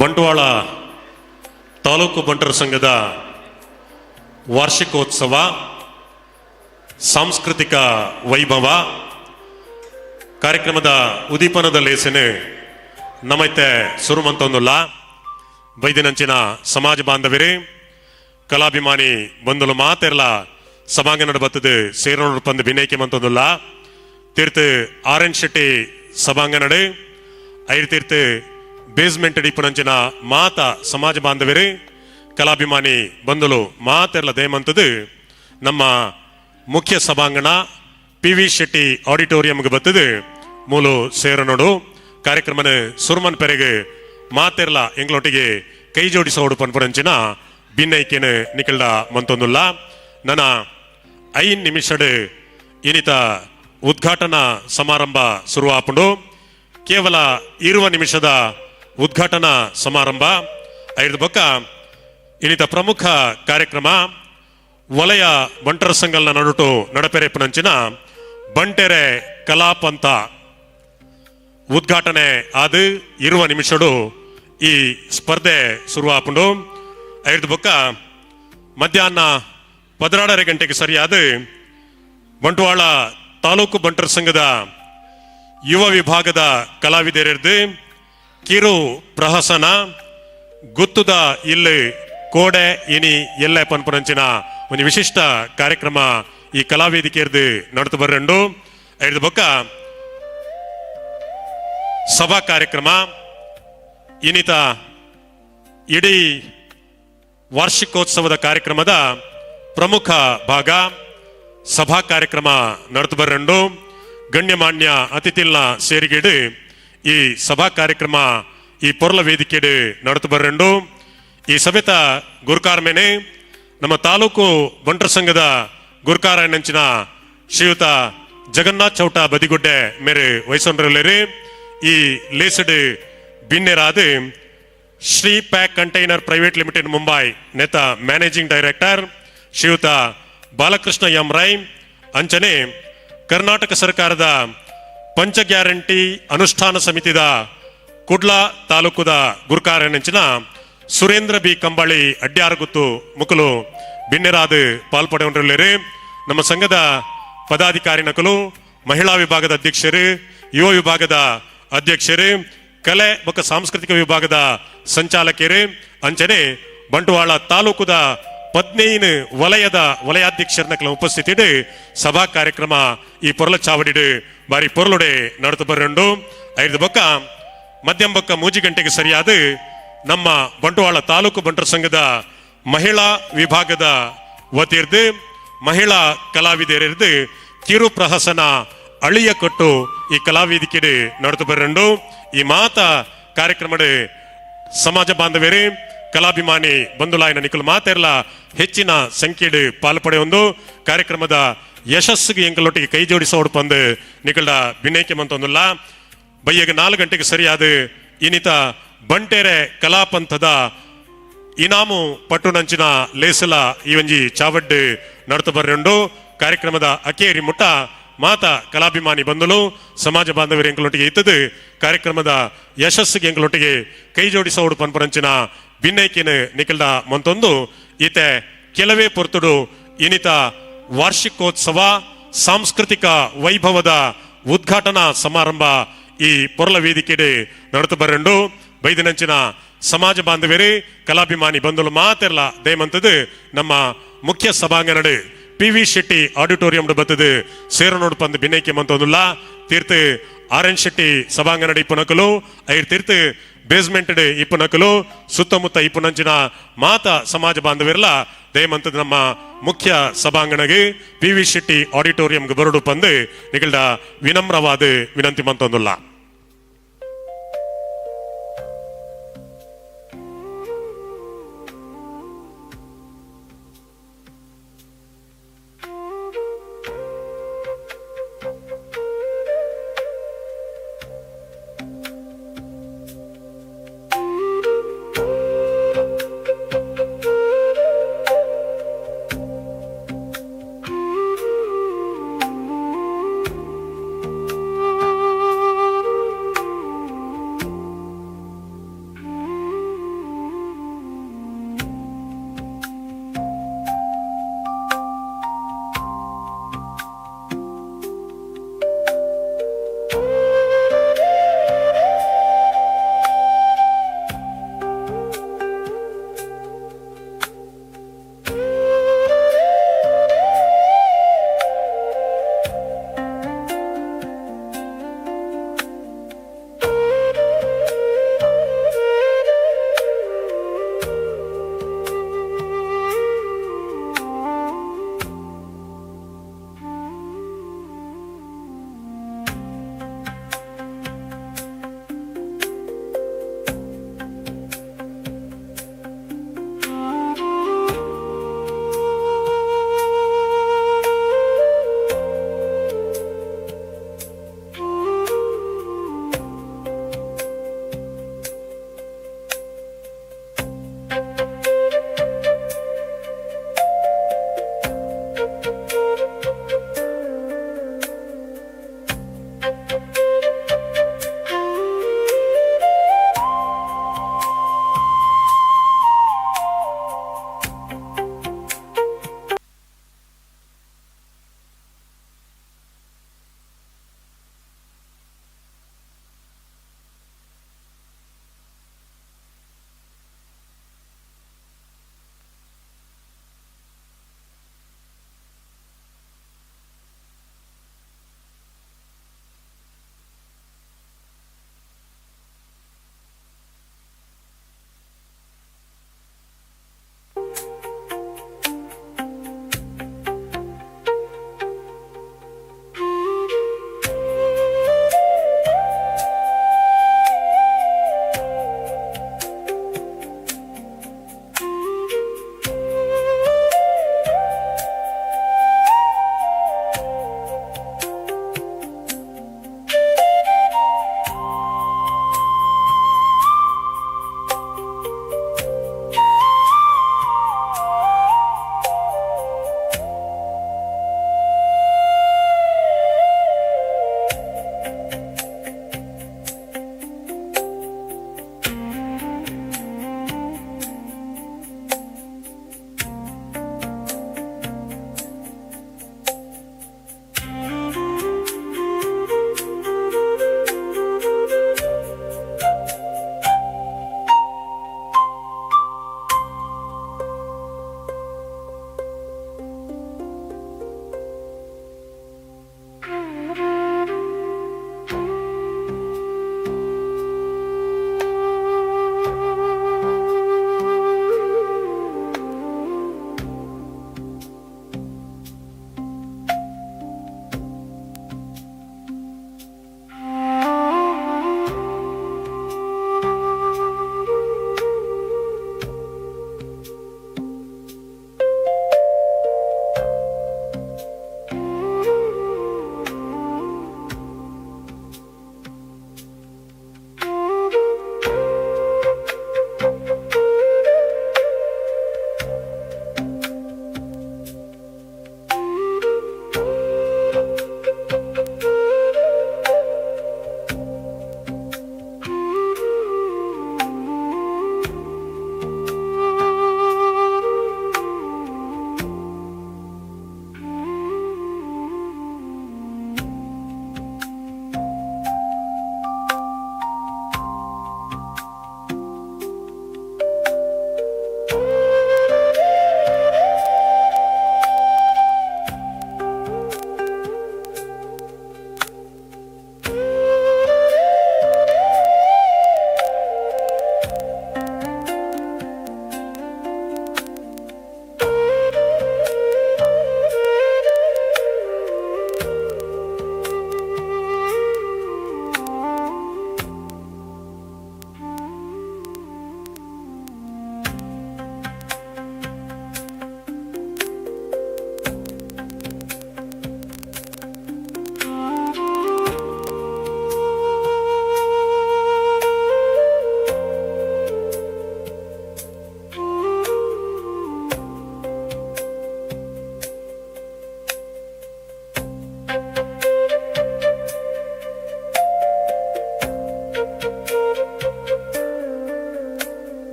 ಬಂಟ್ವಾಳ ತಾಲೂಕು ಬಂಟರ ಸಂಘದ ವಾರ್ಷಿಕೋತ್ಸವ ಸಾಂಸ್ಕೃತಿಕ ವೈಭವ ಕಾರ್ಯಕ್ರಮದ ಉದೀಪನದ ಲೇಸನೆ ನಮೈತೆ ಸುರುಮಂತೊಂದುಲ್ಲ. ಬೈದಿನಂಚಿನ ಸಮಾಜ ಬಾಂಧವರೇ, ಕಲಾಭಿಮಾನಿ ಬಂಧುಲು ಮಾತೆರ್ಲ ಸಭಾಂಗಣದ ಬತ್ತದು ಸೇರೋಣ ಪಂದ್ ಬಿನೈಕೆ ಮಂತೊಂದುಲ್ಲ. ತೀರ್ತು ಆರ್ ಎನ್ ಶೆಟ್ಟಿ ಸಭಾಂಗಣಡು, ಐರ್ ತೀರ್ತು ಬೇಸ್ಮೆಂಟ್ ಇಪ್ಪುನಂಚಿನ ಮಾತ ಸಮಾಜ ಬಾಂಧವರೇ, ಕಲಾಭಿಮಾನಿ ಬಂಧುಲು ಮಾತೆರ್ಲ ದಯಮಂತದು ನಮ್ಮ ಮುಖ್ಯ ಸಭಾಂಗಣ ಪಿ ವಿ ಶೆಟ್ಟಿ ಆಡಿಟೋರಿಯಂಗೆ ಬತ್ತದು ಮೂಲು ಸೇರನೋಡು. ಕಾರ್ಯಕ್ರಮನ ಸುರ್ಮನ್ ಪೆರೆಗೆ ಮಾತೆರ್ಲ ಎಂಗ್ಲೊಟ್ಟಿಗೆ ಕೈ ಜೋಡಿಸೋಡು ಪನ್ಪುರಂಚಿನ ಬಿನ್ನೈಕೆನ ನಿಖಲ್ಡ ಮಂತೊಂದುಲ್ಲ. ನನ್ನ 5 ನಿಮಿಷಡ್ ಇನಿತ ಉದ್ಘಾಟನಾ ಸಮಾರಂಭ ಶುರುವಾಪುಂಡು. ಕೇವಲ 20 ನಿಮಿಷದ ಉದ್ಘಾಟನಾ ಸಮಾರಂಭ. ಐದು ಬೊಕ್ಕ ಇನಿತ ಪ್ರಮುಖ ಕಾರ್ಯಕ್ರಮ ವಲಯ ಬಂಟರ ಸಂಘಲ್ನ ನಡುಟು ನಡಪೆರೆಪುನಂಚಿನ ಬಂಟೆರೆ ಕಲಾಪಂತ ಉದ್ಘಾಟನೆ ಆದ 20 ನಿಮಿಷಡು ಈ ಸ್ಪರ್ಧೆ ಶುರುವಾಪುಂಡು. ಐದು ಬೊಕ್ಕ ಮಧ್ಯಾಹ್ನ 12:30 ಗಂಟೆಗೆ ಸರಿಯಾದ ಬಂಟ್ವಾಳ ತಾಲೂಕು ಬಂಟರ ಸಂಘದ ಯುವ ವಿಭಾಗದ ಕಲಾವಿದರಿರ್ದು ಕಿರು ಪ್ರಹಸನ ಗುತ್ತುದ ಇಲ್ಲಿ ಕೋಡೆ ಇನಿ ಎಲ್ಲೆ ಪನ್ಪುನಂಚಿನ ಒಂದು ವಿಶಿಷ್ಟ ಕಾರ್ಯಕ್ರಮ ಈ ಕಲಾವೇದಿಕೆಯರ್ದು ನಡೆದು ಬರ್ರಂಡು. ಐದು ಬೊಕ್ಕ ಸಭಾ ಕಾರ್ಯಕ್ರಮ, ಇನ್ನಿತ ಇಡೀ ವಾರ್ಷಿಕೋತ್ಸವದ ಕಾರ್ಯಕ್ರಮದ ಪ್ರಮುಖ ಭಾಗ ಸಭಾ ಕಾರ್ಯಕ್ರಮ ನಡೆದು ಬರ್ರಂಡು. ಗಣ್ಯಮಾನ್ಯ ಅತಿಥಿಲ್ನ ಸೇರಿಗೆಡು ಈ ಸಭಾ ಕಾರ್ಯಕ್ರಮ ಈ ಪೊರ್ಲ ವೇದಿಕೆಡು ನಡೆದು ಬರ್ರಂಡು. ಈ ಸಭೆತ ಗುರುಕಾರ ಮೇನೆ ನಮ್ಮ ತಾಲೂಕು ಬಂಟರ ಸಂಘದ ಗುರುಕಾರ ನಂಚಿನ ಶ್ರೀಯುತ ಜಗನ್ನಾಥ್ ಚೌಟ ಬದಿಗುಡ್ಡೆ ಮೇರೆ ವಯಸ್ಸೊಂಡ್ರಲ್ಲೇರಿ. ಈ ಲೇಸಡ್ ಬಿನ್ನೆರಾದ Shri pack container private limited Mumbai ನೇತ ಮ್ಯಾನೇಜಿಂಗ್ ಡೈರೆಕ್ಟರ್ ಶ್ರೀಯುತ ಬಾಲಕೃಷ್ಣ ಎಂ ರೈ, ಅಂಚನೆ ಕರ್ನಾಟಕ ಸರ್ಕಾರದ ಪಂಚ ಗ್ಯಾರಂಟಿ ಅನುಷ್ಠಾನ ಸಮಿತಿದ ಕುಡ್ಲ ತಾಲೂಕುದ ಗುರುಕಾರನಂಚಿನ ಸುರೇಂದ್ರ ಬಿ ಕಂಬಾಳಿ ಅಡ್ಯಾರಗುತ್ತು ಮುಕುಲು ಬಿನ್ನೆರಾದ ಪಾಲ್ಪಡೆಯೊಂಡ್ರಲ್ಲೇರಿ. ನಮ್ಮ ಸಂಘದ ಪದಾಧಿಕಾರಿ ನಕಲು, ಮಹಿಳಾ ವಿಭಾಗದ ಅಧ್ಯಕ್ಷರು, ಯುವ ವಿಭಾಗದ ಅಧ್ಯಕ್ಷರು, ಕಲೆ ಬೊಕ್ಕ ಸಾಂಸ್ಕೃತಿಕ ವಿಭಾಗದ ಸಂಚಾಲಕರು, ಅಂಚನೆ ಬಂಟ್ವಾಳ ತಾಲೂಕುದ 15 ವಲಯದ ವಲಯಾಧ್ಯಕ್ಷರನ್ನ ಕೆಲ ಉಪಸ್ಥಿತಿಡು ಸಭಾ ಕಾರ್ಯಕ್ರಮ ಈ ಪೊರ್ಲ ಚಾವಡಿಡು ಬಾರಿ ಪೊರ್ಲುಡೆ ನಡೆದು ಬರಂಡು. ಐದು ಬೊಕ್ಕ ಮಧ್ಯಮ ಬೊಕ್ಕ 3 ಗಂಟೆಗೆ ಸರಿಯಾದ ನಮ್ಮ ಬಂಟ್ವಾಳ ತಾಲೂಕು ಬಂಟರ ಸಂಘದ ಮಹಿಳಾ ವಿಭಾಗದ ವತಿರ್ದು ಮಹಿಳಾ ಕಲಾವಿದರಿರ್ದು ಕಿರು ಪ್ರಹಸನ ಅಳಿಯ ಕೊಟ್ಟು ಈ ಕಲಾವೇದಿಕೆಡು ನಡೆದು ಬರಂಡು. ಈ ಮಾತ ಕಾರ್ಯಕ್ರಮಡು ಸಮಾಜ ಬಾಂಧವ್ಯರೇ, ಕಲಾಭಿಮಾನಿ ಬಂಧುಲಾಯನ ನಿಖಲ್ ಮಾತೆರ್ಲ ಹೆಚ್ಚಿನ ಸಂಖ್ಯೆಡು ಪಾಲ್ಪಡೆಯೊಂದು ಕಾರ್ಯಕ್ರಮದ ಯಶಸ್ಸಿಗೆ ಎಂಕಲೊಟ್ಟಿಗೆ ಕೈ ಜೋಡಿಸೋಡು ಪಂದು ನಿಖಲ್ಡ ಬಿನೈಕೆ ಮಂತೊಂದುಲ್ಲ. ಬಯ್ಯಗೆ 4 ಗಂಟೆಗೆ ಸರಿಯಾದ ಇನ್ನಿತ ಬಂಟೆರೆ ಕಲಾಪಂಥದ ಇನಾಮು ಪಟ್ಟುನಂಚಿನ ಲೇಸಲ ಈ ಒಂಜಿ ಚಾವಡ್ಡು ನಡತು ಬರ್ರಂಡು. ಕಾರ್ಯಕ್ರಮದ ಅಕೇರಿ ಮುಟ್ಟ ಮಾತ ಕಲಾಭಿಮಾನಿ ಬಂಧುಲು, ಸಮಾಜ ಬಾಂಧವರು ಎಂಕಲೊಟ್ಟಿಗೆ ಇತ್ತದು ಕಾರ್ಯಕ್ರಮದ ಯಶಸ್ಸಿಗೆ ಎಂಕಲೊಟ್ಟಿಗೆ ಕೈ ಜೋಡಿಸೋಡು ಪನ್ಪರಂಚಿನ ಬಿನ್ನೈಕಿನ ನಿಖಲ್ದ ಮಂತೊಂದು. ಈತೆ ಕೆಲವೇ ಪೊರ್ತುಡು ಇನಿತ ವಾರ್ಷಿಕೋತ್ಸವ ಸಾಂಸ್ಕೃತಿಕ ವೈಭವದ ಉದ್ಘಾಟನಾ ಸಮಾರಂಭ ಈ ಪೊರ್ಲ ವೇದಿಕೆಡೆ ನಡೆದು ಬರಂಡು. ಬೈದಿನಂಚಿನ ಸಮಾಜ ಬಾಂಧವ್ಯರೇ, ಕಲಾಭಿಮಾನಿ ಬಂಧುಲು ಮಾತೆರ್ಲ ದಯಮಂತದ್ದು ನಮ್ಮ ಮುಖ್ಯ ಸಭಾಂಗಣಡು ಪಿ ವಿ ಶೆಟ್ಟಿ ಆಡಿಟೋರಿಯಂ ಬತ್ತದು ಸೇರನೋಡು ಪಂದ್ ಬಿನೈಕೆ ಮಂತೊಂದುಲ್ಲ. ತೀರ್ಥ ಆರ್ ಎನ್ ಶೆಟ್ಟಿ ಸಭಾಂಗಣಡು ಇಪ್ಪುನಕಲು, ಐರ್ ತೀರ್ಥ ಬೇಸ್ಮೆಂಟ್ ಇಪ್ಪುನಕಲು, ಸುತ್ತಮುತ್ತ ಇಪ್ಪುನಂಚಿನ ಮಾತ ಸಮಾಜ ಬಾಂಧವ್ಯರ್ಲ ದಯಮಂತದ ನಮ್ಮ ಮುಖ್ಯ ಸಭಾಂಗಣಗೆ ಪಿ ವಿ ಶೆಟ್ಟಿ ಆಡಿಟೋರಿಯಂಗೆ ಬರಡು ಪಂದು ನಿಗಲ್ಡ ವಿನಮ್ರವಾದ ವಿನಂತಿ ಮಂತೊಂದುಲ್ಲ.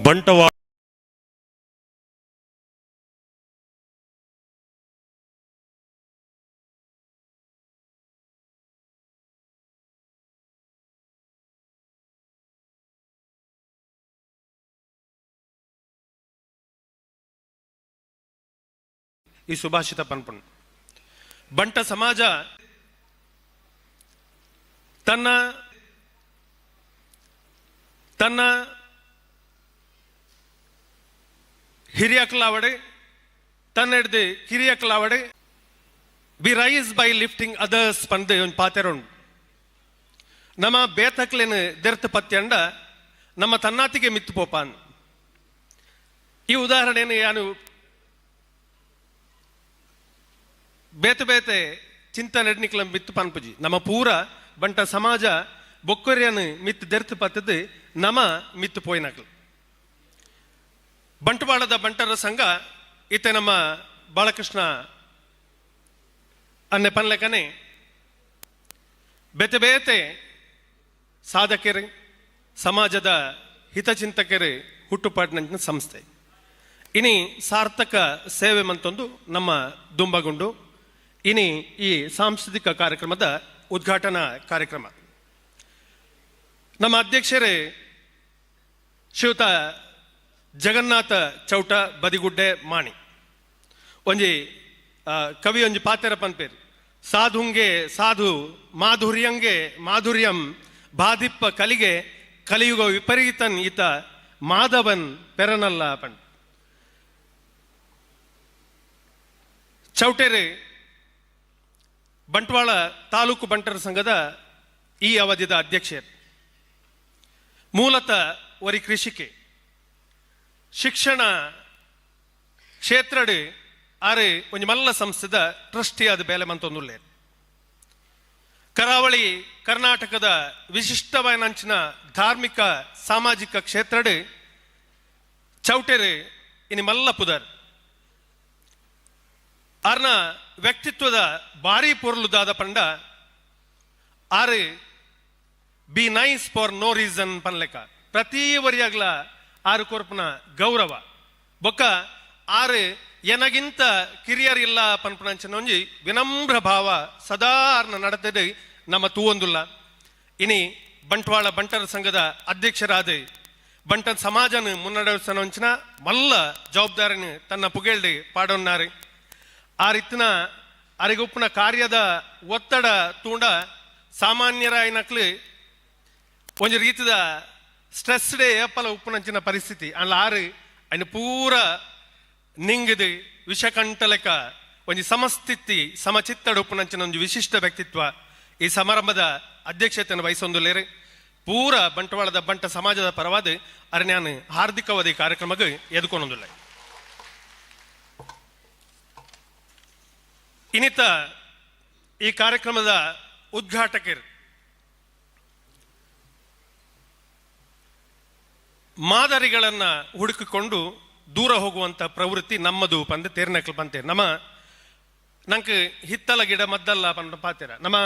ಬಂಟವಾ ಈ ಸುಭಾಷಿತ ಪನ್ಪುಂಡು. ಬಂಟ ಸಮಾಜ ತನ್ನ ತನ್ನ ಹಿರಿಯಕ್ಲಾವಡೆ, ತನ್ನ ಹಿಡ್ದು ಕಿರಿಯಕ್ಲಾವಡೆ, "We rise by lifting others" ಪಂದ್ ಒಂಜಿ ಪಾತೆರ ಉಂಡು. ನಮ್ಮ ಬೇತಕ್ಲೆನ್ ದೆರ್ತ್ ಪತ್ಯಂಡ ನಮ್ಮ ತನ್ನಾತಿಗೆ ಮಿತ್ತು ಪೋಪಾನ್. ಈ ಉದಾಹರಣೆಯನ್ನು ಯಾನು ಬೇತೆ ಬೇತೆ ಚಿಂತನೆ ನಿಕ್ಲ ಮಿತ್ತು ಪನ್ಪುಜಿ. ನಮ್ಮ ಪೂರ ಬಂಟ ಸಮಾಜ ಬೊಕ್ಕೊರ್ಯನ್ ಮಿತ್ತು ದೆರ್ತ್ ಪತ್ತದು ನಮ ಮಿತ್ತು ಪೋಯಿನಕ್ಲು. ಬಂಟ್ವಾಳದ ಬಂಟರ ಸಂಘ ಇತ್ತೆ ನಮ್ಮ ಬಾಲಕೃಷ್ಣ ಅನ್ನೆ ಪನ್ಲೆಕನೆ ಬೇತೆ ಬೇತೆ ಸಾಧಕರು, ಸಮಾಜದ ಹಿತಚಿಂತಕರು ಹುಟ್ಟುಪಾಟಿನಂಚಿನ ಸಂಸ್ಥೆ. ಇನಿ ಸಾರ್ಥಕ ಸೇವೆ ಮಂತೊಂದು ನಮ್ಮ ದುಂಬಗುಂಡು. ಇನಿ ಈ ಸಾಂಸ್ಕೃತಿಕ ಕಾರ್ಯಕ್ರಮದ ಉದ್ಘಾಟನಾ ಕಾರ್ಯಕ್ರಮ. ನಮ್ಮ ಅಧ್ಯಕ್ಷರೇ ಶ್ರೀಯುತ ಜಗನ್ನಾಥ ಚೌಟ, ಬದಿಗುಡ್ಡೆ, ಮಾಣಿ. ಒಂಜಿ ಕವಿ ಒಂಜಿ ಪಾತೆರ ಪನ್ಪೇರು, "ಸಾಧುಂಗೆ ಸಾಧು ಮಾಧುರ್ಯಂಗೆ ಮಾಧುರ್ಯಂ ಬಾಧಿಪ್ಪ ಕಲಿಗೆ ಕಲಿಯುಗ ವಿಪರೀತನ್ ಈತ ಮಾಧವನ್ ಪೆರನಲ್ಲ" ಪಣ್. ಚೌಟೆರೆ ಬಂಟ್ವಾಳ ತಾಲೂಕು ಬಂಟರ ಸಂಘದ ಈ ಅವಧಿದ ಅಧ್ಯಕ್ಷರು. ಮೂಲತಃ ಒರಿ ಕೃಷಿಕೆ. ಶಿಕ್ಷಣ ಕ್ಷೇತ್ರಡ್ ಆರೆ ಒಂಜಿ ಮಲ್ಲ ಸಂಸ್ಥೆದ ಟ್ರಸ್ಟಿ ಆದ ಬೇಲೆ ಮಂತೊಂದುಲ್ಲೇರ್. ಕರಾವಳಿ ಕರ್ನಾಟಕದ ವಿಶಿಷ್ಟವಾಯಿನಂಚಿನ ಧಾರ್ಮಿಕ ಸಾಮಾಜಿಕ ಕ್ಷೇತ್ರಡ್ ಚೌಟೆರೆ ಇನಿ ಮಲ್ಲ ಪುದರ್. ಆರ್ನ ವ್ಯಕ್ತಿತ್ವದ ಭಾರಿ ಪೊರ್ಲುದಾದ ಪಂಡ ಆರು "Be nice for no reason" ಪನ್ಲೆಕ ಪ್ರತಿ ವರಿಯಾಗ್ಲ ಆರು ಕೊರ್ಪುನ ಗೌರವ ಬೊಕ್ಕ ಆರು ಎನಗಿಂತ ಕಿರಿಯರಿಲ್ಲ ಪನ್ಪುನಂಚಿನ ಒಂಜಿ ವಿನಮ್ರ ಭಾವ ಸದಾ ಆರ್ನ ನಡತದೆ ನಮ್ಮ ತೂವೊಂದುಲ್ಲ. ಇನಿ ಬಂಟ್ವಾಳ ಬಂಟರ ಸಂಘದ ಅಧ್ಯಕ್ಷರಾದ ಬಂಟ ಸಮಾಜನ ಮುನ್ನಡೆಸನಂಚಿನ ಮಲ್ಲ ಜವಾಬ್ದಾರಿನ ತನ್ನ ಪುಗೇಳ್ಡಿ ಪಾಡೊನ್ನಾರು. ಆ ರೀತಿನ ಅರಿಗುಪ್ಪನ ಕಾರ್ಯದ ಒತ್ತಡ ತೂಂಡ ಸಾಮಾನ್ಯರಾಯಿನಕ್ಲು ಒಂಜಿ ರೀತಿದ ಸ್ಟ್ರೆಸ್ ಡೇ ಏಪಲ ಉಪ್ಪುನಂಚಿನ ಪರಿಸ್ಥಿತಿ ಅಲ್ಲ. ಆರು ಅಯ್ನ ಪೂರ ನಿಂಗಿದು ವಿಷಕಂಠಲೆಕ ಒಂಜಿ ಸಮಸ್ಥಿತಿ ಸಮಚಿತ್ತಡ ಉಪ್ಪುನಂಚಿನ ಒಂಜಿ ವಿಶಿಷ್ಟ ವ್ಯಕ್ತಿತ್ವ. ಈ ಸಮಾರಂಭದ ಅಧ್ಯಕ್ಷತೆಯನ್ನು ವಹಿಸೊಂದುಲ್ಲೇರು. ಪೂರ ಬಂಟ್ವಾಳದ ಬಂಟ ಸಮಾಜದ ಪರವಾದ ಅರಣ್ಯಾನ ಹಾರ್ದಿಕವಾದ ಈ ಕಾರ್ಯಕ್ರಮಕ್ಕೆ ಎದುಕೊಂಡೊಂದುಲ್ಲ. ಇನ್ನಿತ ಈ ಕಾರ್ಯಕ್ರಮದ ಉದ್ಘಾಟಕರು ಮಾದರಿಗಳನ್ನ ಹುಡುಕಿಕೊಂಡು ದೂರ ಹೋಗುವಂತ ಪ್ರವೃತ್ತಿ ನಮ್ಮದು ಪಂದ್ ತೇರ್ನಕ್ಲು ಪಂತೇರ್. ನಮ್ಮ ನಂಕ್ ಹಿತ್ತಲ ಗಿಡ ಮದ್ದಲ್ಲ ಪಂಡ ಪಾತೆರ. ನಮ್ಮ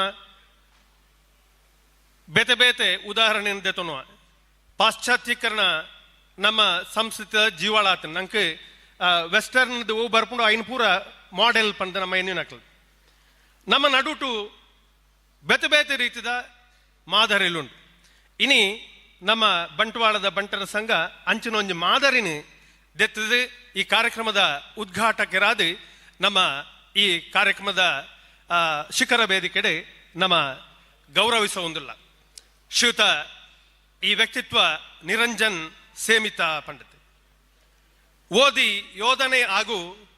ಬೇತೆ ಬೇತೆ ಉದಾಹರಣೆ ತೊನುವ. ಪಾಶ್ಚಾತ್ಯೀಕರಣ ನಮ್ಮ ಸಂಸ್ಕೃತಿಯ ಜೀವಾಳ ಆತ. ನಂಕ್ ವೆಸ್ಟರ್ನ್ ಬರ್ಪುಂಡು, ಐನ್ ಪೂರ ಮಾಡೆಲ್ ಪಂದ ನಮ್ಮ ಎನ್ನಿನಕ್ಲು. ನಮ್ಮ ನಡುಟು ಬೇತೆ ಬೇತೆ ರೀತಿದ ಮಾದರಿಲುಂಟು. ಇನಿ ನಮ್ಮ ಬಂಟ್ವಾಳದ ಬಂಟರ ಸಂಘ ಅಂಚಿನ ಒಂಜಿ ಮಾದರಿನ ದೆತ್ತದು ಈ ಕಾರ್ಯಕ್ರಮದ ಉದ್ಘಾಟಕರಾದ ನಮ್ಮ ಈ ಕಾರ್ಯಕ್ರಮದ ಶಿಖರ ವೇದಿಕೆಡೆ ನಮ್ಮ ಗೌರವಿಸ ಒಂದಿಲ್ಲ. ಶ್ರೀಯುತ ಈ ವ್ಯಕ್ತಿತ್ವ ನಿರಂಜನ್ ಸೇಮಿತ ಪಂಡಿತ್. ಓದಿ ಯೋಧನೆ ಆಗು,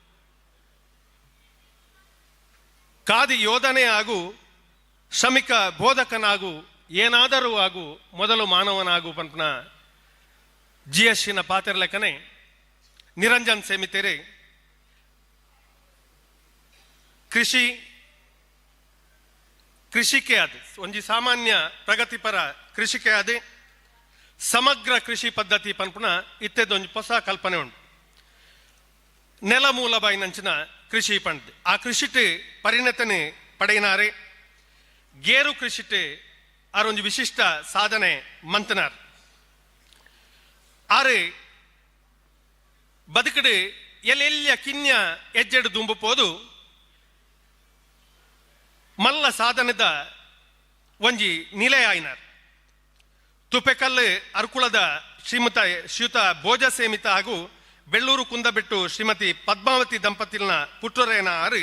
ಕಾದಿ ಯೋಧನೆ ಆಗು, ಶ್ರಮಿಕ ಬೋಧಕನಾಗು, ಏನಾದರೂ ಆಗು, ಮೊದಲು ಮಾನವನಾಗು ಪಂಪನ ಜಿ ಎಸ್ ನ ಪಾತಿರ್ಲೆಕ್ಕನೆ ನಿರಂಜನ್ ಸೇಮಿತೇರೆ ಕೃಷಿ ಕೃಷಿಕೆ ಅದು ಒಂಜಿ ಸಾಮಾನ್ಯ ಪ್ರಗತಿಪರ ಕೃಷಿಕೆ ಅದೇ ಸಮಗ್ರ ಕೃಷಿ ಪದ್ಧತಿ ಪನ್ಪುನ ಇತ್ತೆದೊಂಜಿ ಹೊಸ ಕಲ್ಪನೆ ಉಂಟು. ನೆಲ ಮೂಲ ಬಾಯಿನಂಚಿನ ಕೃಷಿ ಪಂಡ್ ಆ ಕೃಷಿಟ್ ಪರಿಣತನೆ ಪಡೆಯಿನಾರೆ. ಗೇರು ಕೃಷಿಟ್ ಆರೊಂಜಿ ವಿಶಿಷ್ಟ ಸಾಧನೆ ಮಂತನಾರ್. ಆರು ಬದುಕಡು ಎಲ್ಲೆಲ್ಲಿಯ ಕಿನ್ಯ ಎಜ್ಜೆಡು ದುಂಬು ಪೋದು ಮಲ್ಲ ಸಾಧನೆದ ಒಂಜಿ ನಿಲಯ ಆಯಿನಾರ್. ತುಪೆಕಲ್ಲು ಅರ್ಕುಳದ ಶ್ರೀಮತ ಶ್ರೀಯುತ ಭೋಜ ಸೇಮಿತ ಹಾಗೂ ಬೆಳ್ಳೂರು ಕುಂದಬೆಟ್ಟು ಶ್ರೀಮತಿ ಪದ್ಮಾವತಿ ದಂಪತಿಲ್ನ ಪುಟ್ಟರೇನ ಆರು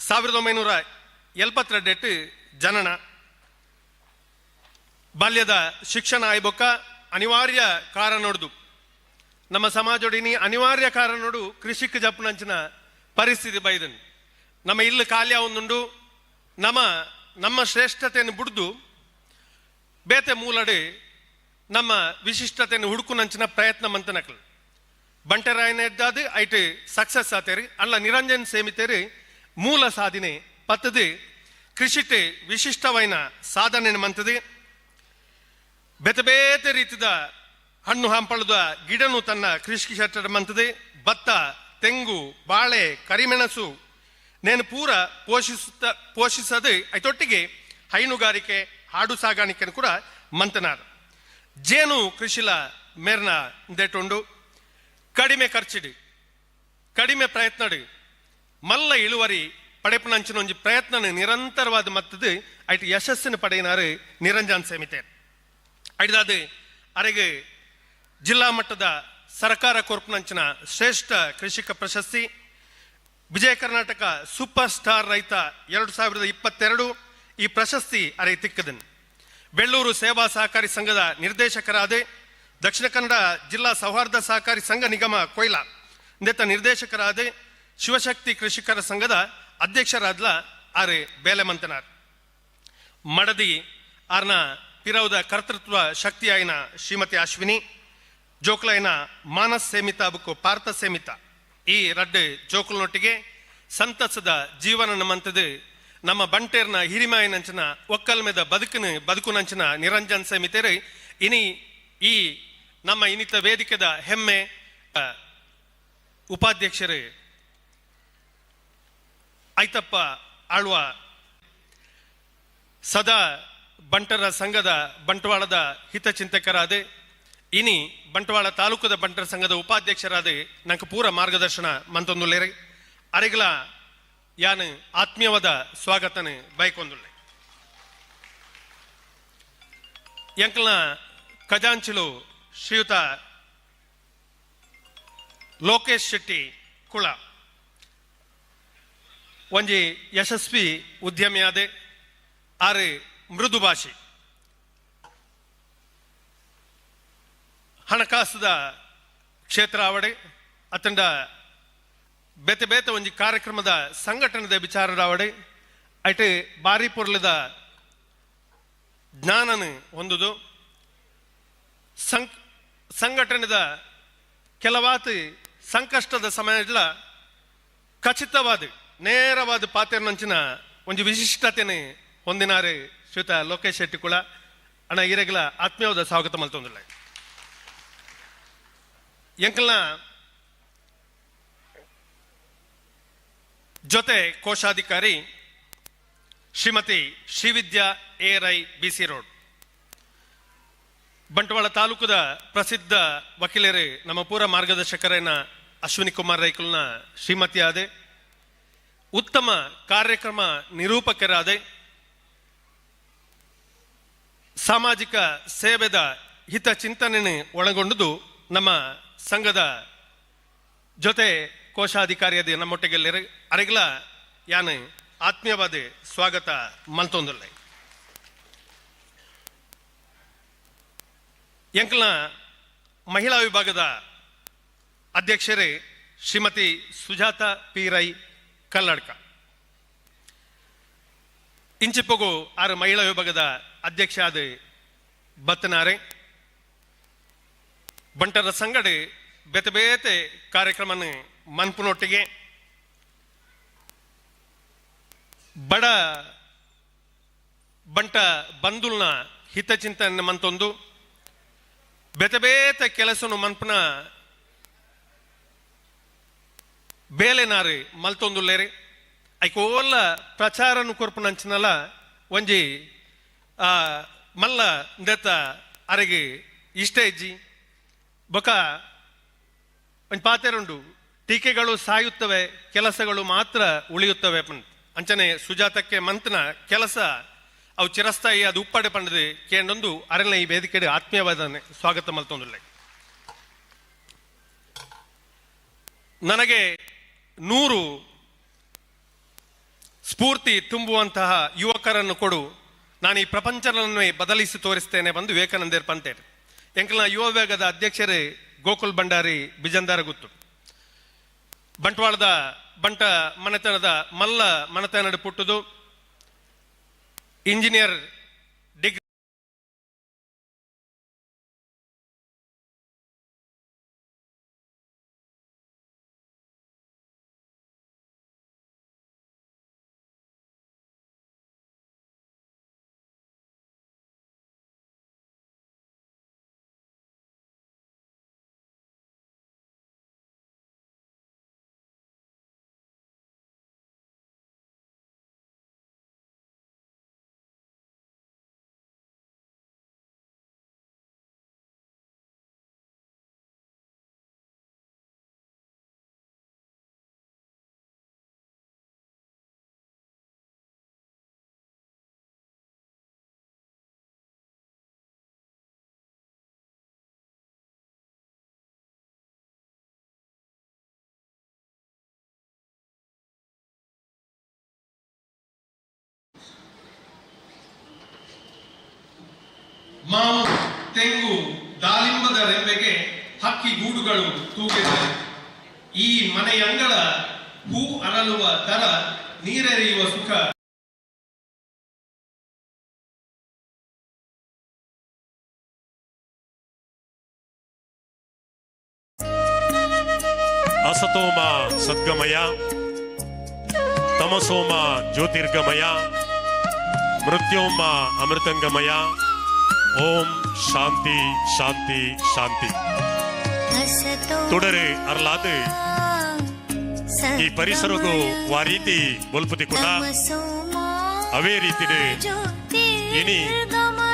1972 ಜನನ. ಬಾಲ್ಯದ ಶಿಕ್ಷಣ ಆಯ್ಬೊಕ್ಕ ಅನಿವಾರ್ಯ ಕಾರಣೊಡ್ದು, ನಮ್ಮ ಸಮಾಜೊಡಿನಿ ಅನಿವಾರ್ಯ ಕಾರಣೊಡು ಕೃಷಿಕ್ ಜಪ್ಪುನಂಚಿನ ಪರಿಸ್ಥಿತಿ ಬೈದನ್. ನಮ್ಮ ಇಲ್ಲು ಖಾಲಿ ಒಂದುಂಡು, ನಮ್ಮ ನಮ್ಮ ಶ್ರೇಷ್ಠತೆಯನ್ನು ಬುಡ್ದು ಬೇತೆ ಮೂಲಡೆ ನಮ್ಮ ವಿಶಿಷ್ಟತೆಯನ್ನು ಹುಡುಕುನಂಚಿನ ಪ್ರಯತ್ನ ಮಂತನಕಲ್ ಬಂಟರಾಯನೆದ್ದಾದ ಐಟ್ ಸಕ್ಸಸ್ ಆತೇರಿ. ಅಲ್ಲ, ನಿರಂಜನ್ ಸೇಮಿತೇರಿ ಮೂಲ ಸಾಧನೆ ಪತ್ತದು ಕೃಷಿಟ್ ವಿಶಿಷ್ಟವೈನ ಸಾಧನೆ ಮಂತದೆ. ಬೇತೆ ಬೇತೆ ರೀತಿದ ಹಣ್ಣು ಹಂಪಳದ ಗಿಡನು ತನ್ನ ಕೃಷಿ ಕ್ಷೇತ್ರದ ಮಂತದೆ. ಭತ್ತ, ತೆಂಗು, ಬಾಳೆ, ಕರಿಮೆಣಸು ನೇನು ಪೂರ ಪೋಷಿಸುತ್ತ ಪೋಷಿಸದೆ ಐತೊಟ್ಟಿಗೆ ಹೈನುಗಾರಿಕೆ, ಹಾಡು ಸಾಗಾಣಿಕೆ ಕೂಡ ಮಂತನಾರ್. ಜೇನು ಕೃಷಿಲ ಮೇರ್ನ ದೇಟುಂಡು. ಕಡಿಮೆ ಖರ್ಚಿಡಿ, ಕಡಿಮೆ ಪ್ರಯತ್ನಡು ಮಲ್ಲ ಇಳುವರಿ ಪಡೆಪುನಂಚಿನ ಒಂಜಿ ಪ್ರಯತ್ನ ನಿರಂತರವಾದ ಮತ್ತದು ಐಟ್ ಯಶಸ್ಸಿನ ಪಡೆಯಿನಾರು ನಿರಂಜನ್ ಸೇಮಿತೆ. ಐದಾದ ಅರೆಗೆ ಜಿಲ್ಲಾ ಮಟ್ಟದ ಸರಕಾರ ಕೊರ್ಪುನಂಚಿನ ಶ್ರೇಷ್ಠ ಕೃಷಿಕ ಪ್ರಶಸ್ತಿ, ವಿಜಯ ಕರ್ನಾಟಕ ಸೂಪರ್ ಸ್ಟಾರ್ ರೈತ 2022 ಈ ಪ್ರಶಸ್ತಿ ಅರೆ ತಿಕ್ಕದನ್. ಬೆಳ್ಳೂರು ಸೇವಾ ಸಹಕಾರಿ ಸಂಘದ ನಿರ್ದೇಶಕರಾದ, ದಕ್ಷಿಣ ಕನ್ನಡ ಜಿಲ್ಲಾ ಸೌಹಾರ್ದ ಸಹಕಾರಿ ಸಂಘ ನಿಗಮ ಕೊಯ್ಲಾ ನೆತ್ತ ನಿರ್ದೇಶಕರಾದ, ಶಿವಶಕ್ತಿ ಕೃಷಿಕರ ಸಂಘದ ಅಧ್ಯಕ್ಷರಾದ್ಲ ಆರ್ ಬೇಲೆಮಂತನಾರ್. ಮಡದಿ ಆರ್ನ ಪಿರೌದ ಕರ್ತೃತ್ವ ಶಕ್ತಿಯಾಯಿನ ಶ್ರೀಮತಿ ಅಶ್ವಿನಿ, ಜೋಕ್ಲೈನ ಮಾನಸ್ ಸೇಮಿತ ಬುಕ್ಕು ಪಾರ್ಥ ಸೇಮಿತ, ಈ ರಡ್ಡು ಜೋಕುಲ್ನೊಟ್ಟಿಗೆ ಸಂತಸದ ಜೀವನ ನಮ್ಮಂತದ್ದು ನಮ್ಮ ಬಂಟೇರ್ನ ಹಿರಿಮಾಯಿನಂಚಿನ ಒಕ್ಕಲ್ಮೆದ ಬದುಕಿನ ಬದುಕುನಂಚಿನ ನಿರಂಜನ್ ಸೇಮಿತೇರು ಇನಿ ಈ ನಮ್ಮ ಇನ್ನಿತ ವೇದಿಕೆದ ಹೆಮ್ಮೆ. ಉಪಾಧ್ಯಕ್ಷರು ಐತಪ್ಪ ಆಳ್ವ, ಸದಾ ಬಂಟರ ಸಂಘದ ಬಂಟ್ವಾಳದ ಹಿತಚಿಂತಕರಾದ, ಇನಿ ಬಂಟ್ವಾಳ ತಾಲೂಕದ ಬಂಟರ ಸಂಘದ ಉಪಾಧ್ಯಕ್ಷರಾದ ನಂಗೆ ಪೂರ ಮಾರ್ಗದರ್ಶನ ಮಂತೊಂದುಲ್ಲೇರಿ. ಅರೆಗ್ಲ ಯಾನ್ ಆತ್ಮೀಯವಾದ ಸ್ವಾಗತನ ಬೈಕೊಂದುಲ್ಲೆ. ಎಂಕ್ಲನ ಖಜಾಂಚಿಲು ಶ್ರೀಯುತ ಲೋಕೇಶ್ ಶೆಟ್ಟಿ ಕುಳ, ಒಂಜಿ ಯಶಸ್ವಿ ಉದ್ಯಮಿಯಾದೆ. ಆರು ಮೃದುಭಾಷಿ, ಹಣಕಾಸುದ ಕ್ಷೇತ್ರ ಆವಡೆ ಅತಂಡ ಬೇತೆ ಬೇತೆ ಒಂಜಿ ಕಾರ್ಯಕ್ರಮದ ಸಂಘಟನೆದ ವಿಚಾರದಾವಡೆ ಐಟ್ ಬಾರಿ ಪೊರ್ಲದ ಜ್ಞಾನನ ಹೊಂದುದು ಸಂಘಟನೆದ ಕೆಲವಾತು ಸಂಕಷ್ಟದ ಸಮಯದ ಖಚಿತವಾದ ನೇರವಾದ ಪಾತ್ರನಂಚಿನ ಒಂಜಿ ವಿಶಿಷ್ಟತೆನೆ ಹೊಂದಿನಾರೆ ಶ್ರೀಯುತ ಲೋಕೇಶ್ ಶೆಟ್ಟಿ ಕುಳ ಅಣ್ಣ, ಈರೆಗ್ಲ ಆತ್ಮೀಯವಾದ ಸ್ವಾಗತ ಮಲ್ತೊಂದುಲ್ಲ. ಎಂಕಲ್ನ ಜೊತೆ ಕೋಶಾಧಿಕಾರಿ ಶ್ರೀಮತಿ ಶ್ರೀವಿದ್ಯಾ ಎ ರೈ, ಬಿಸಿ ರೋಡ್, ಬಂಟ್ವಾಳ ತಾಲೂಕದ ಪ್ರಸಿದ್ಧ ವಕೀಲರು, ನಮ್ಮ ಪೂರ ಮಾರ್ಗದರ್ಶಕರೇನ ಅಶ್ವಿನಿ ಕುಮಾರ್ ರೈಕುಲ್ನ ಶ್ರೀಮತಿಯಾದೆ, ಉತ್ತಮ ಕಾರ್ಯಕ್ರಮ ನಿರೂಪಕರಾದೆ, ಸಾಮಾಜಿಕ ಸೇವೆದ ಹಿತ ಚಿಂತನೆ ಒಳಗೊಂಡುದು ನಮ್ಮ ಸಂಘದ ಜೊತೆ ಕೋಶಾಧಿಕಾರಿಯಾದ ನಮ್ಮೊಟ್ಟಿಗೆಲ್ಲರು ಅರೆಗ್ಲ ಯಾನ್ ಆತ್ಮೀಯವಾದ ಸ್ವಾಗತ ಮಲ್ತೊಂದುಲ್ಲೆ. ಎಂಕ್ಲ ಮಹಿಳಾ ವಿಭಾಗದ ಅಧ್ಯಕ್ಷರೇ ಶ್ರೀಮತಿ ಸುಜಾತ ಪಿ ರೈ ಕಲ್ಲಡ್ಕ. ಇಂಚಿಪ್ಪಗು ಆರು ಮಹಿಳಾ ವಿಭಾಗದ ಅಧ್ಯಕ್ಷ ಆದ ಬತ್ತನಾರೆ. ಬಂಟರ ಸಂಗಡಿ ಬೇತೆ ಬೇತೆ ಕಾರ್ಯಕ್ರಮನ ಮನ್ಪುನೊಟ್ಟಿಗೆ ಬಡ ಬಂಟ ಬಂಧುಲ್ನ ಹಿತಚಿಂತನೆ ಮಂತೊಂದು ಬೇತೆ ಬೇತೆ ಕೆಲಸನು ಮನ್ಪುನ ಬೇಲೆನಾರು ಮಲ್ತೊಂದುಲ್ಲೇರಿ. ಐಕೋಲ್ಲ ಪ್ರಚಾರನು ಕೊರ್ಪುನಂಚಿನಲ ಒಂಜಿ ಮಲ್ಲ ದೆತ್ತ ಅರೆಗೆ ಇಷ್ಟ ಇಜ್ಜಿ. ಬೊಕ ಒಂಜಿ ಪಾತೆರುಂಡು, ಟೀಕೆಗಳು ಸಾಯುತ್ತವೆ, ಕೆಲಸಗಳು ಮಾತ್ರ ಉಳಿಯುತ್ತವೆ. ಅಂಚನೆ ಸುಜಾತಕ್ಕೆ ಮಂತ್ನ ಕೆಲಸ ಅವು ಚಿರಸ್ಥಾಯಿ, ಅದು ಉಪ್ಪಡೆ ಪಂಡದು ಕೇಂಡೊಂದು ಅರಣ್ಯ ಈ ವೇದಿಕೆ ಆತ್ಮೀಯವಾದ ಸ್ವಾಗತ ಮಲ್ತೊಂದುಲ್ಲೆ. ನನಗೆ 100 ಸ್ಫೂರ್ತಿ ತುಂಬುವಂತಹ ಯುವಕರನ್ನು ಕೊಡು, ನಾನು ಈ ಪ್ರಪಂಚವನ್ನೇ ಬದಲಿಸಿ ತೋರಿಸ್ತೇನೆ ಬಂದು ವಿವೇಕಾನಂದೇರ್ ಪಂತೇರು. ಎಂಕಲ್ನ ಯುವ ವಿಭಾಗದ ಅಧ್ಯಕ್ಷರೇ ಗೋಕುಲ್ ಭಂಡಾರಿ ಬಿಜಂದಾರ ಗುತ್ತು, ಬಂಟ್ವಾಳದ ಬಂಟ ಮನೆತನದ ಮಲ್ಲ ಮನೆತನದ ಪುಟ್ಟುದು, ಇಂಜಿನಿಯರ್ ಡಿಗ್ರಿ ಮಾವು ತೆಂಗು ದಾಳಿಂಬದ ರೆಂಬೆಗೆ ಹಕ್ಕಿ ಗೂಡುಗಳು ತೂಗಿವೆ. ಈ ಮನೆಯಂಗಳ ಹೂ ಅರಳುವ ತರ ನೀರೆರೆಯುವ ಸುಖ. ಅಸತೋಮ ಸದ್ಗಮಯ, ತಮಸೋಮ ಜ್ಯೋತಿರ್ಗಮಯ, ಮೃತ್ಯೋಮ ಅಮೃತಂಗಮಯ. ಓಂ ಶಾಂತಿ ಶಾಂತಿ ಶಾಂತಿ. ತುಡರು ಅರ್ಲಾದು ಈ ಪರಿಸರಗೂ ವಾ ರೀತಿ ಬೊಲ್ಪುತಿ ಕೂಡ ಅವೇ ರೀತಿ ಇನಿ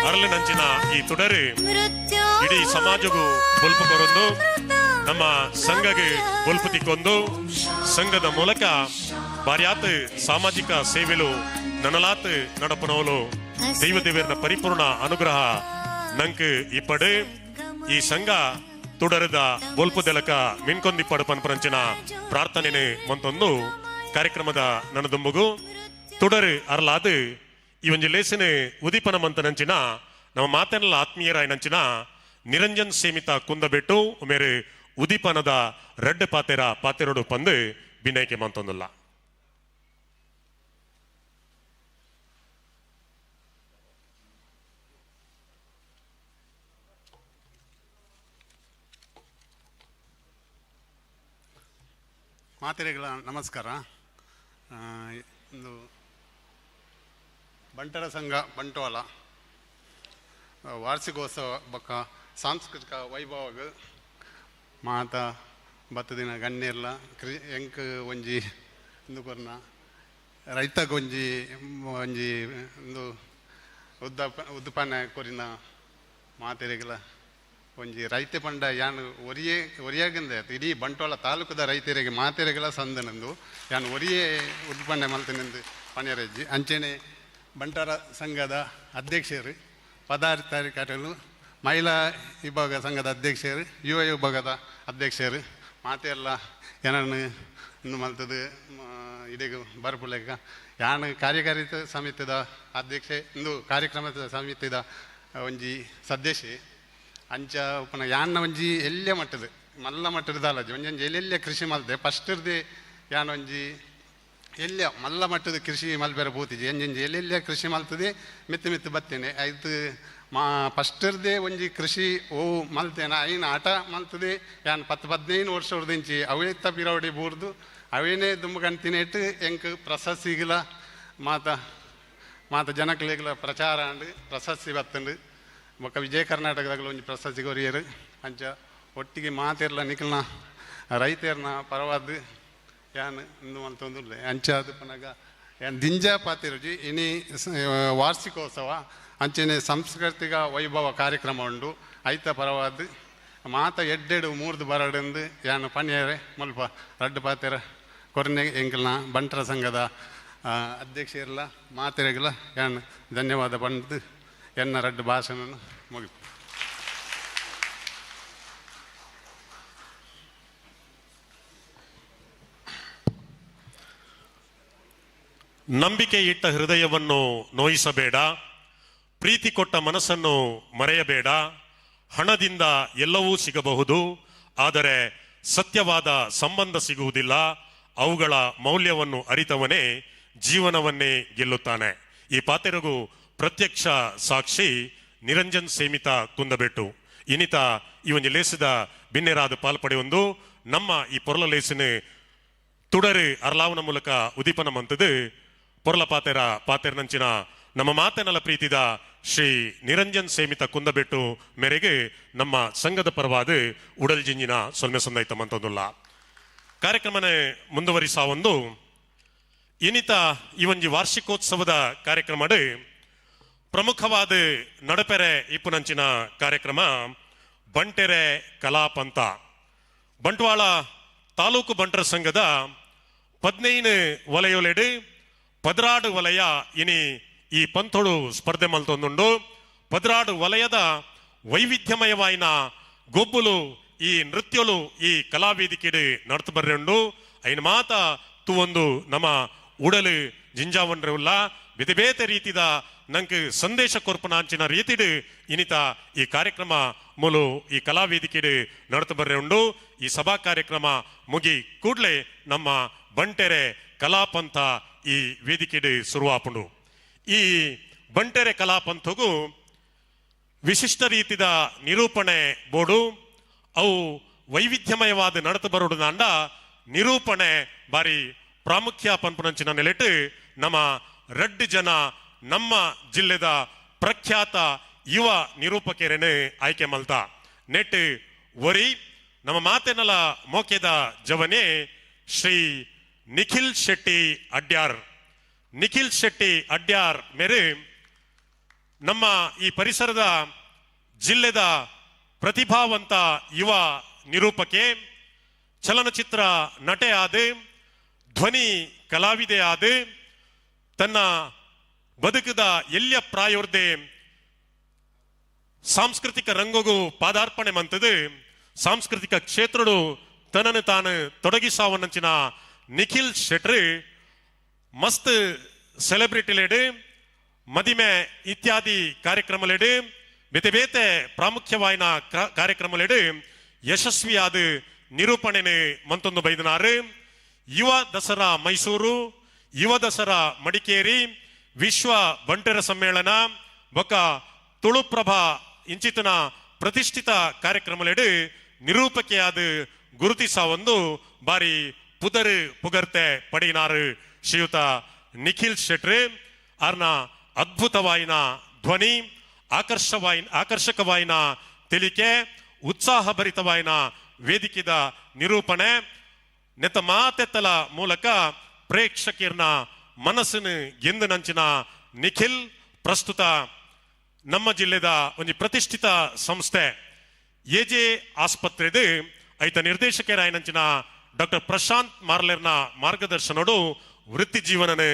ಅರಳಿನಂಚಿನ ಈ ತುಡರು ಇಡೀ ಸಮಾಜಗೂ ಬೊಲ್ಪು ಕೊರೊಂದು, ನಮ್ಮ ಸಂಘಗೆ ಬೊಲ್ಪು ತಿಕ್ಕೊಂದು, ಸಂಘದ ಮೂಲಕ ಬಾರ್ಯಾತ್ ಸಾಮಾಜಿಕ ಸೇವೆಲು ನನಲಾತ್ ನಡಪನವಲು ದೈವ ದೇವರನ ಪರಿಪೂರ್ಣ ಅನುಗ್ರಹ ನಂಕ್ ಇಪ್ಪಡು. ಈ ಸಂಘ ತುಡರದ ಬೊಲ್ಪು ದೆಲಕ ಮಿನ್ಕೊಂದಿಪ್ಪಡು ಪನ್ಪರಂಚಿನ ಪ್ರಾರ್ಥನೆ ಮಂತೊಂದು ಕಾರ್ಯಕ್ರಮದ ನನದುಂಬುಗು ತುಡರು ಅರ್ಲಾದು ಈ ಒಂಜಿ ಲೇಸಿನ ಉದೀಪನ ಮಂತನಂಚಿನ ನಮ್ಮ ಮಾತನೆಲ್ಲ ಆತ್ಮೀಯರಾಯನಂಚಿನ ನಿರಂಜನ್ ಸೀಮಿತ ಕುಂದಬೆಟ್ಟು ಮೇರೆ ಉದೀಪನದ ರಡ್ಡು ಪಾತೆರ ಪಾತೆರಡು ಪಂದು ಬಿನೈಕೆ ಮಂತೊಂದುಲ್ಲ. ಮಾತೆರೆಗಳ ನಮಸ್ಕಾರ. ಒಂದು ಬಂಟರ ಸಂಘ ಬಂಟ್ವಾಳ ವಾರ್ಷಿಕೋತ್ಸವ ಬೊಕ್ಕ ಸಾಂಸ್ಕೃತಿಕ ವೈಭವ ಮಾತ ಬತ್ತದಿನ ಗಣ್ಯರ್ಲ ಕ್ರಿ ಎಂಕ್ ಒಂಜಿ ಇಂದು ಕೊರ್ನ ರೈತಗೊಂಜಿ ಒಂಜಿ ಒಂಜಿ ಇಂದು ಉದ್ದಪಾನೆ ಕೊರಿನ ಮಾತೆರೆಗಳ ಒಂಜಿ ರೈತೆ ಪಂಡ ಯಾನ್ ಒರಿಯೇ ಒರಿಯಾಗಂದೆ ಇಡೀ ಬಂಟ್ವಾಳ ತಾಲೂಕುದ ರೈತರಿಗೆ ಮಾತೆರೆಗಳ ಸಂದನಂದು ಯಾನ್ ಒರಿಯೇ ಉತ್ಪನ್ನ ಮಲ್ತಿನಂದು ಪಣಿಯರಜ್ಜಿ. ಅಂಚೆನೆ ಬಂಟರ ಸಂಘದ ಅಧ್ಯಕ್ಷರು ಪದಾಧಿಕಾರಿಗಳು, ಮಹಿಳಾ ವಿಭಾಗ ಸಂಘದ ಅಧ್ಯಕ್ಷರು, ಯುವ ವಿಭಾಗದ ಅಧ್ಯಕ್ಷರು ಮಾತೆಲ್ಲ ಏನನ್ನು ಇಂದು ಮಲ್ತದು ಇದೀಗ ಬರ್ಪುಲೆಕ್ಕ ಯಾನ್ ಕಾರ್ಯಕಾರಿ ಸಮಿತಿದ ಅಧ್ಯಕ್ಷೆ ಇಂದು ಕಾರ್ಯಕ್ರಮದ ಸಮಿತಿದ ಒಂಜಿ ಸದಸ್ಯೆ. ಅಂಚ ಉಪ್ಪನ ಯಾನ್ನ ಒಂಜಿ ಎಲ್ಲೆ ಮಟ್ಟದ ಮಲ್ಲ ಮಟ್ಟದ ದಾಲಜಿ ಒಂಜೊಂಜಿ ಎಲ್ಲೆಲ್ಲೆ ಕೃಷಿ ಮಲ್ತೆ ಫಸ್ಟಿರ್ದೆ ಯಾನ್ ಒಂಜಿ ಎಲ್ಲ ಮಲ್ಲ ಮಟ್ಟದ ಕೃಷಿ ಮಲ್ಬೆರ ಪೋತಿಜಿ ಒಂಜೊಂಜಿ ಎಲ್ಲೆಲ್ಲೆ ಕೃಷಿ ಮಲ್ತದೆ ಮಿತ್ತು ಮಿತ್ತು ಬತ್ತೇನೆ ಆಯ್ತು. ಮಾ ಫಸ್ಟಿರ್ದೆ ಒಂಜಿ ಕೃಷಿ ಓ ಮಲ್ತೇನೆ ಐನ ಆಟ ಮಲ್ತದೆ ಯಾನ್ 10 15 ವರ್ಷ ಹೊರ್ದಿಂಚಿ ಅವೇ ಪಿರವಡಿ ಬೂರ್ದು ಅವೇನೇ ದುಂಬು ಇಟ್ಟು ಎಂಕ್ ಪ್ರಶಸ್ತಿಗಳ ಮಾತ ಮಾತ ಜನಕ್ಲೆಗ್ಲ ಪ್ರಚಾರ ಅಂಡ್ ಪ್ರಶಸ್ತಿ ಬತ್ತಂಡು ಬೊಕ್ಕ ವಿಜಯ ಕರ್ನಾಟಕದಾಗಲ ಒಂಜಿ ಪ್ರಶಸ್ತಿ ಕೊರಿಯರು. ಅಂಚ ಒಟ್ಟಿಗೆ ಮಾತೆರ್ಲ ನಿಕಲ್ನ ರೈತೆರ್ನ ಪರವಾದ ಯಾನ್ ಇಂದು ಮಲ್ತೊಂದುಲ್ಲೆ. ಅಂಚ ಅದು ಪನಗ ಯಾನ್ ದಿಂಜ ಪಾತೆರುಜಿ. ಇನಿ ವಾರ್ಷಿಕೋತ್ಸವ ಅಂಚನೆ ಸಾಂಸ್ಕೃತಿಕ ವೈಭವ ಕಾರ್ಯಕ್ರಮ ಉಂಡು ಐತ ಪರವಾದ ಮಾತ ಎಡ್ಡೆಡು ಮೂರ್ದು ಬರಡೆಂದು ಯಾನು ಪಣಿಯರೆ ಮುಲ್ಪ ರಡ್ಡು ಪಾತೆರ ಕೊರನೆ ಎಂಕಲ್ನ ಬಂಟರ ಸಂಘದ ಅಧ್ಯಕ್ಷ ಇರಲ ಮಾತೆರೆಗಲ ಯಾನು ಧನ್ಯವಾದ ಪಂಡ್ದು ಎನ್ನ ರಡ್ಡು ಭಾಷಣ ಮುಗಿತು. ನಂಬಿಕೆ ಇಟ್ಟ ಹೃದಯವನ್ನು ನೋಯಿಸಬೇಡ, ಪ್ರೀತಿ ಕೊಟ್ಟ ಮನಸ್ಸನ್ನು ಮರೆಯಬೇಡ. ಹಣದಿಂದ ಎಲ್ಲವೂ ಸಿಗಬಹುದು, ಆದರೆ ಸತ್ಯವಾದ ಸಂಬಂಧ ಸಿಗುವುದಿಲ್ಲ. ಅವುಗಳ ಮೌಲ್ಯವನ್ನು ಅರಿತವನೇ ಜೀವನವನ್ನೇ ಗೆಲ್ಲುತ್ತಾನೆ. ಈ ಪಾತೆರಗು ಪ್ರತ್ಯಕ್ಷ ಸಾಕ್ಷಿ ನಿರಂಜನ್ ಸೇಮಿತ ಕುಂದಬೆಟ್ಟು. ಇನಿತ ಈ ಒಂದು ಲೇಸದ ಬಿನ್ನೆರಾದ ಪಾಲ್ಪಡೆಯೊಂದು ನಮ್ಮ ಈ ಪೊರ್ಲ ಲೇಸಿನ ತುಡರು ಅರ್ಲಾವನ ಮೂಲಕ ಉದೀಪನ ಮಂತದು ಪೊರ್ಲ ಪಾತೆರ ಪಾತೆರನಂಚಿನ ನಮ್ಮ ಮಾತೆನಲ ಪ್ರೀತಿದ ಶ್ರೀ ನಿರಂಜನ್ ಸೇಮಿತ ಕುಂದಬೆಟ್ಟು ಮೇರೆಗೆ ನಮ್ಮ ಸಂಘದ ಪರವಾದ ಉಡಲ್ ಜಿಂಜಿನ ಸೊಲ್ಮೆ ಸಂದೈತ ಮಂತೊಂದುಲ್ಲ. ಕಾರ್ಯಕ್ರಮನೇ ಮುಂದುವರಿಸ ಒಂದು ಇನಿತ ಈ ಒಂಜಿ ವಾರ್ಷಿಕೋತ್ಸವದ ಕಾರ್ಯಕ್ರಮಡು ಪ್ರಮುಖವಾದ ನಡಪೆರೆ ಇಪ್ಪುನಂಚಿನ ಕಾರ್ಯಕ್ರಮ ಬಂಟೆರೆ ಕಲಾಪಂತ. ಬಂಟ್ವಾಳ ತಾಲೂಕು ಬಂಟರ ಸಂಘದ 15 ವಲಯೊಲೆಡು 16 ವಲಯ ಇನಿ ಈ ಪಂಥೋಡು ಸ್ಪರ್ಧೆ ಮಲ್ತೊಂದುಂಡು. 16 ವಲಯದ ವೈವಿಧ್ಯಮಯವಾಯಿನ ಗೊಬ್ಬುಲು ಈ ನೃತ್ಯಲು ಈ ಕಲಾವೇದಿಕೆಡು ನಡ್ತು ಬರ್ರೆಂಡು. ಐನ ಮಾತ ತೂವೊಂದು ನಮ್ಮ ಉಡಲು ಜಿಂಜಾವನ್ರೆವುಲ್ಲ ಬೇತೆ ಬೇತೆ ರೀತಿದ ನಂಗೆ ಸಂದೇಶ ಕೊರ್ಪನಾಂಚಿನ ರೀತಿಡು ಇನಿತ ಈ ಕಾರ್ಯಕ್ರಮ ಮೂಲು ಈ ಕಲಾವೇದಿಕೆಡು ನಡ್ತು ಬರ್ರೆ ಉಂಡು. ಈ ಸಭಾ ಕಾರ್ಯಕ್ರಮ ಮುಗಿ ಕೂಡಲೇ ನಮ್ಮ ಬಂಟೆರೆ ಕಲಾಪಂಥ ಈ ವೇದಿಕೆಡು ಶುರುವಾಪುಂಡು. ಈ ಬಂಟೆರೆ ಕಲಾಪಂಥಗೂ ವಿಶಿಷ್ಟ ರೀತಿದ ನಿರೂಪಣೆ ಬೋಡು, ಅವು ವೈವಿಧ್ಯಮಯವಾದ ನಡತು ಬರೋಡು ನಿರೂಪಣೆ ಬಾರಿ ಪ್ರಾಮುಖ್ಯ ಪನ್ಪುನಂಚಿನ ನೆಲೆಟು ನಮ್ಮ ರಡ್ಡು ಜನ ನಮ್ಮ ಜಿಲ್ಲೆದ ಪ್ರಖ್ಯಾತ ಯುವ ನಿರೂಪಕರೇನೆ ಆಯ್ಕೆ ಮಲ್ತ. ನೆಟ್ ಒರಿ ನಮ್ಮ ಮಾತೆನಲ ಮೋಕೆದ ಜವನೇ ಶ್ರೀ ನಿಖಿಲ್ ಶೆಟ್ಟಿ ಅಡ್ಯಾರ್. ನಿಖಿಲ್ ಶೆಟ್ಟಿ ಅಡ್ಯಾರ್ ಮೇರೆ ನಮ್ಮ ಈ ಪರಿಸರದ ಜಿಲ್ಲೆದ ಪ್ರತಿಭಾವಂತ ಯುವ ನಿರೂಪಕೆ, ಚಲನಚಿತ್ರ ನಟೆ ಆದ, ಧ್ವನಿ ಕಲಾವಿದೆ ಆದ, ತನ್ನ ಬದುಕದ ಎಲ್ಲಿಯ ಪ್ರಾಯೋರ್ದೆ ಸಾಂಸ್ಕೃತಿಕ ರಂಗಗೂ ಪಾದಾರ್ಪಣೆ ಮಂತದು ಸಾಂಸ್ಕೃತಿಕ ಕ್ಷೇತ್ರಡು ತನ್ನನ್ನು ತಾನು ತೊಡಗಿಸಾವನಂಚಿನ ನಿಖಿಲ್ ಶೆಟ್ರು ಮಸ್ತ್ ಸೆಲೆಬ್ರಿಟಿಲೇಡು ಮದಿಮೆ ಇತ್ಯಾದಿ ಕಾರ್ಯಕ್ರಮಲೇಡು ಬೇತೆ ಬೇತೆ ಪ್ರಾಮುಖ್ಯವಾಯಿನ ಕಾರ್ಯಕ್ರಮಲೇಡು ಯಶಸ್ವಿಯಾದ ನಿರೂಪಣೆನೆ ಮಂತೊಂದು ಬೈದನಾರು. ಯುವ ದಸರಾ ಮೈಸೂರು, ಯುವ ದಸರಾ ಮಡಿಕೇರಿ, ವಿಶ್ವ ಬಂಟರ ಸಮ್ಮೇಳನ ಬೊಕ ತುಳುಪ್ರಭಾ ಇಂಚಿತನ ಪ್ರತಿಷ್ಠಿತ ಕಾರ್ಯಕ್ರಮಲೆಡು ನಿರೂಪಕೆಯಾದ ಗುರುತಿಸ ಒಂದು ಬಾರಿ ಪುದರು ಪುಗರ್ತೆ ಪಡಿನಾರು ಶ್ರೀಯುತ ನಿಖಿಲ್ ಶೆಟ್ರು. ಆರ್ನ ಅದ್ಭುತವಾಯಿನ ಧ್ವನಿ, ಆಕರ್ಷಕವಾಯಿನ ತೆಲಿಕೆ, ಉತ್ಸಾಹಭರಿತವಾಯಿನ ವೇದಿಕೆದ ನಿರೂಪಣೆ ನೆತ್ತ ಮಾತೆತ್ತಲ ಮೂಲಕ ಪ್ರೇಕ್ಷಕರ್ನ ಮನಸ್ಸನ್ನು ಗೆಂದು ನಂಚಿನ ನಿಖಿಲ್ ಪ್ರಸ್ತುತ ನಮ್ಮ ಜಿಲ್ಲೆದ ಒಂದು ಪ್ರತಿಷ್ಠಿತ ಸಂಸ್ಥೆ ಎಜೆ ಆಸ್ಪತ್ರೆದು ಐತ ನಿರ್ದೇಶಕರಾಯನಂಚಿನ ಡಾಕ್ಟರ್ ಪ್ರಶಾಂತ್ ಮಾರ್ಲೆರ್ನ ಮಾರ್ಗದರ್ಶನೋಡು ವೃತ್ತಿ ಜೀವನನೆ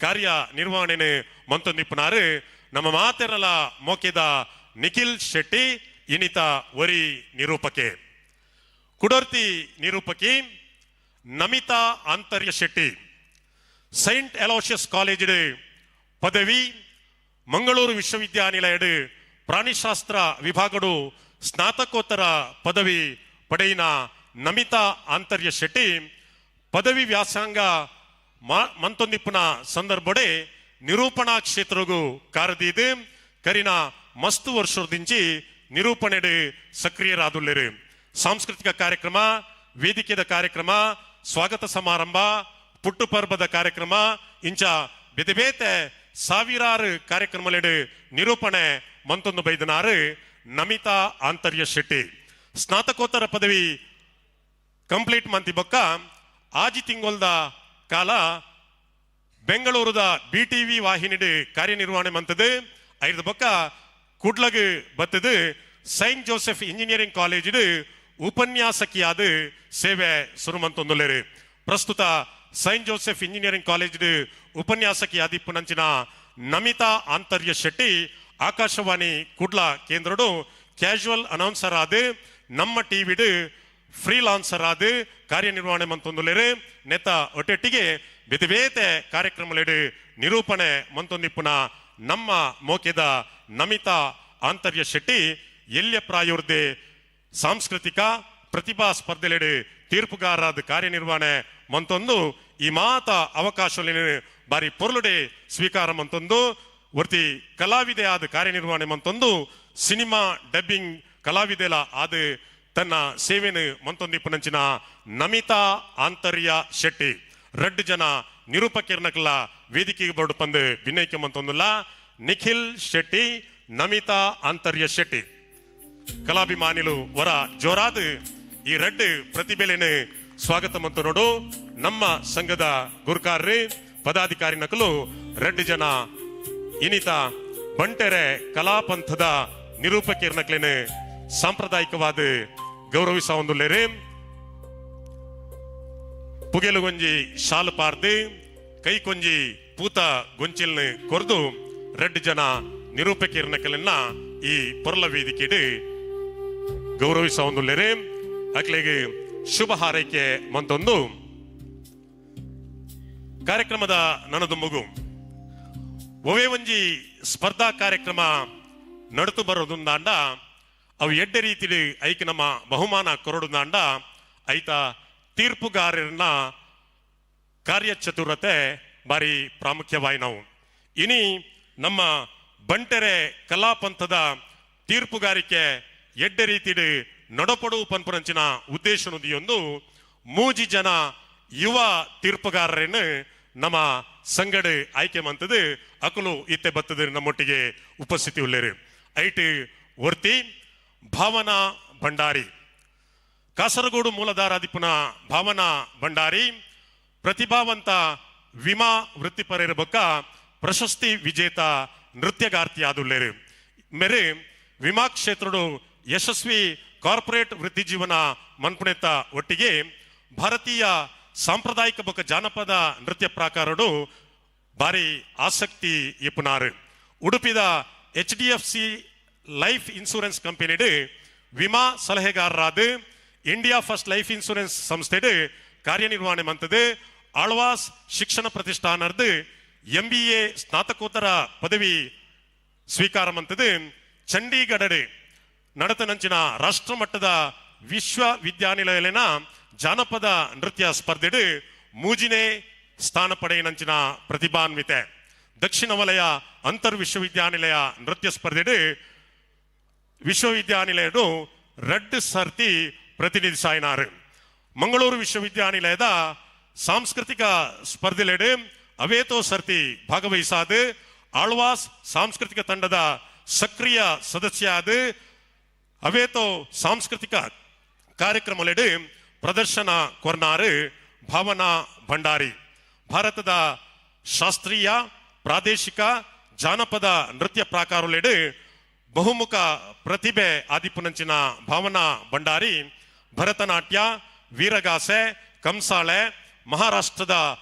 ಕಾರ್ಯ ನಿರ್ವಹಣೆನೆ ಮಂತೊಂದಿಪ್ಪುನಾರು. ನಮ್ಮ ಮಾತೆರಲ ಮೋಕೆದ ನಿಖಿಲ್ ಶೆಟ್ಟಿ ಇನಿತ ಒರಿ ನಿರೂಪಕೆ. ಕುಡರ್ತಿ ನಿರೂಪಕಿ Namita Antarya Shetty, Saint Aloysius college ಪದವಿ, ಮಂಗಳೂರು ವಿಶ್ವವಿದ್ಯಾನಿಲಯಡ್ ಪ್ರಾಣಿಶಾಸ್ತ್ರ ವಿಭಾಗಡು ಸ್ನಾತಕೋತ್ತರ ಪದವಿ ಪಡೆಯಿನ ನಮಿತಾ ಆಂತರ್ಯ ಶೆಟ್ಟಿ ಪದವಿ ವ್ಯಾಸಂಗ ಮಂತೊಂದಿಪ್ಪುನ ಸಂದರ್ಭಡೆ ನಿರೂಪಣಾ ಕ್ಷೇತ್ರಗೂ ಕಾರದೀದು ಕರಿನ ಮಸ್ತು ವರ್ಷದಿಂಚಿ ನಿರೂಪಣೆಡು ಸಕ್ರಿಯರಾದುಲ್ಲೆರು. ಸಾಂಸ್ಕೃತಿಕ ಕಾರ್ಯಕ್ರಮ, ವೇದಿಕೆದ ಕಾರ್ಯಕ್ರಮ, ಸ್ವಾಗತ ಸಮಾರಂಭ, ಪುಟ್ಟು ಪರ್ಬದ ಕಾರ್ಯಕ್ರಮ ಇಂಚ ಬೇತೆ ಬೇತೆ ಸಾವಿರಾರು ಕಾರ್ಯಕ್ರಮಲೆಡು ನಿರೂಪಣೆ ಮಂತೊಂದು ಬೈದನಾರು ನಮಿತಾ ಆಂತರ್ಯ ಶೆಟ್ಟಿ. ಸ್ನಾತಕೋತ್ತರ ಪದವಿ ಕಂಪ್ಲೀಟ್ ಮಂತಿ ಬೊಕ್ಕ ಆಜಿ ತಿಂಗೊಲ್ದ ಕಾಲ ಬೆಂಗಳೂರದ BTV ವಾಹಿನಿಡು ಕಾರ್ಯನಿರ್ವಹಣೆ ಮಂತದು. ಐದು ಬೊಕ್ಕ ಕುಡ್ಲಗು ಬತ್ತದು ಸೈಂಟ್ ಜೋಸೆಫ್ ಇಂಜಿನಿಯರಿಂಗ್ ಕಾಲೇಜಿಡು ಉಪನ್ಯಾಸಕಿಯಾದ ಸೇವೆ ಸುರುಮಂತೊಂದುಲ್ಲೆರ್. ಪ್ರಸ್ತುತ ಸೈಂಟ್ ಜೋಸೆಫ್ ಇಂಜಿನಿಯರಿಂಗ್ ಕಾಲೇಜಿಡು ಉಪನ್ಯಾಸಕಿಯಾದ ಇಪ್ಪುನಂಚಿನ ನಮಿತಾ ಆಂತರ್ಯ ಶೆಟ್ಟಿ ಆಕಾಶವಾಣಿ ಕುಡ್ಲ ಕೇಂದ್ರಡು ಕ್ಯಾಶುವಲ್ ಅನೌನ್ಸರ್ ಆದ ನಮ್ಮ ಟಿವಿಡು ಫ್ರೀಲಾನ್ಸರ್ ಆದ ಕಾರ್ಯನಿರ್ವಹಣೆ ಮಂತೊಂದುಲ್ಲೆರ್. ನೆತ್ತ ಒಟ್ಟೆಟ್ಟಿಗೆ ಬೇತೆ ಬೇತೆ ಕಾರ್ಯಕ್ರಮಲೆಡು ನಿರೂಪಣೆ ಮಂತೊಂದಿಪ್ಪುನ ನಮ್ಮ ಮೋಕೆದ ನಮಿತಾ ಆಂತರ್ಯ ಶೆಟ್ಟಿ ಎಲ್ಯ ಪ್ರಾಯುರ್ದೆ ಸಾಂಸ್ಕೃತಿಕ ಪ್ರತಿಭಾ ಸ್ಪರ್ಧೆಲೆಡು ತೀರ್ಪುಗಾರರಾದ ಕಾರ್ಯನಿರ್ವಹಣೆ ಮಂತೊಂದು ಈ ಮಾತ ಅವಕಾಶದಲ್ಲಿ ಬಾರಿ ಪೊರ್ಲುಡೆ ಸ್ವೀಕಾರ ಮಂತೊಂದು ವರ್ತಿ ಕಲಾವಿದೆ ಆದ ಕಾರ್ಯನಿರ್ವಹಣೆ ಮಂತೊಂದು ಸಿನಿಮಾ ಡಬ್ಬಿಂಗ್ ಕಲಾವಿದೆಲ ಆದ ತನ್ನ ಸೇವೆನು ಮಂತೊಂದಿಪ್ಪುನಂಚಿನ ನಮಿತಾ ಆಂತರ್ಯ ಶೆಟ್ಟಿ ರಡ್ಡು ಜನ ನಿರೂಪಕಿರ್ನಕಲ ವೇದಿಕೆಗೆ ಬರಡು ಪಂದು ವಿನಯಕ್ಕೆ ಮಂತೊಂದುಲ್ಲ ನಿಖಿಲ್ ಶೆಟ್ಟಿ, ನಮಿತಾ ಆಂತರ್ಯ ಶೆಟ್ಟಿ. ಕಲಾಭಿಮಾನಿಲು ವರ ಜೋರಾದ ಈ ರಡ್ಡು ಪ್ರತಿಭೆಲೇನು ಸ್ವಾಗತ ಮಂತು ನೋಡು. ನಮ್ಮ ಸಂಘದ ಗುರುಕಾರ್ರಿ ಪದಾಧಿಕಾರಿ ನಕಲು ರಡ್ಡು ಜನ ಇನಿತ ಬಂಟೆರೆ ಕಲಾಪಂಥದ ನಿರೂಪಕಿರ್ನಕ್ಲೇನು ಸಾಂಪ್ರದಾಯಿಕವಾದ ಗೌರವಿಸ ಒಂದುಲ್ಲೇರು. ಪುಗೆಲುಗೊಂಜಿ ಶಾಲು ಪಾರ್ದು ಕೈಕೊಂಜಿ ಪೂತ ಗೊಂಚಿಲ್ನ ಕೊರ್ದು ರಡ್ಡು ಜನ ನಿರೂಪಕಿರ್ನಕಲನ್ನ ಈ ಪೊರ್ಲ ವೇದಿಕೆಡು ಗೌರವಿಸ ಒಂದುಲ್ಲೇರು. ಅಕ್ಲೆಗೆ ಶುಭ ಹಾರೈಕೆ ಮಂತೊಂದು ಕಾರ್ಯಕ್ರಮದ ನನದು ಮಗು ಒವೇ ಒಂಜಿ ಸ್ಪರ್ಧಾ ಕಾರ್ಯಕ್ರಮ ನಡತು ಬರೋದುಂದಾಂಡ ಅವು ಎಡ್ಡೆ ರೀತಿಲಿ ಐಕ್ ನಮ್ಮ ಬಹುಮಾನ ಕೊರಡುಂದಾಂಡ ಐತ ತೀರ್ಪುಗಾರರನ್ನ ಕಾರ್ಯಚತುರತೆ ಬಾರಿ ಪ್ರಾಮುಖ್ಯವಾಯಿ ನಾವು ಇನಿ ನಮ್ಮ ಬಂಟೆರೆ ಕಲಾಪಂಥದ ತೀರ್ಪುಗಾರಿಕೆ ಎಡ್ಡೆ ರೀತಿಲಿ ನಡಪಡು ಪನ್ಪುರಂಚಿನ ಉದ್ದೇಶ ನುದಿಯೊಂದು ಮೂಜಿ ಜನ ಯುವ ತೀರ್ಪುಗಾರರನ್ನು ನಮ್ಮ ಸಂಗಡ ಆಯ್ಕೆ ಮಂತದ್ದು ಅಕಲು ಇತ್ತೆ ಬತ್ತದ ನಮ್ಮೊಟ್ಟಿಗೆ ಉಪಸ್ಥಿತಿ ಉಳ್ಳೇರು. ಐಟ್ ವರ್ತಿ ಭಾವನಾ ಭಂಡಾರಿ, ಕಾಸರಗೋಡು ಮೂಲಧಾರಾಧಿಪುನ ಭಾವನಾ ಭಂಡಾರಿ ಪ್ರತಿಭಾವಂತ ವಿಮಾ ವೃತ್ತಿಪರರ ಬೊಕ್ಕ ಪ್ರಶಸ್ತಿ ವಿಜೇತ ನೃತ್ಯಗಾರ್ತಿಯಾದುಲ್ಲೇರು. ಮೇರೆ ವಿಮಾ ಕ್ಷೇತ್ರಡು ಯಶಸ್ವಿ ಕಾರ್ಪೊರೇಟ್ ವೃತ್ತಿ ಜೀವನ ಮನ್ಪುಣೆತ ಒಟ್ಟಿಗೆ ಭಾರತೀಯ ಸಾಂಪ್ರದಾಯಿಕ ಬೊಕ್ಕ ಜಾನಪದ ನೃತ್ಯ ಪ್ರಾಕಾರಡು ಭಾರಿ ಆಸಕ್ತಿ ಇಪ್ಪುನಾರು. ಉಡುಪಿದ HDFC life insurance ಕಂಪನಿಡು ವಿಮಾ ಸಲಹೆಗಾರರಾದ ಇಂಡಿಯಾ ಫಸ್ಟ್ ಲೈಫ್ ಇನ್ಶೂರೆನ್ಸ್ ಸಂಸ್ಥೆಡು ಕಾರ್ಯನಿರ್ವಹಣೆ ಮಂತದ್ದು ಆಳ್ವಾಸ್ ಶಿಕ್ಷಣ ಪ್ರತಿಷ್ಠಾನದ MBA ಸ್ನಾತಕೋತ್ತರ ಪದವಿ ಸ್ವೀಕಾರ ಮಂತದ್ದು ಚಂಡೀಗಢ ನಡತನಂಚಿನ ರಾಷ್ಟ್ರಮಟ್ಟದ ವಿಶ್ವವಿದ್ಯಾನಿಲಯಲಿನ ಜಾನಪದ ನೃತ್ಯ ಸ್ಪರ್ಧೆಡು ಮೂಜಿನೇ ಸ್ಥಾನ ಪಡೆಯಿನಂಚಿನ ಪ್ರತಿಭಾನ್ವಿತೆ. ದಕ್ಷಿಣ ವಲಯ ಅಂತರ್ ವಿಶ್ವವಿದ್ಯಾನಿಲಯ ನೃತ್ಯ ಸ್ಪರ್ಧೆಡು ವಿಶ್ವವಿದ್ಯಾನಿಲಯಡು ರಡ್ಡು ಸರ್ತಿ ಪ್ರತಿನಿಧಿಸಾಯಿನಾರು. ಮಂಗಳೂರು ವಿಶ್ವವಿದ್ಯಾನಿಲಯದ ಸಾಂಸ್ಕೃತಿಕ ಸ್ಪರ್ಧೆಲೆಡು ಅವೇತೋ ಸರ್ತಿ ಭಾಗವಹಿಸಾದ ಆಳ್ವಾಸ್ ಸಾಂಸ್ಕೃತಿಕ ತಂಡದ ಸಕ್ರಿಯ ಸದಸ್ಯ ಆದ ಅವೇತೋ ಸಾಂಸ್ಕೃತಿಕ ಕಾರ್ಯಕ್ರಮಲೆಡು ಪ್ರದರ್ಶನ ಕೊರ್ನಾರು ಭಾವನಾ ಭಂಡಾರಿ. ಭಾರತದ ಶಾಸ್ತ್ರೀಯ ಪ್ರಾದೇಶಿಕ ಜಾನಪದ ನೃತ್ಯ ಪ್ರಾಕಾರಲೆಡು ಬಹುಮುಖ ಪ್ರತಿಭೆ ಆದಿಪುನಂಚಿನ ಭಾವನಾ ಭಂಡಾರಿ ಭರತನಾಟ್ಯ, ವೀರಗಾಸೆ, ಕಂಸಾಳೆ, ಮಹಾರಾಷ್ಟ್ರದ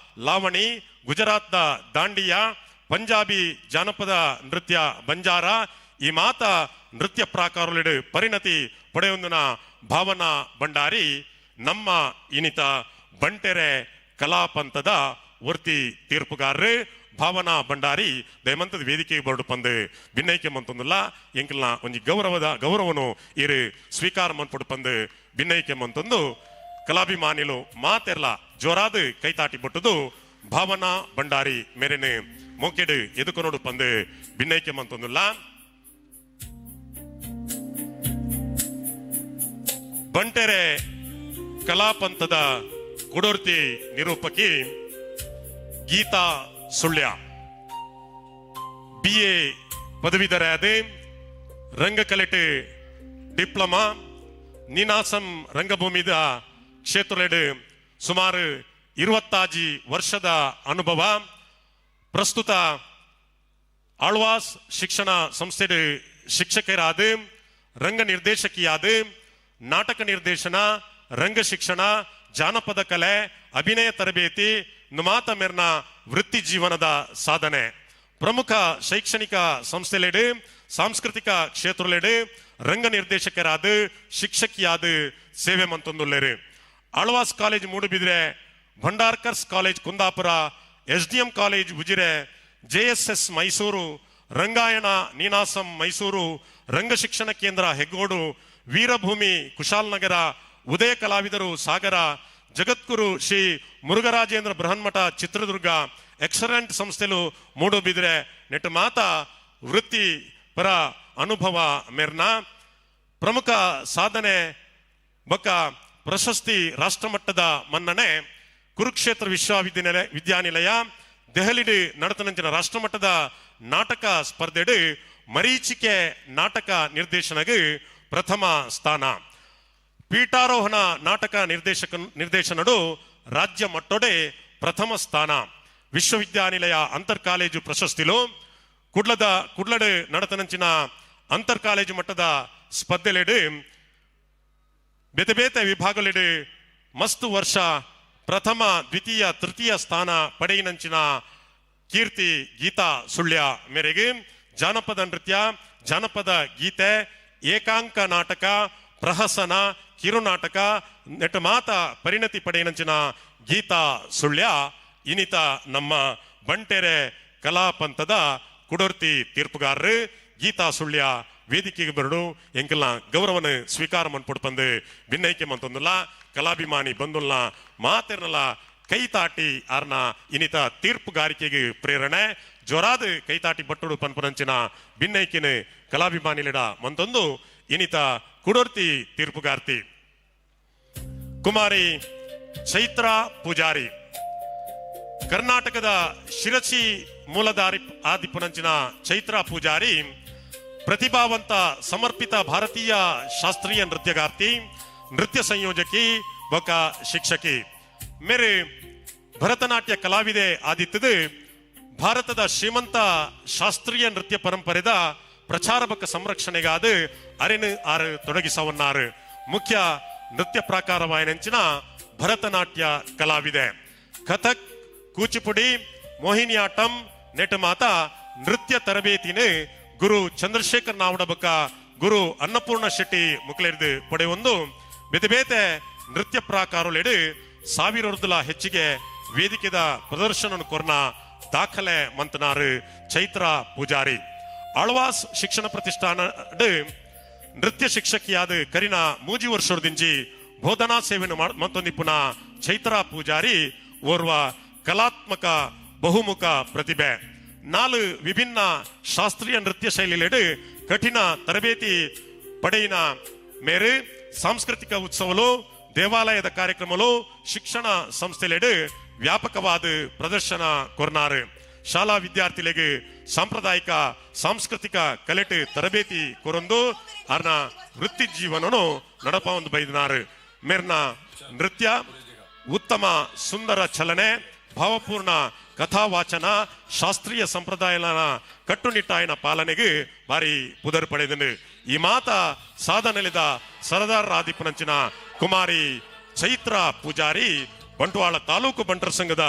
ಲಾವಣಿ, ಗುಜರಾತ್ದ ದಾಂಡಿಯಾ, ಪಂಜಾಬಿ ಜಾನಪದ ನೃತ್ಯ ಬಂಜಾರ ಈ ಮಾತ ನೃತ್ಯ ಪ್ರಾಕಾರಲೆಡು ಪರಿಣತಿ ಪಡೆಯೊಂದಿನ ಭಾವನಾ ಭಂಡಾರಿ ನಮ್ಮ ಇನಿತ ಬಂಟೆರೆ ಕಲಾಪಂಥದ ವರ್ತಿ ತೀರ್ಪುಗಾರರು ಭಾವನಾ ಭಂಡಾರಿ ದಯಮಂತದ ವೇದಿಕೆಗೆ ಬರಡು ಪಂದು ಭಿನ್ನೈಕೆ ಮಂತೊಂದುಲ್ಲ ಎಂಕಲ್ನ ಒಂಜಿ ಗೌರವದ ಗೌರವನು ಇರು ಸ್ವೀಕಾರ ಮನ್ಪೊಡು ಪಂದು ಭಿನ್ನೈಕೆ ಮಂತೊಂದು ಕಲಾಭಿಮಾನಿಲು ಮಾತೆರ್ಲ ಜೋರಾದ ಕೈತಾಟಿ ಬಟ್ಟುದು ಭಾವನಾ ಭಂಡಾರಿ ಮೇರೆನೆ ಮೋಕೆಡು ಎದುಕೊನೋಡು ಪಂದು ಭಿನ್ನೈಕೆ ಮಂತೊಂದುಲ್ಲ. ಬಂಟೆರೆ ಕಲಾಪಂಥದ ಕುಡೋರ್ತಿ ನಿರೂಪಕಿ ಗೀತಾ ಸುಳ್ಯ BA ಪದವೀಧರಾದ ರಂಗಕಲೆಟು ಡಿಪ್ಲೊಮಾ ನೀನಾಸಂ ರಂಗಭೂಮಿದ ಕ್ಷೇತ್ರಲೆಡು ಸುಮಾರು 25 ವರ್ಷದ ಅನುಭವ. ಪ್ರಸ್ತುತ ಆಳ್ವಾಸ್ ಶಿಕ್ಷಣ ಸಂಸ್ಥೆ ಶಿಕ್ಷಕರಾದ ರಂಗ ನಿರ್ದೇಶಕಿಯಾದ ನಾಟಕ ನಿರ್ದೇಶನ, ರಂಗ ಶಿಕ್ಷಣ, ಜಾನಪದ ಕಲೆ, ಅಭಿನಯ ತರಬೇತಿ ನುಮಾತ ಮೇರ್ನ ವೃತ್ತಿ ಜೀವನದ ಸಾಧನೆ. ಪ್ರಮುಖ ಶೈಕ್ಷಣಿಕ ಸಂಸ್ಥೆಲೆಡು, ಸಾಂಸ್ಕೃತಿಕ ಕ್ಷೇತ್ರಲೆಡು ರಂಗ ನಿರ್ದೇಶಕರಾದ, ಶಿಕ್ಷಕಿಯಾದ ಸೇವೆ ಮಂತೊಂದುಲ್ಲೇರು. Alva's college Moodbidri, Bhandarkars college Kundapura, S D M college Ujire, J S S Mysuru, Rangayana Ninasam Mysuru, Ranga Shikshana Kendra Heggodu, Veerabhoomi Kushalnagar, Udaya Kalavidaru Sagara, Jagadguru Shri Murugharajendra Bruhanmath Chitradurga, excellent ಸಂಸ್ಥೆಲು Moodbidri ನೆಟ್ಟು ಮಾತ ವೃತ್ತಿ ಪರ ಅನುಭವ ಮೇರ್ನ. ಪ್ರಮುಖ ಸಾಧನೆ ಬೊಕ್ಕ ಪ್ರಶಸ್ತಿ ರಾಷ್ಟ್ರಮಟ್ಟದ ಮನ್ನಣೆ ಕುರುಕ್ಷೇತ್ರ ವಿಶ್ವವಿದ್ಯಾನಿಲಯ ವಿದ್ಯಾನಿಲಯ ದೆಹಲಿಡ್ ನಡತನಂಚಿನ ರಾಷ್ಟ್ರಮಟ್ಟದ ನಾಟಕ ಸ್ಪರ್ಧೆಡು ಮರೀಚಿಕೆ ನಾಟಕ ನಿರ್ದೇಶನಗೆ ಪ್ರಥಮ ಸ್ಥಾನ. ಪೀಠಾರೋಹಣ ನಾಟಕ ನಿರ್ದೇಶನಡು ರಾಜ್ಯ ಮಟ್ಟೊಡೆ ಪ್ರಥಮ ಸ್ಥಾನ. ವಿಶ್ವವಿದ್ಯಾನಿಲಯ ಅಂತರ್ ಕಾಲೇಜು ಪ್ರಶಸ್ತಿಲು ಕುಡ್ಲಡು ನಡತನಂಚಿನ ಅಂತರ್ ಕಾಲೇಜು ಮಟ್ಟದ ಸ್ಪರ್ಧೆಲೆಡು ಬೇತೆ ಬೇತೆ ವಿಭಾಗಲೆಡು ಮಸ್ತು ವರ್ಷ ಪ್ರಥಮ, ದ್ವಿತೀಯ, ತೃತೀಯ ಸ್ಥಾನ ಪಡೆಯಿನಂಚಿನ ಕೀರ್ತಿ ಗೀತಾ ಸುಳ್ಯ ಮೇರೆಗೆ ಜಾನಪದ ನೃತ್ಯ, ಜಾನಪದ ಗೀತೆ, ಏಕಾಂಕ ನಾಟಕ, ಪ್ರಹಸನ, ಕಿರುನಾಟಕ ನೆಟ್ಟು ಮಾತ ಪರಿಣತಿ ಪಡೆಯಿನಂಚಿನ ಗೀತಾ ಸುಳ್ಯ ಇನಿತ ನಮ್ಮ ಬಂಟೆರೆ ಕಲಾಪಂಥದ ಕುಡೊರ್ತಿ ತೀರ್ಪುಗಾರರು ಗೀತಾ ಸುಳ್ಯ ವೇದಿಕೆಗೆ ಬರಡು ಎಂಕೆಲ್ಲ ಗೌರವನ ಸ್ವೀಕಾರ ಮನ್ಪೊಡ್ಪಂದು ಭಿನ್ನೈಕೆ ಮಂತೊಂದುಲ್ಲ. ಕಲಾಭಿಮಾನಿ ಬಂದುಲ್ಲ ಮಾತಿರ್ನಲ್ಲ ಕೈತಾಟಿ ಆರ್ನ ಇನಿತ ತೀರ್ಪುಗಾರಿಕೆಗೆ ಪ್ರೇರಣೆ ಜೊರಾದ ಕೈತಾಟಿ ಬಟ್ಟುಡು ಪನ್ಪನಂಚಿನ ಭಿನ್ನೈಕಿನ ಕಲಾಭಿಮಾನಿಲಿಡ ಮಂತೊಂದು ಇನಿತ ಕುಡೊರ್ತಿ ತೀರ್ಪುಗಾರ್ತಿ ಕುಮಾರಿ ಚೈತ್ರ ಪೂಜಾರಿ. ಕರ್ನಾಟಕದ ಶಿರಸಿ ಮೂಲದಾರಿ ಆದಿಪುನಂಚಿನ ಚೈತ್ರ ಪೂಜಾರಿ ಪ್ರತಿಭಾವಂತ ಸಮರ್ಪಿತ ಭಾರತೀಯ ಶಾಸ್ತ್ರೀಯ ನೃತ್ಯಗಾರ್ತಿ, ನೃತ್ಯ ಸಂಯೋಜಕಿ ಬೊಕ ಶಿಕ್ಷಕಿ. ಮೇರೆ ಭರತನಾಟ್ಯ ಕಲಾವಿದೆ ಆದಿತ್ತದು ಭಾರತದ ಶ್ರೀಮಂತ ಶಾಸ್ತ್ರೀಯ ನೃತ್ಯ ಪರಂಪರೆದ ಪ್ರಚಾರ ಬೊಕ ಸಂರಕ್ಷಣೆಗಾದ ಅರೆನು ಆರು ತೊಡಗಿಸವನ್ನಾರು. ಮುಖ್ಯ ನೃತ್ಯ ಪ್ರಾಕಾರವಾಯನಂಚಿನ ಭರತನಾಟ್ಯ ಕಲಾವಿದೆ. ಕಥಕ್, ಕೂಚಿಪುಡಿ, ಮೋಹಿನಿಯಾಟಂ ನೆಟಮಾತ ನೃತ್ಯ ತರಬೇತಿನ ಗುರು ಚಂದ್ರಶೇಖರ್ ನಾವಡಬಕ ಗುರು ಅನ್ನಪೂರ್ಣ ಶೆಟ್ಟಿ ಮುಕ್ಲೆರ್ದು ಪಡೆಯೊಂದು ಬೇತೆ ಬೇತೆ ನೃತ್ಯ ಪ್ರಾಕಾರಲೆಡು ಸಾವಿರರ್ದುಲ ಹೆಚ್ಚಿಗೆ ವೇದಿಕೆದ ಪ್ರದರ್ಶನ ಕೊರ್ನ ದಾಖಲೆ ಮಂತನಾರು ಚೈತ್ರ ಪೂಜಾರಿ. ಆಳ್ವಾಸ್ ಶಿಕ್ಷಣ ಪ್ರತಿಷ್ಠಾನ ನೃತ್ಯ ಶಿಕ್ಷಕಿಯಾದ ಕರಿನ ಮೂಜಿ ವರ್ಷದಿಂಚಿ ಬೋಧನಾ ಸೇವೆಯನ್ನು ಮಂತೊಂದಿಪ್ಪುನ ಚೈತ್ರ ಪೂಜಾರಿ ಓರ್ವ ಕಲಾತ್ಮಕ ಬಹುಮುಖ ಪ್ರತಿಭೆ. 4 ವಿಭಿನ್ನ ಶಾಸ್ತ್ರೀಯ ನೃತ್ಯ ಶೈಲಿಲೆಡು ಕಠಿಣ ತರಬೇತಿ ಪಡೆಯಿನ ಮೇರೆ ಸಾಂಸ್ಕೃತಿಕ ಉತ್ಸವಲು, ದೇವಾಲಯದ ಕಾರ್ಯಕ್ರಮಲು, ಶಿಕ್ಷಣ ಸಂಸ್ಥೆಲೆಡು ವ್ಯಾಪಕವಾದ ಪ್ರದರ್ಶನ ಕೊರ್ನಾರು. ಶಾಲಾ ವಿದ್ಯಾರ್ಥಿಗಳಿಗೆ ಸಾಂಪ್ರದಾಯಿಕ ಸಾಂಸ್ಕೃತಿಕ ಕಲೆಟು ತರಬೇತಿ ಕೊರೊಂದು ಅರ್ನ ವೃತ್ತಿ ಜೀವನನು ನಡಪ ಒಂದು ಬೈದನಾರು. ಮೇರ್ನ ನೃತ್ಯ ಉತ್ತಮ ಸುಂದರ ಚಲನೆ, ಭಾವಪೂರ್ಣ ಕಥಾವಾಚನ, ಶಾಸ್ತ್ರೀಯ ಸಂಪ್ರದಾಯನ ಕಟ್ಟುನಿಟ್ಟಾಯನ ಪಾಲನೆಗೆ ಭಾರಿ ಪುದರ್ ಪಡೆದನು. ಈ ಮಾತ ಸಾಧನೆಲಿದ ಸರದಾರ್ ಆದಿಪನಂಚಿನ ಕುಮಾರಿ ಚೈತ್ರ ಪೂಜಾರಿ ಬಂಟ್ವಾಳ ತಾಲೂಕು ಬಂಟರ ಸಂಘದ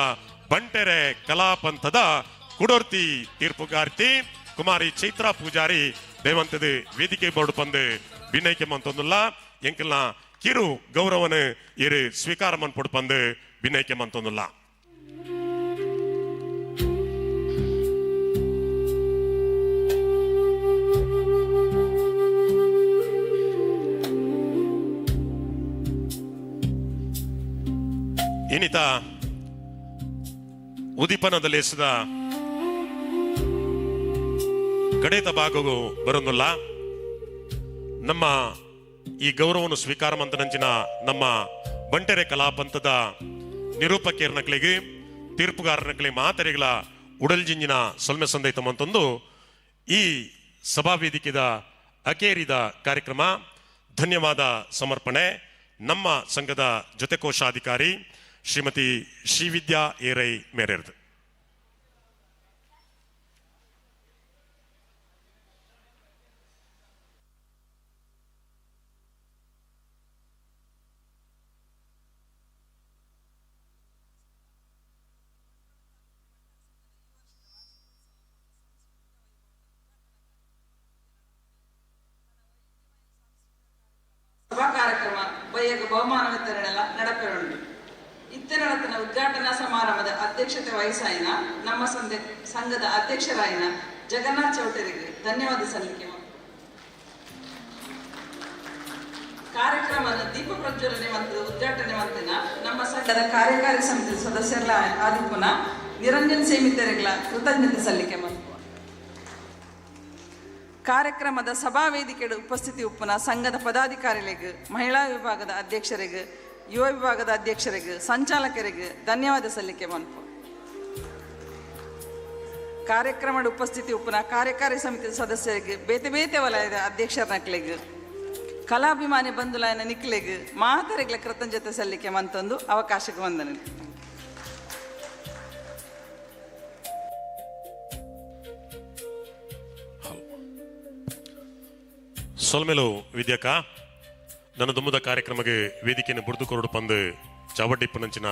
ಬಂಟೆರೆ ಕಲಾಪಂಥದ ಕುಡೊರ್ತಿ ತೀರ್ಪುಗಾರ್ತಿ ಕುಮಾರಿ ಚೈತ್ರ ಪೂಜಾರಿ ದೇವಂತದ ವೇದಿಕೆ ಬೋರ್ಡ್ ಪಂದು ಭಿನ್ನೈಕೆ ಮಂತೊಂದುಲ್ಲ. ಎಂಕೆಲ್ಲ ಕಿರು ಗೌರವನ ಇರು ಸ್ವೀಕಾರ ಮನ್ಪೊಡು ಪಂದು ಭಿನ್ನೈಕೆ ಮಂತೊಂದುಲ್ಲ. ಇನ್ನಿತ ಉದೀಪನದಲೇಸದ ಕಡೇತ ಭಾಗವು ಬರೋದಿಲ್ಲ. ನಮ್ಮ ಈ ಗೌರವವನ್ನು ಸ್ವೀಕಾರ ಮಂತನಂಚಿನ ನಮ್ಮ ಬಂಟೆರೆ ಕಲಾಪಂಥದ ನಿರೂಪಕೇರ್ನಕ್ಲಿಗೆ ತೀರ್ಪುಗಾರನಕ್ಲಿ ಮಾತರಿಗಳ ಉಡಲ್ಜಿಂಜಿನ ಸೊಲ್ಮೆ ಸಂದೈತ ಮಂತೊಂದು ಈ ಸಭಾವೇದಿಕೆದ ಅಕೇರಿದ ಕಾರ್ಯಕ್ರಮ ಧನ್ಯವಾದ ಸಮರ್ಪಣೆ ನಮ್ಮ ಸಂಘದ ಜೊತೆ ಕೋಶಾಧಿಕಾರಿ ಶ್ರೀಮತಿ ಶ್ರೀವಿದ್ಯಾ ಏರೈ ಮೇರೆರ್ದು. ಬಯ್ಯಗ್ ಬಹುಮಾನ ವಿತರಣೆಲ ನಡಪೆರುಂಡು. ಇತ್ತೆ ನಡತನ ಉದ್ಘಾಟನಾ ಸಮಾರಂಭದ ಅಧ್ಯಕ್ಷತೆ ವಹಿಸಾಯಿನ ನಮ್ಮ ಸಂಘದ ಅಧ್ಯಕ್ಷರಾಯಿನ ಜಗನ್ನಾಥ್ ಚೌಟರಿಗೆ ಧನ್ಯವಾದ ಸಲ್ಲಿಕೆ. ಕಾರ್ಯಕ್ರಮದ ದೀಪ ಪ್ರಜ್ವಲನೆ ಮತ್ತು ಉದ್ಘಾಟನೆ ಮಂತಿನ ನಮ್ಮ ಸಂಘದ ಕಾರ್ಯಕಾರಿ ಸಮಿತಿ ಸದಸ್ಯರ ಆದಿಪ್ಪುನ ನಿರಂಜನ್ ಸೇಮಿತರಿಗಳ ಕೃತಜ್ಞತೆ ಸಲ್ಲಿಕೆ ಮಲ್ಪುವ. ಕಾರ್ಯಕ್ರಮದ ಸಭಾ ವೇದಿಕೆ ಉಪಸ್ಥಿತಿ ಉಪ್ಪುನ ಸಂಘದ ಪದಾಧಿಕಾರಿಗಳಿಗೆ, ಮಹಿಳಾ ವಿಭಾಗದ ಅಧ್ಯಕ್ಷರಿಗೆ, ಯುವ ವಿಭಾಗದ ಅಧ್ಯಕ್ಷರಿಗೆ, ಸಂಚಾಲಕರಿಗೆ ಧನ್ಯವಾದ ಸಲ್ಲಿಕೆ ಮನ್ಪು. ಕಾರ್ಯಕ್ರಮದ ಉಪಸ್ಥಿತಿ ಉಪ್ಪುನ ಕಾರ್ಯಕಾರಿ ಸಮಿತಿ ಸದಸ್ಯರಿಗೆ, ಬೇತೆ ಬೇತೆ ವಲಯದ ಅಧ್ಯಕ್ಷರ ನಕ್ಲೆಗ್, ಕಲಾಭಿಮಾನಿ ಬಂಧುಲಾಯನ ನಿಕ್ಲೆಗ್ ಮಾತರೆಗ್ಲ ಕೃತಜ್ಞತೆ ಸಲ್ಲಿಕೆ ಮಂತೊಂದು ಅವಕಾಶಕ್ಕೆ ವಂದನೆ. ಸೊಲ್ಮೆಲು ವಿದ್ಯಕ ನನ್ನ ದುಮ್ಮದ ಕಾರ್ಯಕ್ರಮಕ್ಕೆ ವೇದಿಕೆಯನ್ನು ಬುಡ್ದು ಕೊರಡು ಪಂದು ಚಾವಡಿಪ್ಪನಂಚಿನ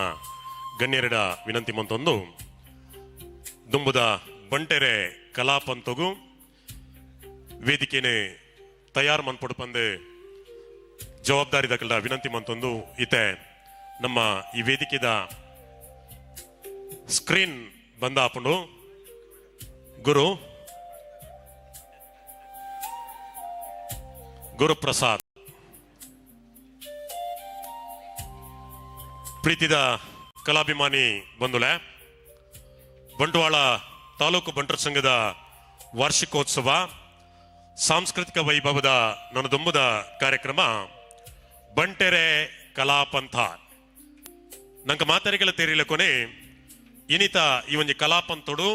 ಗಣ್ಯರೆಡ ವಿನಂತಿ ಮಂತೊಂದು ದುಂಬುದ ಬಂಟೆರೆ ಕಲಾಪಂತೊಗು ವೇದಿಕೆನೆ ತಯಾರು ಮನ್ಪೊಡು ಪಂದು ಜವಾಬ್ದಾರಿ ದಕಲ್ದ ವಿನಂತಿ ಮಂತೊಂದು ಇತೆ ನಮ್ಮ ಈ ವೇದಿಕೆದ ಸ್ಕ್ರೀನ್ ಬಂದ ಆಪುಂಡು. ಗುರು ಗುರುಪ್ರಸಾದ್ ಪ್ರೀತಿದ ಕಲಾಭಿಮಾನಿ ಬಂಧುಲೆ, ಬಂಟ್ವಾಳ ತಾಲೂಕು ಬಂಟರ ಸಂಘದ ವಾರ್ಷಿಕೋತ್ಸವ ಸಾಂಸ್ಕೃತಿಕ ವೈಭವದ ನನದೊಂಬುದ ಕಾರ್ಯಕ್ರಮ ಬಂಟೆರೆ ಕಲಾಪಂಥ. ನಂಕ ಮಾತರಿಗಳ ತೇರಿಲ ಕೊನೆ ಇನಿತ ಈ ಒಂಜಿ ಕಲಾಪಂಥೊಡು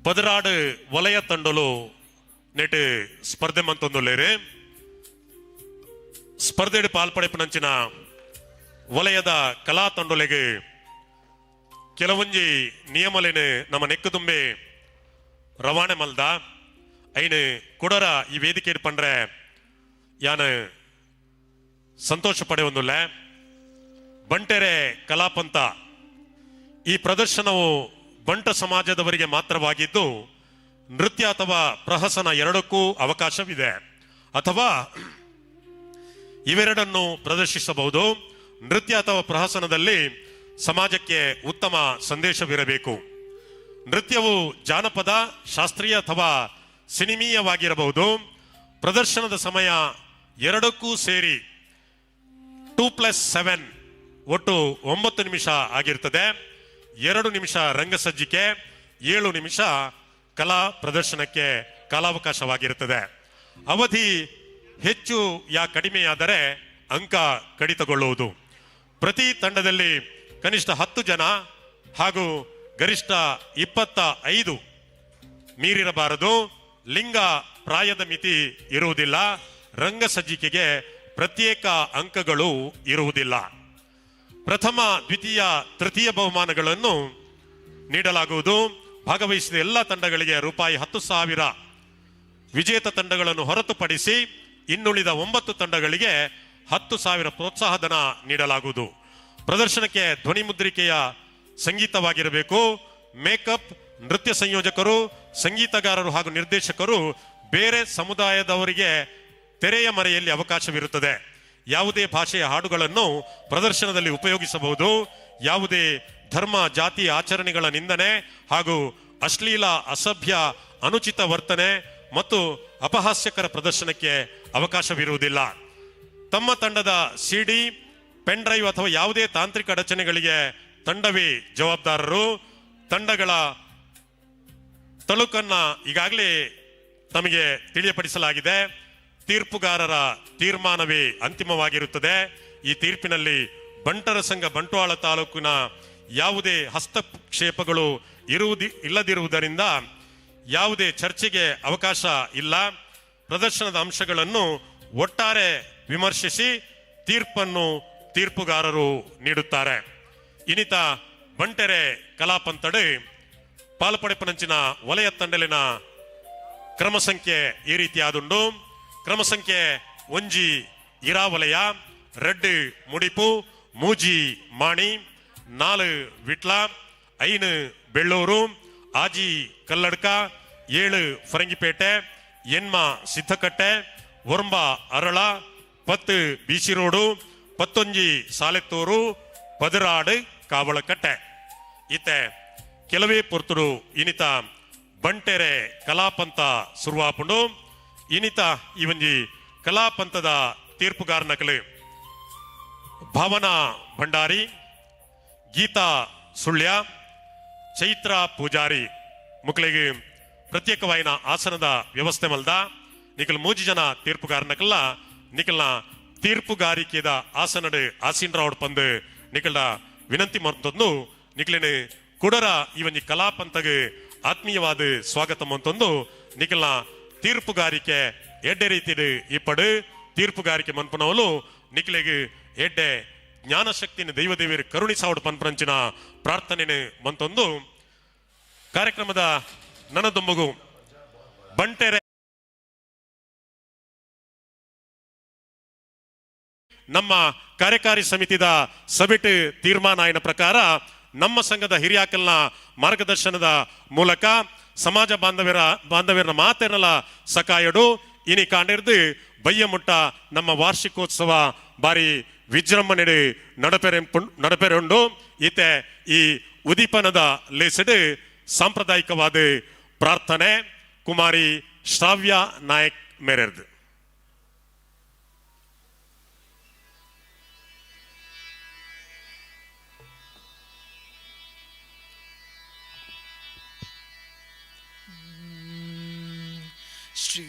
ಪದರಾಡು ವಲಯ ತಂಡಲು ನೆಟ್ ಸ್ಪರ್ಧೆ ಮಂತೊಂದುಲ್ಲೇರು. ಸ್ಪರ್ಧೆಡು ಪಾಲ್ಪಡೆಪುನಂಚಿನ ವಲಯದ ಕಲಾ ತಂಡೊಲೆಗ್ ಕೆಲವೊಂಜಿ ನಿಯಮಲೇನು ನಮ್ಮ ನೆಕ್ಕು ತುಂಬೆ ರವಾನೆ ಮಲ್ದ ಐನು ಕುಡರ ಈ ವೇದಿಕೆ ಪಂಡ್ರೆ ಯಾನು ಸಂತೋಷ ಪಡೆಯೊಂದುಲ್ಲ. ಬಂಟೆರೆ ಕಲಾಪಂಥ ಈ ಪ್ರದರ್ಶನವು ಬಂಟ ಸಮಾಜದವರಿಗೆ ಮಾತ್ರವಾಗಿದ್ದು ನೃತ್ಯ ಅಥವಾ ಪ್ರಹಸನ ಎರಡಕ್ಕೂ ಅವಕಾಶವಿದೆ, ಅಥವಾ ಇವೆರಡನ್ನು ಪ್ರದರ್ಶಿಸಬಹುದು. ನೃತ್ಯ ಅಥವಾ ಪ್ರಹಸನದಲ್ಲಿ ಸಮಾಜಕ್ಕೆ ಉತ್ತಮ ಸಂದೇಶವಿರಬೇಕು. ನೃತ್ಯವು ಜಾನಪದ, ಶಾಸ್ತ್ರೀಯ ಅಥವಾ ಸಿನಿಮೀಯವಾಗಿರಬಹುದು. ಪ್ರದರ್ಶನದ ಸಮಯ ಎರಡಕ್ಕೂ ಸೇರಿ 2+7 ಒಟ್ಟು 9 ನಿಮಿಷ ಆಗಿರ್ತದೆ. 2 ನಿಮಿಷ ರಂಗಸಜ್ಜಿಕೆ, 7 ನಿಮಿಷ ಕಲಾ ಪ್ರದರ್ಶನಕ್ಕೆ ಕಾಲಾವಕಾಶವಾಗಿರುತ್ತದೆ. ಅವಧಿ ಹೆಚ್ಚು ಯಾ ಕಡಿಮೆಯಾದರೆ ಅಂಕ ಕಡಿತಗೊಳ್ಳುವುದು. ಪ್ರತಿ ತಂಡದಲ್ಲಿ ಕನಿಷ್ಠ 10 ಜನ ಹಾಗೂ ಗರಿಷ್ಠ 25 ಮೀರಿರಬಾರದು. ಲಿಂಗ ಪ್ರಾಯದ ಮಿತಿ ಇರುವುದಿಲ್ಲ. ರಂಗಸಜ್ಜಿಕೆಗೆ ಪ್ರತ್ಯೇಕ ಅಂಕಗಳು ಇರುವುದಿಲ್ಲ. ಪ್ರಥಮ, ದ್ವಿತೀಯ, ತೃತೀಯ ಬಹುಮಾನಗಳನ್ನು ನೀಡಲಾಗುವುದು. ಭಾಗವಹಿಸಿದ ಎಲ್ಲ ತಂಡಗಳಿಗೆ ರೂಪಾಯಿ 10,000, ವಿಜೇತ ತಂಡಗಳನ್ನು ಹೊರತುಪಡಿಸಿ ಇನ್ನುಳಿದ 9 ತಂಡಗಳಿಗೆ 10,000 ಪ್ರೋತ್ಸಾಹಧನ ನೀಡಲಾಗುವುದು. ಪ್ರದರ್ಶನಕ್ಕೆ ಧ್ವನಿ ಮುದ್ರಿಕೆಯ ಸಂಗೀತವಾಗಿರಬೇಕು. ಮೇಕಪ್, ನೃತ್ಯ ಸಂಯೋಜಕರು, ಸಂಗೀತಗಾರರು ಹಾಗೂ ನಿರ್ದೇಶಕರು ಬೇರೆ ಸಮುದಾಯದವರಿಗೆ ತೆರೆಯ ಮರೆಯಲ್ಲಿ ಅವಕಾಶವಿರುತ್ತದೆ. ಯಾವುದೇ ಭಾಷೆಯ ಹಾಡುಗಳನ್ನು ಪ್ರದರ್ಶನದಲ್ಲಿ ಉಪಯೋಗಿಸಬಹುದು. ಯಾವುದೇ ಧರ್ಮ, ಜಾತಿ, ಆಚರಣೆಗಳ ನಿಂದನೆ ಹಾಗೂ ಅಶ್ಲೀಲ, ಅಸಭ್ಯ, ಅನುಚಿತ ವರ್ತನೆ ಮತ್ತು ಅಪಹಾಸ್ಯಕರ ಪ್ರದರ್ಶನಕ್ಕೆ ಅವಕಾಶವಿರುವುದಿಲ್ಲ. ತಮ್ಮ ತಂಡದ CD, pen drive ಅಥವಾ ಯಾವುದೇ ತಾಂತ್ರಿಕ ಅಡಚಣೆಗಳಿಗೆ ತಂಡವೇ ಜವಾಬ್ದಾರರು. ತಂಡಗಳ ತಳುಕನ್ನ ಈಗಾಗಲೇ ತಮಗೆ ತಿಳಿಯಪಡಿಸಲಾಗಿದೆ. ತೀರ್ಪುಗಾರರ ತೀರ್ಮಾನವೇ ಅಂತಿಮವಾಗಿರುತ್ತದೆ. ಈ ತೀರ್ಪಿನಲ್ಲಿ ಬಂಟರ ಸಂಘ ಬಂಟ್ವಾಳ ತಾಲೂಕಿನ ಯಾವುದೇ ಹಸ್ತಕ್ಷೇಪಗಳು ಇಲ್ಲದಿರುವುದರಿಂದ ಯಾವುದೇ ಚರ್ಚೆಗೆ ಅವಕಾಶ ಇಲ್ಲ. ಪ್ರದರ್ಶನದ ಅಂಶಗಳನ್ನು ಒಟ್ಟಾರೆ ವಿಮರ್ಶಿಸಿ ತೀರ್ಪನ್ನು ತೀರ್ಪುಗಾರರು ನೀಡುತ್ತಾರೆ. ಇನಿತ ಬಂಟೆರೆ ಕಲಾಪಂತಡೆ ಪಾಲ್ಪಡೆಪನಂಚಿನ ವಲಯ ತಂಡಲಿನ ಕ್ರಮ ಸಂಖ್ಯೆ ಈ ರೀತಿಯಾದುಂಡು. ಕ್ರಮ ಸಂಖ್ಯೆ 1 ಇರಾ ವಲಯ, 2 ಮುಡಿಪು, 3 ಮಾಣಿ, 4 ವಿಟ್ಲ, 5 ಬೆಳ್ಳೂರು, 6 ಕಲ್ಲಡ್ಕ, 7 ಫರಂಗಿಪೇಟೆ, 8 ಸಿದ್ಧಕಟ್ಟೆ, 9 ಅರಳ, 10 ಬಿಸಿ ರೋಡು, 11 ಸಾಲೆತ್ತೂರು, 16 ಕಾವಳಕಟ್ಟೆ. ಇತ್ತೆ ಕೆಲವೇ ಪೊರ್ತುಡು ಇನಿತ ಬಂಟೆರೆ ಕಲಾಪಂತ ಸುರುವಾಪುಂಡು. ಇನಿತ ಈ ಒಂಜಿ ಕಲಾಪಂತದ ತೀರ್ಪುಗಾರನಕಲು ಭಾವನಾ ಭಂಡಾರಿ, ಗೀತಾ ಸುಳ್ಯ, ಚೈತ್ರ ಪೂಜಾರಿ ಮುಕ್ಳಿಗೆ ಪ್ರತ್ಯೇಕವಾಯಿನ ಆಸನದ ವ್ಯವಸ್ಥೆ ಮಲ್ದ. ನಿಖಲ್ ಮೂಜಿ ಜನ ತೀರ್ಪುಗಾರನಕಲ್ಲ ನಿಖಲ್ನ ತೀರ್ಪುಗಾರಿಕೆದ ಆಸನಡು ಆಸೀನರಾವ್ ಪಂದು ನಿಖಲ್ಡ ವಿನಂತಿ ಮಂತೊಂದು ನಿಖಲಿನ ಕುಡರ ಈ ಒಂಜಿ ಕಲಾಪಂತಗ್ ಆತ್ಮೀಯವಾದ ಸ್ವಾಗತ ಮಂತೊಂದು ನಿಖಲ್ನ ತೀರ್ಪುಗಾರಿಕೆ ಎಡ್ಡೆ ರೀತಿಡು ಇಪ್ಪಡು ತೀರ್ಪುಗಾರಿಕೆ ಮನ್ಪುನವಲು ನಿಖಲಿಗೆ ಎಡ್ಡೆ ಜ್ಞಾನಶಕ್ತಿನ ದೈವದೇವಿಯರು ಕರುಣಿಸಾವಡು ಪನ್ಪರಂಚಿನ ಪ್ರಾರ್ಥನೆ ಮಂತೊಂದು ಕಾರ್ಯಕ್ರಮದ ನನದೊಂಬಗು ಬಂಟೆರೆ ನಮ್ಮ ಕಾರ್ಯಕಾರಿ ಸಮಿತಿದ ಸಭೆಟ್ ತೀರ್ಮಾನ ಆಯ್ನ ಪ್ರಕಾರ ನಮ್ಮ ಸಂಘದ ಹಿರಿಯಾಕಲ್ನ ಮಾರ್ಗದರ್ಶನದ ಮೂಲಕ ಸಮಾಜ ಬಾಂಧವ್ಯರ ಮಾತೆರಲ ಸಕಾಯಡು ಇನಿ ಕಾಂಡಿರ್ದು ಬಯ್ಯಮುಟ್ಟ ನಮ್ಮ ವಾರ್ಷಿಕೋತ್ಸವ ಬಾರಿ ವಿಜೃಂಭಣೆ ನಡಪೆರುಂಡು. ಈತೆ ಈ ಉದೀಪನದ ಲೇಸಡು ಸಾಂಪ್ರದಾಯಿಕವಾದ ಪ್ರಾರ್ಥನೆ ಕುಮಾರಿ ಶ್ರಾವ್ಯ ನಾಯಕ್ ಮೇರೆರ್ದು. ಶ್ರೀ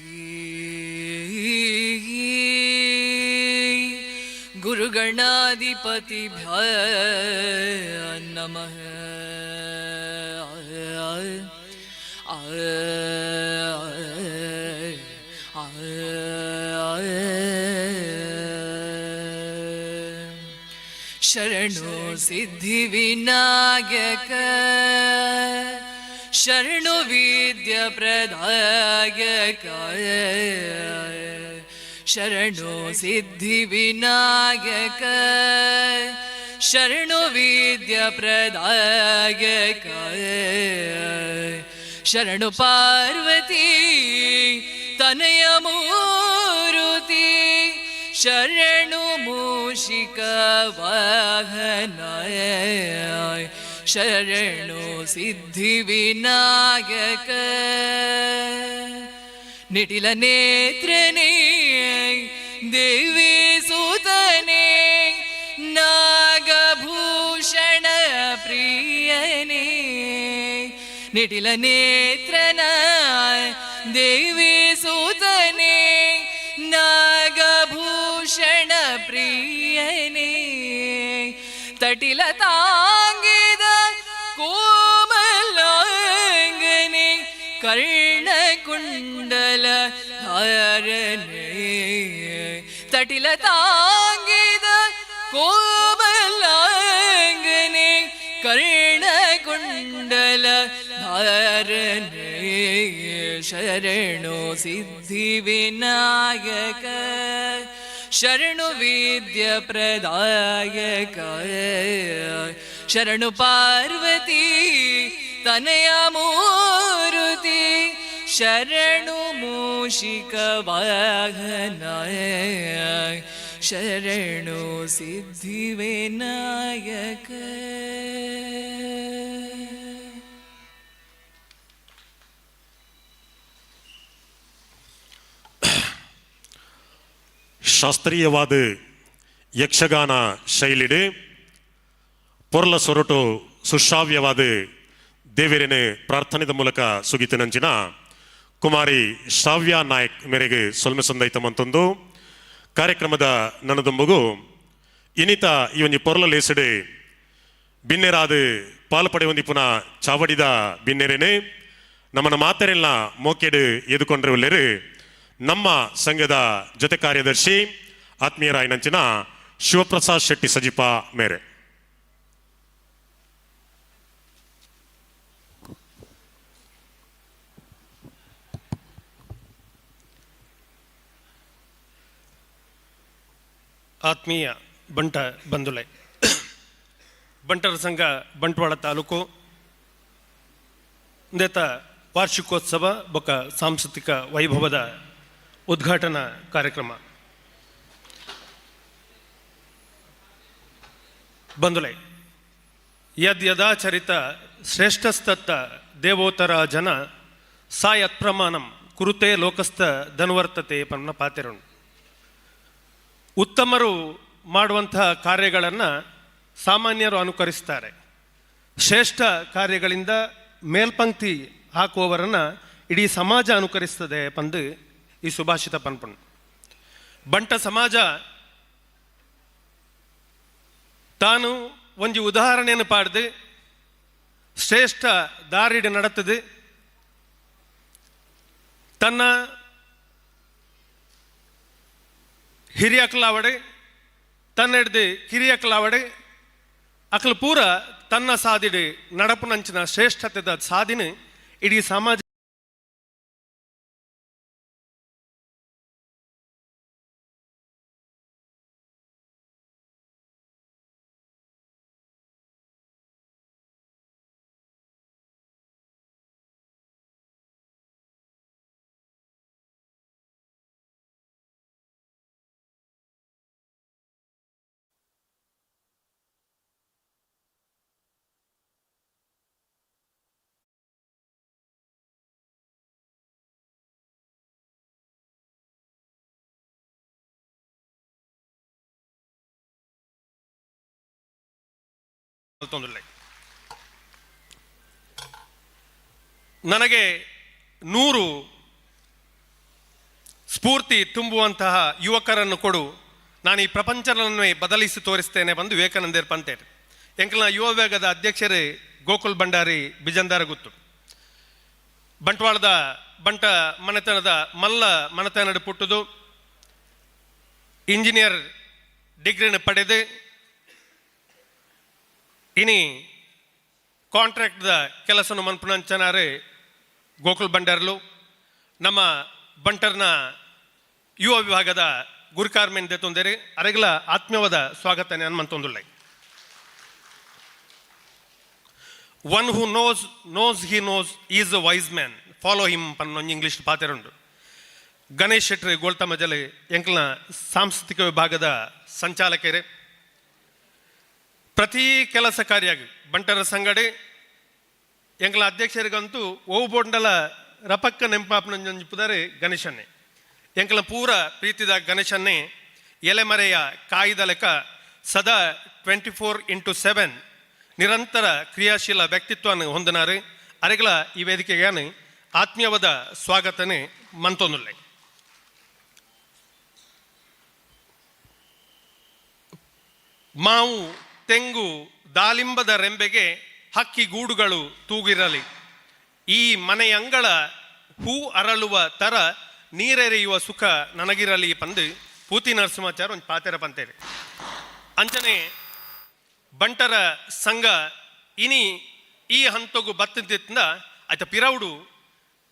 ಗುರುಗಣಾಧಿಪತಿಭ್ಯ ನಮಃ. ಶರಣು ಸಿದ್ಧಿವಿನಾಯಕ ಶರಣು ವಿದ್ಯ ಪ್ರದಾಯಕ ಶರಣು ಸಿದ್ಧಿವಿನಾಯಕ ಶರಣು ವಿದ್ಯ ಪ್ರದಾಯಕ ಶರಣು ಪಾರ್ವತಿ ತನಯ ಮೂರುತಿ ಶರಣು ಮೂಷಿಕ ವಾಹನ ಶರಣು ಸಿದ್ಧಿವಿನಾಯಕ ನಿಟಿಲ ನೇತ್ರನೇ ದೇವಿ ಸುತನೇ ನಾಗಭೂಷಣ ಪ್ರಿಯನೇ ನಿಟಿಲ ನೇತ್ರನ ದೇವಿ ಸುತನೇ ನಾಗಭೂಷಣ ಪ್ರಿಯನೇ ತಟಿಲ ತಾಂಗಿದ ಕೋಮಲಾಂಗನೆ ಕರ್ಣಕುಂಡಲ ಧಾರನೆ ತಟಿಲ ತಾಂಗಿದ ಕೋಮಲಾಂಗನೆ ಕರ್ಣಕುಂಡಲ ಧಾರನೆ ಶರಣು ಸಿದ್ಧಿವಿನಾಯಕ ಶರಣು ವಿದ್ಯ ಪ್ರದಾಯಕ ಶರಣು ಪಾರ್ವತಿ ತನಯ ಮೂರುತಿ ಶರಣು ಮೂಷಿಕ ವಾಹನ ಶರಣು ಸಿದ್ಧಿವಿನಾಯಕ. ಶಾಸ್ತ್ರೀಯವಾದ ಯಕ್ಷಗಾನ ಶೈಲಿಡು ಪೊರ್ಲ ಸೊರಟು ಸುಶ್ರಾವ್ಯವಾದ ದೇವರಿನ ಪ್ರಾರ್ಥನೆದ ಮೂಲಕ ಸುಗಿತನಂಚಿನ ಕುಮಾರಿ ಶ್ರಾವ್ಯ ನಾಯಕ್ ಮೇರೆಗೆ ಸೊಲ್ಮೆ ಸಂದೈತ ಮಂತೊಂದು ಕಾರ್ಯಕ್ರಮದ ನನದೊಂಬಗು ಇನಿತ ಈ ಒಂಜಿ ಪೊರ್ಲ ಲೇಸಡು ಬಿನ್ನೆರಾದ ಪಾಲು ಪಡೆಯೊಂದಿ ಪುನಃ ಚಾವಡಿದ ಬಿನ್ನೆರೇನೆ ನಮ್ಮನ ಮಾತೆರೆಲ್ಲ ಮೋಕೆಡು ಎದುಕೊಂಡ್ರೆ ಉಲ್ಲೇರು ನಮ್ಮ ಸಂಘದ ಜೊತೆ ಕಾರ್ಯದರ್ಶಿ ಆತ್ಮೀಯರಾಯನಂಚಿನ ಶಿವಪ್ರಸಾದ್ ಶೆಟ್ಟಿ ಸಜಿಪ ಮೇರೆ. ಆತ್ಮೀಯ ಬಂಟ ಬಂಧುಲೆ, ಬಂಟರ ಸಂಘ ಬಂಟ್ವಾಳ ತಾಲೂಕು ಇಂದೇತ ವಾರ್ಷಿಕೋತ್ಸವ ಬೊಕ್ಕ ಸಾಂಸ್ಕೃತಿಕ ವೈಭವದ ಉದ್ಘಾಟನಾ ಕಾರ್ಯಕ್ರಮ. ಬಂಧುಲೆ, ಯದ್ ಯದಾಚರಿತ ಶ್ರೇಷ್ಠಸ್ತತ್ತ ದೇವೋತ್ತರ ಜನ ಸಾ ಯತ್ ಪ್ರಮಾಣಂ ಕುರುತೆ ಲೋಕಸ್ಥ ಧನುವರ್ತತೆ ಪನ್ನ ಪಾತೆರುಂಡು. ಉತ್ತಮರು ಮಾಡುವಂತಹ ಕಾರ್ಯಗಳನ್ನು ಸಾಮಾನ್ಯರು ಅನುಕರಿಸ್ತಾರೆ. ಶ್ರೇಷ್ಠ ಕಾರ್ಯಗಳಿಂದ ಮೇಲ್ಪಂಕ್ತಿ ಹಾಕುವವರನ್ನು ಇಡೀ ಸಮಾಜ ಅನುಕರಿಸ್ತದೆ ಪಂದು ಈ ಸುಭಾಷಿತ ಪನ್ಪುಂಡು. ಬಂಟ ಸಮಾಜ ತಾನು ಒಂಜಿ ಉದಾಹರಣೆಯನ್ನು ಪಾಡ್ದು ಶ್ರೇಷ್ಠ ದಾರಿಡ್ ನಡತದೆ. ತನ್ನ ಹಿರಿಯಕ್ಲಾವಡೆ, ತನ್ನ ಹಿಡ್ದು ಕಿರಿಯಕ್ಲಾವಡೆ, ಅಕಲ್ ಪೂರ ತನ್ನ ಸಾದಿಡು ನಡಪುನಂಚಿನ ಶ್ರೇಷ್ಠತೆದ ಸಾದಿನ ಇಡೀ ಸಮಾಜ ತೊಂದರೆ. ನನಗೆ 100 ಸ್ಫೂರ್ತಿ ತುಂಬುವಂತಹ ಯುವಕರನ್ನು ಕೊಡು, ನಾನು ಈ ಪ್ರಪಂಚವನ್ನೇ ಬದಲಿಸಿ ತೋರಿಸ್ತೇನೆ ಬಂದು ವಿವೇಕಾನಂದರ್ ಪಂತೇರು. ಎಂಕಲ್ನ ಯುವ ವೇಗದ ಅಧ್ಯಕ್ಷರೇ ಗೋಕುಲ್ ಭಂಡಾರಿ ಬಿಜಂದಾರ ಗುತ್ತು, ಬಂಟ್ವಾಳದ ಬಂಟ ಮನೆತನದ ಮಲ್ಲ ಮನೆತನದ ಪುಟ್ಟುದು, ಇಂಜಿನಿಯರ್ ಡಿಗ್ರಿನ ಪಡೆದು ಇನಿ ಕಾಂಟ್ರಾಕ್ಟ್ದ ಕೆಲಸನು ಮನ್ಪುನಂಚನಾರೆ ಗೋಕುಲ್ ಭಂಡಾರ್ಲು. ನಮ್ಮ ಬಂಟರ್ನ ಯುವ ವಿಭಾಗದ ಗುರುಕಾರ್ಮೆನ್ ತೊಂದರೆ ಅರೆಗಲ ಆತ್ಮೀಯವಾದ ಸ್ವಾಗತ ಅನ್ಮಂತೊಂದುಳ್ಳೆ. One who knows knows he knows is a wise man, follow him ಪನ್ನೊಂದು English ಪಾತೆರುಂಡು. Ganesh Shetty ಗೋಲ್ತಮಜಲೆ ಎಂಕ್ಲನ ಸಾಂಸ್ಕೃತಿಕ ವಿಭಾಗದ ಸಂಚಾಲಕರೇ, ಪ್ರತಿ ಕೆಲಸ ಕಾರ್ಯ ಬಂಟರ ಸಂಗಡೆ ಎಂಕ್ಲ ಅಧ್ಯಕ್ಷರಿಗಂತೂ ಓವು ಬೋಂಡಲ ರಪಕ್ಕ ನೆಂಪಾಪ್ನಂಜುಪುದರೆ ಗಣೇಶನ್ನೇ. ಎಂಕ್ಲ ಪೂರ ಪ್ರೀತಿದ ಗಣೇಶನ್ನೇ ಎಲೆಮರೆಯ ಕಾಯ್ದ ಲೆಕ್ಕ ಸದಾ 24x7 ನಿರಂತರ ಕ್ರಿಯಾಶೀಲ ವ್ಯಕ್ತಿತ್ವವನ್ನು ಹೊಂದಿನಾರು. ಅರೆಗಳ ಈ ವೇದಿಕೆಗೆ ಆತ್ಮೀಯವಾದ ಸ್ವಾಗತನೆ ಮಂತೊಂದುಲ್ಲೆ. ಮಾವು ತೆಂಗು ದಾಳಿಂಬದ ರೆಂಬೆಗೆ ಹಕ್ಕಿ ಗೂಡುಗಳು ತೂಗಿರಲಿ, ಈ ಮನೆಯಂಗಳ ಹೂ ಅರಳುವ ತರ ನೀರೆರೆಯುವ ಸುಖ ನನಗಿರಲಿ ಪಂದು ಪೂತಿ ನರಸಿಂಹಾಚಾರ ಒಂದು ಪಾತೆರ ಪಂತೇರಿ. ಅಂಚನೆ ಬಂಟರ ಸಂಘ ಇನಿ ಈ ಹಂತಗು ಬತ್ತಿಂದ ಆಯ್ತ ಪಿರೌಡು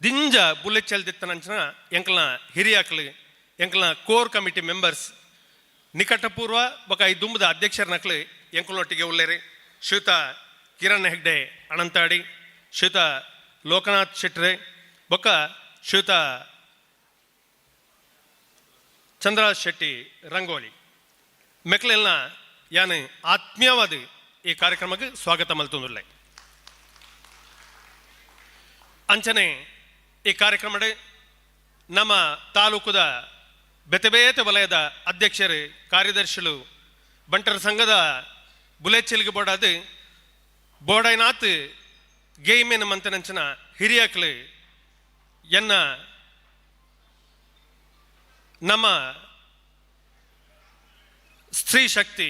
ದಿಂಜ ಬುಲೆಚ್ಚಲ್ದಿತ್ತನಂಚನ ಎಂಕಲ್ನ ಹಿರಿಯಾಕ್ಲು, ಎಂಕಲ್ನ core committee members, ನಿಕಟಪೂರ್ವ ಬೊಕ ಈ ದುಂಬದ ಅಧ್ಯಕ್ಷರ ನಕ್ಲು ಎಂಕುಲೊಟ್ಟಿಗೆ ಉಲ್ಲೇರಿ. ಶ್ರೀಯುತ ಕಿರಣ್ ಹೆಗ್ಡೆ ಅನಂತಾಡಿ, ಶ್ರೀಯುತ ಲೋಕನಾಥ್ ಶೆಟ್ರೆ, ಬೊಕ್ಕ ಶ್ರೀಯುತ ಚಂದ್ರರಾಜ್ ಶೆಟ್ಟಿ ರಂಗೋಲಿ ಮೆಕ್ಲೆಲ್ನ ಯಾನ್ ಆತ್ಮೀಯವಾದ ಈ ಕಾರ್ಯಕ್ರಮಕ್ಕೆ ಸ್ವಾಗತ ಮಲ್ತೊಂದುಲ್ಲೆ. ಅಂಚನೆ ಈ ಕಾರ್ಯಕ್ರಮದ ನಮ್ಮ ತಾಲೂಕುದ ಬೇತೆ ಬೇತೆ ವಲಯದ ಅಧ್ಯಕ್ಷರು, ಕಾರ್ಯದರ್ಶಿಗಳು, ಬಂಟರ ಸಂಘದ ಬುಲೆಚ್ಚೆಲ್ಗೆ ಬೋಡಾದು ಬೋಡೈನಾಥ್ ಗೇಯ್ಮೇನ ಮಂತನಂಚನ ಹಿರಿಯಕ್ಲು ಎನ್ನ ನಮ್ಮ ಸ್ತ್ರೀ ಶಕ್ತಿ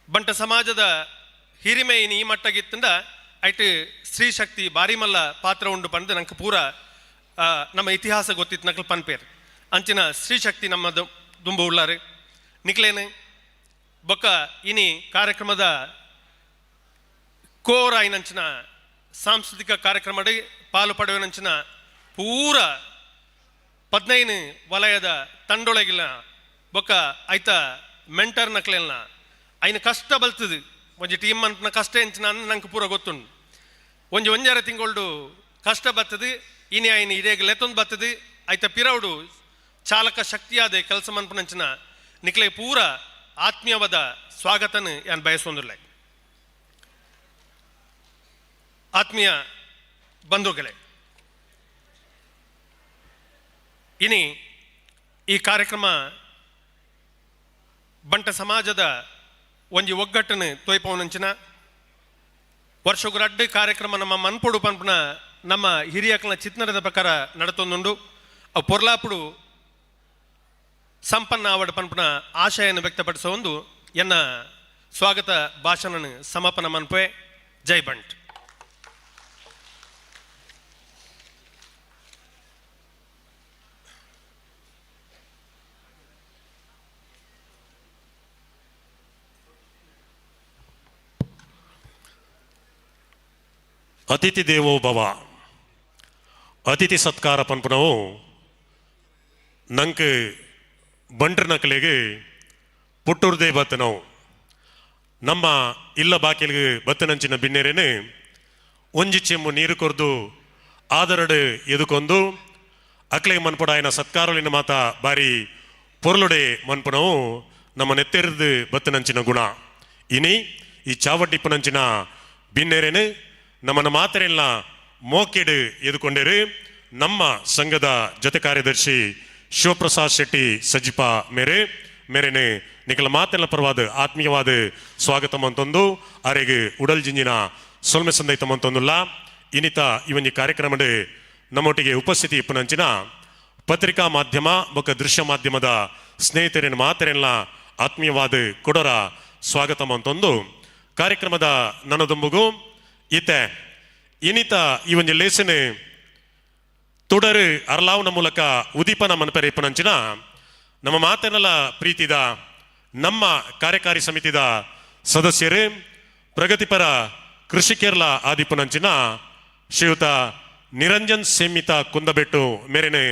ಬಂಟ ಸಮಾಜದ ಹಿರಿಮೆ ಈ ಮಟ್ಟಗಿತ್ತಂದ ಐಟ್ ಸ್ತ್ರೀ ಶಕ್ತಿ ಬಾರಿ ಮಲ್ಲ ಪಾತ್ರ ಉಂಡು ಪಂದು ನಂಗೆ ಪೂರ ನಮ್ಮ ಇತಿಹಾಸ ಗೊತ್ತಿತ್ತು ನಕ್ಲು ಪನ್ಪೇರ್. ಅಂಚಿನ ಸ್ತ್ರೀ ಶಕ್ತಿ ನಮ್ಮ ದುಂಬು ಉಳ್ಳಾರು ನಿಕ್ಲೇನು ಬೊಕ್ಕ ಇನಿ ಕಾರ್ಯಕ್ರಮದ ಕೋರ್ ಆಯಿನಂಚಿನ ಸಾಂಸ್ಕೃತಿಕ ಕಾರ್ಯಕ್ರಮ ಪಾಲು ಪಡೆಯುವನಂಚಿನ ಪೂರ 15 ವಲಯದ ತಂಡೊಳಗಿಲ್ಲ ಬೊಕ್ಕ ಐತ ಮೆಂಟರ್ ನಕ್ಲೆಲ್ನ ಐನ ಕಷ್ಟ ಬಲ್ತದು ಒಂಜಿ ಟೀಮ್ ಅನ್ಪನ ಕಷ್ಟ ಎಂಚಿನ ನಂಗೆ ಪೂರ ಗೊತ್ತುಂಡು. ಒಂಜಿ ಒಂಜಾರ ತಿಂಗೊಳ್ಡು ಕಷ್ಟ ಬರ್ತದೆ, ಇನಿ ಐನ ಇಡೇಗ ಲೆತ್ತೊಂದು ಬರ್ತದೆ. ಐತ ಪಿರೌಡು ಚಾಲಕ ಶಕ್ತಿಯಾದ ಕೆಲಸ ಮನ್ಪನಂಚಿನ ನಿಕ್ಲೆ ಪೂರ ಆತ್ಮೀಯವಾದ ಸ್ವಾಗತನ ಯಾನ್ ಬಯಸೊಂದುಲ್ಲೆ. ಆತ್ಮೀಯ ಬಂಧುಗಳೇ, ಇನಿ ಈ ಕಾರ್ಯಕ್ರಮ ಬಂಟ ಸಮಾಜದ ಒಂಜಿ ಒಗ್ಗಟ್ಟನ್ನು ತೋಯ್ಪವನಂಚಿನ ವರ್ಷಗುರಡ್ಡು ಕಾರ್ಯಕ್ರಮ ನಮ್ಮ ಮನ್ಪೊಡು ಪನ್ಪುನ ನಮ್ಮ ಹಿರಿಯಕಲ್ನ ಚಿತ್ನದ ಪ್ರಕಾರ ನಡತೊಂದುಂಡು. ಅವು ಪೊರ್ಲಾಪುಡು ಸಂಪನ್ನ ಆವಡ್ ಪನ್ಪುನ ಆಶಯನ್ನು ವ್ಯಕ್ತಪಡಿಸುವ ಒಂದು ಎನ್ನ ಸ್ವಾಗತ ಭಾಷಣನ ಸಮಾಪನ ಮನ್ಪೆ. ಜೈ ಬಂಟ್. ಅತಿಥಿ ದೇವೋ ಭವ, ಅತಿಥಿ ಸತ್ಕಾರ ಪನ್ಪುನವು ನಂಕ್ ಬಂಟ್ರ ನಕಲಿಗೆ ಪುಟ್ಟೂರ್ದೇ ಬತ್ತನವು. ನಮ್ಮ ಇಲ್ಲ ಬಾಕಿಲ್ಗೆ ಬತ್ತನಂಚಿನ ಬಿನ್ನೆರೇನು ಒಂಜಿ ಚೆಂಬು ನೀರು ಕೊರ್ದು ಆದರಡು ಎದುಕೊಂದು ಅಕ್ಲೆಗೆ ಮನ್ಪುಡಾಯನ ಸತ್ಕಾರಲಿನ ಮಾತ ಬಾರಿ ಪೊರ್ಲುಡೆ ಮನ್ಪುನವು ನಮ್ಮ ನೆತ್ತೆರೆದು ಬತ್ತನಂಚಿನ ಗುಣ. ಇನಿ ಈ ಚಾವಟ್ಟಿಪ್ಪನಂಚಿನ ಬಿನ್ನೆರೇನು ನಮ್ಮನ್ನ ಮಾತರೆಲ್ಲ ಮೋಕೆಡು ಎದುಕೊಂಡೇರು ನಮ್ಮ ಸಂಘದ ಜೊತೆ ಕಾರ್ಯದರ್ಶಿ ಶಿವಪ್ರಸಾದ್ ಶೆಟ್ಟಿ ಸಜಿಪ ಮೇರೆ ಮೇರೆನೆ ನಿಕಲ ಮಾತೆಲ್ಲ ಪರವಾದ ಆತ್ಮೀಯವಾದ ಸ್ವಾಗತ ಮಂತೊಂದು ಅರೆಗೆ ಉಡಲ್ ಜಿಂಜಿನ ಸೊಲ್ಮೆ ಸಂದೈತ ಮಂತೊಂದುಲ್ಲ. ಇನಿತ ಈ ಕಾರ್ಯಕ್ರಮದ ನಮ್ಮೊಟ್ಟಿಗೆ ಉಪಸ್ಥಿತಿ ಇಪ್ಪನಂಚಿನ ಪತ್ರಿಕಾ ಮಾಧ್ಯಮ ಬೊಕ್ಕ ದೃಶ್ಯ ಮಾಧ್ಯಮದ ಸ್ನೇಹಿತರಿನ ಮಾತರೆಲ್ಲ ಆತ್ಮೀಯವಾದ ಕೊಡರ ಸ್ವಾಗತ ಮಂತೊಂದು ಕಾರ್ಯಕ್ರಮದ ನನ್ನದೊಂಬುಗು ಈತೆ ಇನಿತ ಈ ಒಂದು ಲೇಸನೆ ತುಡರು ಅರ್ಲಾವ್ನ ಮೂಲಕ ಉದೀಪನ ಮನಪೆರೆ ಇಪ್ಪನಂಚಿನ ನಮ್ಮ ಮಾತನೆಲ್ಲ ಪ್ರೀತಿದ ನಮ್ಮ ಕಾರ್ಯಕಾರಿ ಸಮಿತಿದ ಸದಸ್ಯರು ಪ್ರಗತಿಪರ ಕೃಷಿಕೇರಳ ಆದಿಪನಂಚಿನ ಶ್ರೀಯುತ ನಿರಂಜನ್ ಸೇಮಿತ ಕುಂದಬೆಟ್ಟು ಮೇರೆನೆ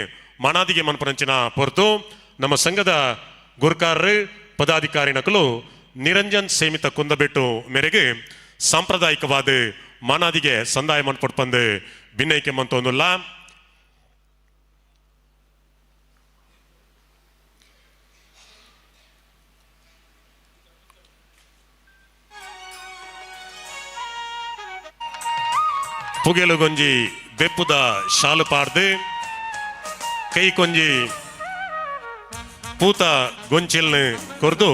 ಮಾನಾದಿಗೆ ಮನ್ಪನಂಚಿನ ಪೊರ್ತು ನಮ್ಮ ಸಂಘದ ಗುರ್ಕಾರರು ಪದಾಧಿಕಾರಿ ನಕಲು ನಿರಂಜನ್ ಸೇಮಿತ ಕುಂದಬೆಟ್ಟು ಮೇರೆಗೆ ಸಾಂಪ್ರದಾಯಿಕವಾದ ಮಾನಾದಿಗೆ ಸಂದಾಯ ಮನ್ಪೊಡ್ಪಂದು ಭಿನ್ನೈಕೆ ಮಂತೊಂದುಲ್ಲ. ಪುಗೆಲುಗೊಂಜಿ ಬೆಪ್ಪುದ ಶಾಲು ಪಾಡ್ದು ಕೈ ಕೊಂಜಿ ಪೂತ ಗೊಂಚಿಲ್ನ ಕೊರ್ದು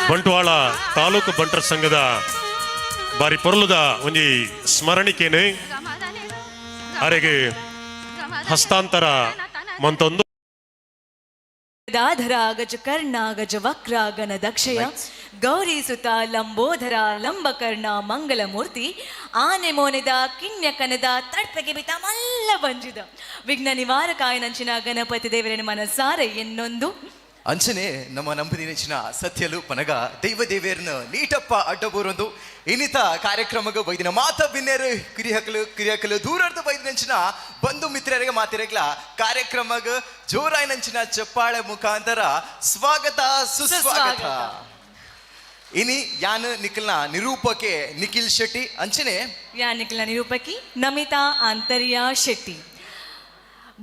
ಬಂಟ್ವಾಳ ತಾಲೂಕು ಬಂಟರ ಸಂಘದ ಬಾರಿ ಪೊರ್ಲುದ ಒಂಜಿ ಸ್ಮರಣಿಕೆನೆ ಅರೆಗೆ ಹಸ್ತಾಂತರ ಮಂತೊಂದು. ಗದಾಧರ ಗಜಕರ್ಣ ಗಜವಕ್ರ ಗಣದಕ್ಷಯ ಗೌರಿ ಸುತ ಲಂಬೋದರ ಲಂಬಕರ್ಣ ಮಂಗಲಮೂರ್ತಿ ಆನೆ ಮೋನೆದ ಕಿನ್ಯ ಕನದ ತಡ್ಪೆಗೆ ಬಿತ ಮಲ್ಲ ಬಂಜಿದ ವಿಘ್ನ ನಿವಾರಕಾಯನಂಚಿನ ಗಣಪತಿ ದೇವರನ ಮನಸಾರ ಎನ್ನೊಂದು ಅಂಚನೆ ನಮ್ಮ ನಂಬದಿ ನೆಚ್ಚಿನ ಸತ್ಯಲು ಪನಗ ದೈವ ದೇವೇರ್ನ ನೀಟಪ್ಪ ಅಡ್ಡಬೂರೊಂದು ಇನ್ನಿತ ಕಾರ್ಯಕ್ರಮಕ್ಕೆ ಬೈದಿನ ಮಾತ ಬಿನ್ನೇರು ಕಿರಿಹಕಲು ಕಿರಿಹಕಲು ದೂರರ್ದು ಬೈದಿನಂಚಿನ ಬಂಧು ಮಿತ್ರರಿಗೆ ಮಾತಿರಗ್ಲ ಕಾರ್ಯಕ್ರಮಗ ಜೋರಾಯಿನಂಚಿನ ಚಪ್ಪಾಳೆ ಮುಖಾಂತರ ಸ್ವಾಗತ ಸುಸ್ವಾಗತ. ಇನಿ ಯಾನ್ ನಿಖಿಲ್ನ ನಿರೂಪಕೆ ನಿಖಿಲ್ ಶೆಟ್ಟಿ ಅಂಚನೆ ಯಾ ನಿಖಿಲ್ನ ನಿರೂಪಕಿ ನಮಿತಾ ಆಂತರ್ಯ ಶೆಟ್ಟಿ.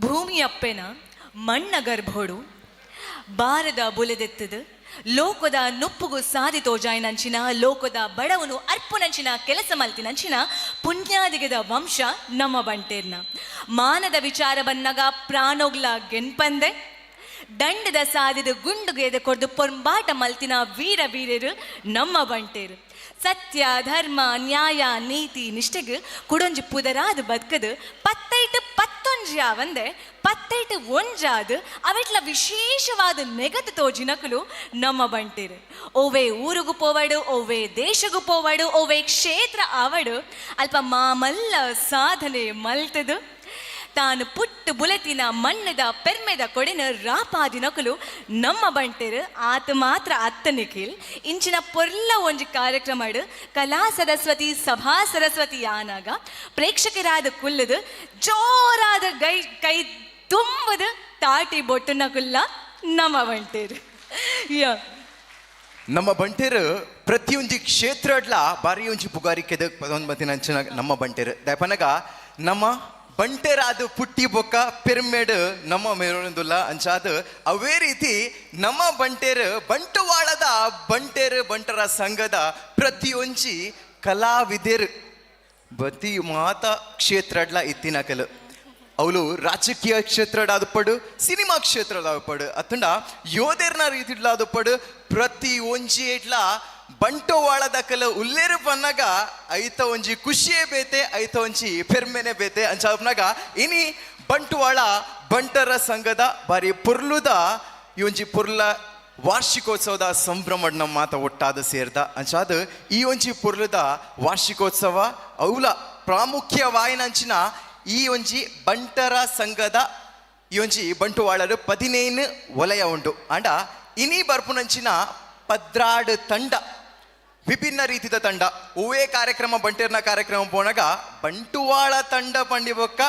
ಭೂಮಿಯಪ್ಪೆನ ಮಣ್ಣ ಗರ್ಭೋಡು ಬಾರದ ಬುಲೆದೆತ್ತದು ಲೋಕದ ನುಪ್ಪುಗು ಸಾದಿ ತೋಜಾಯಿನಂಚಿನ ಲೋಕದ ಬಡವನು ಅರ್ಪುನಂಚಿನ ಕೆಲಸ ಮಲ್ತಿನಂಚಿನ ಪುಣ್ಯಾದಿಗದ ವಂಶ ನಮ್ಮ ಬಂಟೇರ್ನ. ಮಾನದ ವಿಚಾರ ಬನ್ನಗ ಪ್ರಾಣೋಗ್ಲ ಗೆನ್ಪಂದೆ ದಂಡದ ಸಾದಿದ ಗುಂಡುಗೆದೆ ಕೊಡ್ದು ಪೊಂಬಾಟ ಮಲ್ತಿನ ವೀರ ವೀರರು ನಮ್ಮ ಬಂಟೇರು. ಸತ್ಯ ಧರ್ಮ ನ್ಯಾಯ ನೀತಿ ನಿಷ್ಠೆಗ್ ಕುಡೊಂಜಿ ಪುದರಾದ ಬದುಕದು ಪತ್ತೈಟು ಪತ್ತೊಂಜಿ ಆವಂದೆ ಪತ್ತೈಟು ಒಂಜಾದ್ ಅವೆಟ್ಲ ವಿಶೇಷವಾದ ನೆಗದು ತೋಜಿನಕಲು ನಮ್ಮ ಬಂಟೇರು. ಓವೇ ಊರುಗು ಪೋವಡು, ಓವೇ ದೇಶಗು ಪೋವಡು, ಓವೇ ಕ್ಷೇತ್ರ ಆವಡು ಅಲ್ಪ ಮಾಮಲ್ಲ ಸಾಧನೆ ಮಲ್ತದು ತಾನು ಪುಟ್ಟು ಬುಲೆತಿನ ಮಣ್ಣದ ಪೆರ್ಮೆದ ಕೊಡಿನ ರಾಪಾದಿನಕಲು ನಮ್ಮ ಬಂಟೇರು. ಆತ ಮಾತ್ರ ಅತ್ತ ನಿಖಿಲ್ ಇಂಚಿನ ಪೊರ್ಲ ಒಂಜಿ ಕಾರ್ಯಕ್ರಮ ಕಲಾ ಸರಸ್ವತಿ ಸಭಾ ಸರಸ್ವತಿ ಆನಾಗ ಪ್ರೇಕ್ಷಕರಾದ ಕುಲ್ಲದು ಜೋರಾದ ಗೈ ಕೈ ತುಂಬದ ತಾಟಿ ಬೊಟ್ಟುನ ಕುಲ್ಲ ನಮ್ಮ ಬಂಟೇರು. ಯಾ ನಮ್ಮ ಬಂಟೇರು ಪ್ರತಿಯೊಂಜಿ ಕ್ಷೇತ್ರಡ್ಲ ಬಾರಿ ಒಂಜಿ ಪುಗಾರಿಕೆದ ಪದೊಂದು ಮತ್ತಿನ ನಮ್ಮ ಬಂಟೇರು. ದಯಪನಗ ನಮ್ಮ ಬಂಟೆರಾದ ಪುಟ್ಟಿ ಬೊಕ್ಕ ಪೆರ್ಮೆಡ್ ನಮ್ಮ ಮೇರೊಂದುಲ್ಲ. ಅಂಚಾದ ಅವೇ ರೀತಿ ನಮ್ಮ ಬಂಟೆರ್ ಬಂಟವಾಳದ ಬಂಟೆರ್ ಬಂಟರ ಸಂಘದ ಪ್ರತಿಯೊಂಜಿ ಕಲಾವಿದೆರ್ ಬತಿ ಮಾತ ಕ್ಷೇತ್ರಡ್ಲ ಇತ್ತಿನಕಲು ಅವಳು ರಾಜಕೀಯ ಕ್ಷೇತ್ರಡಾದ ಪಡು, ಸಿನಿಮಾ ಕ್ಷೇತ್ರದ ಪಡು, ಅತ್ತಂಡ ಯೋಧೆರ್ನ ರೀತಿಡ್ಲಾದ ಪಡು, ಪ್ರತಿ ಒಂಜಿ ಎಡ್ಲ ಬಂಟವಾಳದ ಕಲ ಉಲ್ಲೇರು ಪನ್ನಗ ಐತ ಒಂಜಿ ಖುಷಿಯೇ ಬೇತೆ, ಐತ ಒಂಜಿ ಪೆರ್ಮೆನೆ ಬೇತೆ. ಅಂಚಾಪ್ನಾಗ ಇನಿ ಬಂಟವಾಳ ಬಂಟರ ಸಂಘದ ಬಾರಿ ಪೊರ್ಲುದ ಈ ಒಂಜಿ ಪೊರ್ಲ ವಾರ್ಷಿಕೋತ್ಸವದ ಸಂಭ್ರಮಡ್ ನಮ್ಮ ಮಾತ ಒಟ್ಟಾದ ಸೇರ್ದ. ಅಂಚಾದ ಈ ಒಂಜಿ ಪೊರ್ಲುದ ವಾರ್ಷಿಕೋತ್ಸವ ಅವಲ ಪ್ರಾಮುಖ್ಯವಾಯಿನಂಚಿನ ಈ ಒಂಜಿ ಬಂಟರ ಸಂಘದ ಈ ಒಂಜಿ ಬಂಟುವಾಳರು 15 ವಲಯ ಉಂಟು. ಅಂಡ ಇನಿ ಬರ್ಪುನಂಚಿನ 12 ತಂಡ, ವಿಭಿನ್ನ ರೀತಿಯ ತಂಡ. ಹೂವೇ ಕಾರ್ಯಕ್ರಮ ಬಂಟೇರ್ನ ಕಾರ್ಯಕ್ರಮ ಪೋನಾಗ ಬಂಟುವಾಳ ತಂಡ ಪಂಡಿಬೊಕ್ಕ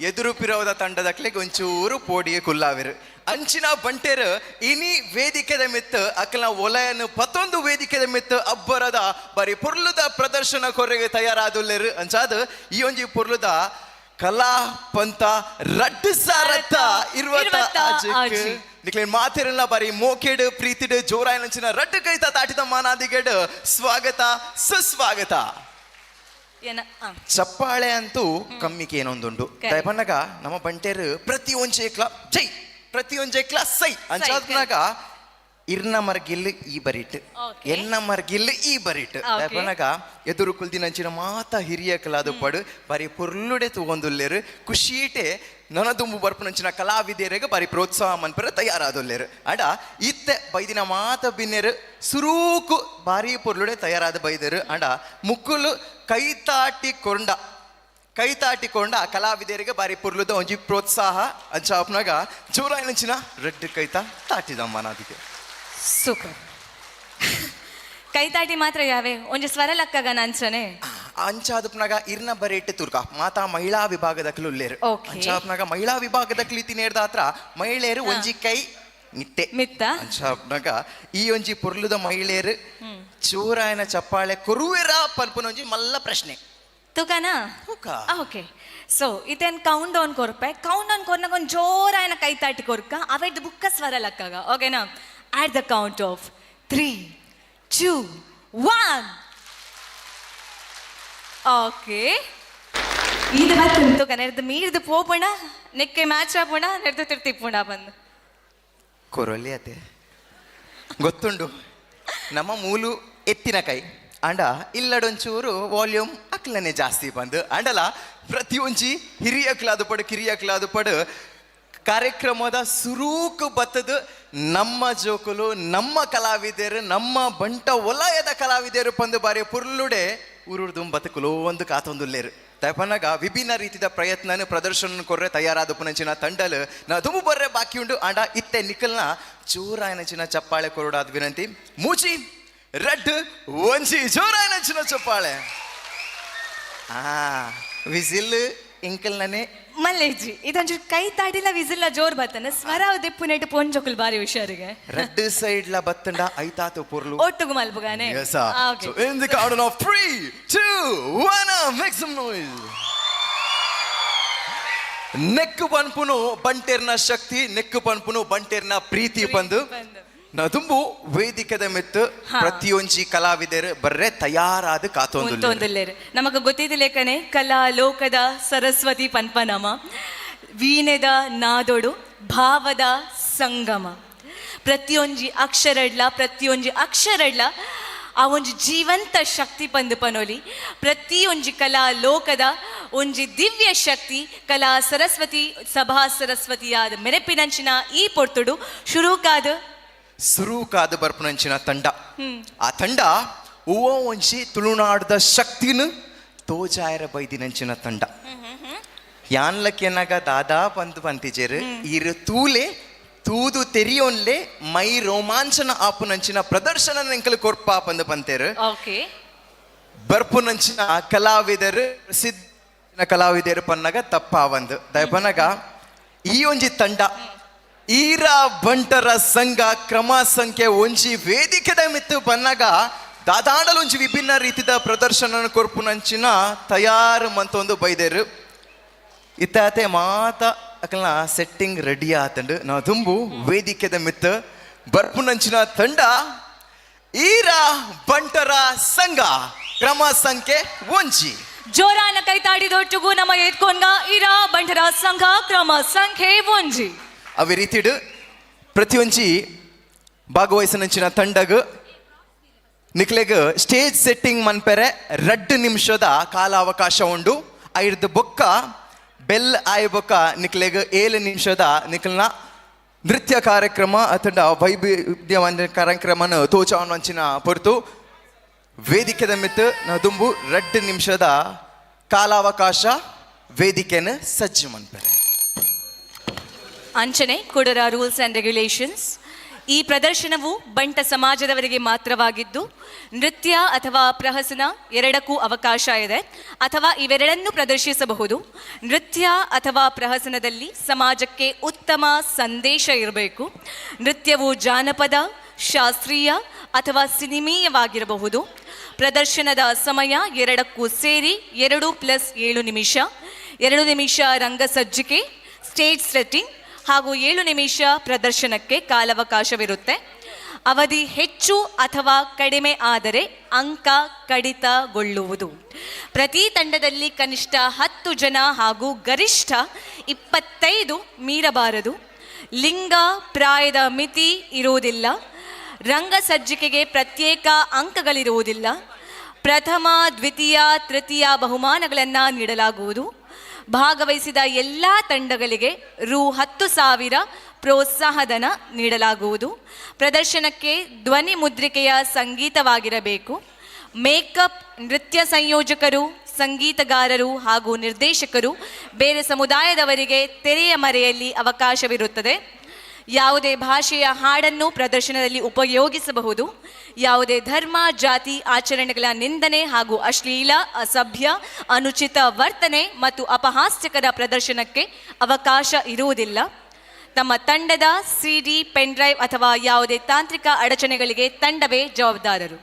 ಎದುರು ಪಿರವದ ತಂಡದಕ್ಲೆಗ್ ಒಂಚೂರು ಪೋಡಿಗೆ ಕುಲ್ಲಾವಿರು. ಅಂಚಿನ ಬಂಟೇರು ಇನಿ ವೇದಿಕೆದ ಮಿತ್ತು ಅಕ್ಕಲ ಒಲಯನು ಪತ್ತೊಂದು ವೇದಿಕೆದ ಮಿತ್ತು ಅಬ್ಬರದ ಬರಿ ಪೊರ್ಲುದ ಪ್ರದರ್ಶನ ಕೊರೆಗೆ ತಯಾರಾದುಲ್ಲೇರು. ಅಂಚಾದ ಈ ಒಂಜಿ ಪೊರ್ಲುದ ಕಲಾ ಪಂಥ 2026 ನಿಕ್ಲೆ ಮಾತಿರಲ್ಲ ಬಾರಿ ಮೋಕೆಡ್ ಪ್ರೀತಿಡ್ ಜೋರಾಯಿನಂಚಿನ ರಡ್ಡು ಕೈತ ತಾಟಿದ ಮಾನಾದಿಗೆಡ್ ಸ್ವಾಗತ ಸುಸ್ವಾಗತ. ಚಪ್ಪಾಳೆ ಅಂತೂ ಕಮ್ಮಿಗೆ ಏನೊಂದುಂಡು ದಯಪನ್ನಗ ನಮ್ಮ ಬಂಟೇರು ಪ್ರತಿ ಒಂಜೆ ಕ್ಲಾ ಜೈ, ಪ್ರತಿ ಒಂಜೆ ಕ್ಲಾ ಸೈ ಅಂಚಾದ್ನಾಗ ಇರ್ನ ಮರ್ಗಿಲ್ ಈ ಬರಿಟ್, ಎನ್ನ ಮರ್ಗಿಲ್ ಈ ಬರಿಟ್. ದಯಪನ್ನಗ ಎದುರು ಕುಲ್ದಿನಂಚಿನ ಮಾತ ಹಿರಿಯ ಕಲಾದ ಪಡು ಬಾರಿ ಪೊರ್ಲುಡೆ ತೂಗೊಂದುಲ್ಲೇರು ಖುಷಿಟೆ ನನದುಂಬು ಬರ್ಪುನಂಚಿನ ಕಲಾವಿದೆರೆಗ್ ಬಾರಿ ಪ್ರೋತ್ಸಾಹ ಮನ್ಪರ ತಯಾರಾದುಲ್ಲೇರು. ಅಡ ಇತ್ತೆ ಬೈದಿನ ಮಾತ ಬಿನ್ನೆರು ಸುರೂಕು ಬಾರಿ ಪೊರ್ಲುಡೆ ತಯಾರಾದ ಬೈದರು. ಅಂಡ ಮುಕ್ಕುಲು ಕೈತಾಟಿ ಕೊಂಡ ಕೈತಾಟಿಕೊಂಡ ಕಲಾವಿದರಿಗೆ ಬಾರಿ ಪೊರ್ಲುದ ಒಂಜಿ ಪ್ರೋತ್ಸಾಹ ಅಂಚಾಪ್ನಾಗ ಜೋರಾಯಿನಂಚಿನ ರೆಡ್ ಕೈತ ತಾಟಿದಮ್ಮ ನಾದಿಗೆ. ಸೂಪರ್. ಕೈತಾಟಿ ಮಾತ್ರ ಯಾವೆ ಒಂಜಿ ಸ್ವರ ಲಕ್ಕಗ ನಂಚನೆ ಅಂಚಾದಪ್ನಾಗ ಇರ್ನ ಬರೇಟ್ ತುರ್ಕ ಮಾತಾ ಮಹಿಳಾ ವಿಭಾಗದ ಉಲ್ಲೇರು. ಅಂಚಾಪ್ನಾಗ ಮಹಿಳಾ ವಿಭಾಗದ ಕ್ಲಿತಿ ನೇರ್ದ ಹತ್ರ ಮಹಿಳೆಯರು ಒಂಜಿ ಕೈ ಮಿತ್ತೆ ಮಿತ್ತ. ಅಂಚಾಪ್ನಾಗ ಈ ಒಂಜಿ ಪೊರ್ಲುದ ಮಹಿಳೆಯರು ಚೋರಾಯನ ಚಪ್ಪಾಳೆ ಕೊರುವೆರ ಪನ್ಪುನ ಒಂಜಿ ಮಲ್ಲ ಪ್ರಶ್ನೆ. ತುಕನಾ? ಓಕೆ. ಸೊ ಇತೇನ್ ಕೌಂಟ್ ಡೌನ್ ಕೊರ್ಪೆ, ಕೌಂಟ್ ಡೌನ್ ಕೊರ್ನಾಗ ಒಂದು ಜೋರಾಯನ ಕೈ ತಾಟಿ ಕೊರ್ಕ ಅವೆಡ್ ಬುಕ್ಕ ಸ್ವರ ಲಕ್ಕಗ. ಓಕೆನಾ? At the count of 3 2 1. Okay. ಇದು ಬರ್ತುಂಟು ನೆರ್ದು ಮೀರ್ದು ಪೋಪುಣ ನೆಕ್ಕೆ ಮ್ಯಾಚ್ ಆಪುಣ ನೆರ್ದು ತಿರ್ತಿಪ್ಪುಣ ಬಂದು ಕೊರೊಲಿ ಅತೆ ಗೊತ್ತುಂಡು ನಮ್ಮ ಮೂಲು ಎತ್ತಿನ ಕೈ ಅಂಡ ಇಲ್ಲಡೊಂಚೂರು ವಾಲ್ಯೂಮ್ ಅಕ್ಲನೆ ಜಾಸ್ತಿ ಬಂದು ಅಂಡಲ ಪ್ರತಿಯೊಂಜಿ ಹಿರಿಯಕ್ಲಾದ ಪಡು ಕಿರಿಯಕ್ಲಾದ ಪಡು ಕಾರ್ಯಕ್ರಮದ ಸುರೂಕು ಬತ್ತದು ನಮ್ಮ ಜೋಕುಲು ನಮ್ಮ ಕಲಾವಿದರು ನಮ್ಮ ಬಂಟ ವಲಯದ ಕಲಾವಿದರು ಪಂದು ಬಾರಿ ಪುರ್ಲುಡೆ ಊರುರ್ದು ಬತಕುಲು ಒಂದು ಕಾತೊಂದುಲ್ಲೇರು. ತಪನಗ ವಿಭಿನ್ನ ರೀತಿಯ ಪ್ರಯತ್ನ ಪ್ರದರ್ಶನ ಕೊರ್ರೆ ತಯಾರಾದ ಪುನಂಚಿನ ತಂಡಲು ನಾ ದುಂಬು ಬರ್ರೆ ಬಾಕಿ ಉಂಡು. ಆಂಡ ಇತ್ತೆ ನಿಖಲ್ನ ಜೋರಾಯನಂಚಿನ ಚಪ್ಪಾಳೆ ಕೊರಡಾದ ವಿನಂತಿ. ಮೂಚಿ ರೆಡ್ ಒಂಜಿ ಜೋರಾಯನಂಚಿನ ಚಪ್ಪಾಳೆ. ಆ ವಿಸಿಲ್ ಇಂಕಲ್ನನೆ ಮಲ್ಲೇಜಿ ಇದೊಂಚೂರು ಕೈ ತಾಟಿಲ್ಲ ವಿಸಿಲ್ಲ ಜೋರ್ ಬತ್ತನ ಸ್ವರ ದೆಪ್ಪು ನೆಟ್ಟು ಪೊಂಜೊಕುಲು ಬಾರಿ ಹುಷಾರಿಗೆ. ರೆಡ್ ಸೈಡ್ ಲ ಬತ್ತಂಡ ಐತಾತು ಪೊರ್ಲು ಒಟ್ಟುಗು ಮಲ್ಪುಗಾನೆ. Yes, sir. So in the count of 3, 2, 1, make some noise. ನೆಕ್ಕು ಪನ್ಪುನು ಬಂಟೆರ್ನ ಶಕ್ತಿ, ನೆಕ್ಕು ಪನ್ಪುನು ಬಂಟೆರ್ನ ಪ್ರೀತಿ ಬಂದು ನದುಂಬು ವೇದಿಕೆದ ಮೆತ್ತು ಪ್ರತಿಯೊಂಜಿ ಕಲಾವಿದರು ಬರ್ರೆ ತಯಾರಾದ ಕಾತೊಂದುಲ್ಲೇರು. ನಮಗ ಗೊತ್ತಿದ್ದ ಕಲಾ ಲೋಕದ ಸರಸ್ವತಿ ಪನ್ಪನಮ ವೀಣೆದ ನಾದೊಡು ಭಾವದ ಸಂಗಮ ಪ್ರತಿಯೊಂಜಿ ಅಕ್ಷರಡ್ಲ ಪ್ರತಿಯೊಂಜಿ ಅಕ್ಷರಡ್ಲ ಆ ಒಂಜಿ ಜೀವಂತ ಶಕ್ತಿ ಪಂದು ಪನೋಲಿ ಪ್ರತಿಯೊಂಜಿ ಕಲಾ ಲೋಕದ ಒಂಜಿ ದಿವ್ಯ ಶಕ್ತಿ ಕಲಾ ಸರಸ್ವತಿ ಸಭಾ ಸರಸ್ವತಿಯಾದ ಮೆರೆಪಿನಂಚಿನ ಈ ಪೊರ್ತುಡು ಶುರುಕಾದ ಸುರುಕಾದ ಬರ್ಪುನಂಚಿನ ತಂಡ. ಆ ತಂಡ ಹೂವ ಒಂಜಿ ತುಳುನಾಡದ ಶಕ್ತಿನ ತೋಜಾಯರ ಬೈದಿನಂಚಿನ ತಂಡ. ಯಾನ್ಲಕ್ಕೆನಗ ದಾದಾ ಪಂತು ಪಂತಿಜೇರು ಇರು ತೂಲೆ ತೂದು ತೆರಿಯೋನ್ಲೆ ಮೈ ರೋಮಾಂಚನ ಆಪುನಂಚಿನ ಪ್ರದರ್ಶನ ಎಂಕಲ್ ಕೊರ್ಪ ಪಂದು ಪಂತೇರು. ಬರ್ಪುನಂಚಿನ ಕಲಾವಿದರು ಪ್ರಸಿದ್ಧ ಕಲಾವಿದರು ಪನ್ನಗ ತಪ್ಪಾವಂದು ದಯಪನಗ ಈ ಒಂಜಿ ತಂಡ ಈರ ಬಂಟರ ಸಂಘ ಕ್ರಮ ಸಂಖ್ಯೆ ಒಂಜಿ ವೇದಿಕೆದ ಮಿತ್ತು ಬನ್ನಗ ದಾದಾಡಲು ಒಂಜಿ ವಿಭಿನ್ನ ರೀತಿದ ಪ್ರದರ್ಶನ ಕೊರ್ಪುನಂಚಿನ ತಯಾರು ಮಂತೊಂದು ಬೈದೇರು. ಇತ್ತಾತೆ ಮಾತ ಅಕಲ್ನ ಸೆಟ್ಟಿಂಗ್ ರೆಡಿ ಆತಂಡು. ನಾವು ದುಂಬು ವೇದಿಕೆದ ಮಿತ್ತ ಬರ್ಪುನಂಚಿನ ತಂಡ ಈರ ಬಂಟರ ಸಂಘ, ಕ್ರಮ ಸಂಖ್ಯೆ 1. ಜೋರಾನ ಕೈತಾಡಿದೊಟ್ಟುಗು ನಮ್ಮ ಎತ್ಕೊಂಡ ಇರಾ ಬಂಟರ ಸಂಘ, ಕ್ರಮ ಸಂಖ್ಯೆ 1. ಅವೆ ರೀತಿಡು ಪ್ರತಿಯೊಂಜಿ ಭಾಗವಹಿಸಿನಂಚಿನ ತಂಡಗ್ ನಿಕ್ಲೆಗ್ ಸ್ಟೇಜ್ ಸೆಟ್ಟಿಂಗ್ ಮನ್ಪೆರೆ 2 ನಿಮಿಷದ ಕಾಲಾವಕಾಶ ಉಂಡು. ಐರ್ದು ಬೊಕ್ಕ ಬೆಲ್ ಆಯ್ ಬೊಕ್ಕ ನಿಕ್ಲೆಗ್ 7 ನಿಮಿಷದ ನಿಕ್ಲ್ನ ನೃತ್ಯ ಕಾರ್ಯಕ್ರಮ ಅಥವಾ ವೈವಿಧ್ಯವಂದ ಕಾರ್ಯಕ್ರಮನ ತೋಚಾವನ್ವಂಚಿನ ಪೊರ್ತು. ವೇದಿಕೆದ ಮಿತ್ತು ದುಂಬು 2 ನಿಮಿಷದ ಕಾಲಾವಕಾಶ, ವೇದಿಕೆನ ಸಜ್ಜು ಮನ್ಪೆರೆ. ಅಂಚನೆ ಕೊಡರ ರೂಲ್ಸ್ ಆ್ಯಂಡ್ ರೆಗ್ಯುಲೇಷನ್ಸ್. ಈ ಪ್ರದರ್ಶನವು ಬಂಟ ಸಮಾಜದವರಿಗೆ ಮಾತ್ರವಾಗಿದ್ದು ನೃತ್ಯ ಅಥವಾ ಪ್ರಹಸನ ಎರಡಕ್ಕೂ ಅವಕಾಶ ಇದೆ, ಅಥವಾ ಇವೆರಡನ್ನೂ ಪ್ರದರ್ಶಿಸಬಹುದು. ನೃತ್ಯ ಅಥವಾ ಪ್ರಹಸನದಲ್ಲಿ ಸಮಾಜಕ್ಕೆ ಉತ್ತಮ ಸಂದೇಶ ಇರಬೇಕು. ನೃತ್ಯವು ಜಾನಪದ, ಶಾಸ್ತ್ರೀಯ ಅಥವಾ ಸಿನಿಮೀಯವಾಗಿರಬಹುದು. ಪ್ರದರ್ಶನದ ಸಮಯ ಎರಡಕ್ಕೂ ಸೇರಿ 2 + 7 ನಿಮಿಷ. 2 ನಿಮಿಷ ರಂಗಸಜ್ಜಿಕೆ, ಸ್ಟೇಜ್ ಸೆಟ್ಟಿಂಗ್ ಹಾಗೂ 7 ನಿಮಿಷ ಪ್ರದರ್ಶನಕ್ಕೆ ಕಾಲಾವಕಾಶವಿರುತ್ತೆ. ಅವಧಿ ಹೆಚ್ಚು ಅಥವಾ ಕಡಿಮೆ ಆದರೆ ಅಂಕ ಕಡಿತಗೊಳ್ಳುವುದು. ಪ್ರತಿ ತಂಡದಲ್ಲಿ ಕನಿಷ್ಠ 10 ಜನ ಹಾಗೂ ಗರಿಷ್ಠ 25 ಮೀರಬಾರದು. ಲಿಂಗ, ಪ್ರಾಯದ ಮಿತಿ ಇರುವುದಿಲ್ಲ. ರಂಗಸಜ್ಜಿಕೆಗೆ ಪ್ರತ್ಯೇಕ ಅಂಕಗಳಿರುವುದಿಲ್ಲ. ಪ್ರಥಮ, ದ್ವಿತೀಯ, ತೃತೀಯ ಬಹುಮಾನಗಳನ್ನು ನೀಡಲಾಗುವುದು. ಭಾಗವಹಿಸಿದ ಎಲ್ಲ ತಂಡಗಳಿಗೆ ರು 10,000 ಪ್ರೋತ್ಸಾಹಧನ ನೀಡಲಾಗುವುದು. ಪ್ರದರ್ಶನಕ್ಕೆ ಧ್ವನಿ ಮುದ್ರಿಕೆಯ ಸಂಗೀತವಾಗಿರಬೇಕು. ಮೇಕಪ್, ನೃತ್ಯ ಸಂಯೋಜಕರು, ಸಂಗೀತಗಾರರು ಹಾಗೂ ನಿರ್ದೇಶಕರು ಬೇರೆ ಸಮುದಾಯದವರಿಗೆ ತೆರೆಯ ಮರೆಯಲ್ಲಿ ಅವಕಾಶವಿರುತ್ತದೆ. ಯಾವುದೇ ಭಾಷೆಯ ಹಾಡನ್ನು ಪ್ರದರ್ಶನದಲ್ಲಿ ಉಪಯೋಗಿಸಬಹುದು. ಯಾವುದೇ ಧರ್ಮ, ಜಾತಿ, ಆಚರಣೆಗಳ ನಿಂದನೆ ಹಾಗೂ ಅಶ್ಲೀಲ, ಅಸಭ್ಯ, ಅನುಚಿತ ವರ್ತನೆ ಮತ್ತು ಅಪಹಾಸ್ಯಕರ ಪ್ರದರ್ಶನಕ್ಕೆ ಅವಕಾಶ ಇರುವುದಿಲ್ಲ. ತಮ್ಮ ತಂಡದ ಸಿಡಿ, ಪೆನ್ ಡ್ರೈವ್ ಅಥವಾ ಯಾವುದೇ ತಾಂತ್ರಿಕ ಅಡಚಣೆಗಳಿಗೆ ತಂಡವೇ ಜವಾಬ್ದಾರರು.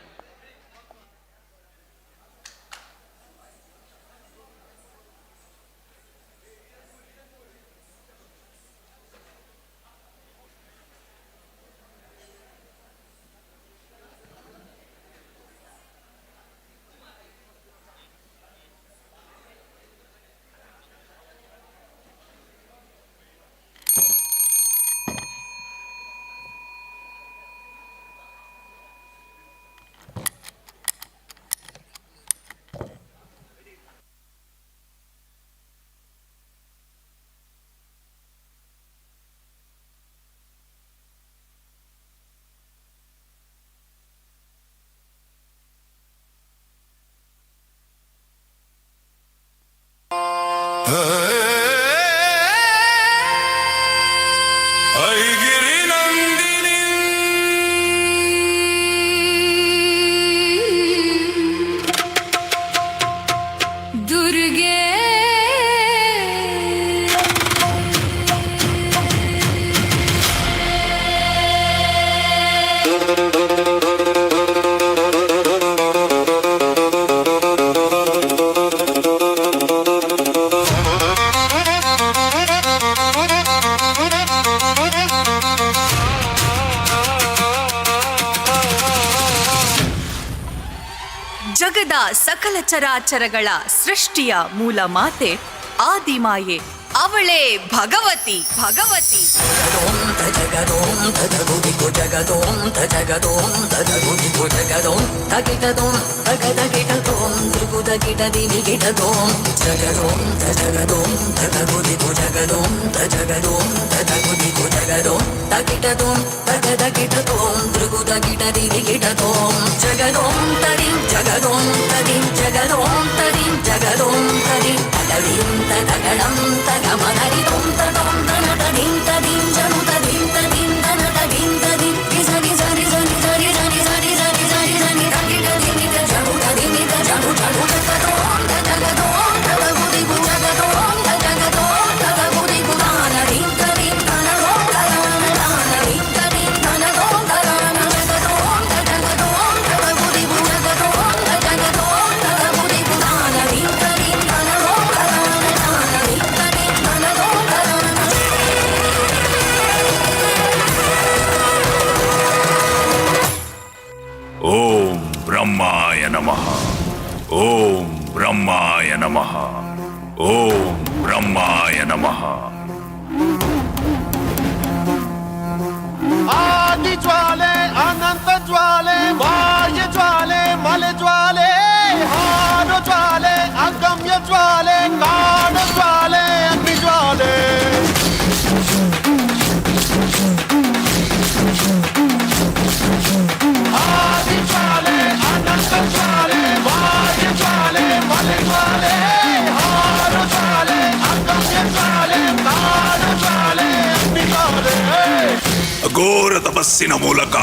ಐಗಿರಿ ನಂದಿನಿ. ದುರ್ಗೆ. ಜಗದ ಸಕಲ ಚರಾಚರಗಳ ಸೃಷ್ಟಿಯ ಮೂಲ ಮಾತೆ ಆದಿಮಾಯೆ, ಅವಳೇ ಭಗವತಿ ಭಗವತಿ. ನಮಃ. ಓಂ ಬ್ರಹ್ಮಾಯ ನಮಃ. ಓಂ ಬ್ರಹ್ಮಾಯ ನಮಃ. ಆದಿ ಜ್ವಾಲೆ, ಅನಂತ ಜ್ವಾಲೆ, ಬಾಹ್ಯ ಜ್ವಾಲೆ, ಮಲೆ ಜ್ವಾಲೆ, ಹಾಡು ಜ್ವಾಲೆ, ಅಗಮ್ಯ ಜ್ವಾಲೆ, ಕಾಡು ಜ್ವಾಲೆ, ಅಗ್ನಿ ಜ್ವಾಲೆ. ಆದಿ ಜ್ವಾಲೆ, ಅನಂತ ಜ್ವಾಲೆ, ಬಾಹ್ಯ ಜ್ವಾಲೆ, ಮಲೆ ಜ್ವಾಲೆ, ಹಾಡು ಜ್ವಾಲೆ, ಅಗಮ್ಯ ಜ್ವಾಲೆ, ಕಾಡು ಜ್ವಾಲೆ, ಅಗ್ನಿ ಜ್ವಾಲೆ. ಅಘೋರ ತಪಸ್ಸಿನ ಮೂಲಕ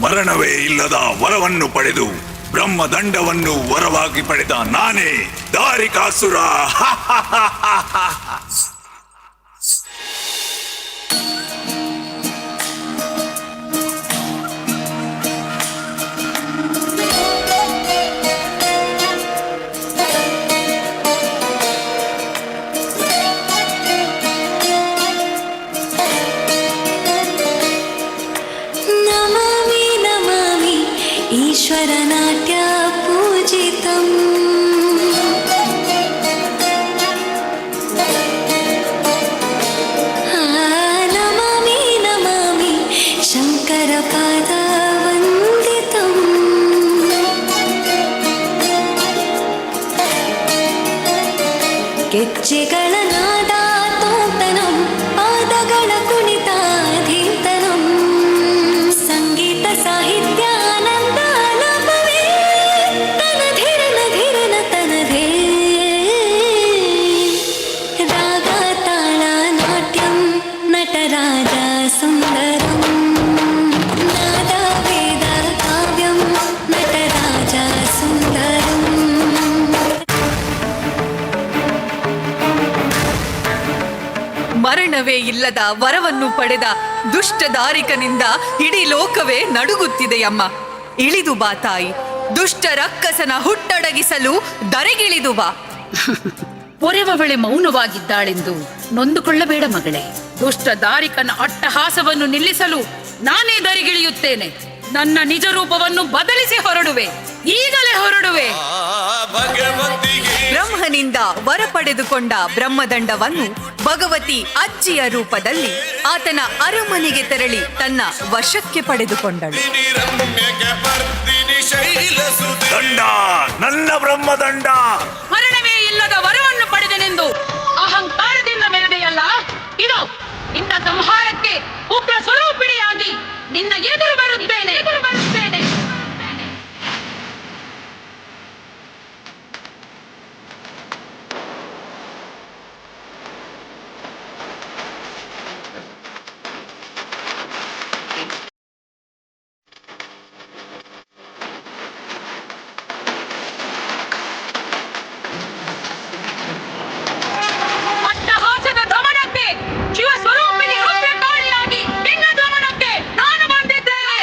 ಮರಣವೇ ಇಲ್ಲದ ವರವನ್ನು ಪಡೆದು ಬ್ರಹ್ಮದಂಡವನ್ನು ವರವಾಗಿ ಪಡೆದ ನಾನೇ ದಾರಿಕಾಸುರ. ನಮಾಮಿ ನಮಾಮಿ ಈಶ್ವರನಾಟ್ಯ ಪೂಜಿತಂ. ನಮಾಮಿ ನಮಾಮಿ ಶಂಕರ ಪಾದ ವಂದಿತಂ. ಗೆಜ್ಜೆಗಳ ನಾದ ತೋತನಂ, ಪಾದಗಳ ಕುಣಿತ ಧೀತನಂ, ಸಂಗೀತ ಸಾಹಿತ್ಯ ಆನಂದ ಆಲಾಪವೇ ತನ ಧಿರನ ಧಿರನ ತನಧೇ. ರಾಗ ತಾಳ ನಾಟ್ಯಂ ನಟರಾಜ ಸುಂದರಂ, ನಾದ ವೇದ ಕಾವ್ಯಂ ನಟರಾಜ ಸುಂದರಂ. ಮರಣವೇ ಇಲ್ಲದ ವರವನ್ನು ಪಡೆದ ದುಷ್ಟ ದಾರಿಕನಿಂದ ಇಡೀ ಲೋಕವೇ ನಡುಗುತ್ತಿದೆಯಮ್ಮ. ಇಳಿದು ಬಾ ತಾಯಿ, ದುಷ್ಟ ರಕ್ಕಸನ ಹುಟ್ಟಡಗಿಸಲು ದರೆಗಿಳಿದು ಬಾ. ಪೊರೆವವಳೆ ಮೌನವಾಗಿದ್ದಾಳೆಂದು ನೊಂದುಕೊಳ್ಳಬೇಡ ಮಗಳೇ. ದುಷ್ಟ ದಾರಿಕನ ಅಟ್ಟಹಾಸವನ್ನು ನಿಲ್ಲಿಸಲು ನಾನೇ ದರಿಗಿಳಿಯುತ್ತೇನೆ. ನನ್ನ ನಿಜ ರೂಪವನ್ನು ಬದಲಿಸಿ ಹೊರಡುವೆ, ಈಗಲೇ ಹೊರಡುವೆ. ಬ್ರಹ್ಮನಿಂದ ವರ ಪಡೆದುಕೊಂಡ ಬ್ರಹ್ಮದಂಡವನ್ನು ಭಗವತಿ ಅಜ್ಜಿಯ ರೂಪದಲ್ಲಿ ಆತನ ಅರಮನೆಗೆ ತೆರಳಿ ತನ್ನ ವಶಕ್ಕೆ ಪಡೆದುಕೊಂಡಳು. ದಂಡ, ನನ್ನ ಬ್ರಹ್ಮದಂಡ. ಮರಣವೇ ಇಲ್ಲದ ವರವನ್ನು ಪಡೆದೆನೆಂದು ಅಹಂಕಾರದಿಂದ ಮೆರೆದೆಯಲ್ಲ, ಇದು ನಿನ್ನ ಸಂಹಾರಕ್ಕೆ ಉಗ್ರ ಸ್ವರೂಪಿಣಿಯಾಗಿ ನಿನ್ನ ಎದುರು ಬರುತ್ತೇನೆ, ಎದುರು ಬರುತ್ತೇನೆ. ಅಟ್ಟಹಾಸದ ದಮನಕ್ಕೆ ಶಿವ ಸ್ವರೂಪಿಣಿ ರುದ್ರಕಾಳಿಯಾಗಿ ನಿನ್ನ ದಮನಕ್ಕೆ ನಾನು ಬಂದಿದ್ದೇನೆ.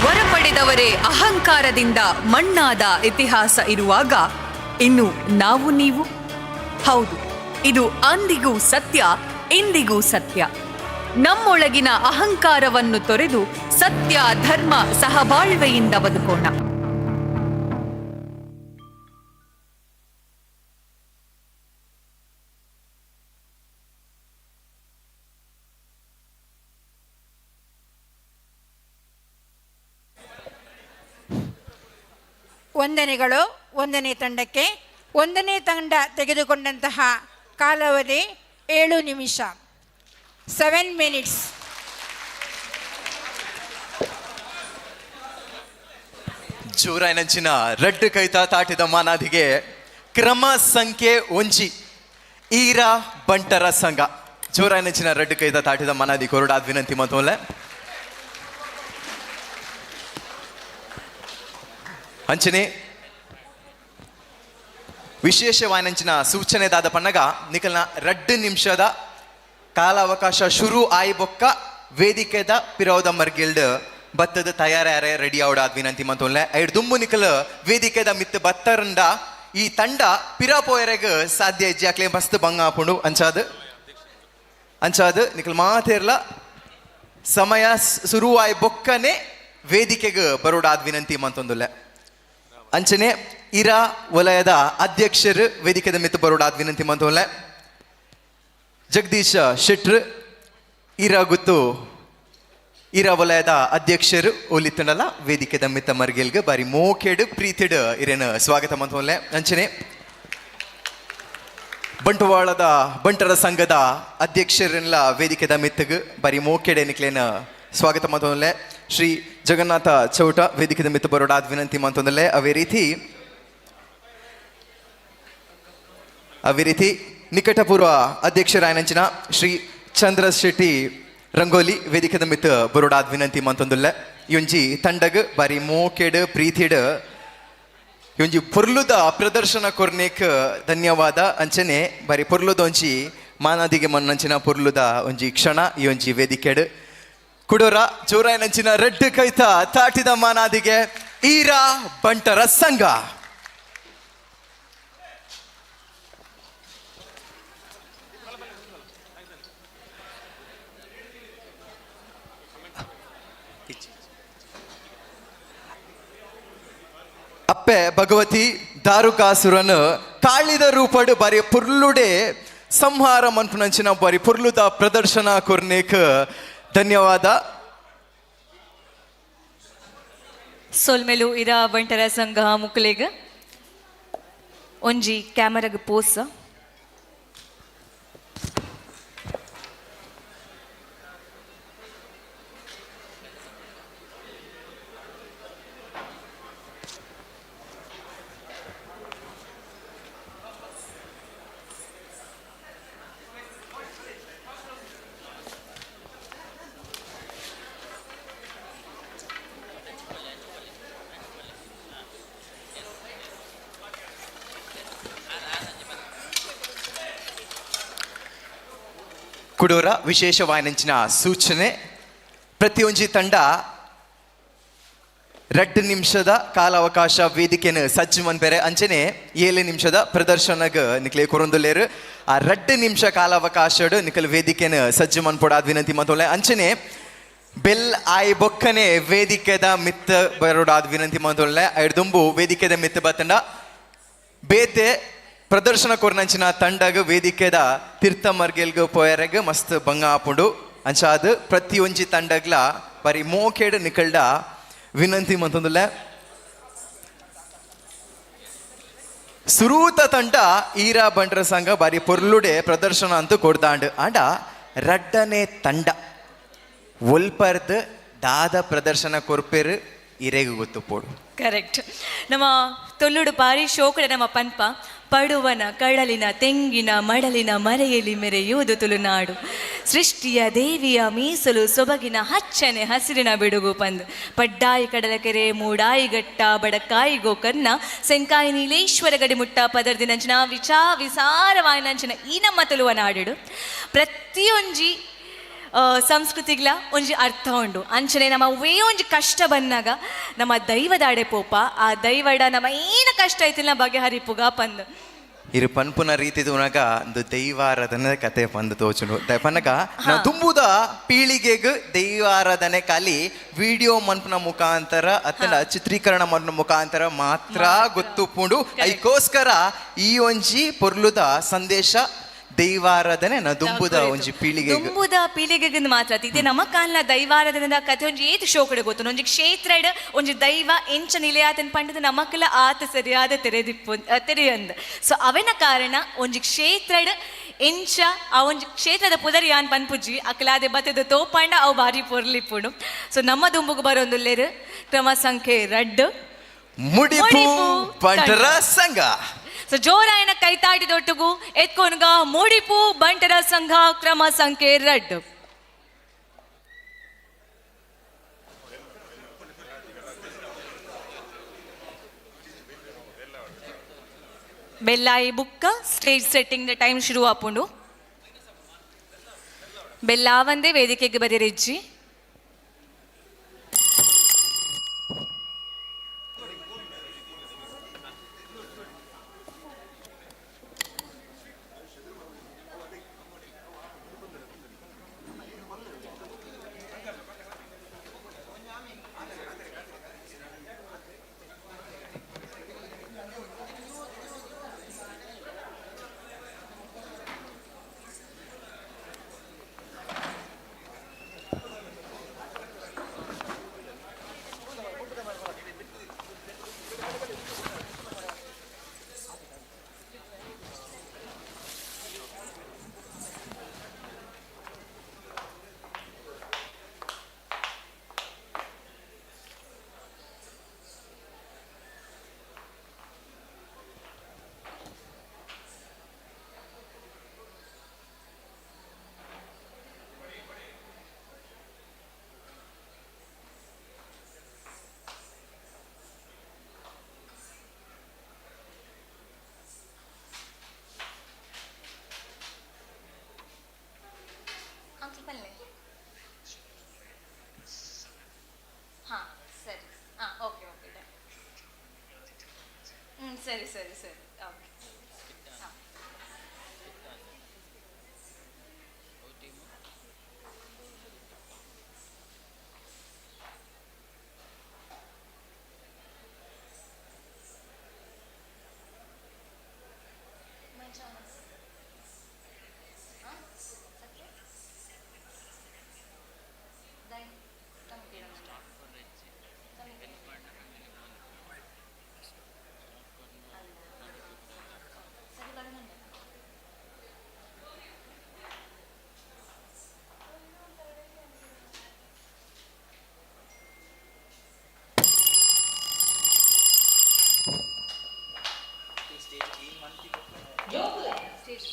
ವರ ಪಡೆದವರೇ ಅಹಂಕಾರದಿಂದ ಮಣ್ಣಾದ ಇತಿಹಾಸ ಇರುವಾಗ ಇನ್ನು ನಾವು ನೀವು? ಹೌದು, ಇದು ಅಂದಿಗೂ ಸತ್ಯ, ಇಂದಿಗೂ ಸತ್ಯ. ನಮ್ಮೊಳಗಿನ ಅಹಂಕಾರವನ್ನು ತೊರೆದು ಸತ್ಯ, ಧರ್ಮ, ಸಹಬಾಳ್ವೆಯಿಂದ ಬದುಕೋಣ. ವಂದನೆಗಳು. ಒಂದನೇ ತಂಡಕ್ಕೆ. ಒಂದನೇ ತಂಡ ತೆಗೆದುಕೊಂಡಂತಹ ಕಾಲಾವಧಿ 7 ನಿಮಿಷ, 7 ಮಿನಿಟ್ಸ್. ಜೋರಾಯಿನಂಚಿನ ರಡ್ಡು ಕೈತ ತಾಟಿದ ಮಾನಾದಿಗೆ ಕ್ರಮ ಸಂಖ್ಯೆ 1 ಈರ ಬಂಟರ ಸಂಘ. ಜೋರಾಯಿನಂಚಿನ ರಡ್ಡು ಕೈತ ತಾಟಿದ ಮಾನಾದಿ ಕೊರಡಾದ ವಿನಂತಿ ಮತ್ತೊಮ್ಮೆ. ಅಂಚನೆ ವಿಶೇಷವಾಯಿನಂಚಿನ ಸೂಚನೆ ದಾದ ಪನ್ನಗ ನಿಕಲ್ನ 2 ನಿಮಿಷದ ಕಾಲಾವಕಾಶ ಶುರು ಆಯಿ ಬೊಕ್ಕ ವೇದಿಕೆದ ಪಿರೋದ ಮರ್ಗಿಲ್ಡ್ ಬತ್ತದ ತಯಾರಾರೆ ರೆಡಿ ಆವಡಾದ ವಿನಂತಿ ಮಂತೊಲ್ಲೆ. ಐಡ್ ದುಂಬು ನಿಕಲ್ ವೇದಿಕೆದ ಮಿತ್ ಬತ್ತರಂಡ ಈ ತಂಡ ಪಿರಾಪೋಯರೆಗ್ ಸಾಧ್ಯ ಇಜ್ಜಿ, ಅಕ್ಲೆ ಮಸ್ತ್ ಬಂಗ ಆಪುಂಡು. ಅಂಚಾದ್ ಅಂಚಾದ್ ನಿಕಲ್ ಮಾತೇರ್ಲ ಸಮಯ ಶುರುವಾಯಿ ಬೊಕ್ಕನೆ ವೇದಿಕೆಗ್ ಬರೋಡಾದ ವಿನಂತಿ ಮಂತೊಂದುಲ್ಲೆ. ಅಂಚನೆ ಇರಾ ವಲಯದ ಅಧ್ಯಕ್ಷರು ವೇದಿಕೆದ ಮಿತ್ ಬರೋಡಾದ ವಿನಂತಿ ಮಂತೊಲ್ಲೆ. ಜಗದೀಶ ಶೆಟ್ರು ಇರಾ ಗುತ್ತು ಇರಾ ವಲಯದ ಅಧ್ಯಕ್ಷರು ಒಲಿತನಲ್ಲ ವೇದಿಕೆದ ಮಿತ್ತ ಮರ್ಗೆಲ್ಗೆ ಬಾರಿ ಮೋಕೆಡು ಪ್ರೀತಿಡು ಇರೇನು ಸ್ವಾಗತ ಮಂತೊಲ್ಲೆ. ಅಂಚನೆ ಬಂಟ್ವಾಳದ ಬಂಟರ ಸಂಘದ ಅಧ್ಯಕ್ಷರೆಲ್ಲ ವೇದಿಕೆದ ಮಿತ್ತಗ್ ಬಾರಿ ಮೋಕೆಡೆ ನಿಕ್ಲೇನ ಸ್ವಾಗತ ಮಂತೊಲ್ಲೆ. ಶ್ರೀ ಜಗನ್ನಾಥ ಚೌಟ ವೇದಿಕೆದ ಮಿತ್ತ ಬರೋಡಾದ ವಿನಂತಿ ಮಂತೊಂದಲ್ಲೆ. ಅದೇ ರೀತಿ ನಿಕಟಪೂರ್ವ ಅಧ್ಯಕ್ಷರಾಯನಂಚಿನ ಶ್ರೀ ಚಂದ್ರ ಶೆಟ್ಟಿ ರಂಗೋಲಿ ವೇದಿಕೆದ ಮಿತ್ತ ಬರೋಡಾದ ವಿನಂತಿ ಮಂತೊಂದುಲ್ಲೆ. ಇವಂಜಿ ತಂಡಗ್ ಬಾರಿ ಮೋಕೆಡ್ ಪ್ರೀತಿಡ್ ಇವಂಜಿ ಪೊರ್ಲುದ ಪ್ರದರ್ಶನ ಕೊರ್ನೇಕ್ ಧನ್ಯವಾದ. ಅಂಚನೆ ಬಾರಿ ಪೊರ್ಲುದ ಒಂಜಿ ಮಾನಾದಿಗೆ ಮನ್ನಂಚಿನ ಪೊರ್ಲುದ ಒಂಜಿ ಕ್ಷಣ ಈ ಒಂಜಿ ವೇದಿಕೆಡ್ ಕುಡೋರ ಜೋರಾಯನಂಚಿನ ರೆಡ್ ಕೈತ ತಾಟಿದ ಮಾನಾದಿಗೆ ಈರಾ ಬಂಟರ ಸಂಘ. ಅಪ್ಪೆ ಭಗವತಿ ದಾರುಕಾಸುರನ್ ಕಾಳಿದ ರೂಪಡು ಬಾರಿ ಪುರ್ಲುಡೆ ಸಂಹಾರ ಮನ್ಪುನಂಚಿನ ಬಾರಿ ಪುರ್ಲುದ ಪ್ರದರ್ಶನ ಕೊರ್ನೇಕ್ ಧನ್ಯವಾದ. ಸೊಲ್ಮೆಲು ಇರಾ ಬಂಟರ ಸಂಘ ಮುಕ್ಲೆಗ್ ಒಂಜಿ ಕ್ಯಾಮರಾಗ್ ಪೋಸ್. ಕುಡೋರ ವಿಶೇಷವಾಯಿನಂಚಿನ ಸೂಚನೆ, ಪ್ರತಿಯೊಂಜಿ ತಂಡ 2 ನಿಮಿಷದ ಕಾಲಾವಕಾಶ ವೇದಿಕೆನು ಸಜ್ಜು ಮನ್ಪೆರೆ. ಅಂಚನೆ 7 ನಿಮಿಷದ ಪ್ರದರ್ಶನಗ್ ನಿಕ್ಲೆ ಕೊರೊಂದುಲ್ಲೇರು. ಆ 2 ನಿಮಿಷ ಕಾಲಾವಕಾಶಡ್ ನಿಕಲ್ ವೇದಿಕೆನು ಸಜ್ಜು ಮನ್ಪೊಡಾದ ವಿನಂತಿ ಮಂತೊಲ್ಲೆ. ಅಂಚನೆ ಬೆಲ್ ಆಯ್ ಬೊಕ್ಕನೆ ವೇದಿಕೆದ ಮಿತ್ತ ಬರೋಡಾದ ವಿನಂತಿ ಮಂತೊಲ್ಲೆ. ಐಡ್ದುಂಬು ವೇದಿಕೆದ ಮಿತ್ತ ಬತ್ತಂಡ ಬೇತೆ ಪ್ರದರ್ಶನ ಕೊರ್ನಂಚಿನ ತಂಡಗ್ ವೇದಿಕೆದ ತೀರ್ಥ ಮರ್ಗೆಲ್ಗ್ ಪೋಯರೆಗ್ ಮಸ್ತ್ ಬಂಗ ಆಪುಂಡು. ಅಂಚಾದ್ ಪ್ರತಿಯೊಂಜಿ ತಂಡಗ್ಲ ಬರಿ ಮೋಕೆಡ್ ನಿಕಲ್ಡ ವಿನಂತಿ ಮಂತೊಂದುಲ್ಲೆ. ಸುರೂತ ತಂಡ ಈರಾ ಬಂಟರ ಸಂಘ ಬಾರಿ ಪೊರ್ಲುಡೆ ಪ್ರದರ್ಶನ ಅಂತೂ ಕೊಡ್ದಾಂಡ್. ಆಂಡ ರಡ್ಡನೆ ತಂಡ ಒಲ್ಪರ್ದ್ ದಾದ ಪ್ರದರ್ಶನ ಕೊರ್ಪೆರು ಇರೆಗ್ ಗೊತ್ತು ಪೋಡು. ಕರೆಕ್ಟ್. ನಮ್ಮ ತೊಲ್ಲುಡು ಪಾರಿ ಶೋಕಡೆ ನಮ್ಮ ಪನ್ಪ ಪಡುವನ ಕಡಲಿನ ತೆಂಗಿನ ಮಡಲಿನ ಮರೆಯಲಿ ಮೆರೆಯುವುದು ತುಳುನಾಡು, ಸೃಷ್ಟಿಯ ದೇವಿಯ ಮೀಸಲು ಸೊಬಗಿನ ಹಚ್ಚನೆ ಹಸಿರಿನ ಬಿಡುಗು ಪಂದ್, ಪಡ್ಡಾಯಿ ಕಡಲಕೆರೆ ಮೂಡಾಯಿ ಘಟ್ಟ ಬಡಕಾಯಿ ಗೋಕರ್ಣ ಸೆಂಕಾಯಿ ನೀಲೇಶ್ವರ ಗಡಿಮುಟ್ಟ ಪದರ್ದಿನಂಚಿನ ವಿಚಾ ವಿಸಾರವಾಯಿನಂಚಿನ ಈ ನಮ್ಮ ತುಳುವ ನಾಡು ಪ್ರತಿಯೊಂಜಿ ಸಂಸ್ಕೃತಿಗ್ಲ ಒಂಜಿ ಅರ್ಥ ಉಂಡು. ಅಂಚನೆ ನಮ್ಮ ವೇ ಒಂಜಿ ಕಷ್ಟ ಬಂದಾಗ ನಮ್ಮ ದೈವದಾಡೆ ಪೋಪ, ಆ ದೈವಡ ನಮ್ಮ ಏನ ಕಷ್ಟ ಐತಿಲ್ಲ ಬಗೆಹರಿಪುಗ ಪಂದ್. ಇರು ಪನ್ಪುನ ರೀತಿ ತೂನಗ ಒಂದು ದೈವಾರಾಧನೆ ಕತೆ ಪಂದ್ ತೋಚುಂಡು. ಪನ್ನಗ ನಾ ದುಂಬುದ ಪೀಳಿಗೆಗ್ ದೈವಾರಾಧನೆ ಖಾಲಿ ವಿಡಿಯೋ ಮನ್ಪುನ ಮುಖಾಂತರ ಅತ್ತಂಡ ಚಿತ್ರೀಕರಣ ಮನ್ಪುನ ಮುಖಾಂತರ ಮಾತ್ರ ಗೊತ್ತುಪ್ಪುಂಡು. ಐಕೋಸ್ಕರ ಈ ಒಂಜಿ ಪೊರ್ಲುದ ಸಂದೇಶ ದೈವಾರಾಧನೆ ನ ದುಂಬುದ ಒಂಜಿ ಪೀಳಿಗೆ ದುಂಬುದ ಪೀಳಿಗೆಗೆ ಮಾತ್ರ ಇದೆ ನಮ್ಮ ಕಾಲನ ದೈವಾರಾಧನೆದ ಕಥೆ ಒಂಜಿ ಏತ್ ಶೋಕಡೆ ಗೊತ್ತು. ಒಂಜಿ ಕ್ಷೇತ್ರ ಒಂಜಿ ದೈವ ಎಂಚ ನಿಲೆಯಾತನ್ ಪಂಡದ ನಮಕ್ಲ ಆತ ಸರಿಯಾದ ತೆರೆದಿಪ್ಪು ತೆರೆಯಂದ್. ಸೊ ಅವನ ಕಾರಣ ಒಂಜಿ ಕ್ಷೇತ್ರ ಎಂಚ ಆ ಒಂಜಿ ಕ್ಷೇತ್ರದ ಪುದರ್ ಯಾನ್ ಪನ್ಪುಜಿ ಅಕ್ಲಾದೆ ಬತ್ತದ ತೋಪಂಡ ಅವು ಬಾರಿ ಪೊರ್ಲಿಪ್ಪುಂಡು. ಸೊ ನಮ್ಮ ದುಂಬುಗು ಬರೋಂದುಲ್ಲೇರು ಕ್ರಮ ಸಂಖ್ಯೆ 2 ಮುಡಿಪು ಬಂಟರ ಸಂಘ. ಸೊ ಜೋರಾಯನ ಕೈತಾಟಿದೊಟ್ಟುಗು ಎತ್ಕೊನ್ಗ ಮುಡಿಪು ಬಂಟರ ಸಂಘ ಕ್ರಮ ಸಂಖ್ಯೆ 2. ಬೆಲ್ಲಾಯಿ ಬುಕ್ಕ ಸ್ಟೇಜ್ ಸೆಟ್ಟಿಂಗ್ ಟೈಮ್ ಶುರು ಆಪುಂಡು. ಬೆಲ್ಲಾವಂದೇ ವೇದಿಕೆಗೆ ಬರೆರಿಜ್ಜಿ. ಸರಿ ಸರಿ ಸರಿ ಓಕೆ.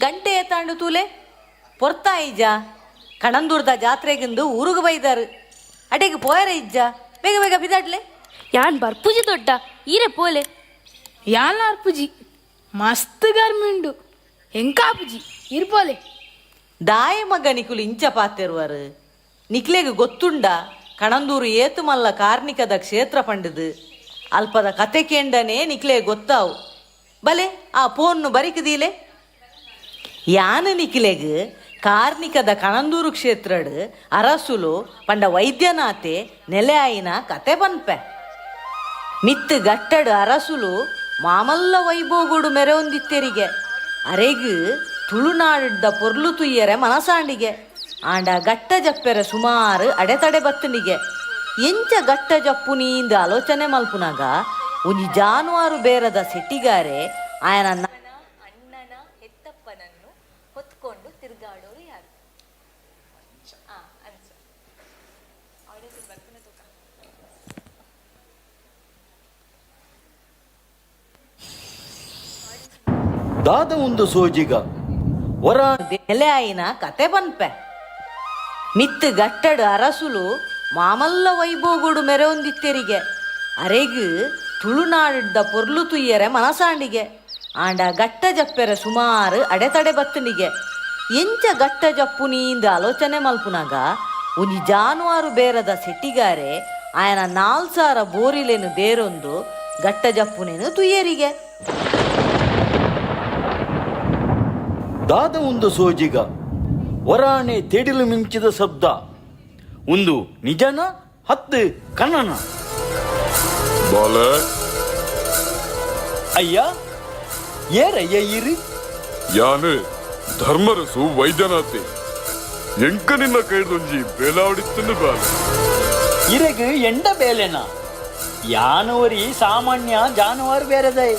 ಗಂಟೆ ಎತ್ತಾಂಡು ತೂಲೆ ಪೊರ್ತಾ ಇಜ್ಜ ಕಣಂದೂರ್ದ ಜಾತ್ರೆಗಿಂದು ಊರುಗು ಬೈದಾರು ಅಡೆಗೆ ಪೋಯರ ಇಜ್ಜ ಬೇಗ ಬೇಗ ಬಿದಾಡ್ಲೆ. ಯಾನ್ ಬರ್ಪುಜಿ ದೊಡ್ಡ ಈರೆ ಪೋಲೆ. ಯಾನ್ ಅರ್ಪುಜಿ ಮಸ್ತ್ ಗರ್ಮಿಂಡು ಎಂಕಾಪುಜಿ ಇರ್ಪೋಲೆ. ದಾಯ ಮಗ ನಿಕುಲು ಇಂಚ ಪಾತೆರುವರು ನಿಕ್ಲೆಗ್ ಗೊತ್ತುಂಡ ಕಣಂದೂರು ಏತು ಮಲ್ಲ ಕಾರ್ಣಿಕದ ಕ್ಷೇತ್ರ ಪಂಡದು ಅಲ್ಪದ ಕತೆ ಕೇಂಡನೆ ನಿಕ್ಲೆ ಗೊತ್ತಾವು ಬಲೆ ಆ ಪೋನ್ನು ಬರಿಕದೀಲೆ. ಯಾನ ನಿಖಿಲೆಗ್ ಕಾರ್ಣಿಕದ ಕಣಂದೂರು ಕ್ಷೇತ್ರಡ್ ಅರಸುಲು ಪಂಡ ವೈದ್ಯನಾಥೆ ನೆಲೆ ಆಯಿನ ಕತೆ ಪನ್ಪೆ. ಮಿತ್ತು ಗಟ್ಟಡ್ ಅರಸುಲು ಮಾಮಲ್ಲ ವೈಭೋಗುಡು ಮೆರವೊಂದಿತ್ತೆರಿಗೆ ಅರೆಗ್ ತುಳುನಾಡ್ದ ಪೊರ್ಲು ತುಯ್ಯರೆ ಮನಸಾಂಡಿಗೆ ಆಂಡ ಗಟ್ಟ ಜಪ್ಪೆರೆ ಸುಮಾರು ಅಡೆತಡೆ ಬತ್ತನಿಗೆ ಎಂಚ ಗಟ್ಟ ಜಪ್ಪು ನೀಂದ ಆಲೋಚನೆ ಮಲ್ಪುನಾಗ ಒಂಜಿ ಜಾನುವಾರು ಬೇರದ ಸೆಟ್ಟಿಗಾರೆ ಆಯನ ಅಣ್ಣನ ಹೆತ್ತಪ್ಪನನ್ನು ಹೊತ್ಕೊಂಡು ತಿರುಗಾಡೋರು ಯಾರು? ದಾದ ಒಂದು ಸೋಜಿಗ ವರ ನೆಲೆ ಆಯಿನ ಕತೆ ಪನ್ಪೆ. ಮಿತ್ತು ಗಟ್ಟಡ್ ಅರಸುಲು ಮಾಮಲ್ಲ ವೈಭೋಗುಡು ಮೆರವೊಂದಿತ್ತೆರಿಗೆ ಅರೆಗ್ ತುಳುನಾಡ್ದ ಪೊರ್ಲು ತುಯ್ಯರೆ ಮನಸಾಂಡಿಗೆ ಆಂಡ ಗಟ್ಟ ಜಪ್ಪೆರೆ ಸುಮಾರು ಅಡೆತಡೆ ಬತ್ತನಿಗೆ ಎಂಚ ಗಟ್ಟ ಜಪ್ಪು ನೀಂದ ಆಲೋಚನೆ ಮಲ್ಪುನಾಗ ಒಂಜಿ ಜಾನುವಾರು ಬೇರದ ಸೆಟ್ಟಿಗಾರೆ ಆಯನ 4000 ಬೋರಿಲೇನು ದೇರೊಂದು ಗಟ್ಟ ಜಪ್ಪುನೇನು ತುಯ್ಯರಿಗೆ. ದಾದ ಒಂದು ಸೋಜಿಗ ವರಾಣೆ ತೆಡಿಲು ಮಿಂಚಿದ ಶಬ್ದ ಒಂದು ನಿಜನ ಹತ್ತು ಕನ್ನನ. ಬಾಲ. ಅಯ್ಯ ಏರಯ್ಯ ಇರಿ. ಯಾನು ಧರ್ಮರಸು ವೈದ್ಯನಾಥೆ ಎಂಕ ನಿನ್ನ ಕೈದೊಂಜಿ ಬೇಲಾವಡಿತ್ತನ್ನು ಬಾಲ. ಇರೆಗು ಎಂಡ ಬೇಲೆನ ಯಾನೋರಿ ಸಾಮಾನ್ಯ ಜಾನುವಾರು ಬೇರೆದೈ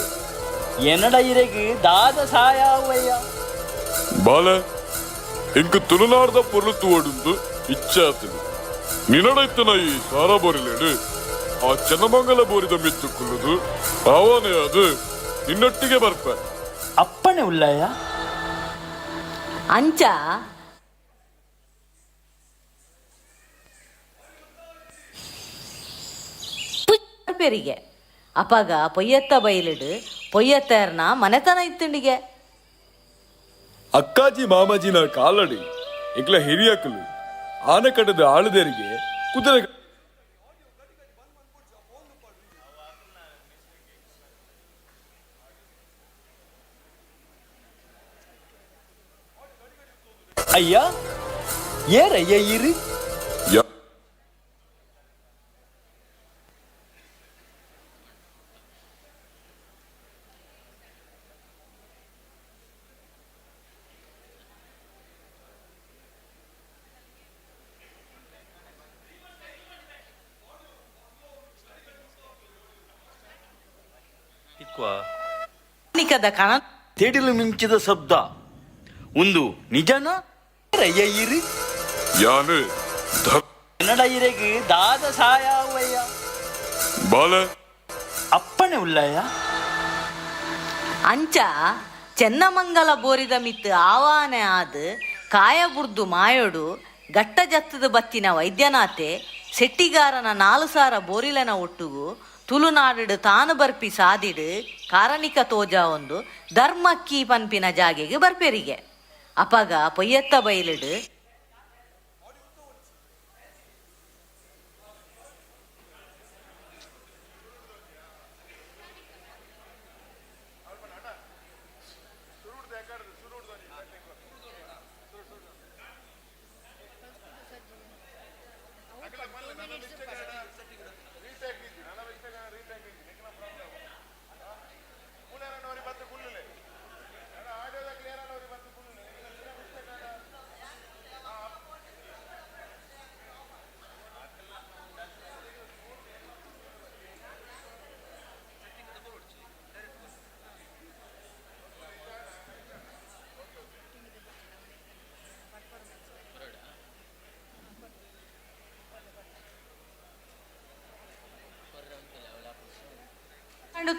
ಎನ್ನಡ ಇರೆಗು ದಾದ ಸಾಯಾವಯ್ಯ. ಬಾಲ ಇಂಕ ತುಳುನಾಡ್ದ ಪೊರ್ಲು ತೂವಡುಂದು ಇಚ್ಛಾತನು ನಿನ್ನಡೈತನ ಈ ಸಾರ ಬೋರಿಲೇಡು ಆ ಚನ್ನಮಂಗಲ ಬೋರಿದ ಮಿತ್ತು ಕುಲ್ಲುದು ಆವಾನೆ ಅದು ನಿನ್ನೊಟ್ಟಿಗೆ ಬರ್ಪ. ಅಪ್ಪಣೆ ಉಲ್ಲಯ್ಯ. ಅಂಚ ಪೆರಿಗೆ ಅಪಗ ಪೊಯ್ಯತ್ತ ಬೈಲಿಡು ಪೊಯ್ಯತ್ತರ್ನ ಮನೆತನ ಇತ್ತಂಡಿಗೆ. ಅಕ್ಕಾಜಿ ಮಾಮಾಜಿನ ಕಾಲಡಿ ಎಂಕ್ಲ ಹಿರಿಯಕಲು ಆನೆಕಟ್ಟದ ಆಳುದೇರಿಗೆ ಕುದುರೆ ಅಯ್ಯ ಏರಯ್ಯ ಇರಿ. ತೆಡಿಲು ಮಿಂಚಿದ ಶಬ್ದ ಒಂದು ನಿಜನ ರಯ್ಯ ಇರಿ. ಯಾನು ಕನ್ನಡ ಇರೆಗು ದಾದ ಸಾಯಾವಯ್ಯ. ಬಾಲ. ಅಪ್ಪಣೆ ಉಲ್ಲಯ್ಯ. ಅಂಚ ಚೆನ್ನಮಂಗಲ ಬೋರಿದ ಮಿತ್ತು ಆವಾನೆ ಆದ್ ಕಾಯಬುರ್ದು ಮಾಯೋಡು ಗಟ್ಟ ಜತ್ತದ ಬತ್ತಿನ ವೈದ್ಯನಾಥೆ ಸೆಟ್ಟಿಗಾರನ 4000 ಬೋರಿಲನ ಒಟ್ಟುಗು ತುಳುನಾಡು ತಾನು ಬರ್ಪಿ ಸಾದಿಡು ಕಾರಣಿಕ ತೋಜ ಒಂದು ಧರ್ಮಕ್ಕಿ ಪನ್ಪಿನ ಜಾಗೆಗೆ ಬರ್ಪೆರಿಗೆ. ಅಪಗ ಪೊಯ್ಯತ್ತ ಬೈಲಿಡು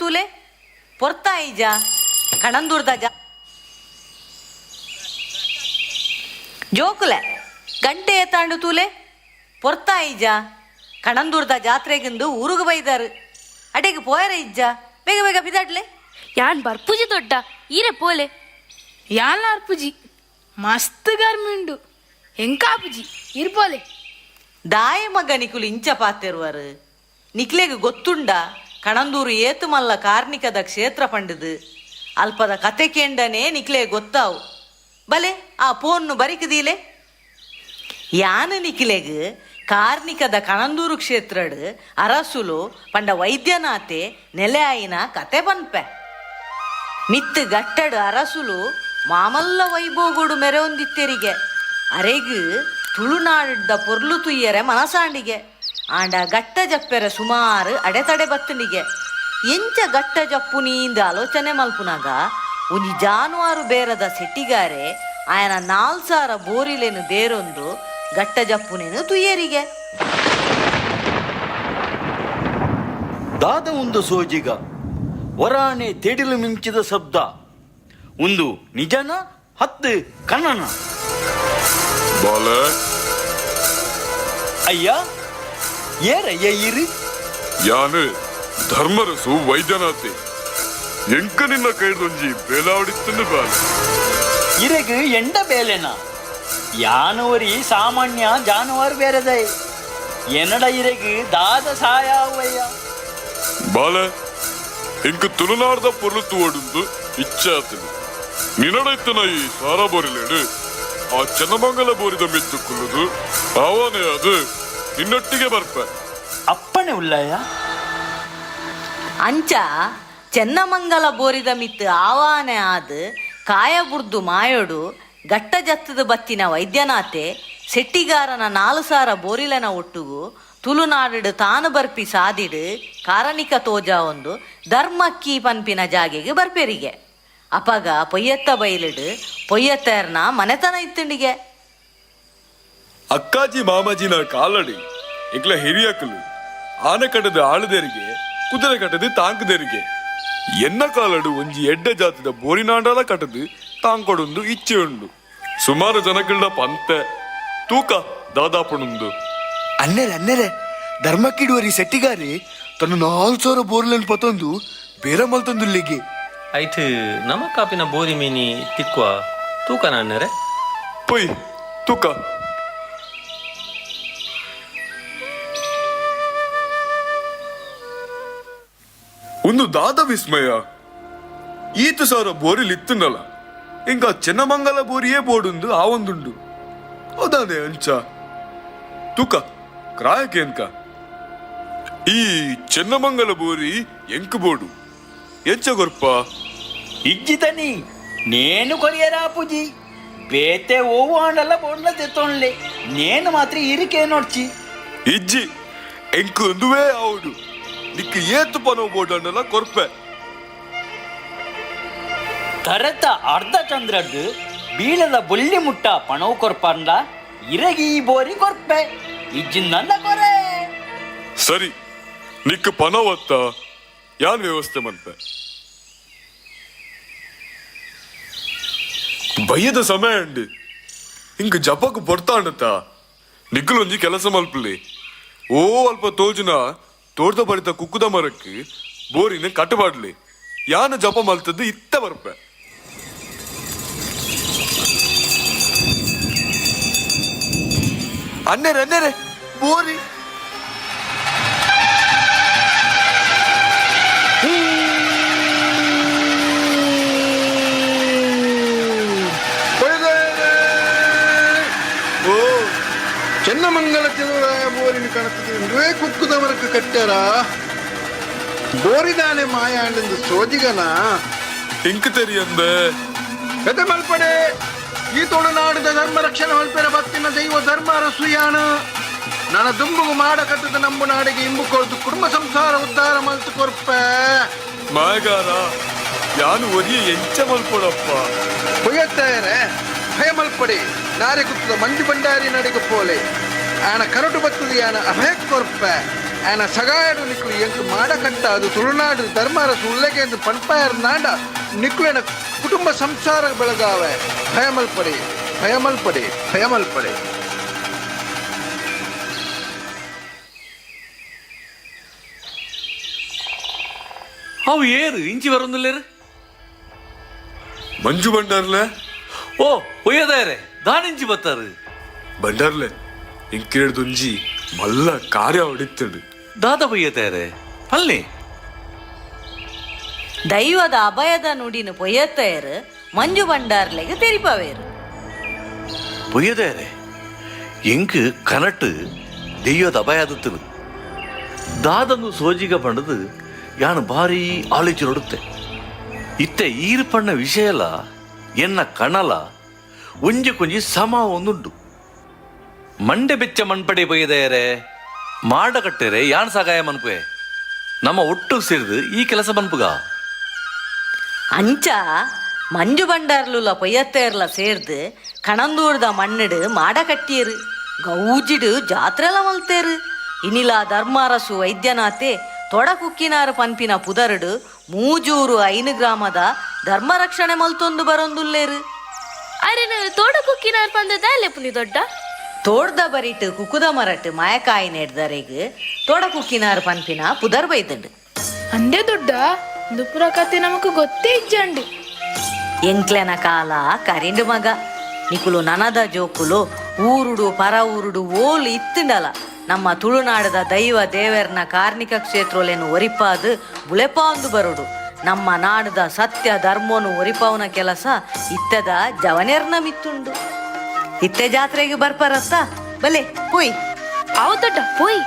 ತೂಲೆ ಪೊರ್ತಾ ಈಜ ಕಣಂದೂರ್ದ ಜಾ ಜೋಕುಲೆ ಗಂಟೆ ಎತ್ತಾಂಡು ತೂಲೆ ಪೊರ್ತಾ ಈಜ ಕಣಂದೂರ್ದ ಜಾತ್ರೆಗಿಂದು ಊರುಗು ಬೈದಾರು ಅಡೆಗೆ ಪೋಯರ ಇಜ್ಜ ಬೇಗ ಬೇಗ ಬಿದಾಡ್ಲೆ. ಯಾನ್ ಬರ್ಪುಜಿ ದೊಡ್ಡ ಈರೆ ಪೋಲೆ. ಯಾನ್ ಅರ್ಪುಜಿ ಮಸ್ತ್ ಗರ್ಮಿ ಉಂಡು ಎಂಕಾಪುಜಿ ಇರ್ಪೋಲೆ. ದಾಯ ಮಗ ನಿಕುಲು ಇಂಚ ಪಾತೆರುವರು ನಿಕ್ಲೆಗ್ ಗೊತ್ತುಂಡ ಕಣಂದೂರು ಏತುಮಲ್ಲ ಕಾರ್ಣಿಕದ ಕ್ಷೇತ್ರ ಪಂಡದು ಅಲ್ಪದ ಕತೆ ಕೇಂಡನೆ ನಿಕ್ಲೆ ಗೊತ್ತಾವು ಬಲೆ ಆ ಪೋನ್ನು ಬರಿಕದೀಲೆ. ಯಾನು ನಿಕ್ಲೆಗ್ ಕಾರ್ಣಿಕದ ಕಣಂದೂರು ಕ್ಷೇತ್ರಡು ಅರಸುಲು ಪಂಡ ವೈದ್ಯನಾಥೆ ನೆಲೆ ಆಯಿನ ಕತೆ ಪನ್ಪೆ. ಮಿತ್ತು ಗಟ್ಟಡು ಅರಸುಲು ಮಾಮಲ್ಲ ವೈಭೋಗೋಡು ಮೆರೆಯೊಂದಿತ್ತೆರಿಗೆ ಅರೆಗು ತುಳುನಾಡ್ದ ಪೊರ್ಲು ತುಯ್ಯರೆ ಮನಸಾಂಡಿಗೆ ಆಂಡ ಗಟ್ಟ ಜಪ್ಪೆರ ಸುಮಾರು ಅಡೆತಡೆ ಬತ್ತನಿಗೆ. ಎಂಚ ಗಟ್ಟ ಜಪ್ಪು ನೀಂದ ಆಲೋಚನೆ ಮಲ್ಪುನಾಗ ಒಂಜಿ ಜಾನುವಾರು ಬೇರದ ಸೆಟ್ಟಿಗಾರೆ ಆಯನ 4000 ಬೋರಿಲೇನು ದೇರೊಂದು ಗಟ್ಟ ಜಪ್ಪುನೇನು ತುಯ್ಯರಿಗೆ. ದಾದ ಒಂದು ಸೋಜಿಗ ವರಾಣೆ ತೆಡಿಲು ಮಿಂಚಿದ ಶಬ್ದ ಒಂದು ನಿಜನ ಹತ್ತು ಕನ್ನನ. ಬಾಲ. ಅಯ್ಯ ಏರಯ್ಯ ಇರಿ. ಯಾನು ಧರ್ಮರಸು ವೈದ್ಯನಾಥೆ ಎಂಕ ನಿನ್ನ ಕೈದೊಂಜಿ ಬೇಲಾವಡಿತ್ತನ್ನು ಬಾಲ. ಇರೆಗು ಎಂಡ ಬೇಲೆನ ಯಾನೋರಿ ಸಾಮಾನ್ಯ ಜಾನುವಾರು ಬೇರೆದೈ ಎನ್ನಡ ಇರೆಗು ದಾದ ಸಾಯಾವಯ್ಯ. ಬಾಲ ಇಂಕ ತುಳುನಾಡ್ದ ಪೊರ್ಲು ತೂವಡುಂದು ಇಚ್ಛಾತನು ನಿನ್ನಡೈತನ ಈ ಸಾರ ಬೋರಿಲೇಡು ಆ ಚೆನ್ನಮಂಗಲ ಬೋರಿದ ಮಿತ್ತು ಕುಲ್ಲುದು ಆವಾನೆ ಅದು ನಿನ್ನೊಟ್ಟಿಗೆ ಬರ್ಪ. ಅಪ್ಪಣೆ ಉಲ್ಲಯ್ಯ. ಅಂಚ ಚೆನ್ನಮಂಗಲ ಬೋರಿದ ಮಿತ್ತು ಆವಾನೆ ಆದ್ ಕಾಯ ಬುಡ್ದು ಮಾಯೋಡು ಗಟ್ಟ ಜತ್ತದ ಬತ್ತಿನ ವೈದ್ಯನಾಥೆ ಸೆಟ್ಟಿಗಾರನ 4000 ಬೋರಿಲನ ಒಟ್ಟುಗು ತುಳುನಾಡು ತಾನು ಬರ್ಪಿ ಸಾದಿಡು ಕಾರಣಿಕ ತೋಜ ಒಂದು ಧರ್ಮಕ್ಕಿ ಪನ್ಪಿನ ಜಾಗೆಗೆ ಬರ್ಪೆರಿಗೆ. ಅಪಗ ಪೊಯ್ಯತ್ತ ಬೈಲಿಡು ಪೊಯ್ಯತ್ತರ್ನ ಮನೆತನ ಇತ್ತಂಡಿಗೆ. ಅಕ್ಕಾಜಿ ಮಾಮಾಜಿನ ಕಾಲಡಿ ಇಕ್ಲ ಹಿರಿಯಕಲು ಆನೆ ಕಟ್ಟದ ಆಳುದೇರಿಗೆ ಕುದುರೆ ಕಟ್ಟದು ತಾಂಕದೇರಿಗೆ ಎನ್ನ ಕಾಲಡು ಒಂಜಿ ಎಡ್ಡೆ ಜಾತಿದ ಬೋರಿನಾಂಡಲ ಕಟ್ಟದು ತಾಂಕೊಡೊಂದು ಇಚ್ಛೆ ಉಂಡು. ಸುಮಾರು ಜನಗಳ ಪಂತೆ ತೂಕ ದಾದಾಪಣುಂದು. ಅನ್ನೆರೆ ಅನ್ನೆರೆ ಧರ್ಮಕ್ಕಿಡುವರಿ ಸೆಟ್ಟಿಗಾರಿ ತನ್ನ 4000 ಬೋರ್ಲನ್ ಪತೊಂದು ಬೇರೆ ಮಲ್ತೊಂದುಲ್ಲಿಗೆ. ಐಟ್ ನಮ ಕಾಪಿನ ಬೋರಿ ಮೀನಿ ತಿಕ್ವ ತೂಕ ನಾಣ್ಣರೆ. ಪೊಯ್ ತೂಕ. ಒಂದು ದಾದ ವಿಸ್ಮಯ, ಈತು ಸಾವಿರ ಬೋರಿಲ್ ಇತ್ತನಲ್ಲ ಇಂಕ ಚೆನ್ನಮಂಗಲ ಬೋರಿಯೇ ಬೋಡುಂದು ಆ ಒಂದುಂಡು. ಹೌದಾನೆ ಅಂಚ ತೂಕ ಕ್ರಾಯಕ್ಕೆ ಎನ್ಕ ಈ ಚೆನ್ನಮಂಗಲ ಬೋರಿ ಎಂಕು ಬೋಡು ಎಂಚ ಗೊರ್ಪ. ಇಜ್ಜಿತನಿ ನೇನು ಕೊರಿಯರ ಪೂಜಿ ಬೇತೆ ಓವು ಆಂಡಲ್ಲ ಬೋಡ್ಲ ತೆತ್ತೊನ್ಲೆ ನೇನು ಮಾತ್ರ ಇರಿಕೆ ನೋಡ್ಚಿ. ಇಜ್ಜಿ ಎಂಕು ಒಂದುವೇ ಆವುಡು ನಿಕ್ಕ ಏತು ಪನೋ ಬೋಡಣ್ಣಲ್ಲ ಕೊರ್ಪೆ. ತರತ ಅರ್ಧ ಚಂದ್ರದ್ದು ಬೀಳದ ಬೊಲ್ಲಿ ಮುಟ್ಟ ಪಣವು ಕೊರ್ಪಂಡ ಇರಗಿ ಈ ಬೋರಿ ಕೊರ್ಪೆ ಇಜ್ಜಿಂದ ಕೊರೆ. ಸರಿ ನಿಕ್ಕ ಪನವತ್ತ ಯಾನ್ ವ್ಯವಸ್ಥೆ ಮನ್ಪೆ. ಬಯ್ಯದ ಸಮಯ ಅಂಡು ಹಿಂಗ ಜಪಕ್ ಬೊರ್ತಾಂಡತ್ತ ನಿಕ್ಕಲೊಂಜಿ ಕೆಲಸ ಮಲ್ಪಲಿ. ಓ ಅಲ್ಪ ತೋಜುನ ತೋರ್ದ ಬರಿತ ಕುಕ್ಕುದ ಮರಕ್ಕೆ ಬೋರಿನ ಕಟ್ಟಬಾಡ್ಲಿ ಯಾನ ಜಪ ಮಲ್ತದ್ದು ಇತ್ತ ಬರ್ಪೆ. ಅನ್ನೆರೆ ಅನ್ನೆರೆ ಬೋರಿ. ಓ ಚೆನ್ನಮಂಗಲ ಚೆಲುವರಾಯ ಬೋರಿನ ಕಣತದೆ ಇಂದುವೇ ಕುಕ್ಕುದ ಮರಕ್ಕೆ ಕಟ್ಟಾರ ಬೋರಿದಾನೆ ಮಾಯಾಂಡೆಂದು ಸೋಜಿಗನ ಇಂಕ್ ತೆರಿಯಂದೆ ಕತೆ ಮಲ್ಪಡೆ. ಈ ತುಳುನಾಡಿದ ಧರ್ಮ ರಕ್ಷಣೆ ಮಲ್ಪೆರ ಬತ್ತಿನ ದೈವ ಧರ್ಮ ಅರಸುಯಾನ ನನ್ನ ದುಂಬುಗು ಮಾಡ ಕಟ್ಟದ ನಂಬು ನಾಡಿಗೆ ಇಂಬು ಕೊರ್ದು ಕುಟುಂಬ ಸಂಸಾರ ಉದ್ಧಾರ ಮಲ್ತು ಕೊರ್ಪೆ. ಮಾಯಗಾರ ಯಾನು ಒರಿಯ ಎಂಚ ಮಲ್ಪಡಪ್ಪ. ಪೊಯ್ಯತ್ತಾರೆ ಭಯ ಮಲ್ಪಡಿ ನಾರೆ ಕುತ್ತದ ಮಂಜು ಭಂಡಾರಿ ನಡಿಗೆ ಪೋಲೆ ಆನ ಕರಟು ಬತ್ತದ ಯಾನ ಅಭಯ ಕೊರ್ಪೆ ಆನ ಸಗಾಯಡು ನಿಕ್ಲು ಎಂಕ್ ಮಾಡ ಕಟ್ಟ ಅದು ತುಳುನಾಡು ಧರ್ಮ ಅರಸು ಉಲ್ಲೆಗೆ ಎಂದು ಪನ್ಪಾಯರ್ ನಾಡ ನಿಕ್ಲೆನ ಕುಟುಂಬ ಸಂಸಾರ ಬೆಳಗಾವೆ. ಭಯಮಲ್ಪಡಿ ಭಯಮಲ್ಪಡಿ ಭಯಮಲ್ಪಡಿ. ಅವು ಏರು ಇಂಚಿ ಬರೋದಿಲ್ಲೇರು. ಮಂಜು ಭಂಡಾರ್ಲೆ. ಓ ಒಯ್ಯದಾರೆ ದಾನಿಂಚಿ ಬತ್ತಾರು. ಭಂಡಾರ್ಲೆ ಇಂಕೇಳ್ದೊಂಜಿ ಮಲ್ಲ ಕಾರ್ಯ ಹೊಡಿತಂಡು. ದಾದ ಬೊಯ್ಯತಾರೆ ಅಲ್ಲಿ ದೈವದ ಅಭಯದ ನುಡಿನ ಪೊಯ್ಯತ್ತೇರು ಮಂಜು ಭಂಡಾರ್ಲೆಗೆ ತೆರಿಪವೇರು. பொய்யதேரே ಎಂಕ್ ಕನಟ್ ದೆಯ್ಯದ ಅಭಯದತ್ತನು ದಾದನ್ನು ಸೋಜಿಗ ಪಂಡದು ಯಾನು ಭಾರಿ ಆಲೋಚನೆ ಇತ್ತೆ ಈರು ಪಣ್ಣ ವಿಷಯಲ ಎನ್ನ ಕಣಲ ಒಂಜಿ ಕೊಂಜಿ ಸಮ ಒಂದುಂಡು. ಮಂಡೆ ಬೆಚ್ಚ ಮಣ್ಪಡೆ ಬೊಯ್ಯದೇರೆ ಮಾಡ ಕಟ್ಟೆರೆ ಯಾನ್ ಸಗಾಯ ಮನ್ಪುವೆ ನಮ್ಮ ಒಟ್ಟು ಸೇರಿದು ಈ ಕೆಲಸ ಮನ್ಪುಗ. ಅಂಚ ಮಂಜು ಭಂಡಾರ್ಲುಲ ಪೊಯ್ಯತ್ತೇರ್ಲ ಸೇರ್ದು ಕಣಂದೂರ್ದ ಮಣ್ಣಿಡು ಮಾಡ ಕಟ್ಟಿಯರು ಗೌಜಿಡು ಜಾತ್ರೆಲ ಮಲ್ತೇರು. ಇನಿಲ ಧರ್ಮಾರಸು ವೈದ್ಯನಾಥೆ ತೊಡಕುಕ್ಕಿನಾರು ಪನ್ಪಿನ ಪುದರುಡು ಮೂಜೂರು 5 ಗ್ರಾಮದ ಧರ್ಮ ರಕ್ಷಣೆ ಮಲ್ತೊಂದು ಬರೊಂದುಲ್ಲೇರು. ಅರೆ ತೋಡಕುಕ್ಕಿನಾರು ಪಂದದಾಲೆ ಪುನಿ ದೊಡ್ಡ ತೋಡ್ದ ಬರಿಟ್ ಕುಕುದ ಮರಟ್ ಮಾಯಕಾಯಿ ನೆಡ್ದರೆಗ್ ತೋಡಕುಕ್ಕಿನಾರು ಪನ್ಪಿನ ಪುದರ್ ಬೈದಂಡು. ಅಂದೇ ದೊಡ್ಡ ದುಪುರ ಕತೆ ನಮಕ್ ಗೊತ್ತೇ ಇಜ್ಜಂಡು. ಎಂಕ್ಲೆನ ಕಾಲ ಕರಿಂಡು ಮಗ ನಿಕುಲು ನನದ ಜೋಕುಲು ಊರುಡು ಪರ ಊರುಡು ಓಲು ಇತ್ತುಂಡಲ ನಮ್ಮ ತುಳುನಾಡದ ದೈವ ದೇವರ್ನ ಕಾರ್ಣಿಕ ಕ್ಷೇತ್ರಲೇನು ಒರಿಪಾದು ಬುಳೆಪಾಂದು ಬರುಡು. ನಮ್ಮ ನಾಡದ ಸತ್ಯ ಧರ್ಮನು ಒರಿಪವನ ಕೆಲಸ ಇತ್ತದ ಜವನೇರ್ನ ಮಿತ್ತುಂಡು. ಇತ್ತೆ ಜಾತ್ರೆಗೆ ಬರ್ಪಾರತ್ತ ಬಲೆ ಪೋಯ್. ಅವು ದೊಡ್ಡ ಪೋಯ್.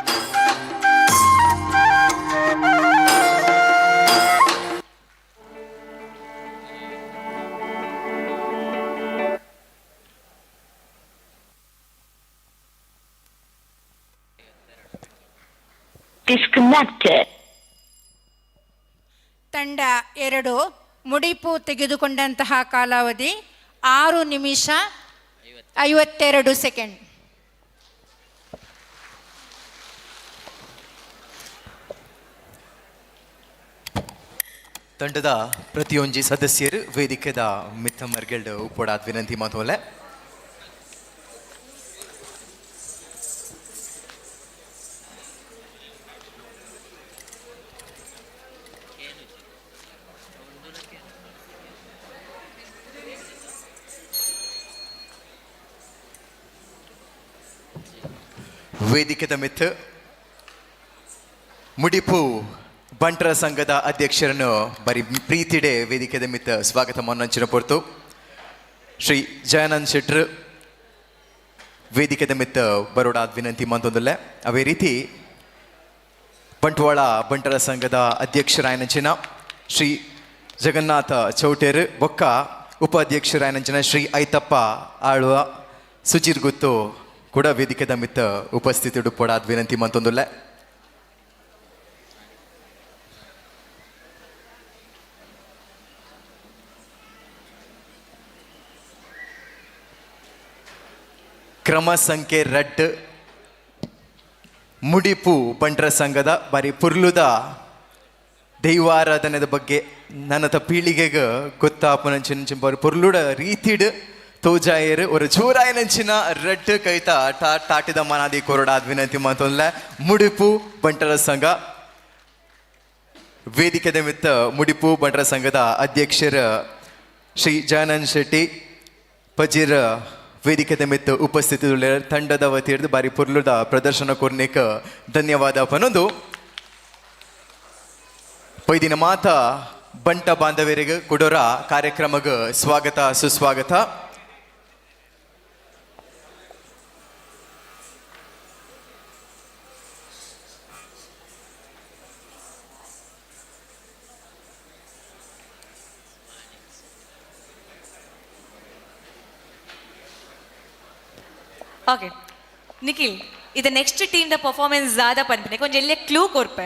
Disconnected. ತಂಡ 2 ಮುಡಿಪು ತೆಗೆದುಕೊಂಡಂತಹ ಕಾಲಾವಧಿ 6 ನಿಮಿಷ 52 ಸೆಕೆಂಡ್. ತಂಡದ ಪ್ರತಿಯೊಂಜಿ ಸದಸ್ಯರು ವೇದಿಕೆದ ಮಿತ್ತಮರ್ಗೆಲ್ಡ್ ಉಪ್ಪೊಡಾದ್ ವಿನಂತಿ ಮಾತೋಲೆ. ವೇದಿಕೆದ ಮಿತ್ ಮುಡಿಪು ಬಂಟರ ಸಂಘದ ಅಧ್ಯಕ್ಷರನ್ನು ಬರಿ ಪ್ರೀತಿಡೆ ವೇದಿಕೆದ ಮಿತ್ ಸ್ವಾಗತ ಮನ್ನಂಚಿನ ಪೊರ್ತು ಶ್ರೀ ಜಯಾನಂದ್ ಶೆಟ್ರು ವೇದಿಕೆದ ಮಿತ್ ಬರೋಡಾದ ವಿನಂತಿ ಮಂತೊಂದುಲ್ಲೆ. ಅದೇ ರೀತಿ ಬಂಟ್ವಾಳ ಬಂಟರ ಸಂಘದ ಅಧ್ಯಕ್ಷರಾಯನಂಚಿನ ಶ್ರೀ ಜಗನ್ನಾಥ ಚೌಟೇರು ಬೊಕ್ಕ ಉಪಾಧ್ಯಕ್ಷರಾಯನಂಚಿನ ಶ್ರೀ ಐತಪ್ಪ ಆಳುವ ಸುಜಿರ್ ಗುತ್ತು ಕೂಡ ವೇದಿಕೆದ ಮಿತ್ತ ಉಪಸ್ಥಿತಿ ಪೊಡಾದ ವಿನಂತಿ ಮಂತೊಂದುಲ್ಲೆ. ಕ್ರಮ ಸಂಖ್ಯೆ 2 ಮುಡಿಪು ಬಂಟರ ಸಂಘದ ಬಾರಿ ಪುರ್ಲುದ ದೈವಾರಾಧನೆದ ಬಗ್ಗೆ ನನ್ನತ ಪೀಳಿಗೆಗೆ ಗೊತ್ತಾಪನಂಚಿನ ಬಾರಿ ಪುರ್ಲುಡ ರೀತಿಡ್ ತೋಜಾಯರು ஒரு ಜೋರಾಯನಂಚಿನ ರಡ್ಡು ಕೈತ ಟಾಟಿದ ಮನಾದಿ ಕೊರಡಾದ ವಿನಂತಿ ಮಾತೊಂದ್ಲೆ. ಮುಡಿಪು ಬಂಟರ ಸಂಘ ವೇದಿಕೆದ ಮಿತ್ತ ಮುಡಿಪು ಬಂಟರ ಸಂಘದ ಅಧ್ಯಕ್ಷರ ಶ್ರೀ ಜಯಾನಂದ್ ಶೆಟ್ಟಿ ಪಜೀರ್ ವೇದಿಕೆದ ಮಿತ್ತ ಉಪಸ್ಥಿತಿ ತಂಡದ ವತಿಯಿರ್ದು ಬಾರಿ ಪುರ್ಲುದ ಪ್ರದರ್ಶನ ಕೊರ್ನೇಕ ಧನ್ಯವಾದ ಪನೊಂದು. ಪೈದಿನ ಮಾತ ಬಂಟ ಬಾಂಧವರಿಗೆ ಕುಡೋರ ಕಾರ್ಯಕ್ರಮಕ್ಕೆ ಸ್ವಾಗತ ಸುಸ್ವಾಗತ. ಓಕೆ ನಿಖಿಲ್, ಇದು ನೆಕ್ಸ್ಟ್ ಟೀಮ್ the performance ದಾದ ಪನ್ಪಿನೆ ಕೊಂಚ ಎಲ್ಲೇ ಕ್ಲೂ ಕೊರ್ಪೆ.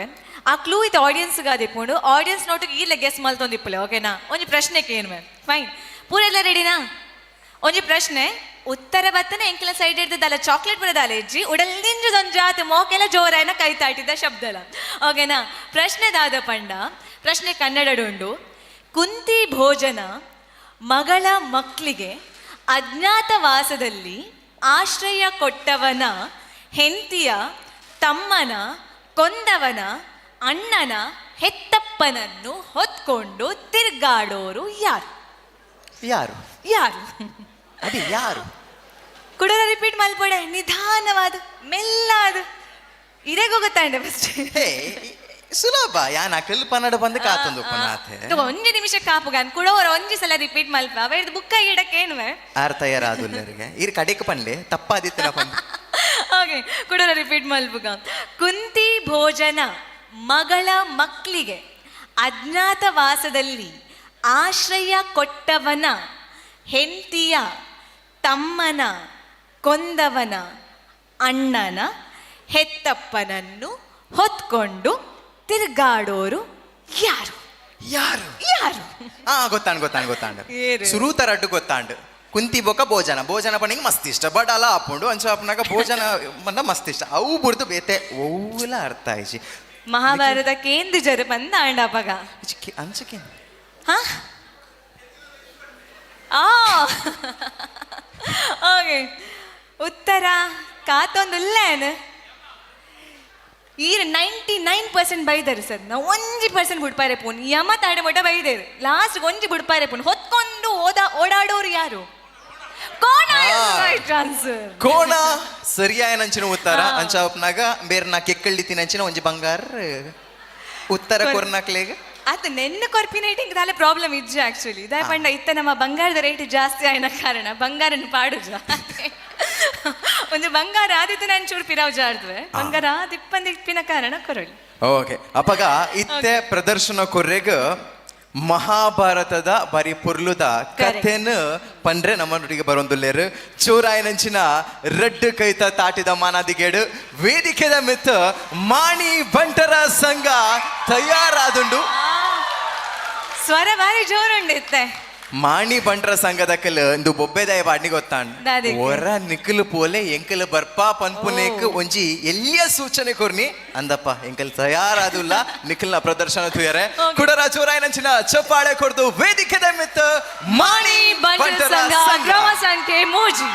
ಆ ಕ್ಲೂ ಇದು ಆಡಿಯನ್ಸ್ ಗಾದಿಪ್ಪುಂಡು ಆಡಿಯನ್ಸ್ ನೋಟಿಗೆ ಈಲ ಗೆಸ್ ಮಲ್ತೊಂದಿಪ್ಪುಲೆ. ಓಕೆನಾ? ಒಂಜಿ ಪ್ರಶ್ನೆ ಕೇನು ಫೈನ್ ಪೂರ ಎಲ್ಲ ರೆಡಿನಾ? ಒಂಜಿ ಪ್ರಶ್ನೆ ಉತ್ತರ ಬತ್ತನೆ ಎಂಕಲ ಸೈಡ್ ಹಿಡ್ದಲ್ಲ ಚಾಕ್ಲೇಟ್ ಬರದಾಲೆ ಇಜ್ಜಿ ಉಡಲ್ ನಿಂಜದೊಂದು ಜಾತಿ ಮೋಕೆಲ್ಲ ಜೋರಾಯನ ಕೈ ತಾಟಿದ ಶಬ್ದಲ. ಓಕೆನಾ? ಪ್ರಶ್ನೆ ದಾದ ಪಂಡ ಪ್ರಶ್ನೆ ಕನ್ನಡಡುಂಡು. ಕುಂತಿ ಭೋಜನ ಮಗಳ ಮಕ್ಕಳಿಗೆ ಅಜ್ಞಾತವಾಸದಲ್ಲಿ ಆಶ್ರಯ ಕೊಟ್ಟವನ ಹೆಂಡತಿಯ ತಮ್ಮನ ಕೊಂದವನ ಅಣ್ಣನ ಹೆತ್ತಪ್ಪನನ್ನು ಹೊತ್ಕೊಂಡು ತಿರ್ಗಾಡೋರು ಯಾರು? ಯಾರು ಯಾರು ಅದೇ ಯಾರು? ಕುಡರ ರಿಪೀಟ್ ಮಲ್ಪಡೆ ನಿಧಾನವಾದ ಮೆಲ್ಲಾದ ಇದೇ ಗೊತ್ತಾಂಡೆ ಫಸ್ಟ್ ಸುಲಭ ಯಾನ್ ಅಕಲ್ ಪನ್ನಡ ಬಂದು ಕಾತೊಂದು ಪನಾಥೆ ಒಂಜಿ ನಿಮಿಷ ಕಾಪುಗಾನ್ ಕುಡೋರ ಒಂಜಿ ಸಲ ರಿಪೀಟ್ ಮಲ್ಪ ಅವ ಇದು ಬುಕ್ಕ ಇಡಕ್ಕೇನುವೆ ಆರ್ ತಯಾರಾದುಲ್ಲರಿಗೆ ಇರ್ ಕಡೆಕ್ ಪನ್ಲೆ ತಪ್ಪಾದಿತ್ತಿನ ಪನ್. ಓಕೆ ಕುಡೋರ ರಿಪೀಟ್ ಮಲ್ಪುಗ. ಕುಂತಿ ಭೋಜನ ಮಗಳ ಮಕ್ಕಳಿಗೆ ಅಜ್ಞಾತವಾಸದಲ್ಲಿ ಆಶ್ರಯ ಕೊಟ್ಟವನ ಹೆಂಡತಿಯ ತಮ್ಮನ ಕೊಂದವನ ಅಣ್ಣನ ಹೆತ್ತಪ್ಪನನ್ನು ಹೊತ್ಕೊಂಡು ತಿರ್ಗಾಡೋರು ಯಾರು? ಯಾರು ಯಾರು? ಹಾ ಗೊತ್ತಾಂಡ್ ಗೊತ್ತಾಂಡ್ ಗೊತ್ತಾಂಡ್ ಸುರೂತ ರಡ್ಡು ಗೊತ್ತಾಂಡ್. ಕುಂತಿ ಬೊಕ ಭೋಜನ ಭೋಜನ ಪಣಿಗೆ ಮಸ್ತ್ ಇಷ್ಟ ಬಟ್ ಅಲ್ಲ ಆಪುಂಡು ಅಂಚ ಆಪುನಾಗ ಭೋಜನ ಬಂದ ಮಸ್ತ್ ಇಷ್ಟ ಅವು ಬುಡ್ದು ಬೇತೆ ಓಲ ಅರ್ಥ ಆಯ್ಚಿ. ಮಹಾಭಾರತ ಕೇಂದ್ರ ಜರ ಬಂದ ಆಂಡ ಅಪಗ ಅಂಚಕೆ ಹಾ ಆ ಓಕೆ ಉತ್ತರ ಕಾತೊಂದುಲ್ಲೇನು ಈರ್ 99% ಬೈದರು ಸರ್. ನಾವು 1% ಬುಡ್ಪಾರೆ ಪೋನ್ ಯಮ ತಾಡೆ ಮೊಟ್ಟ ಬೈದೇರು ಲಾಸ್ಟ್ ಒಂಜಿ ಬುಡ್ಪಾರೆ ಪೋನ್ ಹೊತ್ಕೊಂಡು ಓಡಾಡೋರು ಯಾರು? ಕೋಣ ಕೋಣ ಸರಿಯಾಯನಂಚಿನ ಉತ್ತರ ಅಂಚಾಪ್ನಾಗ ಬೇರೆ ನಾ ಕೆಕ್ಕಳ್ಳಿ ತಿನಂಚಿನ ಒಂಜಿ ಬಂಗಾರ ಉತ್ತರ ಕೊರ್ನಾಕ್ಲೇಗ ಅತ್ ನೆನ್ನ ಕೊರ್ಪಿನೇಟಿಂಗ್ ದಾಲೆ ಪ್ರಾಬ್ಲಮ್ ಇಜ್ಜಿ ಆಕ್ಚುಲಿ. ದಾಯ ಪಂಡ ಇತ್ತೆ ನಮ್ಮ ಬಂಗಾರದ ರೇಟ್ ಜಾಸ್ತಿ ಆಯ್ನ ಕಾರಣ ಬಂಗಾರನ ಪಾಡುಜ. ಒಂದು ಬಂಗಾರ ಆದಿತ್ತು ನಾನು ಚೂರು ಪಿರಾವ್ ಜಾರ್ದ್ವೆ, ಬಂಗಾರ ಆದಿಪ್ಪಂದ ಇಪ್ಪಿನ ಕಾರಣ ಕೊರೊಳಿ. ಓಕೆ, ಅಪಗ ಇತ್ತೆ ಪ್ರದರ್ಶನ ಕೊರ್ರೆಗ್ ಮಹಾಭಾರತದ ಬರಿ ಪೊರ್ಲುದ ಕಥೆನ್ ಪಂಡ್ರೆ ನಮ್ಮನೊಟ್ಟಿಗೆ ಬರೊಂದುಲ್ಲೇರು ಚೋರಾಯನಂಚಿನ ರಡ್ಡು ಕೈತ ತಾಟಿದ ಮಾನಾದಿಗೇಡು ವೇದಿಕೆದ ಮಿತ್ ಮಾಣಿ ಬಂಟರ ಸಂಘ ತಯಾರಾದುಂಡು. ಸ್ವರ ಬಾರಿ ಜೋರುಂಡಿತ್ತೆ. ಮಾಣಿ ಬಂಟರ ಸಂಘದ ಕಲ್ ಇಂದು ಬೊಬ್ಬೆದಾಯ ಬಾಡ್ನಿ ಗೊತ್ತಾಂಡ್ ದಾದೆಗ್? ಒರ ನಿಕ್ಕಲು ಪೋಲೆ ಎಂಕಲ್ ಬರ್ಪಾ ಪನ್ಪುನೇಕ್ ಒಂಜಿ ಎಲ್ಲಿಯ ಸೂಚನೆ ಕೊರ್ನಿ ಅಂದಪ್ಪ ಎಂಕಲ್ ತಯಾರಾದುಲ್ಲ ನಿಖಲ್ನ ಪ್ರದರ್ಶನ ತುಯರೆ. ಕುಡರ ಚೋರಾಯನಂಚಿನ ಚಪ್ಪಾಳೆ ಕೊಡ್ದು ವೇದಿಕೆದ ಮಿತ್ ಮಾಣಿ ಬಂಟರ ಬಂಟರ ಸಂಘ ಸಂಘ. ಕ್ರಮ ಸಂಖ್ಯೆ ಮೂಜಿ.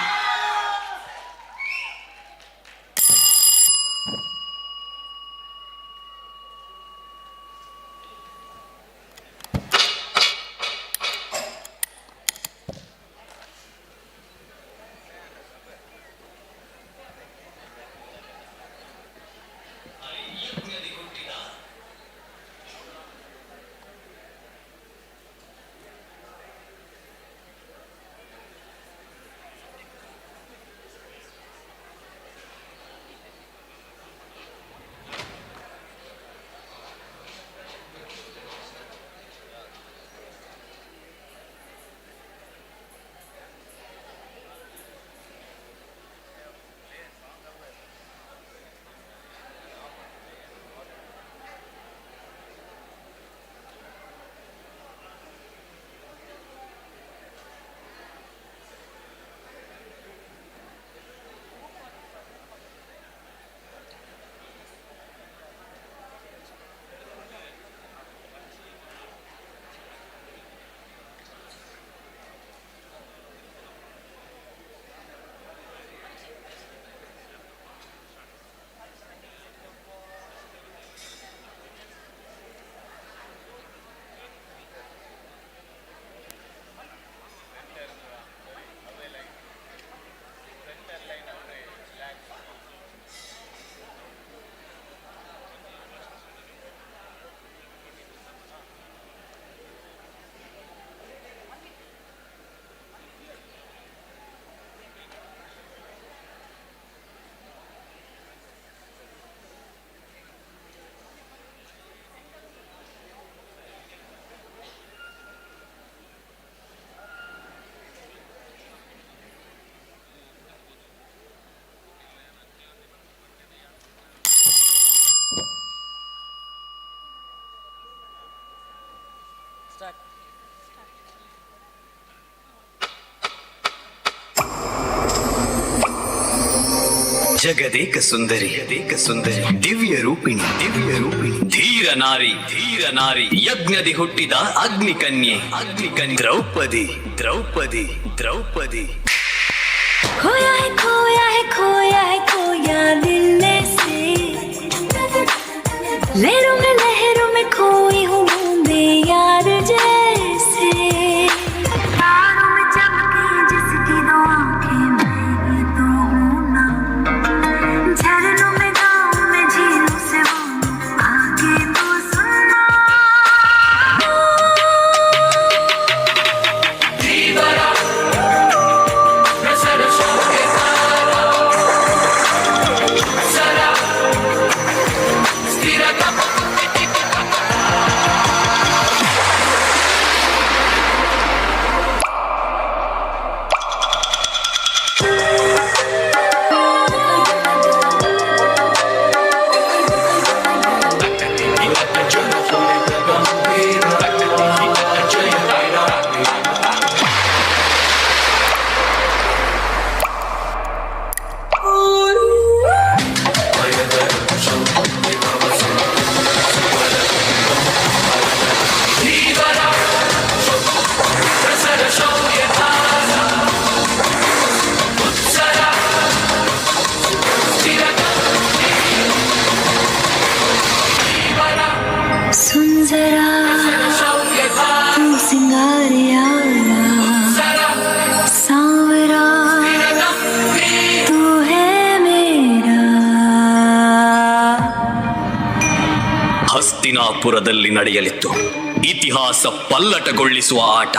ಜಗದೇಕ ಸುಂದರಿ, ಜಗದೇಕ ಸುಂದರಿ, ದಿವ್ಯ ರೂಪಿಣಿ, ದಿವ್ಯ ರೂಪಿಣಿ, ಧೀರ ನಾರಿ, ಧೀರ ನಾರಿ, ಯಜ್ಞದಿ ಹುಟ್ಟಿದ ಅಗ್ನಿಕನ್ಯೆ, ಅಗ್ನಿಕನ್ಯೆ, ದ್ರೌಪದಿ, ದ್ರೌಪದಿ, ದ್ರೌಪದಿ. खोया है खोया है खोया है खोया दिल से, लहरों में लहरों में खोई हूँ बूंदे यार जैसे, तारों में चमके जिसकी दो आंखें मैं ही तो हूँ ना, झरनों में गाँव में झीलों से वो आके तो सुनना। ಹಸ್ತಿನಾಪುರದಲ್ಲಿ ನಡೆಯಲಿತ್ತು ಇತಿಹಾಸ ಪಲ್ಲಟಗೊಳ್ಳಿಸುವ ಆಟ.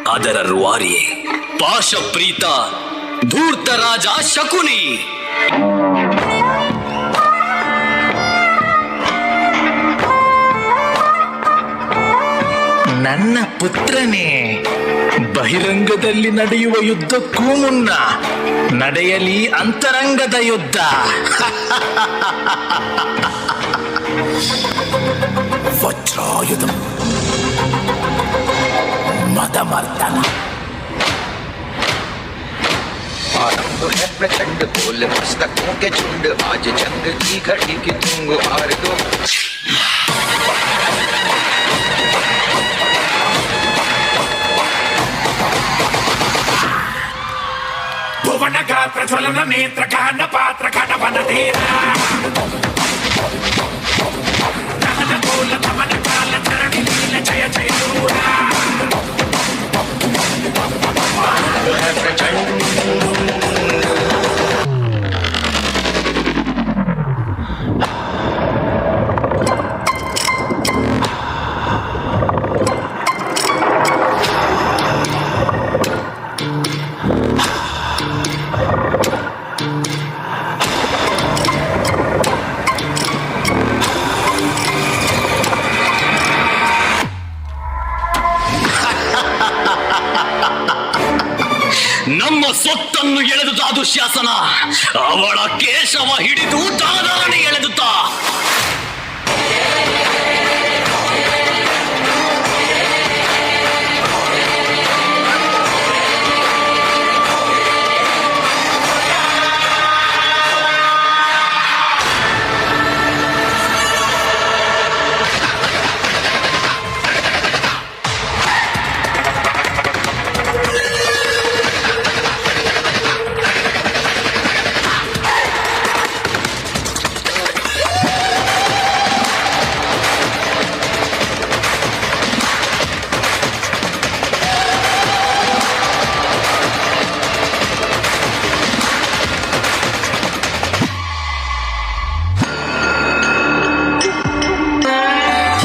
ಅದರ ರುವಾರಿಯೇ ಪಾಶಪ್ರೀತ ಧೂರ್ತ ರಾಜ ಶಕುನಿ. ನನ್ನ ಪುತ್ರನೇ, ಬಹಿರಂಗದಲ್ಲಿ ನಡೆಯುವ ಯುದ್ಧಕ್ಕೂ ಮುನ್ನ ನಡೆಯಲಿ ಅಂತರಂಗದ ಯುದ್ಧ. ವಜ್ರಾಯುಧಂ ಮದಮರ್ದನ. आरंभ है प्रचंड, बोल मस्तकों के झुंड, आज जंग की घड़ी की तुंग हार दो। ಭುವನ ಗಾತ್ರ ಜ್ವಲನ ನೇತ್ರ ಗಾನ ಪಾತ್ರ ಘನವನ ಧೀರ ದಹನ ಕೋಲ ದಮನ ಕಾಲ ಚರಣಿ ಲೀಲ ಜಯ ಜಯ ದೂರ. है प्रचंड। ನಮ್ಮ ಸೊತ್ತನ್ನು ಎಳೆದುತ ದುಶ್ಯಾಸನ, ಅವಳ ಕೇಶವ ಹಿಡಿದು ದಾದಾನೆ ಎಳೆದುತ್ತ.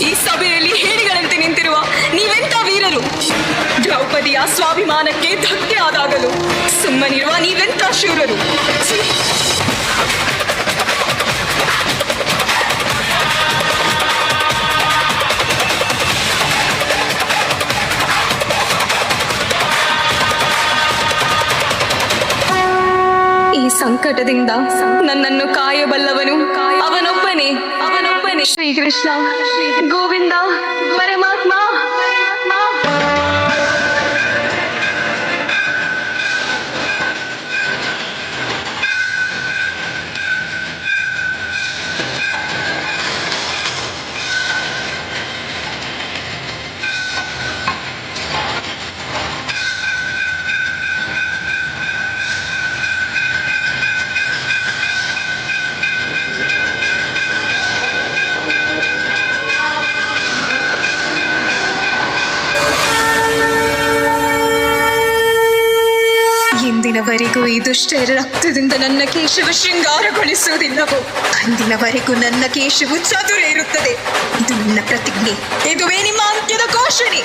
ಈ ಸಭೆಯಲ್ಲಿ ಹೇಡಿಗಳಂತೆ ನಿಂತಿರುವ ನೀವೆಂತ ವೀರರು? ದ್ರೌಪದಿಯ ಸ್ವಾಭಿಮಾನಕ್ಕೆ ಧಕ್ಕೆ ಆದಾಗಲು ಸುಮ್ಮನಿರುವ ನೀವೆಂತ ಶೂರರು? ಛೀ! ಈ ಸಂಕಟದಿಂದ ನನ್ನನ್ನು ಕಾಯಬಲ್ಲವನು ಅವನೊಬ್ಬನೇ, ಅವನೊಬ್ಬನೇ. ಶ್ರೀಕೃಷ್ಣ, ಗೋವಿಂದ, ಪರಮಾತ್ಮ. ಎಂದಿನವರೆಗೂ ಈ ದುಷ್ಟರ ರಕ್ತದಿಂದ ನನ್ನ ಕೇಶವ ಶೃಂಗಾರಗೊಳಿಸುವುದಿಲ್ಲವೋ ಅಂದಿನವರೆಗೂ ನನ್ನ ಕೇಶವು ಚದುರೇ ಇರುತ್ತದೆ. ಇದು ನನ್ನ ಪ್ರತಿಜ್ಞೆ. ಇದುವೇ ನಿಮ್ಮ ಅಂತ್ಯದ ಘೋಷಣೆ.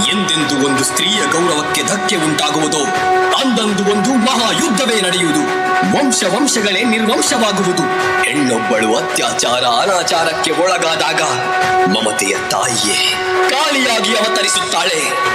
ಎಂದೆಂದು ಒಂದು ಸ್ತ್ರೀಯ ಗೌರವಕ್ಕೆ ಧಕ್ಕೆ ಉಂಟಾಗುವುದೋ ಅಂದಂದು ಒಂದು ಮಹಾಯುದ್ಧವೇ ನಡೆಯುವುದು. ವಂಶ ವಂಶಗಳೇ ನಿರ್ವಂಶವಾಗುವುದು. ಹೆಣ್ಣೊಬ್ಬಳು ಅತ್ಯಾಚಾರ ಅನಾಚಾರಕ್ಕೆ ಒಳಗಾದಾಗ ಮಮತೆಯ ತಾಯಿಯೇ ಕಾಳಿಯಾಗಿ ಅವತರಿಸುತ್ತಾಳೆ.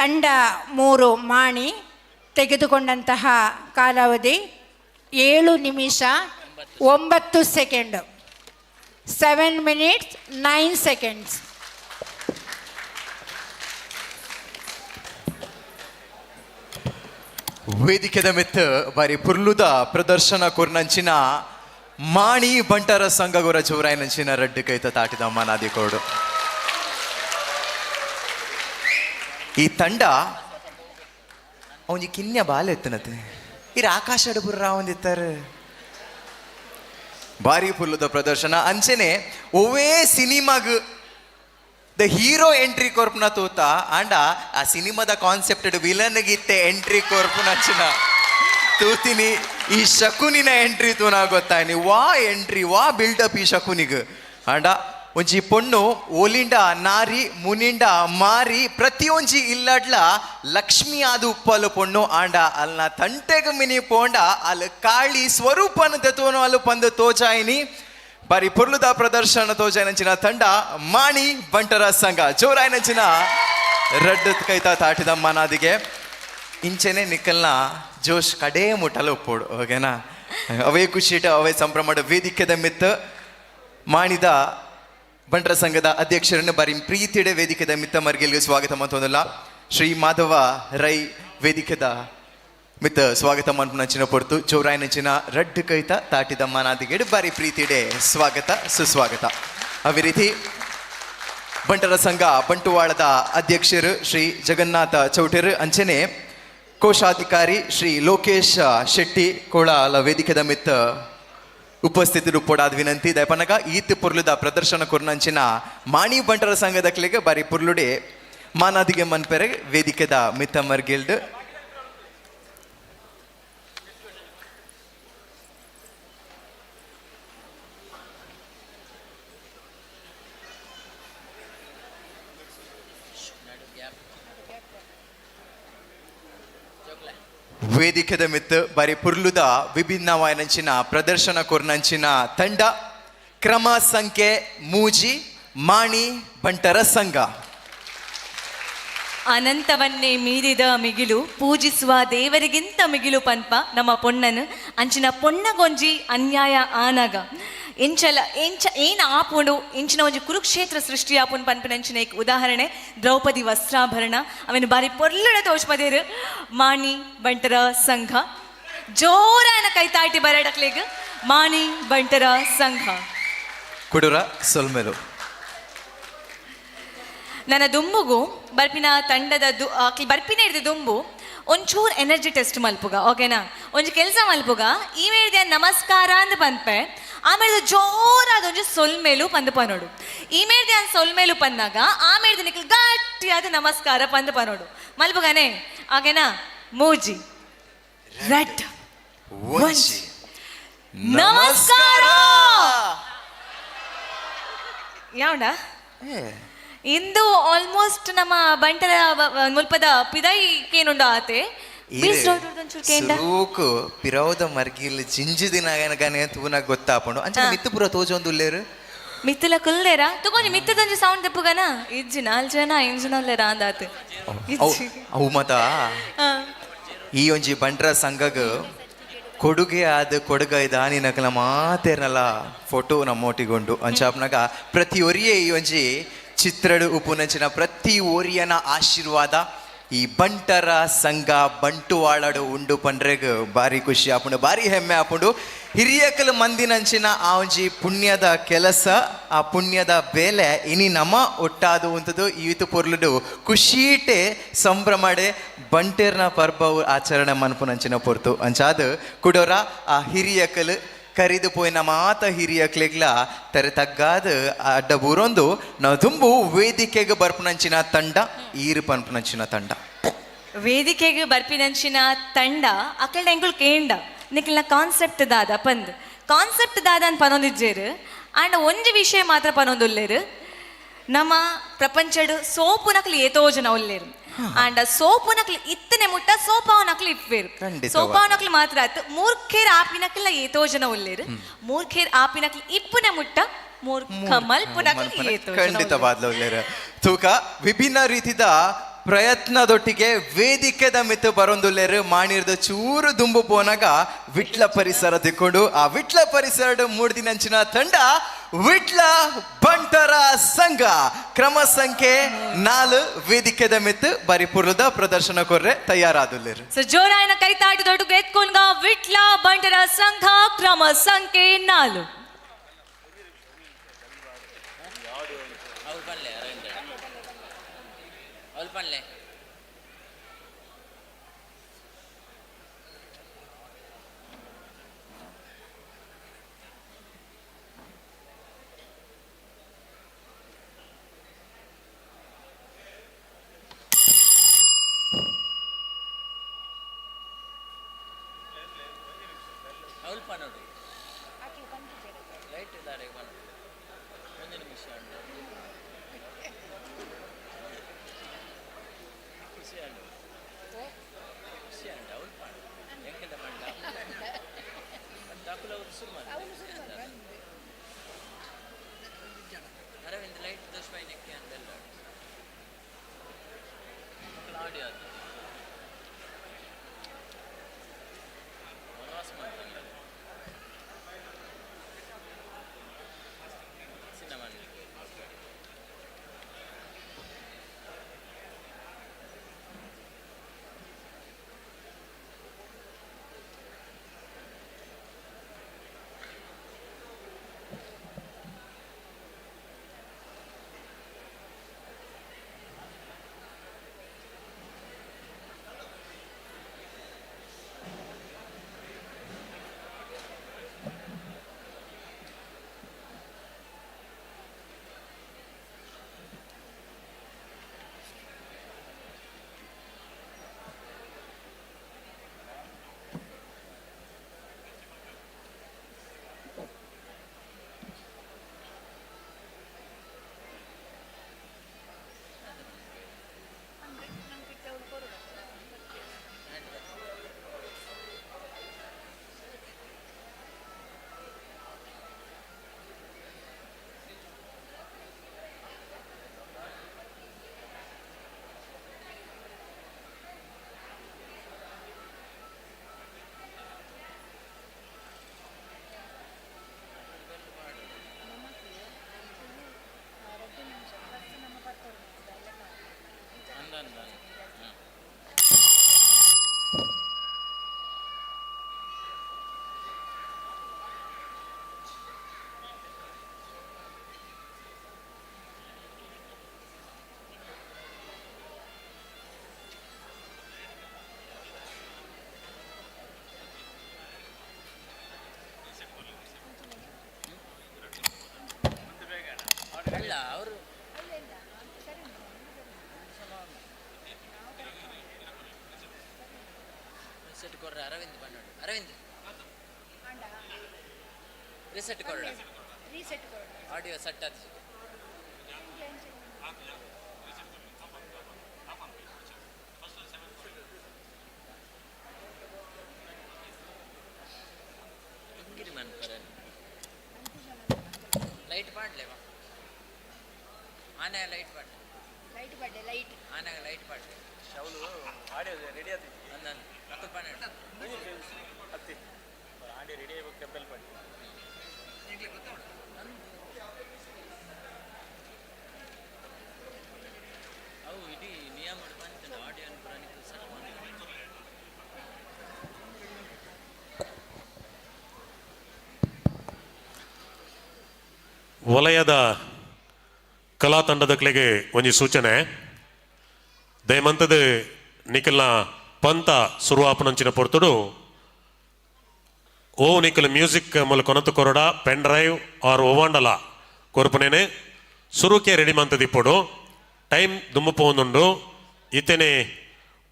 ತಂಡ 3 ಮಾಣಿ ತೆಗೆದುಕೊಂಡಂತಹ ಕಾಲಾವಧಿ 7 ನಿಮಿಷ 9 ಸೆಕೆಂಡು, 7 minutes 9 seconds. ವೇದಿಕೆದ ಮಿತ್ ಬಾರಿ ಪುರ್ಲುದ ಪ್ರದರ್ಶನ ಕೊರ್ನಂಚಿನ ಮಾಣಿ ಬಂಟರ ಸಂಘ ಗೊರ ಜೋರಾಯಿನಂಚಿನ ರಡ್ಡು ಕೈತ ತಾಟಿದ ಮನಾದಿ ಕೋಡು. ಈ ತಂಡ ಅವನಿಗೆ ಕಿನ್ಯ ಬಾಲೆ ಎತ್ತನತೆ ಇರ ಆಕಾಶ ಅಡುಬುರ್ರ ಒಂದಿತ್ತಾರೆ. ಬಾರಿ ಪುರ್ಲುದ ಪ್ರದರ್ಶನ ಅಂಚನೆ ಒವೇ ಸಿನಿಮಾಗ್ the hero entry ಕೊರ್ಪುನ ತೂತ ಆಂಡ ಆ ಸಿನಿಮಾದ ಕಾನ್ಸೆಪ್ಟ್ ವಿಲನ್ ಗಿತ್ತೆ ಎಂಟ್ರಿ ಕೊರ್ಪುನಚಿನ ತೂತಿನಿ. ಈ ಶಕುನಿನ ಎಂಟ್ರಿ ತೂನ ಗೊತ್ತಾಯ್ನಿ ವಾ ಎಂಟ್ರಿ ವಾ ಬಿಲ್ಡಪ್ ಈ ಶಕುನಿಗ್. ಆಂಡ ಒಂಜಿ ಪೊಣ್ಣು ಒಲಿಂಡ ನಾರಿ ಮುನಿಂಡ ಮಾರಿ ಪ್ರತಿಯೊಂಜಿ ಇಲ್ಲಡ್ಲ ಲಕ್ಷ್ಮಿ ಆದ ಉಪ್ಪಲು ಪೊಣ್ಣು. ಆಂಡ ಅಲ್ನ ತಂಟೆಗ್ ಮಿನಿ ಪೋಂಡ ಅಲ್ ಕಾಳಿ ಸ್ವರೂಪನ ತೆತೋನು ಅಲ್ಲು ಪಂದು ತೋಜಾಯಿನಿ. ಬಾರಿ ಪೊರ್ಲುದ ಪ್ರದರ್ಶನ ತೋಜಾಯಿನಂಚಿನ ತಂಡ ಮಾಣಿ ಬಂಟರ ಸಂಘ ಜೋರಾಯಿನಂಚಿನ ರಡ್ಡು ಕೈತ ತಾಟಿದ ಮನಾದಿಗೆ. ಇಂಚೆನೆ ನಿಕ್ಕಲ್ನ ಜೋಶ್ ಕಡೇ ಮುಟ್ಟಲ ಒಪ್ಪೋಡು ಓಕೆನಾ. ಅವೇ ಖುಷಿಟ ಅವೇ ಸಂಭ್ರಮದ ವೇದಿಕೆದ ಮಿತ್ತ ಮಾಣಿದ ಬಂಟರ ಸಂಘದ ಅಧ್ಯಕ್ಷರನ್ನು ಬಾರಿ ಪ್ರೀತಿಡೆ ವೇದಿಕೆದ ಮಿತ್ತ ಮರ್ಗಿಲ್ಗೆ ಸ್ವಾಗತ ಮಂತೊಂದಲ್ಲ. ಶ್ರೀ ಮಾಧವ ರೈ ವೇದಿಕೆದ ಮಿತ್ತ ಸ್ವಾಗತ ಮನ್ಪುನಂಚಿನ ಪೊರ್ತು ಜೋರಾಯಿನಂಚಿನ ರಡ್ಡು ಕೈತ ತಾಟಿದ ಮನಾದಿಗೆಡು ಬಾರಿ ಪ್ರೀತಿಡೆ ಸ್ವಾಗತ ಸುಸ್ವಾಗತ. ಅದೇ ರೀತಿ ಬಂಟರ ಸಂಘ ಬಂಟುವಾಳದ ಅಧ್ಯಕ್ಷರು ಶ್ರೀ ಜಗನ್ನಾಥ ಚೌಟರು ಅಂಚನೆ ಕೋಶಾಧಿಕಾರಿ ಶ್ರೀ ಲೋಕೇಶ್ ಶೆಟ್ಟಿ ಕೋಳಾಲ ವೇದಿಕೆದ ಮಿತ್ತ ಉಪಸ್ಥಿತರು ಪೊಡಾದ ವಿನಂತಿ. ದಯಪನಗ ಈತ್ ಪೊರ್ಲುದ ಪ್ರದರ್ಶನ ಕೊರ್ನಂಚಿನ ಮಾಣಿ ಬಂಟರ ಸಂಘದ ಕ್ಲಿಗೆ ಬಾರಿ ಪೊರ್ಲುಡೆ ಮಾನಾದಿಗೆ ಮನ್ಪೆರೆ ವೇದಿಕೆದ ಮಿತ್ತ ಮರ್ಗಿಲ್ಡ್. ವೇದಿಕೆದ ಮಿತ್ತು ಬಾರಿ ಪುರ್ಲುದ ವಿಭಿನ್ನವಾಯಿನಂಚಿನ ಪ್ರದರ್ಶನ ಕೊರ್ನಂಚಿನ ತಂಡ ಕ್ರಮ ಸಂಖ್ಯೆ 3 ಮಾಣಿ ಬಂಟರ ಸಂಘ. ಅನಂತವನ್ನೇ ಮೀರಿದ ಮಿಗಿಲು ಪೂಜಿಸುವ ದೇವರಿಗಿಂತ ಮಿಗಿಲು ಪನ್ಪ ನಮ್ಮ ಪೊಣ್ಣನು ಅಂಚಿನ ಪೊಣ್ಣಗೊಂಜಿ ಅನ್ಯಾಯ ಆನಗ ಇಂಚಲ ಇಂಚ ಏನ್ ಆಪುಂಡು ಇಂಚಿನ ಒಂಜಿ ಕುರುಕ್ಷೇತ್ರ ಸೃಷ್ಟಿ ಆಪುಂಡು ಪನ್ಪಿನಂಚಿನ ಏಕ್ ಉದಾಹರಣೆ ದ್ರೌಪದಿ ವಸ್ತ್ರಾಭರಣ. ಅವನು ಬಾರಿ ಪೊರ್ಲುಡ ತೋಚ್ಪದೇರು ಮಾಣಿ ಬಂಟರ ಸಂಘ. ಜೋರಾನ ಕೈತಾಟಿ ಬರಡಕ್ಲೇಗ್ ಮಾಣಿ ಬಂಟರ ಸಂಘ. ಕುಡುರ ಸೊಲ್ಮೆಲು ನನ್ನ ದುಂಬುಗು ಬರ್ಪಿನ ತಂಡದ ಬರ್ಪಿನ ಹಿಡಿದು ದುಂಬು ಒಂಚೂರು ಎನರ್ಜಿ ಟೆಸ್ಟ್ ಮಲ್ಪುಗ ಓಕೆನಾ. ಒಂಜಿ ಕೆಲಸ ಮಲ್ಪುಗ ಈ ಮೇಳ್ದೆ ನಮಸ್ಕಾರ ಅಂದ್ ಪನ್ಪೆ ಆಮೇಲೆ ಜೋರಾದ ಒಂಜಿ ಸೊಲ್ಮೇಲು ಪಂದು ಪನೋಡು. ಈ ಮೇಳ್ದೆ ಸೊಲ್ಮೇಲು ಪಂದಾಗ ಆಮೇಲೆ ನಿಕ್ಲು ಗಟ್ಟಿಯಾದ ನಮಸ್ಕಾರ ಪಂದು ಪನೋಡು ಮಲ್ಪುಗನೆ ಓಕೆನಾ. 3 2 1 ನಮಸ್ಕಾರ. ಯಾವಡ ಇಂದು ಆಲ್ಮೋಸ್ಟ್ ನಮ್ಮ ಬಂಟರ ಮುಲ್ಪದ ಪಿದೈ ಕೇನುಂಡು ಆತೆ ಸುರೂಕು ಪಿರೌದ ಮರ್ಗಿಲ್ ಜಿಂಜಿ ದಿನ ಗನೆ ತೂನ ಗೊತ್ತಾಪುಂಡು ಅಂಚನೆ ಮಿತ್ತು ಪೂರ ತೋಜೊಂದು ಉಲ್ಲೇರು ಮಿತ್ತುಲ ಕುಲ್ಲೇರಾ ತಗೊಂಜಿ ಮಿತ್ತದೊಂಜಿ ಸೌಂಡ್ ದೆಪ್ಪುಗನ ಇಜ್ಜಿ 4 ಜನ 5 ಜನ ಉಲ್ಲೇರಾ ಅಂದಾತು. ಅವು ಮತ ಈ ಒಂಜಿ ಬಂಟರ ಸಂಘಗ್ ಕೊಡುಗೆ ಆದ ಕೊಡುಗ ದಾನಿನಕಲ ಮಾತೇರ್ನಲ್ಲ ಫೋಟೋ ನಮ್ಮೊಟ್ಟಿಗೊಂಡು ಅಂಚಾಪ್ನಾಗ ಪ್ರತಿ ಒರಿಯೇ ಈ ಒಂಜಿ ಚಿತ್ರಡು ಉಪುನಂಚಿನ ಪ್ರತಿ ಒರಿಯನ ಆಶೀರ್ವಾದ ಈ ಬಂಟರ ಸಂಘ ಬಂಟುವಾಳಡು ಉಂಡು ಪಂಡ್ರೆಗ್ ಬಾರಿ ಖುಷಿ ಆಪುಂಡು ಬಾರಿ ಹೆಮ್ಮೆ ಆಪುಂಡು. ಹಿರಿಯಕಲ್ ಮಂದಿನಂಚಿನ ಆ ಒಂಜಿ ಪುಣ್ಯದ ಕೆಲಸ ಆ ಪುಣ್ಯದ ಬೇಲೆ ಇನಿ ನಮ ಒಟ್ಟಾದು ಉಂಟದು ಈತು ಪೊರ್ಲುಡು ಖುಷೀಟೆ ಸಂಭ್ರಮಡೆ ಬಂಟೇರ್ನ ಪರ್ಬವು ಆಚರಣೆ ಮನ್ಪುನಂಚಿನ ಪೊರ್ತು ಅಂಚಾದ ಕುಡೋರ ಆ ಹಿರಿಯಕಲ್ ಕರಿದು ಪೋಯಿನ ಮಾತ ಹಿರಿಯಕ್ಲೆಗ್ಲ ತೆರೆ ತಗ್ಗಾದ ಅಡ್ಡ ಬೂರೊಂದು ನಾವು ತುಂಬು ವೇದಿಕೆಗೆ ಬರ್ಪುನಂಚಿನ ತಂಡ ಈರು ಪನ್ಪುನಂಚಿನ ತಂಡ ವೇದಿಕೆಗೆ ಬರ್ಪಿನಂಚಿನ ತಂಡ ಅಕಲ್ಡ ಎಂಕುಲ್ ಕೇಂಡ ನಿಕ್ಲ್ನ ಕಾನ್ಸೆಪ್ಟ್ ದಾದ ಪಂದ್ ಕಾನ್ಸೆಪ್ಟ್ ದಾದ ಅಂತ ಪನೊಂದಿಜ್ಜೇರು. ಆಂಡ ಒಂಜಿ ವಿಷಯ ಮಾತ್ರ ಪನೊಂದುಲ್ಲೇರು ನಮ್ಮ ಪ್ರಪಂಚಡ್ ಸೋಪು ನಕಲಿ ಏತೋ ಜನ ಉಲ್ಲೇರು. ಆಂಡ ಸೋಪು ನಕಲಿ ಇತ್ತನೆ ಮುಟ್ಟ ಸೋಪಾವ್ ನಕಲಿ ಇಪ್ಪೇರು. ಸೋಪಾವ್ ನಕಲಿ ಮಾತ್ರ ಆತು ಮೂರ್ಖೇರ್ ಆಪಿನಕಲ ಏತೋ ಜನ ಉಲ್ಲೇರು. ಮೂರ್ಖೇರ್ ಆಪಿನಕಲಿ ಇಪ್ಪುನೆ ಮುಟ್ಟ ಮೂರ್ಖ ಮಲ್ಪುನಕಲಿ ಏತೋ ಜನ ಖಂಡಿತವಾದ್ಲ ಉಲ್ಲೇರು. ತೂಕ ವಿಭಿನ್ನ ರೀತಿದ ಪ್ರಯತ್ನದೊಟ್ಟಿಗೆ ವೇದಿಕೆದ ಮಿತ್ತು ಬರೊಂದುಲ್ಲೇರು ಮಾಣಿರ್ದ ಚೂರು ದುಂಬು ಪೋನಾಗ ವಿಟ್ಲ ಪರಿಸರ ತಿಕ್ಕೊಂಡು ಆ ವಿಟ್ಲ ಪರಿಸರ ಮೂಡ್ದಿನಂಚಿನ ತಂಡ ವಿಟ್ಲ ಬಂಟರ ಸಂಘ ಕ್ರಮ ಸಂಖ್ಯೆ 4 ವೇದಿಕೆದ ಮಿತ್ತು ಬರಿಪುರದ ಪ್ರದರ್ಶನ ಕೊರ್ರೆ ತಯಾರಾದುಲ್ಲೇರು. ಸೊ ಜೋರಾಯನ ಕೈತಾಟದೊಟ್ಟಿಗೆ ಎತ್ಕೊಂಡ್ಗ ವಿಟ್ಲ ಬಂಟರ ಸಂಘ ಕ್ರಮ ಸಂಖ್ಯೆ 4. ಆಡಿಯೋ ಸೆಟ್ ಆದ ಲೈಟ್ ಪಾಡ್ಲೆ ಆನೆ ಲೈಟ್ ಪಾಡ್ಲೆ ಲೈಟ್ ಪಾಡ್ಲೆ ಲೈಟ್ ಆನೆಗ ಲೈಟ್ ಪಾಡ್ಲೆ ಶೌಲು ಆಡಿಯೋ ರೆಡಿ ಆತಿ ಅಂದನ್ ಅಕುಲ್ ಪಾಡ ಅತ್ತಿ ಆಡಿಯೋ ರೆಡಿ ಆಗಬೇಕು ಕೆಬ್ಬೆಲ್ ಪಾಡಿ. ಅವು ಇಡೀ ನಿಯಮ ಬಂತು ಆಡಿಯೋ ಪುರಾಣಿಕ ಸೆಟ್ ಮಾಡಿ. ವಲಯದ ಕಲಾ ತಂಡದಕ್ಲೆಗೆ ಒಂಜಿ ಸೂಚನೆ. ದಯಮಂತದ ನಿಖಲ್ನ ಪಂತ ಸುರುವಾಪನಂಚಿನ ಪೊರ್ತುಡು ಓ ನಿಖಲ್ ಮ್ಯೂಸಿಕ್ ಮೂಲಕ ಕೊನತು ಕೊರಡ ಪೆನ್ ಡ್ರೈವ್ ಆರ್ ಓವಾಂಡಲ ಕೊರ್ಪುನೇನೆ ಸುರುಕೆ ರೆಡಿ ಮಂತದಿಪ್ಪೊಡು. ಟೈಮ್ ದುಂಬು ಪೋಂದುಂಡು. ಇತ್ತೇನೆ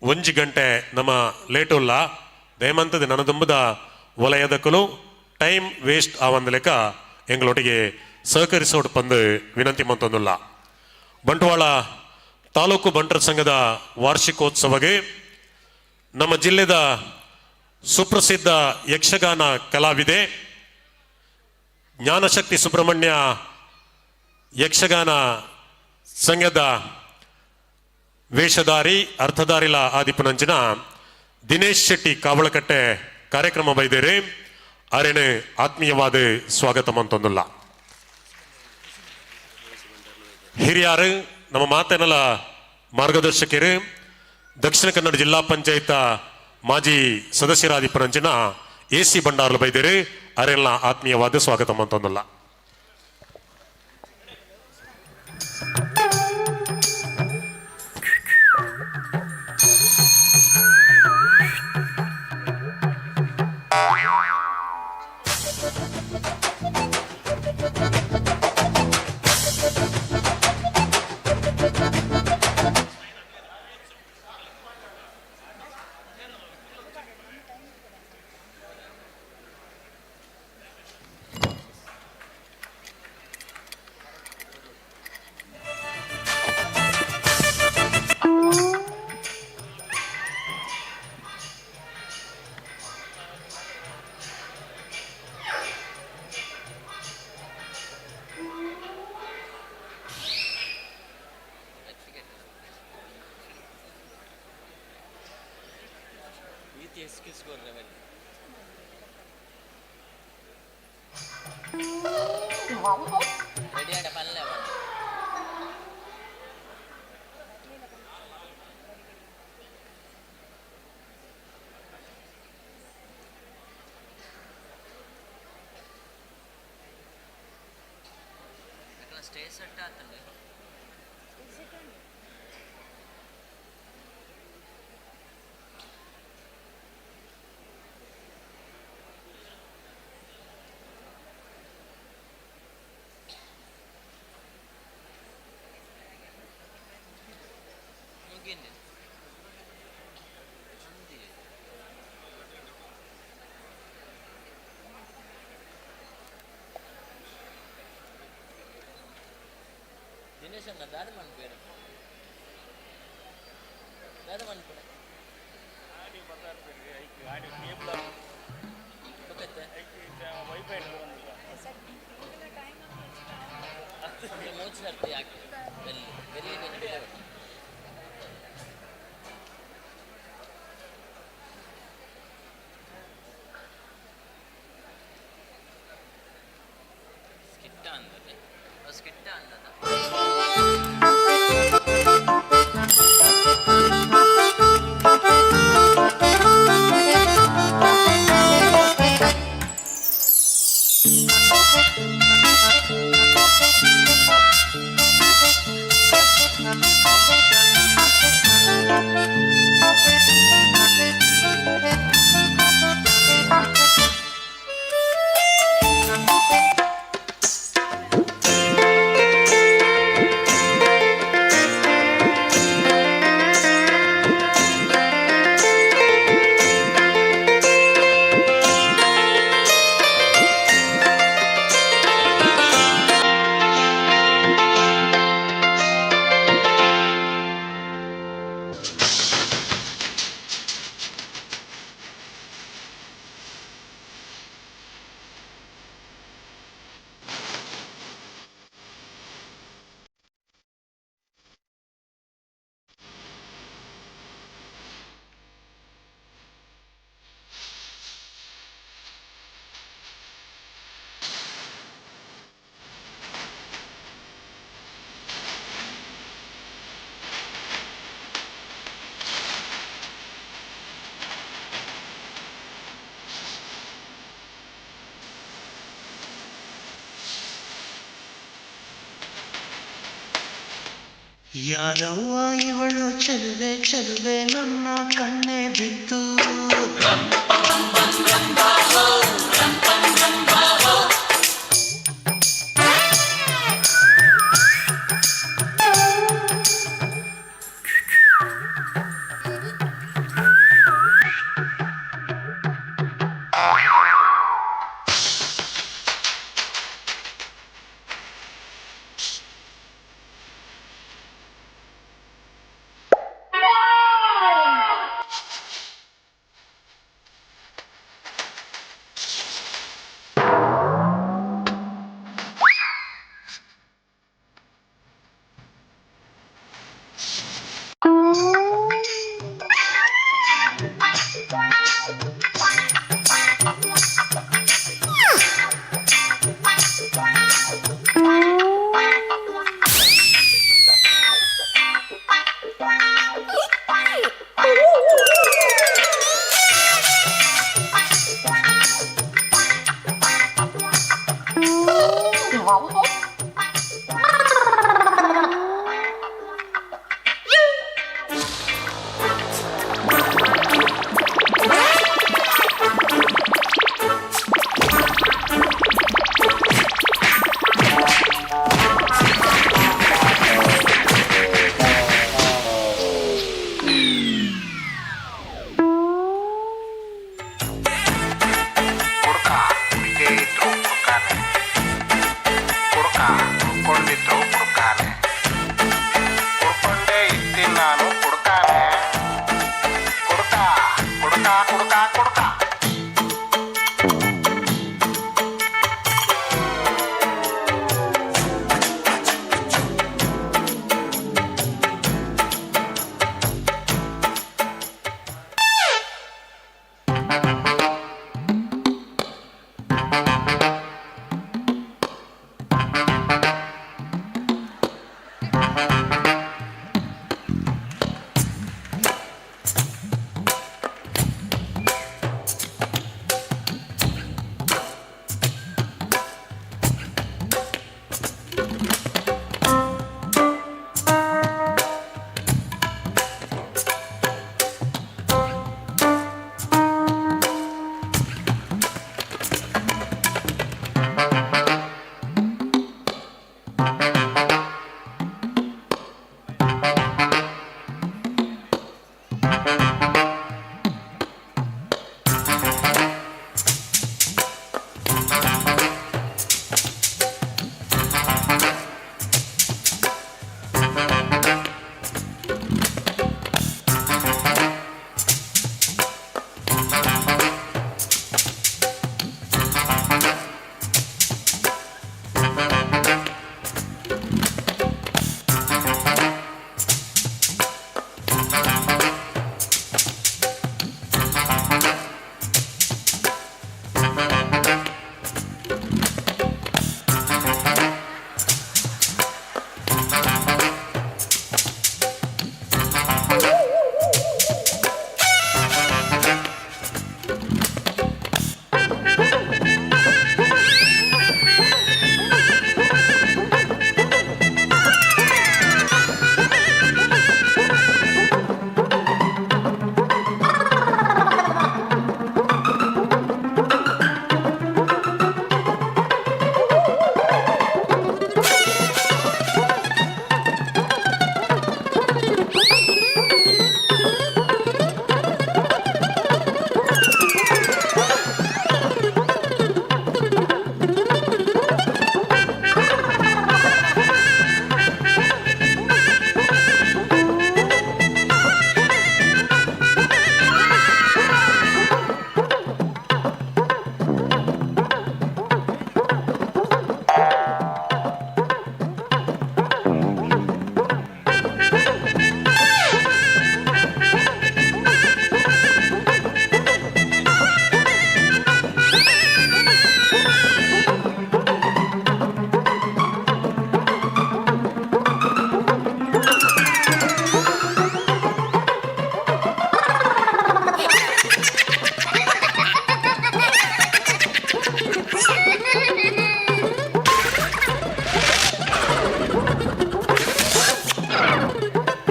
ಒಂಜಿ ಗಂಟೆ ನಮ್ಮ ಲೇಟ್ ಉಲ್ಲ. ದಯಮಂತದ ನನ್ನ ದುಂಬುದ ವಲಯದಕ್ಕಲು ಟೈಮ್ ವೇಸ್ಟ್ ಆವಂದ ಲೆಕ್ಕ ಎಂಗಳೊಟ್ಟಿಗೆ ಸಹಕರಿಸೋಡು ಪಂದು ವಿನಂತಿ ಮಂತೊಂದುಲ್ಲ. ಬಂಟ್ವಾಳ ತಾಲೂಕು ಬಂಟರ ಸಂಘದ ವಾರ್ಷಿಕೋತ್ಸವಗೆ ನಮ್ಮ ಜಿಲ್ಲೆದ ಸುಪ್ರಸಿದ್ಧ ಯಕ್ಷಗಾನ ಕಲಾವಿದೆ ಜ್ಞಾನಶಕ್ತಿ ಸುಬ್ರಹ್ಮಣ್ಯ ಯಕ್ಷಗಾನ ಸಂಘದ ವೇಷಧಾರಿ ಅರ್ಥಧಾರಿಲ ಆದಿಪುನಂಚಿನ ದಿನೇಶ್ ಶೆಟ್ಟಿ ಕಾವಳಕಟ್ಟೆ ಕಾರ್ಯಕ್ರಮ ಬೈದೇರಿ ಅರೆನೆ ಆತ್ಮೀಯವಾದ ಸ್ವಾಗತ ಮಂತೊಂದುಲ್ಲ. ಹಿರಿಯಾರು ನಮ್ಮ ಮಾತೇನಲ್ಲ ಮಾರ್ಗದರ್ಶಕರು ದಕ್ಷಿಣ ಕನ್ನಡ ಜಿಲ್ಲಾ ಪಂಚಾಯತ್ ಮಾಜಿ ಸದಸ್ಯರಾದಿಪುನಂಚಿನ ಎ ಸಿ ಬಂಡಾರ್ಲು ಬೈದೇರಿ ಅರೆಲ್ಲ ಆತ್ಮೀಯವಾದ ಸ್ವಾಗತ ಮಂತೊಂದುಲ್ಲ. Stage set ಆತಂದೆ. ಮುಗಿಂದೆ ಅಂದಿ. ದಿನೇಶ್ ಅಣ್ಣ ದಾದ ಮನ್ಪೇರು, ದಾದ ಮನ್ಪುಡೆ ಮೂರು ಸರ್ತಿ ಯಾಕೆ ಬೆಲ್ಲಿ ಬೆಲ್ಲಿ ಕೊಂಚ. ಸ್ಕಿಟ್ಟ ಅಂದದೆ, ಸ್ಕಿಟ್ಟ ಅಂದದ. ಯಾರವ್ವ ಇವಳು ಚೆಲುವೆ ಚೆಲುವೆ ನನ್ನ ಕಣ್ಣೆ ಬಿದ್ದು.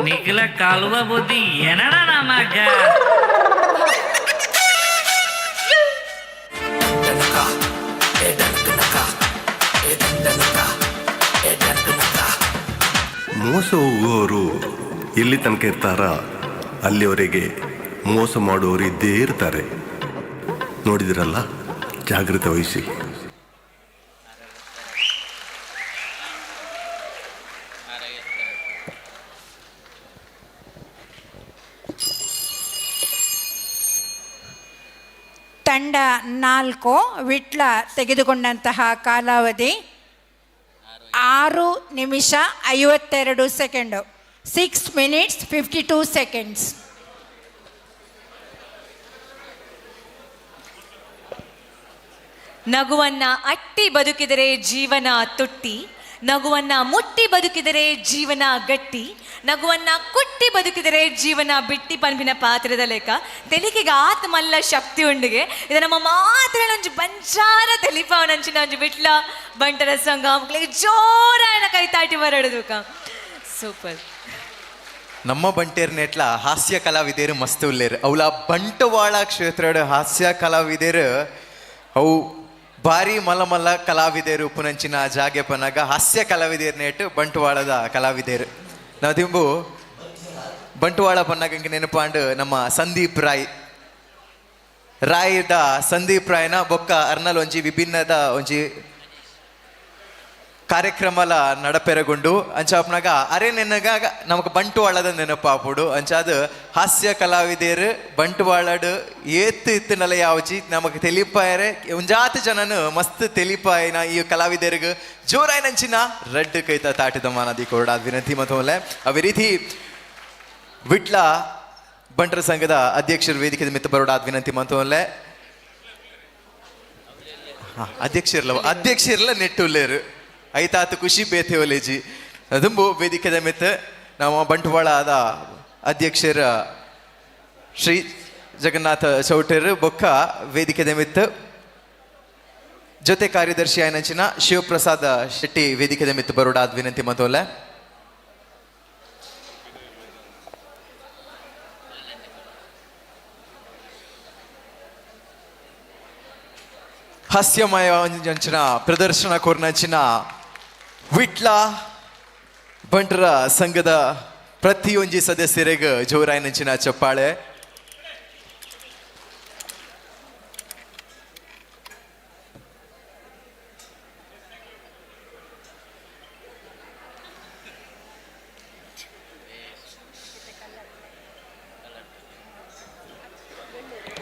ನಿಖಲ ಕಾಲುವ ಬುದ್ಧಿ ಏನಡ ನಮಗ. ಮೋಸ ಹೋಗುವವರು ಎಲ್ಲಿ ತನಕ ಇರ್ತಾರ ಅಲ್ಲಿವರೆಗೆ ಮೋಸ ಮಾಡುವವರು ಇದ್ದೇ ಇರ್ತಾರೆ. ನೋಡಿದಿರಲ್ಲ, ಜಾಗ್ರತೆ ವಹಿಸಿ. ತಂಡ 4 ವಿಟ್ಲ ತೆಗೆದುಕೊಂಡಂತಹ ಕಾಲಾವಧಿ 6 ನಿಮಿಷ 52 ಸೆಕೆಂಡು, 6 minutes 52 seconds. ನಗುವನ್ನ ಅಟ್ಟಿ ಬದುಕಿದರೆ ಜೀವನ ತುಟ್ಟಿ, ನಗುವನ್ನ ಮುಟ್ಟಿ ಬದುಕಿದರೆ ಜೀವನ ಗಟ್ಟಿ, ನಗುವನ್ನ ಕುಟ್ಟಿ ಬದುಕಿದರೆ ಜೀವನ ಬಿಟ್ಟಿ ಪನ್ಪಿನ ಪಾತ್ರದ ಲೇಖ ತೆಲಿಕೆಗೆ ಆತ್ ಮಲ್ಲ ಶಕ್ತಿ ಉಂಡುಗೆ. ಇದು ನಮ್ಮ ಮಾತ್ರ ಒಂಜಿ ಬಂಚಾರ ತೆಲಿಪಾವನಂಚಿನ ಒಂಜಿ ವಿಟ್ಲ ಬಂಟರ ಸಂಘ ಮಕ್ಕಳಿಗೆ ಜೋರಾಯನ ಕೈ ತಾಟಿ ಬರಡುದುಕ. ಸೂಪರ್. ನಮ್ಮ ಬಂಟೇರ್ ನೆಟ್ಲ ಹಾಸ್ಯ ಕಲಾವಿದೇರು ಮಸ್ತ್ ಉಲ್ಲೇರು. ಅವಳ ಬಂಟವಾಳ ಕ್ಷೇತ್ರದ ಹಾಸ್ಯ ಕಲಾವಿದೇರು ಅವು ಭಾರಿ ಮಲ್ಲ ಮಲ್ಲ ಕಲಾವಿದೇರು ಪುನಂಚಿನ ಜಾಗೆ ಪನಗ ಹಾಸ್ಯ ಕಲಾವಿದೇರ್ ನೇಟ್ ಬಂಟವಾಳದ ಕಲಾವಿದೇರು. ನಾವು ದಿಂಬು ಬಂಟವಾಳ ಪನ್ನಗ ನೆನಪಾಂಡು ನಮ್ಮ ಸಂದೀಪ್ ರಾಯ್ ರಾಯ್ದ ಸಂದೀಪ್ ರಾಯ್ನ ಬೊಕ್ಕ ಅರ್ನಲ್ ಒಂಜಿ ವಿಭಿನ್ನದ ಒಂಜಿ ಕಾರ್ಯಕ್ರಮಲ ನಡಪೆರಗುಂಡು. ಅಂಚಾಪ್ನಾಗ ಅರೆ ನೆನಗ ನಮಕ್ ಬಂಟವಾಳದ ನೆನಪಾಪುಡು. ಅಂಚಾದ ಹಾಸ್ಯ ಕಲಾವಿದೇರು ಬಂಟವಾಳಡು ಏತ್ತು ಇತ್ತು ನಲ ಯಾವಚಿ ನಮಕ್ ತೆಲಿಪಾಯರೆ ಒಂಜಾತ ಜನನು ಮಸ್ತ್ ತೆಲಿಪಾಯನ ಈ ಕಲಾವಿದೇರಿಗೆ ಜೋರಾಯನಂಚಿನ ರಡ್ಡು ಕೈತ ತಾಟಿದ ಮಾನದಿ ಕೊರಡಾದ ವಿನಂತಿ ಮತ್ತು ಅವೇ ರೀತಿ ವಿಟ್ಲ ಬಂಟರ ಸಂಘದ ಅಧ್ಯಕ್ಷರ ವೇದಿಕೆ ಮಿತ್ತ ಬರೋಡಾದ ವಿನಂತಿ ಮತ್ತು ಅಧ್ಯಕ್ಷರ್ಲ ಅಧ್ಯಕ್ಷರ್ಲ ನೆಟ್ಟುಲ್ಲೇರು ಐತಾತು ಖುಷಿ ಬೇತೆ ಒಲೇಜಿ ದುಂಬು ವೇದಿಕೆದ ಮಿತ್ತ ನಮ್ಮ ಬಂಟ್ವಾಳದ ಅಧ್ಯಕ್ಷರ ಶ್ರೀ ಜಗನ್ನಾಥ ಚೌಟರು ಬೊಕ್ಕ ವೇದಿಕೆದ ಮಿತ್ತ ಜೊತೆ ಕಾರ್ಯದರ್ಶಿ ಆಯನಂಚಿನ ಶಿವಪ್ರಸಾದ ಶೆಟ್ಟಿ ವೇದಿಕೆದ ಮಿತ್ತ ಬರೋಡಾದ ವಿನಂತಿ ಮತೋಲೆ. ಹಾಸ್ಯಮಯ ಅಂಚಿನ ಪ್ರದರ್ಶನ ಕೋರ್ನಂಚಿನ ವಿಟ್ಲ ಬಂಟರ ಸಂಘದ ಪ್ರತಿಯೊಂಜಿ ಸದಸ್ಯರಿಗೆ ಜೋರಾಯನಂಚಿನ ಚಪ್ಪಾಳೆ.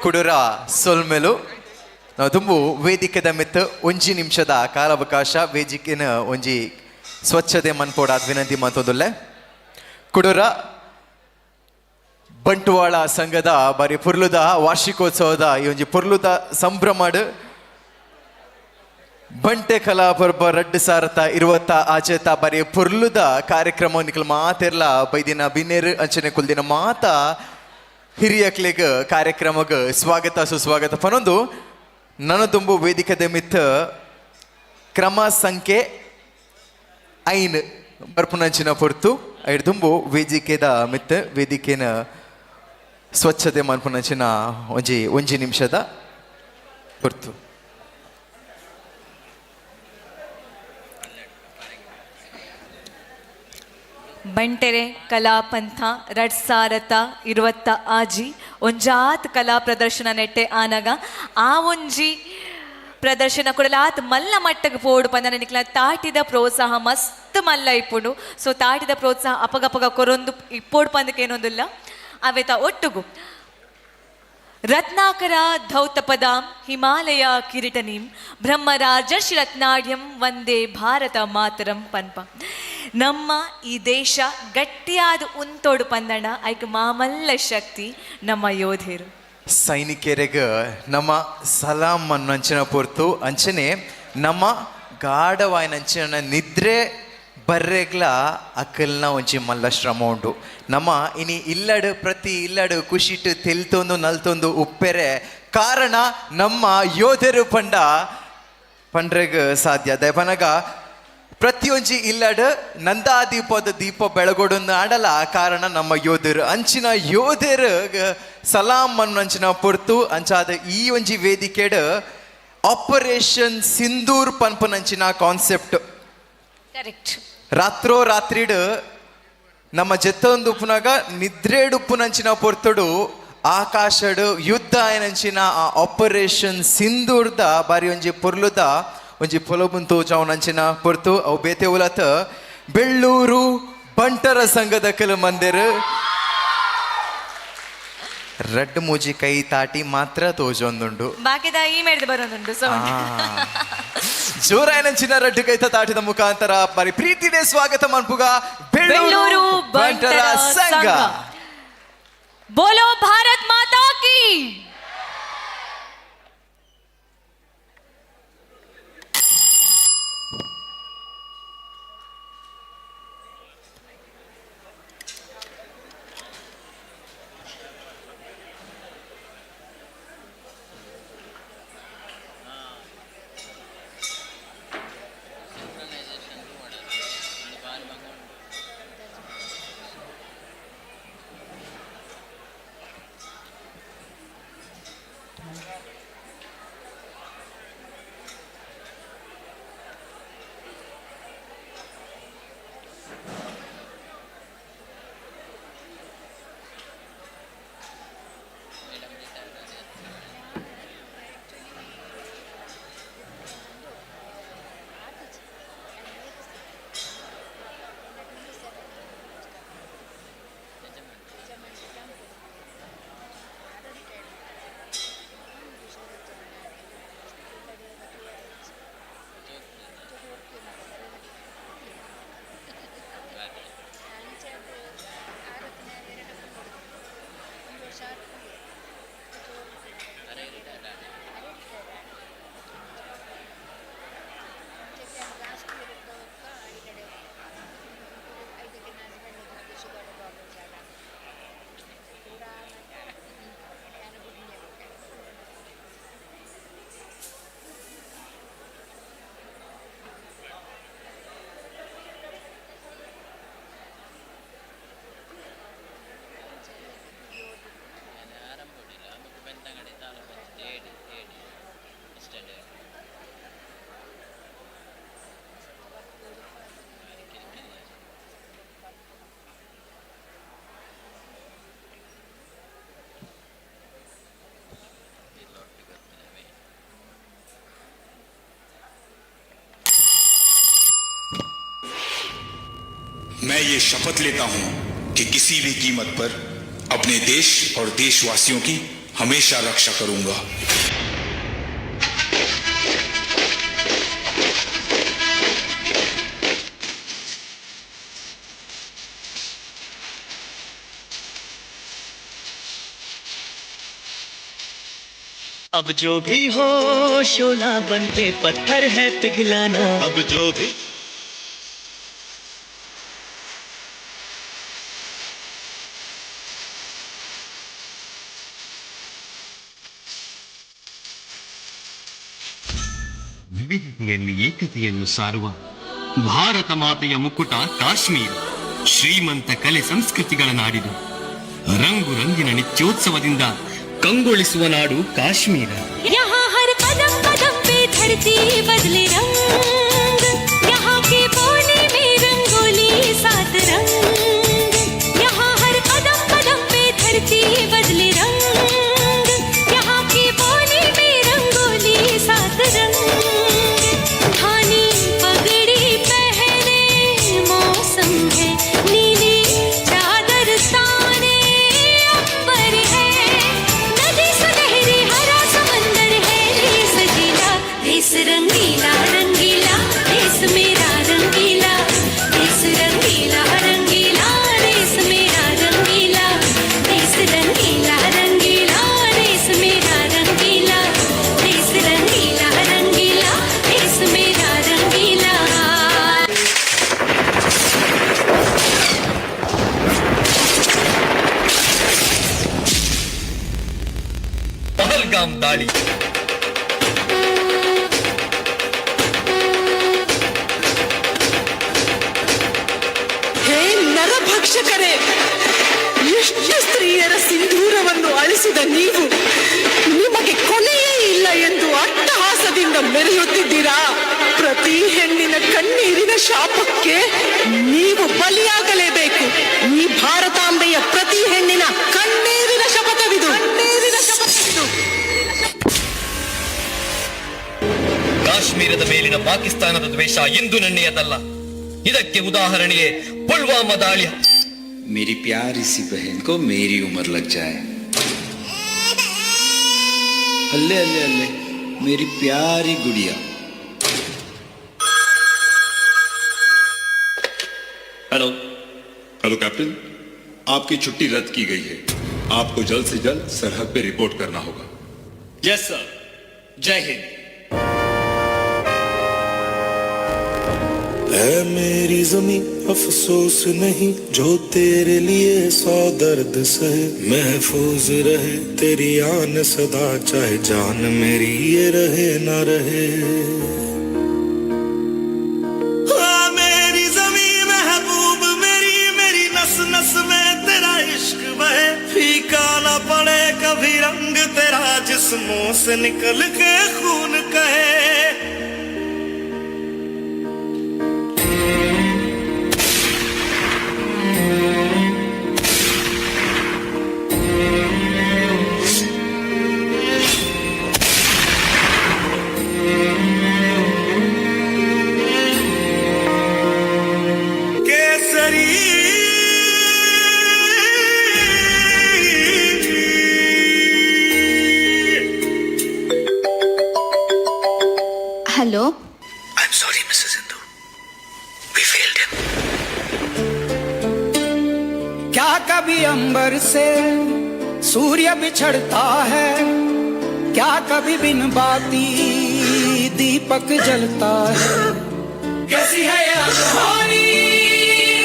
ಕುಡುರ ಸೊಲ್ಮೆಲು ನಾವು ತುಂಬು ವೇದಿಕೆದ ಮಿತ್ತ ಒಂಜಿ ನಿಮಿಷದ ಕಾಲಾವಕಾಶ ವೇದಿಕೆನ ಒಂಜಿ ಸ್ವಚ್ಛತೆ ಮನ್ಪೋಡಾದ ವಿನಂತಿ ಮಂತೊಂದುಲ್ಲೆ. ಕುಡುರ ಬಂಟ್ವಾಳ ಸಂಘದ ಬಾರಿ ಪುರ್ಲುದ ವಾರ್ಷಿಕೋತ್ಸವದ ಈ ಒಂಜಿ ಪುರ್ಲುದ ಸಂಭ್ರಮಡ್ ಬಂಟೆ ಕಲಾ ಪರ್ಬ ರಡ್ಡು ಸಾರತ ಇರುವತ್ತ ಆಚೇತ ಬಾರಿ ಪುರ್ಲುದ ಕಾರ್ಯಕ್ರಮ ನಿಕಲ್ ಮಾತೆರ್ಲ ಬೈದಿನ ಬಿನ್ನೇರು ಅಂಚನೆ ಕುಲ್ದಿನ ಮಾತಾ ಹಿರಿಯಕ್ಲಿಗ್ ಕಾರ್ಯಕ್ರಮಗ್ ಸ್ವಾಗತ ಸುಸ್ವಾಗತ ಪನೊಂದು ನನ ತುಂಬು ವೇದಿಕೆದ ಮಿತ್ತ ಕ್ರಮ ಸಂಖ್ಯೆ ಐನ್ ಬರ್ಪುನಂಚಿನ ಪೊರ್ತು ಐಡ್ ತುಂಬು ವೇದಿಕೆದ ಮಿತ್ತ ವೇದಿಕೆನ ಸ್ವಚ್ಛತೆ ಮನ್ಪುನಂಚಿನ ಒಂಜಿ ಒಂಜಿ ನಿಮಿಷದ ಪೊರ್ತು. ಬಂಟೆರೆ ಕಲಾಪಂಥ ರಡ್ ಸಾರತ ಇರುವತ್ತ ಆಜಿ ಒಂಜಾತ್ ಕಲಾ ಪ್ರದರ್ಶನ ನೆಟ್ಟೆ ಆನಗ ಆ ಒಂಜಿ ಪ್ರದರ್ಶನ ಕೂಡ ಆತ್ ಮಲ್ಲ ಮಟ್ಟಕ್ಕೆ ಪೋಡು ಪಂದನ ನಿಕ್ಲ ತಾಟಿದ ಪ್ರೋತ್ಸಾಹ ಮಸ್ತ್ ಮಲ್ಲ ಇಪ್ಪುಂಡು. ಸೊ ತಾಟಿದ ಪ್ರೋತ್ಸಾಹ ಅಪಗಪಗ ಕೊರೊಂದು ಇಪ್ಪೋಡು ಪಂದಕ್ಕೆ ಏನೊಂದಿಲ್ಲ ಅವೇತ ಒಟ್ಟುಗು ರತ್ನಾಕರ ಧೌತಪದಾಂ ಹಿಮಾಲಯ ಕಿರೀಟನೀಂ ಬ್ರಹ್ಮರಾಜರ್ಷಿ ರತ್ನಾಢ್ಯಂ ವಂದೇ ಭಾರತ ಮಾತರಂ ಪನ್ಪ. ನಮ್ಮ ಈ ದೇಶ ಗಟ್ಟಿಯಾದ ಉಂತೋಡು ಪಂದಣ ಐಕ್ ಮಾಮಲ್ಲ ಶಕ್ತಿ ನಮ್ಮ ಯೋಧೇರು ಸೈನಿಕರಿಗೆ ನಮ್ಮ ಸಲಾಂ ಅಂಚಿನ ಪೊರ್ತು ಅಂಚನೆ ನಮ್ಮ ಗಾಢವಾಯಿನಂಚಿನ ನಿದ್ರೆ ಬರ್ರೆಗ್ಲ ಅಕ್ಕಲ್ನ ಒಂಜಿ ಮಲ್ಲ ಶ್ರಮ ಉಂಡು. ನಮ್ಮ ಇನಿ ಇಲ್ಲಡು ಪ್ರತಿ ಇಲ್ಲಡು ಖುಷಿಟ್ಟು ತೆಲ್ತೊಂದು ನಲ್ತೊಂದು ಉಪ್ಪೆರೆ ಕಾರಣ ನಮ್ಮ ಯೋಧರು ಪಂಡ ಪಂಡ್ರೆಗ್ ಸಾಧ್ಯ. ದಯಪನಗ ಪ್ರತಿಯೊಂಜಿ ಇಲ್ಲಡು ನಂದಾದೀಪದ ದೀಪ ಬೆಳಗೊಡೊಂದು ಆಡಲ ಕಾರಣ ನಮ್ಮ ಯೋಧರು ಅಂಚಿನ ಯೋಧರು ಸಲಾಂ ಅಂಚಿನ ಪೊರ್ತು ಅಂಚಾದ ಈ ಒಂಜಿ ವೇದಿಕೆಡ್ ಆಪರೇಷನ್ ಸಿಂಧೂರ್ ಪನ್ಪನಂಚಿನ ಕಾನ್ಸೆಪ್ಟ್ ಕರೆಕ್ಟ್. ರಾತ್ರೋ ರಾತ್ರಿಡ್ ನಮ್ಮ ಜೆತ್ತೊಂದು ಉಪ್ಪುನಾಗ ನಿದ್ರೇಡುಪ್ಪುನಂಚಿನ ಪೊರ್ತುಡು ಆಕಾಶಡು ಯುದ್ಧ ಏನಂಚಿನ ಆ ಆಪರೇಷನ್ ಸಿಂಧೂರ್ದ ಬಾರಿ ಒಂಜಿ ಪೊರ್ಲುದ ಒಂಜಿ ಪೊಲಬುನ್ ತೋಜಾವನಂಚಿನ ಪೊರ್ತು ಅವು ಬೇತೆ ಉಲತ ಬೆಳ್ಳೂರು ಬಂಟರ ಸಂಘದ ಕೆಲ ಮಂದಿರ ರಡ್ಡು ಮೂಜಿ ಕೈ ತಾಟಿ ಮಾತ್ರ ತೋಜೊಂದುಂಡು. ಬಾಕಿದ ಈ ಮೇಡ್ದು ಬರೋದುಂಡು ಸೌಂಡ್. ಜೋರಾಯನಂಚಿನ ರಡ್ಡು ಕೈತ ತಾಟಿದ ಮುಖಾಂತರ ಬಾರಿ ಪ್ರೀತಿನೇ ಸ್ವಾಗತ ಮನ್ಪುಗ ಬೆಳ್ಳೂರು ಬಂಟರ ಬಂಟರ ಸಂಘ. ಸಂಘ. ಬೋಲೋ ಭಾರತ್ ಮಾತಾ ಕಿ. मैं ये शपथ लेता हूं कि किसी भी कीमत पर अपने देश और देशवासियों की हमेशा रक्षा करूंगा। अब जो भी हो शोला बनते पत्थर है पिघलाना, अब जो भी ವಿವಿಧತೆಯಲ್ಲಿ ಏಕತೆಯನ್ನು ಸಾರುವ ಭಾರತ ಮಾತೆಯ ಮುಕುಟ ಕಾಶ್ಮೀರ ಶ್ರೀಮಂತ ಕಲೆ ಸಂಸ್ಕೃತಿಗಳ ನಾಡಿದು. ರಂಗು ರಂಗಿನ ನಿತ್ಯೋತ್ಸವದಿಂದ ಕಂಗೊಳಿಸುವ ನಾಡು ಕಾಶ್ಮೀರ. यहाँ हर कदम कदम पे धरती बदले रंग, यहाँ के बोली में रंगोली सात रंग। यहाँ हर कदम कदम पे धरती बदले रंग, यहाँ के बोली में रंगोली सात रंग। धानी पगड़ी पहने मौसम है, नीली चादर ताने अंबर है। नदी सुनहरी हरा समंदर है, देश सजीला देश रंगीला रंगीला देश मेरा रंगीला, देश रंगीला रंगीला देश मेरा रंगीला, देश रंगीला रंगीला देश मेरा रंगीला, देश रंगीला रंगीला देश मेरा रंगीला। ಪಹಲ್ಗಾಮ್ ದಾಳಿ. ಹೇ ನರಭಕ್ಷಕರೇ, ಎಷ್ಟು ಸ್ತ್ರೀಯರ ಸಿಂಧೂರವನ್ನು ಅಳಿಸಿದ ನೀವು ನಿಮಗೆ ಕೊನೆಯೇ ಇಲ್ಲ ಎಂದು ಅಟ್ಟಹಾಸದಿಂದ ಮೆರೆಯುತ್ತಿದ್ದೀರಾ? ಪ್ರತಿ ಹೆಣ್ಣಿನ ಕಣ್ಣೀರಿನ ಶಾಪಕ್ಕೆ ನೀವು ಬಲಿಯಾಗಲೇಬೇಕು. ಈ ಭಾರತಾಂಬೆಯ ಪ್ರತಿ ಹೆಣ್ಣಿನ ಕಣ್ಣೀರಿನ ಶಪಥವಿದು, ಕಣ್ಣೀರಿನ ಶಪಥವಿದು. ಕಾಶ್ಮೀರದ ಮೇಲಿನ ಪಾಕಿಸ್ತಾನದ ದ್ವೇಷ ಇಂದು ನೆನ್ನೆಯದಲ್ಲ. ಇದಕ್ಕೆ ಉದಾಹರಣೆಯೇ ಪುಲ್ವಾಮಾ ದಾಳಿ. मेरी प्यारी सी बहन को मेरी उम्र लग जाए। अल्ले अल्ले अल्ले, मेरी प्यारी गुड़िया। हेलो हेलो कैप्टन, आपकी छुट्टी रद्द की गई है। आपको जल्द से जल्द सरहद पे रिपोर्ट करना होगा। यस सर, जय हिंद। है मेरी जमी अफसोस नहीं, जो तेरे लिए सौ दर्द सहे, महफूज रहे तेरी आन सदा, चाहे जान मेरी ये रहे ना रहे। आ मेरी जमी महबूब मेरी, मेरी नस नस में तेरा इश्क बहे, फीका ना पड़े कभी रंग तेरा, जिस्मों से निकल के खून कहे। Kesari hello. I am sorry Mrs Indu, we failed him. क्या कभी अंबर से सूर्य बिछड़ता है, क्या कभी बिन बाती दीपक जलता है? कैसी है ये अनहोनी,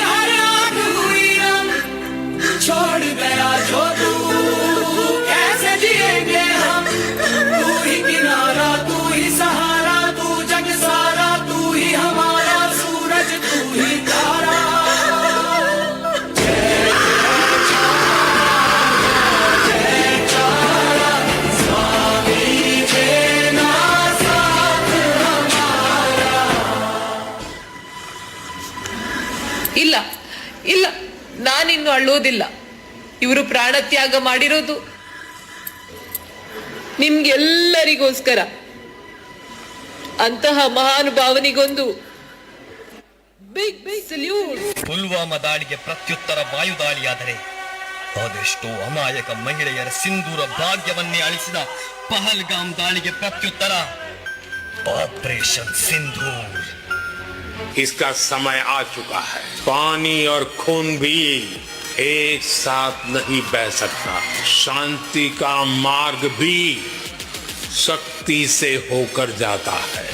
हर आंख हुई नम, छोड़ गया जो तू, कैसे जिएंगे हम? तू ही किनारा, तू ही सहारा, तू जग सारा, तू ही हमारा सूरज, तू ही तारा। ಇಲ್ಲ ಇಲ್ಲ, ನಾನಿನ್ನು ಅಳ್ಳೋದಿಲ್ಲ. ಇವರು ಪ್ರಾಣತ್ಯಾಗ ಮಾಡಿರೋದು ನಿಮ್ಗೆಲ್ಲರಿಗೋಸ್ಕರ. ಅಂತಹ ಮಹಾನುಭಾವನಿಗೊಂದು Big salute. Pulwama ದಾಳಿಗೆ ಪ್ರತ್ಯುತ್ತರ ವಾಯುದಾಳಿಯಾದರೆ ಅದೆಷ್ಟೋ ಅಮಾಯಕ ಮಹಿಳೆಯರ ಸಿಂಧೂರ ಭಾಗ್ಯವನ್ನೇ ಅಳಿಸಿದ ಪಹಲ್ಗಾಮ್ ದಾಳಿಗೆ ಪ್ರತ್ಯುತ್ತರ ಆಪರೇಷನ್ ಸಿಂಧೂರ್. इसका समय आ चुका है। पानी और खून भी एक साथ नहीं बह सकता। शांति का मार्ग भी शक्ति से होकर जाता है।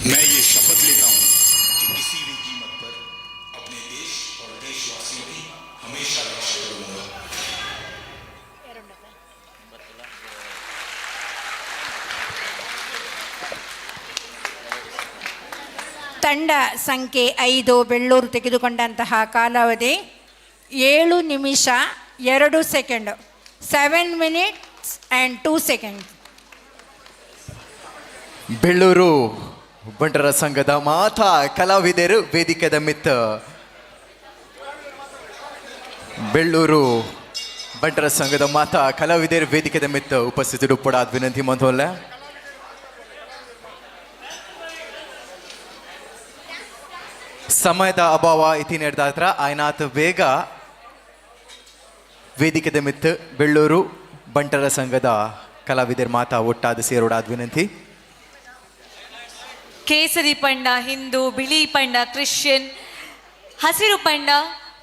मैं ये शपथ लेता हूं कि किसी भी कीमत पर अपने देश और देशवासियों की हमेशा रक्षा करूंगा। ತಂಡ ಸಂಖ್ಯೆ 5 ಬೆಳ್ಳೂರು ತೆಗೆದುಕೊಂಡಂತಹ ಕಾಲಾವಧಿ 7 ನಿಮಿಷ 2 second, 7 minutes and 2 second. Bellur ಬಂಟರ ಸಂಘದ ಮಾತಾ ಕಲಾವಿದರು ವೇದಿಕೆದ ಮಿತ್ತ. ಬೆಳ್ಳೂರು ಬಂಟರ ಸಂಘದ ಮಾತಾ ಕಲಾವಿದರು ವೇದಿಕೆದ ಮಿತ್ತ ಉಪಸ್ಥಿತರು ಪಡಾದ್ ವಿನಂತಿ ಮಂತೋಲ್ಲ. ಸಮಯದ ಅಭಾವ ಇತಿ ನಡೆದಾತ್ರ ಆಯ್ನಾತ್ ಬೇಗ ವೇದಿಕೆದ ಮಿತ್ತ ಬೆಳ್ಳೂರು ಬಂಟರ ಸಂಘದ ಕಲಾವಿದರ ಮಾತಾ ಒಟ್ಟಾದ ಸೇರೋಡಾದ ವಿನಂತಿ. ಕೇಸರಿ ಪಂಡ ಹಿಂದೂ, ಬಿಳಿ ಪಂಡ ಕ್ರಿಶ್ಚಿಯನ್, ಹಸಿರು ಪಂಡ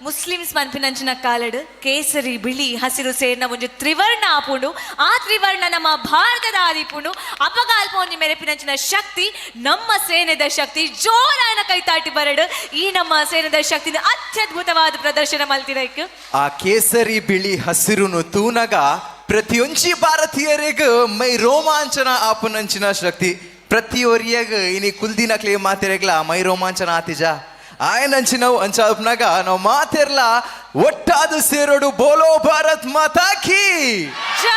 ಮುಸ್ಲಿಮ್ಸ್ ಮನ್ಪಿನಂಚಿನ ಕಾಲಡ್ ಕೇಸರಿ ಬಿಳಿ ಹಸಿರು ಸೇರ್ನ ಒಂಜಿ ತ್ರಿವರ್ಣ ಆಪುಂಡು. ಆ ತ್ರಿವರ್ಣ ನಮ್ಮ ಭಾರತದ ಆದಿಪುಂಡು. ಅಪಗಾಲ್ಪ ಒಂಜಿ ಮೆರೆಪಿನಂಚಿನ ಶಕ್ತಿ ನಮ್ಮ ಸೇನೆದ ಶಕ್ತಿ. ಜೋರಾನ ಕೈತಾಟಿ ಬರಡು. ಈ ನಮ್ಮ ಸೇನೆದ ಶಕ್ತಿನ ಅತ್ಯದ್ಭುತವಾದ ಪ್ರದರ್ಶನ ಮಲ್ತಿರೈಕ್. ಆ ಕೇಸರಿ ಬಿಳಿ ಹಸಿರುನು ತೂನಗ ಪ್ರತಿಯೊಂಜಿ ಭಾರತೀಯರಿಗ ಮೈ ರೋಮಾಂಚನ ಆಪುನಂಚಿನ ಶಕ್ತಿ. ಪ್ರತಿಯೊರಿಯಗ ಇನಿ ಕುಲ್ದಿನಕ್ಲಿ ಮಾತೆರೆಗ್ಲ ಮೈ ರೋಮಾಂಚನ ಆತಿಜ ಆಯನಂಚಿನವು. ಅಂಚಾಪ್ನಾಗ ನಾವು ಮಾತೆರ್ಲ ಒಟ್ಟಾದ ಸೇರೋಡು. ಬೋಲೋ ಭಾರತ್ ಮಾತಾ ಕಿ ಜೈ!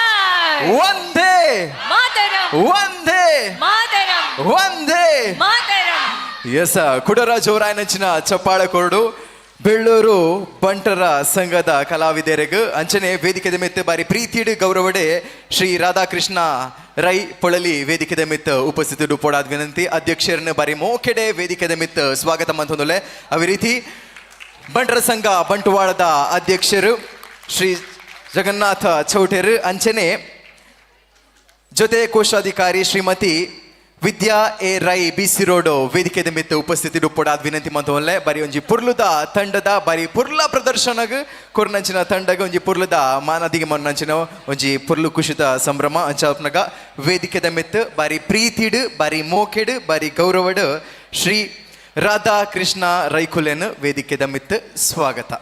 ವಂದೇ ಮಾತರಂ! ವಂದೇ ಮಾತರಂ! ವಂದೇ ಮಾತರಂ! ಎಸ್, ಕುಡರ ಜೋರಾಯನಂಚಿನ ಚಪ್ಪಾಳೆ ಕೊರಡು ಬೆಳ್ಳೂರು ಬಂಟರ ಸಂಘದ ಕಲಾವಿದರಿಗ. ಅಂಚನೆ ವೇದಿಕೆದ ಮಿತ್ತ ಬಾರಿ ಪ್ರೀತಿಡು ಗೌರವಡೆ ಶ್ರೀ ರಾಧಾಕೃಷ್ಣ ರೈ ಪೊಳಲಿ ವೇದಿಕೆದ ಮಿತ್ತ ಉಪಸ್ಥಿತರು ಪೋಡಾದ ವಿನಂತಿ. ಅಧ್ಯಕ್ಷರನ್ನು ಬಾರಿ ಮೋಕೆಡೆ ವೇದಿಕೆದ ಮಿತ್ತ ಸ್ವಾಗತ ಮಂತೊಂದುಲೆ. ಅದೇ ರೀತಿ ಬಂಟರ ಸಂಘ ಬಂಟ್ವಾಳದ ಅಧ್ಯಕ್ಷರು ಶ್ರೀ ಜಗನ್ನಾಥ ಚೌಟೆರು, ಅಂಚನೆ ಜೊತೆ ಕೋಶಾಧಿಕಾರಿ ಶ್ರೀಮತಿ ವಿದ್ಯಾ ಎ ರೈ ಬಿಸಿ ರೋಡ್ ವೇದಿಕೆದ ಮಿತ್ತ ಉಪಸ್ಥಿತಿ ಪೊಡಾದ್ ವಿನಂತಿ ಮಂತೊಲ್ಲೆ. ಬರಿ ಒಂಜಿ ಪುರ್ಲುದ ತಂಡದ ಬರಿ ಪುರ್ಲ ಪ್ರದರ್ಶನಗ್ ಕೊರ್ನಂಚಿನ ತಂಡಗ ಒಂಜಿ ಪುರ್ಲುದ ಮಾನದಿಗೆ ಮೊನ್ನಂಚಿನ ಒಂಜಿ ಪುರ್ಲು ಕುಶಿತ ಸಂಭ್ರಮ. ಅಂಚಾಪ್ನಗ ವೇದಿಕೆದ ಮಿತ್ತ ಬಾರಿ ಪ್ರೀತಿಡ್, ಬಾರಿ ಮೋಕೆಡ್, ಬಾರಿ ಗೌರವಡ್ ಶ್ರೀ ರಾಧಾ ಕೃಷ್ಣ ರೈಕುಲೆನ್ ವೇದಿಕೆದ ಮಿತ್ತ ಸ್ವಾಗತ.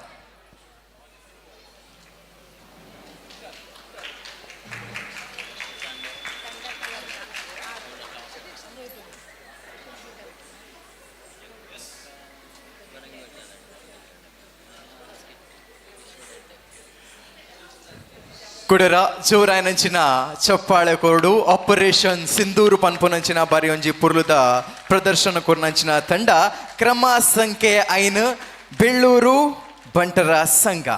ಕುಡ ಕುಡರ ಜೋರಾಯನಂಚಿನ ಚಪ್ಪಾಳೆ ಕೊರಡು ಆಪರೇಷನ್ ಸಿಂಧೂರು ಪನ್ಪುನಂಚಿನ ಬಾರಿ ಒಂಜಿ ಪುರ್ಲುದ ಪ್ರದರ್ಶನ ಕೊರ್ನಂಚಿನ ತಂಡ ಕ್ರಮ ಸಂಖ್ಯೆ 5 ಬೆಳ್ಳೂರು ಬಂಟರ ಸಂಘ.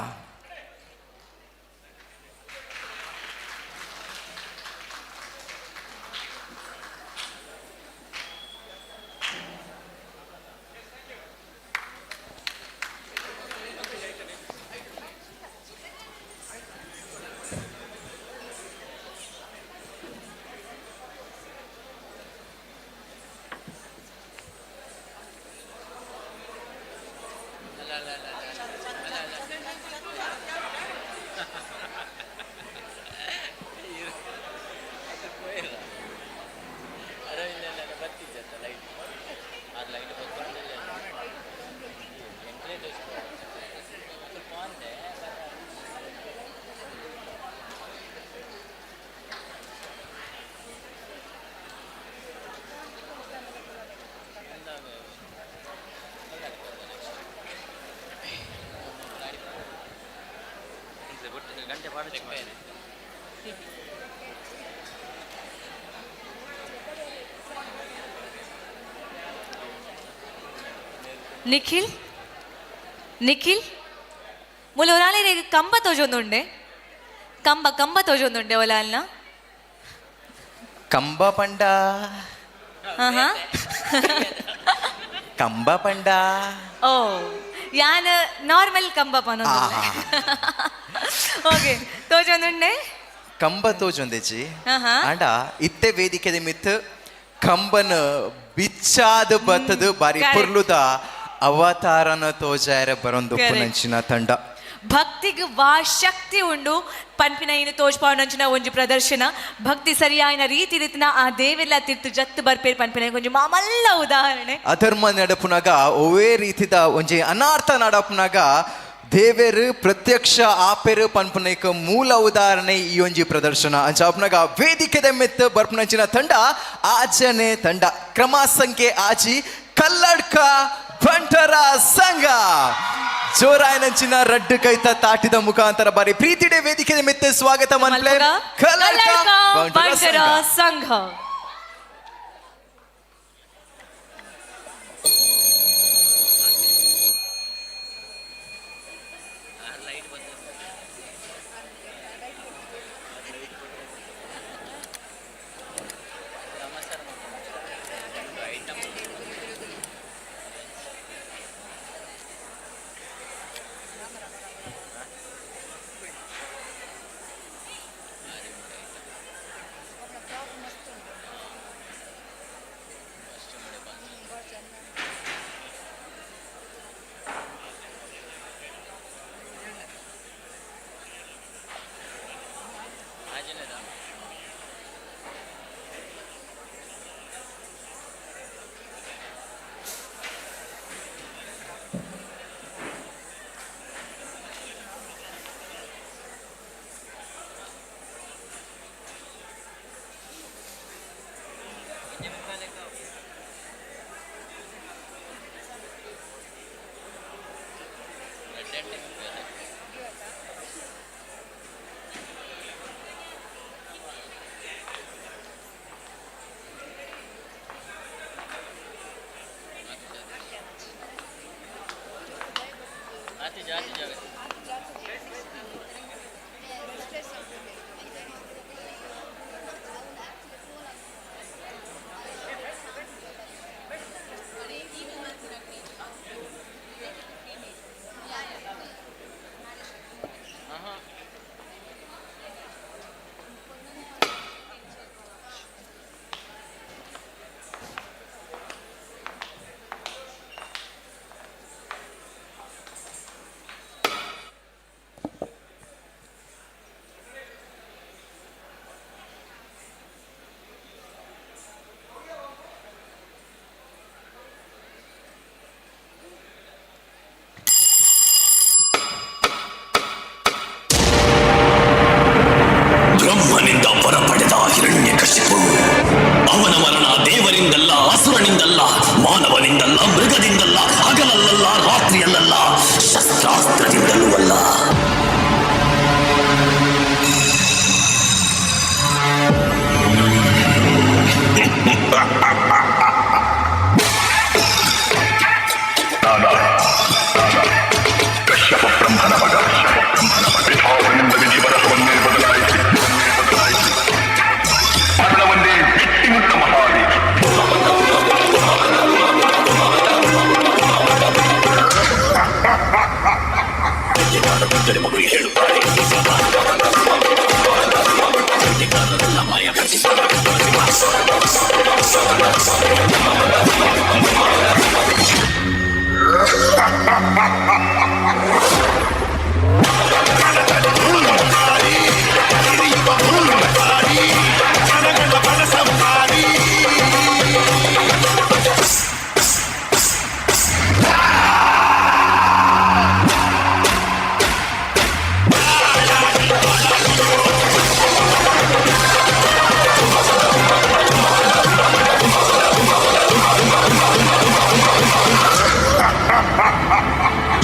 ನಿಖಿಲ್ ನಿಖಿಲ್ ಮುಲ ಒರಾಲೆ ಕಂಬ ತೋಜೊಂದುಂಡೆ ಕಂಬ ಕಂಬ ತೋಜೊಂದುಂಡೆ ಒಲಾಲ್ನ ಕಂಬ ಪಂಡ ಕಂಬ ಪಂಡ ಓ ಯಾನ್ ನಾರ್ಮಲ್ ಕಂಬ ಪನ ಓಕೆ ತೋಜೊಂದುಂಡೆ ಕಂಬ ತೋಜೊಂದೆಚಿ ಆಂಡ ಇತ್ತೆ ವೇದಿಕೆ ಮಿತ್ ಕಂಬನ ಬಿಚ್ಚಾದ ಬತ್ತದ ಬಾರಿ ಪುರ್ಲುದ ಅವತಾರನ ತೋಜಾಯರ ಬರೊಂದು ಪುನಂಚಿನ ತಂಡ. ಭಕ್ತಿಗ್ ವಾ ಶಕ್ತಿ ಉಂಡು ಪನ್ಪಿನ ಇನ್ನು ತೋಜ್ಪಾವನಂಚಿನ ಒಂಜಿ ಪ್ರದರ್ಶನ ಭಕ್ತಿ ಸರಿಯಾಯಿನ ರೀತಿ ರೀತಿನ ಆ ದೇವೆಲ್ಲ ತಿರ್ತು ಜತ್ತು ಬರ್ಪೇರ್ ಪನ್ಪಿನ ಒಂಜಿ ಮಾಮಲ್ಲ ಉದಾಹರಣೆ. ಅಧರ್ಮ ನಡಪುನಾಗ ಒವೇ ರೀತಿದ ಒಂಜಿ ಅನಾರ್ಥ ನಡಪುನಾಗ ದೇವೇರು ಪ್ರತ್ಯಕ್ಷ ಆಪೆರು ಪನ್ಪುನೈಕ ಮೂಲ ಉದಾಹರಣೆ ಈ ಒಂಜಿ ಪ್ರದರ್ಶನ. ಅಂಚಾಪುನಾಗ ವೇದಿಕೆದ ಮೆತ್ತ ಬರ್ಪುನಂಚಿನ ತಂಡ ಆಚನೆ ತಂಡ ಕ್ರಮ ಸಂಖ್ಯೆ ಆಚಿ ಕಲ್ಲಡ್ಕ ಬಂಟರ ಸಂಘ. ಜೋರಾಯನಂಚಿನ ರಡ್ಡು ಕೈತ ತಾಟಿದ ಮುಖಾಂತರ ಬಾರಿ ಪ್ರೀತಿಡೆ ವೇದಿಕೆದ ಮೆತ್ತ ಸ್ವಾಗತ ಮನ್ಲೆ ಕಲ್ಲಡ್ಕ ಬಂಟರ ಸಂಘ.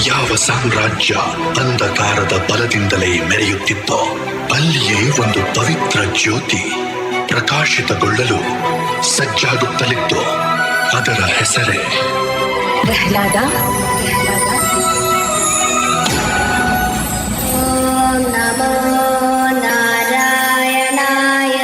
ಯಾವ ಸಾಮ್ರಾಜ್ಯ ಅಂಧಕಾರದ ಬಲದಿಂದಲೇ ಮೆರೆಯುತ್ತಿತ್ತೋ ಅಲ್ಲಿಯೇ ಒಂದು ಪವಿತ್ರ ಜ್ಯೋತಿ ಪ್ರಕಾಶಿತಗೊಳ್ಳಲು ಸಜ್ಜಾಗುತ್ತಲಿತ್ತು. ಅದರ ಹೆಸರೇ ಪ್ರಹ್ಲಾದ. ನಮೋ ನಾರಾಯಣಾಯ.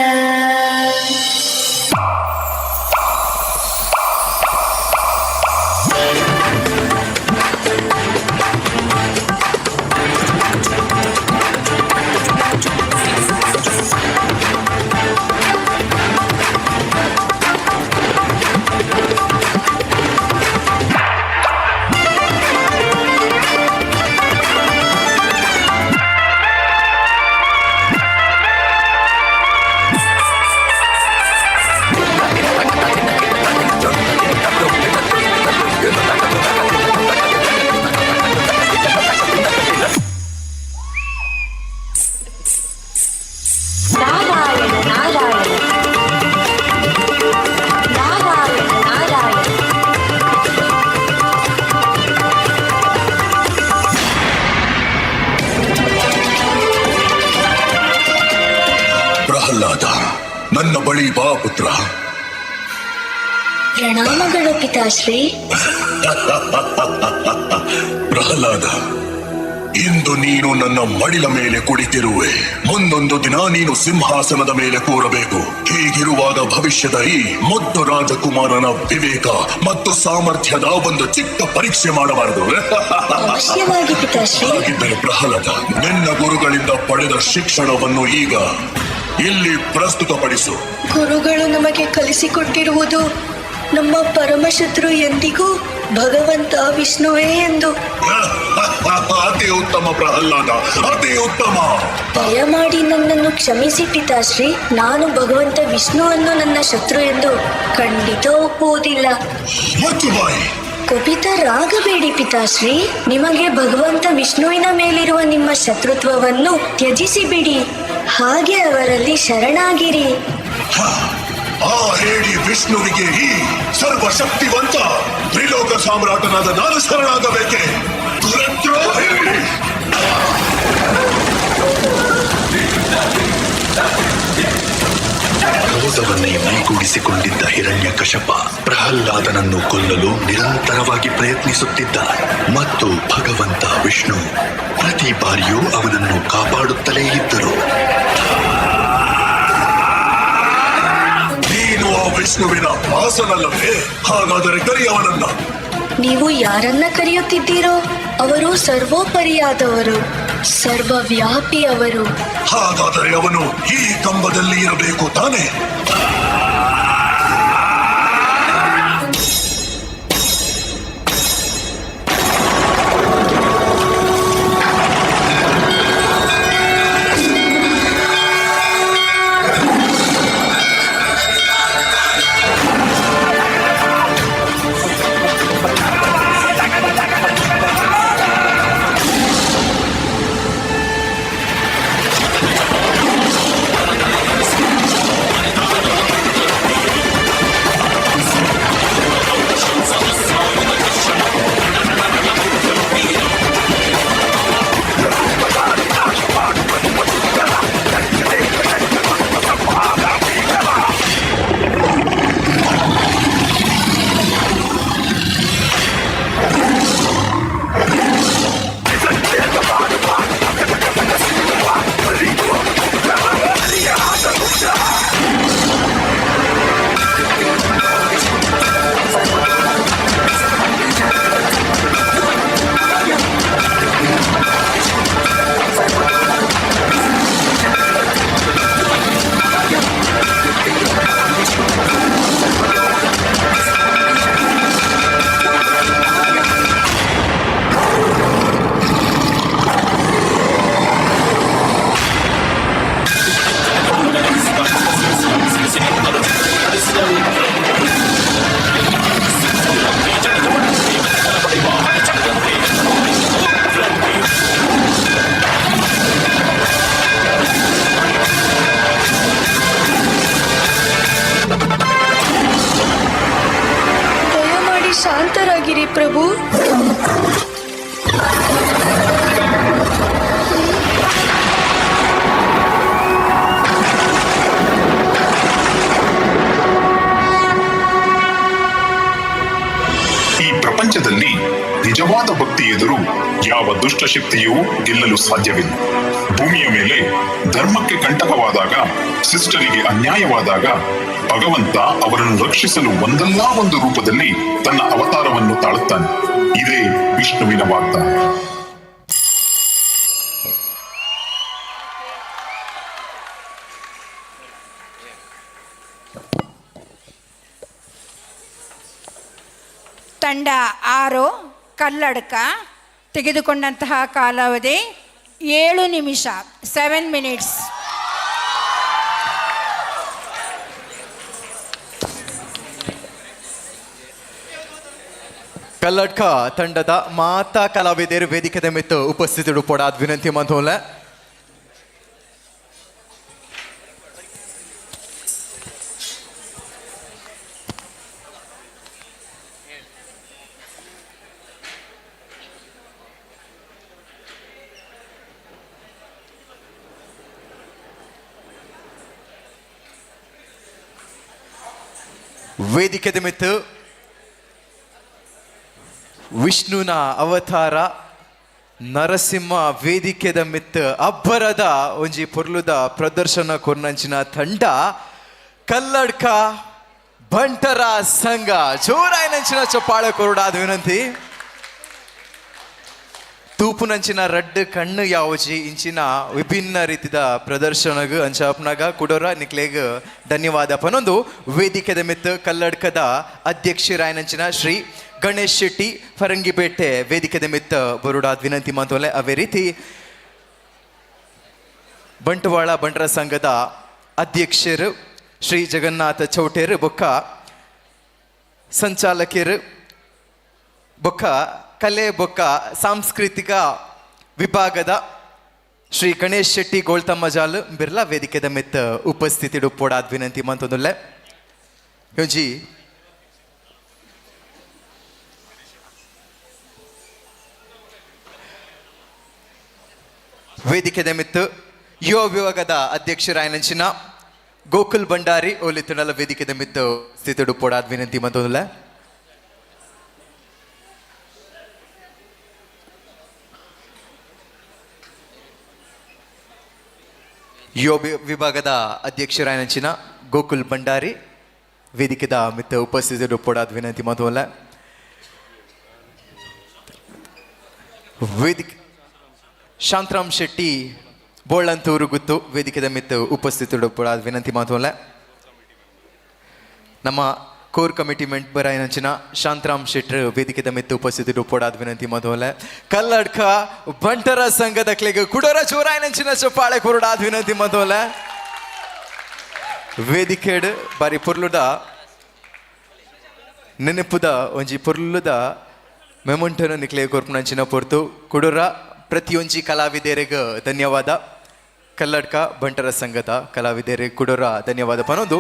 ನಾರಾಯಣ ನಾರಾಯಣ ನಾರಾಯಣ ನಾರಾಯಣ. ಪ್ರಹ್ಲಾದ, ನನ್ನ ಬಳಿ ಬಾ ಪುತ್ರ. ಪ್ರಣಾಮಗಳು ಪಿತಾಶ್ರೀ. ಪ್ರಹ್ಲಾದ, ಇಂದು ನೀನು ನನ್ನ ಮಡಿಲ ಮೇಲೆ ಕುಳಿತಿರುವೆ. ಮುಂದೊಂದು ದಿನ ನೀನು ಸಿಂಹಾಸನದ ಮೇಲೆ ಕೂರಬೇಕು. ಹೀಗಿರುವಾಗ ಭವಿಷ್ಯದ ಈ ಮುದ್ದು ರಾಜಕುಮಾರನ ವಿವೇಕ ಮತ್ತು ಸಾಮರ್ಥ್ಯದ ಒಂದು ಚಿಕ್ಕ ಪರೀಕ್ಷೆ ಮಾಡಬಾರದು. ಅವಶ್ಯವಾಗಿ ಪಿತಾಶ್ರೀ. ಹಾಗಿದ್ದರೆ ಪ್ರಹ್ಲಾದ, ನಿನ್ನ ಗುರುಗಳಿಂದ ಪಡೆದ ಶಿಕ್ಷಣವನ್ನು ಈಗ ಇಲ್ಲಿ ಪ್ರಸ್ತುತಪಡಿಸು. ಗುರುಗಳು ನಮಗೆ ಕಲಿಸಿಕೊಟ್ಟಿರುವುದು ನಮ್ಮ ಪರಮಶತ್ರು ಎಂದಿಗೂ ಭಗವಂತ ವಿಷ್ಣುವೇ ಎಂದು. ಅತಿ ಉತ್ತಮ ಪ್ರಹ್ಲಾದ, ಅತಿ ಉತ್ತಮ. ದಯಮಾಡಿ ನನ್ನನ್ನು ಕ್ಷಮಿಸಿ ಪಿತಾಶ್ರೀ. ನಾನು ಭಗವಂತ ವಿಷ್ಣುವನ್ನು ನನ್ನ ಶತ್ರು ಎಂದು ಖಂಡಿತ ಒಪ್ಪುವುದಿಲ್ಲ. ಮುಚ್ಚು ಬಾಯಿ. ಕುಪಿತರಾಗಬೇಡಿ ಪಿತಾಶ್ರೀ. ನಿಮಗೆ ಭಗವಂತ ವಿಷ್ಣುವಿನ ಮೇಲಿರುವ ನಿಮ್ಮ ಶತ್ರುತ್ವವನ್ನು ತ್ಯಜಿಸಿ ಬಿಡಿ. ಹಾಗೆ ಅವರಲ್ಲಿ ಶರಣಾಗಿರಿ. ಆ ಹೇಳಿ ವಿಷ್ಣುವಿಗೆ ಈ ಸರ್ವಶಕ್ತಿವಂತ ತ್ರಿಲೋಕ ಸಾಮ್ರಾಟನಾದ ನಾನು ಶರಣಾಗಬೇಕೆ? ದುರದ್ರೋಹಿ! ಕ್ರೋಧವನ್ನೇ ಮೈಗೂಡಿಸಿಕೊಂಡಿದ್ದ ಹಿರಣ್ಯಕಶಪ ಪ್ರಹ್ಲಾದನನ್ನು ಕೊಲ್ಲಲು ನಿರಂತರವಾಗಿ ಪ್ರಯತ್ನಿಸುತ್ತಿದ್ದ ಮತ್ತು ಭಗವಂತ ವಿಷ್ಣು ಪ್ರತಿ ಬಾರಿಯೂ ಅವನನ್ನು ಕಾಪಾಡುತ್ತಲೇ ಇದ್ದರು. ನೀನು ಆ ವಿಷ್ಣುವಿನ ಆಸನಲ್ಲವೇ? ಹಾಗಾದರೆ ಕರೆಯವನನ್ನ. ನೀವು ಯಾರನ್ನ ಕರೆಯುತ್ತಿದ್ದೀರೋ ಅವರು ಸರ್ವೋಪರಿಯಾದವರು, ಸರ್ವವ್ಯಾಪಿಯವರು. ಹಾಗಾದರೆ ಅವನು ಈ ಕಂಬದಲ್ಲಿ ಇರಬೇಕು ತಾನೆ? ದಯಮಾಡಿ ಶಾಂತರಾಗಿರಿ ಪ್ರಭು. ಈ ಪ್ರಪಂಚದಲ್ಲಿ ನಿಜವಾದ ಭಕ್ತಿ ಎದುರು ಯಾವ ದುಷ್ಟಶಕ್ತಿಯೂ ಗೆಲ್ಲಲು ಸಾಧ್ಯವಿಲ್ಲ. ಭೂಮಿಯ ಮೇಲೆ ಧರ್ಮಕ್ಕೆ ಕಂಟಕವಾದಾಗ, ಶಿಷ್ಟರಿಗೆ ಅನ್ಯಾಯವಾದಾಗ ಭಗವಂತ ಅವರನ್ನು ರಕ್ಷಿಸಲು ಒಂದಲ್ಲ ಒಂದು ರೂಪದಲ್ಲಿ ತನ್ನ ಅವತಾರವನ್ನು ತಾಳುತ್ತಾನೆ. ಇದೇ ವಿಷ್ಣುವಿನ ವಾಗ್ದಾನ. ತಂಡ 6 ಕಲ್ಲಡ್ಕ ತೆಗೆದುಕೊಂಡಂತಹ ಕಾಲಾವಧಿ 7 ನಿಮಿಷ, 7 ಮಿನಿಟ್ಸ್. ಕಲ್ಲಡ್ಕ ತಂಡದ ಮಾತಾ ಕಲಾವಿದರು ವೇದಿಕೆದ ಮಿತ್ತು ಉಪಸ್ಥಿತರು ಪೊಡಾದ್ ವಿನಂತಿ ಮಂತೋಲೆ. ವೇದಿಕೆದ ಮಿತ್ತು ವಿಷ್ಣುನ ಅವತಾರ ನರಸಿಂಹ ವೇದಿಕೆದ ಮಿತ್ತು ಅಬ್ಬರದ ಒಂಜಿ ಪೊರ್ಲುದ ಪ್ರದರ್ಶನ ಕೊರ್ನಂಚಿನ ತಂಡ ಕಲ್ಲಡ್ಕ ಬಂಟರ ಸಂಘ. ಜೋರಾಯಿನಂಚಿನ ಚಪ್ಪಾಳೆ ಕೊರಡಾದ ವಿನಂತಿ. ತೂಪುನಂಚಿನ ರಡ್ಡು ಕಣ್ಣು ಯಾವಜಿ ಇಂಚಿನ ವಿಭಿನ್ನ ರೀತಿದ ಪ್ರದರ್ಶನಗ್ ಅಂಚಾಪ್ನಾಗ ಕುಡೋರ ನಿಕ್ಲೇಗ್ ಧನ್ಯವಾದ. ಪನೊಂದು ವೇದಿಕೆದ ಮಿತ್ತು ಕಲ್ಲಡ್ಕದ ಅಧ್ಯಕ್ಷರಾಯನಂಚಿನ ಶ್ರೀ ಗಣೇಶ್ ಶೆಟ್ಟಿ ಫರಂಗಿಪೇಟೆ ವೇದಿಕೆದ ಮಿತ್ತ ಬರುಡಾದ ವಿನಂತಿ ಮಾತೋಲೆ. ಅದೇ ರೀತಿ ಬಂಟ್ವಾಳ ಬಂಟರ ಸಂಘದ ಅಧ್ಯಕ್ಷರು ಶ್ರೀ ಜಗನ್ನಾಥ ಚೌಟೇರು ಬೊಕ್ಕ ಸಂಚಾಲಕರು ಬೊಕ್ಕ ಕಲೆ ಬೊಕ್ಕ ಸಾಂಸ್ಕೃತಿಕ ವಿಭಾಗದ ಶ್ರೀ ಗಣೇಶ್ ಶೆಟ್ಟಿ ಗೋಳ್ತಮ್ಮಜಾಲು ಬಿರ್ಲಾ ವೇದಿಕೆದ ಮಿತ್ತ ಉಪಸ್ಥಿತಿ ಪೋಡಾದ ವಿನಂತಿ ಮಂತೊಂದುಲ್ಲೆ. ಯೋಜಿ ವೇದಿಕೆದ ಮಿತ್ತು ಯುವ ವಿಭಾಗದ ಅಧ್ಯಕ್ಷರಾಯನಂಚಿನ ಗೋಕುಲ್ ಭಂಡಾರಿ ಓಲಿತುಂಡಲ ವೇದಿಕೆದ ಮಿತ್ತು ಸ್ಥಿತಿಡು ಪೋಡಾದ ವಿನಂತಿ ಮಂತೊಂದುಲ್ಲೆ. ಯುವ ವಿಭಾಗದ ಅಧ್ಯಕ್ಷರಾಯನಂಚಿನ ಗೋಕುಲ್ ಭಂಡಾರಿ ವೇದಿಕೆದ ಮಿತ್ತ ಉಪಸ್ಥಿತರು ಪೋಡಾದ ವಿನಂತಿ ಮಾತುವಲ್ಲ. ವೇದಿಕೆ ಶಾಂತರಾಮ್ ಶೆಟ್ಟಿ ಬೋಳಂತೂರು ಗುತ್ತು ವೇದಿಕೆದ ಮಿತ್ತ ಉಪಸ್ಥಿತರು ಪೋಡಾದ ವಿನಂತಿ ಮಾತುವಲ್ಲ. ನಮ್ಮ ಕೋರ್ ಕಮಿಟಿ ಮೆಂಬರ್ ಆಯನಂಚಿನ ಶಾಂತರಾಮ್ ಶೆಟ್ಟರ್ ವೇದಿಕೆದ ಮಿತ್ತು ಉಪಸ್ಥಿತರು ಪೋಡಾದ ವಿನಂತಿ ಮಾತುವಲ್ಲ. ಕಲ್ಲಡ್ಕ ಬಂಟರ ಸಂಘದ ಕ್ಲೆಗ್ ಕುಡೋರ ಜೋರಾಯನಂಚಿನ ಚಪ್ಪಾಳೆ ಕೊರಡಾದ ವಿನಂತಿ ಮಾತುವಲ್ಲ. ವೇದಿಕೆಡ್ ಬಾರಿ ಪೊರ್ಲುದ ನೆನಪುದ ಒಂಜಿ ಪೊರ್ಲುದ ಮೆಮೊಂಟನು ನಿಕ್ಲೆ ಕೊರ್ಪುನಂಚಿನ ಪೊರ್ತು ಕುಡೋರ ಪ್ರತಿಯೊಂಜಿ ಕಲಾವಿದೆರೆಗ್ ಧನ್ಯವಾದ. ಕಲ್ಲಡ್ಕ ಬಂಟರ ಸಂಘದ ಕಲಾವಿದೆರೆಗ್ ಕುಡೋರ ಧನ್ಯವಾದ ಪನೊಂದು.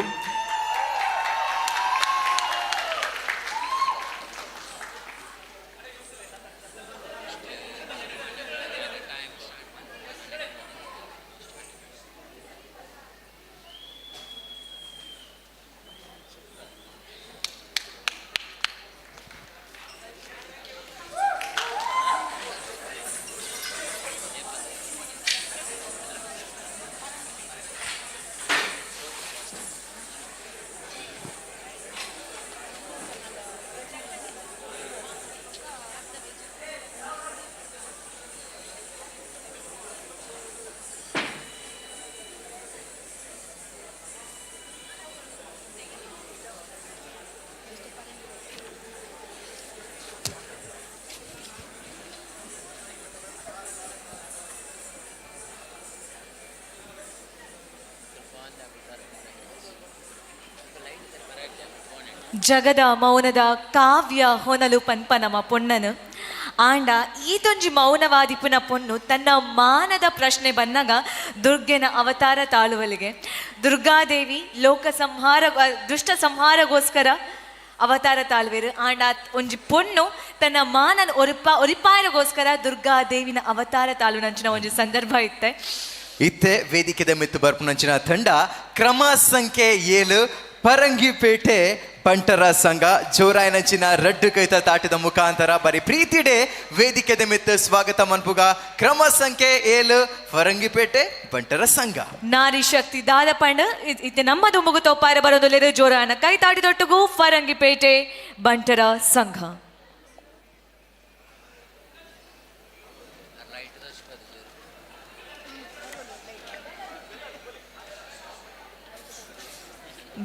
ಜಗದ ಮೌನದ ಕಾವ್ಯ ಹೊನಲು ಪನ್ಪ ನಮ್ಮ ಪೊಣ್ಣನು. ಆಂಡ ಈತೊಂಜಿ ಮೌನವಾದಿಪುನ ಪೊಣ್ಣು ತನ್ನ ಮಾನದ ಪ್ರಶ್ನೆ ಬಂದಾಗ ದುರ್ಗೆನ ಅವತಾರ ತಾಳುವಲಿಗೆ ದುರ್ಗಾದೇವಿ ಲೋಕ ಸಂಹಾರ ದುಷ್ಟ ಸಂಹಾರಗೋಸ್ಕರ ಅವತಾರ ತಾಳುವೆರು. ಆಂಡ ಒಂಜಿ ಪೊಣ್ಣು ತನ್ನ ಮಾನನ ಒರಿಪಾಯಗೋಸ್ಕರ ದುರ್ಗಾದೇವಿನ ಅವತಾರ ತಾಳುನಂಚಿನ ಒಂಜಿ ಸಂದರ್ಭ ಇತ್ತೆ. ಇತ್ತೆ ವೇದಿಕೆದ ಮಿತ್ತು ಬರ್ಪುನಂಚಿನ ತಂಡ ಕ್ರಮ ಸಂಖ್ಯೆ 7 ಪರಂಗಿಪೇಟೆ ಬಂಟರ ಸಂಘ. ಜೋರಾಯನಂಚಿನ ರಡ್ಡು ಕೈತ ತಾಟದ ಮುಖಾಂತರ ಬರಿ ಪ್ರೀತಿಡೆ ವೇದಿಕೆದ ಮಿತ್ತು ಸ್ವಾಗತ ಮನ್ಪುಗ ಕ್ರಮ ಸಂಖ್ಯೆ 7 ಫರಂಗಿಪೇಟೆ ಬಂಟರ ಸಂಘ. ನಾರಿ ಶಕ್ತಿ ದಾದಪಂಡ್ ಇತ್ತೆ ನಮ್ಮದು ಮುಗುತೋಪಾರ ಬರೋದೊಲ್ಲೆರು ಜೋರಾಯನ ಕೈ ತಾಟಿದೊಟ್ಟುಗು ಫರಂಗಿಪೇಟೆ ಬಂಟರ ಸಂಘ.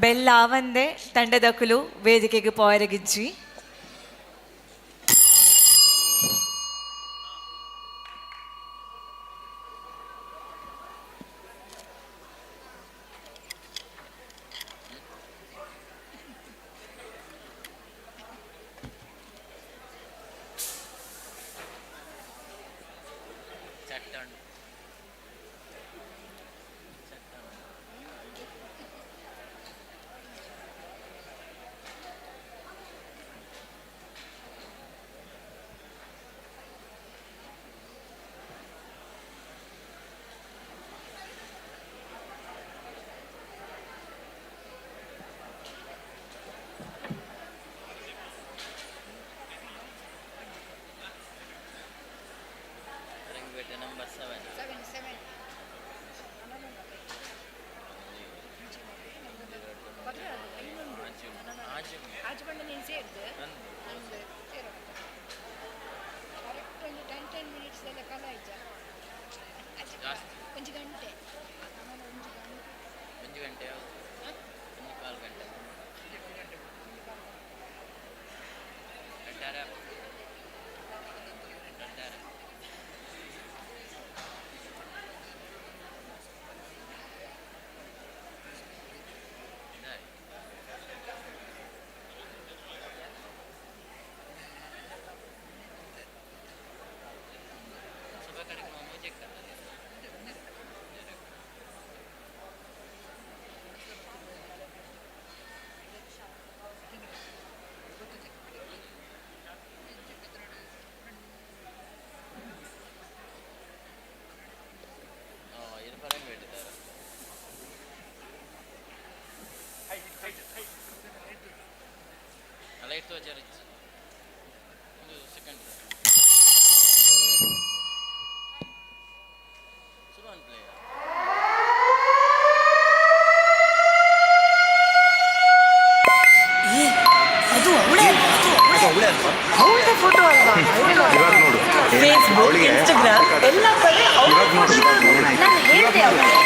ಬೆಲ್ಲಾವಂದೆ ತಂಡದಕುಲು ವೇದಿಕೆಗೆ ಪೋಯರಗಿಜ್ಜಿ. Number 7. 7. ಒಂಜಿ ಗಂಟೆ. ಒಂಜಿ ಗಂಟೆ ಒಂಜಿ ಕಾಲು ಗಂಟೆ. ಲೈಟ್ ತೋಜಾರ ಒಂದು ಸೆಕೆಂಡ್ ಶುರು ಪ್ಲೇ. ಅದು ಅವಳೇ ಅಲ್ವಾ? ಅವಳದೇ ಫೋಟೋ ಅಲ್ವಾ? ಇವಾಗ ನೋಡು. ಫೇಸ್ಬುಕ್, ಇನ್ಸ್ಟಾಗ್ರಾಮ್ ಎಲ್ಲ ಕಡೆ ಇವಾಗ ನೋಡು. ನಾನು ಹೇಳಿದೆ ಅವಳಿಗೆ.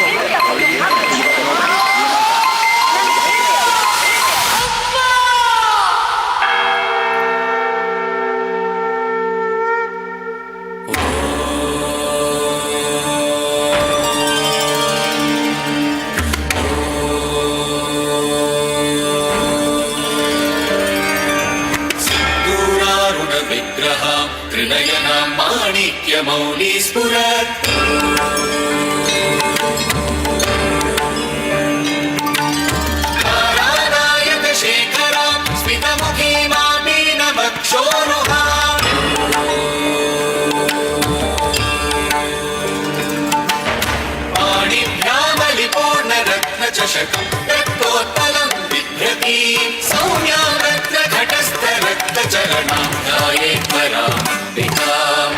विग्रहां त्रिनयनां माणिक्यमौली स्फुरत् नारायण शेखरां स्मितमुखी मामीनवक्षोरुहाम् पाणिभ्यामलिपूर्णरत्नचषकं रक्तोत्पलं बिभ्रतीं सौम्यां रत्नघटस्थ रक्तचरणां ध्यायेत्पराम्बिकाम्।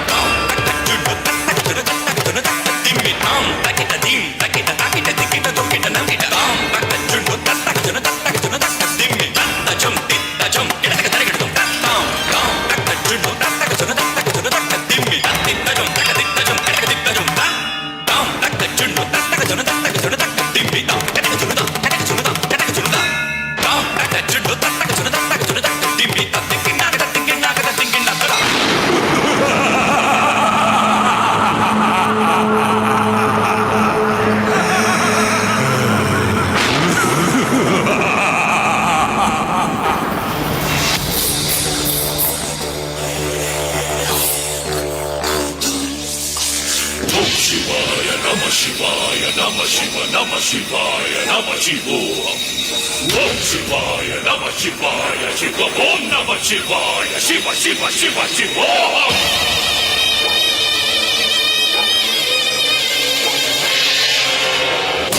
ನಮ ಶಿವ ನಮ ಶಿವಾಯ ನಮ ಶಿವೋಹಂ. ಓಂ ಶಿವಾಯ ನಮ ಶಿವಾಯ ಶಿವ ಓಂ ನಮ ಶಿವಾಯ ಶಿವ ಶಿವ ಶಿವ ಶಿವೋಹಂ.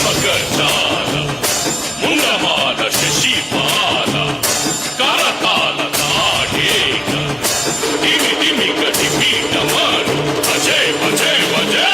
ಭಗಜಾನ ಮುಂಡಮಾನ ಶಶಿಪಾಲ ಕರತಾಲ ತಾಡೇಕ ದಿಮಿ ದಿಮಿ ಕಟಿ ಪೀಠ ಮಾಡು ಅಜಯ್ ಅಜಯ್ ಅಜಯ್.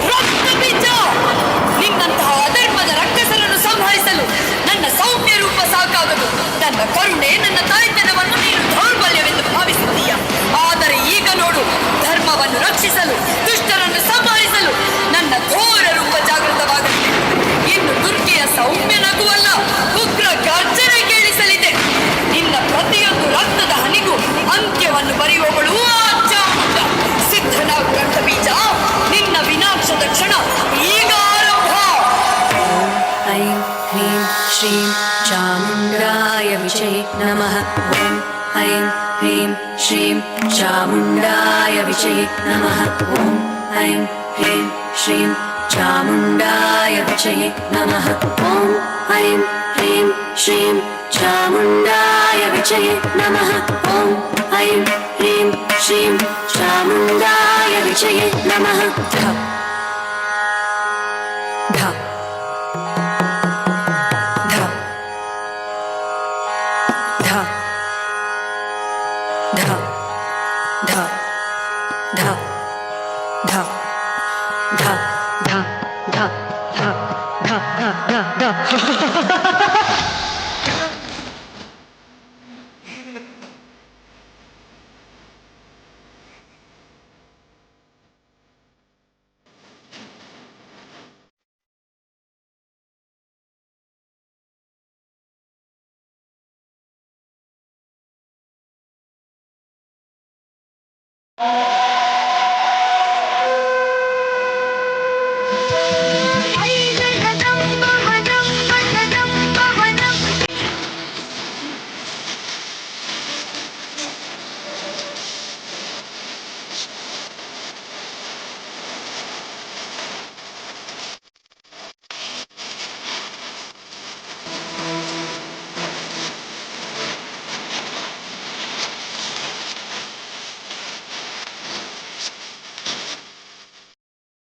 ರಕ್ತಬೀಜ! ನಿನ್ನಂತಹ ಅಧರ್ಮದ ರಕ್ಕಸರನ್ನು ಸಂಹರಿಸಲು ನನ್ನ ಸೌಮ್ಯ ರೂಪ ಸಾಕಾಗದು. ನನ್ನ ಕರುಣೆ, ನನ್ನ ತಾಯ್ತನವನ್ನು ನೀನು ದೌರ್ಬಲ್ಯವೆಂದು ಭಾವಿಸುತ್ತೀಯ. ಆದರೆ ಈಗ ನೋಡು, ಧರ್ಮವನ್ನು ರಕ್ಷಿಸಲು, ದುಷ್ಟರನ್ನು ಸಂಹರಿಸಲು ನನ್ನ ಘೋರ ರೂಪ ಜಾಗೃತವಾಗಲಿದೆ. ಇನ್ನು ದುರ್ಗೆಯ ಸೌಮ್ಯ ನಗುವಲ್ಲ, ಉಗ್ರ ಗರ್ಜನೆ ಕೇಳಿಸಲಿದೆ. ನಿನ್ನ ಪ್ರತಿಯೊಂದು ರಕ್ತದ ಹನಿಗೂ ಅಂತ್ಯವನ್ನು ಬರೆಯುವವಳು ಆ ಚಾಮುಂಡ. ಸಿದ್ಧನಾಗು ರಕ್ತಬೀಜ, ನಿನ್ನ ವಿನಾಶದ ಕ್ಷಣ ಈಗ ಆರಂಭ. ऐं ह्रीं श्रीं चामुण्डाय विचये नमः। ॐ ऐं ह्रीं श्रीं चामुण्डाय विचये नमः। ॐ ऐं ह्रीं श्रीं चामुण्डाय विचये नमः। ॐ ऐं ह्रीं श्रीं चामुण्डाय विचये नमः। ॐ ऐं ह्रीं श्रीं चामुण्डाय विचये नमः। ध ध ध ध ध ध ध ध ध ध ध ध ध ध ध ಧ.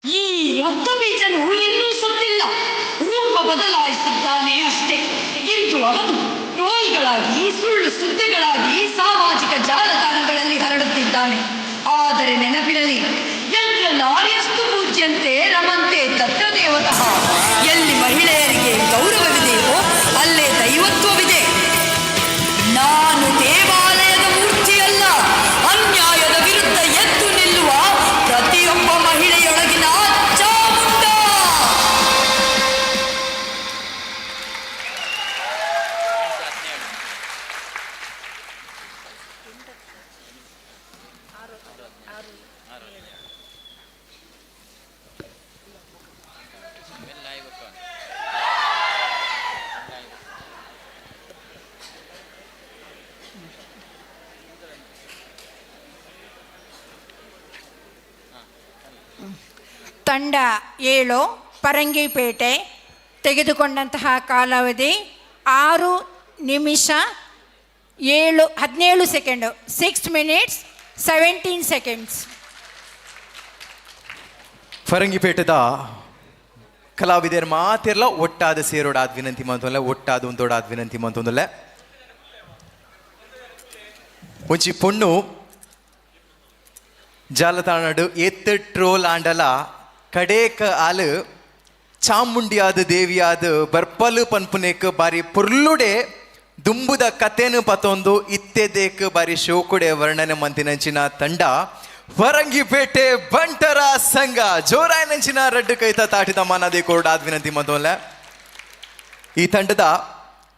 ಈ ರಕ್ತಬೀಜನು ಇನ್ನೂ ಸತ್ತಿಲ್ಲ, ರೂಪ ಬದಲಾಯಿಸಿದ್ದಾನೆ ಅಷ್ಟೇ. ಇಂದು ಅವನು ಟ್ರೋಲ್ಗಳಾಗಿ, ಸುಳ್ಳು ಸುದ್ದಿಗಳಾಗಿ ಸಾಮಾಜಿಕ ಜಾಲತಾಣಗಳಲ್ಲಿ ಹರಡುತ್ತಿದ್ದಾನೆ. ಆದರೆ ನೆನಪಿರಲಿ, ಯಂತ್ರ ನಾರ್ಯಸ್ತು ಪೂಜ್ಯಂತೆ ರಮಂತೆ ತತ್ರ ದೇವತಃ. ಎಲ್ಲಿ ಮಹಿಳೆಯರಿಗೆ ಗೌರವವಿದೆಯೋ ಅಲ್ಲೇ ದೈವತ್ವವಿದೆ. ನಾನು ದೇವಾಲಯದ ಮೂರ್ತಿಯಲ್ಲ, ಅನ್ಯಾಯದ ವಿರುದ್ಧ ಎದ್ದು ನಿಲ್ಲುವ ಪ್ರತಿಯೊಬ್ಬ ಮಹಿಳೆಯೊಳಗಿನ ಚಾಮುಂಡ. ತಂಡ 7 ಪರಂಗಿಪೇಟೆ ತೆಗೆದುಕೊಂಡಂತಹ ಕಾಲಾವಧಿ 6 ನಿಮಿಷ 17 ಸೆಕೆಂಡು, 6 minutes 17 seconds. ಫರಂಗಿಪೇಟೆದ ಕಲಾವಿದರ ಮಾತಿರಲ್ಲ ಒಟ್ಟಾದ ಸೇರೋಡಾದ ವಿನಂತಿ ಮಂತೊಂದಲ್ಲ, ಒಟ್ಟಾದ ಒಂದೋಡಾದ ವಿನಂತಿ ಮಂತೊಂದಲ್ಲ. ಒಂಜಿ ಪೊಣ್ಣು ಜಾಲತಾಣಡು ಎತ್ತು ಟ್ರೋಲ್ ಆಂಡಲ ಕಡೇಕ ಆಲು ಚಾಮುಂಡಿಯಾದ ದೇವಿಯಾದ ಬರ್ಪಲು ಪನ್ಪುನೇಕ್ ಬಾರಿ ಪೊರ್ಲುಡೆ ದುಂಬುದ ಕತೆನು ಪತೊಂದು ಇತ್ತೆದೇಕ್ ಬಾರಿ ಶೋಕುಡೆ ವರ್ಣನೆ ಮಂತಿನಂಚಿನ ತಂಡ ಫರಂಗಿಪೇಟೆ ಬಂಟರ ಸಂಘ. ಜೋರಾಯನಂಚಿನ ರಡ್ಡು ಕೈತ ತಾಟಿದ ಮಾನದಿ ಕೋರ್ಡಾದ್ ವಿನಂತಿ ಮಂತೊನ್ಲೆ. ಈ ತಂಡದ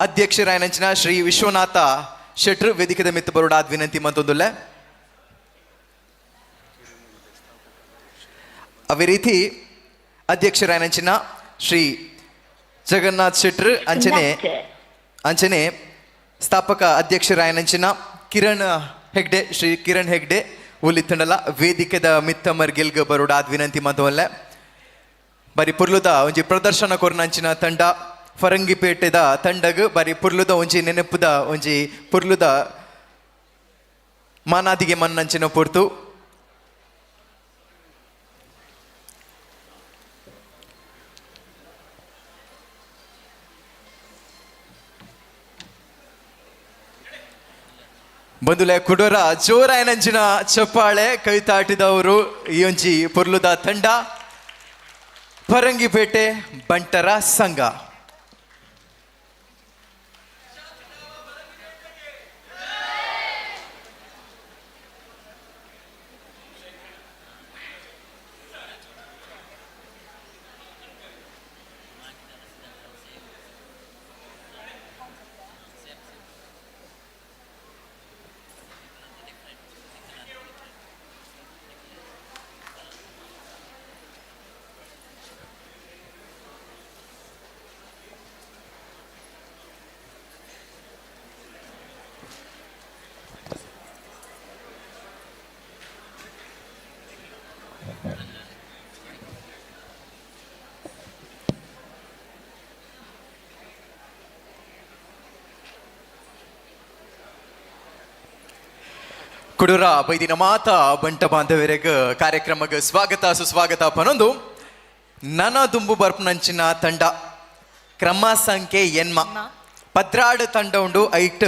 ಅಧ್ಯಕ್ಷರಾಯನಂಚಿನ ಶ್ರೀ ವಿಶ್ವನಾಥ ಶೆಟ್ರು ವೇದಿಕೆದ ಮಿತ್ತು ಬರೋಡಾದ್ ವಿನಂತಿ ಮಂತೊಂದುಲ್ಲೆ. ಅವೇ ರೀತಿ ಅಧ್ಯಕ್ಷರಾಯನಂಚಿನ ಶ್ರೀ ಜಗನ್ನಾಥ್ ಶೆಟ್ರು ಅಂಚನೆ ಅಂಚನೆ ಸ್ಥಾಪಕ ಅಧ್ಯಕ್ಷರಾಯನಂಚಿನ ಕಿರಣ್ ಹೆಗ್ಡೆ, ಶ್ರೀ ಕಿರಣ್ ಹೆಗ್ಡೆ ಉಲಿತ್ತಂಡಲ ವೇದಿಕೆದ ಮಿತ್ತ ಮರ್ಗಿಲ್ಗ ಬರೋಡಾದ್ ವಿನಂತಿ ಮಂತೊನ್ಲೆ. ಬಾರಿ ಪುರ್ಲುದ ಒಂಜಿ ಪ್ರದರ್ಶನ ಕೊರ್ನಂಚಿನ ತಂಡ ಫರಂಗಿಪೇಟೆದ ತಂಡಗ್ ಬಾರಿ ಪುರ್ಲುದ ಒಂಜಿ ನೆನಪುದ ಒಂಜಿ ಪುರ್ಲುದ ಮಾನಾದಿಗೆ ಮನ್ನಂಚಿನ ಪೊರ್ತು. ಬಂದುಲೆ ಕುಡೋರ ಜೋರಾಯನಂಚಿನ ಚಪ್ಪಾಳೆ ಕೈ ತಾಟಿದವರು ಈ ಒಂಜಿ ಪುರ್ಲುದ ತಂಡ ಫರಂಗಿಪೇಟೆ ಬಂಟರ ಸಂಘ. ಕುಡೂರ ಬೈದಿನ ಮಾತಾ ಬಂಟ ಬಾಂಧವರಿಗೆ ಕಾರ್ಯಕ್ರಮಕ್ಕೆ ಸ್ವಾಗತ ಸುಸ್ವಾಗತ ಪನೊಂದು. ನನ ದುಂಬು ಬರ್ಪನಂಚಿನ ತಂಡ ಕ್ರಮ ಸಂಖ್ಯೆ ಎನ್ಮ 12 ತಂಡ ಉಂಡು. ಐಟ್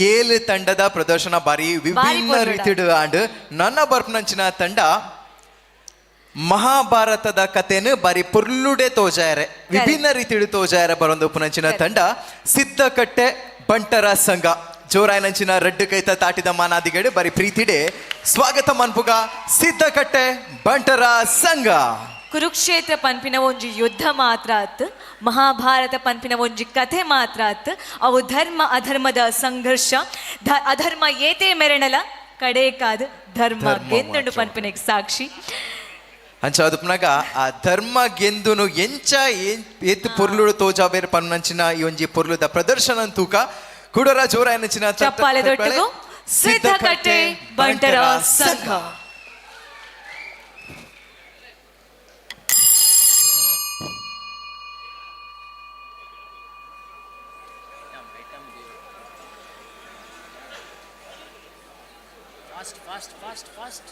7 ತಂಡದ ಪ್ರದರ್ಶನ ಬಾರಿ ವಿಭಿನ್ನ ರೀತಿಡು ಆಂಡ್. ನನ್ನ ಬರ್ಪನಂಚಿನ ತಂಡ ಮಹಾಭಾರತದ ಕಥೆನು ಬಾರಿ ಪುರ್ಲುಡೆ ತೋಜಾಯರೆ, ವಿಭಿನ್ನ ರೀತಿಡು ತೋಜಾಯರೆ ಬರೊಂದು ಪುನಂಚಿನ ತಂಡ ಸಿದ್ದಕಟ್ಟೆ ಬಂಟರ ಸಂಘ. ಜೋರಾಯನಂಚಿನ ರಡ್ಡು ಕೈತ ತಾಟಿದ ಮಾನಾದಿಗಡೆ ಬಾರಿ ಪ್ರೀತಿಡೆ ಸ್ವಾಗತ ಮನ್ಪುಗ ಸಿದ್ದಕಟ್ಟೆ ಬಂಟರ ಸಂಘ. ಕುರುಕ್ಷೇತ್ರ ಪನ್ಪಿನ ಒಂಜಿ ಯುದ್ಧ ಮಾತ್ರ ಆತ್, ಮಹಾಭಾರತ ಪನ್ಪಿನ ಒಂಜಿ ಕಥೆ ಮಾತ್ರ ಆತ್. ಅವು ಧರ್ಮ ಅಧರ್ಮದ ಸಂಘರ್ಷ. ಅಧರ್ಮ ಏತೇ ಮೆರಣಲ ಕಡೇಕಾದ ಧರ್ಮ ಗೆಂದುಂಡು ಪನ್ಪಿನ ಸಾಕ್ಷಿ. ಅಂಚ ಅದುಪನಾಗ ಆ ಧರ್ಮ ಗೆಂದುನು ಎಂಚ ಏತ್ ಪೊರ್ಲುಡು ತೋಜಾಬೇರ್ ಪನ್ನಂಚಿನ ಈ ಒಂಜಿ ಪೊರ್ಲುದ ಪ್ರದರ್ಶನ ತೂಕ ಕುಡರ ಜೋರಾಯನಂಚಿನ ಚಪ್ಪಾಳೆ ದೊಡ್ಡಗು ಸಿದ್ದಕಟ್ಟೆ ಬಂಟರ ಸಂಘ. Fast fast fast fast.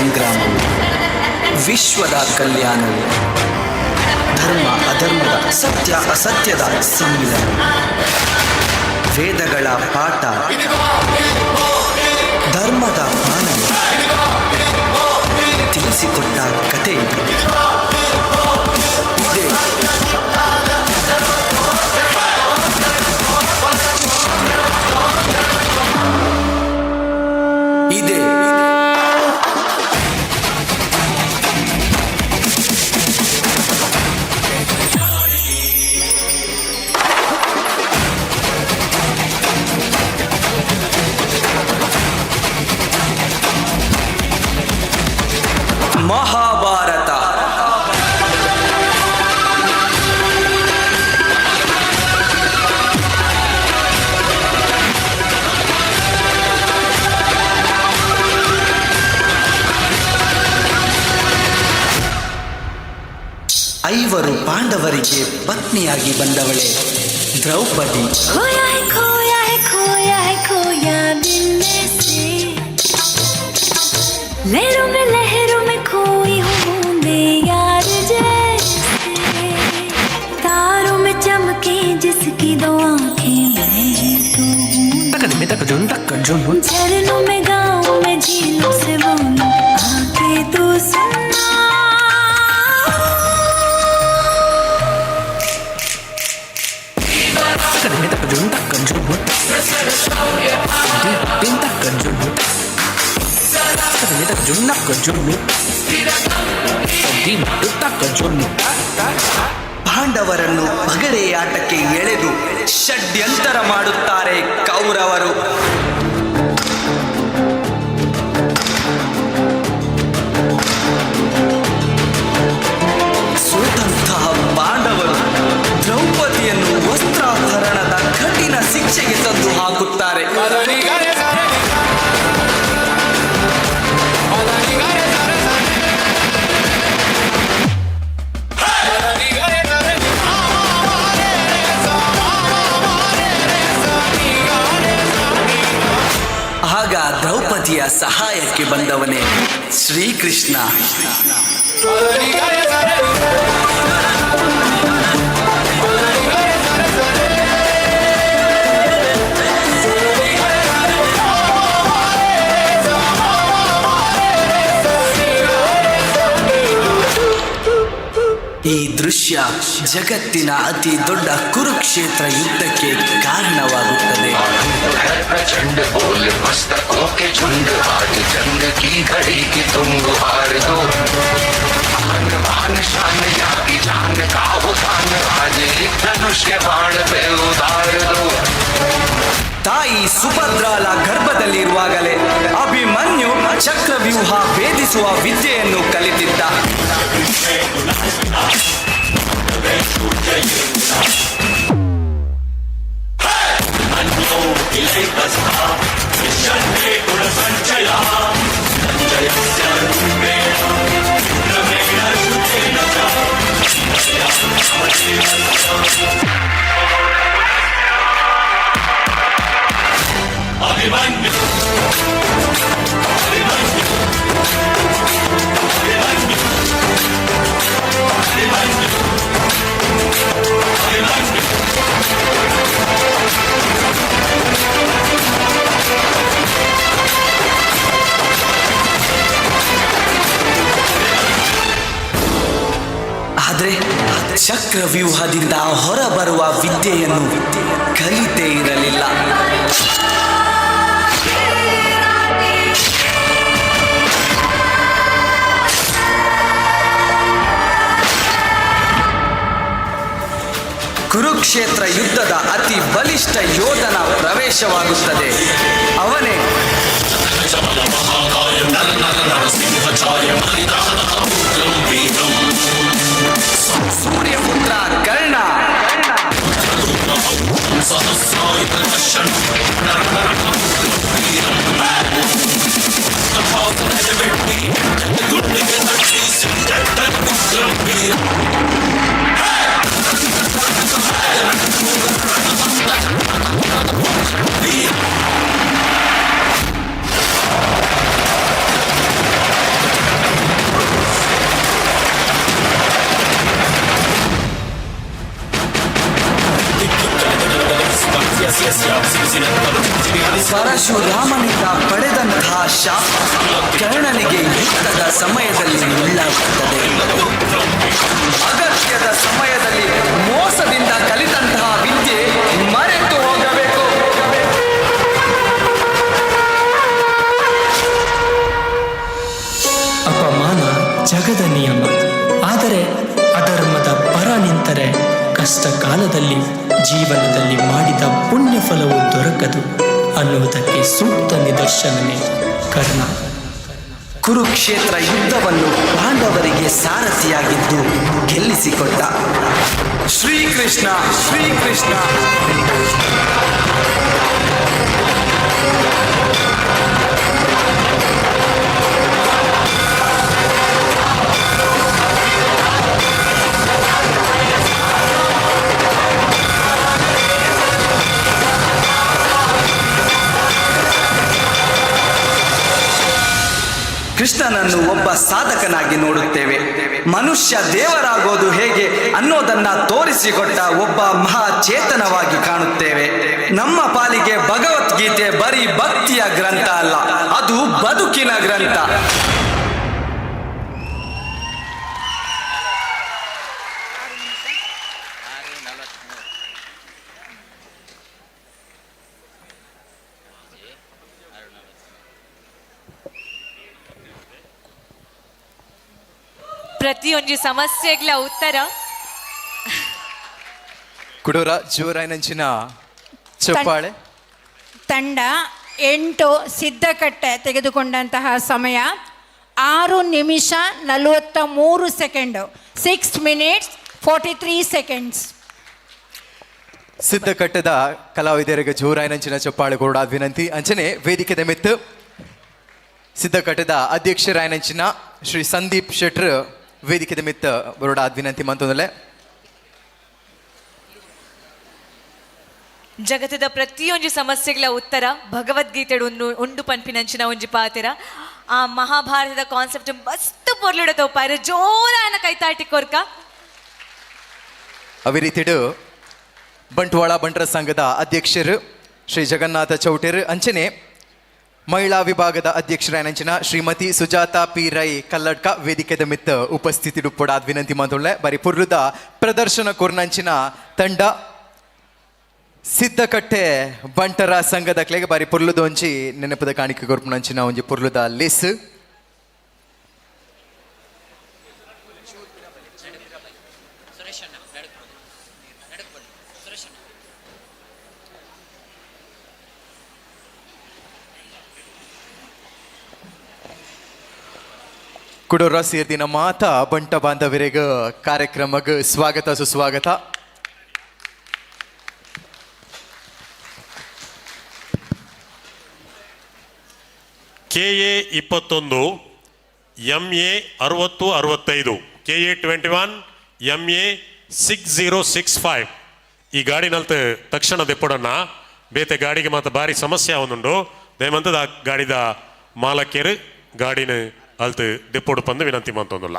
ಸಂಗ್ರಾಮವು ವಿಶ್ವದ ಕಲ್ಯಾಣವು, ಧರ್ಮ ಅಧರ್ಮದ, ಸತ್ಯ ಅಸತ್ಯದ ಸಮ್ಮಿಲನ, ವೇದಗಳ ಪಾಠ, ಧರ್ಮದ ಪಾಲನೆ ತಿಳಿಸಿಕೊಟ್ಟ ಕತೆ ಇದು. ಇದೇ ಇದೆ ಮಹಾಭಾರತ. ಐವರು ಪಾಂಡವರಿಗೆ ಪತ್ನಿಯಾಗಿ ಬಂದವಳೆ ದ್ರೌಪದಿ. खोया है खोया है खोया है खोया दिल में से, लहरों में खोई हूँ बूंदे यार जैसे, तारों में चमके जिसकी दो आंखें मैं तो हूँ, झरनों में गाँव में झीलों से बोलूं आके तू सुनना। ಪಾಂಡವರನ್ನು ಪಗಡೆಯಾಟಕ್ಕೆ ಎಳೆದು ಷಡ್ಯಂತರ ಮಾಡುತ್ತಾರೆ ಕೌರವರು. ಸೋತಂತಹ ಪಾಂಡವರು ದ್ರೌಪದಿಯನ್ನು ವಸ್ತ್ರಾಭರಣದ ಕಠಿಣ ಶಿಕ್ಷೆಗೆ ತಂದು ಹಾಕುತ್ತಾರೆ. ಆಗ ದ್ರೌಪದಿಯ ಸಹಾಯಕ್ಕೆ ಬಂದವನೇ ಶ್ರೀಕೃಷ್ಣ. ಈ ದೃಶ್ಯ ಜಗತ್ತಿನ ಅತಿ ದೊಡ್ಡ ಕುರುಕ್ಷೇತ್ರ ಯುದ್ಧಕ್ಕೆ ಕಾರಣವಾಗುತ್ತದೆ. प्रचंड बोल मस्तकों के झुंड आज जंग की घड़ी की तुम गुहार दो, आन बान शान या की जान का हुसान आज एक धनुष के बाण पे उतार दो। ತಾಯಿ ಸುಭದ್ರಾಳ ಗರ್ಭದಲ್ಲಿರುವಾಗಲೇ ಅಭಿಮನ್ಯು ಚಕ್ರವ್ಯೂಹ ಭೇದಿಸುವ ವಿದ್ಯೆಯನ್ನು ಕಲಿತಿದ್ದ. ಆದರೆ ಚಕ್ರವ್ಯೂಹದಿಂದ ಹೊರಬರುವ ವಿದ್ಯೆಯನ್ನು ಕಲಿತೇ ಇರಲಿಲ್ಲ. ಕುರುಕ್ಷೇತ್ರ ಯುದ್ಧದ ಅತಿ ಬಲಿಷ್ಠ ಯೋಧನ ಪ್ರವೇಶವಾಗುತ್ತದೆ. ಅವನೇ ಸೂರ್ಯಪುತ್ರ ಕರ್ಣ. ಪರಶುರಾಮನಿಂದ ಪಡೆದಂತಹ ಶಾಪ ಕರ್ಣನಿಗೆ ಯುದ್ಧದ ಸಮಯದಲ್ಲಿ ಮುಳ್ಳಾಗುತ್ತದೆ. ಅಗತ್ಯದ ಸಮಯದಲ್ಲಿ ಮೋಸದಿಂದ ಕಲಿತಂತಹ ವಿದ್ಯೆ ಮರೆತು ಹೋಗಬೇಕು. ಅಪಮಾನ ಜಗದ ನಿಯಮ, ಆದರೆ ಅಧರ್ಮದ ಪರ ನಿಂತರೆ ಕಷ್ಟ ಕಾಲದಲ್ಲಿ ಜೀವನದಲ್ಲಿ ಮಾಡಿದ ಪುಣ್ಯ ಫಲವು ದೊರಕದು ಅನ್ನುವುದಕ್ಕೆ ಸೂಕ್ತ ನಿದರ್ಶನವೇ ಕರ್ಣ. ಕುರುಕ್ಷೇತ್ರ ಯುದ್ಧವನ್ನು ಪಾಂಡವರಿಗೆ ಸಾರಥಿಯಾಗಿದ್ದು ಗೆಲ್ಲಿಸಿಕೊಟ್ಟ ಶ್ರೀಕೃಷ್ಣ ಶ್ರೀಕೃಷ್ಣ. ಕೃಷ್ಣನನ್ನು ಒಬ್ಬ ಸಾಧಕನಾಗಿ ನೋಡುತ್ತೇವೆ. ಮನುಷ್ಯ ದೇವರಾಗೋದು ಹೇಗೆ ಅನ್ನೋದನ್ನ ತೋರಿಸಿಕೊಟ್ಟ ಒಬ್ಬ ಮಹಾ ಚೇತನವಾಗಿ ಕಾಣುತ್ತೇವೆ. ನಮ್ಮ ಪಾಲಿಗೆ ಭಗವದ್ಗೀತೆ ಬರೀ ಭಕ್ತಿಯ ಗ್ರಂಥ ಅಲ್ಲ, ಅದು ಬದುಕಿನ ಗ್ರಂಥ. ಪ್ರತಿಯೊಂದು ಸಮಸ್ಯೆಗಳ ಉತ್ತರ ಕುಡೋರ ಜೋರಾಯಿನಂಚಿನ ಚಪ್ಪಾಳೆ. ತಂಡ 8 ಸಿದ್ಧಕಟ್ಟೆ ತೆಗೆದುಕೊಂಡಂತಹ ಸಮಯ 6 ನಿಮಿಷ 43 ಸೆಕೆಂಡು, 6 minutes 43 seconds. ಸಿದ್ಧಕಟ್ಟದ ಕಲಾವಿದರಿಗೆ ಜೋರಾಯಿನಂಚಿನ ಚಪ್ಪಾಳೆ ಕೊಡಾದ ವಿನಂತಿ. ಅಂಚನೆ ವೇದಿಕೆದ ಮೆತ್ತು ಸಿದ್ಧಕಟ್ಟದ ಅಧ್ಯಕ್ಷರಾಯನಂಚಿನ ಶ್ರೀ ಸಂದೀಪ್ ಶೆಟ್ರ್ ವೇದಿಕೆದ ಮಿತ್ತ ಬರೋಡಾದ ವಿನಂತಿ ಮಂತೊಂದಲೆ. ಜಗತ್ತದ ಪ್ರತಿಯೊಂದು ಸಮಸ್ಯೆಗಳ ಉತ್ತರ ಭಗವದ್ಗೀತೆ ಉಂಡು ಪನ್ಪಿನಂಚಿನ ಒಂಜಿ ಪಾತೆರ. ಆ ಮಹಾಭಾರತದ ಕಾನ್ಸೆಪ್ಟ್ ಮಸ್ತ್ ಪೊರ್ಲುಡ ತೋಪಾಯ್ರ ಜೋರಾನ ಕೈತಾಟಿ ಕೊರ್ಕ. ಅದೇ ರೀತಿಡು ಬಂಟ್ವಾಳ ಬಂಟರ ಸಂಘದ ಅಧ್ಯಕ್ಷರು ಶ್ರೀ ಜಗನ್ನಾಥ ಚೌಟೇರು, ಅಂಚನೆ ಮಹಿಳಾ ವಿಭಾಗದ ಅಧ್ಯಕ್ಷರಾಯನಂಚಿನ ಶ್ರೀಮತಿ ಸುಜಾತಾ ಪಿ ರೈ ಕಲ್ಲಡ್ಕ ವೇದಿಕೆದ ಮಿತ್ತ ಉಪಸ್ಥಿತಿ ಪೊಡಾದ ವಿನಂತಿ ಮಂತೊಳ್ಳೆ. ಬರಿ ಪುರ್ಲುದ ಪ್ರದರ್ಶನ ಕೊರ್ನಂಚಿನ ತಂಡ ಸಿದ್ಧಕಟ್ಟೆ ಬಂಟರ ಸಂಘದ ಕ್ಲೆಗೆ ಬಾರಿ ಪುರ್ಲುದ ಒಂಜಿ ನೆನಪದ ಕಾಣಿಕೆ ಕೊರ್ಪುನಂಚಿನ ಒಂಜಿ ಪುರ್ಲುದ ಲೇಸ್. ಕುಡೋರ ಸೇರ್ದಿನ ಮಾತಾ ಬಂಟ ಬಾಂಧವರಿಗೆ ಕಾರ್ಯಕ್ರಮಕ್ಕೆ ಸ್ವಾಗತ ಸುಸ್ವಾಗತ. KA 21 MA 60 65 KA 21 MA 6065 ಈ ಗಾಡಿನಲ್ತ ತಕ್ಷಣ ದೆಪ್ಪಡನ್ನ ಬೇತೆ ಗಾಡಿಗೆ ಮಾತ ಭಾರಿ ಸಮಸ್ಯೆ ಒಂದುಂಡು. ದಯಮಂತದ ಗಾಡಿದ ಮಾಲಕರು ಗಾಡಿನ ಅಲ್ತು ದೆಪ್ಪೊಡು ಪಂದು ವಿನಂತಿ ಮಂತೊಂದುಲ್ಲ.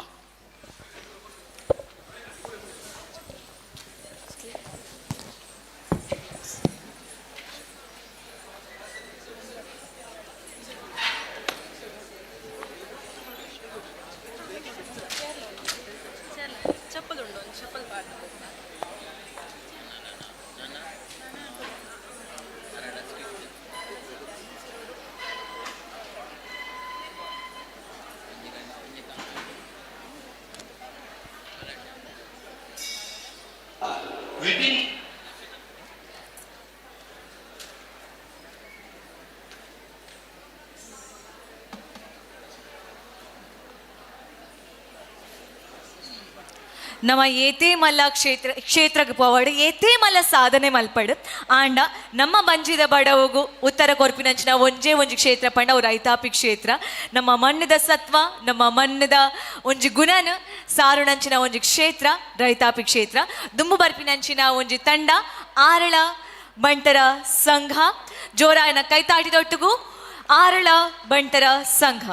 ನಮ್ಮ ಏತೇ ಮಲ್ಲ ಕ್ಷೇತ್ರಕ್ಕೆ ಪೋವಡು, ಏತೇ ಮಲ್ಲ ಸಾಧನೆ ಮಲ್ಪಡು ಆಂಡ ನಮ್ಮ ಬಂಜಿದ ಬಡವಗು ಉತ್ತರ ಕೊರ್ಪಿನಂಚಿನ ಒಂಜೇ ಒಂಜಿ ಕ್ಷೇತ್ರ ಪಂಡ ಅವು ರೈತಾಪಿ ಕ್ಷೇತ್ರ. ನಮ್ಮ ಮಣ್ಣದ ಸತ್ವ, ನಮ್ಮ ಮಣ್ಣದ ಒಂಜಿ ಗುಣನ ಸಾರುಣಂಚಿನ ಒಂಜಿ ಕ್ಷೇತ್ರ ರೈತಾಪಿ ಕ್ಷೇತ್ರ. ದುಂಬು ಬರ್ಪಿನಂಚಿನ ಒಂಜಿ ತಂಡ ಆರಳ ಬಂಟರ ಸಂಘ. ಜೋರಾಯನ ಕೈತಾಟಿದೊಟ್ಟಿಗೂ ಆರಳ ಬಂಟರ ಸಂಘ.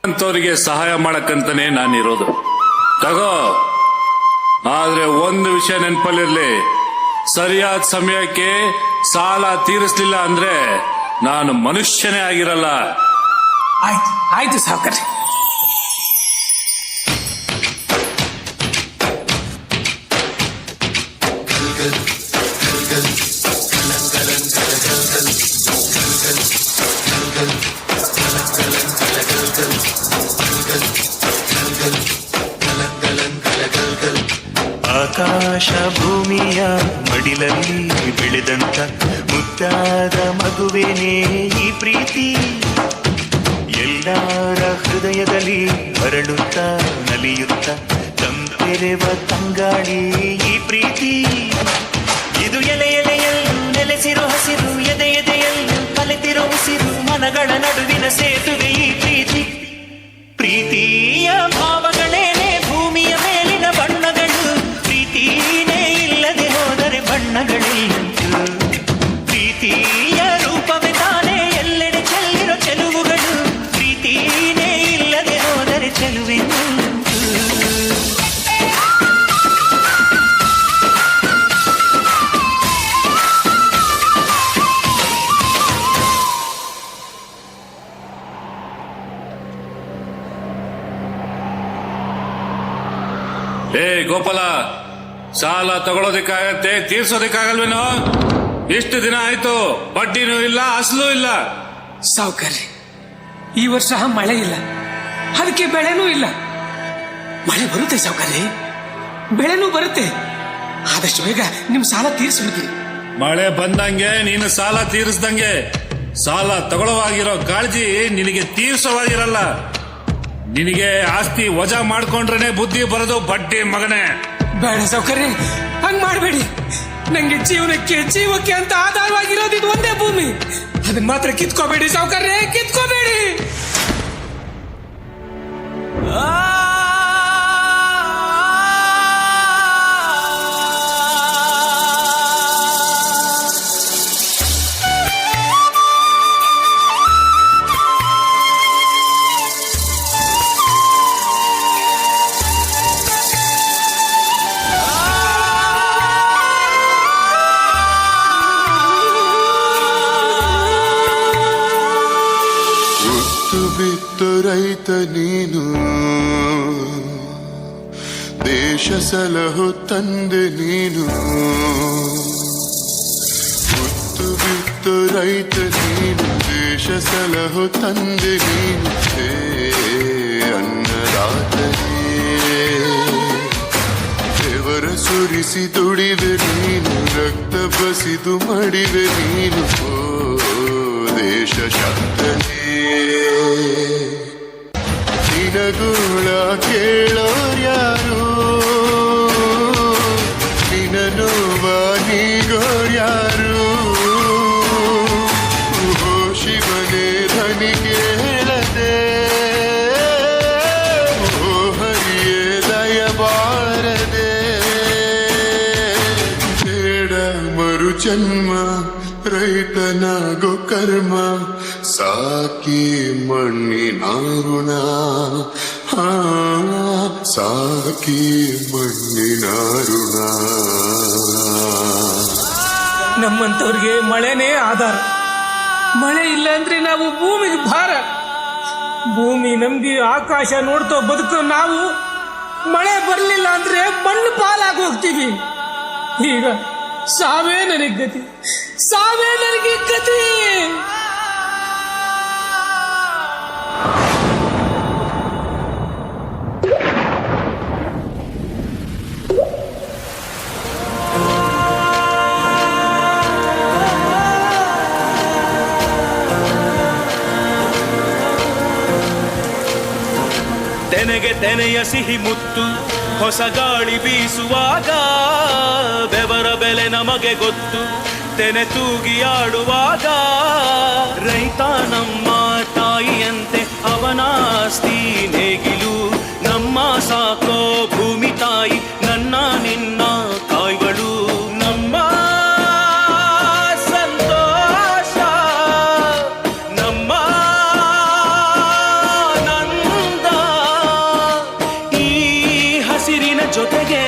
ನಿಮ್ಮಂಥವ್ರಿಗೆ ಸಹಾಯ ಮಾಡಕ್ಕಂತಾನೆ ನಾನಿರೋದು. ತಗೋ, ಆದ್ರೆ ಒಂದು ವಿಷಯ ನೆನಪಲ್ಲಿರ್ಲಿ, ಸರಿಯಾದ ಸಮಯಕ್ಕೆ ಸಾಲ ತೀರಿಸ್ಲಿಲ್ಲ ಅಂದ್ರೆ ನಾನು ಮನುಷ್ಯನೇ ಆಗಿರಲ್ಲ. ಆಯ್ತು ಆಯ್ತು ಸಾವುಕಾರ್ರೆ. ಆಕಾಶ ಭೂಮಿಯ ಮಡಿಲಲ್ಲಿ ಬೆಳೆದಂತ ಮುದ್ದಾದ ಮಗುವೇನೇ ಈ ಪ್ರೀತಿ, ಎಲ್ಲರ ಹೃದಯದಲ್ಲಿ ಅರಳುತ್ತಾ ನಲಿಯುತ್ತ ತಂಪೆರೆವ ತಂಗಾಳಿ ಈ ಪ್ರೀತಿ. ಇದು ಎಲೆ ಎಲೆಯಲ್ಲೂ ನೆಲೆಸಿರೋ ಹಸಿರು, ಎದೆ ಎದೆಯಲ್ಲೂ ಕಲೆತಿರೋ ಉಸಿರು, ಮನಗಳ ನಡುವಿನ ಸೇತುವೆ ಈ ಪ್ರೀತಿ. ಪ್ರೀತಿಯ ಭಾವಗಳೇನೆ ಭೂಮಿಯ ಮೇಲಿನ ಬಣ್ಣಗಳು, ಪ್ರೀತಿನೇ ಇಲ್ಲದೆ ಹೋದರೆ ಬಣ್ಣಗಳಿಲ್ಲಂತು. ಪ್ರೀತಿಯ ರೂಪವೇ ತಾನೇ ಎಲ್ಲೆಡೆ ಚೆಲ್ಲಿರೋ ಚೆಲುವುಗಳು, ಪ್ರೀತಿನೇ ಇಲ್ಲದೆ ಹೋದರೆ ಚೆಲುವೆನ್ನುಂಟು. ಏ ಗೋಪಾಲ, ಸಾಲ ತಗೊಳೋದಕ್ಕಾಗತ್ತೆ, ತೀರ್ಸೋದಕ್ಕಾಗಲ್ವೇನೋ? ಎಷ್ಟು ದಿನ ಆಯ್ತು, ಬಡ್ಡಿನೂ ಇಲ್ಲ ಅಸಲು ಇಲ್ಲ. ಸಾವುಕಾರ್ರಿ, ಈ ವರ್ಷ ಮಳೆ ಇಲ್ಲ, ಅದಕ್ಕೆ ಬೆಳೆನೂ ಇಲ್ಲ. ಮಳೆ ಬರುತ್ತೆ ಸಾವುಕಾರ್ರಿ, ಬೆಳೆನೂ ಬರುತ್ತೆ. ಆದಷ್ಟು ಬೇಗ ನಿಮ್ ಸಾಲ ತೀರಿಸ್ಬಿಡ್ತೀನಿ. ಮಳೆ ಬಂದಂಗೆ ನೀನು ಸಾಲ ತೀರಿಸ್ದಂಗೆ. ಸಾಲ ತಗೊಳ್ಳೋವಾಗಿರೋ ಕಾಳಜಿ ನಿನಗೆ ತೀರ್ಸೋವಾಗಿರಲ್ಲ. ನಿನಗೆ ಆಸ್ತಿ ವಜಾ ಮಾಡ್ಕೊಂಡ್ರೇನೆ ಬುದ್ಧಿ ಬರೋದು, ಬಡ್ಡಿ ಮಗನೇ. ಬೇಡ ಸಾವುಕಾರ್ರಿ, ಹಂಗ್ ಮಾಡಬೇಡಿ. ನಂಗೆ ಜೀವನಕ್ಕೆ ಜೀವಕ್ಕೆ ಅಂತ ಆಧಾರವಾಗಿರೋದು ಇದು ಒಂದೇ ಭೂಮಿ. ಅದನ್ನ ಮಾತ್ರ ಕಿತ್ಕೋಬೇಡಿ ಸಾವುಕಾರ್ರೆ, ಕಿತ್ಕೋಬೇಡಿ. ಬಿತ್ತು ರೈತ ನೀನು, ದೇಶ ಸಲಹು ತಂದೆ ನೀನು. ಹುಟ್ಟು ಬಿತ್ತು ರೈತ ನೀನು, ದೇಶ ಸಲಹು ತಂದೆ ನೀನು. ಹೇ ಅನ್ನದಾತನೇ, ದೇವರ ಸುರಿಸಿ ದುಡಿವೆ ನೀನು, ರಕ್ತ ಬಸಿದು ಮಡಿವೆ ನೀನು. ಓ ದೇಶ ಶಕ್ತನೇ, ನಿನಗುಳ ಕೇಳೋರ್ಯಾರು, ನಿನ ನೋವ ನೀಗೋರ್ಯಾರು. ಯಾರು? ಓ ಶಿವನೇ ಧನಿ ಕೇಳದೆ, ಓ ಹರಿಯೇ ದಯಬಾರದೆ. ಬೇಡ ಮರುಜನ್ಮ, ರೈತನಾಗೋ ಕರ್ಮ, ಸಾಕಿ ಮಣ್ಣಿನ ಋಣ, ಸಾಕಿ ಮಣ್ಣಿನ ಋಣ. ನಮ್ಮಂಥವ್ರಿಗೆ ಮಳೆನೇ ಆಧಾರ. ಮಳೆ ಇಲ್ಲ ಅಂದ್ರೆ ನಾವು ಭೂಮಿಗೆ ಭಾರ. ಭೂಮಿ ನಂಬಿ ಆಕಾಶ ನೋಡ್ತಾ ಬದುಕೋ ನಾವು ಮಳೆ ಬರಲಿಲ್ಲ ಅಂದ್ರೆ ಮಣ್ಣು ಪಾಲಾಗಿ ಹೋಗ್ತೀವಿ. ಈಗ ಸಾವೇ ನನಗೆ ಗತಿ, ಸಾವೇ ನನಗೆ ಗತಿ. ತೆನೆಗೆ ತೆನೆಯ ಸಿಹಿ ಮುತ್ತು ಹೊಸ ಗಾಳಿ ಬೀಸುವಾಗ, ಬೆವರ ಬೆಲೆ ನಮಗೆ ಗೊತ್ತು ತೆನೆ ತೂಗಿಯಾಡುವಾಗ. ರೈತ ನಮ್ಮ ತಾಯಿಯಂತೆ ಅವನಾಸ್ತಿ ನೇಗಿಲು, ನಮ್ಮ ಸಾಕೋ ಭೂಮಿ ತಾಯಿ ನನ್ನ ನಿನ್ನ ಕಾಯ್ಗಳು. ನಮ್ಮ ಸಂತೋಷ ನಮ್ಮ ಆನಂದ, ಈ ಹಸಿರಿನ ಜೊತೆಗೆ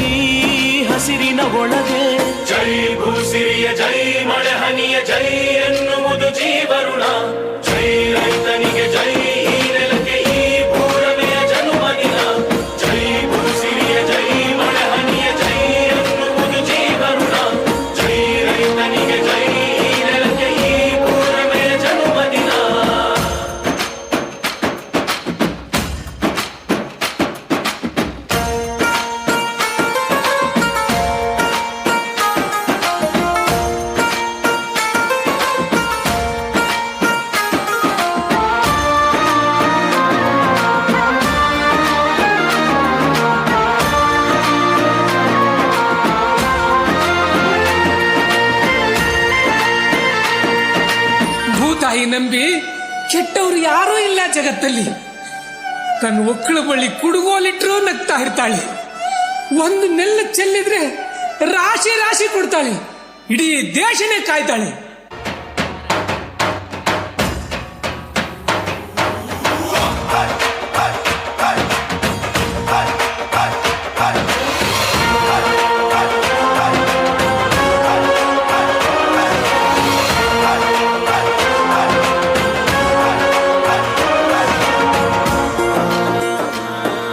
ಈ ಹಸಿರಿನ ಒಳಗೆ. ಜೈ ಭೂಸಿರಿಯ ಜೈ ಮಳೆ ಹನಿಯ ಜೈ ಎನ್ನುವುದು ಜೀವರುಣ. ಜೈ ರೈತನಿಗೆ ಜೈ ಈ ನೆಲಕ್ಕೆ ಈ ಭೂರಮೆಯ ಜನುಮದಿನ. ಜೈ ಭೂಸಿರಿಯ ಜೈ ಮಳೆ ಹನಿಯ ಜೈ ಎನ್ನುವುದು ಜೀವರುಣ. ಜೈ ರೈತನಿಗೆ ಜೈ ಈ ನೆಲಕ್ಕೆ ಈ ಭೂರಮೆಯ ಜನುಮದಿನ. ಭೂತಾಯಿ ನಂಬಿ ಕೆಟ್ಟವರು ಯಾರೂ ಇಲ್ಲ ಜಗತ್ತಲ್ಲಿ. ತನ್ನ ಒಕ್ಕಳ ಬಳಿ ಕುಡುಗೋಲಿಟ್ರೂ ನಗ್ತಾ ಇರ್ತಾಳೆ. ಒಂದು ನೆಲ್ಲು ಚೆಲ್ಲಿದ್ರೆ ರಾಶಿ ರಾಶಿ ಕೊಡ್ತಾಳೆ. ಇಡೀ ದೇಶನೇ ಕಾಯ್ತಾಳೆ.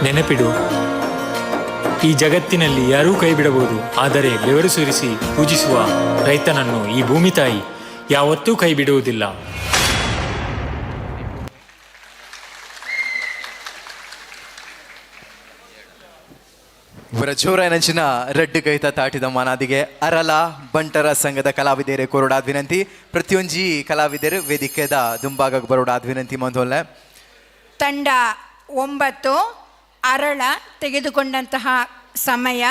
ನೆನಪಿಡು, ಈ ಜಗತ್ತಿನಲ್ಲಿ ಯಾರೂ ಕೈ ಬಿಡಬಹುದು, ಆದರೆ ಬೆವರು ಸುರಿಸಿ ಪೂಜಿಸುವ ರೈತನನ್ನು ಈ ಭೂಮಿ ತಾಯಿ ಯಾವತ್ತೂ ಕೈ ಬಿಡುವುದಿಲ್ಲ. ಇವರ ಜೋರಾಯನಂಚಿನ ರಡ್ಡು ಕೈತ ತಾಟಿದ ಮಾನಾದಿಗೆ ಅರಲ ಬಂಟರ ಸಂಘದ ಕಲಾವಿದರೆ ಕೊರಡಾದ ವಿನಂತಿ. ಪ್ರತಿಯೊಂಜಿ ಕಲಾವಿದರು ವೇದಿಕೆದ ದುಂಬಾಗ ಬರೋಡಾದ ವಿನಂತಿ ಮಂದೋಲ್ಲೆ. ತಂಡ 9 ಅರಳ ತೆಗೆದುಕೊಂಡಂತಹ ಸಮಯ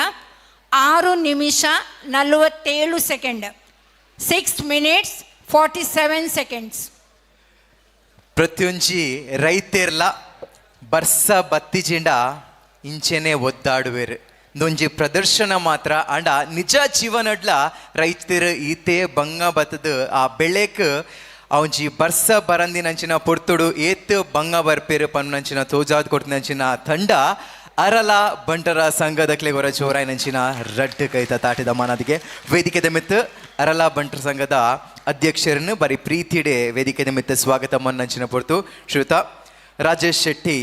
6 ನಿಮಿಷ 47 ಸೆಕೆಂಡ್, 6 minutes 47 seconds. ಪ್ರತಿಯೊಂಜಿ ರೈತೆರ್ಲ ಬರ್ಸ ಬತ್ತಿಜಿಂಡ ಇಂಚೆನೆ ಒದ್ದಾಡುವೆರು. ಒಂಜಿ ಪ್ರದರ್ಶನ ಮಾತ್ರ ಅಂಡ ನಿಜ ಜೀವನಡ್ಲ ರೈತರು ಈತೆ ಬಂಗ ಬತ್ತದ ಆ ಬೆಳೆಕ್ ಅವಂಜಿ ಬರ್ಸ ಬರಂದಿನಂಚಿನ ಪೊರ್ತುಡು ಏತ್ ಬಂಗ ಬರ್ಪೇರು ಪನ್ನಂಚಿನ ತೋಜಾದ್ ಕೊಡ್ತಿನಂಚಿನ ತಂಡ ಅರಲ ಬಂಟರ ಸಂಘದ ಕ್ಲೆಗೊರ ಜೋರಾಯ್ನಂಚಿನ ರಡ್ಡು ಕೈತ ತಾಟಿದ ಮಾನದಿಗೆ. ವೇದಿಕೆದ ಮಿತ್ತು ಅರಲ ಬಂಟರ ಸಂಘದ ಅಧ್ಯಕ್ಷರನ್ನು ಬರೀ ಪ್ರೀತಿಡೆ ವೇದಿಕೆದ ಮಿತ್ತು ಸ್ವಾಗತ ಮನ್ನಂಚಿನ ಪೊರ್ತು ಶ್ರೀಯುತ ರಾಜೇಶ್ ಶೆಟ್ಟಿ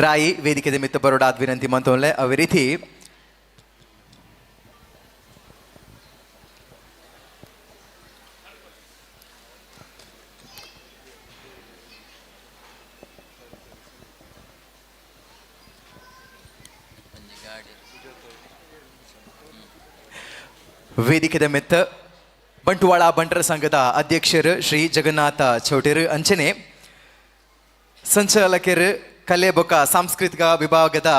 ರಾಯಿ ವೇದಿಕೆದ ಮಿತ್ತು ಬರೋಡಾದ ವಿನಂತಿ ಮಂತೋನ್ಲೆ. ಅದೇ ರೀತಿ ವೇದಿಕೆದ ಮೆತ್ತ ಬಂಟ್ವಾಳ ಬಂಟರ ಸಂಘದ ಅಧ್ಯಕ್ಷರು ಶ್ರೀ ಜಗನ್ನಾಥ ಚೌಟೇರು, ಅಂಚನೆ ಸಂಚಾಲಕರು ಕಲೆ ಬೊಕ ಸಾಂಸ್ಕೃತಿಕ ವಿಭಾಗದ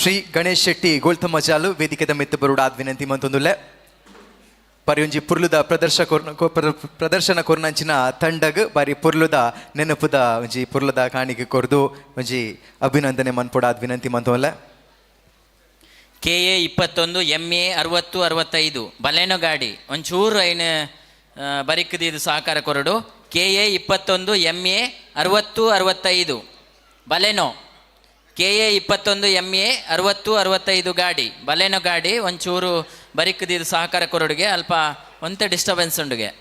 ಶ್ರೀ ಗಣೇಶ್ ಶೆಟ್ಟಿ ಗೋಳ್ತಮ್ಮಜಾಲು ವೇದಿಕೆದ ಮೆತ್ತ ಬರುಡಾದ ವಿನಂತಿ ಮಂತೊಂದುಲ್ಲೆ. ಬಾರಿ ಒಂಜಿ ಪುರ್ಲುದ ಪ್ರದರ್ಶನ ಕೊರ್ನಂಚಿನ ತಂಡಗ್ ಬಾರಿ ಪುರ್ಲುದ ನೆನಪುದ ಒಂಜಿ ಪುರ್ಲುದ ಕಾಣಿಕೆ ಕೊರ್ದು ಒಂಜಿ ಅಭಿನಂದನೆ ಮನ್ಪೊಡಾದ್ ವಿನಂತಿ ಮಂತೋಲ್ಲ. ಕೆ ಎ 21 ಎಂ ಎ 60 65 ಬಲೆನೋ ಗಾಡಿ ಒಂಚೂರು ಐನ ಬರಿಕ್ಕದಿದು ಸಹಕಾರ ಕೊರಡು. K A 21 M A 60 65 Baleno. K A 21 M A 60 65 ಗಾಡಿ ಬಲೆನೋ ಗಾಡಿ ಒಂಚೂರು ಬರಿಕ್ಕದಿದು ಸಹಕಾರ ಕೊರಡುಗೆ ಅಲ್ಪ ಒಂತೆ ಡಿಸ್ಟರ್ಬೆನ್ಸ್ ಉಂಡುಗೆ.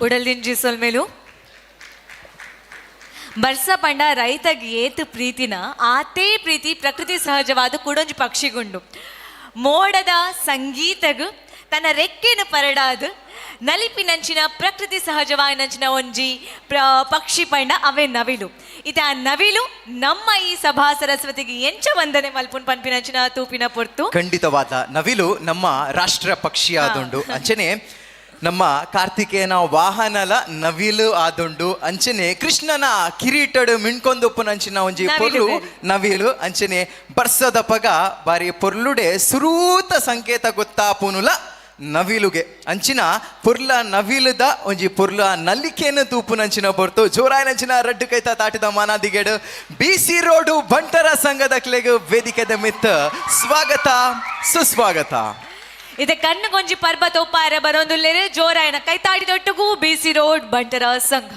ಉಡಲ್ದಿಂಜಿ ಸೊಲ್ಮೇಲು ಬರ್ಸ ಪಂಡ ರೈತಗ್ ಏತು ಪ್ರೀತಿನ ಆತೇ ಪ್ರೀತಿ ಪ್ರಕೃತಿ ಸಹಜವಾದ ಕುಡೊಂಜಿ ಪಕ್ಷಿಗುಂಡು ಮೋಡದ ಸಂಗೀತಗ್ ತನ್ನ ರೆಕ್ಕೆನ ಪರಡಾದು ನಲಿಪಿನಂಚಿನ ಪ್ರಕೃತಿ ಸಹಜವಾಯಿನಂಚಿನ ಒಂಜಿ ಪಕ್ಷಿ ಪಂಡ ಅವೇ ನವಿಲು. ಇತ ಆ ನವಿಲು ನಮ್ಮ ಈ ಸಭಾ ಸರಸ್ವತಿಗೆ ಎಂಚ ವಂದನೆ ಮಲ್ಪುನ್ ಪನ್ಪಿನಂಚಿನ ತೂಪಿನ ಪೊರ್ತು. ಖಂಡಿತವಾದ ನವಿಲು ನಮ್ಮ ರಾಷ್ಟ್ರ ಪಕ್ಷಿ ಆದುಂಡು. ಅಂಚನೆ ನಮ್ಮ ಕಾರ್ತಿಕೇಯನ ವಾಹನಲ ನವಿಲು ಆದುಂಡು. ಅಂಚನೆ ಕೃಷ್ಣನ ಕಿರೀಟಡು ಮಿಣ್ಕೊಂದುಪ್ಪುನಂಚಿನ ಒಂಜಿ ಪೊರ್ಲು ನವಿಲು. ಅಂಚನೆ ಬರ್ಸದ ಪಗ ಬಾರಿ ಪೊರ್ಲುಡೆ ಸುರೂತ ಸಂಕೇತ ಗೊತ್ತಾಪುನುಲ ನವಿಲುಗೆ. ಅಂಚಿನ ಪುರ್ಲ ನವಿಲುದ ಒಂಜಿ ಪುರ್ಲ ನಲ್ಲಿಕೆಯನ್ನು ತೂಪುನಂಚಿನ ಪೊರ್ತು ಜೋರಾಯನಂಚಿನ ರಡ್ಡು ಕೈತ ತಾಟಿದ ಮಾನಾದಿಗೇಡು ಬಿ ಸಿ ರೋಡು ಬಂಟರ ಸಂಘದ ಕ್ಲೆಗ್ ವೇದಿಕೆದ ಮಿತ್ತ ಸ್ವಾಗತ ಸುಸ್ವಾಗತ. ಇದೆ ಕಣ್ಣು ಗೊಂಜಿ ಪರ್ವತ ಉಪಾರ ಬರೋಂದುಲ್ಲೇರೆ ಜೋರಾಯನ ಕೈತಾಡಿ ದೊಟ್ಟುಗೂ ಬಿ ಸಿ ರೋಡ್ ಬಂಟರ ಸಂಘ.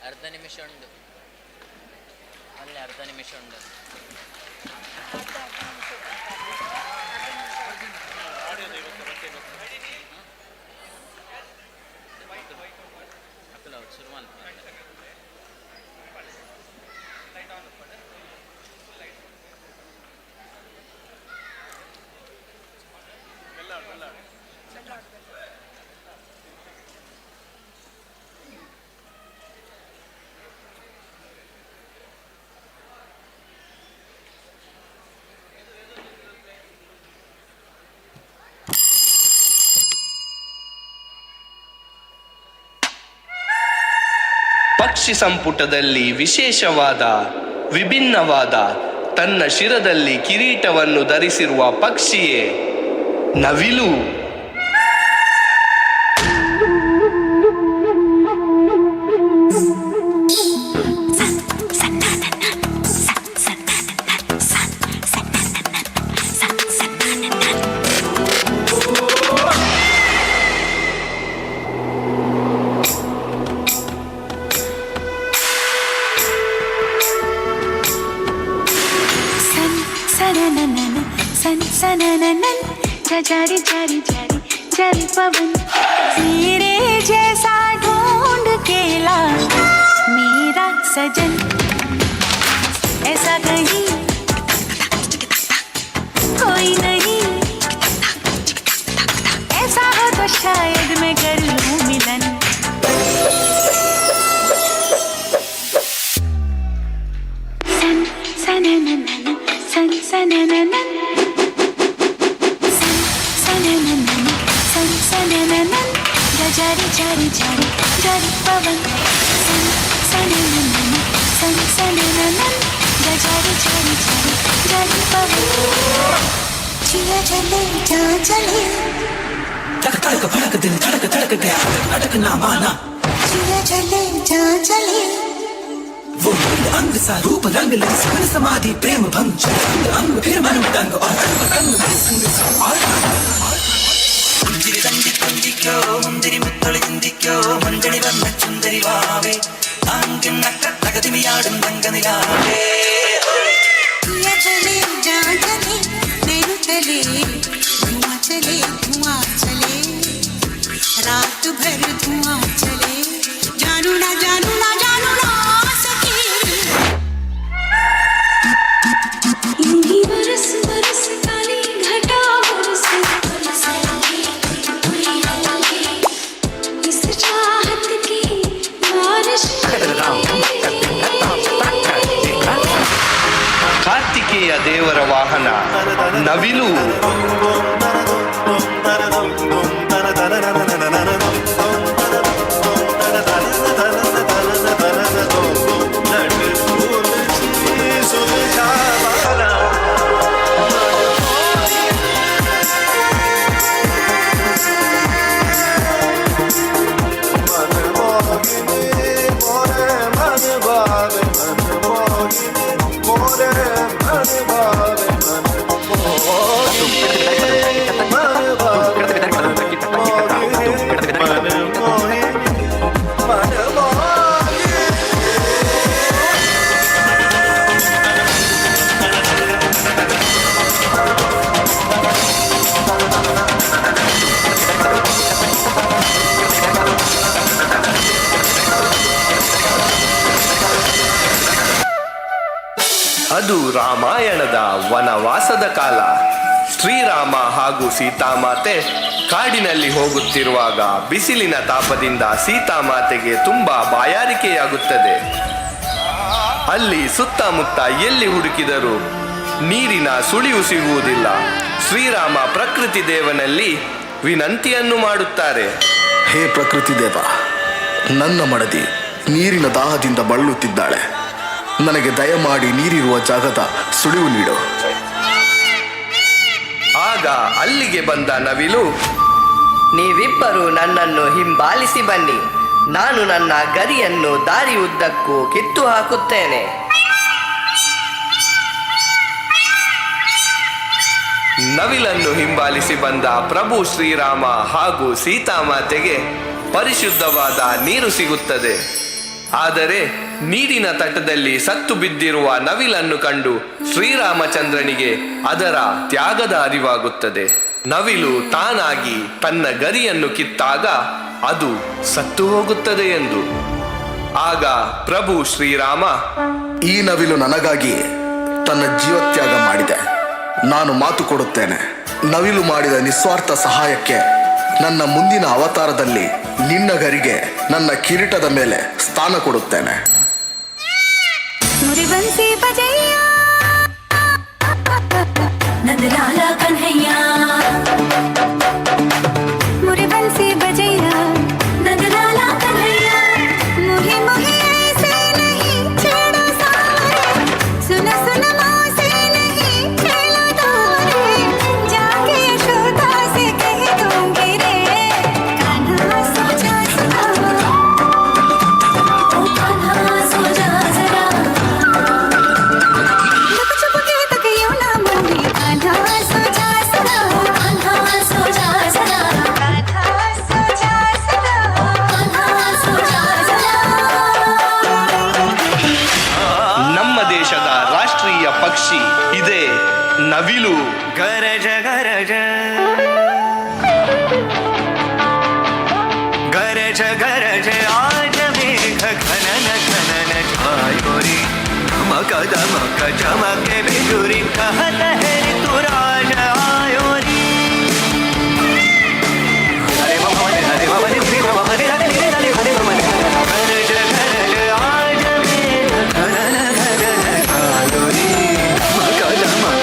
ಅರ್ಧ ನಿಮಿಷ ಉಂಟು ಅಲ್ಲಿ, ಅರ್ಧ ನಿಮಿಷ ಉಂಟು. ಶುರು ಮಾಡ್ತಾರೆ. ಪಕ್ಷಿ ಸಂಪುಟದಲ್ಲಿ ವಿಶೇಷವಾದ ವಿಭಿನ್ನವಾದ ತನ್ನ ಶಿರದಲ್ಲಿ ಕಿರೀಟವನ್ನು ಧರಿಸಿರುವ ಪಕ್ಷಿಯೇ ನವಿಲು. जारी जारी जारी जारी पवन तेरे जैसा ढूंढ के ला मेरा सजन, ऐसा कहीं ಸನ್ ಸನನನ ಸನ್ ಸನನನ ಸನ್ ಸನನನ ಗಜಾರಿ ಜಾರಿ ಜಾರಿ ಜಾರಿ ಪವನ್ ಸನ್ ಸನನನ ಸನ್ ಸನನನ ಗಜಾರಿ ಜಾರಿ ಜಾರಿ ಜಾರಿ ಪವನ್ जिया चले जा चले धक धड़क भड़क दिल धड़क धड़क गया अटक ना माना जिया चले जा चले वो अंग अंग सा रूप रंग लग सुन समाधि प्रेम भंग चल अंग अंग फिर मन दंग और अंग अंग संग और പുഞ്ചിരി തണ്ടി തുഞ്ചിക്കോ മുന്തിരി മുത്തൊളി ചിന്തിക്കോ മഞ്ചണി വന്ന ചുന്ദരി വാവേ താങ്കത്തകതിമിയാടും തങ്കനിലാവേ. जिया चले जा चले नैनो चले धुआं चले धुआं चले रात भर धुआं चले जानू ना जानू ना जानू ना सकी। यूं ही बरस बरस काली घटा बरसे इस चाहत की बारिश। ಕಾರ್ತಿಕೇಯ ದೇವರ ವಾಹನ ನವಿಲು. ಅದು ರಾಮಾಯಣದ ವನವಾಸದ ಕಾಲ. ಶ್ರೀರಾಮ ಹಾಗೂ ಸೀತಾಮಾತೆ ಕಾಡಿನಲ್ಲಿ ಹೋಗುತ್ತಿರುವಾಗ ಬಿಸಿಲಿನ ತಾಪದಿಂದ ಸೀತಾಮಾತೆಗೆ ತುಂಬಾ ಬಾಯಾರಿಕೆಯಾಗುತ್ತದೆ. ಅಲ್ಲಿ ಸುತ್ತಮುತ್ತ ಎಲ್ಲಿ ಹುಡುಕಿದರೂ ನೀರಿನ ಸುಳಿವು ಸಿಗುವುದಿಲ್ಲ. ಶ್ರೀರಾಮ ಪ್ರಕೃತಿ ದೇವನಲ್ಲಿ ವಿನಂತಿಯನ್ನು ಮಾಡುತ್ತಾರೆ. ಹೇ ಪ್ರಕೃತಿ ದೇವ, ನನ್ನ ಮಡದಿ ನೀರಿನ ದಾಹದಿಂದ ಬಳಲುತ್ತಿದ್ದಾಳೆ. ನನಗೆ ದಯಮಾಡಿ ನೀರಿರುವ ಜಾಗದ ಸುಳಿವು ನೀಡು. ಆಗ ಅಲ್ಲಿಗೆ ಬಂದ ನವಿಲು, ನೀವಿಬ್ಬರು ನನ್ನನ್ನು ಹಿಂಬಾಲಿಸಿ ಬನ್ನಿ, ನಾನು ನನ್ನ ಗರಿಯನ್ನು ದಾರಿಯುದ್ದಕ್ಕೂ ಕಿತ್ತು ಹಾಕುತ್ತೇನೆ. ನವಿಲನ್ನು ಹಿಂಬಾಲಿಸಿ ಬಂದ ಪ್ರಭು ಶ್ರೀರಾಮ ಹಾಗೂ ಸೀತಾಮಾತೆಗೆ ಪರಿಶುದ್ಧವಾದ ನೀರು ಸಿಗುತ್ತದೆ. ಆದರೆ ನೀರಿನ ತಟದಲ್ಲಿ ಸತ್ತು ಬಿದ್ದಿರುವ ನವಿಲನ್ನು ಕಂಡು ಶ್ರೀರಾಮಚಂದ್ರನಿಗೆ ಅದರ ತ್ಯಾಗದ ಅರಿವಾಗುತ್ತದೆ. ನವಿಲು ತಾನಾಗಿ ತನ್ನ ಗರಿಯನ್ನು ಕಿತ್ತಾಗ ಅದು ಸತ್ತು ಹೋಗುತ್ತದೆ ಎಂದು. ಆಗ ಪ್ರಭು ಶ್ರೀರಾಮ, ಈ ನವಿಲು ನನಗಾಗಿ ತನ್ನ ಜೀವತ್ಯಾಗ ಮಾಡಿದೆ. ನಾನು ಮಾತು ಕೊಡುತ್ತೇನೆ, ನವಿಲು ಮಾಡಿದ ನಿಸ್ವಾರ್ಥ ಸಹಾಯಕ್ಕೆ ನನ್ನ ಮುಂದಿನ ಅವತಾರದಲ್ಲಿ ನಿನ್ನ ಗರಿಗೆ ನನ್ನ ಕಿರೀಟದ ಮೇಲೆ ಸ್ಥಾನ ಕೊಡುತ್ತೇನೆ. मुझे बंसी बजैया नंदलाला कन्हैया, मुझे बंसी बजैया नंदलाला कन्हैया, मुहे मुहे ऐसे नहीं छेड़ो सारे, सुन सुन मोसे नहीं खेलो तारे, जाके यशोदा से कह दूंगी रे कान्हा सो जा जरा, ओ कान्हा सो जा जरा, लुक छुप के तक यूं ना मोहे कान्हा सो जा जरा, कान्हा सो जा जरा, कान्हा सो जा जरा, कान्हा सो जा जरा। ನಮ್ಮ ದೇಶದ ರಾಷ್ಟ್ರೀಯ ಪಕ್ಷಿ ಇದೇ ನವಿಲು. ಗರಜ ಗರಜ ಗರಜ ಗರಜ ಆಜ ಮೇಘ ಘನನ ಘನನ छायो रे, धमक दमक चमके बिजुरी कहत है ऋतुराज आयो रे। हरे मम हरे मम हरे मम हरे हरे हरे हरे मम गरज गरज आज मेघ घनन घनन छायो रे, धमक दमक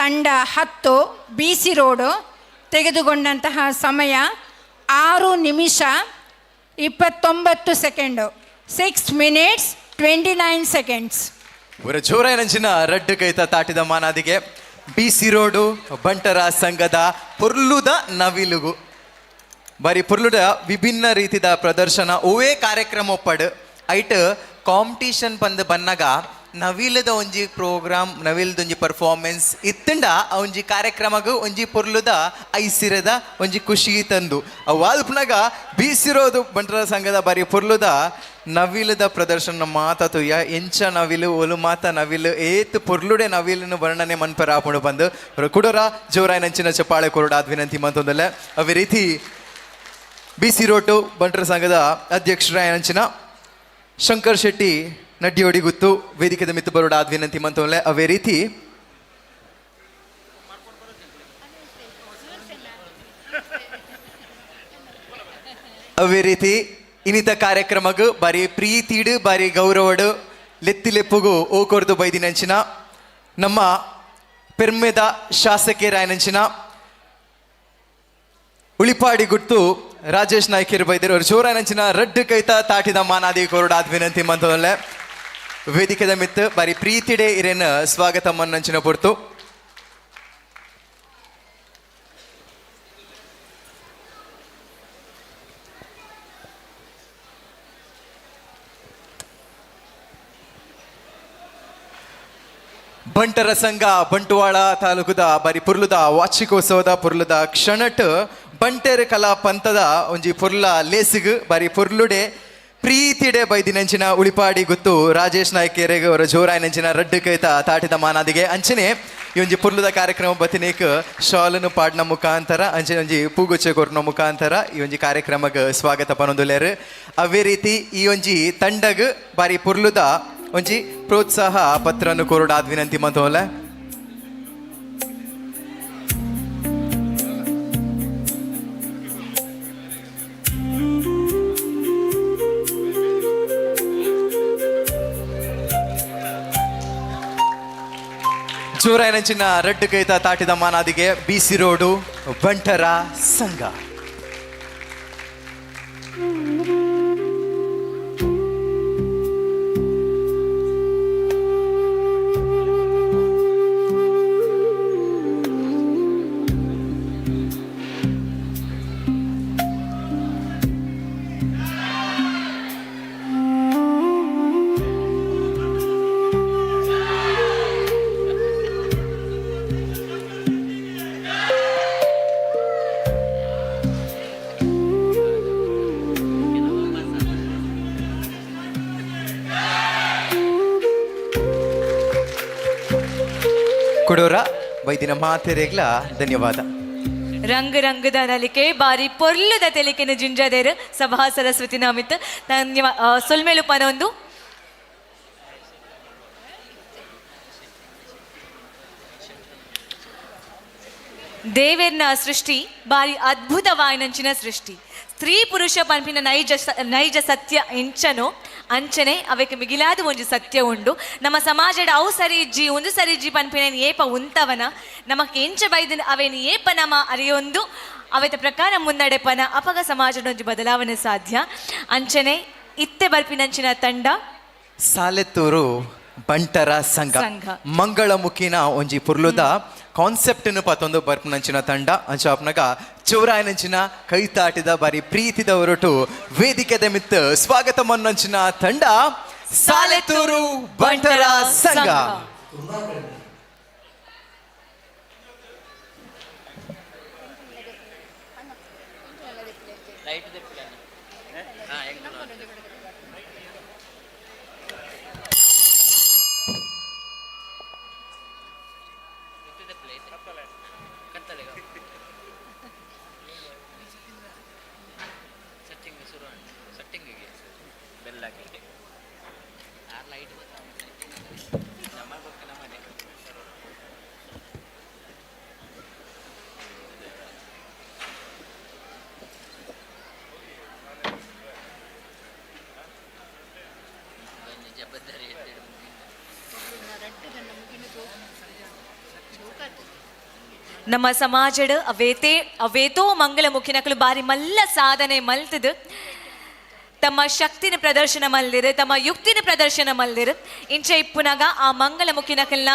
ತಂಡ 10 ಬಿ ಸಿ ರೋಡು ತೆಗೆದುಕೊಂಡಂತಹ ಸಮಯ 6 ನಿಮಿಷ 29 ಸೆಕೆಂಡು, 6 minutes 29 seconds. ಇವರ ಜೋರಾಯನಂಚಿನ ರಡ್ಡು ಕೈತ ತಾಟಿದ ಮಾನಾದಿಗೆ ಬಿ ಸಿ ರೋಡು ಬಂಟರ ಸಂಘದ ಪೊರ್ಲುದ ನವಿಲುಗು. ಬಾರಿ ಪೊರ್ಲುದ ವಿಭಿನ್ನ ರೀತಿದ ಪ್ರದರ್ಶನ. ಓವೇ ಕಾರ್ಯಕ್ರಮ ಒಪ್ಪಡು ಐಟ್ ಕಾಂಪಿಟೇಷನ್ ಪಂದ್ ಬನ್ನಗ ನವಿಲದ ಒಂಜಿ ಪ್ರೋಗ್ರಾಮ್, ನವಿಲದ ಒಂಜಿ ಪರ್ಫಾರ್ಮೆನ್ಸ್ ಇತ್ತಂಡ ಆ ಒಂಜಿ ಕಾರ್ಯಕ್ರಮಗೂ ಒಂಜಿ ಪೊರ್ಲುದ ಐಸಿರದ ಒಂಜಿ ಖುಷಿ ತಂದು ಅವು ಅಲ್ಪನಾಗ ಬೀಸಿರೋದು ಬಂಟರ ಸಂಘದ ಬಾರಿ ಪೊರ್ಲುದ ನವಿಲದ ಪ್ರದರ್ಶನ ಮಾತ ತುಯ್ಯ. ಎಂಚ ನವಿಲು ಒಲು ಮಾತ ನವಿಲು ಏತ್ ಪೊರ್ಲುಡೆ ನವಿಲನ್ನು ವರ್ಣನೆ ಮನ್ಪೆರ ಆಪುಂಡು ಬಂದು ಕುಡೋರ ಜೋರಾಯನಂಚಿನ ಚಪ್ಪಾಳೆ ಕೊರಡಾದ್ ವಿನಂತಿ ಮಂತೊಂದಲ್ಲ. ಅವೇ ರೀತಿ ಬಿ ಸಿ ರೋಟು ಬಂಟರ ಸಂಘದ ಅಧ್ಯಕ್ಷರಾಯನಂಚಿನ ಶಂಕರ್ ಶೆಟ್ಟಿ ನಡ್ಡಿಯೋಡಿ ಗುತ್ತು ವೇದಿಕೆದ ಮಿತ್ತು ಬರೋಡಾದ್ ವಿನಂತಿ ಮಂತೊಂದಲ್ಲ. ಅವೇ ರೀತಿ ಇನ್ನಿತ ಕಾರ್ಯಕ್ರಮಗ್ ಬಾರಿ ಪ್ರೀತಿಡು ಬಾರಿ ಗೌರವಡು ಲೆತ್ತಿಲೆಪ್ಪುಗು ಓ ಕೊರ್ದು ಬೈದಿನಂಚಿನ ನಮ್ಮ ಪೆರ್ಮೆದ ಶಾಸಕರಾಯನಂಚಿನ ಉಳಿಪಾಡಿ ಗುಟ್ಟು ರಾಜೇಶ್ ನಾಯ್ಕರು ಬೈದರು. ಅವರು ಜೋರಾಯನಂಚಿನ ರಡ್ಡು ಕೈತ ತಾಟಿದ ಮಾನಾದಿ ಕೊರಡಾದ್ ವಿನಂತಿ ಮಂತೊಂದಲ್ಲ. ವೇದಿಕೆದ ಮಿತ್ತು ಬಾರಿ ಪ್ರೀತಿಡೆ ಇರೇನ ಸ್ವಾಗತ ಮನ್ನಂಚಿನ ಪೊರ್ತು. ಬಂಟರ ಸಂಘ ಬಂಟ್ವಾಳ ತಾಲೂಕುದ ಬಾರಿ ಪುರ್ಲುದ ವಾರ್ಷಿಕೋತ್ಸವದ ಪುರ್ಲುದ ಕ್ಷಣಟ್ ಬಂಟೆರ್ ಕಲಾ ಪಂಥದ ಒಂಜಿ ಪುರ್ಲ ಲೇಸಿಗ್ ಬಾರಿ ಪುರ್ಲುಡೆ ಪ್ರೀತಿಡೆ ಬೈದಿನಂಚಿನ ಉಳಿಪಾಡಿ ಗುತ್ತು ರಾಜೇಶ್ ನಾಯ್ಕೆರೆಗ್ ಅವರ ಜೋರಾಯನಂಚಿನ ರಡ್ಡು ಕೈತ ತಾಟಿದ ಮಾನಾದಿಗೆ. ಅಂಚನೆ ಈ ಒಂಜಿ ಪುರ್ಲುದ ಕಾರ್ಯಕ್ರಮ ಬತ್ತಿನೇಕ್ ಶಾಲನು ಪಾಡ್ನ ಮುಖಾಂತರ ಅಂಚನೆ ಒಂಜಿ ಪೂಗುಚ್ಚೆ ಕೊರ್ನ ಮುಖಾಂತರ ಈ ಒಂಜಿ ಕಾರ್ಯಕ್ರಮಗ್ ಸ್ವಾಗತ ಪನೊಂದುಲ್ಲೆರ್. ಅವೇ ರೀತಿ ಈ ಒಂಜಿ ತಂಡಗ್ ಬಾರಿ ಪುರ್ಲುದ ಒಂಜಿ ಪ್ರೋತ್ಸಾಹ ಪತ್ರನು ಕೊರಡಾದ್ ವಿನಂತಿ ಮಂತೋಲೆ. ಜೋರಾಯನಂಚಿನ ರಡ್ಡು ಕೈತ ತಾಟಿದ ಮಾನಾದಿಗೆ ಬಿ ಸಿ ರೋಡು ಬಂಟರ ಸಂಘ. ಕೊಡೋರ ವೈದಿನ ಮಾತೆರೆಗ್ಲ ಧನ್ಯವಾದ. ರಂಗ್ ರಂಗದ ನಲಿಕೆ ಬಾರಿ ಪೊರ್ಲುದ ತೆಲಿಕೆನ ಜಿಂಜಾದೇರು ಸಭಾ ಸರಸ್ವತಿ ನಾಮಿತ್ ಧನ್ಯವಾದ. ಸೊಲ್ಮೇಲು ಪನೊಂದು ದೇವೆರ್ನ ಸೃಷ್ಟಿ ಬಾರಿ ಅದ್ಭುತವಾಯಿನಂಚಿನ ಸೃಷ್ಟಿ. ಸ್ತ್ರೀ ಪುರುಷ ಪನ್ಪಿನ ನೈಜ ನೈಜ ಸತ್ಯ ಎಂಚನೋ ಅಂಚನೆ ಅವೆಕ್ ಮಿಗಿಲಾದ ಒಂಜಿ ಸತ್ಯ ಉಂಡು. ನಮ್ಮ ಸಮಾಜದ ಅವು ಸರಿ ಇಜ್ಜಿ ಒಂದು ಸರಿ ಇಜ್ಜಿ ಪನ್ಪಿನ ಏಪ ಉಂತವನ ನಮಕ್ ಎಂಚ ಬೈದಿನ ಅವೇನು ಏಪ ನಮ ಅರಿಯೊಂದು ಅವೆತ ಪ್ರಕಾರ ಮುನ್ನಡೆಪನ ಅಪಗ ಸಮಾಜದ ಒಂಜಿ ಬದಲಾವಣೆ ಸಾಧ್ಯ. ಅಂಚನೆ ಇತ್ತೆ ಬರ್ಪಿನಂಚಿನ ತಂಡ ಸಾಲೆತ್ತೂರು ಬಂಟರ ಸಂಘ ಮಂಗಳಮುಖಿನ ಒಂಜಿ ಪುರ್ಲುದ ಕಾನ್ಸೆಪ್ಟ್ ಪತ್ತೊಂದು ಬರ್ಪುನಂಚಿನ ತಂಡ. ಅಂಚಾಪ್ನಗ ಚೌರಾಯನಂಚಿನ ಕೈತಾಟಿದ ಬಾರಿ ಪ್ರೀತಿದ ಹೊರಟು ವೇದಿಕೆದ ಮಿತ್ತು ಸ್ವಾಗತ ಮನ್ನಂಚಿನ ತಂಡ ಸಾಲೆತ್ತೂರು ಬಂಟರ ಸಂಘ. ಜವಾಬ್ದಾರಿ. ನಮ್ಮ ಸಮಾಜಡ್ ಅವೇತೇ ಅವೇತೋ ಮಂಗಳ ಮುಖಿನಕಲು ಬಾರಿ ಮಲ್ಲ ಸಾಧನೆ ಮಲ್ತದು ತಮ್ಮ ಶಕ್ತಿನ ಪ್ರದರ್ಶನ ಮಲ್ದಿರು, ತಮ್ಮ ಯುಕ್ತಿನ ಪ್ರದರ್ಶನ ಮಲ್ದಿರು. ಇಂಚ ಇಪ್ಪುನಗ ಆ ಮಂಗಳ ಮುಖಿನಕಲ್ನ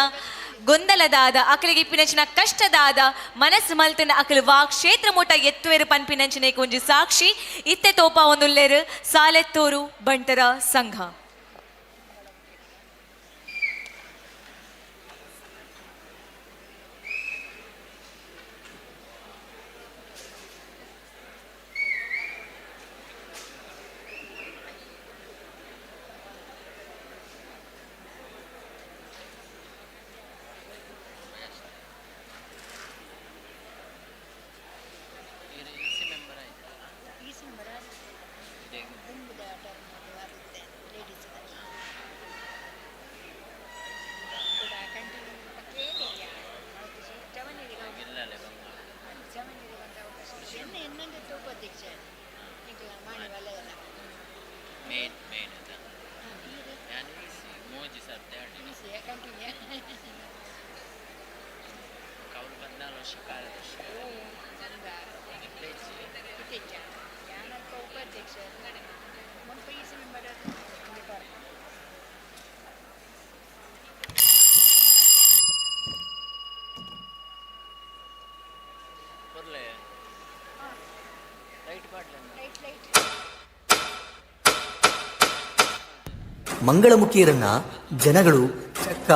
ಗೊಂದಲದಾದ ಅಕಲಿಗೆ ಇಪ್ಪಿನಂಚಿನ ಕಷ್ಟದಾದ ಮನಸ್ಸು ಮಲ್ತನ ಅಕಲು ವಾ ಕ್ಷೇತ್ರ ಮೂಟ ಎತ್ತುವೆರು ಪನ್ಪಿನಂಚಿನ ಒಂಜಿ ಸಾಕ್ಷಿ ಇತ್ತೆ ತೋಪ ಒಂದುಲ್ಲೇರು ಸಾಲೆತ್ತೂರು ಬಂಟರ ಸಂಘ. ಮಂಗಳಮುಖಿಯರನ್ನ ಜನಗಳು ಚಕ್ಕ,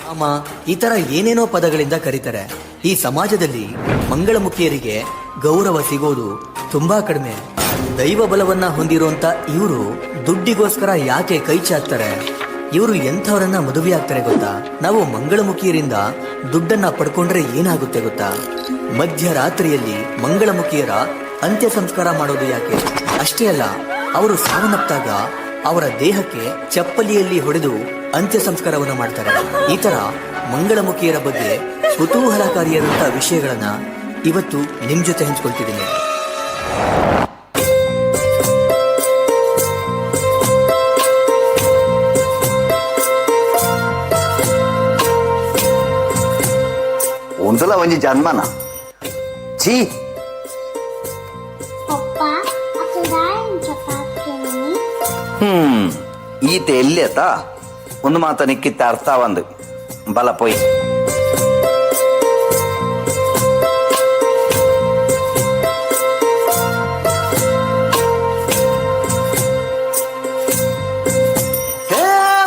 ಮಾಮ ಈ ಥರ ಏನೇನೋ ಪದಗಳಿಂದ ಕರೀತಾರೆ. ಈ ಸಮಾಜದಲ್ಲಿ ಮಂಗಳಮುಖಿಯರಿಗೆ ಗೌರವ ಸಿಗೋದು ತುಂಬಾ ಕಡಿಮೆ. ದೈವ ಬಲವನ್ನ ಹೊಂದಿರುವಂತ ಇವರು ದುಡ್ಡಿಗೋಸ್ಕರ ಯಾಕೆ ಕೈ ಚಾಚ್ತಾರೆ? ಇವರು ಎಂಥವರನ್ನ ಮದುವೆ ಆಗ್ತಾರೆ ಗೊತ್ತಾ? ನಾವು ಮಂಗಳಮುಖಿಯರಿಂದ ದುಡ್ಡನ್ನ ಪಡ್ಕೊಂಡ್ರೆ ಏನಾಗುತ್ತೆ ಗೊತ್ತಾ? ಮಧ್ಯರಾತ್ರಿಯಲ್ಲಿ ಮಂಗಳಮುಖಿಯರ ಅಂತ್ಯ ಸಂಸ್ಕಾರ ಮಾಡೋದು ಯಾಕೆ? ಅಷ್ಟೇ ಅಲ್ಲ, ಅವರು ಸಾವನ್ನಪ್ಪಾಗ ಅವರ ದೇಹಕ್ಕೆ ಚಪ್ಪಲಿಯಲ್ಲಿ ಹೊಡೆದು ಅಂತ್ಯ ಸಂಸ್ಕಾರವನ್ನು ಮಾಡ್ತಾರೆ. ಈ ತರ ಮಂಗಳಮುಖಿಯರ ಬಗ್ಗೆ ಕುತೂಹಲಕಾರಿಯಾದಂಥ ವಿಷಯಗಳನ್ನ ಇವತ್ತು ನಿಮ್ ಜೊತೆ ಹಂಚ್ಕೊಳ್ತಿದ್ದೀನಿ. ಒಂದ್ಸಲ ಒಂಜಿ ಜನ್ಮನ ಛೀ. ಈತ ಎಲ್ಲಿ ಆತ ಒಂದು ಮಾತ ನಿಕ್ಕಿತ್ತ ಅರ್ಥ ಒಂದು ಬಲ ಪೋಯ್.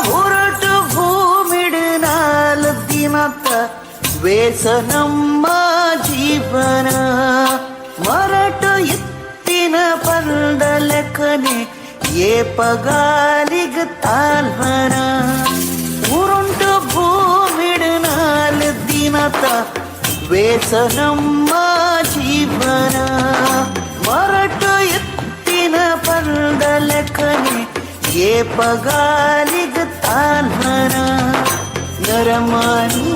ಹೊರಟು ಭೂಮಿಡು ನಾಲ್ ದಿನತ ವೇಸ ನಮ್ಮ ಜೀವನ ಮರಟು ಇತ್ತಿನ ಪಂದಲಕನೆ ಏ ಪಗಾಲಿಗ ತಾಲ್ವನ ಉರುಂಟು ಭೂಮಿಡು ನಾಲ್ ದಿನತ ವೇಸ ನಮ್ಮ ಜೀವನ ಮರಟು ಎತ್ತಿನ ಪಂದಲಕನೆ ಏ ಪಗಾಲಿಗ ತಾಲ್ವನ ನರಮನಿ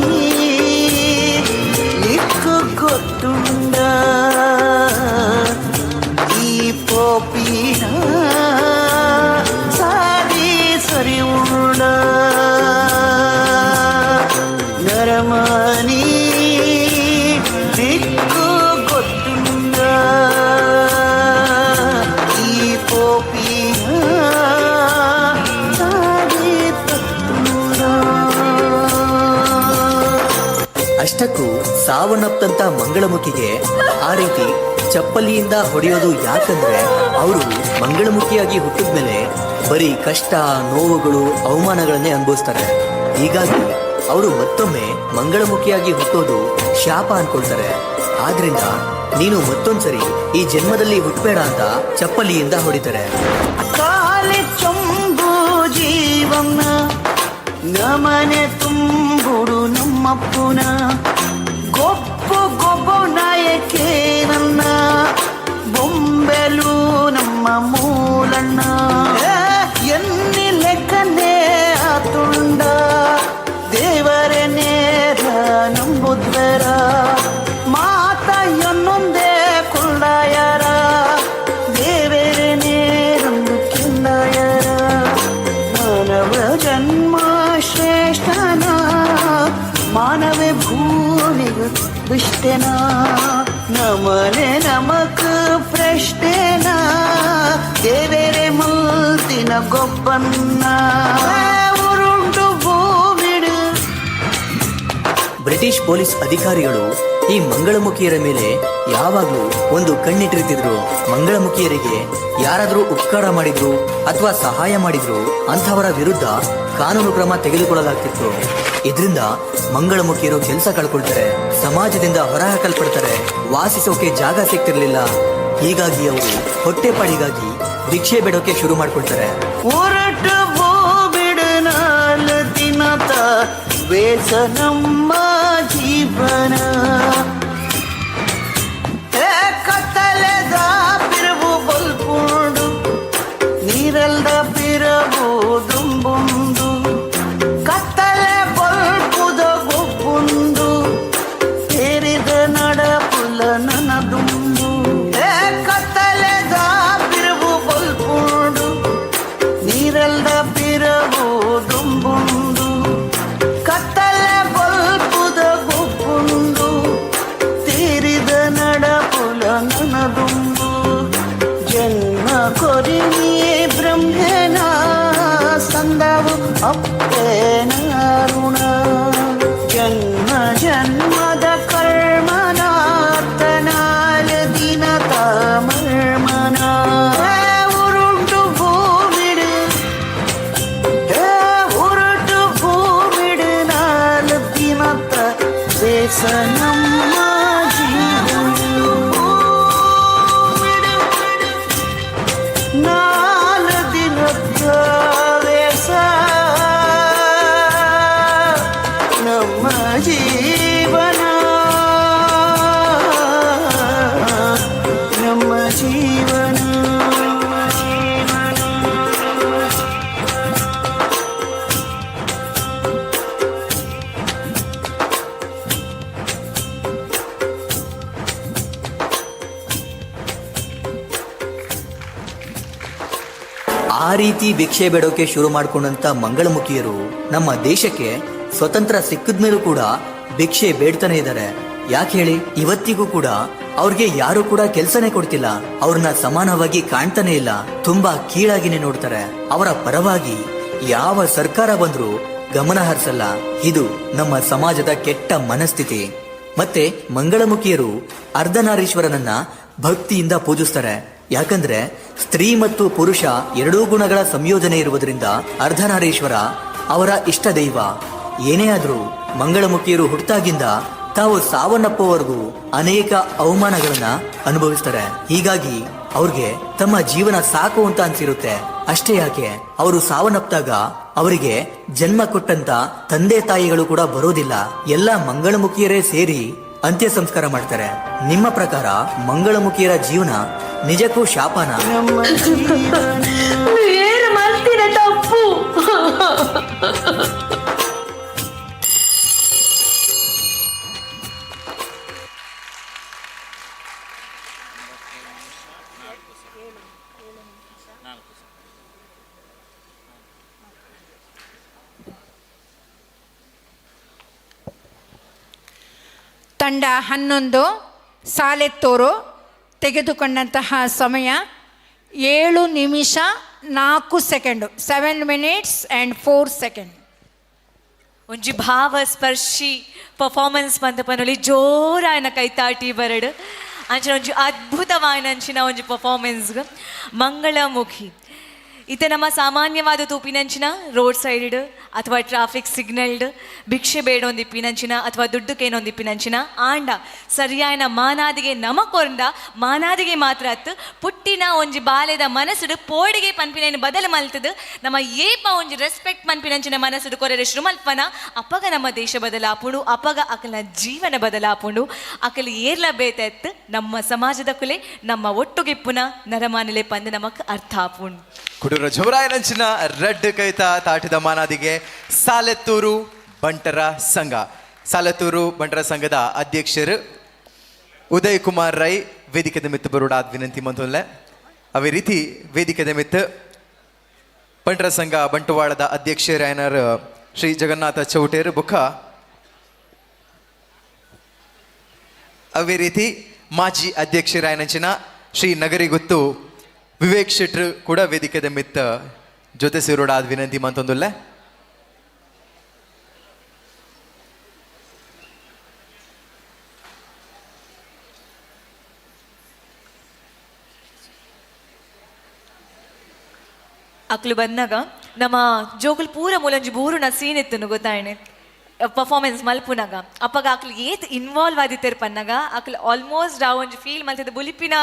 ನಿಕ್ಕು ಗೊತ್ತುಂಡ ಈ ಪೋಪಿನ ಸಾದಿ ಸರಿ ಉಂಡ ನರಮನಿ ನಿಕ್ಕು ಗೊತ್ತುಂಡ ಈ ಪೋಪಿನ ಸಾದಿ ತತ್ತುಂಡ. ಅಷ್ಟಕ್ಕೂ ಸಾವನ್ನಪ್ಪಂತ ಮಂಗಳಮುಖಿಗೆ ಆ ರೀತಿ ಚಪ್ಪಲಿಯಿಂದ ಹೊಡೆಯೋದು ಯಾಕಂದ್ರೆ ಅವರು ಮಂಗಳಮುಖಿಯಾಗಿ ಹುಟ್ಟಿದ್ಮೇಲೆ ಬರೀ ಕಷ್ಟ, ನೋವುಗಳು, ಅವಮಾನಗಳನ್ನೇ ಅನುಭವಿಸ್ತಾರೆ. ಹೀಗಾಗಿ ಅವರು ಮತ್ತೊಮ್ಮೆ ಮಂಗಳಮುಖಿಯಾಗಿ ಹುಟ್ಟೋದು ಶಾಪ ಅನ್ಕೊಳ್ತಾರೆ. ಆದ್ರಿಂದ ನೀನು ಮತ್ತೊಂದ್ಸರಿ ಈ ಜನ್ಮದಲ್ಲಿ ಹುಟ್ಟಬೇಡ ಅಂತ ಚಪ್ಪಲಿಯಿಂದ ಹೊಡಿತಾರೆ. ಕಾಲಿ ಚೊಂಬು ಜೀವನ ನಮನೆ ತುಂಬುಡು ನಮ್ಮಪ್ಪುನ ಗೊಪ್ಪು ಗೊಬ್ಬು ನಾಯಕೇ ನನ್ನ ಬೊಂಬೆಲು ನಮ್ಮ ಮೂಲಣ್ಣ ಎನ್ನಿ ಲೆಕ್ಕನೆ ಆತುಂಡ ದೇವರೇ ನೇರ ನಂಬುದ್ವರ ಮಾತೆಯನ್ನೊಂದೇ ಕುಳ್ಳಾಯರ ದೇವರೇ ನೇರಂದು ಕಿಂದಾಯರ ಮಾನವ ಜನ್ಮ ಶ್ರೇಷ್ಠನ ಮಾನವೇ ಭೂಮಿಗೆ ದುಷ್ಟೆನ ನಮನೆ ನಮಕ್ ಪ್ರಶ್ನೆನ ದೇವೇರೆ ಮುಲ್ತಿನ ಗೊಬ್ಬನ್ನ ಉರುಂಟು ಭೂಮಿಡು. ಬ್ರಿಟಿಷ್ ಪೊಲೀಸ್ ಅಧಿಕಾರಿಗಳು ಈ ಮಂಗಳಮುಖಿಯರ ಮೇಲೆ ಯಾವಾಗಲೂ ಒಂದು ಕಣ್ಣಿಟ್ಟಿರ್ತಿದ್ರು. ಮಂಗಳಮುಖಿಯರಿಗೆ ಯಾರಾದರೂ ಉಪಕಾರ ಮಾಡಿದ್ರು ಅಥವಾ ಸಹಾಯ ಮಾಡಿದ್ರು ಅಂಥವರ ವಿರುದ್ಧ ಕಾನೂನು ಕ್ರಮ ತೆಗೆದುಕೊಳ್ಳಲಾಗ್ತಿತ್ತು. ಇದರಿಂದ ಮಂಗಳಮುಖಿಯರು ಕೆಲಸ ಕಳ್ಕೊಳ್ತಾರೆ, ಸಮಾಜದಿಂದ ಹೊರಹಾಕಲ್ಪಡ್ತಾರೆ, ವಾಸಿಸೋಕೆ ಜಾಗ ಸಿಗ್ತಿರ್ಲಿಲ್ಲ. ಹೀಗಾಗಿ ಅವರು ಹೊಟ್ಟೆಪಾಡಿಗಾಗಿ ಭಿಕ್ಷೆ ಬೇಡೋಕೆ ಶುರು ಮಾಡ್ಕೊಳ್ತಾರೆ. ಉರಟು ಭೂಮಿಡು ನಾಲ್ ದಿನದ ವೇಷ ನಮ್ಮ ಜೀವನ. ಏ ಕತ್ತಲೆದ ಪಿರವು ಬಲ್ಪುಂಡು, ನೀರಲ್ದ ಪಿರವು ದುಂಬುಂಡು, ಕತ್ತಲೆ ಬಲ್ಪುದ ಗೊಬ್ಬುಂಡು, ತೇರಿದ ನಡಪುಲ ನನ ದುಂಬು. ಏ ಕತ್ತಲೆದ ಪಿರವು ಬಲ್ಪುಂಡು, ನೀರಲ್ದ ಪಿರವು ದುಂಬುಂಡು, ಕತ್ತಲೆ ಬಲ್ಪುದ ಗೊಬ್ಬುಂಡು, ತೀರಿದ ನಡಪುಲ ನನ ದುಂಬು. ಜನ್ಮ ಕೊರಿನಿ ಬ್ರಹ್ಮನ ಸಂದವು ಅಪ್ಪೇನ ಋಣ, ಜನ್ಮ ಜನ್ಮದ ಕರ್ಮನಾತನಾಲ ದಿನದ ಮರ್ಮನ. ಉರುಂಟು ಭೂಮಿಡು, ಏ ಉರುಟು ಭೂಮಿಡು ನಾಲ್ ದಿನದ ದೇಶ ನಮ್ಮ ಜೀವನ. ನಾಲ್ ದಿನದ ವೇಷ ನಮ್ಮ ಜೀವನ, ನಮ್ಮ ಜೀವನ. ಆ ರೀತಿ ಭಿಕ್ಷೆ ಬೇಡೋಕೆ ಶುರು ಮಾಡಿಕೊಂಡಂತ ಮಂಗಳಮುಖಿಯರು ನಮ್ಮ ದೇಶಕ್ಕೆ ಸ್ವತಂತ್ರ ಸಿಕ್ಕಿದ ಮೇಲೂ ಕೂಡ ಭಿಕ್ಷೆ ಬೇಡ್ತಾನೆ ಇದ್ದಾರೆ. ಯಾಕೆ ಹೇಳಿ? ಇವತ್ತಿಗೂ ಕೂಡ ಅವ್ರಿಗೆ ಯಾರು ಕೂಡ ಕೆಲ್ಸನೇ ಕೊಡ್ತಿಲ್ಲ, ಅವ್ರನ್ನ ಸಮಾನವಾಗಿ ಕಾಣ್ತಾನೆ ಇಲ್ಲ, ತುಂಬಾ ಕೀಳಾಗಿನೇ ನೋಡ್ತಾರೆ. ಅವರ ಪರವಾಗಿ ಯಾವ ಸರ್ಕಾರ ಬಂದ್ರೂ ಗಮನ ಹರಿಸಲ್ಲ. ಇದು ನಮ್ಮ ಸಮಾಜದ ಕೆಟ್ಟ ಮನಸ್ಥಿತಿ. ಮತ್ತೆ ಮಂಗಳಮುಖಿಯರು ಅರ್ಧನಾರೀಶ್ವರನನ್ನ ಭಕ್ತಿಯಿಂದ ಪೂಜಿಸ್ತಾರೆ. ಯಾಕಂದ್ರೆ ಸ್ತ್ರೀ ಮತ್ತು ಪುರುಷ ಎರಡೂ ಗುಣಗಳ ಸಂಯೋಜನೆ ಇರುವುದರಿಂದ ಅರ್ಧನಾರೀಶ್ವರ ಅವರ ಇಷ್ಟ ದೈವ. ಏನೇ ಆದ್ರೂ ಮಂಗಳಮುಖಿಯರು ಹುಟ್ಟಾಗಿಂದ ತಾವು ಸಾವನ್ನಪ್ಪುವವರೆಗೂ ಅನೇಕ ಅವಮಾನಗಳನ್ನ ಅನುಭವಿಸ್ತಾರೆ. ಹೀಗಾಗಿ ಅವ್ರಿಗೆ ತಮ್ಮ ಜೀವನ ಸಾಕು ಅಂತ ಅನ್ಸಿರುತ್ತೆ. ಅಷ್ಟೇ ಯಾಕೆ, ಅವರು ಸಾವನ್ನಪ್ಪಿದಾಗ ಅವರಿಗೆ ಜನ್ಮ ಕೊಟ್ಟಂತ ತಂದೆ ತಾಯಿಗಳು ಕೂಡ ಬರೋದಿಲ್ಲ. ಎಲ್ಲ ಮಂಗಳಮುಖಿಯರೇ ಸೇರಿ ಅಂತ್ಯ ಸಂಸ್ಕಾರ ಮಾಡ್ತಾರೆ. ನಿಮ್ಮ ಪ್ರಕಾರ ಮಂಗಳಮುಖಿಯರ ಜೀವನ ನಿಜಕ್ಕೂ ಶಾಪನ? ಏನು ಮಾಡ್ತೀರ ತಪ್ಪು. ತಂಡ 11 ಸಾಲೆತ್ತೂರು ತೆಗೆದುಕೊಂಡಂತಹ ಸಮಯ 7 ನಿಮಿಷ 4 ಸೆಕೆಂಡು, 7 ಮಿನಿಟ್ಸ್ ಆ್ಯಂಡ್ 4 ಸೆಕೆಂಡ್. ಒಂಜಿ ಭಾವಸ್ಪರ್ಶಿ ಪರ್ಫಾರ್ಮೆನ್ಸ್ ಮಂದಪನಲ್ಲಿ ಜೋರಾಯನ ಕೈತಾಟಿ ಬರಡು ಅಂಚಿನ ಒಂಜಿ ಅದ್ಭುತವಾಯಿನ ಅಂಚಿನ ಒಂಜಿ ಪರ್ಫಾರ್ಮೆನ್ಸ್ ಮಂಗಳಮುಖಿ. ಇತ್ತೆ ನಮ್ಮ ಸಾಮಾನ್ಯವಾದ ತೂಪಿನಂಚಿನ ರೋಡ್ ಸೈಡ್ ಅಥವಾ ಟ್ರಾಫಿಕ್ ಸಿಗ್ನಲ್ಡ್ ಭಿಕ್ಷೆ ಬೇಡೊಂದಿಪ್ಪಿನಂಚಿನ ಅಥವಾ ದುಡ್ಡು ಕೇನೊಂದಿಪ್ಪಿನಂಚಿನ ಆಂಡ ಸರಿಯಾಯನ ಮಾನಾದಿಗೆ ನಮಕೊರ್ಂಡ ಮಾನಾದಿಗೆ ಮಾತ್ರ ಅತ್ತು ಪುಟ್ಟಿನ ಒಂಜಿ ಬಾಲೆದ ಮನಸ್ಸುಡು ಪೋಡಿಗೆ ಪನ್ಪಿನ ಬದಲು ಮಲ್ತದು ನಮ್ಮ ಏಪ ಒಂಜಿ ರೆಸ್ಪೆಕ್ಟ್ ಮನ್ಪಿನಂಚಿನ ಮನಸ್ಸುಡು ಕೊರೆರೆ ಶ್ರುಮಲ್ಪನ ಅಪಗ ನಮ್ಮ ದೇಶ ಬದಲಾಪುಂಡು, ಅಪಗ ಅಕಲ್ನ ಜೀವನ ಬದಲಾಪುಂಡು, ಅಕಲ್ ಏರ್ಲ ಬೇತೆತ್ತು ನಮ್ಮ ಸಮಾಜದ ಕುಲೆ ನಮ್ಮ ಒಟ್ಟುಗಿಪ್ಪುನ ನರಮಾನಲೆ ಪಂದು ನಮಕ್ ಅರ್ಥ ಆಪುಂಡು. ಕುಡೂರ ಜೋರಾಯನಂಚಿನ ರಡ್ಡು ಕೈತ ತಾಟಿದ ಮಾನಾದಿಗೆ ಸಾಲೆತ್ತೂರು ಬಂಟರ ಸಂಘ, ಸಾಲೆತ್ತೂರು ಬಂಟರ ಸಂಘದ ಅಧ್ಯಕ್ಷರು ಉದಯ್ ಕುಮಾರ್ ರೈ ವೇದಿಕೆದ ಮಿತ್ತು ಬರುಡಾದ ವಿನಂತಿ ಮಂತುಲ್ಲೆ. ಅವೇ ರೀತಿ ವೇದಿಕೆದ ಮಿತ್ತು ಬಂಟರ ಸಂಘ ಬಂಟವಾಳದ ಅಧ್ಯಕ್ಷರಾಯನರ್ ಶ್ರೀ ಜಗನ್ನಾಥ ಚೌಟೇರು ಬುಕ್ಕ ಅವೇ ರೀತಿ ಮಾಜಿ ಅಧ್ಯಕ್ಷರಾಯನಂಚಿನ ಶ್ರೀ ನಗರಿಗುತ್ತು ವಿವೇಕ್ ಶೆಟ್ರು ಕೂಡ ವೇದಿಕೆದ ಮಿತ್ತ ಜೊತೆ ಸೇರೋಡಾದ ವಿನಂತಿ ಮಂತೊಂದುಲ್ಲೆ. ಅಕ್ಲು ಬಂದಾಗ ನಮ್ಮ ಜೋಗುಲ್ ಪೂರ ಮೂಲಂಜಿ ಬೂರುನ ಸೀನ್ ಇತ್ತು ಗೊತ್ತಾಯಣೆ ಪರ್ಫಾರ್ಮೆನ್ಸ್ ಮಲ್ಪುನಾಗ ಅಪ್ಪಗ ಅಕ್ಲು ಏತ್ ಇನ್ವಾಲ್ವ್ ಆದಿತ್ತೇರ್ ಪನ್ನಾಗ ಅಕ್ಲು ಆಲ್ಮೋಸ್ಟ್ ಆ ಒಂಜಿ ಫೀಲ್ ಮಲ್ತಿದ್ದ ಬುಲಿಪಿನ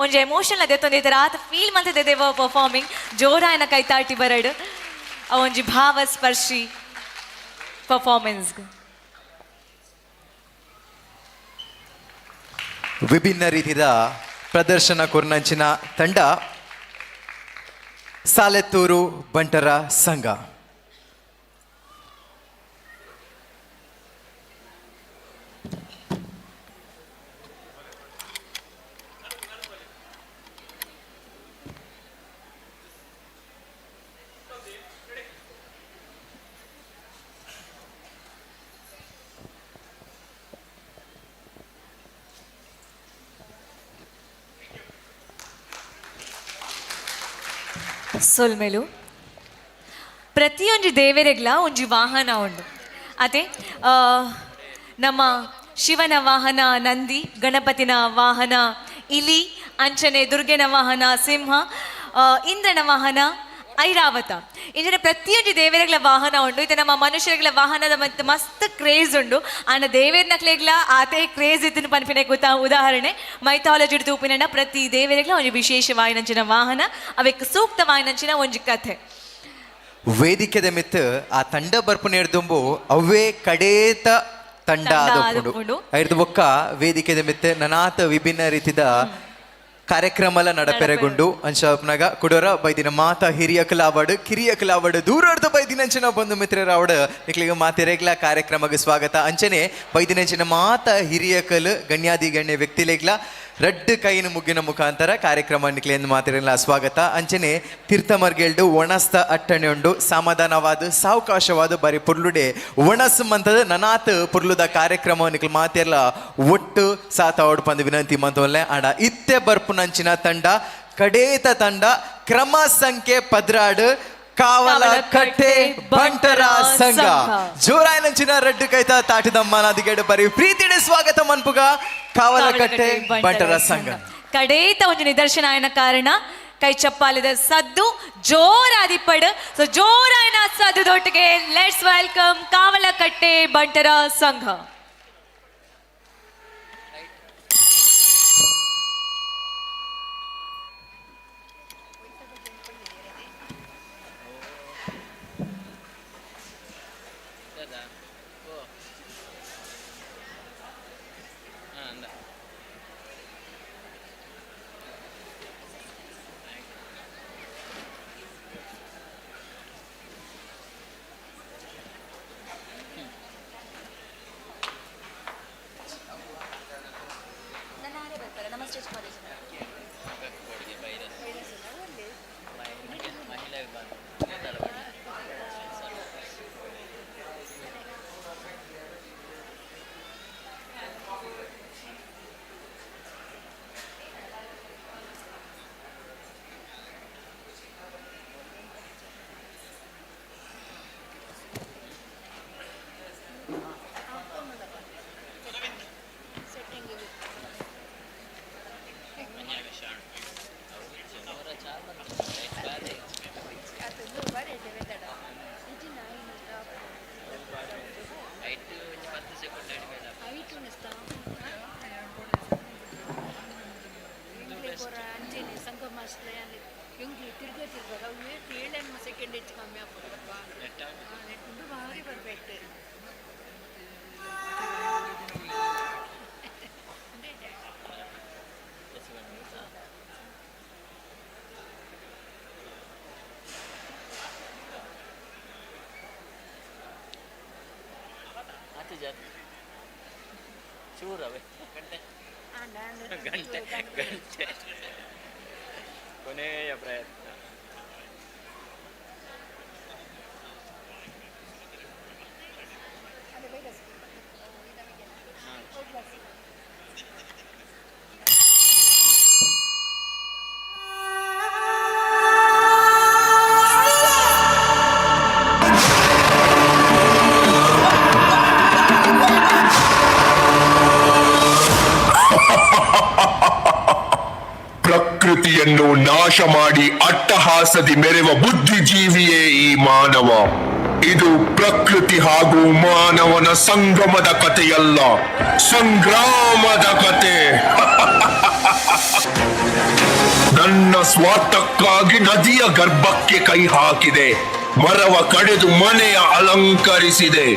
ಒಂಜಿ ಎಮೋಷನ್ ಅದೇ ಆತ ಫೀಲ್ ಮಲ್ತಿದ್ದೆ ದೇವ ಪರ್ಫಾರ್ಮಿಂಗ್ ಜೋರಾಯನ ಕೈ ತಾಟಿ ಬರಡು ಆ ಒಂಜಿ ಭಾವ ಸ್ಪರ್ಶಿ ಪರ್ಫಾರ್ಮೆನ್ಸ್. ವಿಭಿನ್ನ ರೀತಿಯ ಪ್ರದರ್ಶನ ಕೊರ್ನಂಚಿನ ತಂಡ ಸಾಲೆತ್ತೂರು ಬಂಟರ ಸಂಘ. ಸೊಲ್ಮೆಲು ಪ್ರತಿಯೊಂಜಿ ದೇವರೆಗ್ಲ ಒಂಜಿ ವಾಹನ ಉಂಡು. ಅದೇ ನಮ್ಮ ಶಿವನ ವಾಹನ ನಂದಿ, ಗಣಪತಿನ ವಾಹನ ಇಲಿ, ಅಂಚನೆ ದುರ್ಗೆನ ವಾಹನ ಸಿಂಹ, ಇಂದ್ರನ ವಾಹನ ಐರಾವತ. ಇಂಜಿನ ಪ್ರತಿಯೊಂಜಿ ದೇವರೆಗ್ಲ ವಾಹನ ಉಂಡು. ಇದು ನಮ್ಮ ಮನುಷ್ಯರಿಗಳ ವಾಹನದ ಮತ್ತೆ ಮಸ್ತ್ ಕ್ರೇಜ್ ಉಂಡು. ಆಂಡ ದೇವೇರ್ನಕ್ಲೆಗ್ಲ ಆತೆ ಕ್ರೇಜ್ ಇತ್ತಿನ ಪನ್ಪಿನ ಗೊತ್ತಾ ಉದಾಹರಣೆ ಮೈಥಾಲಜಿ ತೂಪಿನ ಪ್ರತಿ ದೇವರೆಗ್ಲ ಒಂಜಿ ವಿಶೇಷ ವಾಯಿನಂಚಿನ ವಾಹನ, ಅವೆಕ್ ಸೂಕ್ತ ವಾಯಿನಂಚಿನ ಒಂಜಿ ಕಥೆ. ವೇದಿಕೆದ ಮಿತ್ ಆ ತಂಡ ಬರ್ಪುನೇರ್ದುಂಬು ಅವೇ ಕಡೇತ ತಂಡ ಆದೊಪ್ಪುಂಡು. ಐರ್ದು ಬೊಕ್ಕ ವೇದಿಕೆದ ಮಿತ್ ನನಾತ ವಿಭಿನ್ನ ರೀತಿದ ಕಾರ್ಯಕ್ರಮಲ ನಡಪೆರೆಗುಂಡು. ಅಂಶಾಪ್ನಾಗ ಕುಡೋರ ಬೈದಿನ ಮಾತಾ ಹಿರಿಯ ಕಲಾವಡು ಕಿರಿಯ ಕಲಾವಡು ದೂರಾರ್ದ ಬೈದಿನಂಚಿನ ಬಂಧು ಮಿತ್ರರಾವಡು ನಿಕ್ಲಿಗ ಮಾತೆರೆಗ್ಲ ಕಾರ್ಯಕ್ರಮಕ್ಕೆ ಸ್ವಾಗತ. ಅಂಚನೆ ಬೈದಿನಂಚಿನ ಮಾತಾ ಹಿರಿಯ ಕಲ್ ಗಣ್ಯಾದಿ ಗಣ್ಯ ವ್ಯಕ್ತಿಲೆಗ್ಲ ರಡ್ಡು ಕೈನ ಮುಗ್ಗಿನ ಮುಖಾಂತರ ಕಾರ್ಯಕ್ರಮ ನಿಕ್ಲೆಂದು ಮಾತೆರೆಗ್ಲ ಸ್ವಾಗತ. ಅಂಚನೆ ತೀರ್ಥಮರ್ಗೆಲ್ಡು ಒಣಸ್ತ ಅಟ್ಟಣೆ ಉಂಡು ಸಮಾಧಾನವಾದ ಸಾವಕಾಶವಾದ ಬರಿ ಪುರ್ಲುಡೆ ಒಣಸ್ ಮಂತದ ನನಾತ್ ಪುರ್ಲುದ ಕಾರ್ಯಕ್ರಮ ನಿಕ್ಲ ಮಾತೆರ್ಲ ಒಟ್ಟು ಸಾತ ಪಂದು ವಿನಂತಿ ಮಂತವಲ್ಲೆ. ಆಡ ಇತ್ತೆ ಬರ್ಪುನಂಚಿನ ತಂಡ ಕಡೇತ ತಂಡ ಕ್ರಮ ಸಂಖ್ಯೆ 12 ಕಾವಲ ಕಟ್ಟೆ ಬಂಟರ ಸಂಘ. ಜೋರಾಯನಂಚಿನ ರಡ್ಡು ಕೈತ ತಾಟಿದಮ್ಮನಾದಿಗೇಡು ಬರಿ ಪ್ರೀತಿಡೆ ಸ್ವಾಗತ ಮನ್ಪುಗ ಕಾವಲಕಟ್ಟೆ ಬಂಟರ ಸಂಘ. ಕಡೇತ ಒಂದು ನಿದರ್ಶನ ಆಯನ ಕಾರಣ ಕೈ ಚಪ್ಪಾಲಿದ ಸದ್ದು ಜೋರಾದಿಪ್ಪಡು. ಸೊ ಜೋರಾಯನ ಸದ್ದು ದೊಟ್ಟಿಗೆ let's welcome Kavalakatte ಬಂಟರ ಸಂಘ. ಗಂಟೆ ಗಂಟೆ ಕೊನೆಯ ಪ್ರಯತ್ನ. ಪ್ರಕೃತಿಯನ್ನು ನಾಶ ಮಾಡಿ ಅಟ್ಟಹಾಸದಿ ಮೆರೆವ ಬುದ್ಧಿಜೀವಿಯೇ ಈ ಮಾನವ. ಇದು ಪ್ರಕೃತಿ ಹಾಗೂ ಮಾನವನ ಸಂಗಮದ ಕಥೆಯಲ್ಲ, ಸಂಗ್ರಾಮದ ಕತೆ. ನನ್ನ ಸ್ವಾರ್ಥಕ್ಕಾಗಿ ನದಿಯ ಗರ್ಭಕ್ಕೆ ಕೈ ಹಾಕಿದೆ, ಮರವ ಕಡೆದು ಮನೆಯ ಅಲಂಕರಿಸಿದೆ,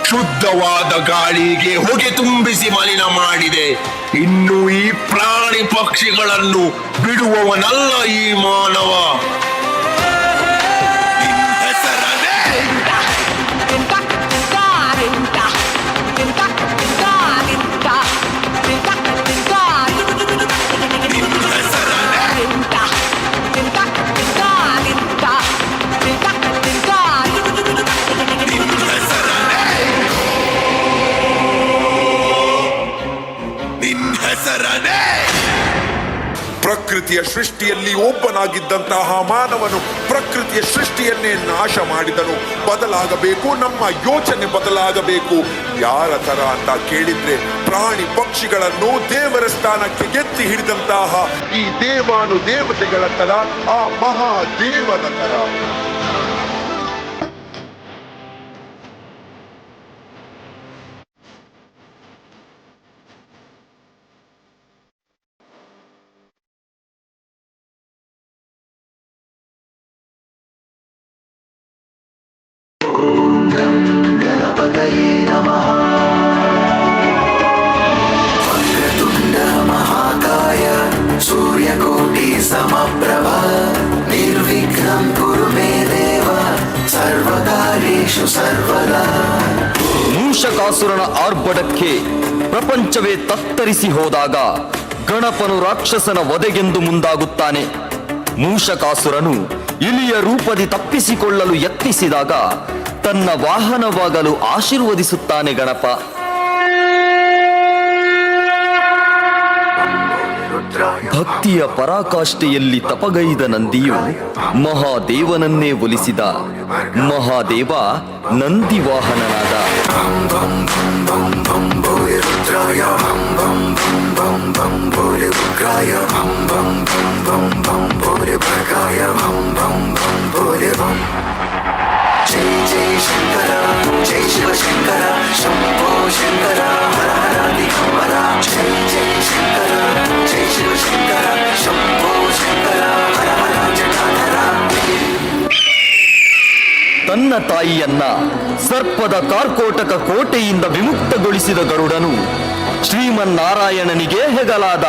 ಶುದ್ಧವಾದ ಗಾಳಿಗೆ ಹೊಗೆ ತುಂಬಿಸಿ ಮಲಿನ ಮಾಡಿದೆ. ಇನ್ನು ಈ ಪ್ರಾಣಿ ಪಕ್ಷಿಗಳನ್ನು ಬಿಡುವವನಲ್ಲ ಈ ಮಾನವ. ಪ್ರಕೃತಿಯ ಸೃಷ್ಟಿಯಲ್ಲಿ ಒಬ್ಬನಾಗಿದ್ದಂತಹ ಮಾನವನು ಪ್ರಕೃತಿಯ ಸೃಷ್ಟಿಯನ್ನೇ ನಾಶ ಮಾಡಿದನು. ಬದಲಾಗಬೇಕು, ನಮ್ಮ ಯೋಚನೆ ಬದಲಾಗಬೇಕು. ಯಾರ ತರ ಅಂತ ಕೇಳಿದ್ರೆ, ಪ್ರಾಣಿ ಪಕ್ಷಿಗಳನ್ನು ದೇವರ ಸ್ಥಾನಕ್ಕೆ ಎತ್ತಿ ಹಿಡಿದಂತಹ ಈ ದೇವಾನು ದೇವತೆಗಳ ತರ, ಆ ಮಹಾದೇವನ ತರ. ಗಣಪತಯೇ ನಮಃ. ವಕ್ರತುಂಡ ಮಹಾಕಾಯ ಸೂರ್ಯಕೋಟಿ ಸಮಪ್ರಭ ನಿರ್ವಿಘ್ನಂ ಕುರು ಮೇ ದೇವ ಸರ್ವಕಾರ್ಯೇಷು ಸರ್ವದಾ. ಮೂಷಕಾಸುರನ ಆರ್ಭಟಕ್ಕೆ ಪ್ರಪಂಚವೇ ತತ್ತರಿಸಿ ಹೋದಾಗ ಗಣಪನು ರಾಕ್ಷಸನ ವಧೆಗೆಂದು ಮುಂದಾಗುತ್ತಾನೆ. ಮೂಷಕಾಸುರನು ಇಲಿಯ ರೂಪದಿ ತಪ್ಪಿಸಿಕೊಳ್ಳಲು ಯತ್ನಿಸಿದಾಗ ತನ್ನ ವಾಹನವಾಗಲು ಆಶೀರ್ವದಿಸುತ್ತಾನೆ ಗಣಪ. ಭಕ್ತಿಯ ಪರಾಕಾಷ್ಠೆಯಲ್ಲಿ ತಪಗೈದ ನಂದಿಯು ಮಹಾದೇವನನ್ನೇ ಒಲಿಸಿದ. ಮಹಾದೇವ ನಂದಿ ವಾಹನನಾದ. ರುದ್ರಾಯ ಬಂ ಬಂ ಬಂ ಬಂ ಬಂ ಭೋಲೆ ಉಗ್ರಾಯ ಬಂ ಬಂ ಬಂ ಬಂ ಬಂ ಭೋಲೆ ಭರ್ಗಾಯ ಬಂ ಬಂ ಬಂ ಭೋಲೆ ಬಂ. ಜೈ ಜೈ ಶಂಕರ ಜೈ ಶಿವ ಶಂಕರ ಶಂಭೋ ಶಂಕರ ಹರ ಹರ ದಿಗಂಬರ. ಜೈ ಜೈ ಶಂಕರ ಜೈ ಶಿವ ಶಂಕರ ಶಂಭೋ ಶಂಕರ ಹರ ಹರ ಜಟಾಧರ. ತನ್ನ ತಾಯಿಯನ್ನ ಸರ್ಪದ ಕಾರ್ಕೋಟಕ ಕೋಟೆಯಿಂದ ವಿಮುಕ್ತಗೊಳಿಸಿದ ಗರುಡನು ಶ್ರೀಮನ್ನಾರಾಯಣನಿಗೆ ಹೆಗಲಾದ.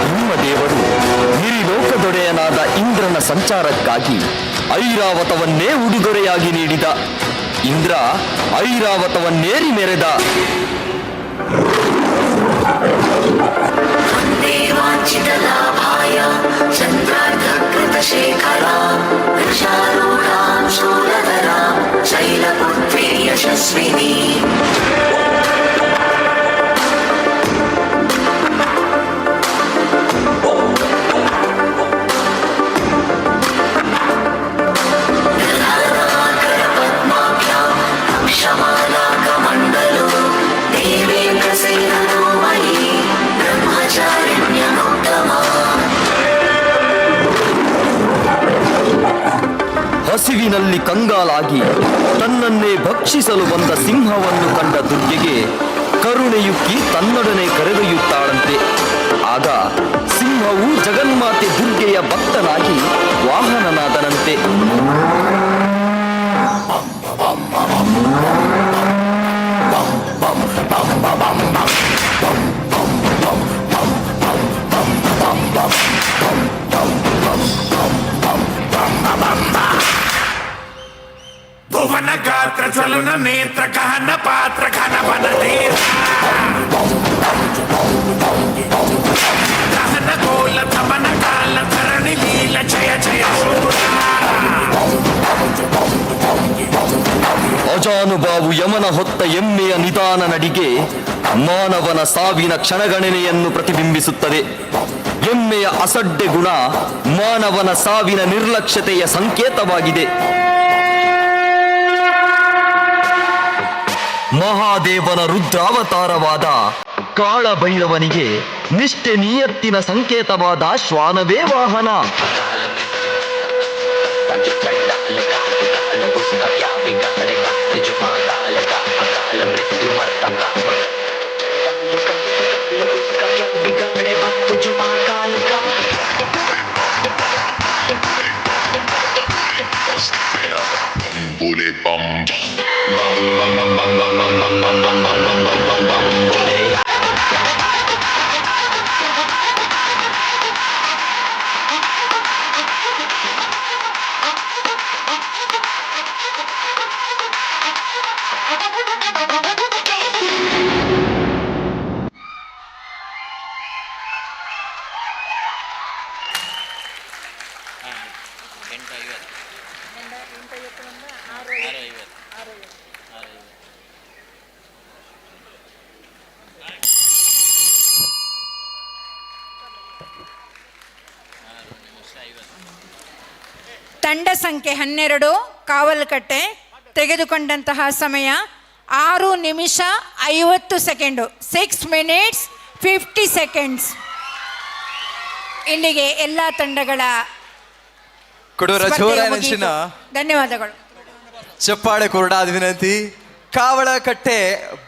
ಬ್ರಹ್ಮದೇವರು ಹಿರಿಲೋಕದೊಡೆಯನಾದ ಇಂದ್ರನ ಸಂಚಾರಕ್ಕಾಗಿ ಐರಾವತವನ್ನೇ ಉಡುಗೊರೆಯಾಗಿ ನೀಡಿದ. ಇಂದ್ರ ಐರಾವತವನ್ನೇರಿ ಮೆರೆದ. ವಾಂಛಿತಲಾಭಾಯ ಚಂದ್ರಾರ್ಧಕೃತಶೇಖರಾ ವೃಷಾರೂಢಾಂ ಶೂಲಧರಾಂ ಶೈಲಪುತ್ರೀ ಯಶಸ್ವಿನಿ. ಅಕ್ಷಮಾಲಾಕಮಂಡಲೋ ದೇವೇಂದ್ರಸೇನೋ ಮಯಿ ಬ್ರಹ್ಮಚಾರಿಣ್ಯನುತ್ತಮಾ. ಹಸಿವಿನಲ್ಲಿ ಕಂಗಾಲಾಗಿ ತನ್ನನ್ನೇ ಭಕ್ಷಿಸಲು ಬಂದ ಸಿಂಹವನ್ನು ಕಂಡ ದುರ್ಗೆಗೆ ಕರುಣೆಯುಕ್ಕಿ ತನ್ನೊಡನೆ ಕರೆದೊಯ್ಯುತ್ತಾಳಂತೆ. ಆಗ ಸಿಂಹವು ಜಗನ್ಮಾತೆ ದುರ್ಗೆಯ ಭಕ್ತನಾಗಿ ವಾಹನನಾದನಂತೆ. ಚಲನ ನೇತ್ರ ಗಹನ ಪಾತ್ರ ಘನ ಬನ ಧೀರ ದಹನ ಗೋಲ ತಪನ ಕಾಲ ಧರಣಿ ಲೀಲ ಜಯ ಜಯ ಶೂರ. ಅಜಾನುಬಾವು ಯಮನ ಹೊತ್ತ ಎಮ್ಮೆಯ ನಿಧಾನ ನಡಿಗೆ ಮಾನವನ ಸಾವಿನ ಕ್ಷಣಗಣನೆಯನ್ನು ಪ್ರತಿಬಿಂಬಿಸುತ್ತದೆ. ಎಮ್ಮೆಯ ಅಸಡ್ಡೆ ಗುಣ ಮಾನವನ ಸಾವಿನ ನಿರ್ಲಕ್ಷ್ಯತೆಯ ಸಂಕೇತವಾಗಿದೆ. ಮಹಾದೇವನ ರುದ್ರಾವತಾರವಾದ ಕಾಳಭೈರವನಿಗೆ ನಿಷ್ಠೆ ನಿಯತ್ತಿನ ಸಂಕೇತವಾದ ಶ್ವಾನವೇ ವಾಹನ. Bole bam bam bam bam bam bam bam bam bam bam bam bam bam bam bole. 8:50. 6:50. 6:50. 6 ನಿಮಿಷ 50. ತಂಡ ಸಂಖ್ಯೆ 12 ಕಾವಲುಕಟ್ಟೆ ತೆಗೆದುಕೊಂಡಂತಹ ಸಮಯ 6 ನಿಮಿಷ 50 ಸೆಕೆಂಡು, 6 ಮಿನಿಟ್ಸ್ 50 ಸೆಕೆಂಡ್ಸ್. ಇಲ್ಲಿಗೆ ಎಲ್ಲ ತಂಡಗಳ ಕೊಡೋರ ಸ್ಪರ್ಧೆಯು ಜೋರಾದ ಮುಗಿಯಿತು. ಚಿನ್ನ. ಧನ್ಯವಾದಗಳು. ಚಪ್ಪಾಳೆ ಕೊರಡಾದ ವಿನಂತಿ. ಕಾವಳಕಟ್ಟೆ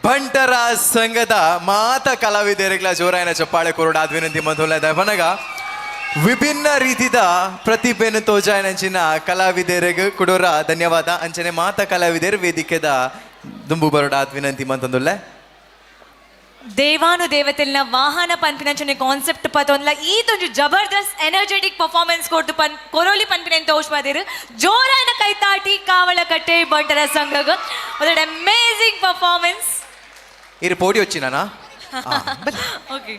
ಬಂಟರ ಸಂಘದ ಮಾತ ಕಲಾವಿದರಿಗಳ ಜೋರಾಯನ ಚಪ್ಪಾಳೆ ಕೊರಡಾದ ವಿನಂತಿ. ಮೊದಲ ದವನಗ ವಿಭಿನ್ನ ರೀತಿದ ಪ್ರತಿಭೆಯನ್ನು ತೋಜಾಯನಂಚಿನ ಕಲಾವಿದರಿಗೆ ಕೊಡೋರ ಧನ್ಯವಾದ. ಅಂಚನೆ ಮಾತ ಕಲಾವಿದರು ವೇದಿಕೆದ ದುಂಬು ಬರೋಡಾದ ವಿನಂತಿ ಮಂತಂದುಲ್ಲೆ. ದೇವಾನು ದೇವತೆಲ್ನ ವಾಹನ ಪನ್ಪಿನಂಚನೆ ಕಾನ್ಸೆಪ್ಟ್ ಪತೊಂದ್ಲ ಈತೊಂಜಿ ಜಬರ್ದಸ್ತ್ ಎನರ್ಜೆಟಿಕ್ ಪರ್ಫಾರ್ಮೆನ್ಸ್ ಕೊಡ್ದು ಪನ್ ಕೊರೋಲಿ ಪನ್ಪಿನ ಎಂತ ಓಷ್ಪಾದಿರು. ಜೋರಾನ ಕೈತಾಟಿ ಕಾವಳಕಟ್ಟೆ ಬಂಟರ ಸಂಘಗ ಒಂದು ಅಮೇಸಿಂಗ್ ಪರ್ಫಾರ್ಮೆನ್ಸ್. ಇರು ಪೋಡಿ వచ్చినానా? ಓಕೆ.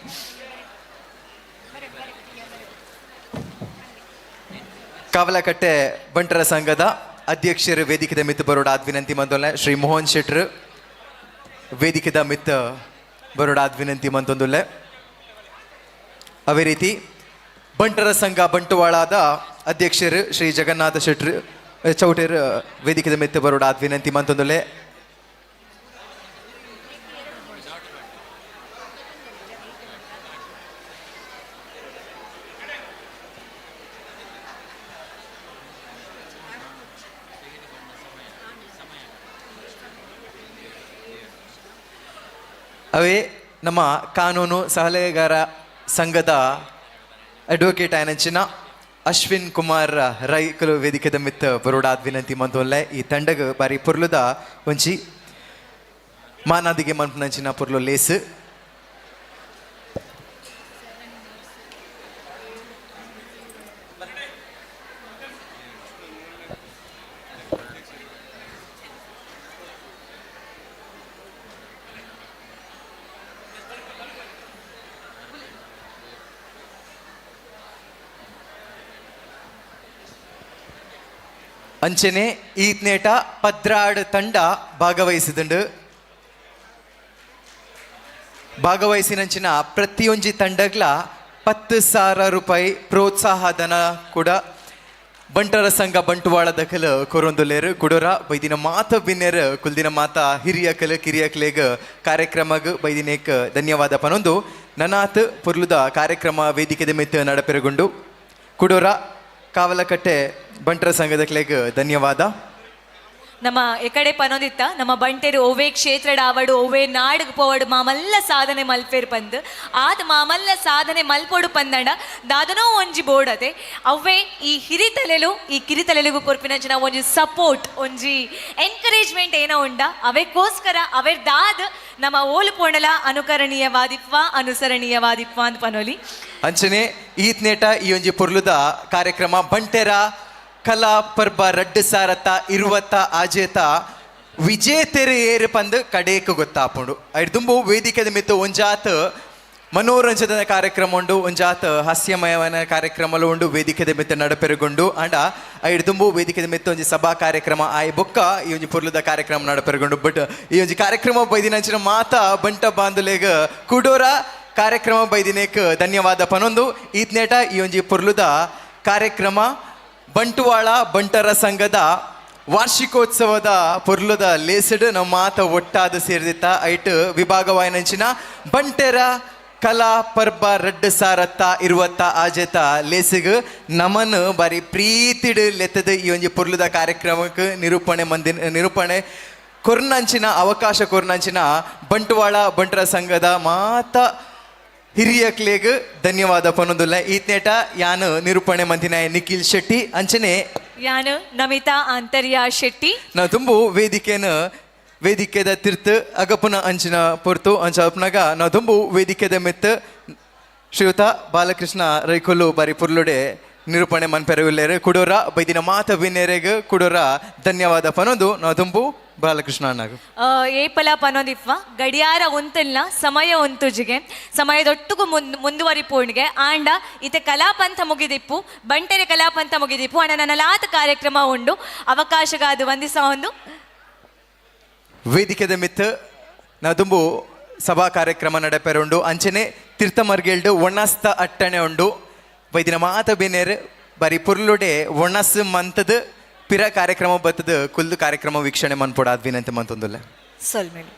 ಕಾವಲಕಟ್ಟೆ ಬಂಟರ ಸಂಘದ ಅಧ್ಯಕ್ಷರು ವೇದಿಕೆದ ಮಿತ್ ಬರೋಡಾದ ವಿನಂತಿ ಮಂತೊಂದುಲ್ಲೆ. ಶ್ರೀ ಮೋಹನ್ ಶೆಟ್ರು ವೇದಿಕೆದ ಮಿತ್ ಬರೋಡಾದ ವಿನಂತಿ ಮಂತೊಂದುಲ್ಲೆ. ಅದೇ ರೀತಿ ಬಂಟರ ಸಂಘ ಬಂಟುವಾಳದ ಅಧ್ಯಕ್ಷರು ಶ್ರೀ ಜಗನ್ನಾಥ ಶೆಟ್ರು ಚೌಟೇರು ವೇದಿಕೆದ ಮಿತ್ ಬರೋಡಾದ ವಿನಂತಿ ಮಂತೊಂದುಲ್ಲೆ. ಅವೇ ನಮ್ಮ ಕಾನೂನು ಸಲಹೆಗಾರ ಸಂಘದ ಅಡ್ವೊಕೇಟ್ ಆಯನಂಚಿನ ಅಶ್ವಿನ್ ಕುಮಾರ್ ರೈಕಲು ವೇದಿಕೆದ ಮಿತ್ ಬರೋಡಾದ ವಿನಂತಿ ಮಂತೊಲ್ಲೆ. ಈ ತಂಡಗ ಬಾರಿ ಪೊರ್ಲುದ ಒಂಜಿ ಮಾನಾದಿಗೆ ಮನ್ಪುನಂಚಿನ ಪೊರ್ಲು ಲೇಸ್. ಅಂಚನೆ ಈತ್ನೇಟ ಪದ್ರಾಡ್ ತಂಡ ಭಾಗವಹಿಸಿದಂಡು. ಭಾಗವಹಿಸಿನಂಚಿನ ಪ್ರತಿಯೊಂಜಿ ತಂಡಗ್ಲ 10,000 ರೂಪಾಯಿ ಪ್ರೋತ್ಸಾಹ ಧನ ಕೂಡ ಬಂಟರ ಸಂಘ ಬಂಟುವಾಳ ದಖಲು ಕೊರೊಂದುಲೇರು. ಕುಡೋರ ಬೈದಿನ ಮಾತ ಬಿನ್ನೆರ್ ಕುಲ್ದಿನ ಮಾತ ಹಿರಿಯಕಲು ಕಿರಿಯಕಲೇಗ್ ಕಾರ್ಯಕ್ರಮಗ್ ಬೈದಿನೇಕ್ ಧನ್ಯವಾದ ಪನೊಂದು ನನಾತ್ ಪುರ್ಲುದ ಕಾರ್ಯಕ್ರಮ ವೇದಿಕೆದ ಮಿತ್ ನಡಪೆರಗುಂಡು. ಕುಡೋರ ಕಾವಲಕಟ್ಟೆ ಬಂಟರ ಸಂಘದ ಕ್ಲೇಗ್ ಧನ್ಯವಾದ. ನಮ್ಮ ಎಕಡೆ ಪನೊಂದಿತ್ತ ನಮ್ಮ ಬಂಟೆರು ಒವ್ವೇ ಕ್ಷೇತ್ರಡ್ ಆವಡು ಒವ್ವೇ ನಾಡ್ಗ್ ಪೋವಡು ಮಾಮಲ್ಲ ಸಾಧನೆ ಮಲ್ಪೇರ್ ಪಂದ್ ಆದ್ ಮಾಮಲ್ಲ ಸಾಧನೆ ಮಲ್ಪೋಡು ಪಂದಂಡ ದಾದನೋ ಒಂಜಿ ಬೋರ್ಡ್ ಅತೆ ಅವ್ವೇ ಈ ಹಿರಿತಲೆಲು ಈ ಕಿರಿತಲೆಲಿಗೂ ಕೊರ್ಪಿನಂಚಿನ ಒಂಜಿ ಸಪೋರ್ಟ್ ಒಂಜಿ ಎನ್ಕರೇಜ್ಮೆಂಟ್ ಏನೋ ಉಂಡ ಅವೆಕ್ಕೋಸ್ಕರ ಅವೆರ್ ದಾದ್ ನಮ್ಮ ಓಲು ಪೋಣಲ ಅನುಕರಣೀಯವಾದಿಪ್ವ ಅನುಸರಣೀಯವಾದಿಪ್ವ ಅಂತ ಪನೋಲಿ. ಅಂಚನೆ ಈತ್ನೇಟ ಈ ಒಂಜಿ ಪೊರ್ಲುದ ಕಾರ್ಯಕ್ರಮ ಬಂಟೆರ ಕಲಾ ಪರ್ಬ ರಡ್ಡು ಸಾರತ ಇರುವತ್ತ ಆಜೇತ ವಿಜೇತೆರು ಏರು ಪಂದ್ ಕಡೇಕು ಗೊತ್ತಾಪುಂಡು. ಐಡ್ ದುಂಬು ವೇದಿಕೆದ ಮಿತ್ತು ಒಂಜಾತ್ ಮನೋರಂಜನೆ ಕಾರ್ಯಕ್ರಮ ಉಂಡು, ಒಂಜಾತ್ ಹಾಸ್ಯಮಯವನ ಕಾರ್ಯಕ್ರಮಲು ಉಂಡು ವೇದಿಕೆದ ಮಿತ್ತು ನಡಪೆರುಗುಂಡು. ಅಂಡ ಐಡ್ ದುಂಬು ವೇದಿಕೆದ ಮಿತ್ತು ಒಂಜಿ ಸಭಾ ಕಾರ್ಯಕ್ರಮ ಆಯ್ ಬೊಕ್ಕ ಈ ಒಂಜಿ ಪೊರ್ಲುದ ಕಾರ್ಯಕ್ರಮ ನಡಪೆರುಗುಂಡು. ಬಟ್ ಈ ಒಂಜಿ ಕಾರ್ಯಕ್ರಮ ಬೈದಿನಂಚಿನ ಮಾತಾ ಬಂಟ ಬಾಂಧುಲೆಗ್ ಕುಡೋರ ಕಾರ್ಯಕ್ರಮ ಬೈದಿನೇಕ್ ಧನ್ಯವಾದ ಪನೊಂದು ಈತ್ನೇಟ ಈ ಒಂಜಿ ಪೊರ್ಲುದ ಕಾರ್ಯಕ್ರಮ ಬಂಟುವಾಳ ಬಂಟರ ಸಂಘದ ವಾರ್ಷಿಕೋತ್ಸವದ ಪೊರ್ಲುದ ಲೇಸಡ್ ನಮ್ಮ ಮಾತ ಒಟ್ಟಾದ ಸೇರಿದಿತ್ತ ಐಟ್ ವಿಭಾಗವಾಯಿನಂಚಿನ ಬಂಟೆರ ಕಲಾ ಪರ್ಬ ರಡ್ಡು ಸಾರತ್ತ ಇರುವತ್ತ ಆಜೆತ ಲೇಸಿಗ್ ನಮನ್ ಬಾರಿ ಪ್ರೀತಿಡ್ ಲೆತ್ತದ ಈ ಒಂಜಿ ಪೊರ್ಲುದ ಕಾರ್ಯಕ್ರಮಕ್ಕೆ ನಿರೂಪಣೆ ಮಂದಿನ ನಿರೂಪಣೆ ಕೊರ್ನಂಚಿನ ಅವಕಾಶ ಕೊರ್ನಂಚಿನ ಬಂಟ್ವಾಳ ಬಂಟರ ಸಂಘದ ಮಾತ ಹಿರಿಯಕ್ಲೇಗ್ ಧನ್ಯವಾದ ಪನೊಂದುಲ್ಲ. ಈತ್ನೇಟ ಯಾನು ನಿರೂಪಣೆ ಮಂದಿನ ನಿಖಿಲ್ ಶೆಟ್ಟಿ ಅಂಚನೆ ಯಾನು ನಮಿತಾ ಆಂತರ್ಯ ಶೆಟ್ಟಿ. ನಾವು ತುಂಬು ವೇದಿಕೆನ ವೇದಿಕೆದ ತಿರ್ತು ಅಗಪುನ ಅಂಚಿನ ಪೊರ್ತು ಅಂಚ ಅಪ್ನಾಗ ನಾವು ತುಂಬು ವೇದಿಕೆದ ಮೆತ್ತು ಶ್ರೀಯುತ ಬಾಲಕೃಷ್ಣ ರೈಕೊಲ್ಲು ಬಾರಿ ಪುರ್ಲುಡೆ ನಿರೂಪಣೆ ಮನ್ಪೆರವಿಲ್ಲೇರು ಕುಡೋರ ಬೈದಿನ ಮಾತ ವಿನೇರೆಗ್ ಕುಡೋರ ಧನ್ಯವಾದ ಪನೊಂದು ನಾವು ತುಂಬು ಬಾಲಕೃಷ್ಣ ಅಣ್ಣಗ. ಏಪಲ ಪನೊಂದಿಪ್ಪ ಗಡಿಯಾರ ಉಂತಲ್ಲ ಸಮಯ ಉಂತುಜಿಗೆ ಸಮಯದೊಟ್ಟುಗು ಮುಂದುವರಿಪೋಣ್ಗೆ ಆಂಡ ಇತೆ ಕಲಾಪಂಥ ಮುಗಿದಿಪ್ಪು ಬಂಟೆರೆ ಕಲಾಪಂಥ ಮುಗಿದಿಪ್ಪು ಅಣ್ಣ ನನ್ನಲಾತ ಕಾರ್ಯಕ್ರಮ ಉಂಡು ಅವಕಾಶಗಾದು ವಂದಿಸ ಒಂದು ವೇದಿಕೆದ ಮಿತ್ತು ನಾವು ಸಭಾ ಕಾರ್ಯಕ್ರಮ ನಡೆಪೆರುಂಡು ಅಂಚನೆ ತೀರ್ಥಮರ್ಗೆಲ್ಡು ಒಣಸ್ತ ಅಟ್ಟಣೆ ಉಂಡು ವೈದಿನ ಮಾತ ಬೇನೇರ್ ಬಾರಿ ಪುರ್ಲುಡೆ ಒಣಸ್ ಮಂತದ ಪಿರ ಕಾರ್ಯಕ್ರಮ ಬತ್ತದ ಕುಲ್ದು ಕಾರ್ಯಕ್ರಮ ವೀಕ್ಷಣೆ ಮನ್ಪೊಡಾದ್ ವಿನಂತಿ ಮಂತೊಂದುಲ್ಲ. ಸೊಲ್ಮೆಲು.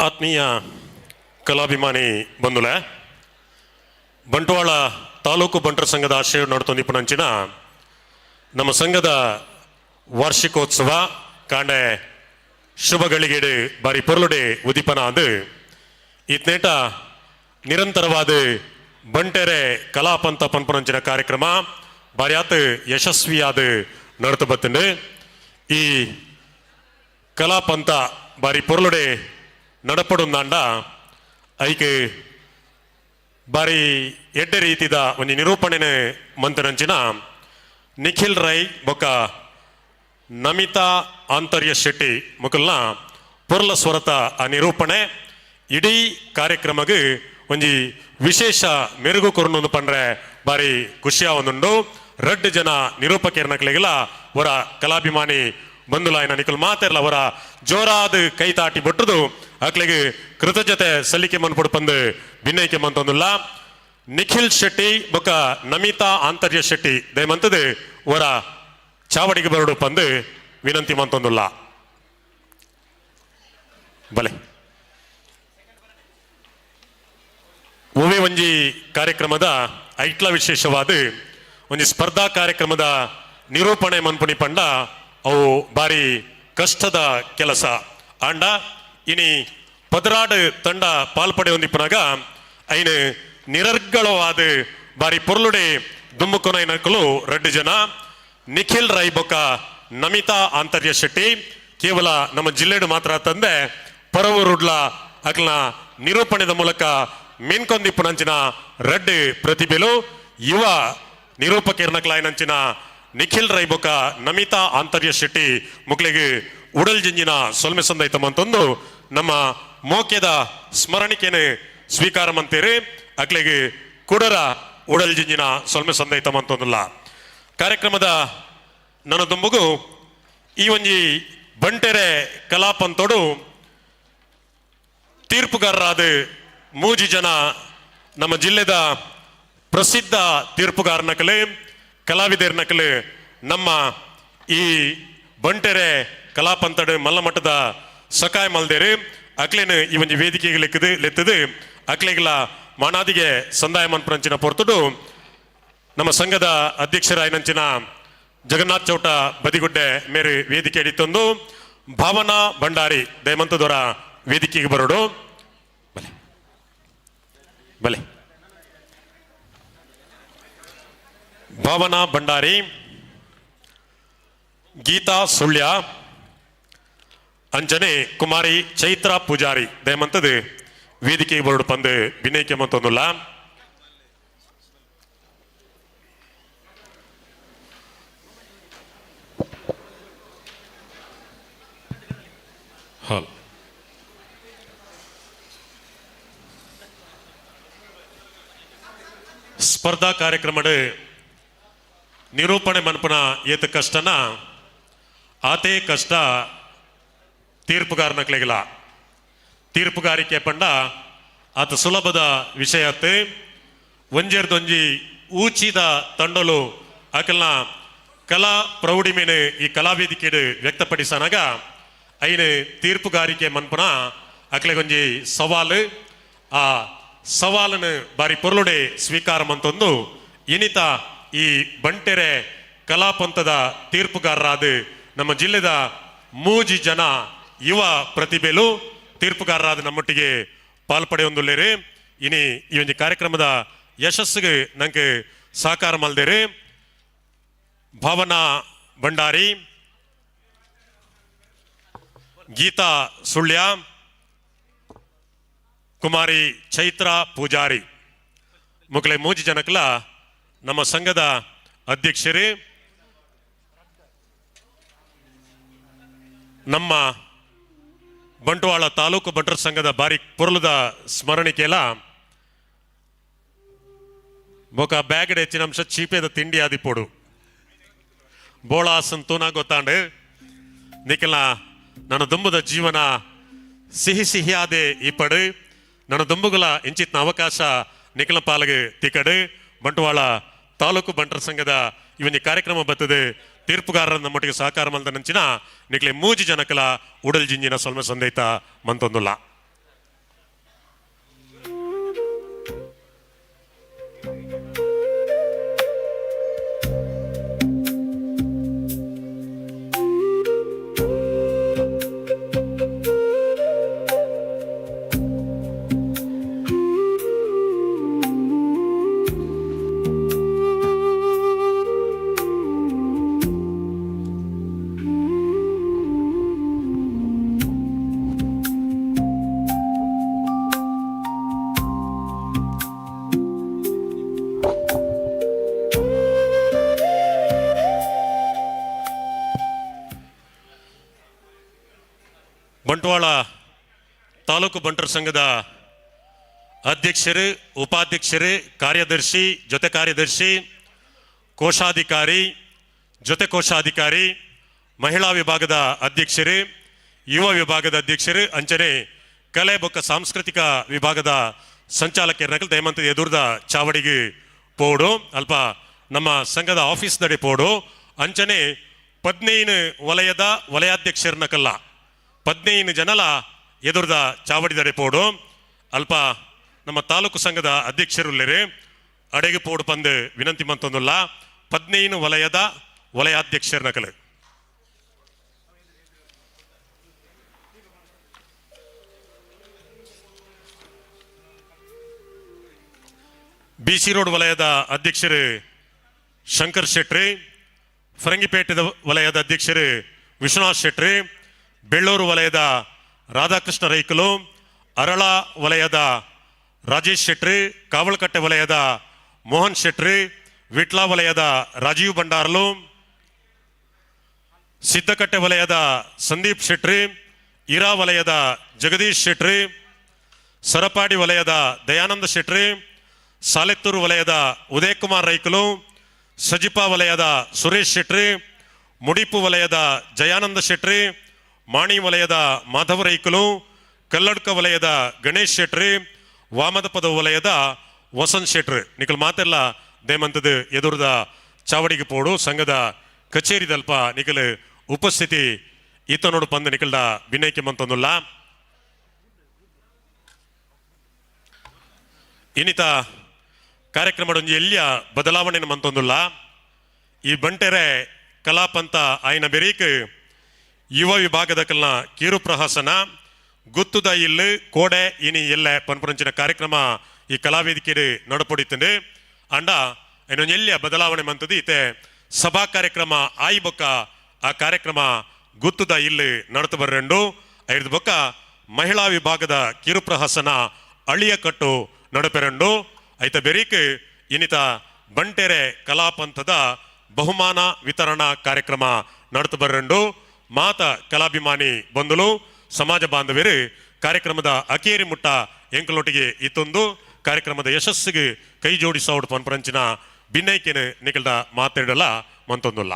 ಆತ್ಮೀಯ ಕಲಾಭಿಮಾನಿ ಬಂಧುಲೆ, ಬಂಟ್ವಾಳ ತಾಲೂಕು ಬಂಟರ ಸಂಘದ ಆಶ್ರಯ ನಡ್ತೊಂದಿಪ್ಪುನಂಚಿನ ನಮ್ಮ ಸಂಘದ ವಾರ್ಷಿಕೋತ್ಸವ ಕಾಂಡೆ ಶುಭ ಗಳಿಗೆಡು ಬಾರಿ ಪೊರ್ಲುಡೆ ಉದಿಪನ ಅದು ಇತ್ನೇಟ ನಿರಂತರವಾದ ಬಂಟೆರೆ ಕಲಾಪಂಥ ಪನ್ಪುನಂಚಿನ ಕಾರ್ಯಕ್ರಮ ಬಾರ್ಯಾತ್ ಯಶಸ್ವಿಯಾದ ನಡತು ಬತ್ತುಂಡು. ಈ ಕಲಾಪಂಥ ಬಾರಿ ಪೊರ್ಲುಡೆ ನಡಪಡುಂದಾಂಡ ಐಕ್ ಬಾರಿ ಎಡ್ಡೆ ರೀತಿದ ಒಂಜಿ ನಿರೂಪಣೆನೆ ಮಂತನಂಚಿನ ನಿಖಿಲ್ ರೈ ಬೊಕ್ಕ ನಮಿತಾ ಆಂತರ್ಯ ಶೆಟ್ಟಿ ಮುಕಲ್ನ ಪೊರ್ಲ ಸ್ವರತ ಆ ನಿರೂಪಣೆ ಇಡೀ ಕಾರ್ಯಕ್ರಮಗ್ ಒಂಜಿ ವಿಶೇಷ ಮೆರುಗು ಕೊರ್ನೊಂದು ಪಂಡ್ರೆ ಬಾರಿ ಖುಷಿಯಾವೊಂದುಂಡು. ರಡ್ಡು ಜನ ನಿರೂಪಕರ್ನಕ್ಲೆಗೆಲ್ಲ ಅವರ ಕಲಾಭಿಮಾನಿ ಬಂಧುಲಾಯನ ನಿಖಿಲ್ ಮಾತೆರ್ಲ ಅವರ ಜೋರಾದ ಕೈ ತಾಟಿ ಬೊಟ್ಟುದು ಅಕ್ಲೆಗ್ ಕೃತಜ್ಞತೆ ಸಲ್ಲಿಕೆ ಮನ್ಪೊಡು ಪಂದು ಭಿನ್ನೈಕೆ ಮಂತೊಂದುಲ್ಲ. ನಿಖಿಲ್ ಶೆಟ್ಟಿ ಬೊಕ್ಕ ನಮಿತಾ ಆಂತರ್ಯ ಶೆಟ್ಟಿ ದಯಮಂತದು ಅವರ ಚಾವಡಿಗೆ ಬರಡು ಪಂದು ವಿನಂತಿ ಮಂತೊಂದುಲ್ಲ. ಬಲೆ ಒವೆ ಒಂಜಿ ಕಾರ್ಯಕ್ರಮದ ಐಟ್ಲ ವಿಶೇಷವಾದ ಒಂಜಿ ಸ್ಪರ್ಧಾ ಕಾರ್ಯಕ್ರಮದ ನಿರೂಪಣೆ ಮನ್ಪುಣಿ ಪಂಡ ಅವು ಬಾರಿ ಕಷ್ಟದ ಕೆಲಸ. ಆಂಡ ಇನಿ ಪದರಾಡು ತಂಡ ಪಾಲ್ಪಡೆ ಹೊಂದಿಪ್ಪನಾಗ ಐನು ನಿರರ್ಗಳವಾದ ಬಾರಿ ಪೊರ್ಲುಡೆ ದುಮ್ಮುಕೊನೈನಕಲು ರಡ್ಡು ಜನ ನಿಖಿಲ್ ರೈ ಬೊಕ್ಕ ನಮಿತಾ ಆಂತರ್ಯ ಶೆಟ್ಟಿ ಕೇವಲ ನಮ್ಮ ಜಿಲ್ಲೆಡು ಮಾತ್ರ ತಂದೆ ಪರವೂರುಡ್ಲ ಅಕ್ಲನ ನಿರೂಪಣೆದ ಮೂಲಕ ಮೀನ್ಕೊಂದಿಪ್ಪುನಂಚಿನ ರಡ್ಡು ಪ್ರತಿಭೆಲು ಯುವ ನಿರೂಪಕಿರ್ನಕ್ಲಾಯನಂಚಿನ ನಿಖಿಲ್ ರೈ ಬೊಕ್ಕ ನಮಿತಾ ಆಂತರ್ಯ ಶೆಟ್ಟಿ ಮುಕ್ಳಿಗೆ ಉಡಲ್ ಜಿಂಜಿನ ಸೊಲ್ಮೆ ಸಂದೈತ ಮಂತೊಂದು ನಮ್ಮ ಮೋಕ್ಯದ ಸ್ಮರಣಿಕೆನು ಸ್ವೀಕಾರ ಮಂತೀರಿ. ಅಕ್ಲಿಗೆ ಕುಡರ ಉಡಲ್ ಜಿಂಜಿನ ಸೊಲ್ಮೆ ಸಂದೈತ ಮಂತೊಂದುಲ್ಲ. ಕಾರ್ಯಕ್ರಮದ ನನ್ನ ದುಂಬುಗು ಈ ಒಂಜಿ ಬಂಟೆರೆ ಕಲಾಪಂತೋಡು ತೀರ್ಪುಗಾರರಾದ ಮೂಜಿ ಜನ ನಮ್ಮ ಜಿಲ್ಲೆದ ಪ್ರಸಿದ್ಧ ತೀರ್ಪುಗಾರನಕಲೆ ಕಲಾವಿದರ್ನಕಲೆ ನಮ್ಮ ಈ ಬಂಟೆರೆ ಕಲಾಪಂತಡು ಮಲ್ಲಮಟ್ಟದ ಸಕಾಯ ಮಲ್ದೇರು ಅಕ್ಲೇನು ಈ ಒಂಜಿ ವೇದಿಕೆಗೆ ಲೆಕ್ಕದು ಲೆತ್ತದು ಅಕ್ಲೆಗ್ಲ ಮಾನಾದಿಗೆ ಸಂದಾಯ ಮನ್ಪುನಂಚಿನ ಪೊರ್ತುಡು ನಮ್ಮ ಸಂಘದ ಅಧ್ಯಕ್ಷರಾಯಿನಂಚಿನ ಜಗನ್ನಾಥ್ ಚೌಟ ಬದಿಗುಡ್ಡೆ ಮೇರು ವೇದಿಕೆ ಅಡಿತೊಂದು ಭಾವನಾ ಭಂಡಾರಿ ದಯಮಂತದವರ ವೇದಿಕೆಗೆ ಬರೋಡು. ಬಲೆ ಬಲೆ. ಭಾವನಾ ಭಂಡಾರಿ, ಗೀತಾ ಸುಳ್ಯ, ಅಂಜನೆ ಕುಮಾರಿ ಚೈತ್ರ ಪೂಜಾರಿ ದಯಮಂತದು ವೇದಿಕೆ ಬರಡು ಪಂದು ವಿನಯಕ್ಕೆ ಮಂತೊಂದುಲ್ಲ. ಹಾಲ್ ಸ್ಪರ್ಧಾ ಕಾರ್ಯಕ್ರಮದ ನಿರೂಪಣೆ ಮನ್ಪನ ಏತ ಕಷ್ಟನ ಆತೇ ಕಷ್ಟ ತೀರ್ಪುಗಾರನಕ್ಲೆಗಿಲ್ಲ. ತೀರ್ಪುಗಾರಿಕೆ ಪಂಡ ಆತ ಸುಲಭದ ವಿಷಯತ್ತೆ. ಒಂಜೇರ್ದೊಂಜಿ ಊಚಿದ ತಂಡಲು ಅಕಲ್ನ ಕಲಾ ಪ್ರೌಢಿಮೆನು ಈ ಕಲಾವೇದಿಕೆಡು ವ್ಯಕ್ತಪಡಿಸನಾಗ ಐನು ತೀರ್ಪುಗಾರಿಕೆ ಮನ್ಪನ ಅಕ್ಲೆಗೊಂಜಿ ಸವಾಲು. ಆ ಸವಾಲನ್ನು ಬಾರಿ ಪೊರ್ಲುಡೆ ಸ್ವೀಕಾರ ಮಂತೊಂದು ಇನಿತ ಈ ಬಂಟೆರೆ ಕಲಾಪಂಥದ ತೀರ್ಪುಗಾರರಾದ ನಮ್ಮ ಜಿಲ್ಲೆದ ಮೂಜಿ ಜನ ಯುವ ಪ್ರತಿಭೆಲು ತೀರ್ಪುಗಾರರಾದ ನಮ್ಮೊಟ್ಟಿಗೆ ಪಾಲ್ಪಡೆಯೊಂದುಲ್ಲೇರು. ಇನಿ ಈ ಒಂದು ಕಾರ್ಯಕ್ರಮದ ಯಶಸ್ಸಿಗೆ ನಂಗೆ ಸಹಕಾರ ಮಲ್ದೇರು ಭಾವನಾ ಭಂಡಾರಿ, ಗೀತಾ ಸುಳ್ಯ, ಕುಮಾರಿ ಚೈತ್ರ ಪೂಜಾರಿ ಮುಕ್ಲೆ ಮೂಜಿ ಜನಕ್ಲ ನಮ್ಮ ಸಂಘದ ಅಧ್ಯಕ್ಷರು, ನಮ್ಮ ಬಂಟ್ವಾಳ ತಾಲೂಕು ಬಂಟರ ಸಂಘದ ಬಾರಿ ಪೊರ್ಲುದ ಸ್ಮರಣಿಕೆಲ ಬೊಕ ಬ್ಯಾಗಡ್ ಹೆಚ್ಚಿನ ಅಂಶ ಚೀಪೆದ ತಿಂಡಿ ಆದಿಪೋಡು ಬೋಳಾಸನ್ ತೂನ ಗೊತ್ತಾಂಡು ನಿಖಲ ನನ್ನ ದುಂಬುದ ಜೀವನ ಸಿಹಿ ಸಿಹಿಯಾದೆ ಈ ಪಡು ನನ್ನ ದುಂಬುಗಳ ಇಂಚಿತ್ನ ಅವಕಾಶ ನಿಖಲ ಪಾಲಗೆ ತಿಕಡು. ಬಂಟ್ವಾಳ ತಾಲೂಕು ಬಂಟರ ಸಂಘದ ಇವನ್ ಕಾರ್ಯಕ್ರಮ ಬರ್ತದೆ ತೀರ್ಪುಗಾರರ ನಮ್ಮೊಟ್ಟಿಗೆ ಸಹಕಾರ ಮಲ್ದ ನಂಚಿನ ನಿಕ್ಲೆ ಮೂಜಿ ಜನಕಲ ಉಡಲ್ ಜಿಂಜಿನ ಸೊಲ್ಮೆ ಸಂದೇತ ಮಂತೊಂದುಲ್ಲ. ಬಂಟ್ವಾಳ ತಾಲೂಕು ಬಂಟರ ಸಂಘದ ಅಧ್ಯಕ್ಷರು, ಉಪಾಧ್ಯಕ್ಷರು, ಕಾರ್ಯದರ್ಶಿ, ಜೊತೆ ಕಾರ್ಯದರ್ಶಿ, ಕೋಶಾಧಿಕಾರಿ, ಜೊತೆ ಕೋಶಾಧಿಕಾರಿ, ಮಹಿಳಾ ವಿಭಾಗದ ಅಧ್ಯಕ್ಷರು, ಯುವ ವಿಭಾಗದ ಅಧ್ಯಕ್ಷರು, ಅಂಚನೆ ಕಲೆ ಬೊಕ್ಕ ಸಾಂಸ್ಕೃತಿಕ ವಿಭಾಗದ ಸಂಚಾಲಕರ ದಯಮಂತ ಎದುರ್ದ ಚಾವಡಿಗೆ ಪೋಡು ಅಲ್ಪ ನಮ್ಮ ಸಂಘದ ಆಫೀಸ್ ದಡಿ ಪೋಡು. ಅಂಚನೆ 15 ವಲಯದ ವಲಯಾಧ್ಯಕ್ಷರನ್ನ ಕಲ್ಲ 15 ಜನಲ ಎದುರ್ದ ಚಾವಡಿದಡೆ ಪೋಡು ಅಲ್ಪ ನಮ್ಮ ತಾಲೂಕು ಸಂಘದ ಅಧ್ಯಕ್ಷರುಲ್ಲೇರಿ ಅಡೆಗೆ ಪೋಡು ಪಂದು ವಿನಂತಿ ಮಂತೊಂದುಲ್ಲ. 15 ವಲಯದ ವಲಯಾಧ್ಯಕ್ಷರ ನಕಲು. ಬಿಸಿ ರೋಡ್ ವಲಯದ ಅಧ್ಯಕ್ಷರು ಶಂಕರ್ ಶೆಟ್ರಿ, ಫರಂಗಿಪೇಟೆದ ವಲಯದ ಅಧ್ಯಕ್ಷರು ವಿಶ್ವನಾಥ್ ಶೆಟ್ರಿ, ಬೆಳ್ಳೂರು ವಲಯದ ರಾಧಾಕೃಷ್ಣ ರೈಕುಲು, ಅರಳ ವಲಯದ ರಾಜೇಶ್ ಶೆಟ್ರಿ, ಕಾವಳಕಟ್ಟೆ ವಲಯದ ಮೋಹನ್ ಶೆಟ್ರಿ, ವಿಟ್ಲಾ ವಲಯದ ರಾಜೀವ್ ಭಂಡಾರ್ಲು, ಸಿದ್ದಕಟ್ಟೆ ವಲಯದ ಸಂದೀಪ್ ಶೆಟ್ರಿ, ಇರಾ ವಲಯದ ಜಗದೀಶ್ ಶೆಟ್ರಿ, ಸರಪಾಡಿ ವಲಯದ ದಯಾನಂದ ಶೆಟ್ರಿ, ಸಾಲೆತ್ತೂರು ವಲಯದ ಉದಯಕುಮಾರ್ ರೈಕುಲು, ಸಜಿಪಾ ವಲಯದ ಸುರೇಶ್ ಶೆಟ್ರಿ, ಮುಡಿಪು ವಲಯದ ಜಯಾನಂದ ಶೆಟ್ರಿ, ಮಾಣಿ ವಲಯದ ಮಾಧವ ರೈಕುಲು, ಕಲ್ಲಡ್ಕ ವಲಯದ ಗಣೇಶ್ ಶೆಟ್ರಿ, ವಾಮದಪದ ವಲಯದ ವಸಂತ್ ಶೆಟ್ರಿ. ನಿಖಲ್ ಮಾತೆಲ್ಲ ದೇಮಂತದ ಎದುರದ ಚಾವಡಿಗೆ ಪೋಡು ಸಂಘದ ಕಚೇರಿದಲ್ಪ ನಿಖಲ್ ಉಪಸ್ಥಿತಿ ಈತನೋಡು ಪಂದ ನಿಖಲ್ದ ವಿನಯಕ್ಕೆ ಮಂತೊಂದುಲ್ಲ. ಇನ್ನಿತ ಕಾರ್ಯಕ್ರಮದೊಂಜಿ ಎಲ್ಲಿಯ ಬದಲಾವಣೆ ಮಂತೊಂದುಲ್ಲ. ಈ ಬಂಟೆರೆ ಕಲಾಪಂತ ಆಯ್ನ ಬೆರೀಕ್ ಯುವ ವಿಭಾಗದ ಕಲ್ನ ಕಿರು ಪ್ರಹಸನ ಗುತ್ತುದ ಇಲ್ಲು ಕೋಡೆ ಇನಿ ಎಲ್ಲೆ ಪನ್ಪುರಂಚಿನ ಕಾರ್ಯಕ್ರಮ ಈ ಕಲಾವೇದಿಕೆ ನಡಪೊಡಿತುಂಡು. ಅಂಡ ಇನ್ನೊಂದು ಎಲ್ಲಿಯ ಬದಲಾವಣೆ ಮಂತದ್ದು ಇತ್ತೆ ಸಭಾ ಕಾರ್ಯಕ್ರಮ ಆಯಿ ಬೊಕ್ಕ ಆ ಕಾರ್ಯಕ್ರಮ ಗುತ್ತದ ಇಲ್ಲಿ ನಡತು ಬರ್ರೆಂಡು. ಐದು ಬೊಕ್ಕ ಮಹಿಳಾ ವಿಭಾಗದ ಕಿರುಪ್ರಹಸನ ಅಳಿಯಕಟ್ಟು ನಡಪೆರಂಡು. ಐತ ಬೆರೀಕ್ ಇನ್ನಿತ ಬಂಟೆರೆ ಕಲಾಪಂಥದ ಬಹುಮಾನ ವಿತರಣಾ ಕಾರ್ಯಕ್ರಮ ನಡತು ಬರ್ರೆಂಡು. ಮಾತ ಕಲಾಭಿಮಾನಿ ಬಂಧುಲು, ಸಮಾಜ ಬಾಂಧವ್ಯರು ಕಾರ್ಯಕ್ರಮದ ಅಕೇರಿ ಮುಟ್ಟ ಎಂಕಲೊಟ್ಟಿಗೆ ಇತ್ತೊಂದು ಕಾರ್ಯಕ್ರಮದ ಯಶಸ್ಸಿಗೆ ಕೈ ಜೋಡಿಸೋಡು ಪನ್ಪರಂಚಿನ ಬಿನ್ನೈಕೆನ ನಿಕಲ್ದ ಮಾತಾಡಲ ಮಂತೊಂದುಲ್ಲ.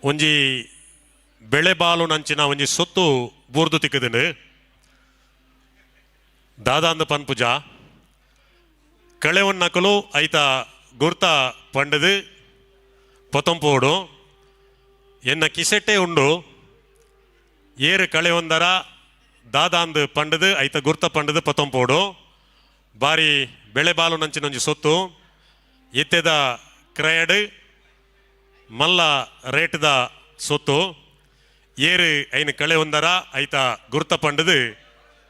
ಒಂಜಿ ಬೆಳೆಬಾಲು ನಂಚಿನ ಒಂಜಿ ಸೊತ್ತು ಬೂರ್ದು ತಿಕ್ಕದಿನ ದಾದಾಂದ ಪನ್ಪುಜ ಕಳೆವನ್ನಕಲು ಐತ ಗುರ್ತ ಪಂಡದು ಪೊತಂಪೋಡು ಎನ್ನ ಕಿಸೆಟ್ಟೆ ಉಂಡು ಏರು ಕಳೆವೊಂದರ ದಾದಾಂದು ಪಂಡದು ಐತ ಗುರ್ತ ಪಂಡದು ಪೊತಂಪೋಡು ಬಾರಿ ಬೆಳೆಬಾಲು ನಂಚಿನ ಒಂಜಿ ಸೊತ್ತು ಇತ್ತೆದ ಕ್ರಯಡು ಮಲ್ಲ ರೇಟ್ದ ಸೊತ್ತು ಏರು ಐನು ಕಳೆ ಒಂದರ ಐತ ಗುರ್ತ ಪಂಡದು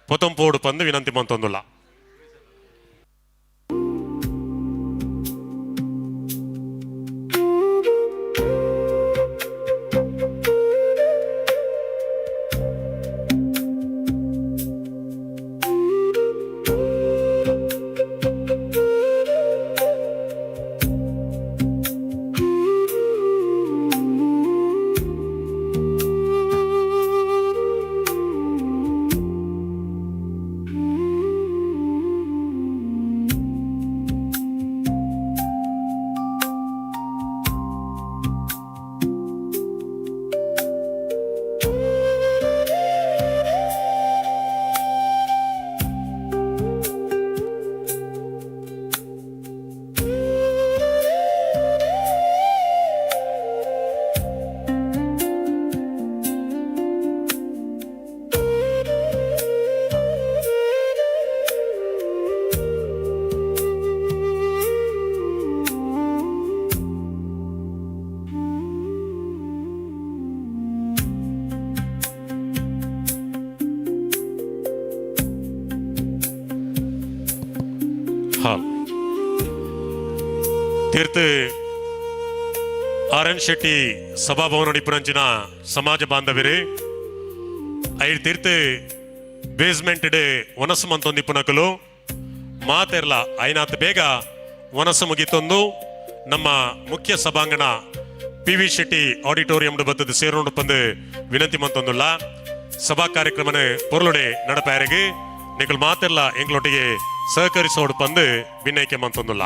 ಪೊತಂಪೋಡು ಪಂದು ವಿನಂತಿ ಮಂತೊಂದುಲ್ಲ. ಹಾಲ್. ತೀರ್ಥ ಆರ್ ಎನ್ ಶೆಟ್ಟಿ ಸಭಾಭವನ ಇಪ್ಪುನಂಚಿನ ಸಮಾಜ ಬಾಂಧವರೇ, ಐರ್ ತೀರ್ಥ ಬೇಸ್ಮೆಂಟ್ ಡೆ ವನಸು ಮಂತೊಂದು ಇಪ್ಪುನಕುಲು ಮಾತೆರ್ಲ ಐನಾತ್ ಬೇಗ ವನಸು ಮುಗಿತೊಂದು ನಮ್ಮ ಮುಖ್ಯ ಸಭಾಂಗಣ ಪಿ ವಿ ಶೆಟ್ಟಿ ಆಡಿಟೋರಿಯಂ ಬತ್ತದ ಸೇರೋಂಡು ಪಂದು ವಿನಂತಿ ಮಂತೊಂದುಲ್ಲ. ಸಭಾ ಕಾರ್ಯಕ್ರಮನ ಪೊರ್ಲುಡೆ ನಡಪಾಯರಿಗೆ ನಿಕಲ್ ಮಾತೆಲ್ಲ ಎಂಗ್ಲೊಟ್ಟಿಗೆ ಸಹಕರಿಸೋಡು ಪಂದು ವಿನಯಕ್ಕೆ ಮಂತೊಂದುಲ್ಲ.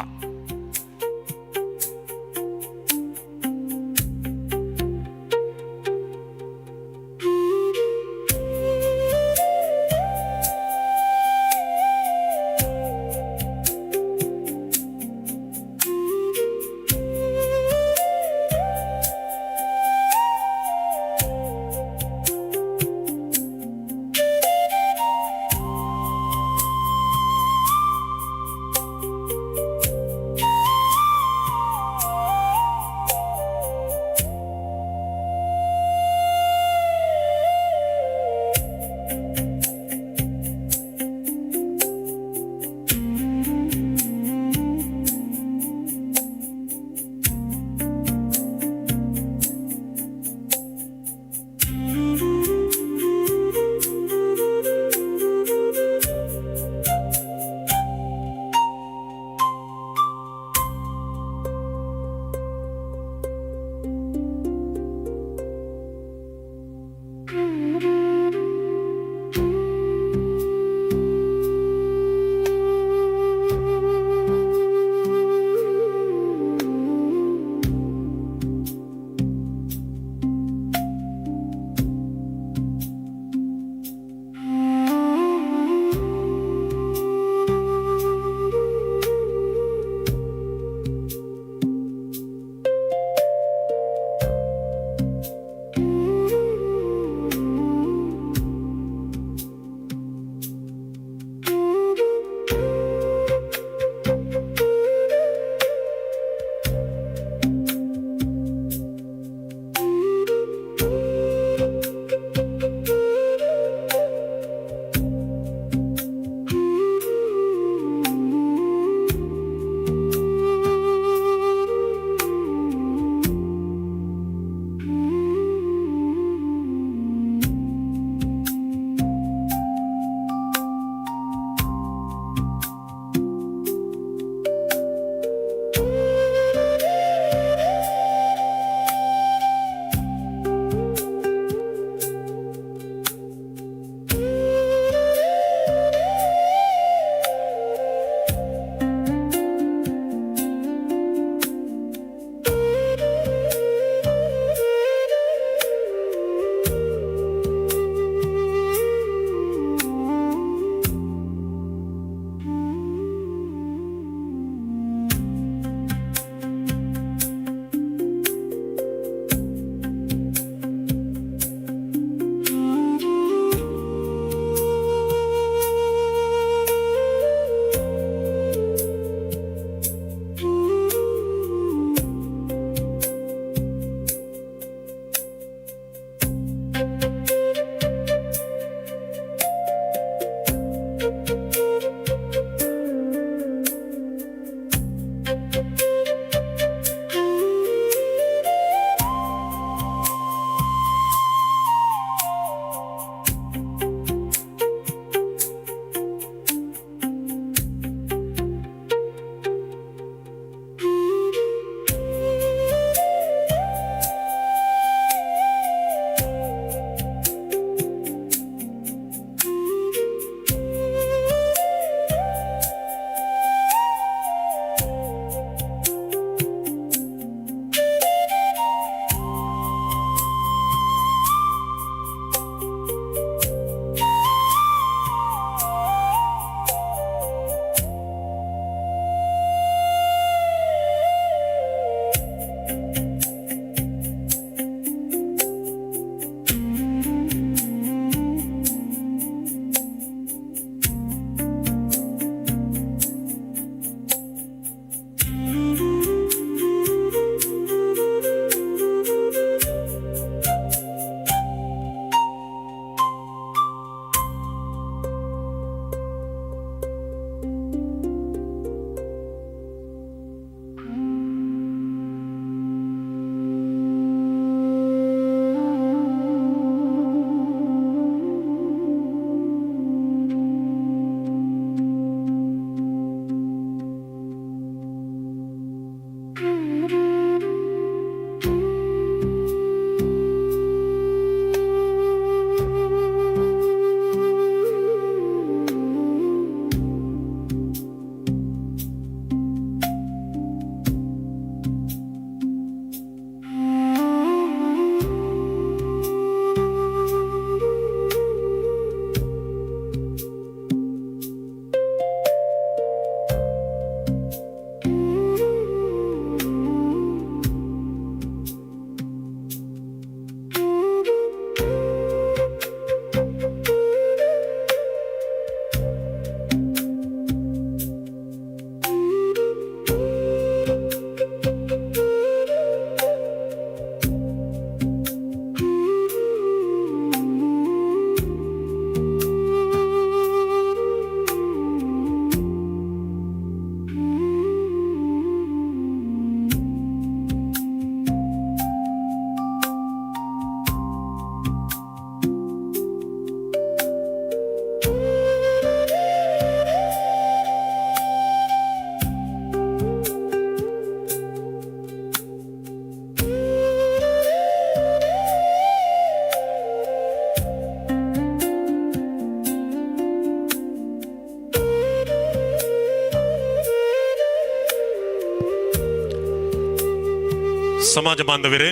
ಸಮಾಜ ಬಾಂಧವರೇ,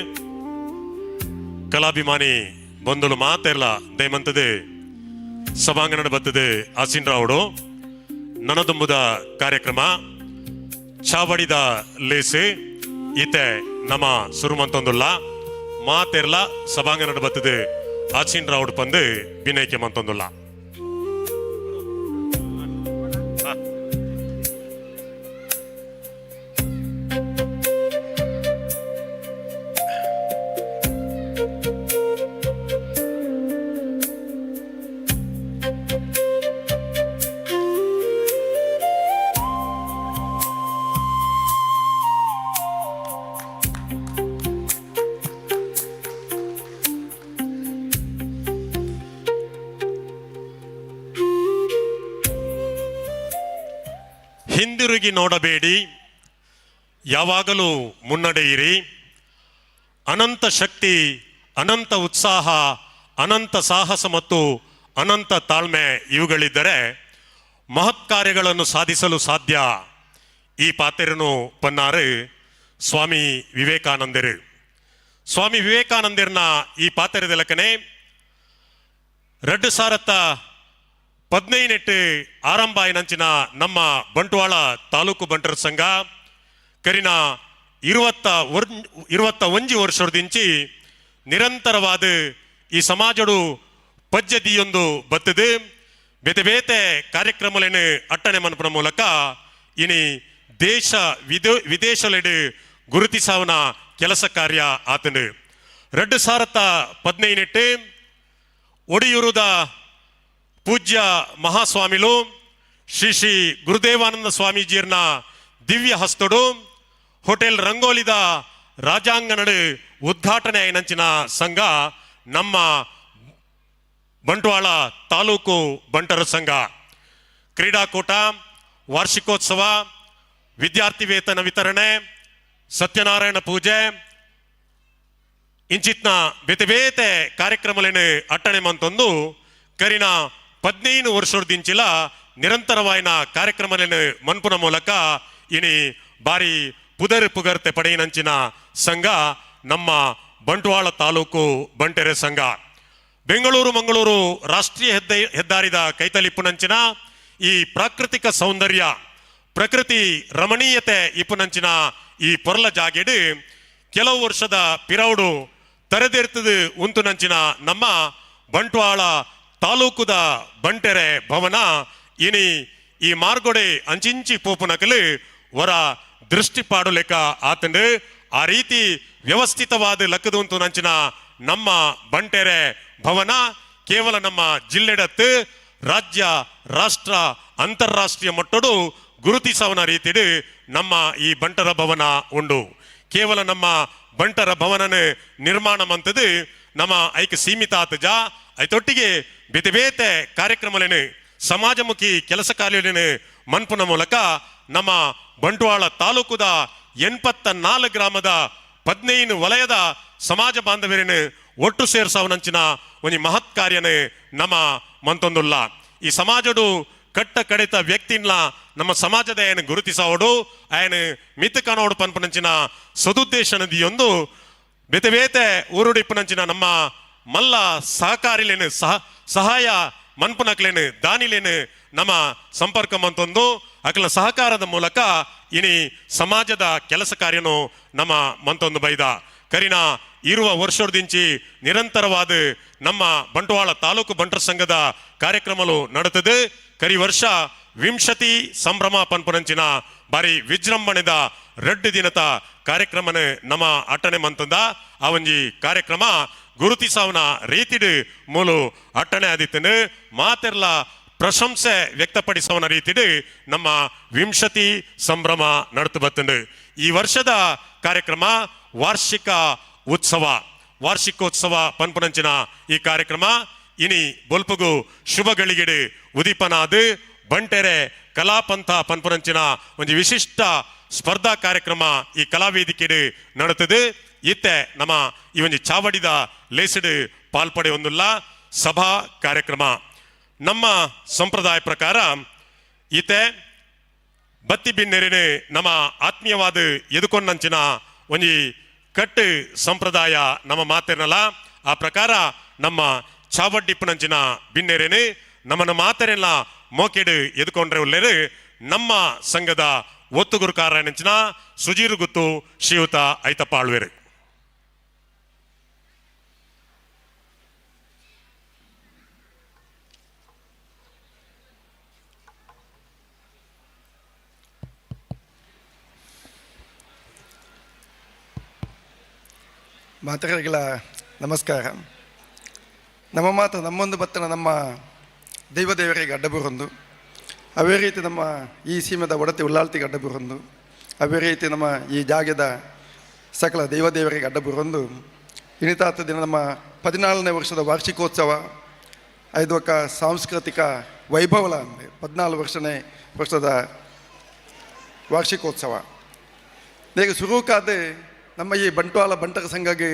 ಕಲಾಭಿಮಾನಿ ಬಂಧುಲು ಮಾತೆರ್ಲ ದಯಮಂತದೆ ಸಭಾಂಗಣ ಬತ್ತದೆ ಆಸಿನ್ರಾವುಡು ನನದುಂಬುದ ಕಾರ್ಯಕ್ರಮ ಚಾವಡಿದ ಲೇಸು ಈತೆ ನಮ ಸುರುಮಂತೊಂದುಲ್ಲ ಮಾತೆರ್ಲ ಸಭಾಂಗಣ ಬತ್ತದೆ ಆಸಿನ್ರಾವುಡು ಪಂದು ವಿನಯಕ್ಕೆ ಮಂತೊಂದುಲ್ಲ. ಹಿಂದಿರುಗಿ ನೋಡಬೇಡಿ, ಯಾವಾಗಲೂ ಮುನ್ನಡೆಯಿರಿ. ಅನಂತ ಶಕ್ತಿ, ಅನಂತ ಉತ್ಸಾಹ, ಅನಂತ ಸಾಹಸ ಮತ್ತು ಅನಂತ ತಾಳ್ಮೆ ಇವುಗಳಿದ್ದರೆ ಮಹತ್ ಕಾರ್ಯಗಳನ್ನು ಸಾಧಿಸಲು ಸಾಧ್ಯ. ಈ ಪಾತೆರನು ಪನ್ನಾರು ಸ್ವಾಮಿ ವಿವೇಕಾನಂದರು. ಸ್ವಾಮಿ ವಿವೇಕಾನಂದರ್ನ ಈ ಪಾತೆರದಲಕನೆ 2015 ಆರಂಭ ಆಯಿನಂಚಿನ ನಮ್ಮ ಬಂಟ್ವಾಳ ತಾಲೂಕು ಬಂಟರ ಸಂಘ ಕರಿನ 21 ವರ್ಷದಿಂಚಿ ನಿರಂತರವಾದ ಈ ಸಮಾಜಡು ಪಜ್ಜದಿಯೊಂದು ಬತ್ತದೆ ಬೇತೆ ಬೇತೆ ಕಾರ್ಯಕ್ರಮಗಳನ್ನು ಅಟ್ಟಣೆ ಮನ್ಪುನ ಮೂಲಕ ಇನಿ ದೇಶ ವಿದೇಶಲೆಡು ಗುರುತಿಸಾವನ ಕೆಲಸ ಕಾರ್ಯ ಆತನು. 2018 ಒಡಿಯೂರುದ ಪೂಜ್ಯ ಮಹಾಸ್ವಾಮಿಲು ಶ್ರೀ ಶ್ರೀ ಗುರುದೇವಾನಂದ ಸ್ವಾಮೀಜಿಯರ್ನ ದಿವ್ಯ ಹಸ್ತಡು ಹೋಟೆಲ್ ರಂಗೋಲಿದ ರಾಜಾಂಗಣಡು ಉದ್ಘಾಟನೆ ನಂಚಿನ ಸಂಘ ನಮ್ಮ ಬಂಟ್ವಾಳ ತಾಲೂಕು ಬಂಟರ ಸಂಘ. ಕ್ರೀಡಾಕೂಟ, ವಾರ್ಷಿಕೋತ್ಸವ, ವಿದ್ಯಾರ್ಥಿ ವೇತನ ವಿತರಣೆ, ಸತ್ಯನಾರಾಯಣ ಪೂಜೆ ಇಂಚಿತ್ನ ಬೇತೆ ಬೇತೆ ಕಾರ್ಯಕ್ರಮಲೇನು ಅಟ್ಟಣೆ ಮಂತೊಂದು ಕರಿನ 15 ವರ್ಷದಿಂಚಿಲ ನಿರಂತರವಾಯಿನ ಕಾರ್ಯಕ್ರಮಲೇನು ಮನ್ಪುನ ಮೂಲಕ ಇನಿ ಬಾರಿ ಪುದರ್ ಪುಗರ್ತೆ ಪಡೆಯಿನಂಚಿನ ಸಂಘ ನಮ್ಮ ಬಂಟ್ವಾಳ ತಾಲೂಕು ಬಂಟೆರೆ ಸಂಘ. ಬೆಂಗಳೂರು ಮಂಗಳೂರು ರಾಷ್ಟ್ರೀಯ ಹೆದ್ದಾರಿದ ಕೈತಲಿಪ್ಪುನಂಚಿನ ಈ ಪ್ರಾಕೃತಿಕ ಸೌಂದರ್ಯ, ಪ್ರಕೃತಿ ರಮಣೀಯತೆ ಇಪ್ಪುನಂಚಿನ ಈ ಪೊರ್ಲ ಜಾಗೆಡು ಕೆಲವು ವರ್ಷದ ಪಿರೌಡು ತರೆದೆರ್ತದು ಉಂತುನಂಚಿನ ನಮ್ಮ ಬಂಟ್ವಾಳ ತಾಲೂಕುದ ಬಂಟೆರೆ ಭವನ ಇನಿ ಈ ಮಾರ್ಗೊಡೆ ಅಂಚಿಂಚಿ ಪೋಪುನಕಲು ವರ ದೃಷ್ಟಿ ಪಾಡುಲೆಕ್ಕ ಆತಂಡು. ಆ ರೀತಿ ವ್ಯವಸ್ಥಿತವಾದ ಲಕ್ಕದು ನಂಚಿನ ನಮ್ಮ ಬಂಟೆರೆ ಭವನ ಕೇವಲ ನಮ್ಮ ಜಿಲ್ಲೆಡತ್ತು ರಾಜ್ಯ ರಾಷ್ಟ್ರ ಅಂತಾರಾಷ್ಟ್ರೀಯ ಮಟ್ಟಡು ಗುರುತಿಸವನ ರೀತಿಡು ನಮ್ಮ ಈ ಬಂಟರ ಭವನ ಉಂಡು. ಕೇವಲ ನಮ್ಮ ಬಂಟರ ಭವನನ ನಿರ್ಮಾಣ ಮಂತದು ನಮ್ಮ ಐಕ ಸೀಮಿತ ಆತಜ ಐತೊಟ್ಟಿಗೆ ಬೇತೆ ಬೇತೆ ಕಾರ್ಯಕ್ರಮಲೇನು ಸಮಾಜಮುಖಿ ಕೆಲಸ ಕಾರ್ಯಲೇನು ಮನ್ಪುನ ಮೂಲಕ ನಮ್ಮ ಬಂಟ್ವಾಳ ತಾಲೂಕುದ 84 ಗ್ರಾಮದ 15 ವಲಯದ ಸಮಾಜ ಬಾಂಧವರೇನು ಒಟ್ಟು ಸೇರ್ಸವನಂಚಿನ ಒಂಜಿ ಮಹತ್ ಕಾರ್ಯನೇ ನಮ್ಮ ಮಂತೊಂದುಲ್ಲ. ಈ ಸಮಾಜಡು ಕಟ್ಟ ಕಡಿತ ವ್ಯಕ್ತಿನ್ಲ ನಮ್ಮ ಸಮಾಜದ ಏನು ಗುರುತಿಸವಡು ಆಯನ ಮಿತ್ ಕಣೋಡು ಪನ್ಪುನಂಚಿನ ಸದುದ್ದೇಶ ನದಿಯೊಂದು ಬೇತೆ ಬೇತೆ ಊರುಡಿಪ್ಪುನಂಚಿನ ನಮ್ಮ ಮಲ್ಲ ಸಹಕಾರಿಲೇನು ಸಹಾಯ ಮನ್ಪುನಕ್ಲೇನು ದಾನಿಲೇನು ನಮ್ಮ ಸಂಪರ್ಕ ಮಂತೊಂದು ಅಕಲ ಸಹಕಾರದ ಮೂಲಕ ಇನಿ ಸಮಾಜದ ಕೆಲಸ ಕಾರ್ಯನು ನಮ್ಮ ಮಂತೊಂದು ಬೈದ. ಕರಿನ ಇರುವ ವರ್ಷದಿಂಚಿ ನಿರಂತರವಾದ ನಮ್ಮ ಬಂಟ್ವಾಳ ತಾಲೂಕು ಬಂಟರ ಸಂಘದ ಕಾರ್ಯಕ್ರಮಗಳು ನಡೆತದೆ. ಕರಿ ವರ್ಷ ವಿಂಶತಿ ಸಂಭ್ರಮ ಪನ್ಪುನಂಚಿನ ಬಾರಿ ವಿಜೃಂಭಣೆದ 2 ದಿನದ ಕಾರ್ಯಕ್ರಮನೆ ನಮ್ಮ ಅಟ್ಟಣೆ ಮಂತಂದ ಆ ಒಂಜಿ ಕಾರ್ಯಕ್ರಮ ಗುರುತಿಸವನ ರೀತಿಡು ಮೂಲು ಅಟ್ಟಣೆ ಆದಿತ್ತನು ಮಾತೆರ್ಲ ಪ್ರಶಂಸೆ ವ್ಯಕ್ತಪಡಿಸವನ ರೀತಿಡು ನಮ್ಮ ವಿಂಶತಿ ಸಂಭ್ರಮ ನಡೆತು ಬತ್ತಂಡು. ಈ ವರ್ಷದ ಕಾರ್ಯಕ್ರಮ ವಾರ್ಷಿಕ ಉತ್ಸವ, ವಾರ್ಷಿಕೋತ್ಸವ ಪನ್ಪುನಂಚಿನ ಈ ಕಾರ್ಯಕ್ರಮ ಇನಿ ಬೊಲ್ಪುಗು ಶುಭ ಗಳಿಗೆಡು ಉದೀಪನಾದ ಬಂಟೆರೆ ಕಲಾಪಂಥ ಪನ್ಪುನಂಚಿನ ಒಂಜಿ ವಿಶಿಷ್ಟ ಸ್ಪರ್ಧಾ ಕಾರ್ಯಕ್ರಮ ಈ ಕಲಾವೇದಿಕೆಡು ನಡೆತದೆ. ಇತ್ತೆ ನಮ್ಮ ಈ ಒಂಜಿ ಚಾವಡಿದ ಲೇಸಿಡು ಪಾಲ್ಪಡೆ ಒಂದುಲ್ಲ ಸಭಾ ಕಾರ್ಯಕ್ರಮ. ನಮ್ಮ ಸಂಪ್ರದಾಯ ಪ್ರಕಾರ ಈತೆ ಬತ್ತಿ ಬಿನ್ನೆರಿನ ನಮ್ಮ ಆತ್ಮೀಯವಾದ ಎದುಕೊಂಡಂಚಿನ ಒಂಜಿ ಕಟ್ಟು ಸಂಪ್ರದಾಯ ನಮ್ಮ ಮಾತೆರ್ನಲ. ಆ ಪ್ರಕಾರ ನಮ್ಮ ಚಾವಡ್ಡಿಪ್ಪನಂಚಿನ ಬಿನ್ನೆರೇನು ನಮ್ಮನ್ನ ಮಾತೆರೆಲ್ಲ ಮೋಕೆಡು ಎದುಕೊಂಡ್ರೆ ಉಲ್ಲೇರು ನಮ್ಮ ಸಂಘದ ಒತ್ತುಗುರುಕಾರನಂಚಿನ ಸುಜೀರು ಗುತ್ತು ಶ್ರೀಯುತ ಐತಪ್ಪ ಆಳ್ವೇರು. ಮಾತುಗಳಿಗೆಲ್ಲ ನಮಸ್ಕಾರ. ನಮ್ಮ ಮಾತು ನಮ್ಮೊಂದು ಬತ್ತನ ನಮ್ಮ ದೈವದೇವರಿಗೆ ಅಡ್ಡಬುರೊಂದು, ಅವೇ ರೀತಿ ನಮ್ಮ ಈ ಸೀಮೆದ ಒಡತಿ ಉಳ್ಳಾಳ್ತಿಗೆ ಅಡ್ಡಬುರೊಂದು, ಅವೇ ರೀತಿ ನಮ್ಮ ಈ ಜಾಗದ ಸಕಲ ದೈವದೇವರಿಗೆ ಅಡ್ಡಬುರೊಂದು. ಇನಿತಾತ ದಿನ ನಮ್ಮ 14ನೇ ವರ್ಷದ ವಾರ್ಷಿಕೋತ್ಸವ ಐದೊಕ್ಕ ಸಾಂಸ್ಕೃತಿಕ ವೈಭವಲ ಅಂದರೆ 14 ವರ್ಷದ ವಾರ್ಷಿಕೋತ್ಸವ. ಈಗ ಶುರುಕಾದ ನಮ್ಮ ಈ ಬಂಟ್ವಾಳ ಬಂಟರ ಸಂಘಗೆ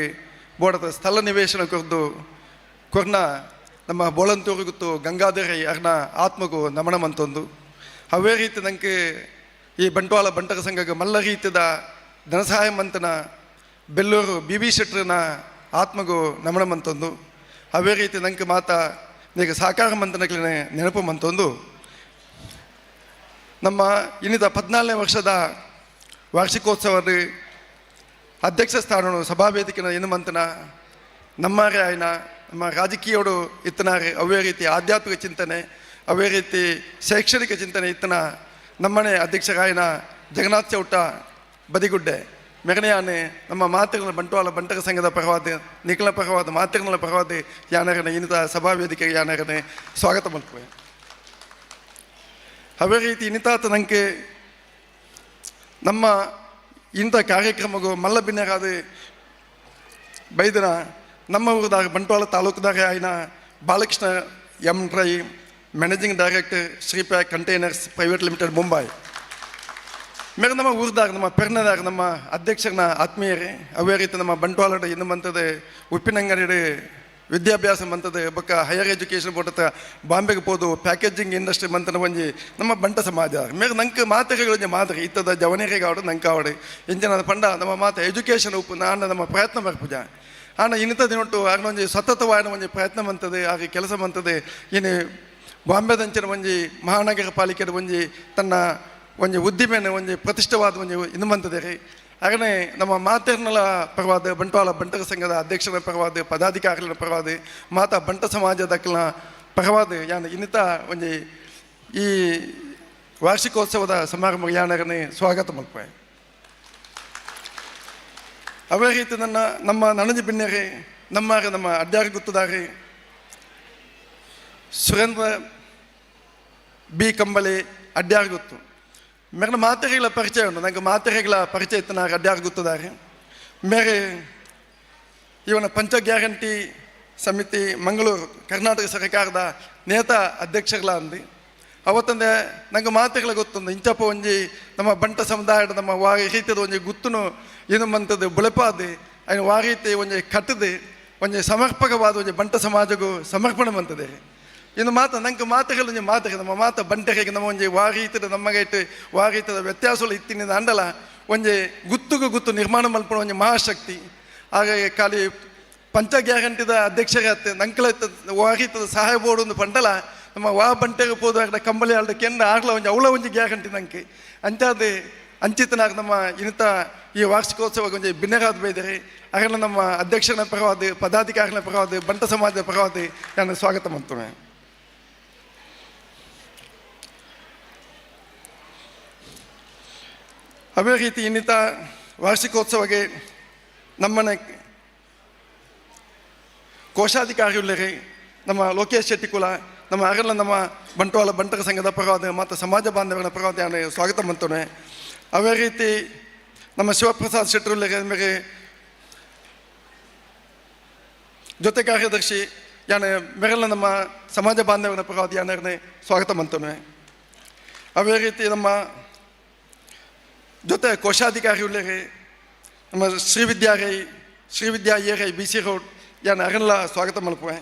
ಬೋಡದ ಸ್ಥಳ ನಿವೇಶನ ಕೊರ್ದು ಕೊರ್ನ ನಮ್ಮ ಬೋಳಂತೂರು ಗೊತ್ತು ಗಂಗಾಧರಿ ಅರ್ನ ಆತ್ಮಗೂ ನಮನ ಮಂತೊಂದು. ಅವೇ ರೀತಿ ನಂಗೆ ಈ ಬಂಟ್ವಾಳ ಬಂಟರ ಸಂಘಕ್ಕೆ ಮಲ್ಲ ರೀತಿಯ ಧನಸಹಾಯ ಮಂತನ ಬೆಲ್ಲೂರು ಬಿ ಬಿ ಶೆಟ್ಟರನ ಆತ್ಮಗೂ ನಮನ ಮಂತೊಂದು. ಅವೇ ರೀತಿ ನಂಗೆ ಮಾತಾ ಈಗ ಸಾಕಾರ ಮಂತನಕ್ಕಿನ ನೆನಪು ಮಂತೊಂದು. ನಮ್ಮ ಇನ್ನಿತ 14ನೇ ವರ್ಷದ ವಾರ್ಷಿಕೋತ್ಸವದ ಅಧ್ಯಕ್ಷ ಸ್ಥಾನನು ಸಭಾವೇದಿಕೆನ ಏನು ಮಂತನ ನಮ್ಮಾರೆ ಆಯ್ನ ನಮ್ಮ ರಾಜಕೀಯೋಡು ಇತ್ತನಾರೆ ಅವೇ ರೀತಿ ಆಧ್ಯಾತ್ಮಿಕ ಚಿಂತನೆ ಅವೇ ರೀತಿ ಶೈಕ್ಷಣಿಕ ಚಿಂತನೆ ಇತ್ತನ ನಮ್ಮನೆ ಅಧ್ಯಕ್ಷರಾಯನ ಜಗನ್ನಾಥ ಚೌಟ ಬದಿಗುಡ್ಡೆ ಮೆರನೆಯಾನೆ ನಮ್ಮ ಮಾತೃಗಳ ಬಂಟ್ವಾಳ ಬಂಟಕ ಸಂಘದ ಪರವಾದ ನಿಖಲ ಪರವಾದ ಮಾತೃಗಳ ಪರವಾದ ಯಾನರನೆ ಇನ್ನಿತ ಸಭಾವೇದಿಕೆಗೆ ಯಾನರನೆ ಸ್ವಾಗತ ಮಾಡ್ತೇವೆ. ಅವೇ ರೀತಿ ಇನ್ನಿತಾತ ನಂಗೆ ನಮ್ಮ ಇಂಥ ಕಾರ್ಯಕ್ರಮಗೂ ಮಲ್ಲ ಬಿನ್ನರಾದ ಬೈದನ ನಮ್ಮ ಊರದಾಗ Bantwal ತಾಲೂಕದಾಗ ಆಯ್ನ Balakrishna M Rai, managing director Shripak containers private limited Mumbai. ಮೇರೆ ನಮ್ಮ ಊರ್ದಾಗ ನಮ್ಮ ಪೆರ್ನದಾಗ ನಮ್ಮ ಅಧ್ಯಕ್ಷರನ್ನ ಆತ್ಮೀಯರೇ, ಅವೇ ರೀತಿ ನಮ್ಮ ಬಂಟ್ವಾಳದ ಇನ್ನು ಬಂತದೆ ಉಪ್ಪಿನಂಗಡಿ ವಿದ್ಯಾಭ್ಯಾಸ ಮಂತದೆ ಬೊಕ್ಕ ಹೈಯರ್ ಎಜುಕೇಷನ್ ಬೋಟತ್ತ ಬಾಂಬೆಗೆ ಪೋದು ಪ್ಯಾಕೇಜಿಂಗ್ ಇಂಡಸ್ಟ್ರಿ ಮಂತನ ಒಂಜಿ ನಮ್ಮ ಬಂಟ ಸಮಾಜ. ಮೇರೆ ನಂಗೆ ಮಾತೆಗಳು ಮಾದರಿ ಇತ್ತದ ಜವನಿರಿಗೆ ಆವಡು ನಂಗೆ ಆವಡು ಇಂಜಿನ ಪಂಡ ನಮ್ಮ ಮಾತೆ ಎಜುಕೇಷನ್ ಉಪ್ಪು ನಾನು ನಮ್ಮ ಪ್ರಯತ್ನ ಬರ್ಪುಜ ಆನ ಇನ್ನಿತ ದಿನೊಟ್ಟು ಒಂಜಿ ಸತತವಾದ ಒಂಜಿ ಪ್ರಯತ್ನ ಮಂತದೆ ಆಗ ಕೆಲಸ ಮಂತದೆ. ಇನ್ನು ಬಾಂಬೆದಂಚಿನ ಒಂಜಿ ಮಹಾನಗರ ಪಾಲಿಕೆದ ಒಂಜಿ ತನ್ನ ಒಂಜಿ ಉದ್ದಿಮೆನ ಒಂಜಿ ಪ್ರತಿಷ್ಠವಾದ ಒಂಜಿ ಇದು ಮಂತದೆ ರೀ. ಹಾಗೇ ನಮ್ಮ ಮಾತೆರ್ನಲ ಪರವಾದ ಬಂಟ್ವಾಳ ಬಂಟರ ಸಂಘದ ಅಧ್ಯಕ್ಷರ ಪರವಾದ ಪದಾಧಿಕಾರಿಗಳ ಪರವಾದ ಮಾತಾ ಬಂಟ ಸಮಾಜದ ಪರವಾದ ಯಾನ ಇನ್ನಿತ ಒಂಜಿ ಈ ವಾರ್ಷಿಕೋತ್ಸವದ ಸಮಾರಂಭ ಯಾನರನ್ನೇ ಸ್ವಾಗತ ಮಲ್ಪೆ. ಅವೇ ರೀತಿ ನನ್ನ ನಮ್ಮ ನಣಜಿ ಬಿನ್ನೆರೆ ನಮ್ಮ ನಮ್ಮ ಅಡ್ಡಾರಿ ಗುತ್ತದಾರಿ ಸುರೇಂದ್ರ ಬಿ ಕಂಬಳಿ ಅಡ್ಡಾರಿ ಗುತ್ತು ಮೇರೆ ಮಾತೆರೆಗಳ ಪರಿಚಯ ಉಂಟು. ನಂಗೆ ಮಾತೆರೆಗಳ ಪರಿಚಯ ಇತ್ತು ನಾನು ಅಡ್ಡಾರು ಗುತ್ತದಾರೆ. ಮೇರೆ ಇವನ ಪಂಚ ಗ್ಯಾರಂಟಿ ಸಮಿತಿ ಮಂಗಳೂರು ಕರ್ನಾಟಕ ಸರ್ಕಾರದ ನೇತಾ ಅಧ್ಯಕ್ಷಗಳ ಅಂದು ಅವತ್ತಂದೆ ನಂಗೆ ಮಾತೆಗಳ ಗೊತ್ತೊಂದು ಇಂಚಪ್ಪ ಒಂಜಿ ನಮ್ಮ ಬಂಟ ಸಮುದಾಯದ ನಮ್ಮ ವಾ ರೀತಿಯದ ಒಂಜಿ ಗುತ್ತುನು ಏನು ಮಂತದ್ದು ಬುಳೆಪಾದು ಅಯ್ನ ವಾ ರೀತಿ ಒಂಜಿ ಕಟ್ಟದೆ ಒಂಜಿ ಸಮರ್ಪಕವಾದ ಒಂಜಿ ಬಂಟ ಸಮಾಜಕ್ಕೂ ಸಮರ್ಪಣೆ ಮಂತದೆ. ಇನ್ನು ಮಾತು ನಂಗೆ ಮಾತುಗಳು ಒಂಜಿ ಮಾತುಗಳು ನಮ್ಮ ಮಾತು ಬಂಟರಿಗೆ ನಮ್ಮ ಒಂಜಿ ವಾ ರೀತಿದ ನಮ್ಮಗೈಟ್ ವಾ ರೀತಿದ ವ್ಯತ್ಯಾಸಗಳು ಇತ್ತಿನ ಅಂಡಲ ಒಂಜಿ ಗುತ್ತುಗು ಗುತ್ತು ನಿರ್ಮಾಣ ಮಲ್ಪಣ ಒಂಜಿ ಮಹಾಶಕ್ತಿ. ಹಾಗಾಗಿ ಖಾಲಿ ಪಂಚ ಗ್ಯಾರಂಟಿದ ಅಧ್ಯಕ್ಷರೇ ಅತ್ತೆ ನಂಕಲ ವಾ ರೀತಿದ ಸಹಾಯ ಬೋರ್ಡ್ ಒಂದು ಪಂಡಲ ನಮ್ಮ ವಾ ಬಂಟೆಗೆ ಪೋದು ಕಂಬಳಿ ಆಲ್ಡ ಕೆಂಡ ಆಗ್ಲ ಒಂಜಿ ಅವಳ ಒಂಜಿ ಗ್ಯಾರಂಟಿ ನಂಗೆ ಅಂಚಾದ ಅಂಚಿತನಾಗ ನಮ್ಮ ಇನ್ನಿತ ಈ ವಾರ್ಷಿಕೋತ್ಸವ ಒಂಜಿ ಬಿನ್ನರಾದ ಬೈದರೆ ಹಾಗೆ ನಮ್ಮ ಅಧ್ಯಕ್ಷನ ಪರವಾದ ಪದಾಧಿಕಾರಿಗಳ ಪರವಾದ ಬಂಟ ಸಮಾಜದ ಪರವಾದ ನಾನು ಸ್ವಾಗತ ಮಾಡ್ತೇನೆ. ಅದೇ ರೀತಿ ಇನ್ನಿತ ವಾರ್ಷಿಕೋತ್ಸವಕ್ಕೆ ನಮ್ಮನೆ ಕೋಶಾಧಿಕಾರಿಯುಳ್ಳರಿ ನಮ್ಮ ಲೋಕೇಶ್ ಶೆಟ್ಟಿಕುಲ ನಮ್ಮ ಅಗಲ ನಮ್ಮ ಬಂಟ್ವಾಳ ಬಂಟರ ಸಂಘದ ಪರವಾದ ಮತ್ತು ಸಮಾಜ ಬಾಂಧವರ ಪರವಾದ ನಾನು ಸ್ವಾಗತ ಮಾಡ್ತೇನೆ. ಅದೇ ರೀತಿ ನಮ್ಮ ಶಿವಪ್ರಸಾದ್ ಶೆಟ್ಟರುಳ್ಳರಿ ಮೇಲೆ ಜೊತೆ ಕಾರ್ಯದರ್ಶಿ ಯಾನೆ ಮೇರೆಲ್ಲ ನಮ್ಮ ಸಮಾಜ ಬಾಂಧವರ ಪರವಾದ ಯಾನೇ ಸ್ವಾಗತ ಮಾಡ್ತೇನೆ. ಅದೇ ರೀತಿ ನಮ್ಮ ಜೊತೆ ಕೋಶಾಧಿಕಾರಿ ಉಳ್ಳರಿ ನಮ್ಮ ಶ್ರೀವಿದ್ಯಾ ರೈ ಶ್ರೀವಿದ್ಯಾ ಎ ರೈ ಬಿ ಸಿ ರೋಡ್ ಯಾನ್ ಅರಲ್ಲ ಸ್ವಾಗತ ಮಲ್ಪುವೆ.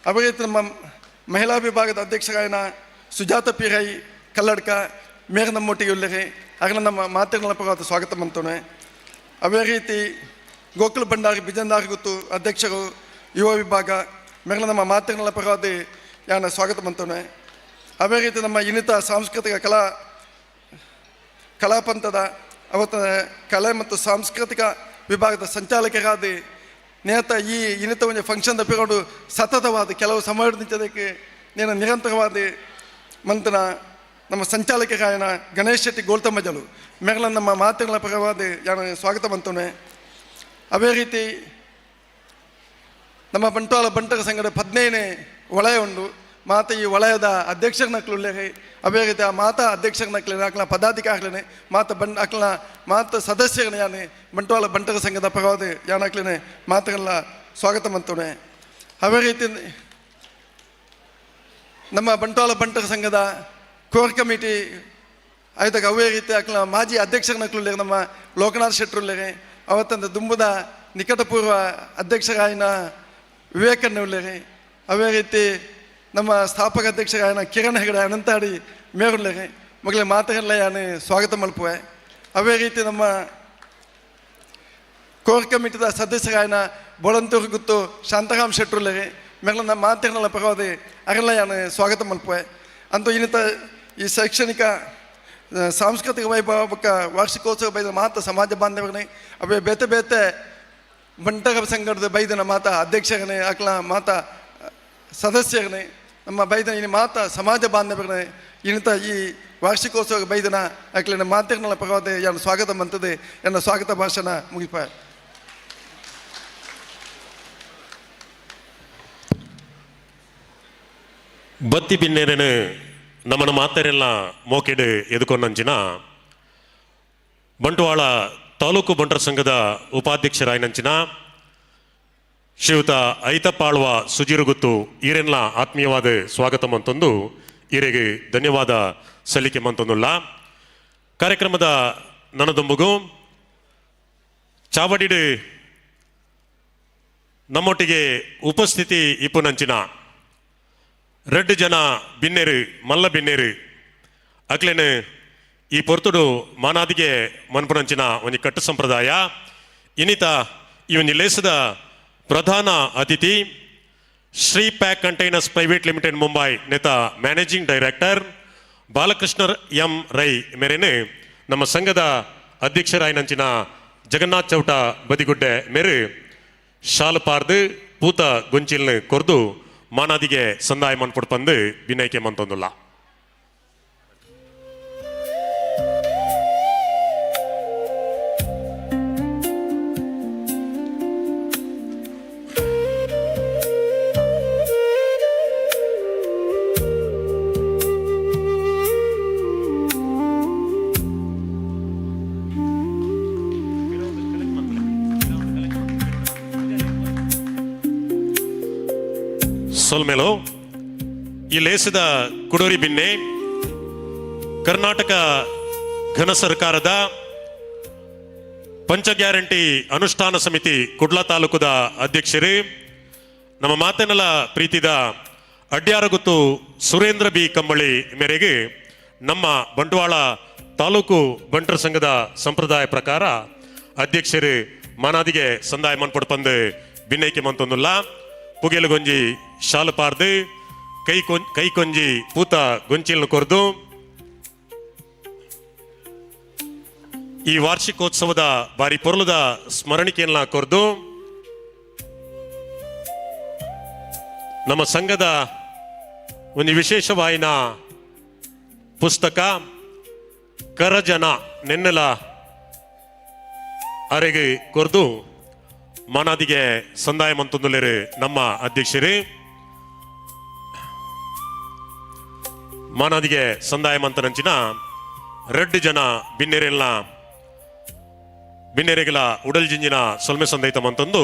ಅದೇ ರೀತಿ ನಮ್ಮ ಮಹಿಳಾ ವಿಭಾಗದ ಅಧ್ಯಕ್ಷರಾಯನ ಸುಜಾತ ಪಿ ರೈ ಕಲ್ಲಡ್ಕ ಮೇರೆ ನಮ್ಮೊಟ್ಟಿಗೆ ಉಳ್ಳರಿ ಅರಲ್ಲ ನಮ್ಮ ಮಾತುಗಳ ಪರವಾದ ಸ್ವಾಗತ ಮಾಡ್ತೇನೆ. ಅದೇ ರೀತಿ ಗೋಕುಲ ಭಂಡಾರಿ ಬಿಜಂದಾರಿ ಗುತ್ತು ಅಧ್ಯಕ್ಷರು ಯುವ ವಿಭಾಗ ಮೇರೆ ನಮ್ಮ ಮಾತೃಗಳ ಪರವಾಗಿ ಯಾನ ಸ್ವಾಗತ ಮಂತವನೆ. ಅದೇ ರೀತಿ ನಮ್ಮ ಇನ್ನಿತ ಸಾಂಸ್ಕೃತಿಕ ಕಲಾಪಂಥದ ಅವತ್ತ ಕಲೆ ಮತ್ತು ಸಾಂಸ್ಕೃತಿಕ ವಿಭಾಗದ ಸಂಚಾಲಕರಾದ ನೇತ ಈ ಇನ್ನಿತ ಒಂದು ಫಂಕ್ಷನ್ ಪಿರೋಡು ಸತತವಾದ ಕೆಲವು ಸಮಯದಕ್ಕೆ ನೇನ ನಿರಂತರವಾದ ಮಂತನ ನಮ್ಮ ಸಂಚಾಲಕರಾಯನ ಗಣೇಶ್ ಶೆಟ್ಟಿ ಗೋಲ್ತಮ್ಮಜಲು ಮೇರಲ ನಮ್ಮ ಮಾತುಗಳ ಪರವಾದ ಯಾನ ಸ್ವಾಗತ ಮಂತವನೆ. ಅದೇ ರೀತಿ ನಮ್ಮ ಬಂಟ್ವಾಳ ಬಂಟರ ಸಂಘದ 15ನೇ ವಲಯ ಉಂಡು ಮಾತ ಈ ವಲಯದ ಅಧ್ಯಕ್ಷರ ನಕ್ಲುಲ್ಲೇರಿ. ಅದೇ ರೀತಿ ಆ ಮಾತಾ ಅಧ್ಯಕ್ಷರ ನಕ್ಲೇನೆ ಅಕ್ಲ ಪದಾಧಿಕಾರಿಗಳೇ ಮಾತ ಬಂಡ್ ಅಕ್ಲ ಮಾತ ಸದಸ್ಯರನ್ನ ಯಾನೆ ಬಂಟ್ವಾಳ ಬಂಟರ ಸಂಘದ ಪರವಾದ ಯಾನಕ್ಲೇನೆ ಮಾತುಗಳ ಸ್ವಾಗತ ಮಂತವನೆ. ಅದೇ ರೀತಿ ನಮ್ಮ ಬಂಟ್ವಾಳ ಬಂಟರ ಸಂಘದ ಕೋರ್ ಕಮಿಟಿ ಆಯ್ತಾಗ ಅವೇ ರೀತಿ ಅಕ್ಲ ಮಾಜಿ ಅಧ್ಯಕ್ಷರ ನಕ್ಲುಲ್ಲೇರಿ ನಮ್ಮ ಲೋಕನಾಥ್ ಶೆಟ್ಟರುಲ್ಲೇರಿ ಅವತ್ತಂದ ದುಂಬುದ ನಿಕಟಪೂರ್ವ ಅಧ್ಯಕ್ಷರಾಯನ ವಿವೇಕಣ್ಣ ಉಲ್ಲೇರಿ. ಅದೇ ರೀತಿ ನಮ್ಮ ಸ್ಥಾಪಕ ಅಧ್ಯಕ್ಷರಾಯನ ಕಿರಣ್ ಹೆಗಡೆ ಅನಂತಾಡಿ ಮೇರುಲ್ಲೇರಿ ಮಗಳೇ ಮಾತುಗಳನ್ನ ಯಾನೆ ಸ್ವಾಗತ ಮಲ್ಪುವೆ. ಅದೇ ರೀತಿ ನಮ್ಮ ಕೋರ್ ಕಮಿಟಿದ ಸದಸ್ಯರಾಯನ ಬೋಳಂತೂರು ಗುತ್ತು ಶಾಂತರಾಮ್ ಶೆಟ್ಟರುಲ್ಲೇರಿ ಮೇಗಳ ನಮ್ಮ ಮಾತುಗಳ ಪರವಾದ ಅರೆಲ್ಲ ಯಾನೆ ಸ್ವಾಗತ ಮಲ್ಪುವೆ. ಅಂತೂ ಇನ್ನಿತ ಈ ಶೈಕ್ಷಣಿಕ ಸಾಂಸ್ಕೃತಿಕ ವೈಭವ ವಾರ್ಷಿಕೋತ್ಸವ ಬೈದ ಮಾತ ಸಮಾಜ ಬಾಂಧವರೇ ಅವೇ ಬೇತೆ ಬೇತೆ ಬಂಟರ ಸಂಘದ ಬೈದನ ಮಾತ ಅಧ್ಯಕ್ಷರನೇ ಅಕ್ಲ ಮಾತ ಸದಸ್ಯರನೇ ನಮ್ಮ ಬೈದನ ಇನ್ನು ಮಾತ ಸಮಾಜ ಬಾಂಧವರನೇ ಇನ್ನಿತ ಈ ವಾರ್ಷಿಕೋತ್ಸವ ಬೈದನ ಅಕ್ಲಿನ ಮಾತಿನ ಪರವಾದ ಯಾನು ಸ್ವಾಗತ ಮಂತದೆ ಎನ್ನ ಸ್ವಾಗತ ಭಾಷಣ ಮುಗಿಪ. ಬತ್ತಿ ಬಿನ್ನೇನೇನು ನಮ್ಮನ ಮಾತರೆಲ್ಲ ಮೋಕೆಡು ಎದುಕೊಂಡಂಚಿನ ಬಂಟ್ವಾಳ ತಾಲೂಕು ಬಂಟರ ಸಂಘದ ಉಪಾಧ್ಯಕ್ಷರಾಯನಂಚಿನ ಶ್ರೀಯುತ ಐತಪ್ಪಾಳ್ವ ಸುಜಿರುಗುತ್ತು ಈರೆಲ್ಲ ಆತ್ಮೀಯವಾದ ಸ್ವಾಗತ ಮಂತೊಂದು ಈರೆಗೆ ಧನ್ಯವಾದ ಸಲ್ಲಿಕೆ ಮಂತೊಂದುಲ್ಲ. ಕಾರ್ಯಕ್ರಮದ ನನದೊಂಬುಗು ಚಾವಡಿಡು ನಮ್ಮೊಟ್ಟಿಗೆ ಉಪಸ್ಥಿತಿ ಇಪ್ಪುನಂಚಿನ ರೆಡ್ ಜನ ಬಿನ್ನೇರು ಮಲ್ಲ ಬಿನ್ನೇರು ಅಕ್ಲೇನು ಈ ಪೊರ್ತುಡು ಮಾನಾದಿಗೆ ಮನ್ಪುನಂಚಿನ ಒಂಜಿ ಕಟ್ಟು ಸಂಪ್ರದಾಯ ಇನ್ನಿತ ಈ ಒಂಜಿ ಲೇಸದ ಪ್ರಧಾನ ಅತಿಥಿ Shri pack containers private limited Mumbai ನೇತ managing director Balakrishna M Rai ಮೇರೇನು ನಮ್ಮ ಸಂಘದ ಅಧ್ಯಕ್ಷರಾಯನಂಚಿನ ಜಗನ್ನಾಥ್ ಚೌಟ ಬದಿಗುಡ್ಡೆ ಮೇರು ಶಾಲು ಪಾರ್ದು ಪೂತ ಗೊಂಚಿಲ್ನ ಕೊರ್ದು ಮಾನಾದಿಗೆ ಸಂದಾಯ ಮನ್ಪುಡ್ ಪಂದು ವಿನಯಕ್ಕೆ ಮಂತೊಂದುಲ್ಲ. ಸೊಲ್ಮೆಲೋ ಈ ಲೇಸದ ಕುಡೋರಿ ಬಿನ್ನೆ ಕರ್ನಾಟಕ ಘನ ಸರ್ಕಾರದ ಪಂಚ ಗ್ಯಾರಂಟಿ ಅನುಷ್ಠಾನ ಸಮಿತಿ ಕುಡ್ಲ ತಾಲೂಕುದ ಅಧ್ಯಕ್ಷರೇ ನಮ್ಮ ಮಾತನೆಲ್ಲ ಪ್ರೀತಿದ ಅಡ್ಯಾರಗುತ್ತು ಸುರೇಂದ್ರ ಬಿ ಕಂಬಳಿ ಮೇರೆಗೆ ನಮ್ಮ ಬಂಟ್ವಾಳ ತಾಲೂಕು ಬಂಟರ ಸಂಘದ ಸಂಪ್ರದಾಯ ಪ್ರಕಾರ ಅಧ್ಯಕ್ಷರು ಮಾನಾದಿಗೆ ಸಂದಾಯ ಮನ್ಪಡ್ ಪಂದು ಬಿನ್ನೈಕೆ ಮಂತೊಂದುಲ್ಲ. ಪುಗೆಲುಗೊಂಜಿ ಶಾಲು ಪಾರ್ದು ಕೈ ಕೊಂಜಿ ಪೂತ ಗೊಂಚಿಲ್ನ ಕೊರ್ದು ಈ ವಾರ್ಷಿಕೋತ್ಸವದ ಬಾರಿ ಪೊರ್ಲದ ಸ್ಮರಣಿಕೆಯನ್ನ ಕೊರ್ದು ನಮ್ಮ ಸಂಘದ ಒಂದು ವಿಶೇಷವಾಯಿನ ಪುಸ್ತಕ ಕರಜನ ನೆನ್ನೆಲ ಅರೆಗೆ ಕೊರ್ದು ಮಾನಾದಿಗೆ ಸಂದಾಯ ಮಂತೊಂದುಲೇರು ನಮ್ಮ ಅಧ್ಯಕ್ಷರು. ಮಾನಾದಿಗೆ ಸಂದಾಯ ಮಂತನಂಚಿನ ರೆಡ್ ಜನ ಬಿನ್ನೆರೆಲ್ಲ ಬಿನ್ನೆರೆಗಳ ಉಡಲ್ ಜಿಂಜಿನ ಸೊಲ್ಮೆ ಸಂದೈತ ಮಂತೊಂದು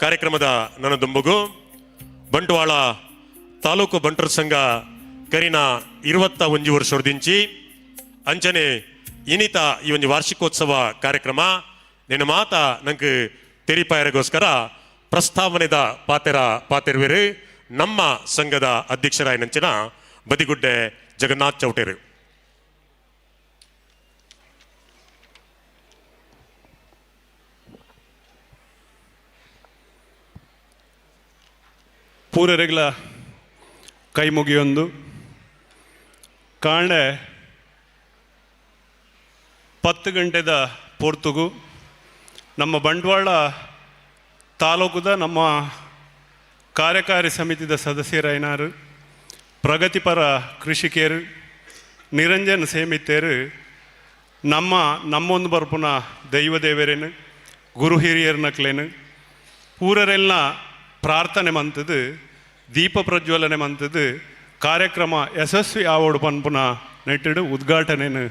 ಕಾರ್ಯಕ್ರಮದ ನನ್ನ ದುಂಬುಗು ಬಂಟ್ವಾಳ ತಾಲೂಕು ಬಂಟರ ಸಂಘ ಕರಿನ 21 ವರ್ಷದಿಂಚಿ ಅಂಚನೆ ಇನಿತ ಈ ಒಂದು ವಾರ್ಷಿಕೋತ್ಸವ ಕಾರ್ಯಕ್ರಮ ನಿನ್ನ ಮಾತ ನಂಗೆ ತೆರಿಪಾಯರಿಗೋಸ್ಕರ ಪ್ರಸ್ತಾವನೆದ ಪಾತೆರ ಪಾತೆರ್ವೇರು ನಮ್ಮ ಸಂಘದ ಅಧ್ಯಕ್ಷರಾಯನಂಚಿನ ಬದಿಗುಡ್ಡೆ ಜಗನ್ನಾಥ್ ಚೌಟೇರು. ಪೂರರೆಗ್ಲ ಕೈ ಮುಗಿಯೊಂದು ಕಾಂಡೆ 10 ಗಂಟೆದ ಪೊರ್ತುಗು ನಮ್ಮ ಬಂಟ್ವಾಳ ತಾಲೂಕುದ ನಮ್ಮ ಕಾರ್ಯಕಾರಿ ಸಮಿತಿದ ಸದಸ್ಯರಾಯಿನಾರು ಪ್ರಗತಿಪರ ಕೃಷಿಕರು ನಿರಂಜನ್ ಸೇಮಿತೇರು ನಮ್ಮ ನಮ್ಮೊಂದು ಬರ್ಪುನ ದೈವ ದೇವರೇನು ಗುರು ಹಿರಿಯರ್ನಕ್ಲೇನು ಪೂರರೆಲ್ಲ ಪ್ರಾರ್ಥನೆ ಮಂತದ್ದು ದೀಪ ಪ್ರಜ್ವಲನೆ ಮಂತದ್ದು ಕಾರ್ಯಕ್ರಮ ಯಶಸ್ವಿ ಆವೋಡು ಪನ್ಪುನ ನೆಟ್ಟಿಡು ಉದ್ಘಾಟನೆನು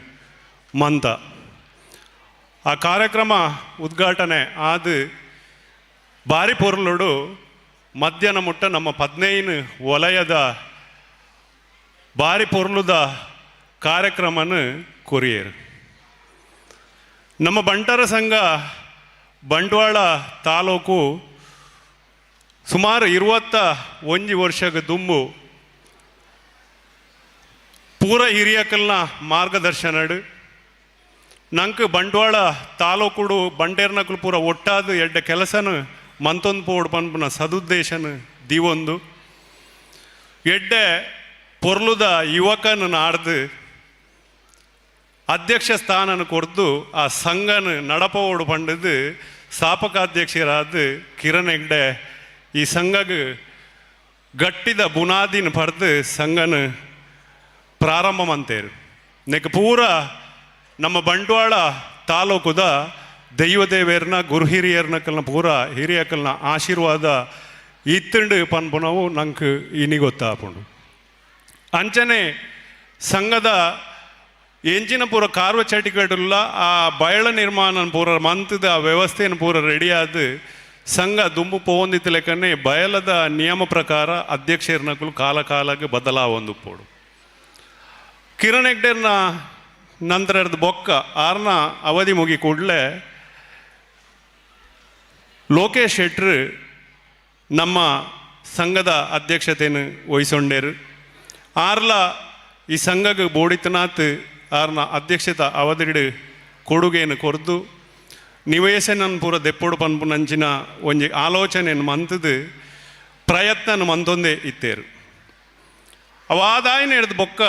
ಮಂತ. ಆ ಕಾರ್ಯಕ್ರಮ ಉದ್ಘಾಟನೆ ಆದ ಬಾರಿ ಪೊರ್ಲುಡು ಮಧ್ಯಾಹ್ನ ಮುಟ್ಟ ನಮ್ಮ 15 ವಲಯದ ಬಾರಿ ಪೊರ್ಲುದ ಕಾರ್ಯಕ್ರಮನ ಕೊರಿಯರು. ನಮ್ಮ ಬಂಟರ ಸಂಘ ಬಂಟ್ವಾಳ ತಾಲೂಕು ಸುಮಾರು 21 ವರ್ಷದ ದುಂಬು ಪೂರ ಹಿರಿಯಕಲ್ನ ಮಾರ್ಗದರ್ಶನಡು ನಂಗೆ ಬಂಟ್ವಾಳ ತಾಲೂಕುಡು ಬಂಟೇರ್ನಕುಲು ಪೂರ ಒಟ್ಟಾದ ಎಡ್ಡ ಕೆಲಸನ ಮಂತೊಂದು ಪೋಡು ಪನ್ಪುನ ಸದುದ್ದೇಶನ ದಿವೊಂದು ಎಡ್ಡೆ ಪೊರ್ಲುದ ಯುವಕನ ನಾಡ್ದು ಅಧ್ಯಕ್ಷ ಸ್ಥಾನನ ಕೊರ್ದು ಆ ಸಂಘನ ನಡಪೋಡು ಪಂಡದು ಸ್ಥಾಪಕಾಧ್ಯಕ್ಷರಾದ ಕಿರಣ್ ಹೆಗ್ಡೆ ಈ ಸಂಘಗ್ ಗಟ್ಟಿದ ಬುನಾದಿನ ಪಡೆದು ಸಂಘನ ಪ್ರಾರಂಭ ಮಂತೇರು. ನೆಕ್ ಪೂರ ನಮ್ಮ ಬಂಟ್ವಾಳ ತಾಲೂಕುದ ದೈವದೇವೇರ್ನ ಗುರು ಹಿರಿಯರ್ನಕಲ್ನ ಪೂರ ಹಿರಿಯಕಲ್ನ ಆಶೀರ್ವಾದ ಇತ್ತಂಡು ಪನ್ಪುನವು ನಂಗೆ ಇನಿ ಗೊತ್ತಾಪುಂಡು. ಅಂಚನೆ ಸಂಘದ ಎಂಚಿನ ಪೂರ ಕಾರ್ವ ಚಟಿಕಡುಲ್ಲ ಆ ಬಯಳ ನಿರ್ಮಾಣ ಪೂರ ಮಂತದ ಆ ವ್ಯವಸ್ಥೆಯನ್ನು ಪೂರ ರೆಡಿಯಾದ ಸಂಘ ದುಂಬು ಪೋಂದಿತ್ತು ಲೆಕ್ಕನೆ ಬಯಲದ ನಿಯಮ ಪ್ರಕಾರ ಅಧ್ಯಕ್ಷರ್ನಕುಲು ಕಾಲ ಕಾಲಕ್ಕೆ ಬದಲಾವೊಂದು ಪೋಡು. ಕಿರಣ್ ಹೆಗ್ಡೆರ್ನ ನಂತರದ ಬೊಕ್ಕ ಆರ್ನ ಅವಧಿ ಮುಗಿ ಕೂಡಲೇ ಲೋಕೇಶ್ ಶೆಟ್ರು ನಮ್ಮ ಸಂಘದ ಅಧ್ಯಕ್ಷತೆಯನ್ನು ವಹಿಸೊಂಡೇರು. ಆರ್ಲ ಈ ಸಂಘಕ್ಕೆ ಬೋಡಿತನಾಥ್ ಆರ್ನ ಅಧ್ಯಕ್ಷತೆ ಅವಧಿಡು ಕೊಡುಗೆಯನ್ನು ಕೊರ್ದು ನಿವೇಶನ ಪೂರ ದೆಪ್ಪೋಡು ಪನ್ಪುನಂಚಿನ ಒಂಜಿ ಆಲೋಚನೆಯನ್ನು ಮಂತದು ಪ್ರಯತ್ನ ಮಂತೊಂದೇ ಇತ್ತೇರು. ಅವಾದಾಯನ ಹಿಡ್ದು ಬೊಕ್ಕ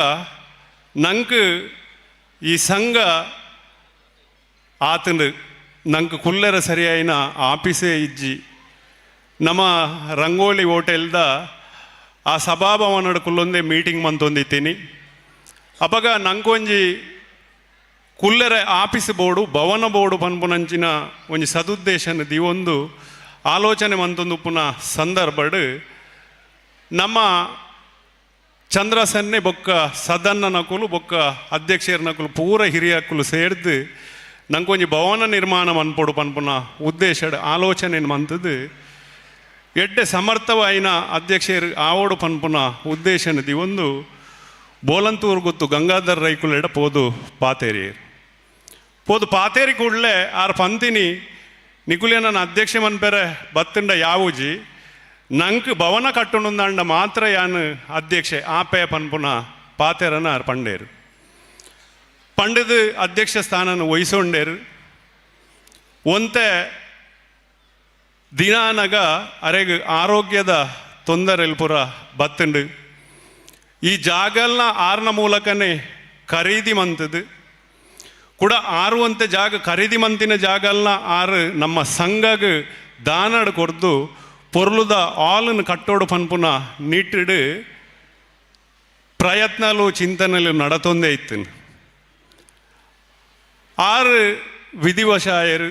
ನಂಗೆ ಈ ಸಂಘ ಆತಂದು ನಂಗೆ ಕುಲ್ಲರ ಸರಿಯಾಯಿನ ಆಫೀಸೇ ಇಜ್ಜಿ. ನಮ್ಮ ರಂಗೋಲಿ ಹೋಟೆಲ್ದ ಆ ಸಭಾಭವನದ ಕುಲ್ಲೊಂದೇ ಮೀಟಿಂಗ್ ಮಂತೊಂದಿತ್ತೀನಿ. ಅಪಗ ನಂಗೊಂಜಿ ಕುಲ್ಲರೆ ಆಫೀಸ್ ಬೋರ್ಡು ಭವನ ಬೋರ್ಡು ಪನ್ಪುನಂಚಿನ ಒಂಜಿ ಸದುದ್ದೇಶನ ದಿವೊಂದು ಆಲೋಚನೆ ಮಂತೊಂದು ಉಪ್ಪುನ ಸಂದರ್ಭಡ್ ನಮ್ಮ ಚಂದ್ರಸನ್ನೆ ಬೊಕ್ಕ ಸದನ್ನ ನಕುಲು ಬೊಕ್ಕ ಅಧ್ಯಕ್ಷರ ನಕುಲು ಪೂರ ಹಿರಿಯಕ್ಕುಲು ಸೇರ್ದು ನಂಗೊಂಜಿ ಭವನ ನಿರ್ಮಾಣ ಮನ್ಪೊಡು ಪನ್ಪುನ ಉದ್ದೇಶ ಆಲೋಚನೆ ಮಂತದ್ದು ಎಡ್ಡೆ ಸಮರ್ಥವಾಯಿನ ಅಧ್ಯಕ್ಷರು ಆವೋಡು ಪನ್ಪುನ ಉದ್ದೇಶನ ದಿವೊಂದು ಬೋಲಂತೂರು ಗೊತ್ತು ಗಂಗಾಧರ್ ರೈಕುಲೆಡ ಪೋದು ಪಾತೇರಿ ಪೋದು ಪಾತೇರಿ ಕೂಡಲೇ ಆರ್ ಪಂತಿನಿ ನಿಕುಲೆ ನನ್ನ ಅಧ್ಯಕ್ಷ ಮನ್ಪೆರೆ ಬತ್ತಂಡ ಯಾವೂಜಿ ನಂಕ್ ಭವನ ಕಟ್ಟುನುಂದಾಂಡ ಮಾತ್ರ ಯಾನು ಅಧ್ಯಕ್ಷೆ ಆಪೆ ಪನ್ಪುನ ಪಾತೆರನ ಆರ್ ಪಂಡೇರು. ಪಂಡದು ಅಧ್ಯಕ್ಷ ಸ್ಥಾನನ ವಹಿಸೊಂಡೇರು. ಒಂತೆ ದಿನಾನಗ ಅರೆಗ್ ಆರೋಗ್ಯದ ತೊಂದರೆಲ್ ಪೂರ ಬತ್ತಂಡು ಈ ಜಾಗಲ್ನ ಆರ್ನ ಮೂಲಕನೇ ಖರೀದಿ ಮಂತದ್ದು ಕೂಡ ಆರುವಂತೆ ಜಾಗ ಖರೀದಿ ಮಂತಿನ ಜಾಗಲ್ನ ಆರು ನಮ್ಮ ಸಂಘಗ್ ದಾನಡ್ ಕೊರ್ದು ಪೊರ್ಲುದ ಆಲನ್ನು ಕಟ್ಟೋಡು ಪನ್ಪುನ ನಿಟ್ಟಿಡು ಪ್ರಯತ್ನಲು ಚಿಂತನೆಲು ನಡತೊಂದೇ ಇತ್ತು. ಆರು ವಿಧಿವಶಾಯರು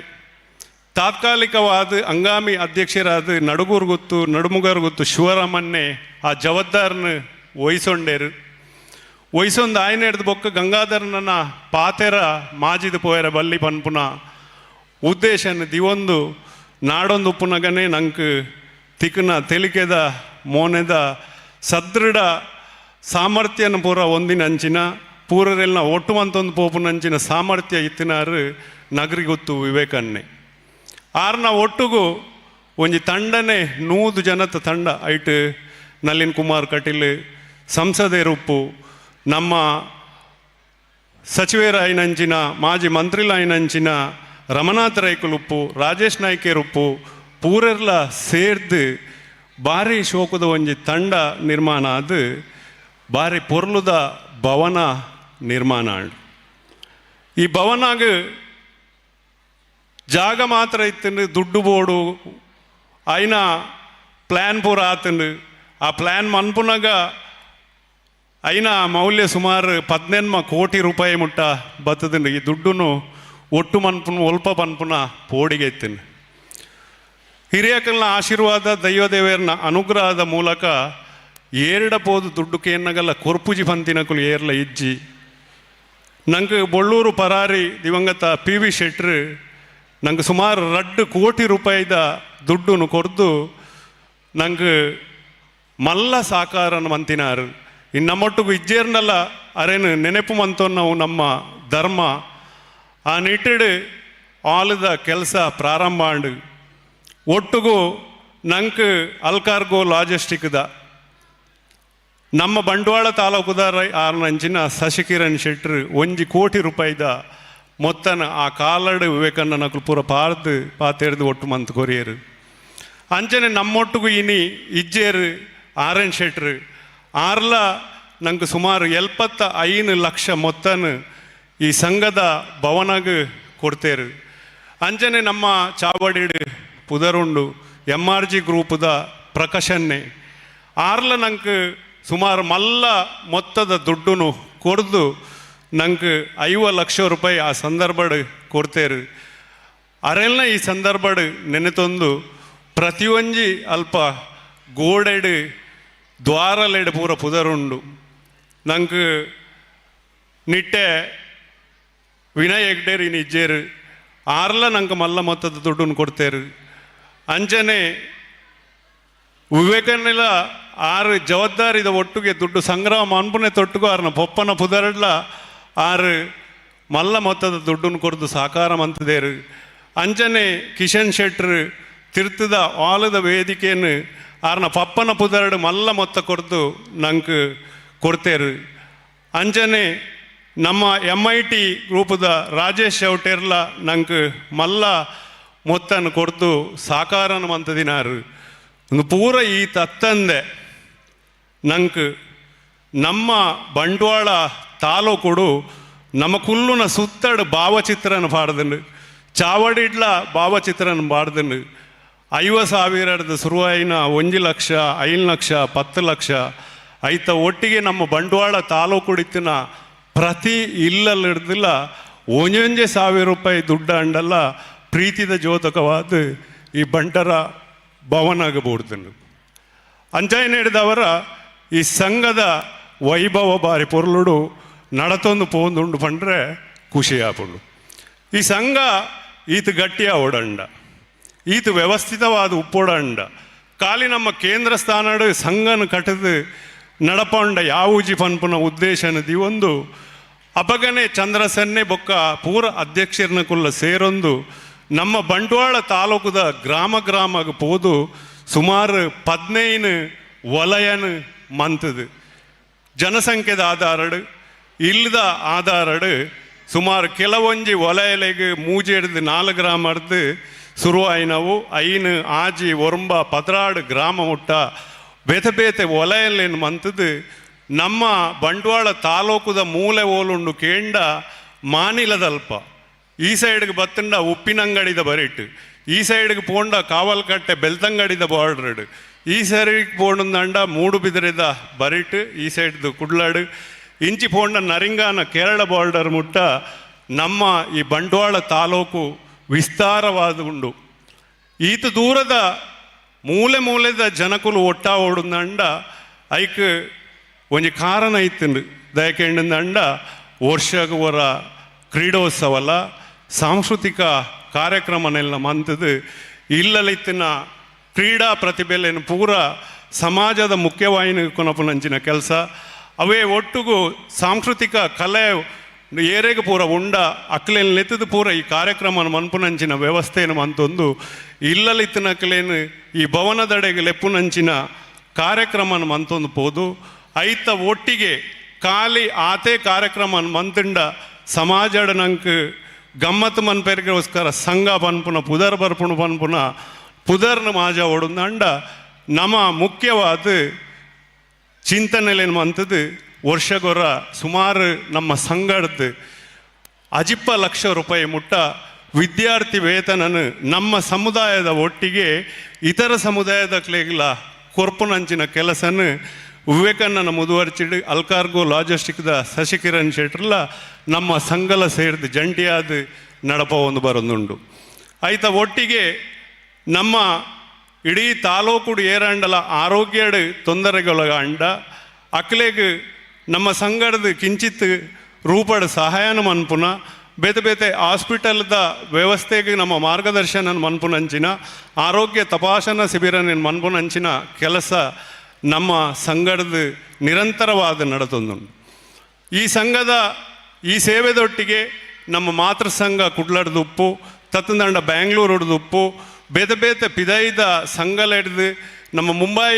ತಾತ್ಕಾಲಿಕವಾದ ಹಂಗಾಮಿ ಅಧ್ಯಕ್ಷರಾದ ನಡುಗೂರು ಗೊತ್ತು ನಡುಮುಗರ್ ಗೊತ್ತು ಶಿವರಾಮನ್ನೇ ಆ ಜವಾಬ್ದಾರನ ವಹಿಸೊಂಡೇರು. ವಹಿಸೊಂದು ಆಯ್ನ ಹಿಡ್ದು ಬೊಕ್ಕ ಗಂಗಾಧರನ ಪಾತೆರ ಮಾಜಿದ ಪೋಯರ ಬಲ್ಲಿ ಪನ್ಪುನ ಉದ್ದೇಶನ ದಿವೊಂದು ನಾಡೊಂದು ಉಪ್ಪುನಗನೇ ನಂಗೆ ತಿಕ್ಕನ ತೆಲಿಕೆದ ಮೋನೆದ ಸದೃಢ ಸಾಮರ್ಥ್ಯನ ಪೂರ ಒಂದಿನ ಅಂಚಿನ ಪೂರರೆಲ್ಲ ಒಟ್ಟು ಮಂತೊಂದು ಪೋಪುನಂಚಿನ ಸಾಮರ್ಥ್ಯ ಇತ್ತಿನಾರು ನಗರಿಗೊತ್ತು ವಿವೇಕನ್ನೇ. ಆರ್ನ ಒಟ್ಟುಗು ಒಂಜಿ ತಂಡನೆ 100 ಜನತ ತಂಡ ಐಟ್ ನಳಿನ್ ಕುಮಾರ್ ಕಟೀಲ್ ಸಂಸದೇರುಪ್ಪು ನಮ್ಮ ಸಚಿವರಾಯಿನಂಚಿನ ಮಾಜಿ ಮಂತ್ರಿಲಾಯಿನಂಚಿನ ರಮನಾಥ ರೈಕುಲುಪ್ಪು ರಾಜೇಶ್ ನಾಯ್ಕೇರುಪ್ಪು ಪೂರೆರ್ಲ ಸೇರ್ದು ಬಾರಿ ಶೋಕದ ಒಂಜಿ ತಂಡ ನಿರ್ಮಾಣ ಆದ್ ಬಾರಿ ಪೊರ್ಲುದ ಭವನ ನಿರ್ಮಾಣ ಆಂಡ್. ಈ ಭವನಾಗ ಜಾಗ ಮಾತ್ರ ಇತ್ತಂಡು, ದುಡ್ಡು ಬೋಡು ಆಯ್ನ ಪ್ಲ್ಯಾನ್ ಪೂರ ಆತಂಡು. ಆ ಪ್ಲ್ಯಾನ್ ಮನ್ಪುನಾಗ ಐನ ಮೌಲ್ಯ ಸುಮಾರು 18 ಕೋಟಿ ರೂಪಾಯಿ ಮುಟ್ಟ ಬತ್ತದಂಡು. ಈ ದುಡ್ಡುನು ಒಟ್ಟು ಮನ್ಪುನ ಒಲ್ಪ ಪನ್ಪುನ ಪೋಡಿಗೆ ಇತ್ತಂಡು. ಹಿರಿಯಕಲ್ನ ಆಶೀರ್ವಾದ ದೈವದೇವರನ ಅನುಗ್ರಹದ ಮೂಲಕ ಏರಡ ಪೋದು ದುಡ್ಡು ಕೇನ್ನಗಲ್ಲ ಕೊರ್ಪುಜಿ ಪಂತಿನಕುಲು ಏರ್ಲ ಇಜ್ಜಿ. ನಂಗೆ ಬೊಳ್ಳೂರು ಪರಾರಿ ದಿವಂಗತ ಪಿ ವಿ ಶೆಟ್ರು ನಂಗೆ ಸುಮಾರು 2 ಕೋಟಿ ರೂಪಾಯಿದ ದುಡ್ಡುನು ಕೊರ್ದು ನಂಗೆ ಮಲ್ಲ ಸಾಕಾರನ ಮಂತಿನಾರು. ಇನ್ನು ನಮ್ಮೊಟ್ಟಿಗೂ ಇಜ್ಜೇರ್ನಲ್ಲ ಅರೇನು ನೆನಪು ಮಂತೊನ್ನವು ನಮ್ಮ ಧರ್ಮ. ಆ ನಿಟ್ಟಿಡು ಆಲದ ಕೆಲಸ ಪ್ರಾರಂಭ ಆಂಡು. ಒಟ್ಟುಗೂ ನಂಗೆ ಅಲ್ಕಾರ್ಗೋ ಲಾಜಿಸ್ಟಿಕ್ದ ನಮ್ಮ ಬಂಟ್ವಾಳ ತಾಲೂಕುದ ಆರ್ನಂಚಿನ ಶಶಿಕಿರಣ್ ಶೆಟ್ರು 1 ಕೋಟಿ ರೂಪಾಯಿದ ಮೊತ್ತನ ಆ ಕಾಲಡು ವಿವೇಕಾನಂದ ಪೂರ ಪಾರ್ದು ಪಾತೇರ್ದು ಒಟ್ಟು ಮಂತ್ ಕೊರಿಯರು. ಅಂಚನೆ ನಮ್ಮೊಟ್ಟಿಗೂ ಇನಿ ಇಜ್ಜೇರು ಆರ್ ಎನ್ ಶೆಟ್ರು ಆರ್ಲ ನಂಗೆ ಸುಮಾರು 75 ಲಕ್ಷ ಮೊತ್ತನ ಈ ಸಂಘದ ಭವನಗ್ ಕೊಡ್ತೇರು. ಅಂಚನೆ ನಮ್ಮ ಚಾವಡಿಡು ಪುದರುಂಡು ಎಮ್ ಆರ್ ಜಿ ಗ್ರೂಪದ ಪ್ರಕಶನ್ನೆ ಆರ್ಲ ನಂಗೆ ಸುಮಾರು ಮಲ್ಲ ಮೊತ್ತದ ದುಡ್ಡುನು ಕೊಡ್ದು ನಂಗೆ 50 ಲಕ್ಷ ರೂಪಾಯಿ ಆ ಸಂದರ್ಭಡ್ ಕೊಡ್ತೇರು. ಅರೆಲ್ನ ಈ ಸಂದರ್ಭಡ್ ನೆನೆತೊಂದು ಪ್ರತಿಯೊಂಜಿ ಅಲ್ಪ ಗೋಡೆಡು ದ್ವಾರಲೆಡು ಪೂರ ಪುದರುಂಡು. ನಂಗೆ ನಿಟ್ಟೆ ವಿನಯ್ ಹೆಗ್ಡೇರು ಇನ್ನು ಇಜ್ಜೇರು ಆರ್ಲ ನಂಗೆ ಮಲ್ಲ ಮೊತ್ತದ ದುಡ್ಡನ್ನು ಕೊಡ್ತೇರು. ಅಂಚನೆ ವಿವೇಕನೆಲ್ಲ ಆರು ಜವಾಬ್ದಾರಿದ ಒಟ್ಟಿಗೆ ದುಡ್ಡು ಸಂಗ್ರಹ ಮನ್ಪುನೆ ತೊಟ್ಟಿಗೂ ಆರ್ನ ಪೊಪ್ಪನ ಪುದರಡ್ಲ ಆರು ಮಲ್ಲ ಮೊತ್ತದ ದುಡ್ಡನ್ನು ಕೊಡ್ದು ಸಾಕಾರ ಮಂತದೇರು. ಅಂಚನೆ ಕಿಶನ್ ಶೆಟ್ರು ತಿರ್ತದ ಆಲದ ವೇದಿಕೆಯನ್ನು ಆರ್ನ ಪಪ್ಪನ ಪುದರಡು ಮಲ್ಲ ಮೊತ್ತ ಕೊಡ್ದು ನಂಗೆ ಕೊಡ್ತೇರು. ಅಂಚನೆ ನಮ್ಮ ಎಮ್ I T ಗ್ರೂಪದ ರಾಜೇಶ್ ಶೌಟೇರ್ಲ ನಂಗೆ ಮಲ್ಲ ಮೊತ್ತನ್ನು ಕೊಡ್ದು ಸಾಕಾರನ ಮಂತದಿನಾರು. ಒಂದು ಪೂರ ಈ ತತ್ತಂದೆ ನಂಗೆ ನಮ್ಮ ಬಂಟ್ವಾಳ ತಾಲೂಕುಡು ನಮ್ಮ ಕುಲ್ಲುನ ಸುತ್ತಡು ಭಾವಚಿತ್ರನ ಪಾಡ್ದಂಡು, ಚಾವಡಿಡ್ಲ ಭಾವಚಿತ್ರನ ಪಾಡ್ದಂಡು. 50,000 ಶುರುವಾಯಿನ 1 ಲಕ್ಷ, 5 ಲಕ್ಷ, 10 ಲಕ್ಷ ಐತ ಒಟ್ಟಿಗೆ ನಮ್ಮ ಬಂಟ್ವಾಳ ತಾಲೂಕುಡಿತ್ತಿನ ಪ್ರತಿ ಇಲ್ಲಲ್ಲಿಡ್ದಿಲ್ಲ 1,000 ರೂಪಾಯಿ ದುಡ್ಡು ಅಂಡಲ್ಲ ಪ್ರೀತಿದ ಜ್ಯೋತಕವಾದ ಈ ಬಂಟರ ಭವನಾಗ ಬೋಡ್ತಂಡು. ಅಂಚಾಯಿ ನೀಡಿದವರ ಈ ಸಂಘದ ವೈಭವ ಬಾರಿ ಪೊರ್ಲುಡು ನಡತೊಂದು ಪೋಂದುಂಡು ಪಂಡ್ರೆ ಖುಷಿ ಆಪುಂಡು. ಈ ಸಂಘ ಈತ ಗಟ್ಟಿಯ ಓಡಂಡ, ಈತ ವ್ಯವಸ್ಥಿತವಾದ ಉಪ್ಪೋಡಂಡ, ಖಾಲಿ ನಮ್ಮ ಕೇಂದ್ರ ಸ್ಥಾನಡು ಸಂಘನ ಕಟ್ಟದು ನಡಪಂಡ ಯಾವೂಜಿ ಪನ್ಪುನ ಉದ್ದೇಶನದಿ ಒಂದು ಅಪಗನೆ ಚಂದ್ರಸನ್ನೆ ಬೊಕ್ಕ ಪೂರ ಅಧ್ಯಕ್ಷರನ್ನ ಕುಲ್ಲ ಸೇರೊಂದು ನಮ್ಮ ಬಂಟ್ವಾಳ ತಾಲೂಕುದ ಗ್ರಾಮ ಗ್ರಾಮಗ ಪೋದು ಸುಮಾರು 15 ವಲಯನ ಮಂತದು. ಜನಸಂಖ್ಯೆದ ಆಧಾರಡು ಇಲ್ಲದ ಆಧಾರಡು ಸುಮಾರು ಕೆಲವೊಂಜಿ ವಲಯಲೆಗ್ ಮೂಜೆಡ್ದು 4 ಗ್ರಾಮರ್ದು ಶುರುವಾಯಿನವು 5, 6, 9, 16 ಗ್ರಾಮ ಮುಟ್ಟ ಬೇತೆ ಬೇತೆ ವಲಯಲೇನು ಮಂತದು. ನಮ್ಮ ಬಂಟ್ವಾಳ ತಾಲೂಕುದ ಮೂಲೆ ಓಲುಂಡು ಕೇಂಡ ಮಾನಿಲದಲ್ಪ ಈ ಸೈಡ್ಗೆ ಬತ್ತಂಡ ಉಪ್ಪಿನಂಗಡಿದ ಬರಿಟ್ಟು, ಈ ಸೈಡ್ಗೆ ಪೋಂಡ ಕಾವಲ್ಕಟ್ಟೆ ಬೆಳ್ತಂಗಡಿದ ಬಾರ್ಡ್ರಡ್, ಈ ಸೈಡ್ಗೆ ಪೋಂಡಂಡ ಮೂಡುಬಿದಿರೆದ ಬರಿಟ್ಟು, ಈ ಸೈಡ್ದು ಕುಡ್ಲಾಡು, ಇಂಚಿ ಪೋಂಡ ನರಿಂಗಾನ ಕೇರಳ ಬಾರ್ಡರ್ ಮುಟ್ಟ ನಮ್ಮ ಈ ಬಂಟ್ವಾಳ ತಾಲೂಕು ವಿಸ್ತಾರವಾದ ಉಂಡು. ಈತ ದೂರದ ಮೂಲೆ ಮೂಲೆದ ಜನಕುಲು ಒಟ್ಟಾ ಓಡುಂದಂಡ ಐಕ್ ಒಂಜಿ ಕಾರಣ ಇತ್ತಂಡು. ದಯಕೆಂಡಂಡ ವರ್ಷಗ ವರ ಕ್ರೀಡೋತ್ಸವಲ ಸಾಂಸ್ಕೃತಿಕ ಕಾರ್ಯಕ್ರಮನೆಲ್ಲ ಮಂತದು ಇಲ್ಲಲಿತ್ತಿನ ಕ್ರೀಡಾ ಪ್ರತಿಭೆಲೇನು ಪೂರ ಸಮಾಜದ ಮುಖ್ಯವಾಹಿನಿ ಕೊನಪುನಂಚಿನ ಕೆಲಸ ಅವೇ ಒಟ್ಟುಗು ಸಾಂಸ್ಕೃತಿಕ ಕಲೆ ಏರೆಗೆ ಪೂರ ಉಂಡ ಅಕ್ಲೇನು ನೆತ್ತದು ಪೂರ ಈ ಕಾರ್ಯಕ್ರಮ ಮನ್ಪುನಂಚಿನ ವ್ಯವಸ್ಥೆಯನ್ನು ಮಂತೊಂದು ಇಲ್ಲಲಿತ್ತಿನ ಅಕ್ಲೇನು ಈ ಭವನದಡೆಗೆ ಲೆಪ್ಪುನಂಚಿನ ಕಾರ್ಯಕ್ರಮನ ಮಂತೊಂದು ಪೋದು ಐತ ಒಟ್ಟಿಗೆ ಖಾಲಿ ಆತೇ ಕಾರ್ಯಕ್ರಮ ಮಂತುಂಡ ಸಮಾಜಡ ನಂಕ್ ಗಮ್ಮತ್ತು ಮನ್ಪೆರ್ಗೋಸ್ಕರ ಸಂಘ ಪನ್ಪುನ ಪುದರ್ ಬರ್ಪುಣ ಪನ್ಪುನ ಪುದರ್ನ ಮಾಜ ಓಡುಂದಂಡ ನಮ್ಮ ಮುಖ್ಯವಾದ ಚಿಂತನೆಲೇನು ಮಂತದ್ದು ವರ್ಷಗೊರ ಸುಮಾರು ನಮ್ಮ ಸಂಘದ ಅಜಿಪ್ಪ ಲಕ್ಷ ರೂಪಾಯಿ ಮುಟ್ಟ ವಿದ್ಯಾರ್ಥಿ ವೇತನನು ನಮ್ಮ ಸಮುದಾಯದ ಒಟ್ಟಿಗೆ ಇತರ ಸಮುದಾಯದ ಕ್ಲೇಗ್ಲ ಕೊರ್ಪುನಂಚಿನ ಕೆಲಸನ ವಿವೇಕಾನಂದ ಮುದುವರ್ಚಿಡ್ ಅಲ್ಕಾರ್ಗೋ ಲಾಜಿಸ್ಟಿಕ್ದ ಶಶಿಕಿರಣ್ ಶೆಟ್ರಲ್ಲ ನಮ್ಮ ಸಂಘಲ ಸೇರಿದ ಜಂಟಿಯಾದ ನಡಪ ಒಂದು ಬರೊಂದುಂಡು. ಐತ ಒಟ್ಟಿಗೆ ನಮ್ಮ ಇಡೀ ತಾಲೂಕುಡು ಏರಾಂಡಲ ಆರೋಗ್ಯಡ್ ತೊಂದರೆಗೊಳಗಾಂಡ ಅಕ್ಲೆಗ್ ನಮ್ಮ ಸಂಘದ ಕಿಂಚಿತ್ ರೂಪಡ್ ಸಹಾಯನ ಮನ್ಪುನ ಬೇತೆ ಬೇತೆ ಹಾಸ್ಪಿಟಲ್ದ ವ್ಯವಸ್ಥೆಗೆ ನಮ್ಮ ಮಾರ್ಗದರ್ಶನ ಮನ್ಪುನಂಚಿನ ಆರೋಗ್ಯ ತಪಾಸಣಾ ಶಿಬಿರನ ಮನ್ಪುನಂಚಿನ ಕೆಲಸ ನಮ್ಮ ಸಂಘದ ನಿರಂತರವಾದ ನಡತೊಂದುಂಡು. ಈ ಸಂಘದ ಈ ಸೇವೆದೊಟ್ಟಿಗೆ ನಮ್ಮ ಮಾತೃ ಸಂಘ ಕುಡ್ಲಡ್ದುಪ್ಪು, ತತ್ತಂದಂಡ ಬ್ಯಾಂಗ್ಳೂರುಡ್ದುಪ್ಪು, ಬೇತೆ ಬೇತೆ ಪಿದೈದ ಸಂಘಲ ಹಿಡ್ದು ನಮ್ಮ ಮುಂಬೈ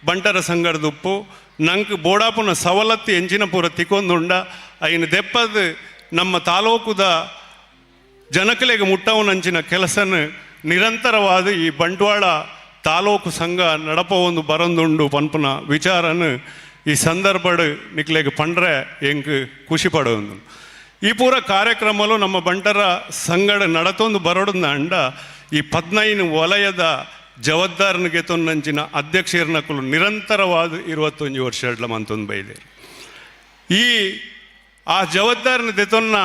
ಬಂಟರ ಸಂಘಡ್ದುಪ್ಪು ನಂಗೆ ಬೋಡಾಪುನ ಸವಲತ್ತು ಎಂಚಿನ ಪೂರ ತಿಕ್ಕೊಂದುಂಡ. ಐನ ದೆಪ್ಪದ ನಮ್ಮ ತಾಲೂಕುದ ಜನಕಲೆಗೆ ಮುಟ್ಟವನಂಚಿನ ಕೆಲಸನ ನಿರಂತರವಾದ ಈ ಬಂಟ್ವಾಳ ತಾಲೂಕು ಸಂಘ ನಡಪ ಒಂದು ಬರಂದುಂಡು ಪನ್ಪುನ ವಿಚಾರನ ಈ ಸಂದರ್ಭಡ್ ನಿಕ್ಲೆಗ್ ಪಂಡ್ರೆ ಎಂಕ್ ಖುಷಿ ಪಡೊಂದು. ಈ ಪೂರ ಕಾರ್ಯಕ್ರಮಲು ನಮ್ಮ ಬಂಟರ ಸಂಗಡ ನಡತೊಂದು ಬರೋಡಂದ ಈ 15 ವಲಯದ ಜವಾಬ್ದಾರನಿಗೆ ತೊನ್ನಂಚಿನ ಅಧ್ಯಕ್ಷರನಕುಲು ನಿರಂತರವಾದ 21 ವರ್ಷ ಮಂತೊಂದು ಬೈದೆ. ಈ ಆ ಜವಾಬ್ದಾರನ ದೆತೊನ್ನ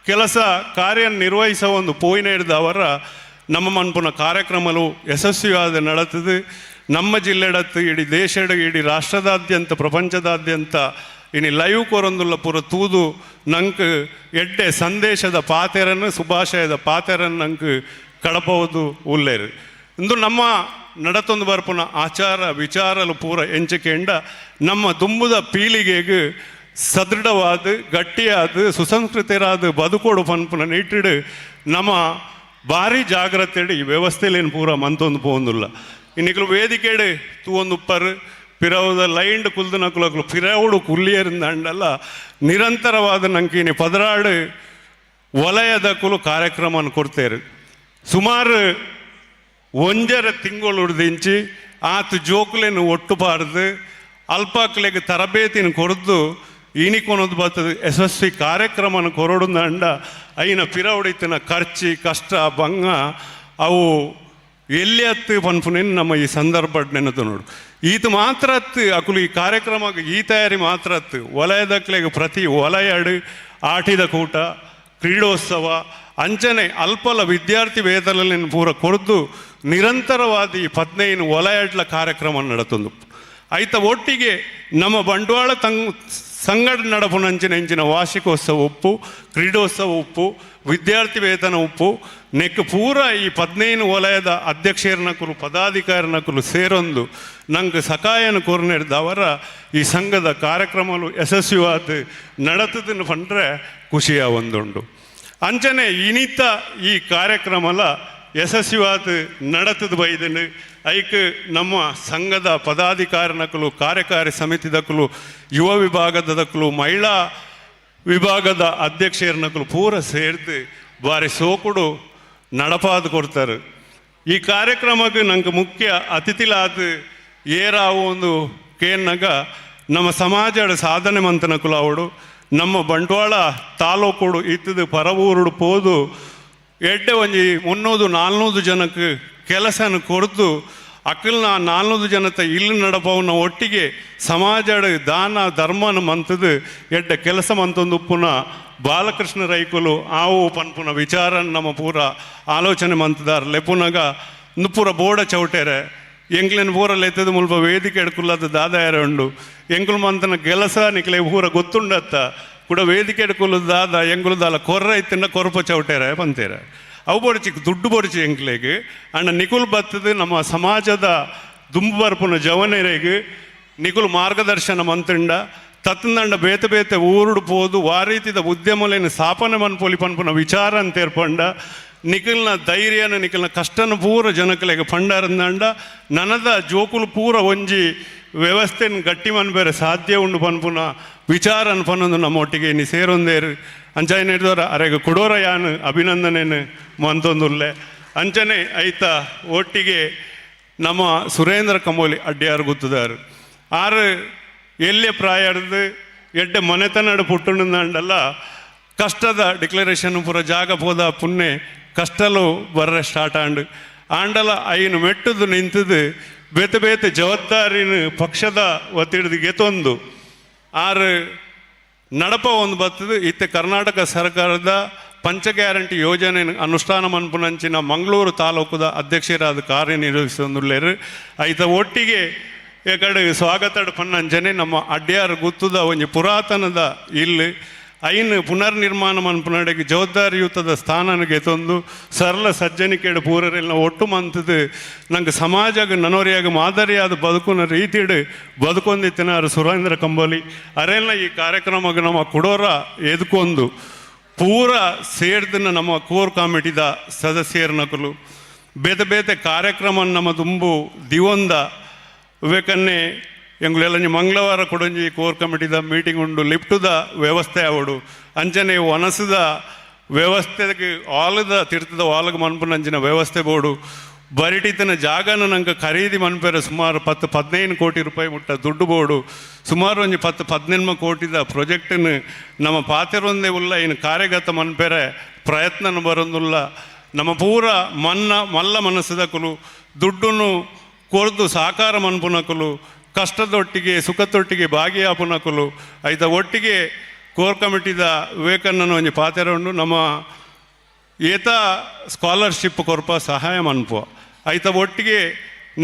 ಕೆಲಸ ಕಾರ್ಯ ನಿರ್ವಹಿಸುವ ಒಂದು ಪೋಯಿನ ಹಿಡ್ದು ಅವರ ನಮ್ಮ ಮನ್ಪುನ ಕಾರ್ಯಕ್ರಮಲು ಯಶಸ್ವಿಯಾದ ನಡತದೆ. ನಮ್ಮ ಜಿಲ್ಲೆಡತ್ತು ಇಡೀ ದೇಶದ ಇಡೀ ರಾಷ್ಟ್ರದಾದ್ಯಂತ ಪ್ರಪಂಚದಾದ್ಯಂತ ಇನಿ ಲೈವ್ ಕೊರೊಂದುಲ್ಲ ಪೂರ ತೂದು ನಂಕ್ ಎಡ್ಡೆ ಸಂದೇಶದ ಪಾತೆರನ್ನು ಶುಭಾಶಯದ ಪಾತೆರನ್ನು ನಂಕ್ ಕಡಪವುದು ಉಲ್ಲೇರು. ಇಂದು ನಮ್ಮ ನಡತೊಂದು ಬರ್ಪುನ ಆಚಾರ ವಿಚಾರಲು ಪೂರ ಎಂಚಿಕೆಂಡ ನಮ್ಮ ದುಂಬುದ ಪೀಳಿಗೆಗೆ ಸದೃಢವಾದ ಗಟ್ಟಿಯಾದ ಸುಸಂಸ್ಕೃತರಾದ ಬದುಕೋಡು ಪನ್ಪುನ ನಿಟ್ಟಿಡು ನಮ್ಮ ಭಾರಿ ಜಾಗ್ರತೆ ಈ ವ್ಯವಸ್ಥೆಲೇನು ಪೂರ ಮಂತೊಂದು ಪೋಂದುಲ್ಲ. ಇನ್ನಿಕ್ಲು ವೇದಿಕೆಡು ತೂವೊಂದು ಉಪ್ಪರು ಪಿರವುದ ಲೈಂಡ್ ಕುಲ್ದು ನಕುಲಕ್ಲು ಪಿರವುಡು ಕುಲ್ಲಿಯರಿಂದಂಡಲ್ಲ ನಿರಂತರವಾದ ನಂಕಿನಿ 16 ವಲಯದ ಕುಲು ಕಾರ್ಯಕ್ರಮವನ್ನು ಕೊಡ್ತೇರು. ಸುಮಾರು 1.5 ತಿಂಗಳು ಉಡ್ದಿಂಚಿ ಆತ ಜೋಕುಲೇನು ಒಟ್ಟುಬಾರ್ದು ಅಲ್ಪಾಕ್ಲೆಗೆ ತರಬೇತಿನ ಕೊರದು ಈನಿಕೊನದು ಬರ್ತದೆ ಯಶಸ್ವಿ ಕಾರ್ಯಕ್ರಮನ ಕೊರಡುಂದಂಡ ಐನ ಪಿರವುಡಿತಿನ ಖರ್ಚಿ ಕಷ್ಟ ಭಂಗ ಅವು ಎಲ್ಲಿ ಹತ್ತು ಪನ್ಪುನೇನು ನಮ್ಮ ಈ ಸಂದರ್ಭ ನೆನದು ನೋಡು. ಈತ ಮಾತ್ರ ಅತ್ತು ಅಕುಲು ಈ ಕಾರ್ಯಕ್ರಮ ಈ ತಯಾರಿ ಮಾತ್ರ ಅತ್ತು ವಲಯದಕ್ಲೆಗೆ ಪ್ರತಿ ವಲಯಡು ಆಟಿದ ಕೂಟ ಕ್ರೀಡೋತ್ಸವ ಅಂಚನೆ ಅಲ್ಪಲ ವಿದ್ಯಾರ್ಥಿ ವೇತನ ಪೂರ ಕೊರದು ನಿರಂತರವಾದ ಈ 15 ವಲಯಡ್ಲ ಕಾರ್ಯಕ್ರಮ ನಡತೊಂದು. ಐತ ಒಟ್ಟಿಗೆ ನಮ್ಮ ಬಂಡವಾಳ ಸಂಗಡ ನಡಪುನಂಚಿನ ಎಂಚಿನ ವಾರ್ಷಿಕೋತ್ಸವ ಉಪ್ಪು ಕ್ರೀಡೋತ್ಸವ ಉಪ್ಪು ವಿದ್ಯಾರ್ಥಿ ವೇತನ ಉಪ್ಪು ನೆಕ್ ಪೂರ ಈ 15 ವಲಯದ ಅಧ್ಯಕ್ಷರನಕುಲು ಪದಾಧಿಕಾರಿನಕುಲು ಸೇರೊಂದು ನಂಗೆ ಸಕಾಯನ ಕೋರ್ನೆಡ್ದವರ ಈ ಸಂಘದ ಕಾರ್ಯಕ್ರಮಲು ಯಶಸ್ವಿವಾದ ನಡತದನ್ನು ಪಂಡ್ರೆ ಖುಷಿಯ ಒಂದುಂಡು. ಅಂಚನೆ ಇನಿತ ಈ ಕಾರ್ಯಕ್ರಮಲ ಯಶಸ್ವಿವಾದ ನಡತದ ಬೈದನು ಐಕ್ ನಮ್ಮ ಸಂಘದ ಪದಾಧಿಕಾರಿನಕಲು ಕಾರ್ಯಕಾರಿ ಸಮಿತಿದಕಲು ಯುವ ವಿಭಾಗದಕಲು ಮಹಿಳಾ ವಿಭಾಗದ ಅಧ್ಯಕ್ಷರನಕಲು ಪೂರ ಸೇರ್ದು ಬಾರಿ ಸೋಕುಡು ನಡಪಾದ ಕೊಡ್ತಾರೆ. ಈ ಕಾರ್ಯಕ್ರಮಕ್ಕೆ ನಂಗೆ ಮುಖ್ಯ ಅತಿಥಿಲಾದ ಏರಾವು ಒಂದು ಕೇನ್ನಗ ನಮ್ಮ ಸಮಾಜದ ಸಾಧನೆ ಮಂತನಕುಲು ಅವಡು ನಮ್ಮ ಬಂಟ್ವಾಳ ತಾಲೂಕುಡು ಇತ್ತದು ಪರವೂರುಡು ಪೋದು ಎಡ್ಡೆ ಒಂಜಿ 300-400 ಜನಕ್ಕೆ ಕೆಲಸನ ಕೊಡ್ದು ಅಕ್ಕಲ್ನ 400 ಜನತೆ ಇಲ್ಲಿ ನಡಪವನ್ನ ಒಟ್ಟಿಗೆ ಸಮಾಜದ ದಾನ ಧರ್ಮನ ಮಂತದು ಎಡ್ಡೆ ಕೆಲಸ ಮಂತೊಂದು ಉಪ್ಪುನ ಬಾಲಕೃಷ್ಣ ರೈಕುಲು ಆವು ಪನ್ಪುನ ವಿಚಾರ ನಮ್ಮ ಪೂರ ಆಲೋಚನೆ ಮಂತದಾರ ಲೆಪುನಗ ಪೂರ ಬೋಡ ಚೌಟೆರೆ ಎಂಕ್ಲೆನ್ ಪೂರ ಲೆತ್ತದ ಮುಲ್ಪ ವೇದಿಕೆ ಎಡ್ಕುಲ್ಲದ ದಾದಾಯರ ಉಂಡು ಎಂಕುಲು ಮಂತನ ಕೆಲಸ ನಿಕ್ಲೆ ಪೂರ ಗೊತ್ತುಂಡತ್ತ ಕೂಡ ವೇದಿಕೆ ಎಡ್ಕುಲ್ಲದ ದಾದ ಎಂಕುಲು ದಾಲ ಕೊರ್ರ ಇತ್ತಿನ ಕೊರಪ ಚೌಟೆರೆ ಪಂತೇರೆ ಅವು ಬೊಡ್ಚಿ ದುಡ್ಡು ಬೊಡ್ಚಿ ಎಂಕ್ಲೆಗ್ ಅಣ್ಣ ನಿಕುಲ್ ಬತ್ತದ ನಮ್ಮ ಸಮಾಜದ ದುಂಬು ಬರ್ಪುನ ಜವನೆರೆಗ್ ನಿಕುಲು ಮಾರ್ಗದರ್ಶನ ಮಂತುಂಡ ತತ್ತಂದಂಡ ಬೇತೆ ಬೇತೆ ಊರುಡು ಪೋದು ವಾರೀತಿದ ಉದ್ಯಮಲೇನು ಸ್ಥಾಪನೆ ಮನ್ಪೊಲಿ ಪನ್ಪುನ ವಿಚಾರ ಅಂತ ಏರ್ಪಂಡ ನಿಖಲ್ನ ಧೈರ್ಯನ ನಿಖಲ್ನ ಕಷ್ಟನ ಪೂರ ಜನಕಲೆಗ್ ಪಂಡರಂದಂಡ ನನದ ಜೋಕುಲು ಪೂರ ಒಂಜಿ ವ್ಯವಸ್ಥೆನ ಗಟ್ಟಿ ಮನ್ಬೇರೆ ಸಾಧ್ಯ ಉಂಡು ಪನ್ಪುನ ವಿಚಾರ ಪನ್ನೊಂದು ನಮ್ಮ ಒಟ್ಟಿಗೆ ಇನಿ ಸೇರೊಂದೇರು ಅಂಚಾಯಿನ ಹಿಡಿದವರ ಅರೆಗ ಕೊಡೋರ ಯಾನು ಅಭಿನಂದನೇನು ಮಂತೊಂದುಲ್ಲೆ. ಅಂಚನೆ ಐತ ಒಟ್ಟಿಗೆ ನಮ್ಮ ಸುರೇಂದ್ರ ಕಂಬೋಲಿ ಅಡ್ಡಿಯಾರು ಗುತ್ತದಾರು. ಆರು ಎಲ್ಲಿ ಪ್ರಾಯಡ್ದು ಎಡ್ಡೆ ಮನೆತನಡು ಪುಟ್ಟುಂಡಲ್ಲ ಕಷ್ಟದ ಡಿಕ್ಲರೇಷನ್ ಪೂರ ಜಾಗ ಪೋದ ಪುಣ್ಯ ಕಷ್ಟಲು ಬರ್ರೆ ಸ್ಟಾರ್ಟ್ ಆಂಡ್ ಆಂಡಲ ಐನು ಮೆಟ್ಟದು ನಿಂತದು ಬೇತೆ ಬೇತೆ ಜವಾಬ್ದಾರಿನ ಪಕ್ಷದ ಒತ್ತಿಡ್ದು ಗೆತೊಂದು ಆರು ನಡಪ ಒಂದು ಬರ್ತದೆ. ಇತ್ತೆ ಕರ್ನಾಟಕ ಸರ್ಕಾರದ ಪಂಚ ಗ್ಯಾರಂಟಿ ಯೋಜನೆ ಅನುಷ್ಠಾನ ಮನ್ಪುನಂಚಿನ ಮಂಗಳೂರು ತಾಲೂಕುದ ಅಧ್ಯಕ್ಷರಾದ ಕಾರ್ಯನಿರ್ವಹಿಸೊಂದುಲ್ಲೇರು. ಐತ ಒಟ್ಟಿಗೆ ಈ ಕಡೆ ಸ್ವಾಗತ ಪನ್ನಂಚನೆ ನಮ್ಮ ಅಡ್ಯಾರ್ ಗುತ್ತದ ಒಂಜಿ ಪುರಾತನದ ಇಲ್ಲಿ ಐನು ಪುನರ್ನಿರ್ಮಾಣ ಮನ್ಪುನಡೆಗೆ ಜವಾಬ್ದಾರಿಯುತದ ಸ್ಥಾನನ ಗೆತೊಂದು ಸರಳ ಸಜ್ಜನಿಕೆಡು ಪೂರರೆಲ್ಲ ಒಟ್ಟು ಮಂತದು ನಂಗೆ ಸಮಾಜಗ ನನೋರಿಯಾಗ ಮಾದರಿಯಾದ ಬದುಕುನ ರೀತಿಡು ಬದುಕೊಂದಿತ್ತಿನಾರು ಸುರೇಂದ್ರ ಕಂಬೋಲಿ ಅರೆಲ್ಲ ಈ ಕಾರ್ಯಕ್ರಮಕ್ಕೆ ನಮ್ಮ ಕುಡೋರ ಎದ್ಕೊಂದು ಪೂರ ಸೇರ್ದನ್ನ ನಮ್ಮ ಕೋರ್ ಕಮಿಟಿದ ಸದಸ್ಯರನಕಲು ಬೇತೆ ಬೇತೆ ಕಾರ್ಯಕ್ರಮ ನಮ್ಮ ತುಂಬು ದಿವೊಂದ ವಿವೇಕನ್ನೇ ಎಂಗುಲೆಲ್ಲ ಮಂಗಳವಾರ ಕೊಡೊಂಜಿ ಕೋರ್ ಕಮಿಟಿದ ಮೀಟಿಂಗ್ ಉಂಡು, ಲಿಫ್ಟುದ ವ್ಯವಸ್ಥೆ ಅವಡು ಅಂಚನೆ ವನಸದ ವ್ಯವಸ್ಥೆಗೆ ಆಲದ ತೀರ್ಥದ ವಾಲಗ ಮನ್ಪುನಂಚಿನ ವ್ಯವಸ್ಥೆ ಬೋಡು ಬರಿಟಿತನ ಜಾಗನ ನಂಗೆ ಖರೀದಿ ಮನ್ಪೆರೆ ಸುಮಾರು 10-15 ಕೋಟಿ ರೂಪಾಯಿ ಮುಟ್ಟ ದುಡ್ಡು ಬೋಡು ಸುಮಾರು ಒಂಜಿ 10-15 ಕೋಟಿದ ಪ್ರಾಜೆಕ್ಟನ್ನು ನಮ್ಮ ಪಾತೆರೊಂದೇ ಉಲ್ಲ ಇನ್ನು ಕಾರ್ಯಗತ ಮನ್ಪೆರೆ ಪ್ರಯತ್ನ ಬರೊಂದುಲ್ಲ. ನಮ್ಮ ಪೂರ ಮನ್ನ ಮಲ್ಲ ಮನಸ್ಸದಕುಲು ದುಡ್ಡನ್ನು ಕೊರ್ದು ಸಾಕಾರ ಮನ್ಪುನಕುಲು ಕಷ್ಟದೊಟ್ಟಿಗೆ ಸುಖದೊಟ್ಟಿಗೆ ಭಾಗಿಯಾಪುನಕುಲು ಐತ ಒಟ್ಟಿಗೆ ಕೋರ್ ಕಮಿಟಿದ ವಿವೇಕಣ್ಣನ ಒಂಜಿ ಪಾತೆರ ಉಂಡು ನಮ್ಮ ಏತ ಸ್ಕಾಲರ್ಶಿಪ್ ಕೊರ್ಪ ಸಹಾಯ ಮನ್ಪುವ ಐತ ಒಟ್ಟಿಗೆ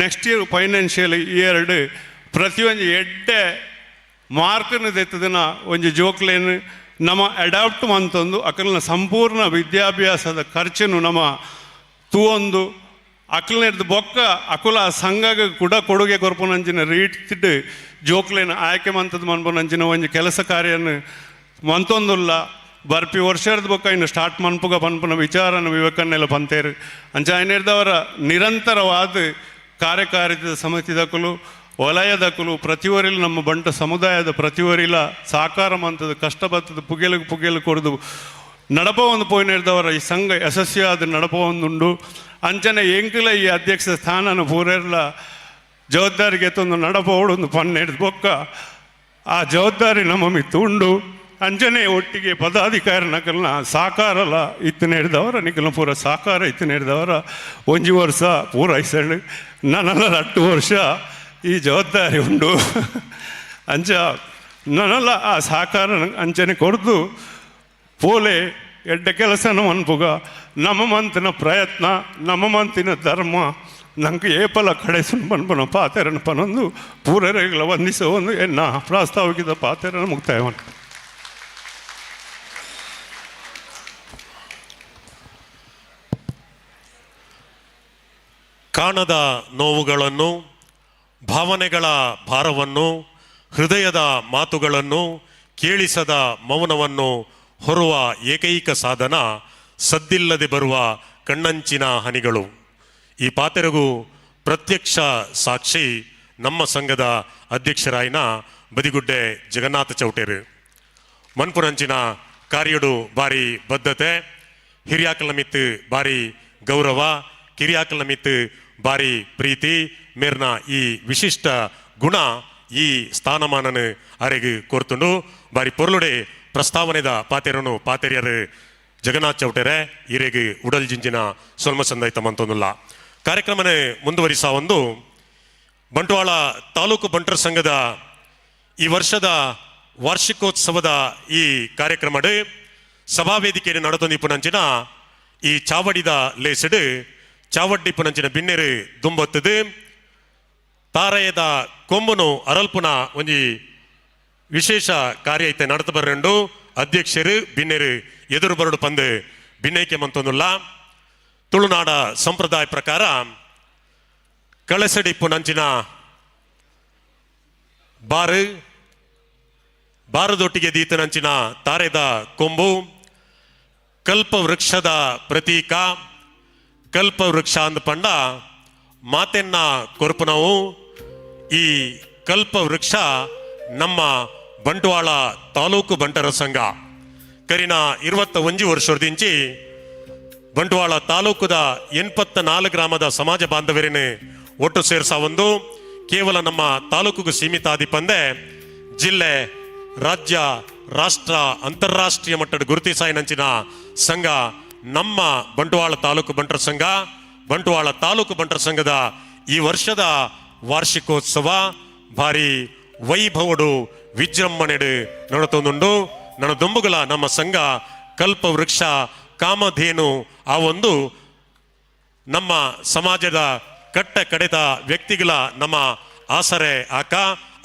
ನೆಕ್ಸ್ಟ್ ಇಯರ್ ಫೈನಾನ್ಷಿಯಲ್ ಇಯರ್ಡ್ ಪ್ರತಿಯೊಂಜಿ ಎಡ್ಡೆ ಮಾರ್ಕ್ನ ದೆತ್ತದನ ಒಂಜಿ ಜೋಕ್ಲೇನು ನಮ್ಮ ಅಡಾಪ್ಟ್ ಮಂತೊಂದು ಅಕಲ್ನ ಸಂಪೂರ್ಣ ವಿದ್ಯಾಭ್ಯಾಸದ ಖರ್ಚನ್ನು ನಮ್ಮ ತೂವೊಂದು ಅಕ್ಲನೆರ್ದು ಬೊಕ್ಕ ಅಕುಲ ಸಂಘಗ ಕೂಡ ಕೊಡುಗೆ ಕೊರ್ಪುನಂಚಿನ ರೀತಿಡ್ ಜೋಕ್ಲೇನ ಆಯ್ಕೆ ಮಂತದ ಮನ್ಪುನಂಚಿನ ಒಂಜಿ ಕೆಲಸ ಕಾರ್ಯನ ಮಂತೊಂದುಲ್ಲ. ಬರ್ಪಿ ವರ್ಷದ ಬೊಕ್ಕ ಇನ್ನು ಸ್ಟಾರ್ಟ್ ಮನ್ಪುಗ ಪನ್ಪುನ ವಿಚಾರನ ವಿವೇಕನ್ನೆಲ್ಲ ಪಂತೇರು ಅಂಚ ಐನೆರ್ದವರ ನಿರಂತರವಾದ ಕಾರ್ಯಕಾರಿತ ಸಮಿತಿದಕುಲು ವಲಯದಕುಲು ಪ್ರತಿವರಿಲು ನಮ್ಮ ಬಂಟ ಸಮುದಾಯದ ಪ್ರತಿವರಿಲ ಸಾಕಾರ ಮಂತದ ಕಷ್ಟ ಬತ್ತದ ಪುಗೆಲು ಪುಗೆಲು ಕೊಡ್ದು ನಡಪ ಒಂದು ಪೋಯಿನಿರ್ದವರ ಈ ಸಂಘ ಯಶಸ್ವಿಯಾದ ನಡಪ ಒಂದುಂಡು. ಅಂಚನೆ ಎಂಕುಲ ಈ ಅಧ್ಯಕ್ಷ ಸ್ಥಾನನ ಪೂರೆರ್ಲ ಜವಾಬ್ದಾರಿಗೆ ತಂದು ನಡಪ ಓಡೊಂದು ಪನ್ನೆಡ್ದು ಬೊಕ್ಕ ಆ ಜವಾಬ್ದಾರಿ ನಮ್ಮ ಮಿತ್ತು ಉಂಡು. ಅಂಚನೆ ಒಟ್ಟಿಗೆ ಪದಾಧಿಕಾರಿ ನಕಲ್ನ ಸಾಕಾರಲ ಇತ್ತು ನೇಡಿದವರ ನಿಕಲ್ನ ಪೂರ ಸಾಕಾರ ಇತ್ತು ನೇಡಿದವರ ಒಂಜಿ ವರ್ಷ ಪೂರೈಸಳು ನನ್ನಲ್ಲ 8 ವರ್ಷ ಈ ಜವಾಬ್ದಾರಿ ಉಂಡು. ಅಂಚ ನನ್ನಲ್ಲ ಆ ಸಾಕಾರ ಅಂಚನೆ ಕೊಡ್ದು ಪೋಲೆ ಎಡ್ಡೆ ಕೆಲಸನ ಮನ್ಪುಗ ನಮ್ಮ ಮಂತಿನ ಪ್ರಯತ್ನ ನಮ್ಮ ಮಂತಿನ ಧರ್ಮ ನಂಗೆ ಏಪಲ ಕಡೆ ಸುನ್ ಪಾತೆರನ ಪನೊಂದು ಪೂರರೆಗಳ ವಂದಿಸ ಒಂದು ಎನ್ನ ಪ್ರಾಸ್ತಾವಿಕದ ಪಾತೆರನ ಮುಕ್ತಾಯವನ್ನು. ಕಾಣದ ನೋವುಗಳನ್ನು, ಭಾವನೆಗಳ ಭಾರವನ್ನು, ಹೃದಯದ ಮಾತುಗಳನ್ನು, ಕೇಳಿಸದ ಮೌನವನ್ನು ಹೊರುವ ಏಕೈಕ ಸಾಧನ ಸದ್ದಿಲ್ಲದೆ ಬರುವ ಕಣ್ಣಂಚಿನ ಹನಿಗಳು. ಈ ಪಾತೆರಗೂ ಪ್ರತ್ಯಕ್ಷ ಸಾಕ್ಷಿ ನಮ್ಮ ಸಂಘದ ಅಧ್ಯಕ್ಷರಾಯಿನ ಬದಿಗುಡ್ಡೆ ಜಗನ್ನಾಥ ಚೌಟೇರು. ಮನ್ಪುರಂಚಿನ ಕಾರ್ಯಡು ಬಾರಿ ಬದ್ಧತೆ, ಹಿರಿಯಾಕಲ ಮಿತ್ತು ಬಾರಿ ಗೌರವ, ಕಿರಿಯಾಕಲ ಮಿತ್ತು ಬಾರಿ ಪ್ರೀತಿ ಮೇರ್ನ ಈ ವಿಶಿಷ್ಟ ಗುಣ ಈ ಸ್ಥಾನಮಾನನ ಅರೆಗು ಕೊರ್ತುಂಡು. ಬಾರಿ ಪೊರ್ಲುಡೆ ಪ್ರಸ್ತಾವನೆದ ಪಾತೆರನು ಪಾತೆರಿಯರು ಜಗನ್ನಾಥ್ ಚೌಟೆರೆ ಈರೆಗೆ ಉಡಲ್ ಜಿಂಜಿನ ಸೊಲ್ಮ ಸಂದೈತ ಮಂತೊಂದುಲ್ಲ. ಕಾರ್ಯಕ್ರಮನೇ ಮುಂದುವರಿಸ ಒಂದು ಬಂಟ್ವಾಳ ತಾಲೂಕು ಬಂಟರ ಸಂಘದ ಈ ವರ್ಷದ ವಾರ್ಷಿಕೋತ್ಸವದ ಈ ಕಾರ್ಯಕ್ರಮಡು ಸಭಾವೇದಿಕೆಯನ್ನು ನಡೆದೊಂದಿಪ್ಪುನಂಚಿನ ಈ ಚಾವಡಿದ ಲೇಸಡು ಚಾವಡ್ಡಿ ಪುನಂಚಿನ ಬಿನ್ನೆರು ದುಂಬತ್ತದು ತಾರಯದ ಕೊಂಬುನು ಅರಲ್ಪುನ ಒಂಜಿ ವಿಶೇಷ ಕಾರ್ಯ ಐತೆ ನಡತ ಬರಂಡು. ಅಧ್ಯಕ್ಷರು ಬಿನ್ನೆರು ಎದುರು ಬರಡು ಪಂದು ಬಿನ್ನೈಕೆ ಮಂತೊಂದುಲ್ಲ. ತುಳುನಾಡ ಸಂಪ್ರದಾಯ ಪ್ರಕಾರ ಕಳಸಡಿ ಪುನಂಚಿನ ಬಾರು ಬಾರದೊಟ್ಟಿಗೆ ದೀತನಂಚಿನ ತಾರೆದ ಕೊಂಬು ಕಲ್ಪ ವೃಕ್ಷದ ಪ್ರತೀಕ. ಕಲ್ಪ ವೃಕ್ಷ ಅಂದ ಪಂಡ ಮಾತೆನ್ನ ಕೊರ್ಪುನವು. ಈ ಕಲ್ಪ ವೃಕ್ಷ ನಮ್ಮ ಬಂಟ್ವಾಳ ತಾಲೂಕು ಬಂಟರ ಸಂಘ ಕರಿನ 21 ವರ್ಷದಿಂಚಿ ಬಂಟ್ವಾಳ ತಾಲೂಕುದ 84 ಗ್ರಾಮದ ಸಮಾಜ ಬಾಂಧವರಿನ ಒಟ್ಟು ಸೇರ್ಸಾವೊಂದು ಕೇವಲ ನಮ್ಮ ತಾಲೂಕಿಗೂ ಸೀಮಿತ ಆದಿಪಂದೆ ಜಿಲ್ಲೆ, ರಾಜ್ಯ, ರಾಷ್ಟ್ರ, ಅಂತಾರಾಷ್ಟ್ರೀಯ ಮಟ್ಟದ ಗುರುತಿಸಾಯಿನಂಚಿನ ಸಂಘ ನಮ್ಮ ಬಂಟ್ವಾಳ ತಾಲೂಕು ಬಂಟರ ಸಂಘ. ಬಂಟ್ವಾಳ ತಾಲೂಕು ಬಂಟರ ಸಂಘದ ಈ ವರ್ಷದ ವಾರ್ಷಿಕೋತ್ಸವ ಭಾರಿ ವೈಭವಡು ವಿಜೃಂಭಣೆಡು ನಡತೊಂದುಂಡು. ನನ್ನ ದೊಂಬುಗಳ ನಮ್ಮ ಸಂಘ ಕಲ್ಪವೃಕ್ಷ ಕಾಮಧೇನು ಆ ಒಂದು ನಮ್ಮ ಸಮಾಜದ ಕಟ್ಟ ಕಡೆತ ವ್ಯಕ್ತಿಗಳ ನಮ್ಮ ಆಸರೆ ಆಕ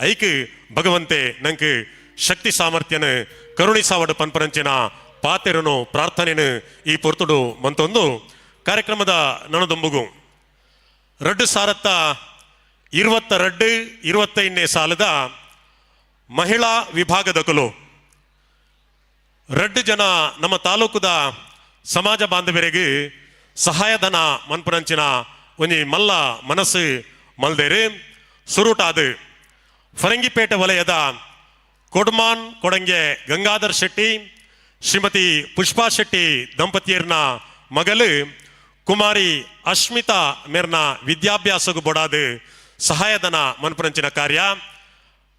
ಐಕ್ ಭಗವಂತೆ ನಂಗೆ ಶಕ್ತಿ ಸಾಮರ್ಥ್ಯನ ಕರುಣಿಸಾವಡು ಪನ್ಪರಂಚಿನ ಪಾತೆರನು ಪ್ರಾರ್ಥನೆನು ಈ ಪೊರ್ತುಡು ಮಂತೊಂದು ಕಾರ್ಯಕ್ರಮದ ನನದೊಂಬುಗು 2022 25ನೇ ಸಾಲದ ಮಹಿಳಾ ವಿಭಾಗದಕಲು 2 ಜನ ನಮ್ಮ ತಾಲೂಕುದ ಸಮಾಜ ಬಾಂಧವರಿಗೆ ಸಹಾಯಧನ ಮನ್ಪುರಂಚಿನ ಒಂಜಿ ಮಲ್ಲ ಮನಸ್ಸು ಮಲ್ದೇರು. ಸುರುಟಾದು ಫರಂಗಿಪೇಟೆ ವಲಯದ ಕೊಡ್ಮಾನ್ ಕೊಡಂಗೆ ಗಂಗಾಧರ್ ಶೆಟ್ಟಿ, ಶ್ರೀಮತಿ ಪುಷ್ಪಾ ಶೆಟ್ಟಿ ದಂಪತಿಯರ್ನ ಮಗಲು ಕುಮಾರಿ ಅಶ್ಮಿತಾ ಮೇರ್ನ ವಿದ್ಯಾಭ್ಯಾಸಗೂ ಬೊಡಾದು ಸಹಾಯಧನ ಮನ್ಪುರಂಚಿನ ಕಾರ್ಯ.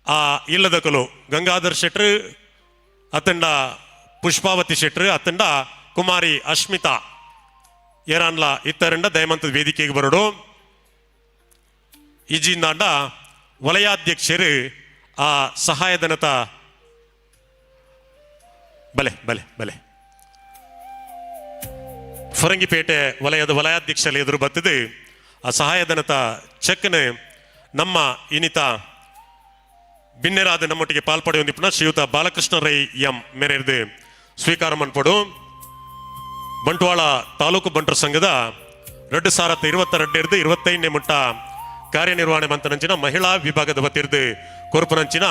ಆ ಇಲ್ಲದಕಲು ಗಂಗಾಧರ್ ಶೆಟ್ರು ಅತಂಡ ಪುಷ್ಪಾವತಿ ಶೆಟ್ರು ಅತಂಡ ಕುಮಾರಿ ಅಶ್ಮಿತಾ ಏರಾನ್ಲ ಇತ್ತರಂಡ ದಯಮಂತದ ವೇದಿಕೆಗೆ ಬರೋಡು. ಇಜಿಂದಾಂಡ ವಲಯಾಧ್ಯಕ್ಷರು ಆ ಸಹಾಯಧನತ ಬಲೆ ಬಲೆ ಬಲೆ ಫರಂಗಿಪೇಟೆ ವಲಯದ ವಲಯಾಧ್ಯಕ್ಷರಲ್ಲಿ ಎದುರು ಬರ್ತದೆ. ಆ ಸಹಾಯಧನತ ಚೆಕ್ನ ನಮ್ಮ ಇನಿತ ಬಿನ್ನೆರಾದ ನಮ್ಮೊಟ್ಟಿಗೆ ಪಾಲ್ಪಡೆಯೊಂದಿಪ್ಪನ ಶ್ರೀಯುತ ಬಾಲಕೃಷ್ಣ ರೈ ಎಂ ಮೇರೆರ್ದು ಸ್ವೀಕಾರ ಮನ್ಪಡು. ಬಂಟ್ವಾಳ ತಾಲೂಕು ಬಂಟರ ಸಂಘದ 2022 25ನೇ ಮುಟ್ಟ ಕಾರ್ಯನಿರ್ವಹಣೆ ಮಂತನಂಚಿನ ಮಹಿಳಾ ವಿಭಾಗದ ವತಿರ್ದು ಕೊರಪುನಂಚಿನ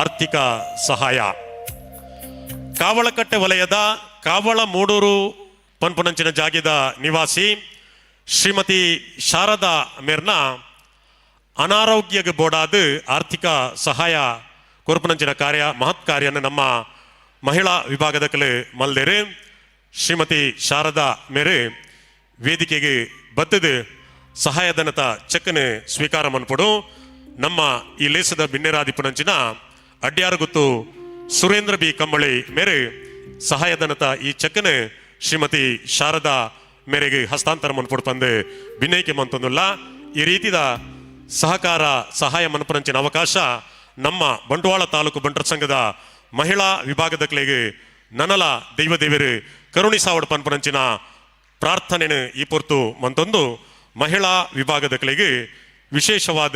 ಆರ್ಥಿಕ ಸಹಾಯ. ಕಾವಳಕಟ್ಟೆ ವಲಯದ ಕಾವಳ ಮೂಡೂರು ಪನ್ಪುನಂಚಿನ ಜಾಗಿದ ನಿವಾಸಿ ಶ್ರೀಮತಿ ಶಾರದಾ ಮೇರ್ನ ಅನಾರೋಗ್ಯಕ್ಕೆ ಬೋಡಾದ ಆರ್ಥಿಕ ಸಹಾಯ ಕೊರಪುನಂಚಿನ ಕಾರ್ಯ ಮಹತ್ ಕಾರ್ಯನ ನಮ್ಮ ಮಹಿಳಾ ವಿಭಾಗದ ಕಲೆ ಮಲ್ದೇರು. ಶ್ರೀಮತಿ ಶಾರದಾ ಮೇರೆ ವೇದಿಕೆಗೆ ಬತ್ತದು ಸಹಾಯಧನತ ಚೆಕ್ಕನೆ ಸ್ವೀಕಾರ ಮನ್ಪಡು. ನಮ್ಮ ಈ ಲೇಸದ ಬಿನ್ನೆರಾದಿಪುನಂಚಿನ ಅಡ್ಯಾರಗುತ್ತು ಸುರೇಂದ್ರ ಬಿ ಕಂಬಳಿ ಮೇರೆ ಸಹಾಯಧನತ ಈ ಚೆಕ್ಕನೆ ಶ್ರೀಮತಿ ಶಾರದಾ ಮೇರೆಗೆ ಹಸ್ತಾಂತರ ಮನ್ಪಡು ಪಂದು ಬಿನ್ನೈಕೆ ಮಂತೊಂದುಲ್ಲ. ಈ ರೀತಿದ ಸಹಕಾರ ಸಹಾಯ ಮನ್ಪುನಂಚಿನ ಅವಕಾಶ ನಮ್ಮ ಬಂಟ್ವಾಳ ತಾಲೂಕು ಬಂಟರ ಸಂಘದ ಮಹಿಳಾ ವಿಭಾಗದ ಕಲೆಗೆ ನನಲ ದೈವದೇವರು ಕರುಣಿಸಾವಡ್ ಪನ್ಪುನಂಚಿನ ಪ್ರಾರ್ಥನೆನು ಈ ಪೊರ್ತು ಮಂತೊಂದು ಮಹಿಳಾ ವಿಭಾಗದ ಕಲೆಗೆ ವಿಶೇಷವಾದ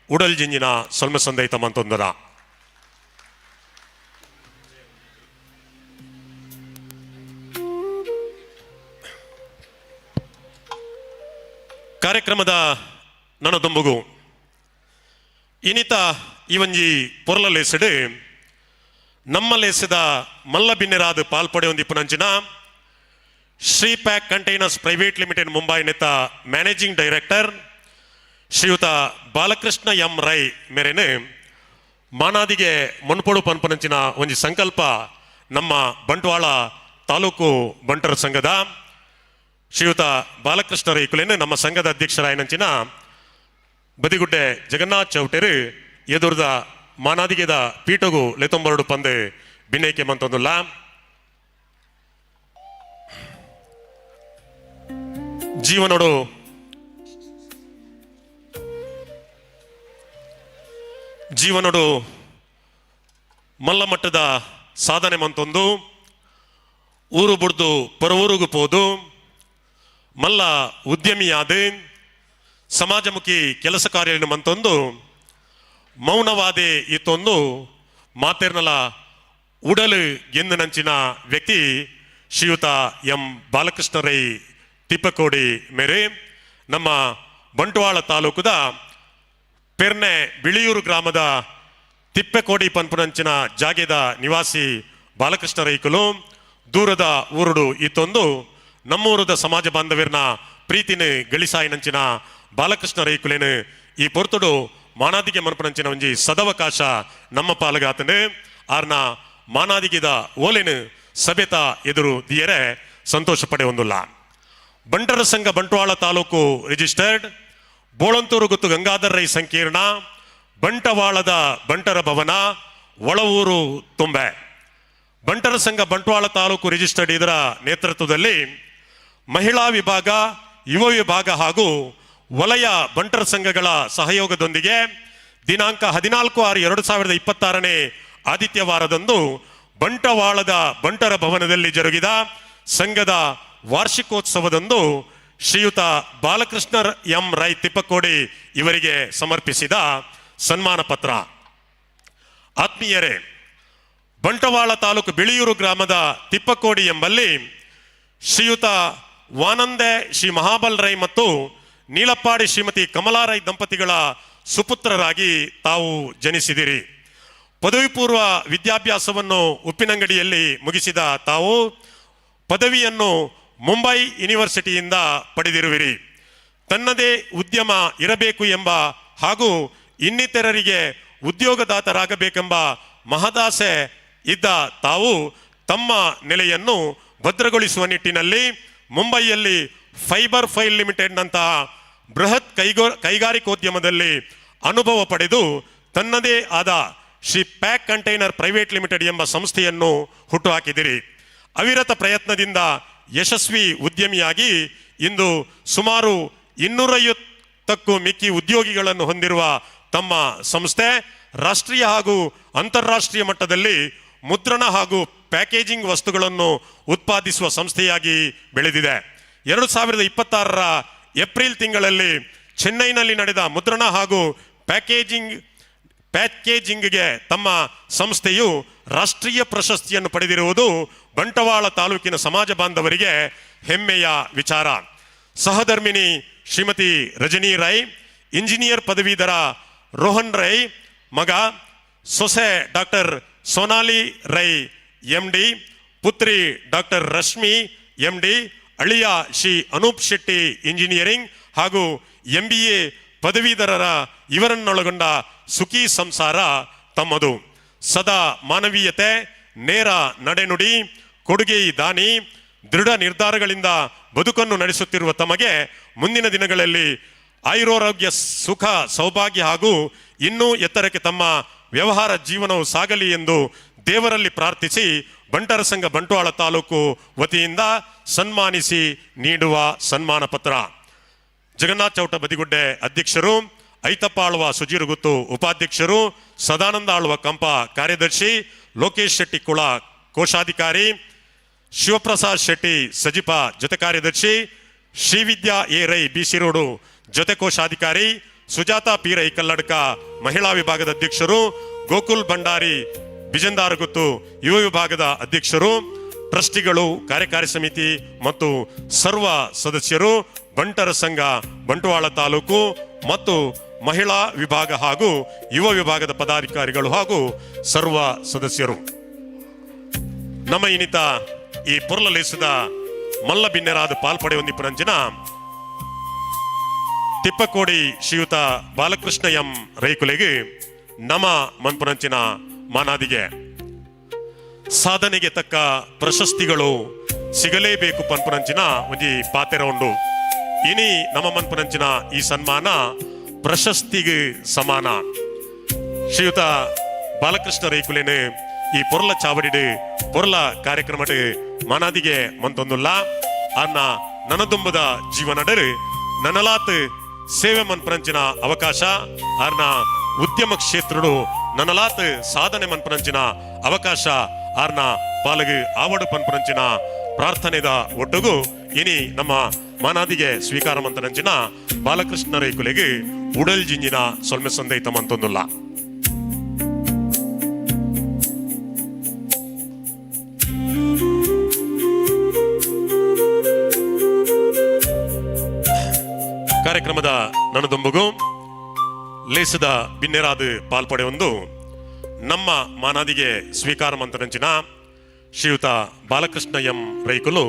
ಉಡಲ್ ಜಿಂಜಿನ ಸೊಲ್ಮ ಸಂದೈತ ಮಂತೊಂದರ. ಕಾರ್ಯಕ್ರಮದ ನನದೊಂಬುಗು ಇನಿತ ಈ ಒಂಜಿ ಪೊರ್ಲ ಲೇಸಡು ನಮ್ಮ ಲೇಸದ ಮಲ್ಲ ಬಿನ್ನೆರಾದ ಪಾಲ್ಪಡೆಯೊಂದಿಪ್ಪುನಂಚಿನ Shri pack containers private limited Mumbai ನೇತ ಮ್ಯಾನೇಜಿಂಗ್ ಡೈರೆಕ್ಟರ್ ಶ್ರೀಯುತ ಬಾಲಕೃಷ್ಣ ಎಂ ರೈ ಮೇರೆನೆ ಮಾನಾದಿಗೆ ಮೊನ್ಪೊಡು ಪನ್ಪನಂಚಿನ ಒಂಜಿ ಸಂಕಲ್ಪ ನಮ್ಮ ಬಂಟ್ವಾಳ ತಾಲೂಕು ಬಂಟರ ಸಂಘದ ಶ್ರೀಯುತ ಬಾಲಕೃಷ್ಣ ರೈ ಕುಲೇನೆ ನಮ್ಮ ಸಂಘದ ಅಧ್ಯಕ್ಷರಾಯನಂಚಿನ ಬದಿಗುಡ್ಡೆ ಜಗನ್ನಾಥ್ ಚೌಟೆರು ಎದುರ್ದ ಮಾನಾದಿಗೆದ ಪೀಠಗು ಲೆತೊಂಬರಡು ಪಂದೆ ಬಿನ್ನೈಕೆ ಮಂತೊಂದುಲ್ಲ. ಜೀವನೋಡು ಜೀವನೋಡು ಮಲ್ಲ ಮಟ್ಟದ ಸಾಧನೆ ಮಂತೊಂದು ಊರು ಬುಡ್ದು ಪರವೂರುಗು ಪೋದು ಮಲ್ಲ ಉದ್ಯಮಿಯಾದ ಸಮಾಜಮುಖಿ ಕೆಲಸ ಕಾರ್ಯ ಮಂತೊಂದು ಮೌನವಾದೆ ಇತ್ತೊಂದು ಮಾತೇರ್ನಲ ಉಡಲು ಗೆಂದು ವ್ಯಕ್ತಿ ಶ್ರೀಯುತ ಎಂ ಬಾಲಕೃಷ್ಣ ರೈ ತಿಪ್ಪಕೋಡಿ ಮೇರೆ ನಮ್ಮ ಬಂಟ್ವಾಳ ತಾಲೂಕುದ ಪೆರ್ನೆ ಬಿಳಿಯೂರು ಗ್ರಾಮದ ತಿಪ್ಪಕೋಡಿ ಪನ್ಪುನಂಚಿನ ಜಾಗೆದ ನಿವಾಸಿ ಬಾಲಕೃಷ್ಣ ರೈಕುಲು ದೂರದ ಊರುಡು ಇತ್ತೊಂದು ನಮ್ಮೂರದ ಸಮಾಜ ಬಾಂಧವ್ಯರ್ನ ಪ್ರೀತಿನ ಗಳಿಸಾಯಿನಂಚಿನ ಬಾಲಕೃಷ್ಣ ರೈಕುಲೇನು ಈ ಪೊರ್ತುಡು ಮಾನಾದಿಗೆ ಮನ್ಪುನಂಚಿನ ಒಂಜಿ ಸದವಕಾಶ ನಮ್ಮ ಪಾಲುಗಾತನು ಆರ್ನ ಮಾನಾದಿಗೆದ ಓಲೆನು ಸಭೆತ ಎದುರು ದಿಯರೆ ಸಂತೋಷ ಪಡೆ ಹೊಂದುಲ್ಲ. ಬಂಟರ ಸಂಘ ಬಂಟ್ವಾಳ ತಾಲೂಕು ರಿಜಿಸ್ಟರ್ಡ್ ಬೋಳಂತೂರು ಗುತ್ತು ಗಂಗಾಧರ ರೈ ಸಂಕೀರ್ಣ, ಬಂಟವಾಳದ ಬಂಟರ ಭವನ, ಒಳವೂರು ತುಂಬೆ. ಬಂಟರ ಸಂಘ ಬಂಟ್ವಾಳ ತಾಲೂಕು ರಿಜಿಸ್ಟರ್ಡ್ ಇದರ ನೇತೃತ್ವದಲ್ಲಿ ಮಹಿಳಾ ವಿಭಾಗ, ಯುವ ವಿಭಾಗ ಹಾಗೂ ವಲಯ ಬಂಟರ ಸಂಘಗಳ ಸಹಯೋಗದೊಂದಿಗೆ ದಿನಾಂಕ 14-6-2026 ಆದಿತ್ಯವಾರದಂದು ಬಂಟವಾಳದ ಬಂಟರ ಭವನದಲ್ಲಿ ಜರುಗಿದ ಸಂಘದ ವಾರ್ಷಿಕೋತ್ಸವದಂದು ಶ್ರೀಯುತ ಬಾಲಕೃಷ್ಣ ಎಂ ರೈ ತಿಪ್ಪಕೋಡಿ ಇವರಿಗೆ ಸಮರ್ಪಿಸಿದ ಸನ್ಮಾನ ಪತ್ರ. ಆತ್ಮೀಯರೇ, ಬಂಟವಾಳ ತಾಲೂಕು ಬಿಳಿಯೂರು ಗ್ರಾಮದ ತಿಪ್ಪಕೋಡಿ ಎಂಬಲ್ಲಿ ಶ್ರೀಯುತ ವಾನಂದೆ ಶ್ರೀ ಮಹಾಬಲ್ ರೈ ಮತ್ತು ನೀಲಪ್ಪಾಡಿ ಶ್ರೀಮತಿ ಕಮಲಾ ರೈ ದಂಪತಿಗಳ ಸುಪುತ್ರರಾಗಿ ತಾವು ಜನಿಸಿದಿರಿ. ಪದವಿ ಪೂರ್ವ ವಿದ್ಯಾಭ್ಯಾಸವನ್ನು ಉಪ್ಪಿನಂಗಡಿಯಲ್ಲಿ ಮುಗಿಸಿದ ತಾವು ಪದವಿಯನ್ನು ಮುಂಬೈ ಯೂನಿವರ್ಸಿಟಿಯಿಂದ ಪಡೆದಿರುವಿರಿ. ತನ್ನದೇ ಉದ್ಯಮ ಇರಬೇಕು ಎಂಬ ಹಾಗೂ ಇನ್ನಿತರರಿಗೆ ಉದ್ಯೋಗದಾತರಾಗಬೇಕೆಂಬ ಮಹದಾಸೆ ಇದ್ದ ತಾವು ತಮ್ಮ ನೆಲೆಯನ್ನು ಭದ್ರಗೊಳಿಸುವ ನಿಟ್ಟಿನಲ್ಲಿ ಮುಂಬೈಯಲ್ಲಿ ಫೈಬರ್ ಫೈಲ್ ಲಿಮಿಟೆಡ್ನಂತಹ ಬೃಹತ್ ಕೈಗಾರಿಕೋದ್ಯಮದಲ್ಲಿ ಅನುಭವ ಪಡೆದು ತನ್ನದೇ ಆದ Shri pack container private limited ಎಂಬ ಸಂಸ್ಥೆಯನ್ನು ಹುಟ್ಟುಹಾಕಿದಿರಿ. ಅವಿರತ ಪ್ರಯತ್ನದಿಂದ ಯಶಸ್ವಿ ಉದ್ಯಮಿಯಾಗಿ ಇಂದು ಸುಮಾರು 250ಕ್ಕೂ ಮಿಕ್ಕಿ ಉದ್ಯೋಗಿಗಳನ್ನು ಹೊಂದಿರುವ ತಮ್ಮ ಸಂಸ್ಥೆ ರಾಷ್ಟ್ರೀಯ ಹಾಗೂ ಅಂತಾರಾಷ್ಟ್ರೀಯ ಮಟ್ಟದಲ್ಲಿ ಮುದ್ರಣ ಹಾಗೂ ಪ್ಯಾಕೇಜಿಂಗ್ ವಸ್ತುಗಳನ್ನು ಉತ್ಪಾದಿಸುವ ಸಂಸ್ಥೆಯಾಗಿ ಬೆಳೆದಿದೆ. 2026ರ ಏಪ್ರಿಲ್ ತಿಂಗಳಲ್ಲಿ ಚೆನ್ನೈನಲ್ಲಿ ನಡೆದ ಮುದ್ರಣ ಹಾಗೂ ಪ್ಯಾಕೇಜಿಂಗ್ಗೆ ತಮ್ಮ ಸಂಸ್ಥೆಯು ರಾಷ್ಟ್ರೀಯ ಪ್ರಶಸ್ತಿಯನ್ನು ಪಡೆದಿರುವುದು ಬಂಟವಾಳ ತಾಲೂಕಿನ ಸಮಾಜ ಬಾಂಧವರಿಗೆ ಹೆಮ್ಮೆಯ ವಿಚಾರ. ಸಹಧರ್ಮಿಣಿ ಶ್ರೀಮತಿ ರಜನಿ ರೈ, ಇಂಜಿನಿಯರ್ ಪದವೀಧರ ರೋಹನ್ ರೈ ಮಗ, ಸೊಸೆ ಡಾಕ್ಟರ್ ಸೋನಾಲಿ ರೈ MD, ಪುತ್ರಿ ಡಾಕ್ಟರ್ ರಶ್ಮಿ MD, ಅಳಿಯ ಶ್ರೀ ಅನೂಪ್ ಶೆಟ್ಟಿ ಇಂಜಿನಿಯರಿಂಗ್ ಹಾಗೂ MBA ಪದವೀಧರರ ಇವರನ್ನೊಳಗೊಂಡ ಸುಖಿ ಸಂಸಾರ ತಮ್ಮದು. ಸದಾ ಮಾನವೀಯತೆ, ನೇರ ನಡೆನುಡಿ, ಕೊಡುಗೆ ದಾನಿ, ದೃಢ ನಿರ್ಧಾರಗಳಿಂದ ಬದುಕನ್ನು ನಡೆಸುತ್ತಿರುವ ತಮಗೆ ಮುಂದಿನ ದಿನಗಳಲ್ಲಿ ಆಯುರಾರೋಗ್ಯ, ಸುಖ, ಸೌಭಾಗ್ಯ ಹಾಗೂ ಇನ್ನೂ ಎತ್ತರಕ್ಕೆ ತಮ್ಮ ವ್ಯವಹಾರ ಜೀವನವು ಸಾಗಲಿ ಎಂದು ದೇವರಲ್ಲಿ ಪ್ರಾರ್ಥಿಸಿ ಬಂಟರ ಸಂಘ ಬಂಟ್ವಾಳ ತಾಲೂಕು ವತಿಯಿಂದ ಸನ್ಮಾನಿಸಿ ನೀಡುವ ಸನ್ಮಾನ ಪತ್ರ. ಜಗನ್ನಾಥ್ ಚೌಟ ಬದಿಗುಡ್ಡೆ ಅಧ್ಯಕ್ಷರು, ಐತಪ್ಪ ಆಳ್ವ ಸುಜೀರುಗುತ್ತು ಉಪಾಧ್ಯಕ್ಷರು, ಸದಾನಂದ ಆಳ್ವ ಕಂಪ ಕಾರ್ಯದರ್ಶಿ, ಲೋಕೇಶ್ ಶೆಟ್ಟಿ ಕುಳ ಕೋಶಾಧಿಕಾರಿ, ಶಿವಪ್ರಸಾದ್ ಶೆಟ್ಟಿ ಸಜಿಪ ಜೊತೆ ಕಾರ್ಯದರ್ಶಿ, ಶ್ರೀವಿದ್ಯಾ ಎ ರೈ ಬಿಸಿ ರೋಡು ಜೊತೆ ಕೋಶಾಧಿಕಾರಿ, ಸುಜಾತಾ ಪಿ ರೈ ಕಲ್ಲಡ್ಕ ಮಹಿಳಾ ವಿಭಾಗದ ಅಧ್ಯಕ್ಷರು, ಗೋಕುಲ್ ಭಂಡಾರಿ ಬಿಜಂದಾರಗುತ್ತು ಯುವ ವಿಭಾಗದ ಅಧ್ಯಕ್ಷರು, ಟ್ರಸ್ಟಿಗಳು, ಕಾರ್ಯಕಾರಿ ಸಮಿತಿ ಮತ್ತು ಸರ್ವ ಸದಸ್ಯರು, ಬಂಟರ ಸಂಘ ಬಂಟ್ವಾಳ ತಾಲೂಕು ಮತ್ತು ಮಹಿಳಾ ವಿಭಾಗ ಹಾಗೂ ಯುವ ವಿಭಾಗದ ಪದಾಧಿಕಾರಿಗಳು ಹಾಗೂ ಸರ್ವ ಸದಸ್ಯರು. ನಮ್ಮ ಇನ್ನಿತ ಈ ಪೊರ್ಲಲೇಸದ ಮಲ್ಲ ಬಿನ್ನೆರಾದ ಪಾಲ್ಪಡೆಯೊಂದಿಪ್ಪುನಂಚಿನ ತಿಪ್ಪಕೋಡಿ ಶ್ರೀಯುತ ಬಾಲಕೃಷ್ಣ ಎಂ ರೈಕುಲೆಗೆ ನಮ ಮನ್ಪುನಂಚಿನ ಮಾನಾದಿಗೆ. ಸಾಧನೆಗೆ ತಕ್ಕ ಪ್ರಶಸ್ತಿಗಳು ಸಿಗಲೇಬೇಕು ಪನ್ಪುನಂಚಿನ ಒಂಜಿ ಪಾತೆರ ಉಂಡು. ಇನಿ ನಮ್ಮ ಮನ್ಪುನಂಚಿನ ಈ ಸನ್ಮಾನ ಪ್ರಶಸ್ತಿಗೆ ಸಮಾನ. ಶ್ರೀಯುತ ಬಾಲಕೃಷ್ಣ ರೈಕುಲೇನು ಈ ಪೊರ್ಲ ಚಾವಡಿಡು ಪೊರ್ಲ ಕಾರ್ಯಕ್ರಮಡು ಮಾನಾದಿಗೆ ಮಂತೊಂದುಲ್ಲ. ಅನ್ನ ನನದುಂಬದ ಜೀವನಡರು ನನಲಾತ್ ಸೇವೆ ಮನ್ಪುನಂಚಿನ ಅವಕಾಶ, ಅರ್ನ ಉದ್ಯಮ ಕ್ಷೇತ್ರಡು ನನಲಾತ್ ಸಾಧನೆ ಮನ್ಪುನಂಚಿನ ಅವಕಾಶ ಆರ್ನ ಪಾಲಗು ಆವಡು ಪನ್ಪುನಂಚಿನ ಪ್ರಾರ್ಥನೆದ ಒಟ್ಟುಗು ಇನಿ ನಮ್ಮ ಮಾನಾದಿಗೆ ಸ್ವೀಕಾರ ಮಂತನಂಚಿನ ಬಾಲಕೃಷ್ಣ ರೈಕುಲೆಗೆ ಉಡಲ್ ಜಿಂಜಿನ ಸೊಲ್ಮೆ ಸಂದೈತ ಮಂತೊಂದುಲ್ಲ. ಕಾರ್ಯಕ್ರಮದ ನನದೊಂಬುಗು ಲೇಸದ ಬಿನ್ನೆರಾದ ಪಾಲ್ಪಡೆಯೊಂದು ನಮ್ಮ ಮಾನಾದಿಗೆ ಸ್ವೀಕಾರ ಮಂತನಂಚಿನ ಶ್ರೀಯುತ ಬಾಲಕೃಷ್ಣ ಎಂ ರೈಕುಲು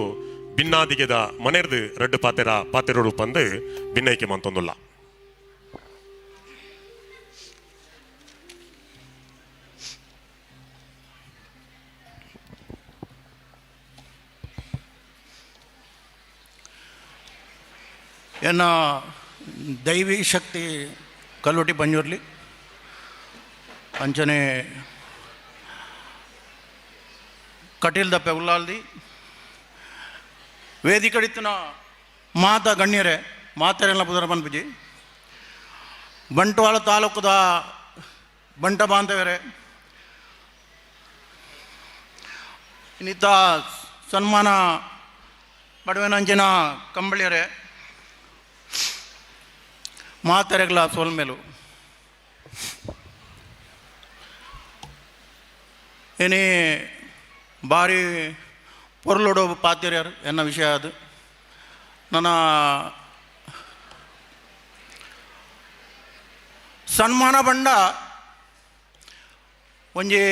ಬಿನ್ನಾದಿಗೆದ ಮನೆರ್ದು ರಡ್ಡು ಪಾತೆರ ಪಾತೆರಡು ಪಂದು ಬಿನ್ನೈಕೆ ಮಂತೊಂದುಲ್ಲ. ಎನ್ನ ದೈವಿ ಶಕ್ತಿ ಕಲ್ಲುಟಿ ಪಂಜುರ್ಲಿ ಅಂಚನೆ ಕಟೀಲ್ ದಪ್ಪೆ ಉಲ್ಲಾಲ್ದಿ ವೇದಿಕಡಿತ್ತಿನ ಮಾತ ಗಣ್ಯರೇ ಮಾತೆರೆಲ್ಲ ಪುದರ ಪನ್ಪುಜಿ ಬಂಟ್ವಾಳ ತಾಲೂಕುದ ಬಂಟ ಬಾಂಧವರೇ ಇನ್ನಿತ ಸನ್ಮಾನ ಬಡವನಂಚಿನ ಕಂಬಳಿಯರೇ ಮಾತೆರೆಗಳ ಸೋಲ್ಮೇಲು ಏನೇ ಬಾರಿ ಪೊರ್ಲುಡು ಪಾತಿರ್ಯರ್ ಎನ್ನ ವಿಷಯ ಅದು. ನನ್ನ ಸನ್ಮಾನ ಬಂಡ ಒಂಜಿ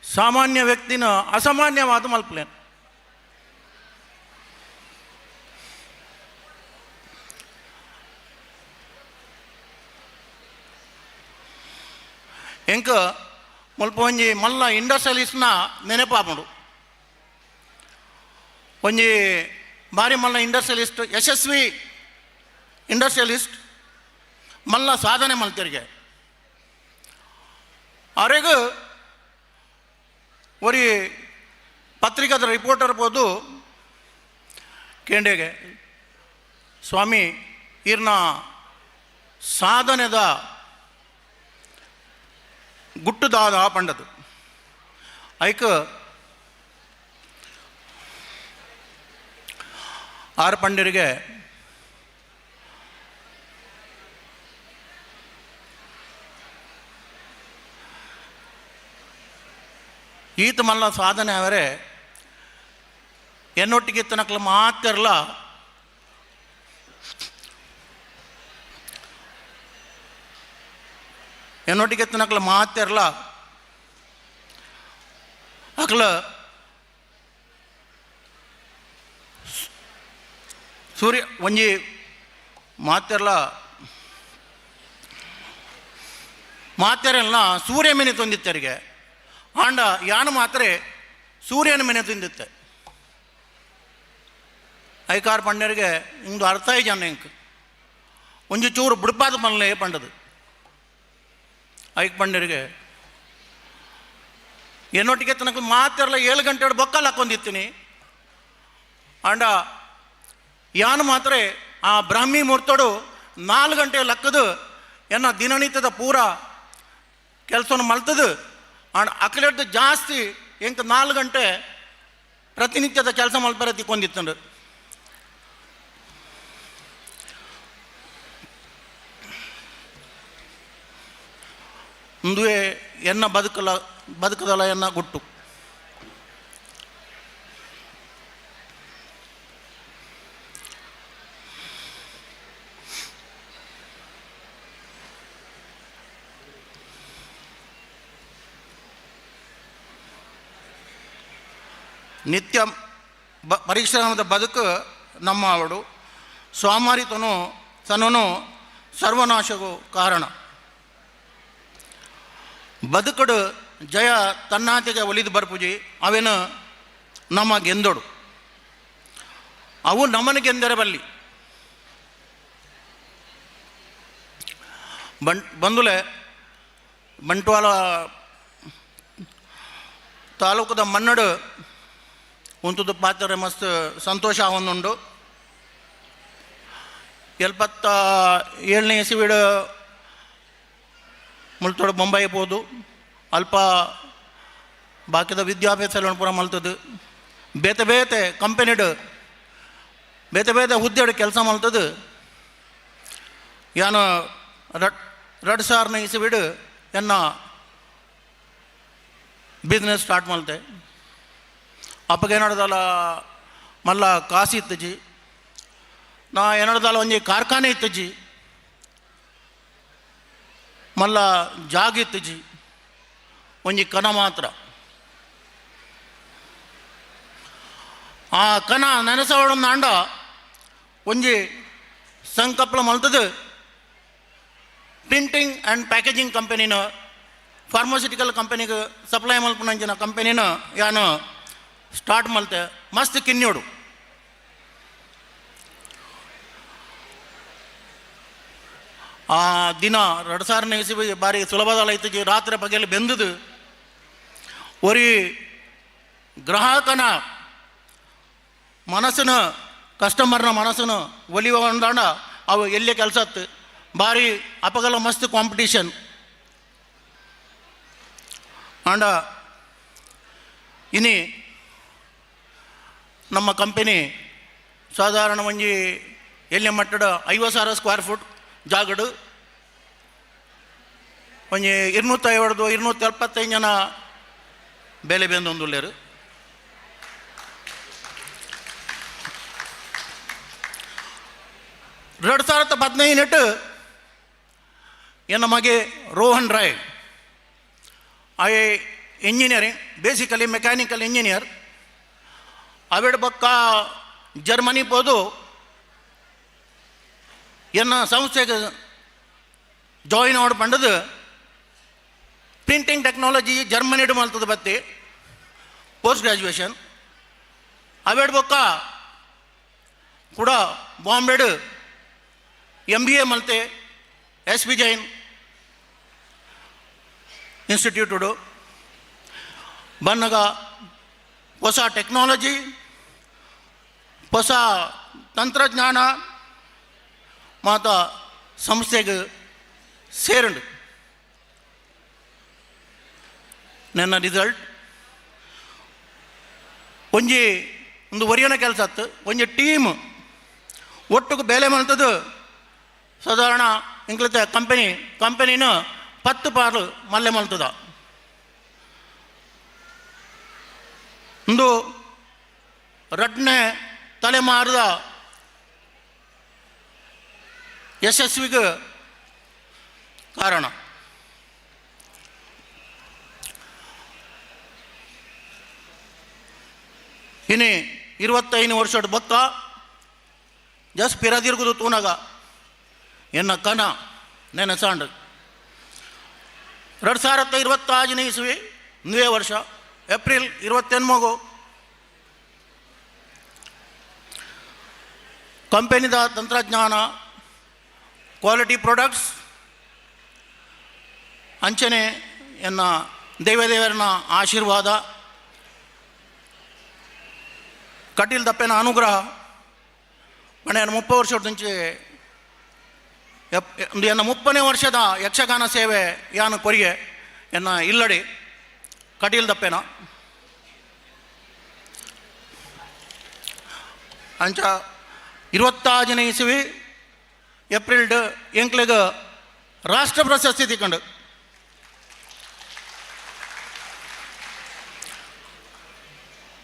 ಸಾಮಾನ್ಯ ವ್ಯಕ್ತಿನ ಅಸಾಮಾನ್ಯವಾದ ಮಲ್ಪಲೇನು. ಎಂಕ ಮುಲ್ಪ ಒಂಜಿ ಮಲ್ಲ ಇಂಡಸ್ಟ್ರಿಯಲಿಸ್ಟ್ನ ನೆನಪಾಪುಂಡು. ಒಂಜಿ ಬಾರಿ ಮಲ್ಲ ಇಂಡಸ್ಟ್ರಿಯಲಿಸ್ಟ್, ಯಶಸ್ವಿ ಇಂಡಸ್ಟ್ರಿಯಲಿಸ್ಟ್, ಮಲ್ಲ ಸಾಧನೆ ಮಲ್ತಿರಿಗೆ ಅವರೆಗ ಒರಿ ಪತ್ರಿಕಾದ ರಿಪೋರ್ಟರ್ ಬೋದು ಕೇಂಡೆಗೆ ಸ್ವಾಮಿ ಈರ್ನ ಸಾಧನೆದ ಗುಟ್ಟುದಾದ ಪಂಡದು. ಐಕ್ ಆರು ಪಂಡರಿಗೆ ಈತ ಮಲ್ಲ ಸಾಧನೆ ಅವರೇ ಎನ್ನೊಟ್ಟಿಗೆ ತನಕಲ ಮಾತಿರಲ್ಲ ಎನ್ನೊಟ್ಟಿಗೆ ತನಕಲ ಮಾತಿರಲ್ಲ ಅಕ್ಲ ಸೂರ್ಯ ಒಂಜಿ ಮಾತಿರಲ್ಲ ಮಾತೆರೆಲ್ಲ ಸೂರ್ಯ ಮೇನೆ ತಂದಿತ್ತರಿಗೆ ಆಂಡ ಯಾನು ಮಾತ್ರ ಸೂರ್ಯನ ಮೇನೆ ತಿಂದಿತ್ತೆ. ಐಕಾರ್ ಪಂಡರಿಗೆ ಇಂದು ಅರ್ಥ ಜನ ಇಂಕ್ ಒಂಜಿ ಚೂರು ಬುಡ್ಪಾದ ಮಲ್ಲೆ ಪಂಡದು. ಐಕ್ ಪಂಡರಿಗೆ ಎನ್ನೊಟ್ಟಿಗೆ ತನಕ ಮಾತಿರಲ್ಲ 7 ಗಂಟೆ ಬೊಕ್ಕಲ್ ಹಾಕೊಂಡಿತ್ತೀನಿ ಆಂಡ ಯಾನು ಮಾತ್ರ ಆ ಬ್ರಾಹ್ಮಿ ಮುಹೂರ್ತಡು 4 ಗಂಟೆ ಲಕ್ಕದು ಎನ್ನ ದಿನನಿತ್ಯದ ಪೂರ ಕೆಲಸವನ್ನು ಮಲ್ತದು. ಆಂಡ್ ಅಕ್ಲೆಡ್ದು ಜಾಸ್ತಿ ಎಂಕ 4 ಗಂಟೆ ಪ್ರತಿನಿತ್ಯದ ಕೆಲಸ ಮಲ್ಪರೆ ತಿಕ್ಕೊಂಡಿತ್ತಂಡು. ಮುಂದುವೆ ಎನ್ನ ಬದುಕಲ ಬದುಕದಲ್ಲ ಎನ್ನ ಗುಟ್ಟು. ನಿತ್ಯ ಪರಿಶ್ರಮದ ಬದುಕು ನಮ್ಮ ಅವಡು ಸ್ವಾಮಾರಿತನು ತನನು ಸರ್ವನಾಶಗೂ ಕಾರಣ. ಬದುಕಡು ಜಯ ತನ್ನಾತಿಗೆ ಒಲಿದು ಬರ್ಪುಜಿ ಅವೇನು ನಮ್ಮ ಗೆಂದೋಡು ಅವು ನಮ್ಮನ್ನು ಗೆಂದರೆ ಬಲ್ಲಿ. ಬಂದುಲೆ ಬಂಟ್ವಾಳ ತಾಲೂಕದ ಮನ್ನಡು ಉಂತುದು ಪಾತ್ರೆ ಮಸ್ತ್ ಸಂತೋಷ ಆವೊಂದುಂಡು. 77ನೇ ಇಸವಿಡು ಮುಲ್ತೋಡು ಬೊಂಬಾಯಿ ಪೋದು ಅಲ್ಪ ಬಾಕಿದ ವಿದ್ಯಾಭ್ಯಾಸ ಎಲ್ಲ ಪೂರ ಮಲ್ತದು. ಬೇತೆ ಬೇತೆ ಕಂಪನಿಡು ಬೇತೆ ಬೇತೆ ಹುದ್ದೆಡು ಕೆಲಸ ಮಲ್ತದು. ಯಾನು 2000ನೇ ಇಸವಿಡು ಎನ್ನ ಬಿಸ್ನೆಸ್ ಸ್ಟಾರ್ಟ್ ಮಲ್ತೆ. ಅಪ್ಪಗೆ ಏನಡ್ದಲ್ಲ ಮಲ್ಲ ಕಾಸು ಇತ್ತಜಿ, ನಾ ಏನಡ್ದಲ್ಲ ಒಂಜಿ ಕಾರ್ಖಾನೆ ಇತ್ತಜಿ, ಮಲ್ಲ ಜಾಗ ಇತ್ತಜಿ, ಒಂಜಿ ಕನ ಮಾತ್ರ. ಆ ಕನ ನೆನೆಸವಳನ್ನಾಂಡ ಒಂಜಿ ಸಂಕಲ್ಪ ಮಲ್ತದು ಪ್ರಿಂಟಿಂಗ್ ಆ್ಯಂಡ್ ಪ್ಯಾಕೇಜಿಂಗ್ ಕಂಪನಿನ ಫಾರ್ಮಸ್ಯೂಟಿಕಲ್ ಕಂಪನಿಗೆ ಸಪ್ಲೈ ಮಲ್ಪುನಂಚಿನ ಕಂಪನಿನ ಯಾನು ಸ್ಟಾರ್ಟ್ ಮಲ್ತೆ. ಮಸ್ತ್ ಕಿನ್ಯೋಡು ಆ ದಿನ 2000ನೇ ಇಸವಿ ಬಾರಿ ಸುಲಭದಲ್ಲ ಇತ್ತೀಚೆ ರಾತ್ರಿ ಪಗೆಯಲ್ಲಿ ಬೆಂದದು ಒರಿ ಗ್ರಾಹಕನ ಮನಸ್ಸನ್ನು ಕಸ್ಟಮರ್ನ ಮನಸ್ಸನ್ನು ಒಲಿಯುವ ಅಂದಾಂಡ ಅವು ಎಲ್ಲಿ ಕೆಲಸ ಆತ್ತು ಭಾರಿ ಅಪಗಲ ಮಸ್ತ್ ಕಾಂಪಿಟೀಷನ್. ಆಂಡ ಇನಿ ನಮ್ಮ ಕಂಪನಿ ಸಾಧಾರಣ ಒಂಜಿ ಎಲ್ಲಿ ಮಟ್ಟದ 50,000 ಸ್ಕ್ವೇರ್ ಫುಟ್ ಜಾಗಡು ಒಂಜಿ 250 275 ಜನ ಬೇಲೆ ಬೆಂದೊಂದುಲ್ಲೇರು. ಎರಡು ಸಾವಿರದ 15 ಎನ್ನ ಮಗೆ Rohan Roy I engineering basically mechanical engineer ಅವೆಡ್ ಬೊಕ್ಕ ಜರ್ಮನಿ ಪೋದು ಎನ್ನ ಸಂಸ್ಥೆಗೆ ಜಾಯಿನ್ ಆಡ್ ಪಂಡದು ಪ್ರಿಂಟಿಂಗ್ ಟೆಕ್ನಾಲಜಿ ಜರ್ಮನಿಡ್ ಮಲ್ತದ ಬತ್ತಿ ಪೋಸ್ಟ್ ಗ್ರ್ಯಾಜುಯೇಷನ್ ಅವೆಡ್ ಬೊಕ್ಕ ಕೂಡ ಬಾಂಬೆಡ್ MBA ಮಲ್ತೆ ಎಸ್ ಬಿ ಜೈನ್ ಇನ್ಸ್ಟಿಟ್ಯೂಟುಡು ಬನ್ನಗ ಹೊಸ ಟೆಕ್ನಾಲಜಿ ಹೊಸ ತಂತ್ರಜ್ಞಾನ ಮಾತ ಸಂಸ್ಥೆಗೆ ಸೇರಂಡು. ನನ್ನ ರಿಸಲ್ಟ್ ಒಂಜಿ ಒಂದು ಒರಿಯನ ಕೆಲಸ ಆತು ಒಂಜಿ ಟೀಮ್ ಒಟ್ಟುಗು ಬೇಲೆ ಮಾಡ್ತದ್ದು ಸಾಧಾರಣ ಇಂಕ್ಲತೆ ಕಂಪನಿನ 10 ಪಾರು ಮಲ್ಲೆ ಮಲ್ತದ. ಒಂದು ರಡ್ನೇ ತಲೆಮಾರದ ಯಶಸ್ವಿಗೆ ಕಾರಣ. ಇನಿ 25 ವರ್ಷದ ಬೊಕ್ಕ ಜಸ್ಟ್ ಪಿರದಿರ್ಗುದು ತೂನಗ ಎನ್ನ ಕನ ನೆನಸಾಂಡ್ 2026ನೇ ಇಸ್ವಿ ಒಂದೇ ವರ್ಷ ಏಪ್ರಿಲ್ 28 ಕಂಪನಿದ ತಂತ್ರಜ್ಞಾನ ಕ್ವಾಲಿಟಿ ಪ್ರಾಡಕ್ಟ್ಸ್ ಅಂಚನೆ ಎನ್ನ ದೇವದೇವರನ ಆಶೀರ್ವಾದ ಕಟೀಲ್ ದಪ್ಪೆನ ಅನುಗ್ರಹ ಮನೆ 30 ವರ್ಷದ ಮುಂಚೆ ಎನ್ನ 30ನೇ ವರ್ಷದ ಯಕ್ಷಗಾನ ಸೇವೆ ಯಾನು ಕೊರಿಗೆ ಎನ್ನ ಇಲ್ಲಡಿ ಕಟೀಲ್ ದಪ್ಪೆನ ಅಂಚ 26ನೇ ಇಸವಿ ಏಪ್ರಿಲ್ ಎಂಕ್ಲೆಗ್ ರಾಷ್ಟ್ರ ಪ್ರಶಸ್ತಿ ತಿಕ್ಕೊಂಡು.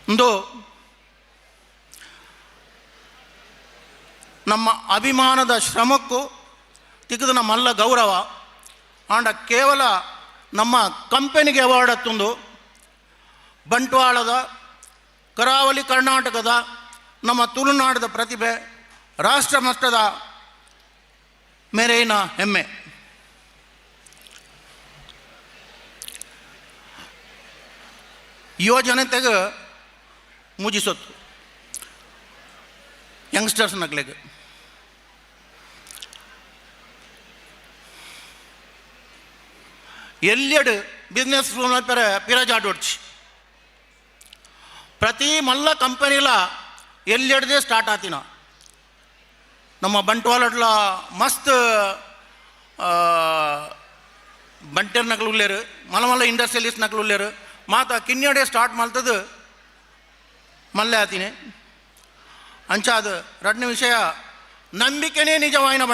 ಒಂದು ನಮ್ಮ ಅಭಿಮಾನದ ಶ್ರಮಕ್ಕೂ ತಿಕ್ಕದ ನಮ್ಮಲ್ಲ ಗೌರವ ಆಂಡ ಕೇವಲ ನಮ್ಮ ಕಂಪನಿಗೆ ಅವಾರ್ಡ್ ಹತ್ತೊಂದು ಬಂಟ್ವಾಳದ ಕರಾವಳಿ ಕರ್ನಾಟಕದ ನಮ್ಮ ತುಳುನಾಡದ ಪ್ರತಿಭೆ ರಾಷ್ಟ್ರ ಮಟ್ಟದ ಮೇರೆಯಿನ ಹೆಮ್ಮೆ. ಯುವ ಜನತೆಗೆ ಮುಜಿಸೊತ್ತು ಯಂಗ್ಸ್ಟರ್ಸ್ ನಕ್ಲೆಗ್ ಎಲ್ಲೆಡು ಬಿಸ್ನೆಸ್ ಪೆರ ಪಿರಜಾಡೋಡ್ಚಿ ಪ್ರತಿ ಮಲ್ಲ ಕಂಪನಿಲ ಎಲ್ಲೆಡ್ದೇ ಸ್ಟಾರ್ಟ್ ಆತಿನ. ನಮ್ಮ ಬಂಟ್ವಾಳಡ್ಲ ಮಸ್ತ್ ಬಂಟೆರ್ ನಕಲು ಉಲ್ಲೇರು ಮಲ್ಲ ಮಲ್ಲ ಇಂಡಸ್ಟ್ರಿಯಲಿಸ್ಟ್ ನಕಲು ಉಲ್ಲೇರು ಮಾತ ಕಿನ್ಯಡೆ ಸ್ಟಾರ್ಟ್ ಮಾಡ್ತದ್ದು ಮಲ್ಲೆ ಆತೀನಿ. ಅಂಚಾದ ಎರಡನೇ ವಿಷಯ ನಂಬಿಕೆನೇ ನಿಜವಾಯಿನ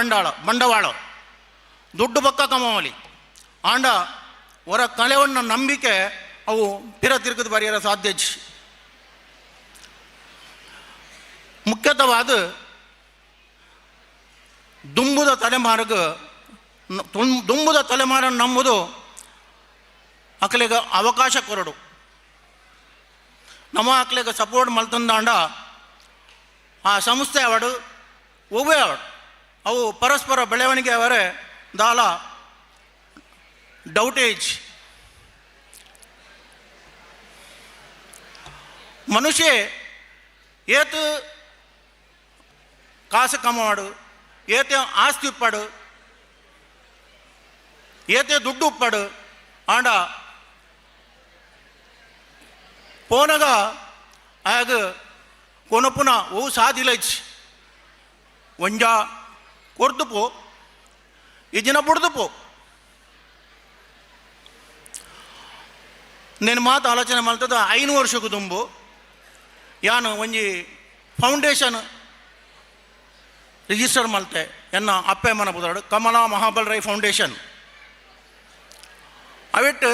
ಬಂಡವಾಳ ದುಡ್ಡು ಬೊಕ್ಕ ಕಮಾವಲಿ ಆಂಡ ಹೊರ ಕಳೆವನ್ನ ನಂಬಿಕೆ ಅವು ಪಿರ ತಿರುಗದ ಬರೆಯರ ಸಾಧ್ಯ. ಮುಖ್ಯತವಾದ ದುಂಬುದ ತಲೆಮಾರಿಗೆ ದುಂಬುದ ತಲೆಮಾರನ್ನು ನಂಬುದು ಅಕಲೆಗೆ ಅವಕಾಶ ಕೊರಡು ನಮ್ಮ ಅಕಲೆಗೆ ಸಪೋರ್ಟ್ ಮಲ್ತಂದಾಂಡ ಆ ಸಂಸ್ಥೆ ಅವಡು ಒವ್ವೇ ಅವಡು ಅವು ಪರಸ್ಪರ ಬೆಳವಣಿಗೆ ಅವರೇ ದಾಲ ಡೌಟೇಜ್. ಮನುಷ್ಯ ಏತು ಕಾಸು ಕಮಾಡು ಏತು ಆಸ್ತಿ ಉಪ್ಪಾಡು ಏತೆ ದುಡ್ಡು ಉಪ್ಪಡು ಆಂಡ ಪೋನಗ ಆಗ ಕೊನಪುನ ಓ ಸಾದಿಲೈಚ್ ಒಂಜ ಕೊರ್ದು ಪೋ ಈ ದಿನ ಬುಡ್ದು ಪೋ. నేను ಮಾತು ಆಲೋಚನೆ ಮಲ್ತದ 5 ವರ್ಷಕ್ಕೂ ದುಂಬು ಯಾನು ಒಂಜಿ ಫೌಂಡೇಶನ್ ರಿಜಿಸ್ಟರ್ ಮಲ್ತೆ ಎನ್ನ ಅಪ್ಪೆ ಮನ ಬುದಾಡು ಕಮಲಾ ಮಹಾಬಲ್ ರೈ ಫೌಂಡೇಶನ್. ಅವಿಟ್ಟು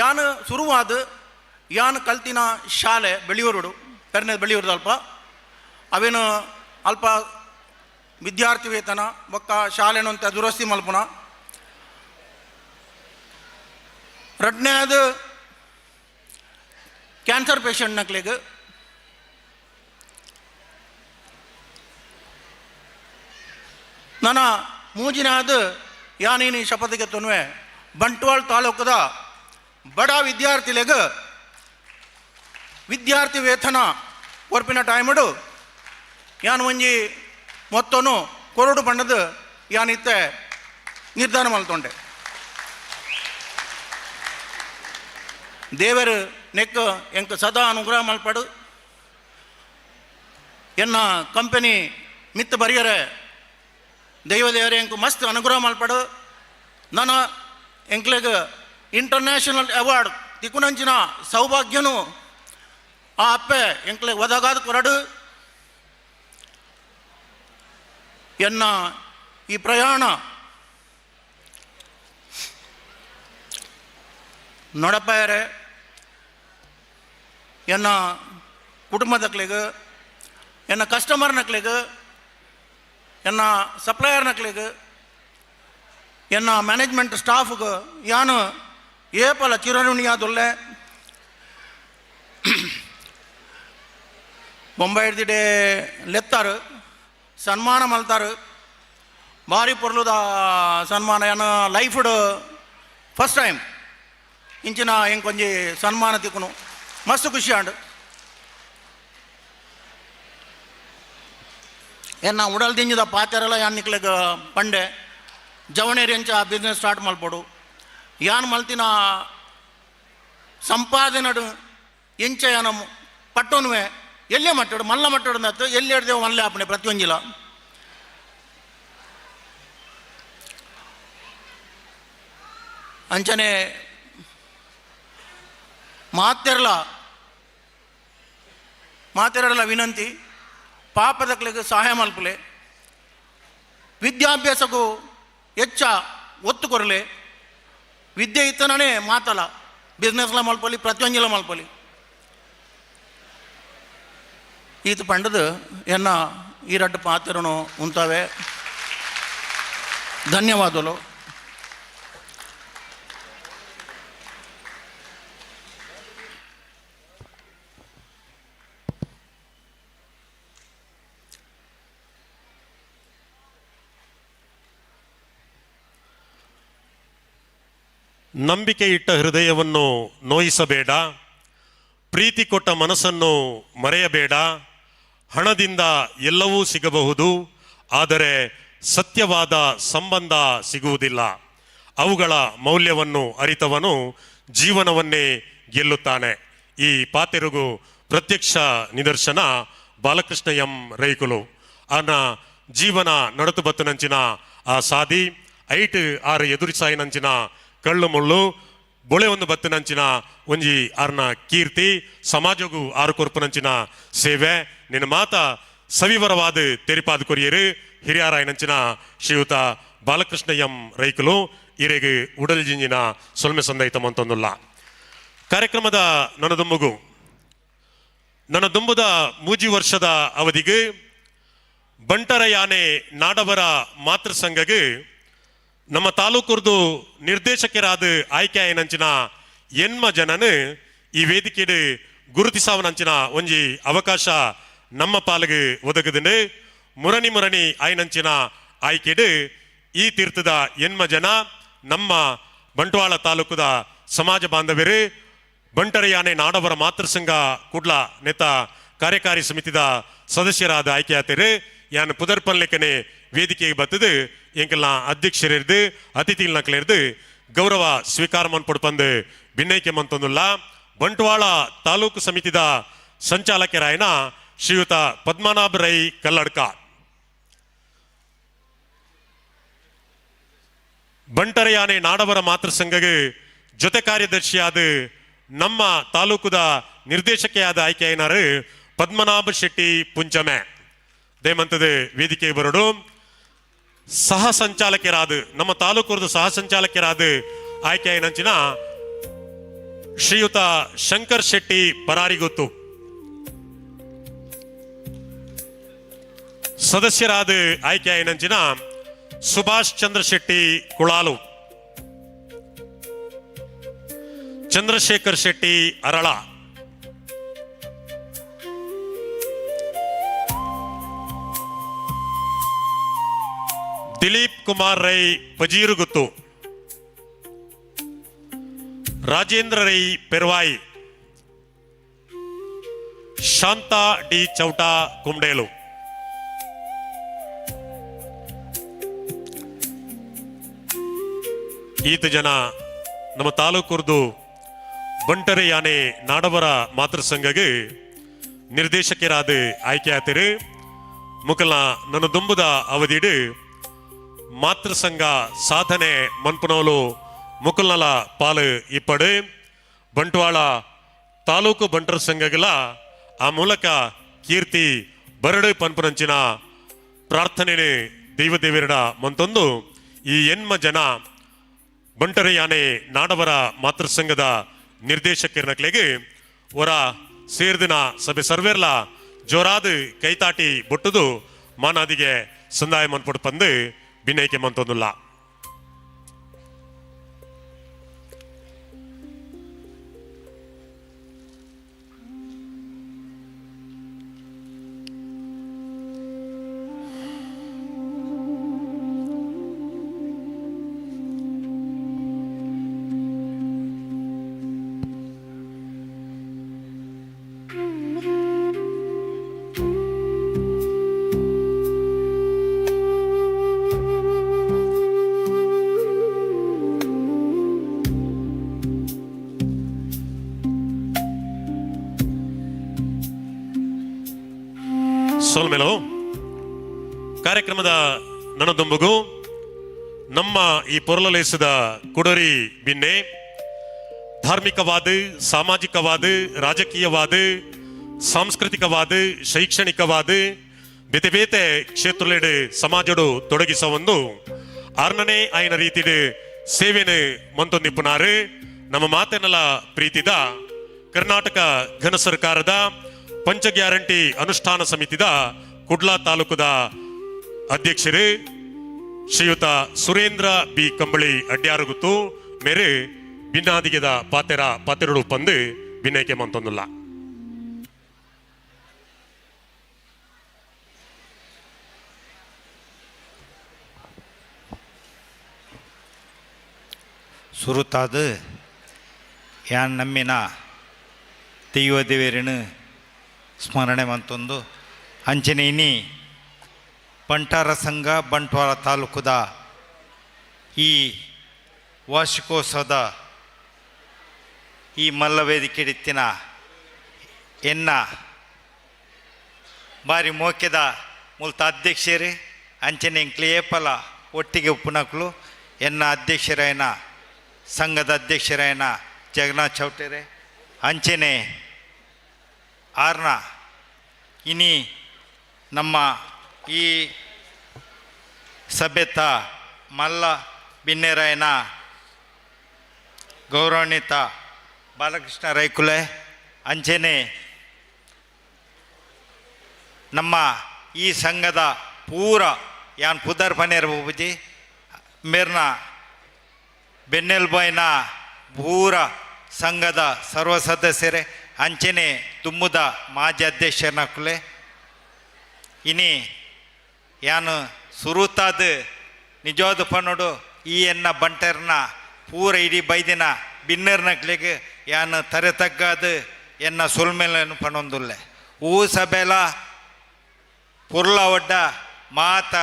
ಯಾನು ಶುರುವಾದ ಯಾನು ಕಲ್ತಿನ ಶಾಲೆ ಬೆಳಿಯೂರುಡು ಪೆರ್ನೆ ಬೆಳಿಯೂರುದು ಅಲ್ಪ ಅವೇನು ಅಲ್ಪ ವಿದ್ಯಾರ್ಥಿ ವೇತನ ಬೊಕ್ಕ ಶಾಲೆನಂತ ದುರಸ್ತಿ ಮಲ್ಪುನ. ರಡ್ನೇದು ಕ್ಯಾನ್ಸರ್ ಪೇಷಂಟ್ ನಕ್ಲಿಗೆ ನನ್ನ ಮೂಜಿನಾದ ಯಾನೇನು ಶಪಥಕ್ಕೆ ತೊನ್ವೆ ಬಂಟ್ವಾಳ ತಾಲೂಕದ ಬಡ ವಿದ್ಯಾರ್ಥಿಲೆಗ್ ವಿದ್ಯಾರ್ಥಿ ವೇತನ ಕೊರ್ಪಿನ ಟೈಮಡು ಯಾನ್ ಒಂಜಿ ಮೊತ್ತನು ಕೊರಡು ಬಣ್ಣದ ಯಾನಿತ್ತೆ ನಿರ್ಧಾರ ಮಲ್ತೊಂಡೆ. ದೇವರು ನೆಕ್ ಎಂಕ್ ಸದಾ ಅನುಗ್ರಹ ಮಲ್ಪಡು ಎನ್ನ ಕಂಪನಿ ಮಿತ್ತ ಬರಿಯರೆ ದೈವ ದೇವರೇ ಎಂಕ್ ಮಸ್ತ್ ಅನುಗ್ರಹ ಮಲ್ಪಡು. ನಾನು ಎಂಕ್ಲೆಗ್ ಇಂಟರ್ನ್ಯಾಷನಲ್ ಅವಾರ್ಡ್ ತಿಕ್ಕುನಂಚಿನ ಸೌಭಾಗ್ಯನು ಆ ಅಪ್ಪೆ ಎಂಕ್ಲೆಗ್ ಒದಗಾದ ಕೊರಡು. ಎನ್ನ ಈ ಪ್ರಯಾಣ ನೋಡಪ್ಪಾಯರೆ ಎನ್ನ ಕುಟುಂಬದಕ್ಲೆಗ್ ಎನ್ನ ಕಸ್ಟಮರ್ ನಕ್ಲೆಗ್ ಎನ್ನ ಸಪ್ಲೈಯರ್ ನಕ್ಲೆಗ್ ಎನ್ನ ಮ್ಯಾನೇಜ್ಮೆಂಟ್ ಸ್ಟಾಫ್ಗೆ ಯಾನು ಏಪಲ ಚಿರಋಣಿಯಾದುಲ್ಲೆ. ಬೊಂಬೈ ಹಿಡ್ದಿಡೆ ಲೆತ್ತಾರು ಸನ್ಮಾನ ಮಲ್ತಾರು ಭಾರಿ ಪೊರ್ಲುದ ಸನ್ಮಾನ ಯಾನ ಲೈಫ್ಡ್ ಫಸ್ಟ್ ಟೈಮ್ ಇಂಚಿನ ಎಂಕೊಂಜಿ ಸನ್ಮಾನ ತಿಕ್ಕುನು ಮಸ್ತ್ ಖುಷಿ ಆಂಡ್. ಎನ್ನ ಉಡಲ್ ದಿಂಜದ ಪಾತೆರಲ ಯಾನ್ ನಿಕ್ಲೆಗ್ ಪಂಡೆ ಜವಣೇರಿ ಅಂಚ ಬಿಸ್ನೆಸ್ ಸ್ಟಾರ್ಟ್ ಮಲ್ಪೊಡು ಯಾನ್ ಮಲ್ತಿನ ಸಂಪಾದನೆಡು ಎಂಚ ಯಾನ ಪಟ್ಟೊನುವೆ ಎಲ್ಲೇ ಮಟ್ಟಡು ಮಲ್ಲ ಮಟ್ಟಡು ಅಂದತ್ತು ಎಲ್ಲಿ ಹಿಡ್ದೇವು ಮಲ್ಲೆ ಆಪಣೆ ಪ್ರತಿಯೊಂಜಿಲ. ಅಂಚನೆ ಮಾತೆರ್ಲ ಮಾತೆರಡಲ ವಿನಂತಿ ಪಾಪದಕ್ಲೆಗ್ ಸಹಾಯ ಮಲ್ಪಲೆ ವಿದ್ಯಾಭ್ಯಾಸಕ್ಕೂ ಹೆಚ್ಚ ಒತ್ತು ಕೊರಲೆ ವಿದ್ಯೆ ಇತ್ತನೇ ಮಾತಲ್ಲ ಬಿಸ್ನೆಸ್ಲ ಮಲ್ಪಲಿ ಪ್ರತಿಯೊಂಜಿಲ ಮಲ್ಪಲಿ. ಈತ ಪಂಡದು ಎನ್ನ ಈ ರಡ್ಡು ಪಾತ್ರನು ಉಂತಾವೆ. ಧನ್ಯವಾದಗಳು. ನಂಬಿಕೆ ಇಟ್ಟ ಹೃದಯವನ್ನು ನೋಯಿಸಬೇಡ, ಪ್ರೀತಿ ಕೊಟ್ಟ ಮನಸ್ಸನ್ನು ಮರೆಯಬೇಡ. ಹಣದಿಂದ ಎಲ್ಲವೂ ಸಿಗಬಹುದು, ಆದರೆ ಸತ್ಯವಾದ ಸಂಬಂಧ ಸಿಗುವುದಿಲ್ಲ. ಅವುಗಳ ಮೌಲ್ಯವನ್ನು ಅರಿತವನು ಜೀವನವನ್ನೇ ಗೆಲ್ಲುತ್ತಾನೆ. ಈ ಪಾತೆರುಗು ಪ್ರತ್ಯಕ್ಷ ನಿದರ್ಶನ ಬಾಲಕೃಷ್ಣ ಎಂ ರೈಕುಲು. ಆನ ಜೀವನ ನಡತು ಬತ್ತನಂಚಿನ ಆ ಸಾದಿ ಐಟ್ ಆರು ಎದುರಿಸಾಯಿನಂಚಿನ ಕಳ್ಳು ಮುಳ್ಳು ಬೊಳೆ ಒಂದು ಬತ್ತನಂಚಿನ ಒಂಜಿ ಆರ್ನ ಕೀರ್ತಿ ಸಮಾಜಗೂ ಆರು ಕೊರ್ಪುನಂಚಿನ ಸೇವೆ ನಿನ್ನ ಮಾತ ಸವಿವರವಾದ ತೆರಿಪಾದ ಕೊರಿಯರು ಹಿರಿಯಾರಾಯನಂಚಿನ ಶ್ರೀಯುತ ಬಾಲಕೃಷ್ಣ ಎಂ ರೈಕುಲು ಇರೆಗ್ ಉಡಲ್ ಜಿಂಜಿನ ಸೊಲ್ಮೆ ಸಂದೈತ ಮಂತೊಂದುಲ್ಲ. ಕಾರ್ಯಕ್ರಮದ ನನದುಂಬುಗು ನನ್ನ ದುಂಬುದ ಮೂಜಿ ವರ್ಷದ ಅವಧಿಗೆ ಬಂಟರ ಯಾನೆ ನಾಡವರ ಮಾತೃ ಸಂಘಗೆ ನಮ್ಮ ತಾಲೂಕುರ್ದು ನಿರ್ದೇಶಕರಾದ ಆಯ್ಕೆಯಾಯನಂಚಿನ ಎನ್ಮ ಜನನು ಈ ವೇದಿಕೆಡು ಗುರುತಿಸಾವನಂಚಿನ ಒಂಜಿ ಅವಕಾಶ ನಮ್ಮ ಪಾಲಿಗೆ ಒದಗದುಂಡು. ಮುರಣಿ ಮುರಣಿ ಆಯ್ನಂಚಿನ ಆಯ್ಕೆಡು ಈ ತೀರ್ಥದ ಎನ್ಮ ಜನ ನಮ್ಮ ಬಂಟ್ವಾಳ ತಾಲೂಕುದ ಸಮಾಜ ಬಾಂಧವ್ಯರು ಬಂಟರ ಯಾನೆ ನಾಡವರ ಮಾತೃಸಂಘ ಕುಡ್ಲ ನೇತ ಕಾರ್ಯಕಾರಿ ಸಮಿತಿದ ಸದಸ್ಯರಾದ ಆಯ್ಕೆಯಾತರು. ಯಾನ್ ಪುದರ್ಪನ್ಲೆಕ್ಕನೆ ವೇದಿಕೆಗೆ ಬತ್ತದು ಎಂಕಲ್ನ ಅಧ್ಯಕ್ಷರಿರ್ದು ಅತಿಥಿಗಳನ್ನಕ್ಲಿರ್ದು ಗೌರವ ಸ್ವೀಕಾರ ಮನ್ಪೊಡ್ಪಂದು ಭಿನ್ನೈಕೆ ಮಂತೊಂದುಲ್ಲ. ಬಂಟ್ವಾಳ ತಾಲೂಕು ಸಮಿತಿದ ಸಂಚಾಲಕರಾಯನ ಶ್ರೀಯುತ ಪದ್ಮನಾಭ ರೈ ಕಲ್ಲಡ್ಕ, ಬಂಟರಯಾನೆ ನಾಡವರ ಮಾತೃ ಸಂಘಗೆ ಜೊತೆ ಕಾರ್ಯದರ್ಶಿಯಾದ ನಮ್ಮ ತಾಲೂಕುದ ನಿರ್ದೇಶಕಿಯಾದ ಆಯ್ಕೆಯಾಯಿನಾರು ಪದ್ಮನಾಭ ಶೆಟ್ಟಿ ಪುಂಚಮೆ ದೇಮಂತದ ವೇದಿಕೆಗೆ ಬರಡು. ಸಹ ಸಂಚಾಲಕರಾದ ನಮ್ಮ ತಾಲೂಕುರದ ಸಹ ಸಂಚಾಲಕರಾದ ಆಯ್ಕೆಯಾಯಿನಂಚಿನ ಶ್ರೀಯುತ ಶಂಕರ್ ಶೆಟ್ಟಿ ಪರಾರಿಗುತ್ತು, ಸದಸ್ಯರಾದ ಆಯ್ಕೆಯಾಯಿನಂಚಿನ ಸುಭಾಷ್ ಚಂದ್ರ ಶೆಟ್ಟಿ ಕುಳಾಲು, ಚಂದ್ರಶೇಖರ್ ಶೆಟ್ಟಿ ಅರಳ, ದಿಲೀಪ್ ಕುಮಾರ್ ರೈ ಪಜೀರುಗುತ್ತು, ರಾಜೇಂದ್ರ ರೈ ಪೆರ್ವಾಯಿ, ಶಾಂತಾ ಡಿ ಚೌಟಾ ಕುಂಡೇಲು. ಈತ ಜನ ನಮ್ಮ ತಾಲೂಕುರ್ದು ಬಂಟರೆ ಯಾನೆ ನಾಡವರ ಮಾತೃ ಸಂಘಗೆ ನಿರ್ದೇಶಕರಾದ ಆಯ್ಕೆ ಆತಿರು. ಮುಕಲ ನನ್ನ ದುಂಬುದ ಅವಧಿಡು ಮಾತೃ ಸಂಘ ಸಾಧನೆ ಮನ್ಪುನವಲು ಮುಕಲ್ನಲ ಪಾಲು ಇಪ್ಪಡು. ಬಂಟ್ವಾಳ ತಾಲೂಕು ಬಂಟರ ಸಂಘಗಳ ಆ ಮೂಲಕ ಕೀರ್ತಿ ಬರಡು ಪನ್ಪುನಂಚಿನ ಪ್ರಾರ್ಥನೆ ದೈವದೇವಿರಡ ಮಂತೊಂದು ಈ ಎನ್ಮ ಜನ ಬಂಟರೆ ಯಾನೆ ನಾಡವರ ಮಾತೃ ಸಂಘದ ನಿರ್ದೇಶಕರನಕ್ಲೆಗೆ ಒರ ಸೇರ್ದಿನ ಸಭೆ ಸರ್ವೇರ್ಲ ಜೋರಾದ ಕೈತಾಟಿ ಬೊಟ್ಟುದು ಮಾನಾದಿಗೆ ಸಂದಾಯ ಮನ್ಪೊಡು ಪಂದು ಬಿನೈಕೆ ಮಂತೊಂದುಲ್ಲ. ಸೋಲ್ಮೇಲೋ ಕಾರ್ಯಕ್ರಮದ ನನದೊಂಬುಗು ನಮ್ಮ ಈ ಪೊರಲಲೇಸದ ಕುಡರಿ ಬಿನ್ನೆ ಧಾರ್ಮಿಕವಾದ, ಸಾಮಾಜಿಕವಾದ, ರಾಜಕೀಯವಾದ, ಸಾಂಸ್ಕೃತಿಕವಾದ, ಶೈಕ್ಷಣಿಕವಾದ ಬೇತೆ ಬೇತೆ ಕ್ಷೇತ್ರಲೆಡು ಸಮಾಜಡು ತೊಡಗಿಸ ಒಂದು ಆರ್ನನೇ ಆಯನ ರೀತಿಡು ಸೇವೆನು ಮಂತೊಂದಿಪ್ಪುನಾರು ನಮ್ಮ ಮಾತೆನಲ ಪ್ರೀತಿದ ಕರ್ನಾಟಕ ಘನ ಸರ್ಕಾರದ ಪಂಚ ಗ್ಯಾರಂಟಿ ಅನುಷ್ಠಾನ ಸಮಿತಿದ ಕುಡ್ಲಾ ತಾಲೂಕುದ ಅಧ್ಯಕ್ಷರು ಶ್ರೀಯುತ ಸುರೇಂದ್ರ ಬಿ ಕಂಬಳಿ ಅಡ್ಯಾರುಗುತ್ತು ಮೇರೆ ಭಿನ್ನಾದಿಗೆದ ಪಾತೆರ ಪಾತೆರಡು ಪಂದು ಭಿನ್ನೈಕೆ ಮಂತೊಂದುಲ್ಲ. ಸುರುತಾದ ಯಾನ್ ನಮ್ಮಿನ ದೈವ ದೇವೇರಿನ ಸ್ಮರಣೆ ಮಂತೊಂದು ಅಂಚನೆ ಇನಿ ಬಂಟಾರ ಸಂಘ ಬಂಟ್ವಾಳ ತಾಲೂಕುದ ಈ ವಾರ್ಷಿಕೋತ್ಸವದ ಈ ಮಲ್ಲ ವೇದಿಕೆಡಿತ್ತಿನ ಎನ್ನ ಬಾರಿ ಮೋಕೆದ ಮುಲ್ತ ಅಧ್ಯಕ್ಷರೇ ಅಂಚನೆ ಎಂಕ್ಲೆ ಏಪಲ ಒಟ್ಟಿಗೆ ಉಪ್ಪುನಕ್ಲು ಎನ್ನ ಅಧ್ಯಕ್ಷರಾಯನ ಸಂಘದ ಅಧ್ಯಕ್ಷರಾಯನ ಜಗನ್ನಾಥ್ ಚೌಟೆರೆ ಅಂಚನೆ ಆರ್ನ ಇನಿ ನಮ್ಮ ಈ ಸಭೆತ ಮಲ್ಲ ಬಿನ್ನೆರಾಯನ ಗೌರವಾನ್ವಿತ ಬಾಲಕೃಷ್ಣ ರೈಕುಲೆ ಅಂಚನೆ ನಮ್ಮ ಈ ಸಂಘದ ಪೂರ ಯಾನ್ ಪುದರ್ ಪನೇರ್ ಬೂಬುಜಿ ಮೇರ್ನ ಬೆನ್ನೆಲ್ಬಾಯ್ನ ಪೂರ ಸಂಘದ ಸರ್ವ ಸದಸ್ಯರೇ ಅಂಚನೆ ತುಮ್ಮುದ ಮಾಜಿ ಅಧ್ಯಕ್ಷರನಕುಲೆ ಇನಿ ಯಾನು ಸುರುತಾದ ನಿಜವಾದ ಪನ್ನೋಡು ಈ ಎನ್ನ ಬಂಟರ್ನ ಪೂರ ಇಡೀ ಬೈದಿನ ಬಿನ್ನರ್ನಕ್ಲಿಗೆ ಯಾನು ತರೆ ತಗ್ಗಾದ ಎನ್ನ ಸೊಲ್ಮೇಲನ್ನು ಪಣೊಂದುಲ್ಲೆ. ಊ ಸಭೆಲ ಪುರ್ಲ ಒಡ್ಡ ಮಾತ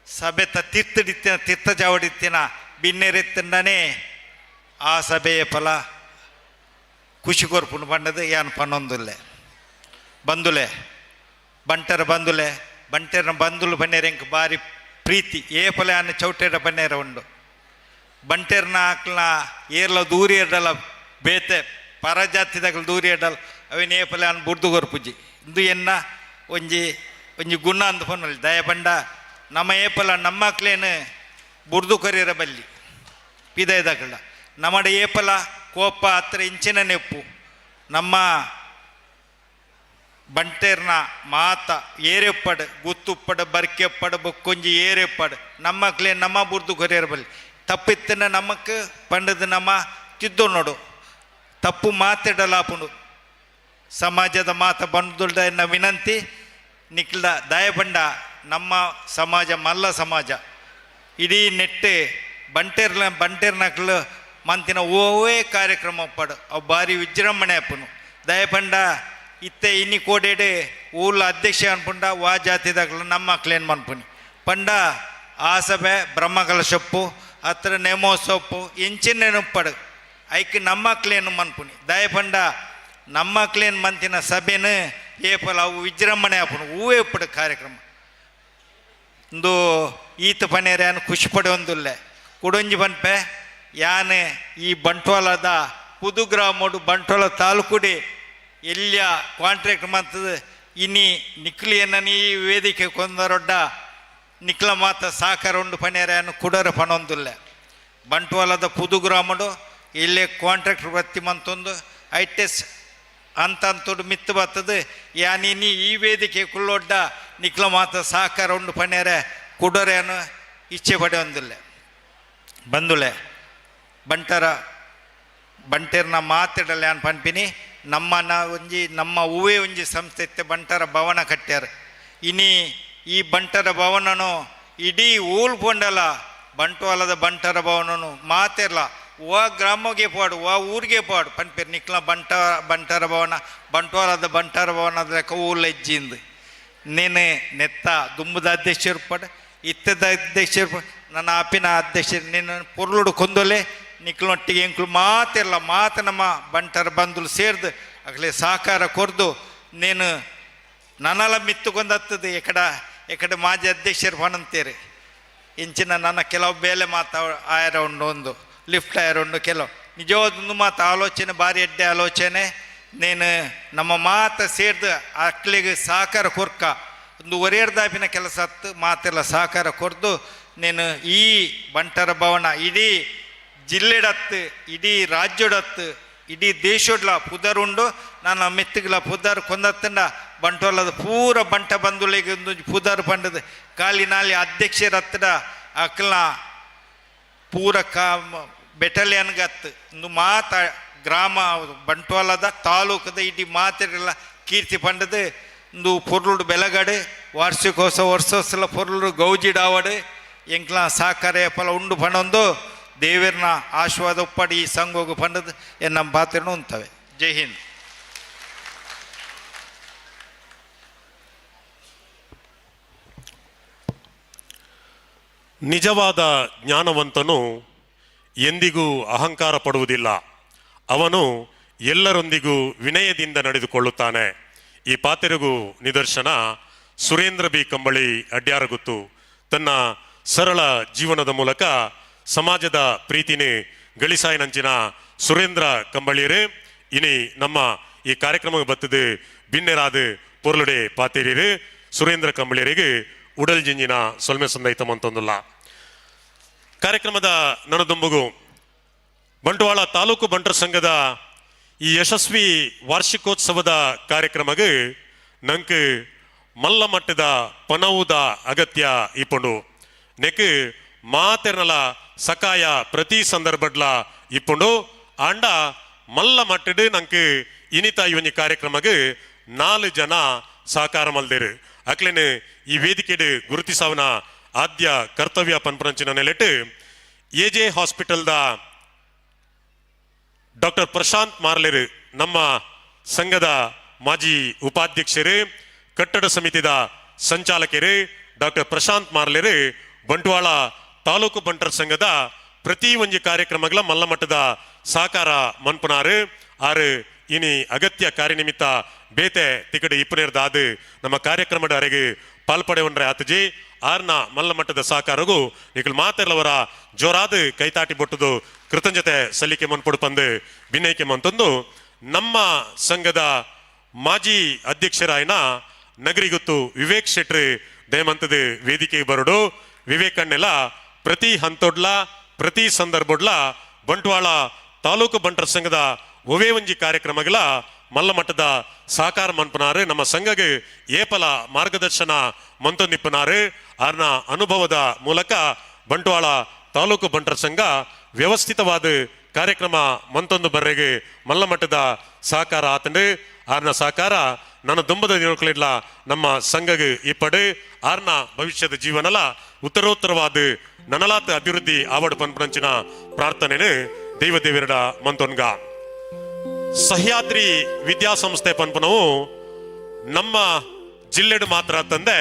ಸಭೆತ ತೀರ್ಥಡಿತ್ತಿನ ತೀರ್ಥ ಜಾವಡಿತ್ತಿನ ಬಿನ್ನೆರೆತ್ತಂಡನೆ ಆ ಸಭೆಯ ಫಲ ಖುಷಿ ಕೊರ್ಪುಂಡು ಪಂಡದು ಯಾನ್ ಪನ್ನೊಂದುಲ್ಲೆ ಬಂದುಲೆ ಬಂಟರ ಬಂದುಲೆ ಬಂಟರ ಬಂದುಲು ಬನ್ನೇರ ಎಂಕ್ ಬಾರಿ ಪ್ರೀತಿ ಏ ಫಲ ಯಾನ್ ಚೌಟೆರ ಬನ್ನೇರ ಉಂಡು ಬಂಟೆರ್ನ ಆಕ್ಲ ಏರ್ಲ ದೂರಿ ಏರ್ಡಲ ಬೇತೆ ಪರಜಾತಿದಾಗಲು ದೂರಿ ಏರ್ಡಲ ಅವೇನು ಏ ಫಲ ಯಾನ್ ಬುರ್ದು ಕೊರ್ಪುಜಿ ಇಂದು ಎನ್ನ ಒಂಜಿ ಒಂಜಿ ಗುಣ ಅಂದ್ ಪನ್ನೊಲಿ ದಯ ಪಂಡ ನಮ್ಮ ಏಪಲ ನಮ್ಮಕ್ಲೇನು ಬುರ್ದು ಕೊರಿಯರ ಬಲ್ಲಿ ಪಿದಯದಾಗಲ ನಮ್ಮಡ ಏಪಲ ಕೋಪ ಹತ್ರ ಇಂಚಿನ ನೆಪ್ಪು ನಮ್ಮ ಬಂಟೇರ್ನ ಮಾತ ಏರೆಪ್ಪಡು ಗುತ್ತುಪ್ಪಡು ಬರ್ಕೆಪ್ಪಡು ಬೊಕ್ಕೊಂಜಿ ಏರೆಪ್ಪಡು ನಮ್ಮಕ್ಲೇ ನಮ್ಮ ಬುರ್ದು ಕೊರಿಯರ ಬಲ್ಲಿ ತಪ್ಪಿತ್ತನ ನಮಕ್ ಪಂಡದು ನಮ್ಮ ತಿದ್ದು ನೋಡು ತಪ್ಪು ಮಾತಾಡಲಾಪುಂಡು ಸಮಾಜದ ಮಾತ ಬಂದುಲ್ಡ ಎನ್ನ ವಿನಂತಿ ನಿಕ್ಲ ದಯಬಂಡ ನಮ್ಮ ಸಮಾಜ ಮಲ್ಲ ಸಮಾಜ ಇಡೀ ನೆಟ್ಟೆ ಬಂಟೇರ್ಲ ಬಂಟೇರ್ನಕ್ಲು ಮಂತಿನ ಓವೇ ಕಾರ್ಯಕ್ರಮ ಪಡು ಅವು ಭಾರಿ ವಿಜೃಂಭಣೆ ಅಪ್ಪನು ದಯಪಂಡ ಇತ್ತೆ ಇನ್ನಿ ಕೋಡೇಡೆ ಊರ್ಲ ಅಧ್ಯಕ್ಷ ಅನ್ಪುಂಡ ವಾ ಜಾತಿದಾಗಲು ನಮ್ಮ ಮಕ್ಳೇನು ಮನ್ಪುನಿ ಪಂಡ ಆ ಸಭೆ ಬ್ರಹ್ಮಕಲಶಪ್ಪು ಹತ್ರ ನೇಮೋತ್ಸವಪ್ಪು ಎಂಚಿನ ನೆನಪಡು ಐಕ್ ನಮ್ಮ ಮನ್ಪುನಿ ದಯಪಂಡ ನಮ್ಮ ಮಂತಿನ ಸಭೆನ ಏಪಲ ಅವು ವಿಜೃಂಭಣೆ ಆಪುನು ಹೂವೇ ಪಡು ಕಾರ್ಯಕ್ರಮ ಇಂದು ಈತ ಪನೇರ ಯಾನ್ ಖುಷಿ ಪಡೊಂದುಲ್ಲೆ ಕುಡೊಂಜಿ ಪನ್ಪೆ ಯಾನೆ ಈ ಬಂಟ್ವಾಳದ ಪುದು ಗ್ರಾಮಡು ಬಂಟ್ವಾಳ ತಾಲೂಕುಡೆ ಎಲ್ಲಿಯ ಕಾಂಟ್ರಾಕ್ಟ್ ಮಂತದ ಇನಿ ನಿಕ್ಲಿಯನ್ನ ಈ ವೇದಿಕೆ ಕೊಂದರೊಡ್ಡ ನಿಕ್ಲ ಮಾತ ಸಹಕಾರ ಉಂಡು ಪನೇರ ಯಾನ್ ಕುಡರ ಪಣೊಂದುಲ್ಲೆ ಬಂಟ್ವಾಳದ ಪುದು ಗ್ರಾಮಡು ಇಲ್ಲೇ ಕಾಂಟ್ರಾಕ್ಟ್ ವೃತ್ತಿ ಮಂತೊಂದು ಐಟೆಸ್ ಅಂತ ಅಂತೋಡು ಮಿತ್ತು ಬರ್ತದೆ ಯಾನಿನಿ ಈ ವೇದಿಕೆ ಕುಳ್ಳೊಡ್ಡ ನಿಕ್ಲ ಮಾತ ಸಹಕಾರ ಉಂಡು ಪನೇರೆ ಕುಡರೇನು ಇಚ್ಛೆ ಪಡೆಯೊಂದಿಲ್ಲ ಬಂದುಲೆ ಬಂಟರ ಬಂಟೆರ್ನ ಮಾತಾಡಲ್ಲ ಯಾನ್ ಪನ್ಪಿನಿ ನಮ್ಮ ಒಂಜಿ ನಮ್ಮ ಹೂವೇ ಒಂಜಿ ಸಂಸ್ಥೆ ಇತ್ತೆ ಬಂಟರ ಭವನ ಕಟ್ಟ್ಯಾರ ಇನಿ ಈ ಬಂಟರ ಭವನನು ಇಡೀ ಊಲ್ ಪೊಂಡಲ ಬಂಟ್ವಾಲದ ಬಂಟರ ಭವನನು ಮಾತಿರ್ಲ ವಾ ಗ್ರಾಮಗೆ ಪಾಡು ವಾ ಊರಿಗೆ ಪಾಡು ಪನ್ಪೇರು ನಿಕ್ಲ ಬಂಟರ ಭವನ ಬಂಟ್ವಾಲದ ಬಂಟರ ಭವನ ಲೆಕ್ಕ ಊರ್ಲ ಹೆಜ್ಜಿಂದು ನೇನೆ ನೆತ್ತ ದುಂಬದ ಅಧ್ಯಕ್ಷರು ಪಡ್ ಇತ್ತದ ಅಧ್ಯಕ್ಷರು ನನ್ನ ಆಪಿನ ಅಧ್ಯಕ್ಷರು ನಿನ್ನ ಪೊರ್ಲುಡು ಕೊಂದೊಲೆ ನಿಕ್ಲೊಟ್ಟಿಗೆ ಎಂಕ್ಲು ಮಾತಿರಲ್ಲ ಮಾತು ನಮ್ಮ ಬಂಟರ ಬಂಧುಲು ಸೇರ್ದು ಅಗಲೇ ಸಹಕಾರ ಕೊರ್ದು ನೇನು ನನಲ ಮಿತ್ತುಕೊಂದತ್ತದು ಎಕಡ ಎಕಡೆ ಮಾಜಿ ಅಧ್ಯಕ್ಷರು ಪಣಂತೀರಿ ಇಂಚಿನ ನನ್ನ ಕೆಲವು ಬೇಲೆ ಮಾತು ಆಯರ ಉಂಡು ಒಂದು ಲಿಫ್ಟ್ ಆಯರ ಉಂಡು ಕೆಲವು ನಿಜವಾದ ಮಾತು ಆಲೋಚನೆ ಭಾರಿ ಎಡ್ಡೆ ಆಲೋಚನೆ ನೇನು ನಮ್ಮ ಮಾತ ಸೇರ್ದು ಅಕ್ಲಿಗೆ ಸಹಕಾರ ಕೊರ್ಕ ಒಂದು ಒರೇರ್ದಾಪಿನ ಕೆಲಸ ಹತ್ತು ಮಾತೆಲ್ಲ ಸಹಕಾರ ಕೊರ್ದು ನೇನು ಈ ಬಂಟರ ಭವನ ಇಡೀ ಜಿಲ್ಲೆಡತ್ತು ಇಡೀ ರಾಜ್ಯಡತ್ತು ಇಡೀ ದೇಶಡ್ಲ ಪುದರುಂಡು ನನ್ನ ಮೆತ್ತುಗಳ ಪುದರ್ ಕೊಂದತ್ತಂಡ ಬಂಟ್ವಾಳದ ಪೂರ ಬಂಟ ಬಂಧುಳಿಗೆ ಒಂದು ಪುದರ್ ಪಂಡದು ಖಾಲಿ ನಾಲಿ ಅಧ್ಯಕ್ಷರ ಹತ್ತಿರ ಅಕ್ಲ ಪೂರ ಕಾ ಬೆಟಲಿಯನ್ಗತ್ತು ಒಂದು ಮಾತ ಗ್ರಾಮ ಬಂಟ್ವಾಳದ ತಾಲೂಕದ ಇಡೀ ಮಾತಿರಲ್ಲ ಕೀರ್ತಿ ಪಂಡದು ಒಂದು ಪೊರ್ಲುಡು ಬೆಲಗಡೆ ವಾರ್ಷಿಕೋತ್ಸವ ವರ್ಷೋತ್ಸವ ಪೊರ್ಲುಡು ಗೌಜಿಡಾವಡು ಎಂಕ್ಲ ಸಹಕಾರ ಫಲ ಉಂಡು ಪಣೊಂದು ದೇವರನ್ನ ಆಶೀರ್ವಾದ ಒಪ್ಪಡಿ ಈ ಸಂಘೋಗು ಪಂಡದು ನಮ್ಮ ಪಾತ್ರನೂ ಉಂತವೆ. ಜೈ ಹಿಂದ್. ನಿಜವಾದ ಜ್ಞಾನವಂತನು ಎಂದಿಗೂ ಅಹಂಕಾರ ಪಡುವುದಿಲ್ಲ, ಅವನು ಎಲ್ಲರೊಂದಿಗೂ ವಿನಯದಿಂದ ನಡೆದುಕೊಳ್ಳುತ್ತಾನೆ. ಈ ಪಾತೆರೆಗೂ ನಿದರ್ಶನ ಸುರೇಂದ್ರ ಬಿ ಕಂಬಳಿ ಅಡ್ಯಾರಗುತ್ತು. ತನ್ನ ಸರಳ ಜೀವನದ ಮೂಲಕ ಸಮಾಜದ ಪ್ರೀತಿನಿ ಗಳಿಸಾಯಿನಂಚಿನ ಸುರೇಂದ್ರ ಕಂಬಳಿಯರೇ ಇನಿ ನಮ್ಮ ಈ ಕಾರ್ಯಕ್ರಮ ಬತ್ತದು ಬಿನ್ನೆರಾದ ಪೊರ್ಲುಡೆ ಪಾತೇರಿರು ಸುರೇಂದ್ರ ಕಂಬಳಿಯರಿಗೆ ಉಡಲ್ ಜಿಂಜಿನ ಸೊಲ್ಮೆ ಸಂದೈತಮಂತೊಂದುಲ್ಲ. ಕಾರ್ಯಕ್ರಮದ ನನದೊಂಬುಗು ಬಂಟ್ವಾಳ ತಾಲೂಕು ಬಂಟರ ಸಂಘದ ಈ ಯಶಸ್ವಿ ವಾರ್ಷಿಕೋತ್ಸವದ ಕಾರ್ಯಕ್ರಮಕ್ಕೆ ನಂಗೆ ಮಲ್ಲ ಮಟ್ಟದ ಪನವುದ ಅಗತ್ಯ ಇಪ್ಪುಂಡು. ನೆಕ್ ಮಾತೆರ್ನಲ ಸಕಾಯ ಪ್ರತಿ ಸಂದರ್ಭಡ್ಲ ಇಪ್ಪುಂಡು. ಆಂಡ ಮಲ್ಲ ಮಟ್ಟಡು ನಂಗೆ ಇನಿತ ಈ ಒಂಜಿ ಕಾರ್ಯಕ್ರಮಕ್ಕೆ 4 ಜನ ಸಹಕಾರ ಮಲ್ದೇರು. ಅಕ್ಲೇನೆ ಈ ವೇದಿಕೆಡು ಗುರುತಿಸಾವನ ಆದ್ಯ ಕರ್ತವ್ಯ ಪನ್ಪರಂಚಿನ ನೆಲೆಟ್ ಎಜೆ ಹಾಸ್ಪಿಟಲ್ದ ಡಾಕ್ಟರ್ ಪ್ರಶಾಂತ್ ಮಾರ್ಲೇರು ನಮ್ಮ ಸಂಘದ ಮಾಜಿ ಉಪಾಧ್ಯಕ್ಷರು, ಕಟ್ಟಡ ಸಮಿತಿದ ಸಂಚಾಲಕರು ಡಾಕ್ಟರ್ ಪ್ರಶಾಂತ್ ಮಾರ್ಲೇರು ಬಂಟ್ವಾಳ ತಾಲೂಕು ಬಂಟರ ಸಂಘದ ಪ್ರತಿ ಒಂಜಿ ಕಾರ್ಯಕ್ರಮಗಳ ಮಲ್ಲಮಟ್ಟದ ಸಹಕಾರ ಮನ್ಪುನಾರು ಆರು ಇನಿ ಅಗತ್ಯ ಕಾರ್ಯನಿಮಿತ್ತ ಬೇತೆ ತಿಕಡೆ ಇಪ್ಪನೇರ್ದಾದು ನಮ್ಮ ಕಾರ್ಯಕ್ರಮದ ಅರೆಗೆ ಪಾಲ್ಪಡೆವನ್ರೆ ಆತಜಿ ಆರ್ನ ಮಲ್ಲಮಟ್ಟದ ಸಹಕಾರಗೂ ನಿಖಲ್ ಮಾತೆಲ್ಲವರ ಜೋರಾದ ಕೈತಾಟಿ ಬೊಟ್ಟದು ಕೃತಜ್ಞತೆ ಸಲ್ಲಿಕೆ ಮನ್ಪೊಡು ಪಂದು ಬಿನ್ನೈಕೆ ಮಂತೊಂದು ನಮ್ಮ ಸಂಘದ ಮಾಜಿ ಅಧ್ಯಕ್ಷರಾಯನ ನಗರಿಗುತ್ತು ವಿವೇಕ್ ಶೆಟ್ರು ದಯಮಂತದ ವೇದಿಕೆಗೆ ಬರಡು. ವಿವೇಕ್ ಅಣ್ಣೆಲ್ಲ ಪ್ರತಿ ಹಂತೊಡ್ಲ ಪ್ರತಿ ಸಂದರ್ಭೊಡ್ಲ ಬಂಟ್ವಾಳ ತಾಲೂಕು ಬಂಟರ ಸಂಘದ ಒವೇ ಒಂಜಿ ಕಾರ್ಯಕ್ರಮಗಳ ಮಲ್ಲಮಟ್ಟದ ಸಹಕಾರ ಮನ್ಪನಾರು ನಮ್ಮ ಸಂಘಗೆ ಏಪಲ ಮಾರ್ಗದರ್ಶನ ಮಂತೊಂದಿಪ್ಪನಾರು. ಆರ್ನ ಅನುಭವದ ಮೂಲಕ ಬಂಟ್ವಾಳ ತಾಲೂಕು ಬಂಟರ ಸಂಘ ವ್ಯವಸ್ಥಿತವಾದ ಕಾರ್ಯಕ್ರಮ ಮಂತೊಂದು ಬರ್ರೆಗೆ ಮಲ್ಲಮಟ್ಟದ ಸಹಕಾರ ಆತಂಡು. ಆರ್ನ ಸಹಕಾರ ನನ್ನ ದುಂಬದ ದಿನಗಳಿಲ್ಲ ನಮ್ಮ ಸಂಘಗೆ ಇಪ್ಪಡು ಆರ್ನ ಭವಿಷ್ಯದ ಜೀವನಲ ಉತ್ತರೋತ್ತರವಾದ ನನಲಾತ ಅಭಿವೃದ್ಧಿ ಆವಡ್ ಪನ್ಪನಂಚಿನ ಪ್ರಾರ್ಥನೆ ದೈವ ದೇವಿರಡ ಮಂತೊನ್ಗ. ಸಹ್ಯಾದ್ರಿ ವಿದ್ಯಾಸಂಸ್ಥೆ ಪನ್ಪನವು ನಮ್ಮ ಜಿಲ್ಲೆಡು ಮಾತ್ರ ತಂದೆ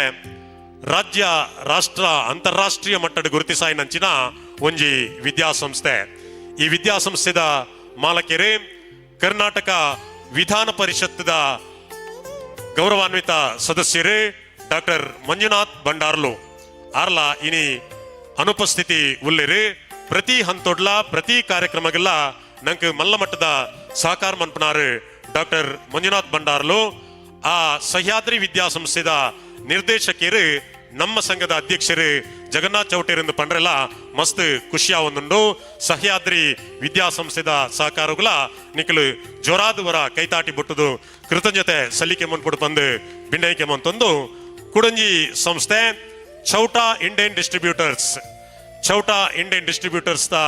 ರಾಜ್ಯ ರಾಷ್ಟ್ರ ಅಂತಾರಾಷ್ಟ್ರೀಯ ಮಟ್ಟದ ಗುರುತಿಸಾಯಿನಂಚಿನ ಒಂಜಿ ವಿದ್ಯಾಸಂಸ್ಥೆ. ಈ ವಿದ್ಯಾಸಂಸ್ಥೆದ ಮಾಲಕರು ಕರ್ನಾಟಕ ವಿಧಾನ ಪರಿಷತ್ತದ ಗೌರವಾನ್ವಿತ ಸದಸ್ಯರು ಡಾಕ್ಟರ್ ಮಂಜುನಾಥ್ ಭಂಡಾರ್ಲು ಆರ್ಲ ಇನಿ ಅನುಪಸ್ಥಿತಿ ಉಲ್ಲೇರು. ಪ್ರತಿ ಹಂತೊಡ್ಲ ಪ್ರತಿ ಕಾರ್ಯಕ್ರಮಗೆಲ್ಲ ನಂಗೆ ಮಲ್ಲಮಟ್ಟದ ಸಹಕಾರ ಮನ್ಪನಾರು ಡಾಕ್ಟರ್ ಮಂಜುನಾಥ್ ಭಂಡಾರ್ಲು. ಆ ಸಹ್ಯಾದ್ರಿ ವಿದ್ಯಾಸಂಸ್ಥೆದ ನಿರ್ದೇಶಕರು ನಮ್ಮ ಸಂಘದ ಅಧ್ಯಕ್ಷರು ಜಗನ್ನಾಥ್ ಚೌಟೇರೆಂದು ಪಂಡ್ರೆಲ್ಲ ಮಸ್ತ್ ಖುಷಿಯಾವೊಂದುಂಡು. ಸಹ್ಯಾದ್ರಿ ವಿದ್ಯಾಸಂಸ್ಥೆದ ಸಹಕಾರಗಳ ನಿಖಲು ಜೋರಾದುವರ ಕೈತಾಟಿ ಬೊಟ್ಟುದು ಕೃತಜ್ಞತೆ ಸಲ್ಲಿಕೆ ಮುನ್ಪುಡು ಬಂದು ಬಿನ್ನೈಕೆ ಮಂತೊಂದು ಕುಡಂಜಿ ಸಂಸ್ಥೆ Chowta Indian distributors, Chowta Indian distributors the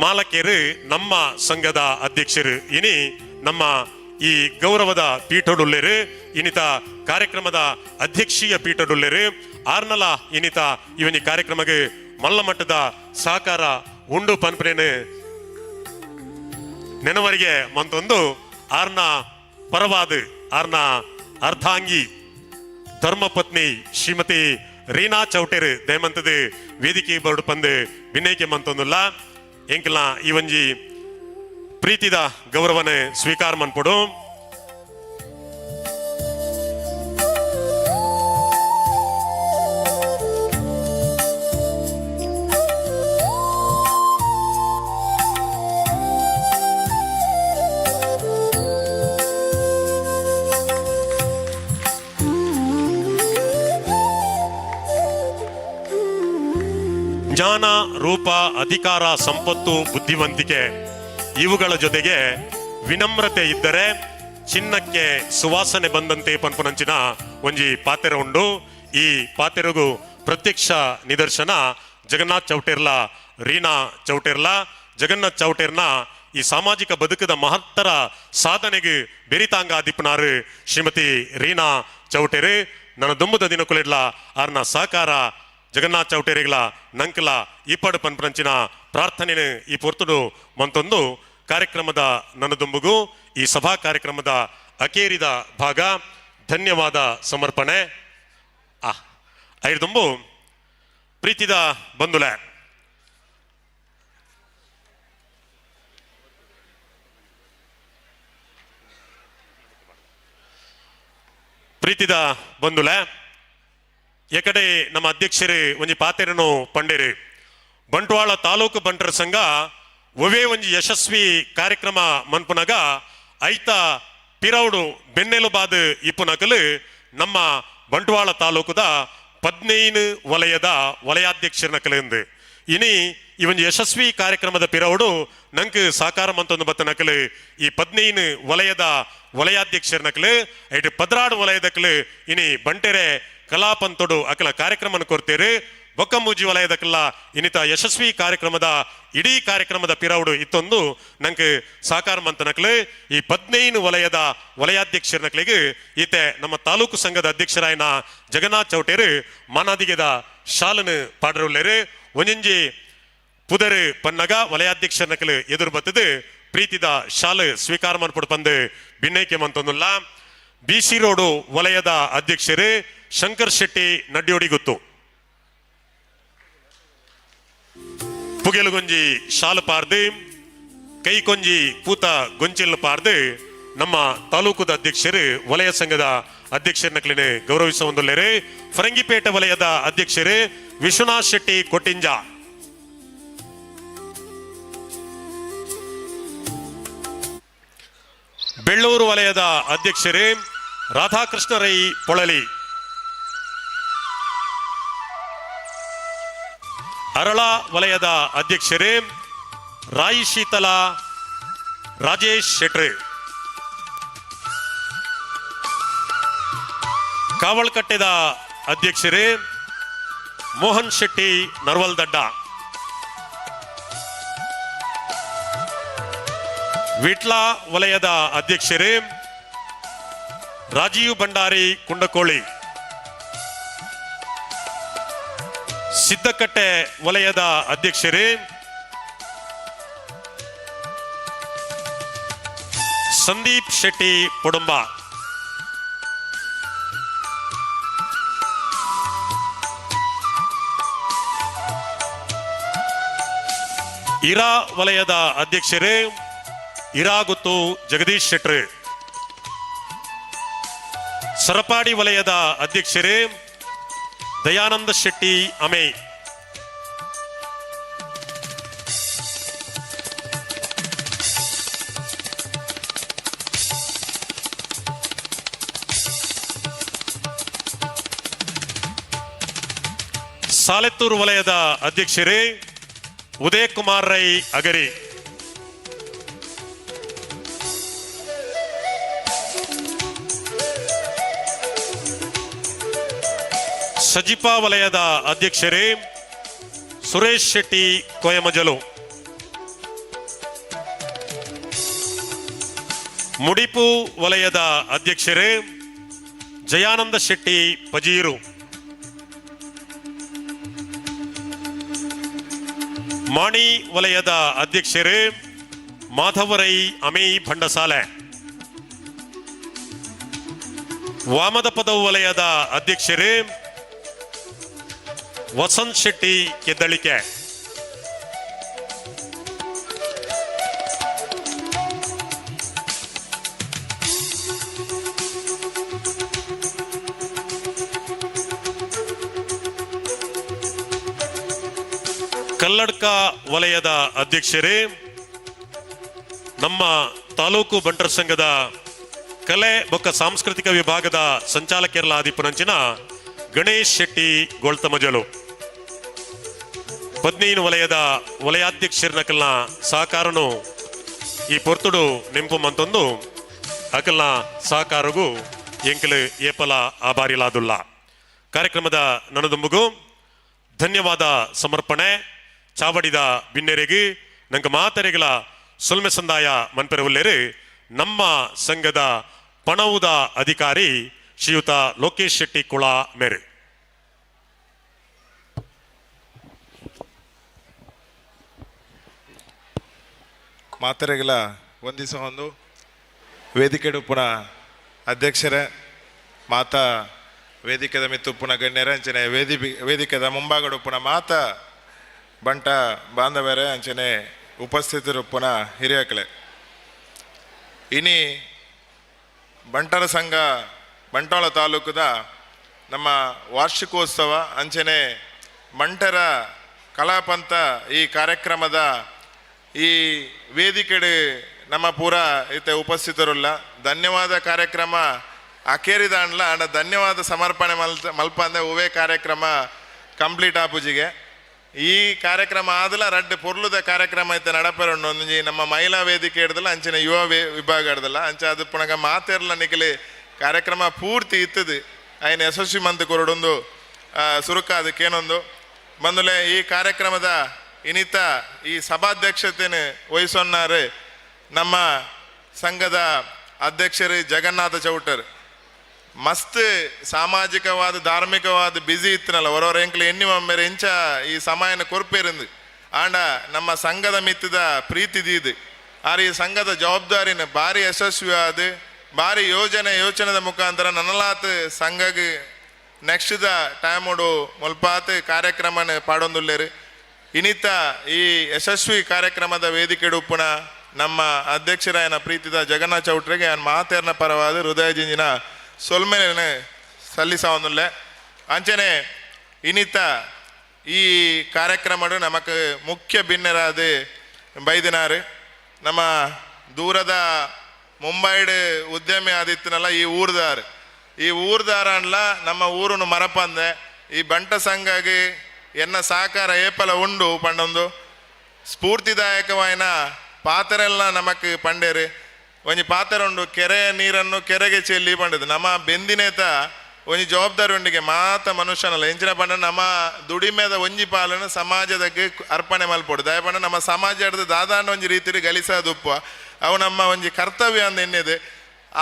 ಮಾಲಕರು ನಮ್ಮ ಸಂಘದ ಅಧ್ಯಕ್ಷರು ಇನಿ ನಮ್ಮ ಈ ಗೌರವದ ಪೀಠಡುಲ್ಲೇರು ಇನಿತ ಕಾರ್ಯಕ್ರಮದ ಅಧ್ಯಕ್ಷೀಯ ಪೀಠಡುಲ್ಲೇರು ಆರ್ನಲ ಇನಿತ ಇವನಿ ಕಾರ್ಯಕ್ರಮಕ್ಕೆ ಮಲ್ಲಮಟ್ಟದ ಸಹಕಾರ ಉಂಡು ಪನ್ಪನೇನು ನೆನವರಿಗೆ ಮಂತೊಂದು ಆರ್ನ ಪರವಾದ ಆರ್ನ ಅರ್ಧಾಂಗಿ ಧರ್ಮಪತ್ನಿ ಶ್ರೀಮತಿ ರೀನಾ ಚೌಟೇರು ದಯಮಂತದ ವೇದಿಕೆ ಬರಡು ಪಂದು ವಿನಯಕ್ಕೆ ಮಂತೊಂದುಲ್ಲ ಎಂಕಲ್ನ ಈ ಒಂಜಿ ಪ್ರೀತಿದ ಗೌರವನೆ ಸ್ವೀಕಾರ ಮನ್ಪೊಡು. ಜ್ಞಾನ, ರೂಪ, ಅಧಿಕಾರ, ಸಂಪತ್ತು, ಬುದ್ಧಿವಂತಿಕೆ ಇವುಗಳ ಜೊತೆಗೆ ವಿನಮ್ರತೆ ಇದ್ದರೆ ಚಿನ್ನಕ್ಕೆ ಸುವಾಸನೆ ಬಂದಂತೆ ಪನ್ಪುನಂಚಿನ ಒಂಜಿ ಪಾತೆರ ಉಂಡು. ಈ ಪಾತೆರಗು ಪ್ರತ್ಯಕ್ಷ ನಿದರ್ಶನ ಜಗನ್ನಾಥ್ ಚೌಟೇರ್ಲ, ರೀನಾ ಚೌಟೇರ್ಲ. ಜಗನ್ನಾಥ್ ಚೌಟೇರ್ನ ಈ ಸಾಮಾಜಿಕ ಬದುಕದ ಮಹತ್ತರ ಸಾಧನೆಗೆ ಬೆರಿತಾಂಗ ದಿಪ್ಪನಾರು ಶ್ರೀಮತಿ ರೀನಾ ಚೌಟೇರು. ನನ್ನ ದುಂಬದ ದಿನಕುಲಿಡ್ಲ ಆರ್ನ ಸಹಕಾರ ಜಗನ್ನಾಥ್ ಚೌಟೇರಿಗಳ ನಂಕಲ ಈಪಾಡು ಪನ್ಪನಂಚಿನ ಪ್ರಾರ್ಥನೆ ಈ ಪೊರ್ತುಡು ಮಂತೊಂದು ಕಾರ್ಯಕ್ರಮದ ನನ್ನದುಂಬುಗು ಈ ಸಭಾ ಕಾರ್ಯಕ್ರಮದ ಅಕೇರಿದ ಭಾಗ ಧನ್ಯವಾದ ಸಮರ್ಪಣೆ. ಐದುಂಬು ಪ್ರೀತಿದ ಬಂಧುಲೆ, ಪ್ರೀತಿದ ಬಂಧುಲೆ, ಎಕಡೆ ನಮ್ಮ ಅಧ್ಯಕ್ಷರು ಒಂಜಿ ಪಾತೆರನು ಪಂಡೇರು ಬಂಟ್ವಾಳ ತಾಲೂಕು ಬಂಟರ ಸಂಘ ಒವೇ ಒಂಜಿ ಯಶಸ್ವಿ ಕಾರ್ಯಕ್ರಮ ಮನ್ಪುನಗ ಐತ ಪಿರೌಡು ಬೆನ್ನೆಲುಬಾದ ಇಪ್ಪುನಕಲು ನಮ್ಮ ಬಂಟ್ವಾಳ ತಾಲೂಕುದ 15 ವಲಯದ ವಲಯಾಧ್ಯಕ್ಷರ ನಕಲು. ಇನಿ ಈ ಒಂಜಿ ಯಶಸ್ವಿ ಕಾರ್ಯಕ್ರಮದ ಪಿರೌಡು ನಂಕ್ ಸಾಕಾರ ಮಂತೊಂದು ಬತ್ತ ನಕಲು ಈ 15 ವಲಯದ ವಲಯಾಧ್ಯಕ್ಷರ ನಕಲು ಐಟ್ 16 ವಲಯದಕಲು ಇನಿ ಬಂಟೆರೆ ಕಲಾಪಂತೊಡು ಅಕಲ ಕಾರ್ಯಕ್ರಮನ ಕೊರ್ತೇರು. ಬೊಕ್ಕಮೂಜಿ ವಲಯದಕಲ್ಲ ಇನ್ನಿತ ಯಶಸ್ವಿ ಕಾರ್ಯಕ್ರಮದ ಇಡೀ ಕಾರ್ಯಕ್ರಮದ ಪಿರೌಡು ಇತ್ತೊಂದು ನಂಗೆ ಸಾಕಾರ ಮಂತನಕ್ಲು ಈ 15 ವಲಯದ ವಲಯಾಧ್ಯಕ್ಷರ ನಕ್ಲಿಗೆ ಈತೆ ನಮ್ಮ ತಾಲೂಕು ಸಂಘದ ಅಧ್ಯಕ್ಷರಾಯನ ಜಗನ್ನಾಥ್ ಚೌಟೇರು ಮಾನಾದಿಗೆದ ಶಾಲನು ಪಾಡರುಲ್ಲೇರು. ಒಂಜೊಂಜಿ ಪುದರು ಪನ್ನಗ ವಲಯಾಧ್ಯಕ್ಷರ ನಕಲು ಎದುರು ಬತ್ತದು ಪ್ರೀತಿದ ಶಾಲು ಸ್ವೀಕಾರ ಮನ್ಪೊಡು ಪಂದು ಬಿನ್ನೈಕೆ ಮಂತೊಂದುಲ್ಲ. ಬಿ ಸಿ ರೋಡು ವಲಯದ ಅಧ್ಯಕ್ಷರು ಶಂಕರ್ ಶೆಟ್ಟಿ ನಡ್ಯೋಡಿ ಗುತ್ತು. ಪುಗೆಲುಗೊಂಜಿ ಶಾಲು ಪಾರ್ದು, ಕೈಕೊಂಜಿ ಪೂತ ಗೊಂಚಿಲ್ ಪಾರ್ದು ನಮ್ಮ ತಾಲೂಕುದ ಅಧ್ಯಕ್ಷರು ವಲಯ ಸಂಘದ ಅಧ್ಯಕ್ಷರನ್ನಕ್ಲಿನ ಗೌರವಿಸ ಹೊಂದುಲ್ಲೇರು. ಫರಂಗಿಪೇಟೆ ವಲಯದ ಅಧ್ಯಕ್ಷರು ವಿಶ್ವನಾಥ್ ಶೆಟ್ಟಿ ಕೊಟ್ಟಿಂಜ. ಬೆಳ್ಳೂರು ವಲಯದ ಅಧ್ಯಕ್ಷರು ರಾಧಾಕೃಷ್ಣ ರೈ ಪೊಳಲಿ. ಅರಳ ವಲಯದ ಅಧ್ಯಕ್ಷರು ರಾಯಿ ಶೀತಲ ರಾಜೇಶ್ ಶೆಟ್ರು. ಕಾವಲ್ಕಟ್ಟೆದ ಅಧ್ಯಕ್ಷರು ಮೋಹನ್ ಶೆಟ್ಟಿ ನರ್ವಲ್ದಡ್ಡ. ವಿಟ್ಲ ವಲಯದ ಅಧ್ಯಕ್ಷರು ರಾಜೀವ್ ಭಂಡಾರಿ ಕುಂಡಕೋಳಿ. ಸಿದ್ದಕಟ್ಟೆ ವಲಯದ ಅಧ್ಯಕ್ಷರು ಸಂದೀಪ್ ಶೆಟ್ಟಿ ಪೊಡುಂಬ. ಇರಾ ವಲಯದ ಅಧ್ಯಕ್ಷರು ಇರಾಗುತ್ತು ಜಗದೀಶ್ ಶೆಟ್ರು. ಸರಪಾಡಿ ವಲಯದ ಅಧ್ಯಕ್ಷರು ದಯಾನಂದ ಶೆಟ್ಟಿ ಅಮೆ. ಸಾಲೆತ್ತೂರು ವಲಯದ ಅಧ್ಯಕ್ಷರೇ ಉದಯ್ ಕುಮಾರ್ ರೈ ಅಗರಿ. ಸಜಿಪಾ ವಲಯದ ಅಧ್ಯಕ್ಷರೇ ಸುರೇಶ್ ಶೆಟ್ಟಿ ಕೊಯಮಜಲು. ಮುಡಿಪು ವಲಯದ ಅಧ್ಯಕ್ಷರೇ ಜಯಾನಂದ ಶೆಟ್ಟಿ ಪಜೀರು. ಮಾಣಿ ವಲಯದ ಅಧ್ಯಕ್ಷರೇ ಮಾಧವರೈ ಅಮೈ ಭಂಡಸಾಲೆ. ವಾಮದಪದವು ವಲಯದ ಅಧ್ಯಕ್ಷರೇ ವಸಂತ್ ಶೆಟ್ಟಿ ಕೆದ್ದಳಿಕೆ. ಕಲ್ಲಡ್ಕ ವಲಯದ ಅಧ್ಯಕ್ಷರೇ ನಮ್ಮ ತಾಲೂಕು ಬಂಟರ ಸಂಘದ ಕಲೆ ಬೊಕ್ಕ ಸಾಂಸ್ಕೃತಿಕ ವಿಭಾಗದ ಸಂಚಾಲಕರಲಾದಿಪ್ಪುನಂಚಿನ ಗಣೇಶ್ ಶೆಟ್ಟಿ ಗೋಳ್ತಮಜಲು. ಪದ್ನೈನು ವಲಯದ ವಲಯಾಧ್ಯಕ್ಷರನಕಲ್ನ ಸಹಕಾರನು ಈ ಪೊರ್ತುಡು ನೆಂಪು ಮಂತೊಂದು ಅಕಲ್ನ ಸಹಕಾರಗೂ ಎಂಕಲು ಏಪಲ ಆಭಾರಿಲಾದುಲ್ಲ. ಕಾರ್ಯಕ್ರಮದ ನನದುಂಬುಗು ಧನ್ಯವಾದ ಸಮರ್ಪಣೆ ಚಾವಡಿದ ಬಿನ್ನೆರೆಗೆ ನಂಗೆ ಮಾತರೆಗಳ ಸೊಲ್ಮೆ ಸಂದಾಯ ಮನ್ಪೆರವುಲ್ಲೇರು ನಮ್ಮ ಸಂಘದ ಪಣವುದ ಅಧಿಕಾರಿ ಶ್ರೀಯುತ ಲೋಕೇಶ್ ಶೆಟ್ಟಿ ಕುಳ ಮೇರೆ. ಮಾತರೆಗಳ ಒಂದಿಸ ಒಂದು ವೇದಿಕೆ ಉಪ್ಪುನ ಅಧ್ಯಕ್ಷರೇ, ಮಾತಾ ವೇದಿಕೆದ ಮಿತ್ತುಪ್ಪುನ ಗಣ್ಯರ ಅಂಚನೆ ವೇದಿಕೆದ ಮುಂಭಾಗಡುಪ್ಪುನ ಮಾತಾ ಬಂಟ ಬಾಂಧವರೇ ಅಂಚನೆ ಉಪಸ್ಥಿತರುಪ್ಪುನ ಹಿರಿಯಕಲೆ. ಇನಿ ಬಂಟರ ಸಂಘ ಬಂಟ್ವಾಳ ತಾಲೂಕುದ ನಮ್ಮ ವಾರ್ಷಿಕೋತ್ಸವ ಅಂಚನೆ ಬಂಟರ ಕಲಾಪಂತ ಈ ಕಾರ್ಯಕ್ರಮದ ಈ ವೇದಿಕೆಡೆ ನಮ್ಮ ಪೂರ ಇತ್ತೆ ಉಪಸ್ಥಿತರುಲ್ಲ. ಧನ್ಯವಾದ ಕಾರ್ಯಕ್ರಮ ಅಕೇರಿದಾಂಡ್ಲ ಅಂಡ ಧನ್ಯವಾದ ಸಮರ್ಪಣೆ ಮಲ್ಪಂದೆ ಹೂವೇ ಕಾರ್ಯಕ್ರಮ ಕಂಪ್ಲೀಟ್ ಆಪುಜಿಗೆ. ಈ ಕಾರ್ಯಕ್ರಮ ಆದಲ ರಡ್ಡ್ ಪೊರ್ಲುದ ಕಾರ್ಯಕ್ರಮ ಐತೆ ನಡಪೆರುಂಡು. ಒಂಜಿ ನಮ್ಮ ಮಹಿಳಾ ವೇದಿಕೆ ಹಿಡ್ದಲ್ಲ ಅಂಚಿನ ಯುವ ವಿಭಾಗ ಹಿಡ್ದಲ್ಲ ಅಂಚ ಅದು ಪುನಗ ಮಾತೆರ್ಲ ನಿಕಲಿ ಕಾರ್ಯಕ್ರಮ ಪೂರ್ತಿ ಇತ್ತದು ಐನ ಯಶಸ್ವಿ ಮಂತ್ ಕೊರಡೊಂದು ಸುರುಕಾದ ಕೇನೊಂದು ಬಂದುಲೆ ಈ ಕಾರ್ಯಕ್ರಮದ ಇನ್ನಿತ ಈ ಸಭಾಧ್ಯಕ್ಷತೆಯನ್ನು ವಹಿಸೊನ್ನಾರು ನಮ್ಮ ಸಂಘದ ಅಧ್ಯಕ್ಷರು ಜಗನ್ನಾಥ ಚೌಟರ್. ಮಸ್ತ್ ಸಾಮಾಜಿಕವಾದ ಧಾರ್ಮಿಕವಾದ ಬ್ಯುಸಿ ಇತ್ತನಲ್ಲ ಹೊರವರ ಎಂಕ್ಲು ಎಣ್ಣಿ ಒಮ್ಮೆರೆ ಇಂಚ ಈ ಸಮಯನ ಕೊರ್ಪೇರಿಂದು ಆಂಡ ನಮ್ಮ ಸಂಘದ ಮಿತ್ತದ ಪ್ರೀತಿ ದೀದು ಆರ್ ಈ ಸಂಘದ ಜವಾಬ್ದಾರಿನ ಭಾರಿ ಯಶಸ್ವಿ ಆದ ಭಾರಿ ಯೋಚನೆದ ಮುಖಾಂತರ ನನ್ನಲಾತ್ ಸಂಘಗೆ ನೆಕ್ಸ್ಟ್ the ಟೈಮುಡು ಮುಲ್ಪಾತ್ ಕಾರ್ಯಕ್ರಮನ ಪಾಡೊಂದುಲ್ಲೇರು. ಇನಿತ ಈ ಯಶಸ್ವಿ ಕಾರ್ಯಕ್ರಮದ ವೇದಿಕೆಡು ಉಪ್ಪುನ ನಮ್ಮ ಅಧ್ಯಕ್ಷರಾಯನ ಪ್ರೀತಿದ ಜಗನ್ನಾಥ ಚೌಟ್ರಿಗೆ ಮಾತೇರ್ನ ಪರವಾದ ಹೃದಯ ಜಿಂಜಿನ ಸೊಲ್ಮೆನೆ ಸಲ್ಲಿಸವನ್ನುಲ್ಲೆ. ಅಂಚನೆ ಇನಿತ ಈ ಕಾರ್ಯಕ್ರಮಡು ನಮಕ್ ಮುಖ್ಯ ಬಿನ್ನರಾದ ಬೈದಿನಾರು ನಮ್ಮ ದೂರದ ಮುಂಬೈಡ್ ಉದ್ಯಮಿ ಆದಿತ್ತನಲ್ಲ ಈ ಊರ್ದಾರ್, ಈ ಊರ್ದಾರ ಅನ್ಲ ನಮ್ಮ ಊರುನು ಮರಪಂದೆ ಈ ಬಂಟ ಸಂಘಗೆ ಎನ್ನ ಸಹಕಾರ ಏಪಲ ಉಂಡು ಪಂಡೊಂದು ಸ್ಫೂರ್ತಿದಾಯಕವಾಯಿನ ಪಾತ್ರೆಲ್ಲ ನಮಕ್ ಪಂಡೇರು. ಒಂಜಿ ಪಾತ್ರೆ ಉಂಡು ಕೆರೆಯ ನೀರನ್ನು ಕೆರೆಗೆ ಚೆಲ್ಲಿ ಪಂಡದು ನಮ್ಮ ಬೆಂದಿನೇತ ಒಂಜಿ ಜವಾಬ್ದಾರಿ ಉಂಡಿಗೆ ಮಾತ ಮನುಷ್ಯನಲ್ಲ ಎಂಚಿನ ಪಂಡ ನಮ್ಮ ದುಡಿಮೆದ ಒಂಜಿ ಪಾಲನ್ನು ಸಮಾಜದಕ್ಕೆ ಅರ್ಪಣೆ ಮಲ್ಪೊಡು. ದಯಪಂಡ ನಮ್ಮ ಸಮಾಜದ ದಾದಾಂಡ ಒಂಜಿ ರೀತಿಯಲ್ಲಿ ಗಲಿಸದುಪ್ಪ ಅವು ನಮ್ಮ ಒಂಜಿ ಕರ್ತವ್ಯ ಅಂದ ಎನ್ನಿದೆ.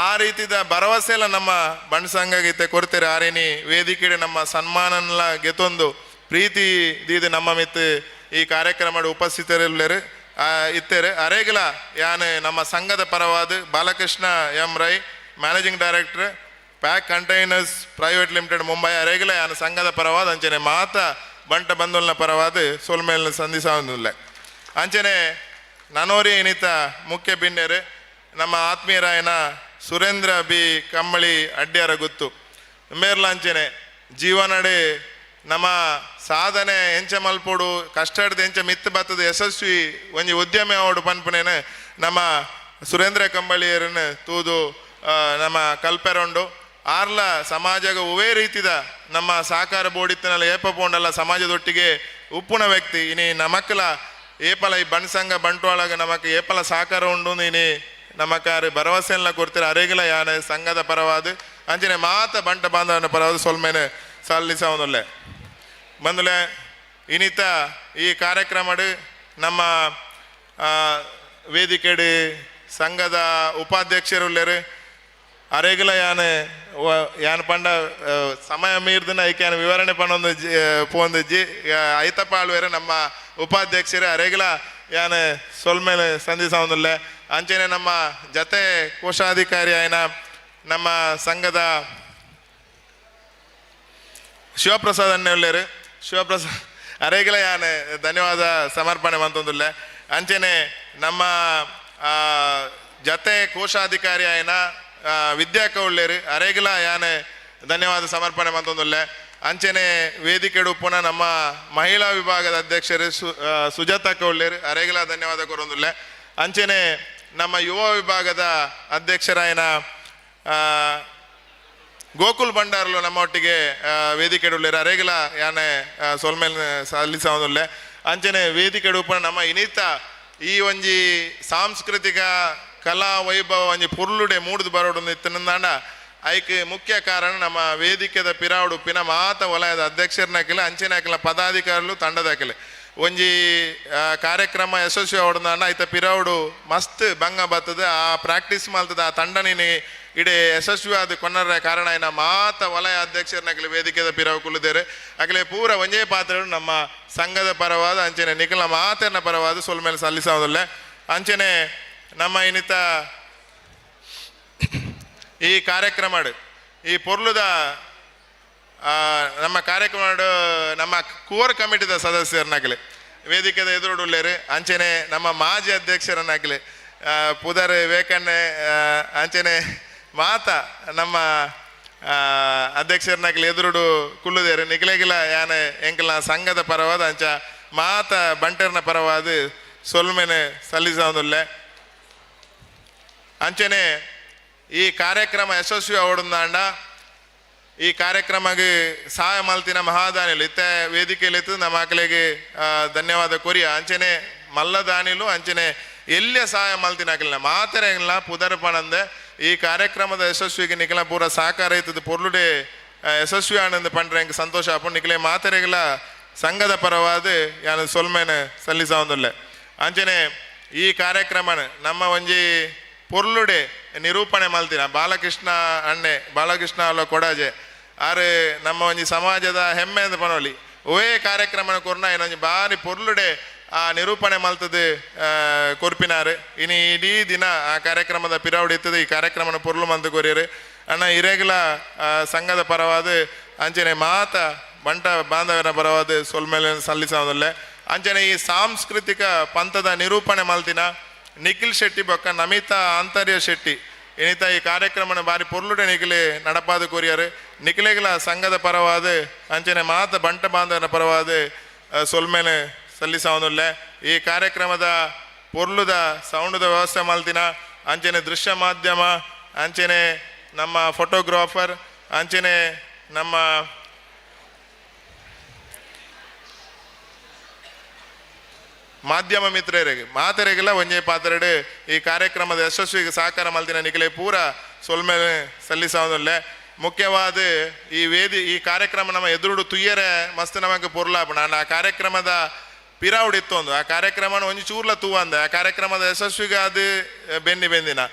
ಆ ರೀತಿದ ಭರವಸೆ ಎಲ್ಲ ನಮ್ಮ ಬಂಡ ಸಂಘಗೀತೆ ಕೊಡ್ತಾರೆ. ಆರೇನಿ ವೇದಿಕೆಡೆ ನಮ್ಮ ಸನ್ಮಾನನೆಲ್ಲ ಗೆತೊಂದು ಪ್ರೀತಿ ದೀದು ನಮ್ಮ ಮಿತ್ ಈ ಕಾರ್ಯಕ್ರಮದ ಉಪಸ್ಥಿತರಿಲ್ಲರು ಇತ್ತೇರೆ. ಅರೇಗಲ ಯಾನ್ ನಮ್ಮ ಸಂಘದ ಪರವಾದ Balakrishna M Rai, managing director, pack containers private limited Mumbai, ಅರೇಗಲ ಯಾನ್ ಸಂಘದ ಪರವಾದ ಅಂಚನೆ ಮಾತ ಬಂಟ ಬಂಧುಲ್ನ ಪರವಾದ ಸೋಲ್ಮೇಲ್ನ ಸಂಧಿಸೋದಿಲ್ಲ. ಅಂಚನೆ ನನೋರಿ ಏನಿತ ಮುಖ್ಯ ಬಿನ್ನೆರು ನಮ್ಮ ಆತ್ಮೀಯರಾಯನ ಸುರೇಂದ್ರ ಬಿ ಕಂಬಳಿ ಅಡ್ಡ್ಯಾರ ಗುತ್ತು ಮೇರ್ಲ ಅಂಚನೆ ಜೀವನಡೆ ನಮ್ಮ ಸಾಧನೆ ಎಂಚ ಮಲ್ಪೋಡು ಕಷ್ಟದ ಎಂಚ ಮಿತ್ತು ಬತ್ತದ ಯಶಸ್ವಿ ಒಂಜಿ ಉದ್ಯಮಿ ಅವಡು ಪನ್ಪುನೇನೆ ನಮ್ಮ ಸುರೇಂದ್ರ ಕಂಬಳಿಯರನ್ನು ತೂದು ನಮ್ಮ ಕಲ್ಪೆರೊಂಡು. ಆರ್ಲ ಸಮಾಜಗ ಉವೇ ರೀತಿದ ನಮ್ಮ ಸಹಕಾರ ಬೋಡಿತ್ತನಲ್ಲ ಏಪ ಪೋಂಡಲ್ಲ ಸಮಾಜದೊಟ್ಟಿಗೆ ಉಪ್ಪುನ ವ್ಯಕ್ತಿ ಇನಿ ನಮಕ್ಲ ಏಪಲ ಈ ಬಣ್ಸಂಗ ಬಂಟ್ವಾಳಗ ನಮಕ್ ಏಪಲ ಸಹಕಾರ ಉಂಡು ಇನಿ ನಮಕಾರು ಭರವಸೆಲ್ಲ ಕೊಡ್ತೀರ. ಅರೇಗಲ ಯಾನ ಸಂಘದ ಪರವಾದ ಅಂಚನೆ ಮಾತ ಬಂಟ ಬಾಂಧವನ ಪರವಾದ ಸೊಲ್ಮೇನೆ ಸಲ್ಲಿಸವನುಲ್ಲೆ. ಬಂದುಲೆ ಇನಿತ ಈ ಕಾರ್ಯಕ್ರಮಡು ನಮ್ಮ ವೇದಿಕೆಡು ಸಂಘದ ಉಪಾಧ್ಯಕ್ಷರುಲ್ಲೇರು ಅರೇಗಲ ಯಾನ್ ಯಾನ್ ಪಂಡ ಸಮಯ ಮೀರ್ದನ ಐಕೆ ಯಾನ್ ವಿವರಣೆ ಪಂಡೊಂದು ಪೋಂದಿಜ್ಜಿ ಐತಪ್ಪ ಆಳ್ವೇರು ನಮ್ಮ ಉಪಾಧ್ಯಕ್ಷರು ಅರೇಗಲ ಯಾನ್ ಸೊಲ್ಮೇಲೆ ಸಂಧಿಸವನುಲ್ಲೆ. ಅಂಚನೆ ನಮ್ಮ ಜತೆ ಕೋಶಾಧಿಕಾರಿ ಆಯ್ನ ನಮ್ಮ ಸಂಘದ ಶಿವಪ್ರಸಾದ್ ಅಣ್ಣೆ ಶಿವಪ್ರಸಾದ್ ಅರೇಗಲ ಯಾನ್ ಧನ್ಯವಾದ ಸಮರ್ಪಣೆ ಮಂತೊಂದುಲ್ಲೆ. ಅಂಚನೆ ನಮ್ಮ ಜತೆ ಕೋಶಾಧಿಕಾರಿ ಆಯ್ನ ವಿದ್ಯಾ ಕೌಳ್ಳೇರು ಅರೇಗಲ ಯಾನ್ ಧನ್ಯವಾದ ಸಮರ್ಪಣೆ ಮಂತೊಂದುಲ್ಲೆ. ಅಂಚನೆ ವೇದಿಕೆಡು ಪುನಃ ನಮ್ಮ ಮಹಿಳಾ ವಿಭಾಗದ ಅಧ್ಯಕ್ಷರು ಸುಜಾತ ಕೌಳ್ಳೇರು ಅರೇಗಲ ಧನ್ಯವಾದ ಕೊರೊಂದುಲ್ಲೆ. ಅಂಚನೆ ನಮ್ಮ ಯುವ ವಿಭಾಗದ ಅಧ್ಯಕ್ಷರಾಯನ ಗೋಕುಲ್ ಭಂಡಾರ್ಲು ನಮ್ಮ ಒಟ್ಟಿಗೆ ವೇದಿಕೆಡುಲ್ಲೇರು ಅರೇಗಲ ಯಾನೆ ಸೊಲ್ಮೇಲ್ ಸಲ್ಲಿಸವನುಲ್ಲೆ. ಅಂಚನೆ ವೇದಿಕೆಡು ಪುನಃ ನಮ್ಮ ಇನಿತ ಈ ಒಂಜಿ ಸಾಂಸ್ಕೃತಿಕ ಕಲಾ ವೈಭವ ಒಂಜಿ ಪುರ್ಲುಡೆ ಮೂಡ್ದು ಬರೋಡು ಇತ್ತನಂದಾಂಡ ಐಕ್ ಮುಖ್ಯ ಕಾರಣ ನಮ್ಮ ವೇದಿಕೆದ ಪಿರಾವುಡು ಪಿನ ಮಾತ ವಲಯದ ಅಧ್ಯಕ್ಷರನ್ನ ಅಂಚನೆ ಹಾಕಿಲ್ಲ ಪದಾಧಿಕಾರಿಲು ತಂಡದಾಕಿಲ್ಲ ಒಂಜಿ ಕಾರ್ಯಕ್ರಮ ಯಶಸ್ವಿ ಅವಡ್ದಾಂಡ ಐತ ಪಿರಾವುಡು ಮಸ್ತ್ ಭಂಗ ಬರ್ತದೆ ಆ ಪ್ರಾಕ್ಟೀಸ್ ಮಾಡ್ತದೆ ಆ ತಂಡನಿನಿ ಇಡೀ ಯಶಸ್ವಿ ಆದ ಕೊನ್ನರ ಕಾರಣ ಏನ ಮಾತ ವಲಯ ಅಧ್ಯಕ್ಷರನ್ನ ವೇದಿಕೆದ ಪಿರಾವು ಕುಲ್ಲುದೇರೆ ಅಗಲೆ ಪೂರ ಒಂಜೇ ಪಾತ್ರರು ನಮ್ಮ ಸಂಘದ ಪರವಾದ ಅಂಚನೆ ನಿಖಲ ಮಾತನ್ನ ಪರವಾದ ಸೊಲ್ಮೇಲೆ ಸಲ್ಲಿಸೋದಿಲ್ಲ. ಅಂಚನೆ ನಮ್ಮ ಇನ್ನಿತ ಈ ಕಾರ್ಯಕ್ರಮ ಈ ಪೊರ್ಲುದ ನಮ್ಮ ಕಾರ್ಯಕ್ರಮ ನಮ್ಮ ಕೋರ್ ಕಮಿಟಿದ ಸದಸ್ಯರನ್ನಾಗಲಿ ವೇದಿಕೆದ ಎದುರುಡುಲ್ಲೇರು ಅಂಚನೆ ನಮ್ಮ ಮಾಜಿ ಅಧ್ಯಕ್ಷರನ್ನಾಗಲಿ ಪುದರ್ ವೇಕಣ್ಣೆ ಅಂಚನೆ ಮಾತ ನಮ್ಮ ಅಧ್ಯಕ್ಷರನ್ನಾಗಲಿ ಎದುರುಡು ಕುಳ್ಳುದೇರು ನಿಖಲೆಗಿಲ ಯಾನೆ ಎಂಕಲ್ನ ಸಂಘದ ಪರವಾದ ಅಂಚ ಮಾತ ಬಂಟರ್ನ ಪರವಾದ ಸೊಲ್ಮೆನೆ ಸಲ್ಲಿಸೋದಿಲ್ಲ. ಅಂಚನೆ ಈ ಕಾರ್ಯಕ್ರಮ ಯಶಸ್ವಿ ಅವಡುಂದಾಂಡ ಈ ಕಾರ್ಯಕ್ರಮಕ್ಕೆ ಸಹಾಯ ಮಲ್ತಿನ ಮಹಾದಾನಿಲು ಇತ್ತ ವೇದಿಕೆಯಲ್ಲಿ ಇತ್ತು ನಮ್ಮ ಮಕ್ಕಳಿಗೆ ಧನ್ಯವಾದ ಕೊರಿಯ. ಅಂಚನೆ ಮಲ್ಲದಾನಿಲು ಅಂಚನೆ ಎಲ್ಲಿಯ ಸಹಾಯ ಮಲ್ತಿನ ಹಾಕಲಿಲ್ಲ ಮಾತರೆ ಇಲ್ಲ ಪುದರ್ಪಣಂದೆ ಈ ಕಾರ್ಯಕ್ರಮದ ಯಶಸ್ವಿಗೆ ನಿಖಲ ಪೂರ ಸಹಕಾರ ಇತ್ತದ ಪೊರ್ಲುಡೆ ಯಶಸ್ವಿ ಆನಂದ ಪಂಡ್ರೆ ಎಂಕ್ ಸಂತೋಷ ಆಪುಂಡು. ನಿಖಲೆ ಮಾತೆರೆಗಳ ಸಂಘದ ಪರವಾದ ಯಾನು ಸೊಲ್ಮೇನೆ ಸಲ್ಲಿಸವೊಂದುಲ್ಲೆ. ಅಂಚನೆ ಈ ಕಾರ್ಯಕ್ರಮನ ನಮ್ಮ ಒಂಜಿ ಪೊರ್ಲುಡೆ ನಿರೂಪಣೆ ಮಲ್ತಿನ ಬಾಲಕೃಷ್ಣ ಅಣ್ಣೆ ಬಾಲಕೃಷ್ಣ ಅಲ್ಲ ಕೊಡಾಜೆ ಆರು ನಮ್ಮ ಒಂಜಿ ಸಮಾಜದ ಹೆಮ್ಮೆ ಅಂತ ಪನೋಲಿ ಒವೇ ಕಾರ್ಯಕ್ರಮನ ಕೊರ್ನ ಏನೊಂಜಿ ಬಾರಿ ಪೊರ್ಲುಡೆ ಆ ನಿರೂಪಣೆ ಮಲ್ತದೆ ಕೊರ್ಪಿನಾರು. ಇನಿ ಇಡೀ ದಿನ ಆ ಕಾರ್ಯಕ್ರಮದ ಪಿರಾವಡಿ ಇತ್ತದ ಈ ಕಾರ್ಯಕ್ರಮನ ಪೊರ್ಲು ಮಂತು ಕೊರಿಯರು ಅಣ್ಣ ಇರೇಗಲ ಸಂಘದ ಪರವಾದ ಅಂಚನೆ ಮಾತ ಬಂಟ ಬಾಂಧವರ ಪರವಾದ ಸೊಲ್ಮೇಲೆ ಸಲ್ಲಿಸೋದಲ್ಲೇ. ಅಂಚನೆ ಈ ಸಾಂಸ್ಕೃತಿಕ ಪಂಥದ ನಿರೂಪಣೆ ಮಲ್ತಿನ ನಿಖಿಲ್ ಶೆಟ್ಟಿ ಬೊಕ್ಕ ನಮಿತಾ ಆಂತರ್ಯ ಶೆಟ್ಟಿ ಇನಿತ ಈ ಕಾರ್ಯಕ್ರಮನ ಬಾರಿ ಪೊರ್ಲುಡೆ ನಿಖಿಲೆ ನಡಪಾದ ಕೊರಿಯರ್ ನಿಖಿಲೆಗಳ ಸಂಘದ ಪರವಾದ ಅಂಚನೆ ಮಾತ ಬಂಟ ಬಾಂಧವನ ಪರವಾದ ಸೊಲ್ಮೆನೆ ಸಲ್ಲಿಸವನುಲ್ಲೆ. ಈ ಕಾರ್ಯಕ್ರಮದ ಪೊರ್ಲುದ ಸೌಂಡದ ವ್ಯವಸ್ಥೆ ಮಲ್ತಿನ ಅಂಚನೆ ದೃಶ್ಯ ಮಾಧ್ಯಮ ಅಂಚನೆ ನಮ್ಮ ಫೋಟೋಗ್ರಾಫರ್ ಅಂಚನೆ ನಮ್ಮ ಮಾಧ್ಯಮ ಮಿತ್ರರಿಗೆ ಮಾತರೆಗೆಲ್ಲ ಒಂಜೇ ಪಾತ್ರೆಡು ಈ ಕಾರ್ಯಕ್ರಮದ ಯಶಸ್ವಿಗೆ ಸಹಕಾರ ಮಲ್ತಿನ ನಿಖಿಲೆ ಪೂರ ಸೊಲ್ಮೆ ಸಲ್ಲಿಸವನುಲ್ಲೆ. ಮುಖ್ಯವಾದ ಈ ವೇದಿ ಈ ಕಾರ್ಯಕ್ರಮ ನಮ್ಮ ಎದುರುಡು ತುಯ್ಯರೆ ಮಸ್ತ್ ನಮಗೆ ಪೊರ್ಲಾಪಣ ಆ ಕಾರ್ಯಕ್ರಮದ ಪಿರಾವುಡು ಇತ್ತೊಂದು ಆ ಕಾರ್ಯಕ್ರಮನ ಒಂಜಿ ಚೂರ್ಲ ತೂವಂದ ಆ ಕಾರ್ಯಕ್ರಮದ ಯಶಸ್ವಿಗೆ ಅದು ಬೆನ್ನಿ ಬೆಂದಿನ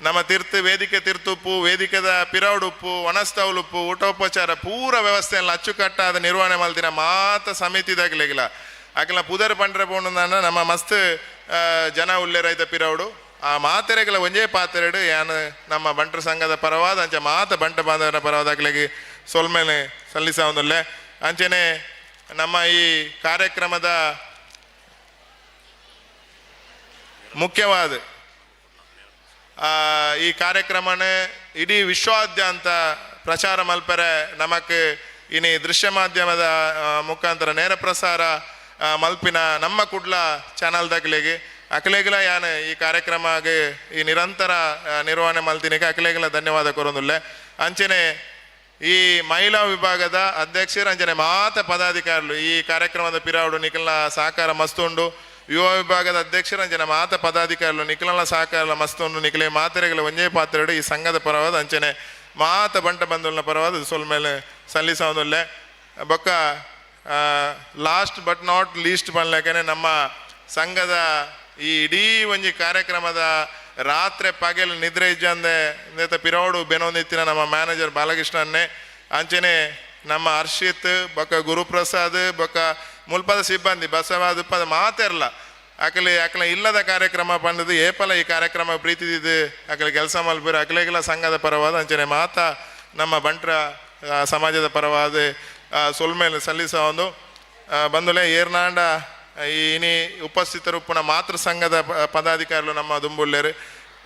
ನಮ್ಮ ತೀರ್ಥ ವೇದಿಕೆ ತೀರ್ಥುಪ್ಪು ವೇದಿಕೆದ ಪಿರಾವುಡುಪ್ಪು ವನಸ್ತವಲುಪ್ಪು ಊಟೋಪಚಾರ ಪೂರ ವ್ಯವಸ್ಥೆಯನ್ನು ಅಚ್ಚುಕಟ್ಟಾದ ನಿರ್ವಹಣೆ ಮಲ್ತಿನ ಮಾತ ಸಮಿತಿದಾಗಲಿಲ್ಲ ಅಕಲ ಪುದರ್ ಪಂಡ್ರೆ ಪೋಂಡು ನಮ್ಮ ಮಸ್ತ್ ಜನ ಉಲ್ಲೆ ರೈತ ಪಿರವುಡು ಆ ಮಾತೆರೆಗಳ ಒಂಜೇ ಪಾತೆರೆಡು ಯಾನ್ ನಮ್ಮ ಬಂಟರ ಸಂಘದ ಪರವಾದ ಅಂಚೆ ಮಾತ ಬಂಟ ಬಾಂಧವರ ಪರವಾದ ಅಕ್ಲೆಗ್ ಸೊಲ್ಮೆನೆ ಸಲ್ಲಿಸವೊಂದುಲ್ಲೆ. ಅಂಚನೆ ನಮ್ಮ ಈ ಕಾರ್ಯಕ್ರಮದ ಮುಖ್ಯವಾದ ಈ ಕಾರ್ಯಕ್ರಮನ ಇಡೀ ವಿಶ್ವಾದ್ಯಂತ ಪ್ರಚಾರ ಮಲ್ಪರೆ ನಮಕ್ ಇನಿ ದೃಶ್ಯ ಮಾಧ್ಯಮದ ಮುಖಾಂತರ ನೇರ ಪ್ರಸಾರ ಮಲ್ಪಿನ ನಮ್ಮ ಕುಡ್ಲ ಚಾನಲ್ ದಕ್ಲೆಗ್ ಅಕಲೆಗ್ಲ ಯಾನ್ ಈ ಕಾರ್ಯಕ್ರಮಗೆ ಈ ನಿರಂತರ ನಿರ್ವಹಣೆ ಮಲ್ತಿನಿಗೆ ಅಕಲೆಗ್ಲ ಧನ್ಯವಾದ ಕೊರೊಂದುಲ್ಲೆ. ಅಂಚನೆ ಈ ಮಹಿಳಾ ವಿಭಾಗದ ಅಧ್ಯಕ್ಷರು ಅಂಚನೆ ಮಾತ ಪದಾಧಿಕಾರಿಲು ಈ ಕಾರ್ಯಕ್ರಮದ ಪಿರಾವುಡು ನಿಖಲ್ನ ಸಹಕಾರ ಮಸ್ತ್ ಉಂಡು. ಯುವ ವಿಭಾಗದ ಅಧ್ಯಕ್ಷರು ಅಂಚನೆ ಮಾತ ಪದಾಧಿಕಾರಿಲು ನಿಖಲ್ನ ಸಹಕಾರ ಮಸ್ತ್ ಉಂಡು. ನಿಖಲೆ ಮಾತೆರೆಗಳ ಒಂಜೇ ಪಾತ್ರೆಡು ಈ ಸಂಘದ ಪರವಾದ ಅಂಚನೆ ಮಾತ ಬಂಟ ಬಂಧುಲ್ನ ಪರವಾದ ಸೊಲ್ಮೇಲೆ ಸಲ್ಲಿಸವೊಂದುಲ್ಲೆ. ಬೊಕ್ಕ ಲಾಸ್ಟ್ ಬಟ್ not list ಪನ್ಲೆಕನೆ ನಮ್ಮ ಸಂಘದ ಈ ಇಡೀ ಒಂಜಿ ಕಾರ್ಯಕ್ರಮದ ರಾತ್ರಿ ಪಗೆಲ್ ನಿದ್ರೆ ಇಜ್ಜಂದೆ ನೇತ ಪಿರೋಡು ಬೆನೊಂದಿತ್ತಿನ ನಮ್ಮ ಮ್ಯಾನೇಜರ್ ಬಾಲಕೃಷ್ಣನ್ನೇ ಅಂಚನೆ ನಮ್ಮ ಹರ್ಷಿತ್ ಬೊಕ್ಕ ಗುರುಪ್ರಸಾದ್ ಬೊಕ್ಕ ಮುಲ್ಪದ ಸಿಬ್ಬಂದಿ ಬಸವಾದ ಪದ ಮಾತೆರ್ಲ ಅಕಲೆ ಅಕಲ ಇಲ್ಲದ ಕಾರ್ಯಕ್ರಮ ಪಂಡದು ಏಪಲ ಈ ಕಾರ್ಯಕ್ರಮ ಪ್ರೀತಿದಿದ್ದು ಅಕಲೆ ಕೆಲಸ ಮಲ್ಪುರ ಅಕಲೆಗೆಲ್ಲ ಸಂಘದ ಪರವಾದ ಅಂಚನೆ ಮಾತ ನಮ್ಮ ಬಂಟ್ರ ಸಮಾಜದ ಪರವಾದ ಸೊಲ್ಮೇಲೆ ಸಲ್ಲಿಸ ಒಂದು ಬಂದುಲೆ ಏರ್ನಾಂಡ ಈ ಇನಿ ಉಪಸ್ಥಿತರು ಪುನಃ ಮಾತೃ ಸಂಘದ ಪದಾಧಿಕಾರಿಗಳು ನಮ್ಮ ದುಂಬುಲ್ಲೇರು,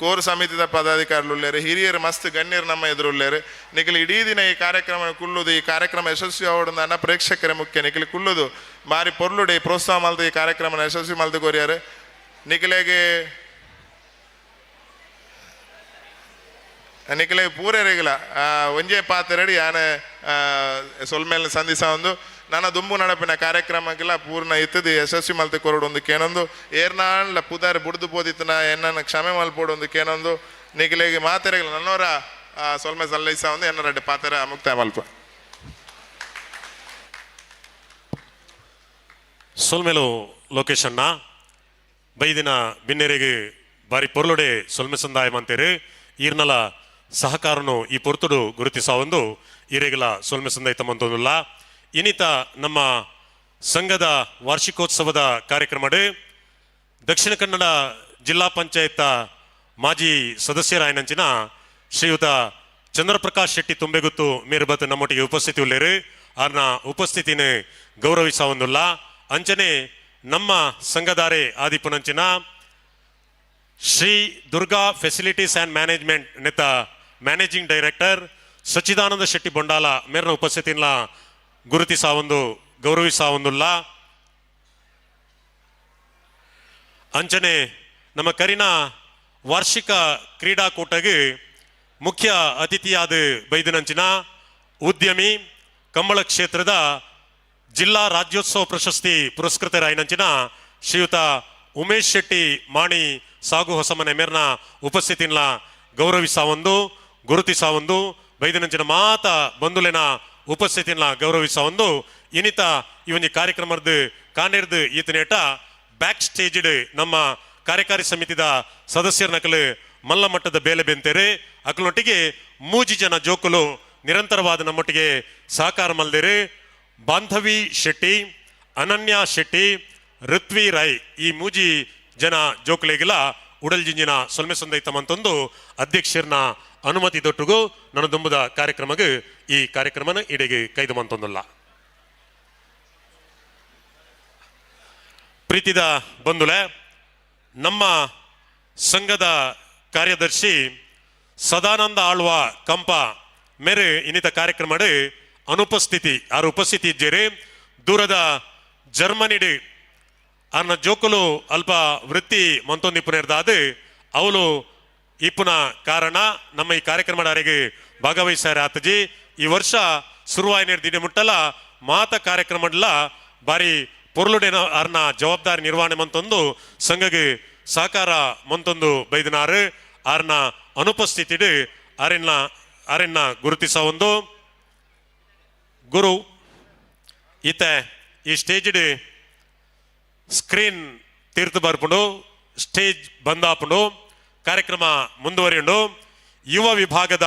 ಕೋರ್ ಸಮಿತಿದ ಪದಾಧಿಕಾರಿಗಳು ಉಲ್ಲೇರು, ಹಿರಿಯರು ಮಸ್ತ್ ಗಣ್ಯರು ನಮ್ಮ ಎದುರುಲ್ಲೇರು. ನಿಖಿಲ್ ಇಡೀ ದಿನ ಈ ಕಾರ್ಯಕ್ರಮ ಕುಲ್ಲುದು ಈ ಕಾರ್ಯಕ್ರಮ ಯಶಸ್ವಿ ಆವಡುಂದನ್ನ ಪ್ರೇಕ್ಷಕರೇ ಮುಖ್ಯ. ನಿಖಿಲ್ ಕುಲ್ಲುದು ಬಾರಿ ಪೊರ್ಲುಡೆ ಪ್ರೋತ್ಸಾಹ ಮಲ್ದು ಈ ಕಾರ್ಯಕ್ರಮ ಯಶಸ್ವಿ ಮಲ್ದು ಕೊರಿಯಾರು. ನಿಖಿಲೆಗೆ ನಿಖಿಲೆ ಪೂರೆರೆಗಿಲ ಒಂಜೇ ಪಾತೆರಡಿ ಯಾನೆ ಸೊಲ್ಮೇಲೆ ಸಂಧಿಸ ಒಂದು ನನ್ನ ದುಂಬು ನಡಪಿನ ಕಾರ್ಯಕ್ರಮಕ್ಕೆಲ್ಲ ಪೂರ್ಣ ಇತ್ತದು ಯಶಸ್ವಿ ಮಲ್ತೆ ಕೊರಡು ಒಂದು ಕೇನೊಂದು ಏರ್ನಾಂಡ್ಲ ಪುದಾರ್ ಬುಡ್ದು ಪೋದಿತ್ತನ ಎನ್ನನ್ನು ಕ್ಷಮೆ ಮಲ್ಪೋಡು ಒಂದು ಕೇನೊಂದು ನಿಖಿಲೆಗೆ ಮಾತೆರೆಗಿಲ್ಲ ನನ್ನೋರ ಸೊಲ್ಮೆ ಸಲ್ಲಿಸ ಒಂದು ಎನ್ನ ರೆಡ್ಡಿ ಪಾತೆರ ಮುಕ್ತಾಯ ಮಲ್ಪ. ಸೊಲ್ಮೆಲು ಲೋಕೇಶಣ್ಣ ಬೈದಿನ ಬಿನ್ನೆರೆಗೆ ಬಾರಿ ಪೊರ್ಲುಡೆ ಸೊಲ್ಮೆ ಸಂದಾಯ ಮಂತೇರು ಈರ್ನಲ ಸಹಕಾರನು ಈ ಪೊರ್ತುಡು ಗುರುತಿಸಾವೊಂದು ಈರೆಗಲ ಸೊಲ್ಮೆ ಸಂದಾಯ ತಮ್ಮಂತೊಂದುಲ್ಲ. ಇನ್ನಿತ ನಮ್ಮ ಸಂಘದ ವಾರ್ಷಿಕೋತ್ಸವದ ಕಾರ್ಯಕ್ರಮಡು ದಕ್ಷಿಣ ಕನ್ನಡ ಜಿಲ್ಲಾ ಪಂಚಾಯತ್ ಮಾಜಿ ಸದಸ್ಯರಾಯನಂಚಿನ ಶ್ರೀಯುತ ಚಂದ್ರಪ್ರಕಾಶ್ ಶೆಟ್ಟಿ ತುಂಬೆಗುತ್ತು ಮೇರುಬತ್ ನಮ್ಮೊಟ್ಟಿಗೆ ಉಪಸ್ಥಿತಿ ಉಳ್ಳೇರು ಆರ್ನ ಉಪಸ್ಥಿತಿನ ಗೌರವಿಸಾವೊಂದುಲ್ಲ. ಅಂಚನೆ ನಮ್ಮ ಸಂಘದಾರೆ ಆದಿಪುನಂಚಿನ Shri Durga facilities and management ನೆತ್ತ ಮ್ಯಾನೇಜಿಂಗ್ ಡೈರೆಕ್ಟರ್ ಸಚ್ಚಿದಾನಂದ ಶೆಟ್ಟಿ ಬೊಂಡಾಲ ಮೇರ್ನ ಉಪಸ್ಥಿತಿನ ಗುರುತಿಸಾವೊಂದು ಗೌರವಿಸಾವೊಂದುಲ್ಲ. ಅಂಚನೆ ನಮ್ಮ ಕರಿನ ವಾರ್ಷಿಕ ಕ್ರೀಡಾಕೂಟಗೆ ಮುಖ್ಯ ಅತಿಥಿಯಾದ ಬೈದನಂಚಿನ ಉದ್ಯಮಿ ಕಂಬಳ ಕ್ಷೇತ್ರದ ಜಿಲ್ಲಾ ರಾಜ್ಯೋತ್ಸವ ಪ್ರಶಸ್ತಿ ಪುರಸ್ಕೃತರಾಯಿನಂಚಿನ ಶ್ರೀಯುತ ಉಮೇಶ್ ಶೆಟ್ಟಿ ಮಾಣಿ ಸಾಗು ಹೊಸಮನೆ ಮೇರ್ನ ಉಪಸ್ಥಿತಿನ ಗೌರವಿಸಾವೊಂದು ಗುರುತಿಸಾವೊಂದು ಬೈದನಂಚಿನ ಮಾತ ಬಂಧುಲೆನ ಉಪಸ್ಥಿತಿನ ಗೌರವಿಸಾವೊಂದು ಇನ್ನಿತ ಈ ಒಂದು ಕಾರ್ಯಕ್ರಮದ ಕಾನೇರ್ದು ಈತನೇಟ ಬ್ಯಾಕ್ ಸ್ಟೇಜ್ಡ್ ನಮ್ಮ ಕಾರ್ಯಕಾರಿ ಸಮಿತಿದ ಸದಸ್ಯರ ನಕಲು ಮಲ್ಲ ಮಟ್ಟದ ಬೇಲೆ ಬೆಂತೇರೆ ಅಕಲೊಟ್ಟಿಗೆ ಮೂಜಿ ಜನ ಜೋಕುಲು ನಿರಂತರವಾದ ನಮ್ಮೊಟ್ಟಿಗೆ ಸಹಕಾರ ಮಲ್ದೇರು ಬಾಂಧವಿ ಶೆಟ್ಟಿ, ಅನನ್ಯ ಶೆಟ್ಟಿ, ಋತ್ವಿ ರೈ ಈ ಮೂಜಿ ಜನ ಜೋಕುಲೆಗಿಲ ಉಡಲ್ ಜಿಂಜಿನ ಸೊಲ್ಮೆ ಸಂದೈತಮಂತೊಂದು ಅಧ್ಯಕ್ಷರನ್ನ ಅನುಮತಿ ದೊಟ್ಟುಗು ನನ್ನ ದುಂಬುದ ಕಾರ್ಯಕ್ರಮಕ್ಕೆ ಈ ಕಾರ್ಯಕ್ರಮನ ಇಡೆಗೆ ಕೈದು ಮಂತೊಂದಲ್ಲ. ಪ್ರೀತಿದ ಬಂಧುಲೆ, ನಮ್ಮ ಸಂಘದ ಕಾರ್ಯದರ್ಶಿ ಸದಾನಂದ ಆಳ್ವ ಕಂಪ ಮೇರೆ ಇನ್ನಿತ ಕಾರ್ಯಕ್ರಮಡ್ ಅನುಪಸ್ಥಿತಿ ಆರು ಉಪಸ್ಥಿತಿ ಇದ್ದೀರಿ. ದೂರದ ಜರ್ಮನಿಡ್ ಅನ್ನ ಜೋಕುಲು ಅಲ್ಪ ವೃತ್ತಿ ಮಂತೊಂದಿಪ್ಪುನೇರ್ದಾದ ಅವಳು ಇಪ್ಪುನ ಕಾರಣ ನಮ್ಮ ಈ ಕಾರ್ಯಕ್ರಮದಾರಿಗೆ ಭಾಗವಹಿಸಾರೆ ಆತಜಿ. ಈ ವರ್ಷ ಶುರುವಾಯಿನ ದಿನ ಮುಟ್ಟಲ ಮಾತ ಕಾರ್ಯಕ್ರಮಡ್ಲ ಬಾರಿ ಪೊರ್ಲುಡೆನ ಅರ್ನ ಜವಾಬ್ದಾರಿ ನಿರ್ವಹಣೆ ಮಂತೊಂದು ಸಂಘಗೆ ಸಹಕಾರ ಮಂತೊಂದು ಬೈದನಾರು. ಆರ್ನ ಅನುಪಸ್ಥಿತಿಡು ಅರೆನ್ನ ಅರೆನ್ನ ಗುರುತಿಸ ಒಂದು ಗುರು ಈತ ಈ ಸ್ಟೇಜ್ಡ್ ಸ್ಕ್ರೀನ್ ತೀರ್ತು ಬರ್ಪುಂಡು, ಸ್ಟೇಜ್ ಬಂದಾಪುಂಡು, ಕಾರ್ಯಕ್ರಮ ಮುಂದುವರಿಯುಂಡು. ಯುವ ವಿಭಾಗದ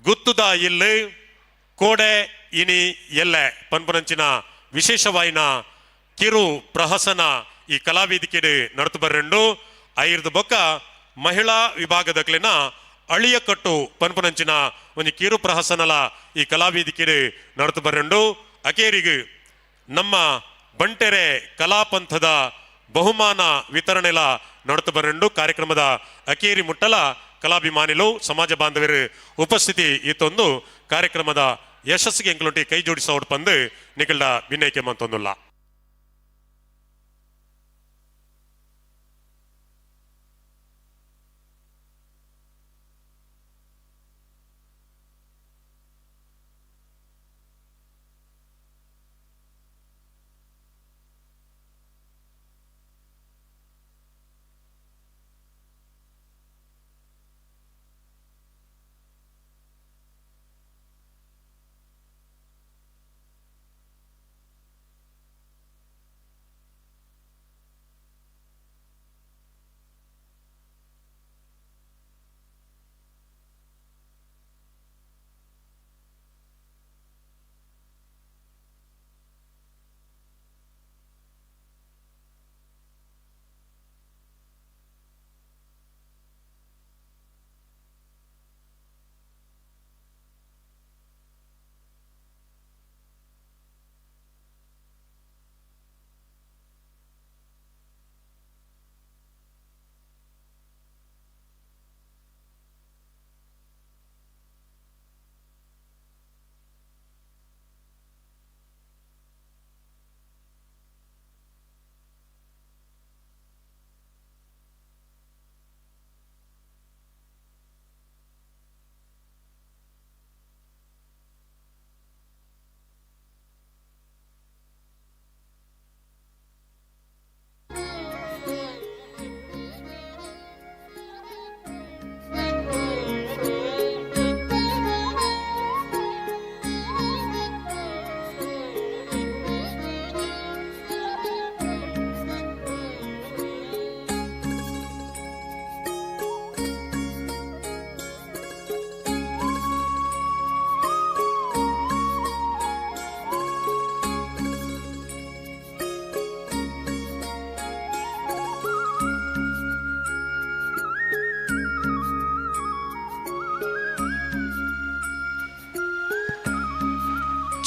ಗುತ್ತುದ ಇಲ್ಲು ಕೋಡೆ ಇನಿ ಎಲ್ಲೆ ಪನ್ಪುನಂಚಿನ ವಿಶೇಷವಾಯಿನ ಕಿರು ಪ್ರಹಸನ ಈ ಕಲಾವೇದಿಕೆಡ್ ನಡತು ಬರ್ರೆಂಡು. ಐರ್ದು ಬೊಕ್ಕ ಮಹಿಳಾ ವಿಭಾಗದಕ್ಲೆನ ಅಳಿಯಕಟ್ಟು ಪನ್ಪುನಂಚಿನ ಒಂಜಿ ಕಿರು ಪ್ರಹಸನಲ ಈ ಕಲಾವೇದಿಕೆಡ್ ನಡತು ಬರ್ರೆಂಡು. ಅಕೇರಿಗು ನಮ್ಮ ಬಂಟೆರೆ ಕಲಾಪಂಥದ ಬಹುಮಾನ ವಿತರಣೆಲ ನಡತು ಬರೆಂಡು. ಕಾರ್ಯಕ್ರಮದ ಅಕೇರಿ ಮುಟ್ಟಲ ಕಲಾಭಿಮಾನಿಲು ಸಮಾಜ ಬಾಂಧವರು ಉಪಸ್ಥಿತಿ ಇತ್ತೊಂದು ಕಾರ್ಯಕ್ರಮದ ಯಶಸ್ಸಿಗೆ ಎಂಕಲೊಟ್ಟಿ ಕೈ ಜೋಡಿಸೋಡ್ ಪಂದು ನಿಗಲ್ಡ ವಿನಯಕ್ಕೆ ಮಂತೊಂದುಲ್ಲ.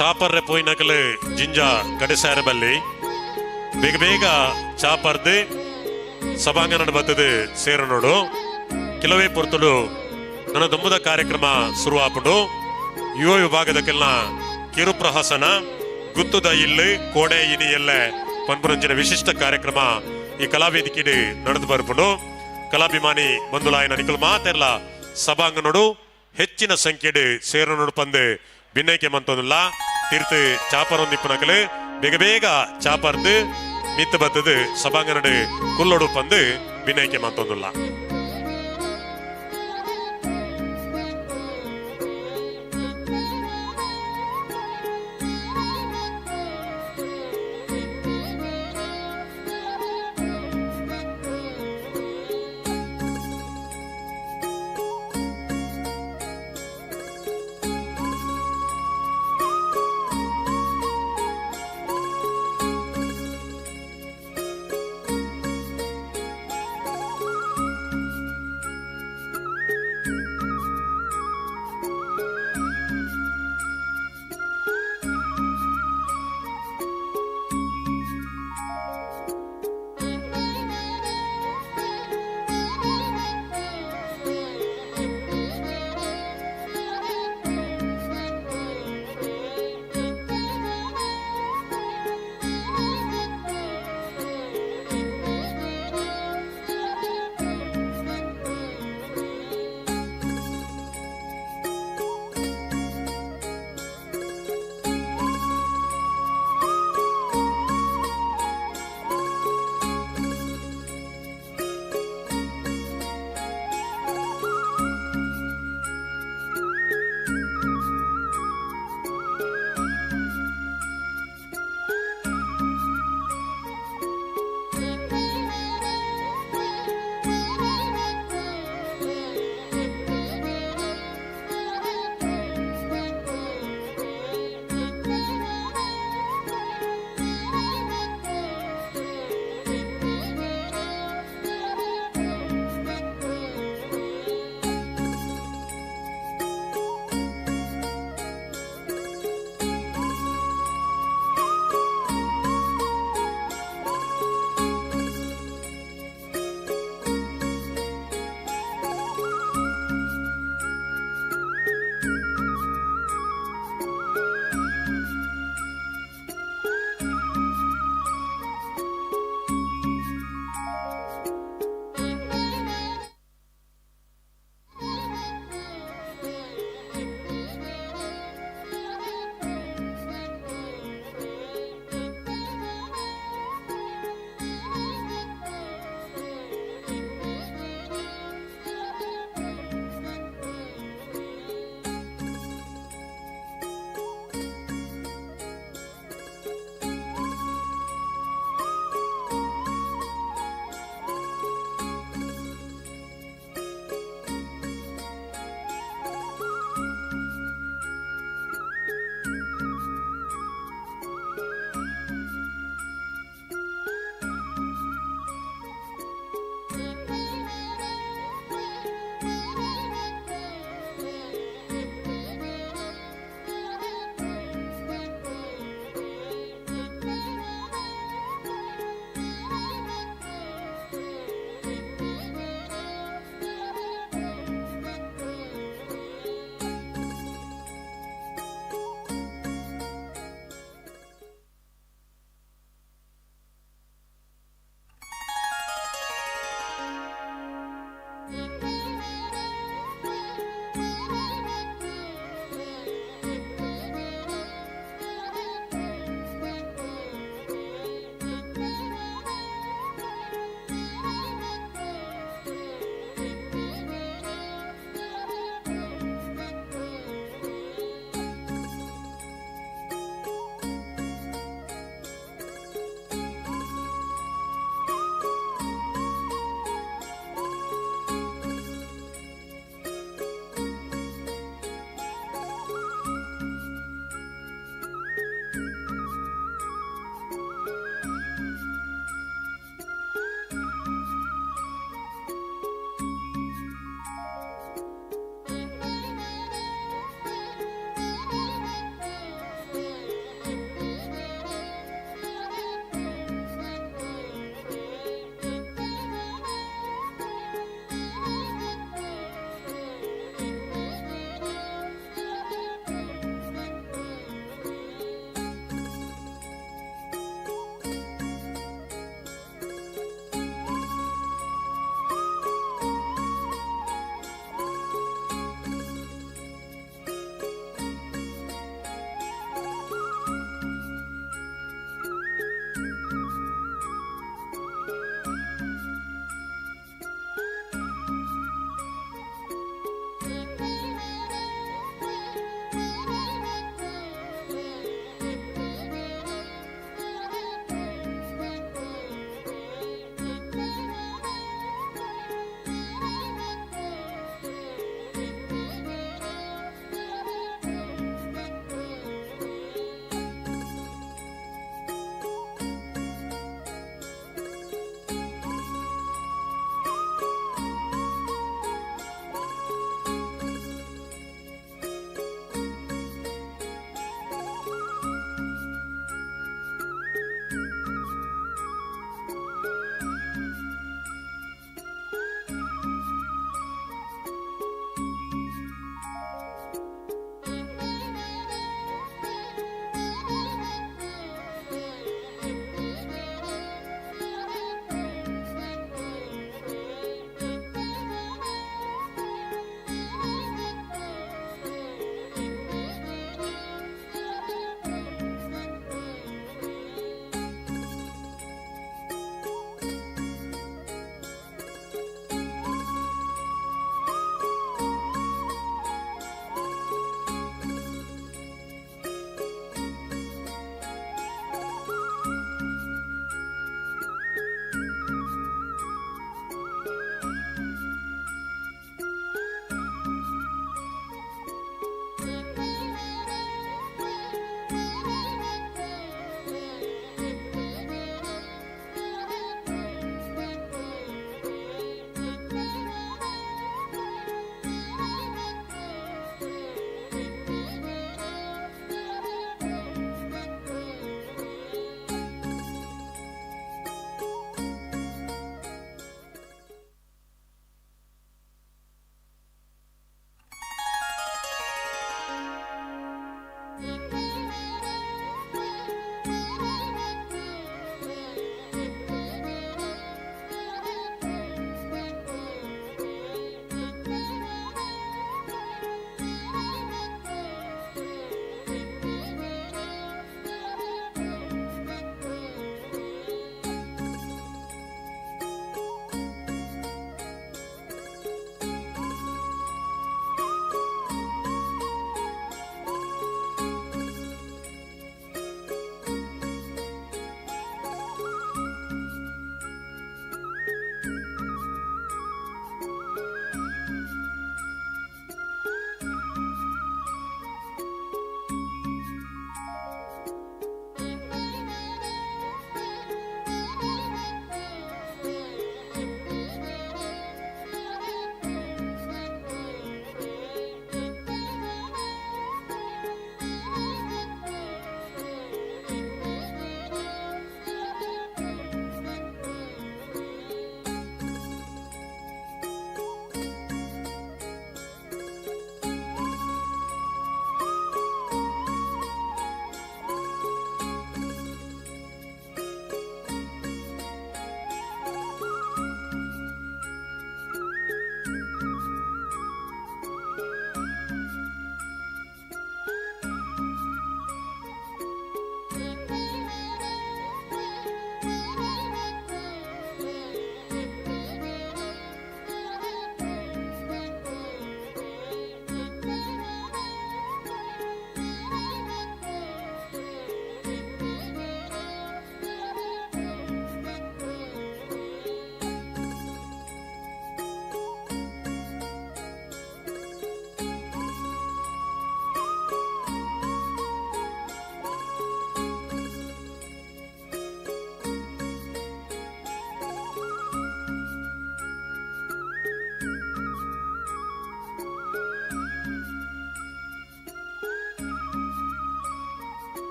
ಚಾಪರ್ರೆ ಪೋಯಿನಕಲು ಜಿಂಜ ಕಡೆಸಾರ ಬಲ್ಲಿ ಬೇಗ ಬೇಗ ಚಾಪರ್ದು ಸಭಾಂಗಣ ಬತ್ತದು ಸೇರ ನೋಡು. ಕೆಲವೇ ಪೊರ್ತುಡು ನನ್ನ ದೊಂಬುದ ಕಾರ್ಯಕ್ರಮ ಶುರುವಾಪುಂಡು. ಯುವ ವಿಭಾಗದ ಕೆಲ ಕಿರುಪ್ರಹಸನ ಗುತ್ತುದ ಇಲ್ಲು ಕೋಡೆ ಇನಿ ಎಲ್ಲ ಪನ್ಪುರಂಚಿನ ವಿಶಿಷ್ಟ ಕಾರ್ಯಕ್ರಮ ಈ ಕಲಾವೇದಿಕೆಡ್ ನಡೆದು ಬರ್ಪುಂಡು. ಕಲಾಭಿಮಾನಿ ಬಂಧುಲಾಯನ ನಿಕುಲು ಮಾತೆಲ್ಲ ಸಭಾಂಗಣೋಡು ಹೆಚ್ಚಿನ ಸಂಖ್ಯೆಡ್ ಸೇರನೋಡು ಪಂದು ಬಿನ್ನೈಕೆ ಮಂತೊಂದುಲ್ಲ. ತೀರ್ತು ಚಾಪರೊಂದಿಪ್ಪುನಕಲು ಬೇಗ ಬೇಗ ಚಾಪರ್ದು ಮಿತ್ತು ಬತ್ತದು ಸಭಾಂಗಣಡು ಕುಲ್ಲೊಡು ಪಂದು ಬಿನ್ನೈಕೆ ಮಂತೊಂದುಲ್ಲ.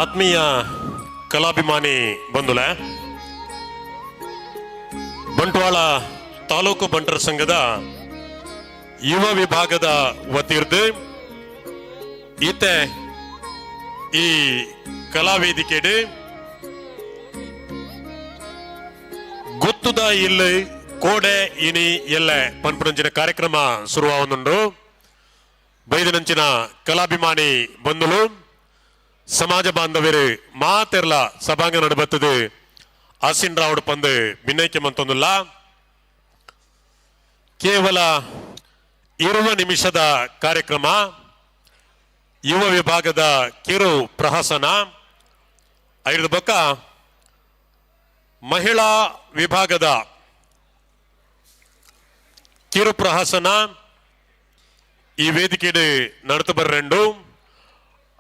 ಆತ್ಮೀಯ ಕಲಾಭಿಮಾನಿ ಬಂಧುಲ, ಬಂಟ್ವಾಳ ತಾಲೂಕು ಬಂಟರ ಸಂಘದ ಯುವ ವಿಭಾಗದ ವತಿರ್ದು ಈತೆ ಈ ಕಲಾವೇದಿಕೆಡು ಗೊತ್ತುದ ಇಲ್ಲಿ ಕೋಡೆ ಇನಿ ಎಲ್ಲ ಪನ್ಪುನಂಚಿನ ಕಾರ್ಯಕ್ರಮ ಶುರುವಾವನುಂಡು. ಬೈದನಂಚಿನ ಕಲಾಭಿಮಾನಿ ಬಂಧುಲು, ಸಮಾಜ ಬಾಂಧವರು ಮಾತೆರ್ಲ ಸಭಾಂಗ ನಡಬತ್ತದು ಆಸಿನ್ ರಾವುಡ್ ಪಂದು ಭಿನ್ನೈಕೆ ಮಂತೊಂದುಲ್ಲ. ಕೇವಲ 20 ನಿಮಿಷದ ಕಾರ್ಯಕ್ರಮ. ಯುವ ವಿಭಾಗದ ಕಿರು ಪ್ರಹಸನ, ಐದು ಬೊಕ್ಕ ಮಹಿಳಾ ವಿಭಾಗದ ಕಿರು ಪ್ರಹಸನ ಈ ವೇದಿಕೆಡೆ ನಡೆದು ಬರ್ರೆಂಡು.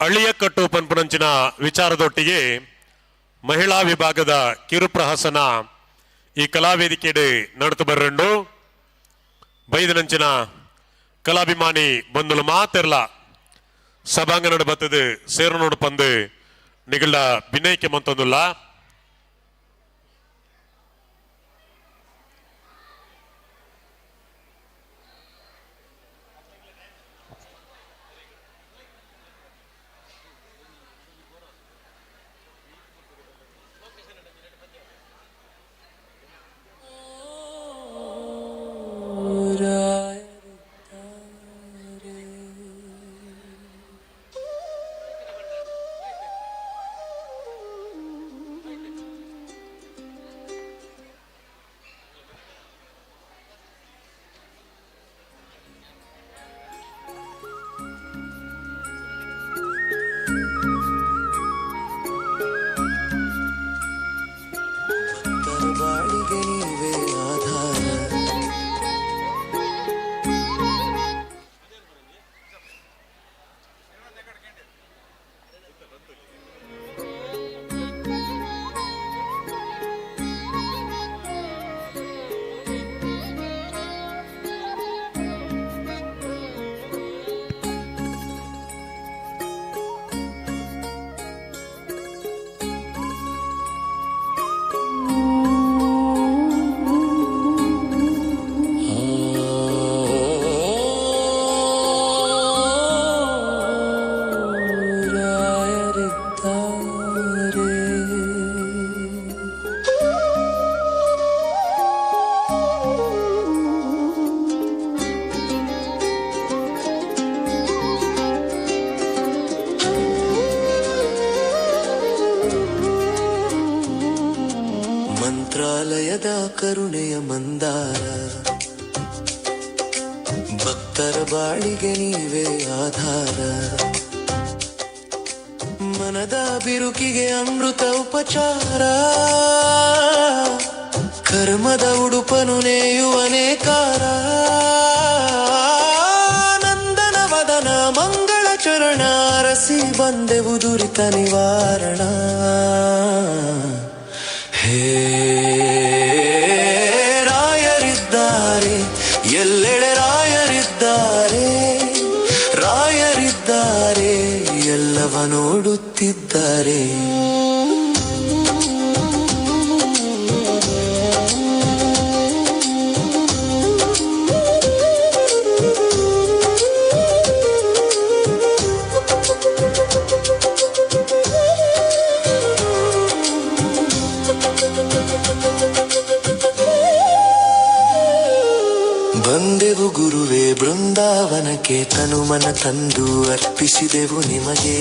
ಅಳಿಯಕಟ್ಟು ಪನ್ಪುನಂಚಿನ ವಿಚಾರದೊಟ್ಟಿಗೆ ಮಹಿಳಾ ವಿಭಾಗದ ಕಿರುಪ್ರಹಸನ ಈ ಕಲಾವೇದಿಕೆಡೆ ನಡೆದು ಬರ್ರೆಂಡು. ಬೈದನಂಚಿನ ಕಲಾಭಿಮಾನಿ ಬಂಧುಲು ಮಾತೆರ್ಲ ಸಭಾಂಗಣ ಬತ್ತದು ಸೇರನೋಡು ಪಂದು ನಿಗಳ್ಳ ಬಿನೈಕೆ ಮಂತೊಂದುಲ್ಲ. ಬಾಳಿಗೆ ನೀವೇ ಆಧಾರ. ಮಂತ್ರಾಲಯದ ಕರುಣೆಯ ಮಂದಾರ, ಭಕ್ತರ ಬಾಳಿಗೆ ನೀವೇ ಆಧಾರ. ಮನದ ಬಿರುಕಿಗೆ ಅಮೃತ ಉಪಚಾರ, ಕರ್ಮದ ಉಡುಪನು ನೇಯುವನೇಕಾರ. ನಂದನ ವದನ ಮಂಗಳ ಚರಣ, ಅರಸಿ ಬಂದೆವು ದುರಿತ ನಿವಾರಣ. ಹೇ ರಾಯರಿದ್ದಾರೆ, ಎಲ್ಲೆಡೆ ರಾಯರಿದ್ದಾರೆ, ರಾಯರಿದ್ದಾರೆ, ಎಲ್ಲವ ನೋಡುತ್ತಿದ್ದಾರೆ. ಬಂದೆವು ಗುರುವೇ ಬೃಂದಾವನಕ್ಕೆ, ತನುಮನ ತಂದು ಅರ್ಪಿಸಿದೆವು ನಿಮಗೆ.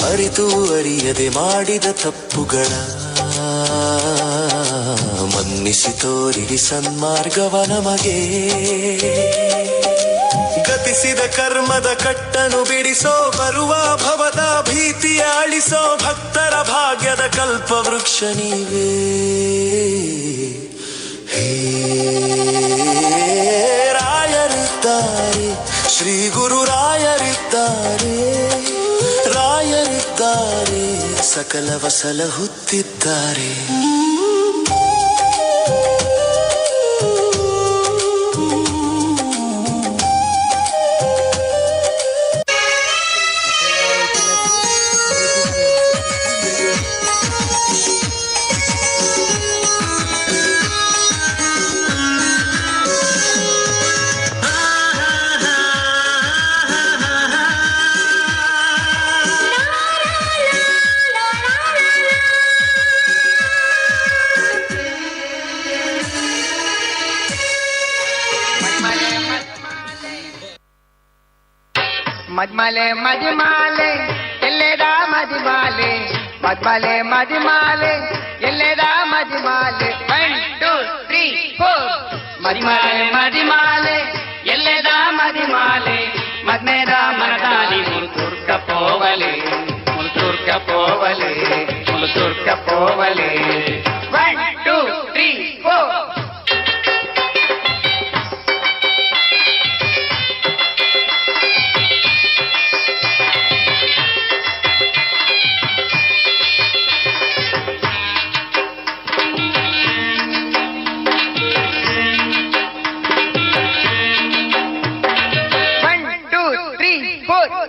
ಅರಿತು ಅರಿಯದೆ ಮಾಡಿದ ತಪ್ಪುಗಳ ಮನ್ನಿಸಿ ತೋರಿರಿ ಸನ್ಮಾರ್ಗವ ನಮಗೆ. ಗತಿಸಿದ ಕರ್ಮದ ಕಟ್ಟನು ಬಿಡಿಸೋ, ಬರುವ ಭವದ ಭೀತಿಯ ಅಳಿಸೋ, ಭಕ್ತರ ಭಾಗ್ಯದ ಕಲ್ಪವೃಕ್ಷ ನೀವೇ. ಹೇ ರಾಯರಿದ್ದಾರೆ, ಶ್ರೀ ಗುರು ರಾಯರಿದ್ದಾರೆ, ರಾಯರಿದ್ದಾರೆ, ಸಕಲವ ಸಲಹುತ್ತಿದ್ದಾರೆ. ಮದ್ಮಲೆ ಮದಿಮಾಲೆ ಎಲ್ಲೆದ ಮದಿಮಾಲೆ, ಮದ್ಮಲೆ ಮದಿಮಾಲೆ ಎಲ್ಲೆದ ಮದಿಮಾಲೆ. 1 2 3 4. ಮದಿಮಾಲೆ ಮದಿಮಾಲೆ ಎಲ್ಲೆದ ಮದಿಮಾಲೆ, ಮದ್ಮೇದ ಮನದಾನಿ ಮುಲ್ತುರ್ಕ ಪೋವಲೆ, ಮುಲ್ತುರ್ಕ ಪೋವಲೆ, ಮುಲ್ತುರ್ಕ ಪೋವಲೆ. 1 2 3 4.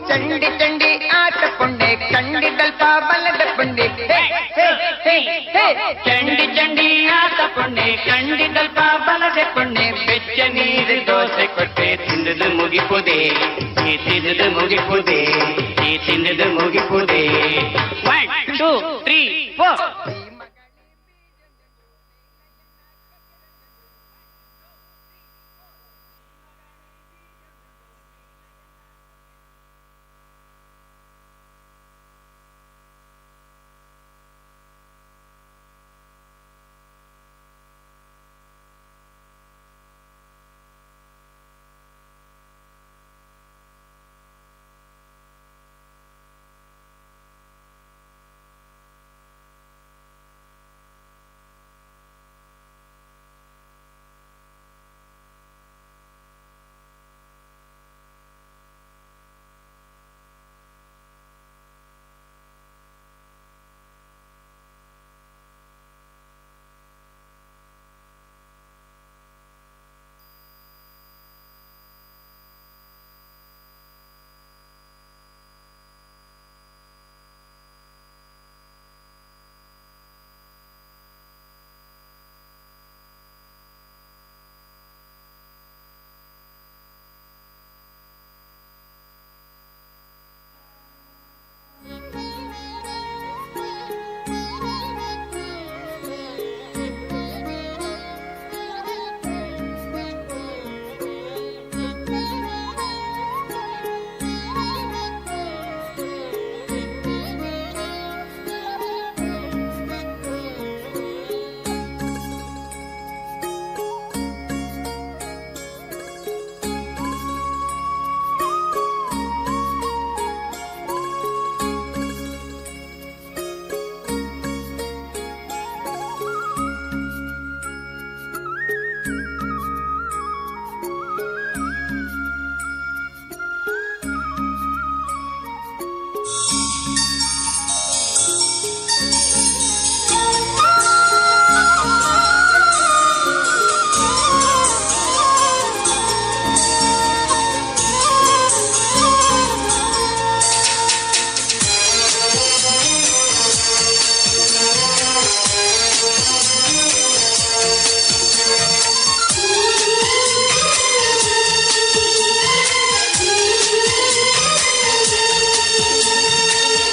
ಚಂಡಿ ಚಂಡಿ ಆಟ ಪುಂಡೆ ಕಂಡಿದಲ್ಪ ಬಲದ ಪುಂಡೆ, ಚಂಡಿ ಚಂಡಿ ಆಟ ಪುಂಡೆ ಕಂಡಿದಲ್ಪ ಬಲದ ಪುಂಡೆ. ಬೆಚ್ಚ ನೀರು ದೋಸೆ ಕೊಟ್ಟೆ ತಿಂದದು ಮುಗಿಪುದೆ, ಈ ತಿಂದದು ಮುಗಿಪುದೆ, ಈ ತಿಂದದು ಮುಗಿಪುದೆ. 1 2 3 4.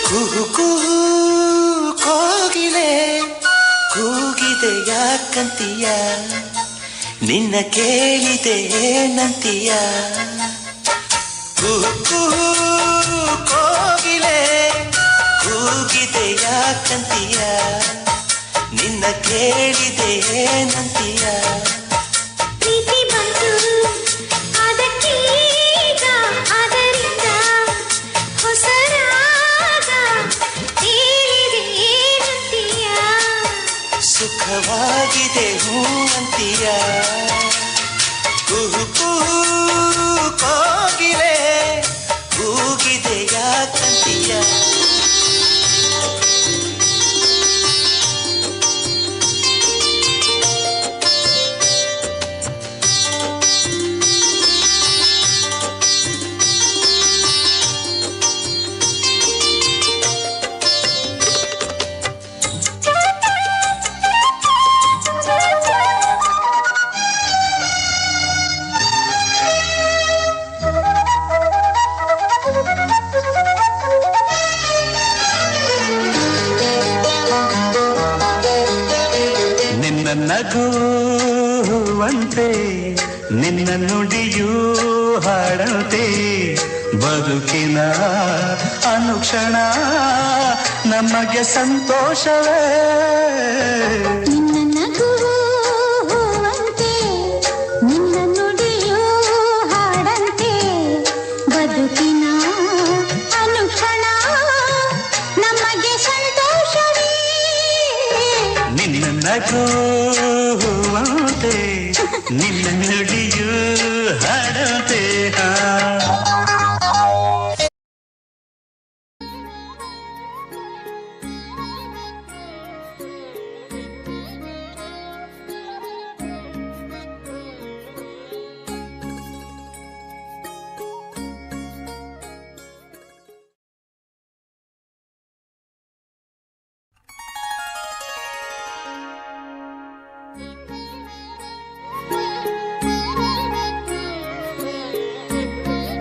ಕುಹು ಕುಹು ಕೋಗಿಲೆ ಕೂಗಿದೆ ಯಾಕಂತೀಯ, ನಿನ್ನ ಕೇಳಿದೆ ಏನಂತೀಯ. ಕುಹು ಕುಹು ಕೋಗಿಲೆ ಕೂಗಿದೆ ಯಾಕಂತೀಯ, ನಿನ್ನ ಕೇಳಿದೆ ಏನಂತೀಯ. ಪ್ರೀತಿ ಬಂತು ಅದಕ್ಕೀಗ, ಅದರಿಂದ ಹೊಸ ರಾಗ ಹೇಳಿದೆ ಏನಂತೀಯ. ಸುಖವಾಗಿದೆ ಹೂವಂತೀಯ. ಕುಹು ಕುಹು ಕೋಗಿಲೆ ಕೂಗಿದೆ ಯಾಕಂತೀಯ. ನಿನ್ನ ನಗುವಂತೆ ನಿನ್ನ ನುಡಿಯೂ ಹಾಡಂತೆ, ಬದುಕಿನ ಅನುಕ್ಷಣ ನಮಗೆ ಸಂತೋಷವೇ. ನಿನ್ನ ನಗುವು ಹೂವಂತೆ, ನಿನ್ನ ನುಡಿಯು ಹಾಡಂತೆ, ಬದುಕಿನ ಅನುಕ್ಷಣ ನಮಗೆ ಸಂತೋಷವೇ. ನಿನ್ನ ನಗುವಂತೆ, ನಿನ್ನ ನುಡಿಯು ಹಾಡಂತೆ, ಹಾ. Thank you.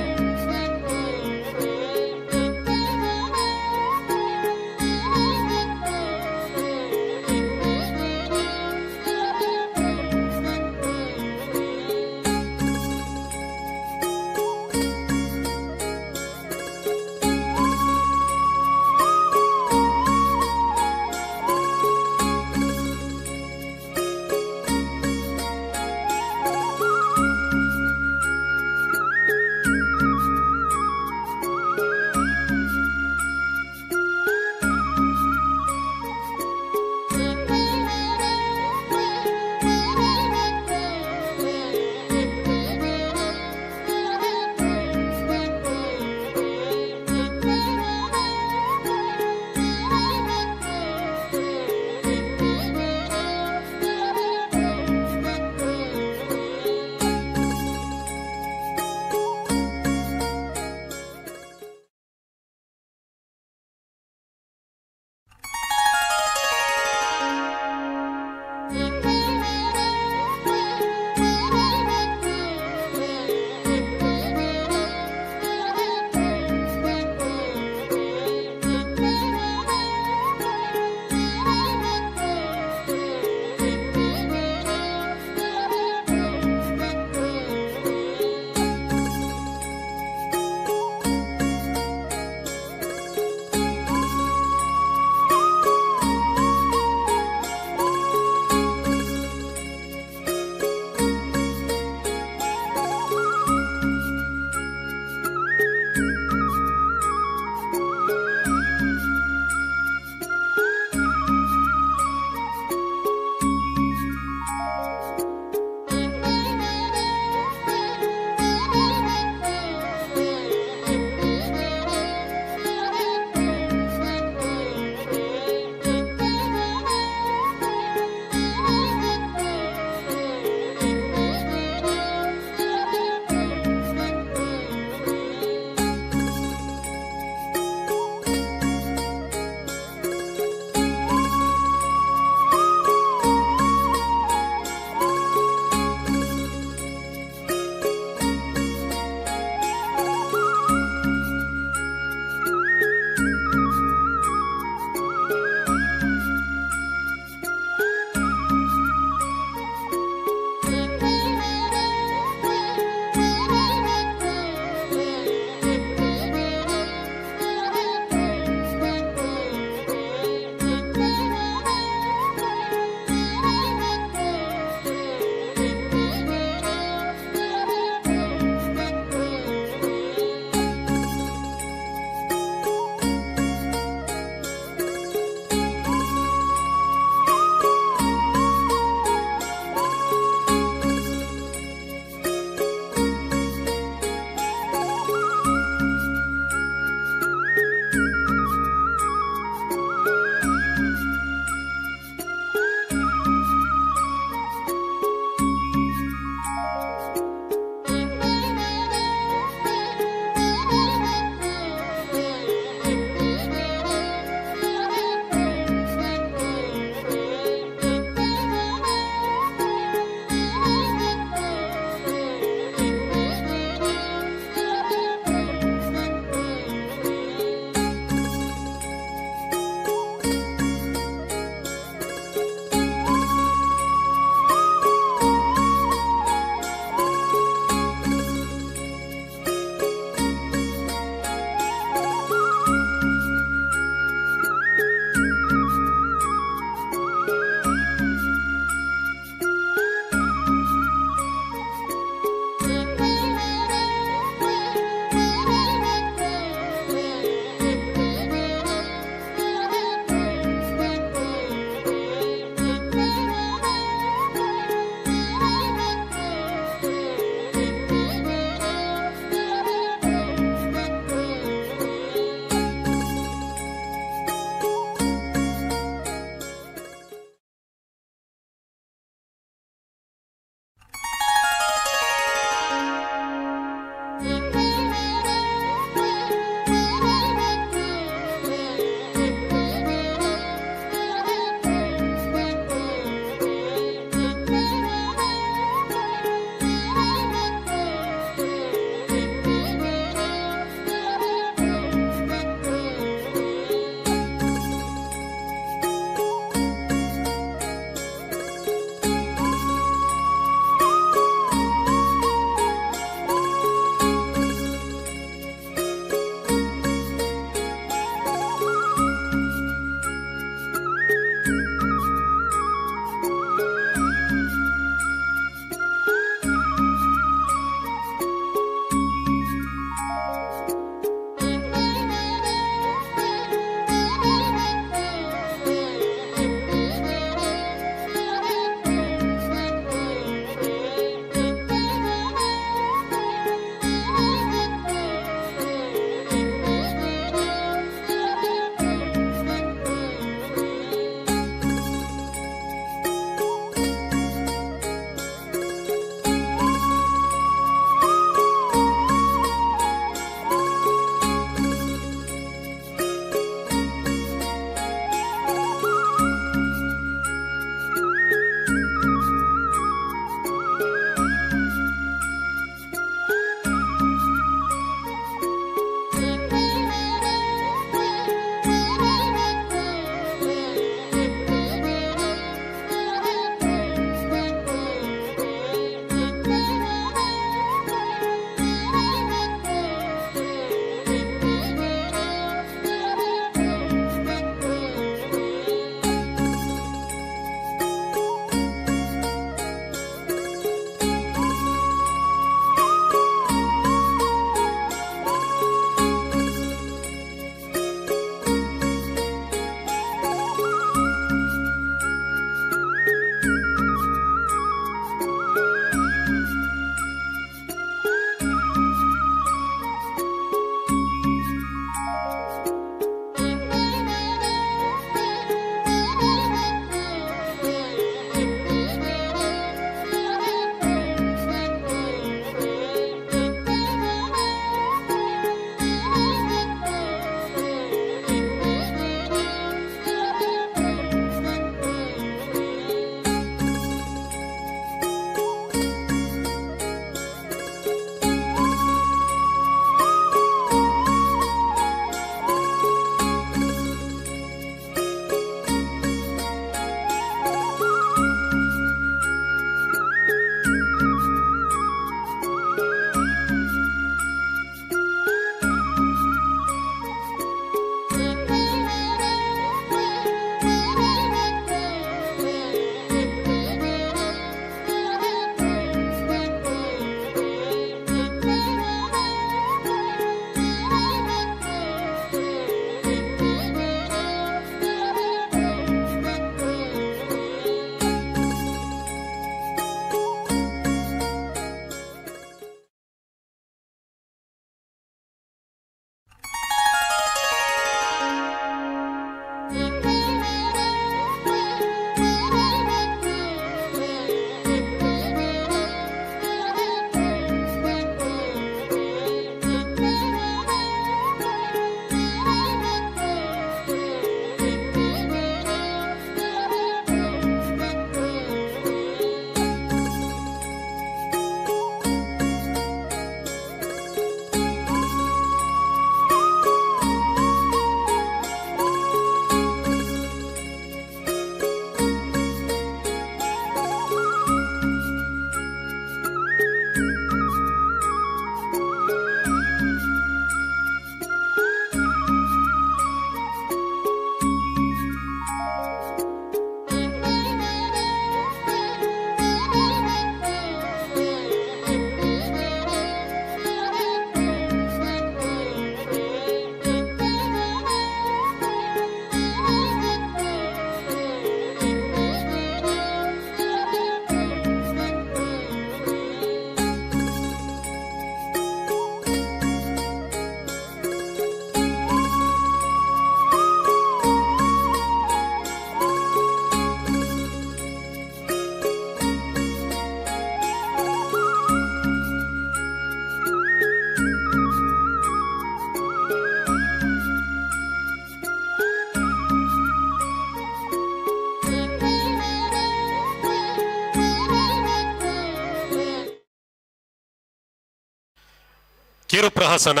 ಕಿರುಪ್ರಹಸನ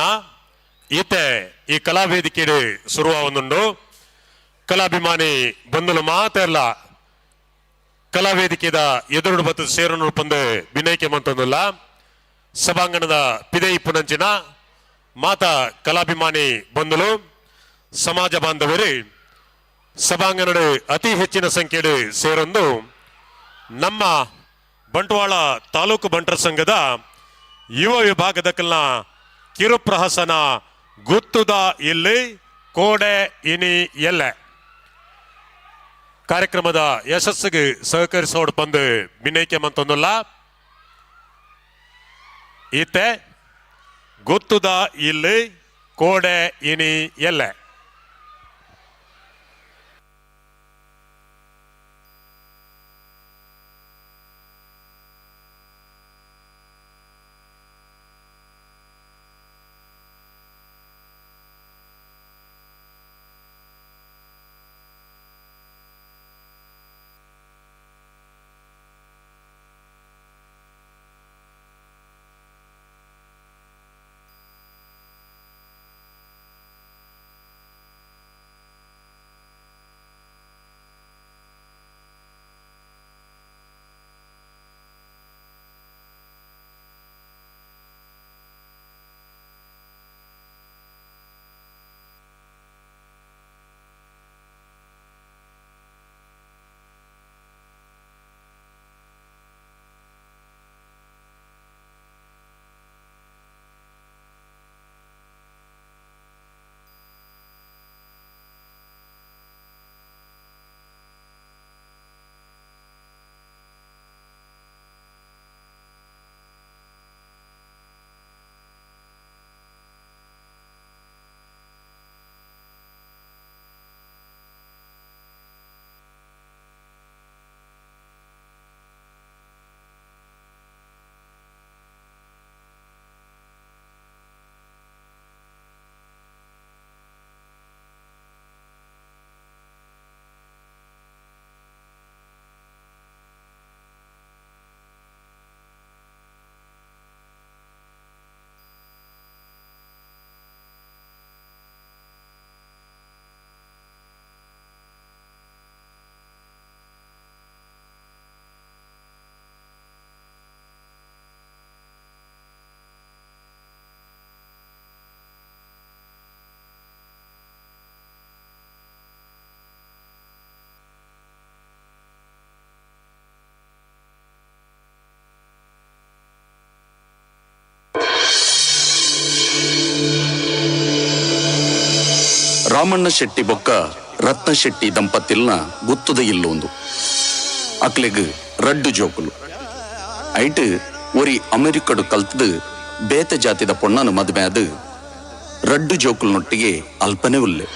ಈತೆ ಈ ಕಲಾವೇದಿಕೆಡೆ ಶುರುವಾವೊಂದುಂಡು. ಕಲಾಭಿಮಾನಿ ಬಂಧುಲು ಮಾತೆಲ್ಲ ಕಲಾವೇದಿಕೆದ ಎದುರುಡು ಬತ್ತದ ಸೇರನು ಪಂದು ವಿನಯಕ್ಕೆ ಮಂತೊಂದುಲ್ಲ. ಸಭಾಂಗಣದ ಪಿದೈ ಪುನಂಚಿನ ಮಾತಾ ಕಲಾಭಿಮಾನಿ ಬಂಧುಲು ಸಮಾಜ ಬಾಂಧವರು ಸಭಾಂಗಣದ ಅತಿ ಹೆಚ್ಚಿನ ಸಂಖ್ಯೆಡು ಸೇರೊಂದು ನಮ್ಮ ಬಂಟ್ವಾಳ ತಾಲೂಕು ಬಂಟರ ಸಂಘದ ಯುವ ವಿಭಾಗದ ಕಲ್ನ ಕಿರುಪ್ರಹಸನ ಗುತ್ತುದ ಇಲ್ಲಿ ಕೋಡೆ ಇನಿ ಎಲ್ಲೆ ಕಾರ್ಯಕ್ರಮದ ಯಶಸ್ಸಿಗೆ ಸಹಕರಿಸೋಡು ಬಂದು ವಿನಯಕ್ಕೆ ಮಂತೊಂದುಲ್ಲ. ಈತೆ ಗುತ್ತುದ ಇಲ್ಲಿ ಕೋಡೆ ಇನಿ ಎಲ್ಲೆ. ರಾಮಣ್ಣ ಶೆಟ್ಟಿ ಬೊಕ್ಕ ರತ್ನ ಶೆಟ್ಟಿ ದಂಪತಿಲ್ನ ಗುತ್ತದ ಇಲ್ಲೊಂದು ಅಕ್ಲೆಗ್ ರಡ್ಡು ಜೋಕುಲು ಐಟ್ ಒರಿ ಅಮೆರಿಕಡು ಕಲ್ತದು ಬೇತೆ ಜಾತಿದ ಪೊಣ್ಣನು ಮದುವೆ ಅದು ರಡ್ಡು ಜೋಕುಲ್ನೊಟ್ಟಿಗೆ ಅಲ್ಪನೆ ಉಲ್ಲೆ.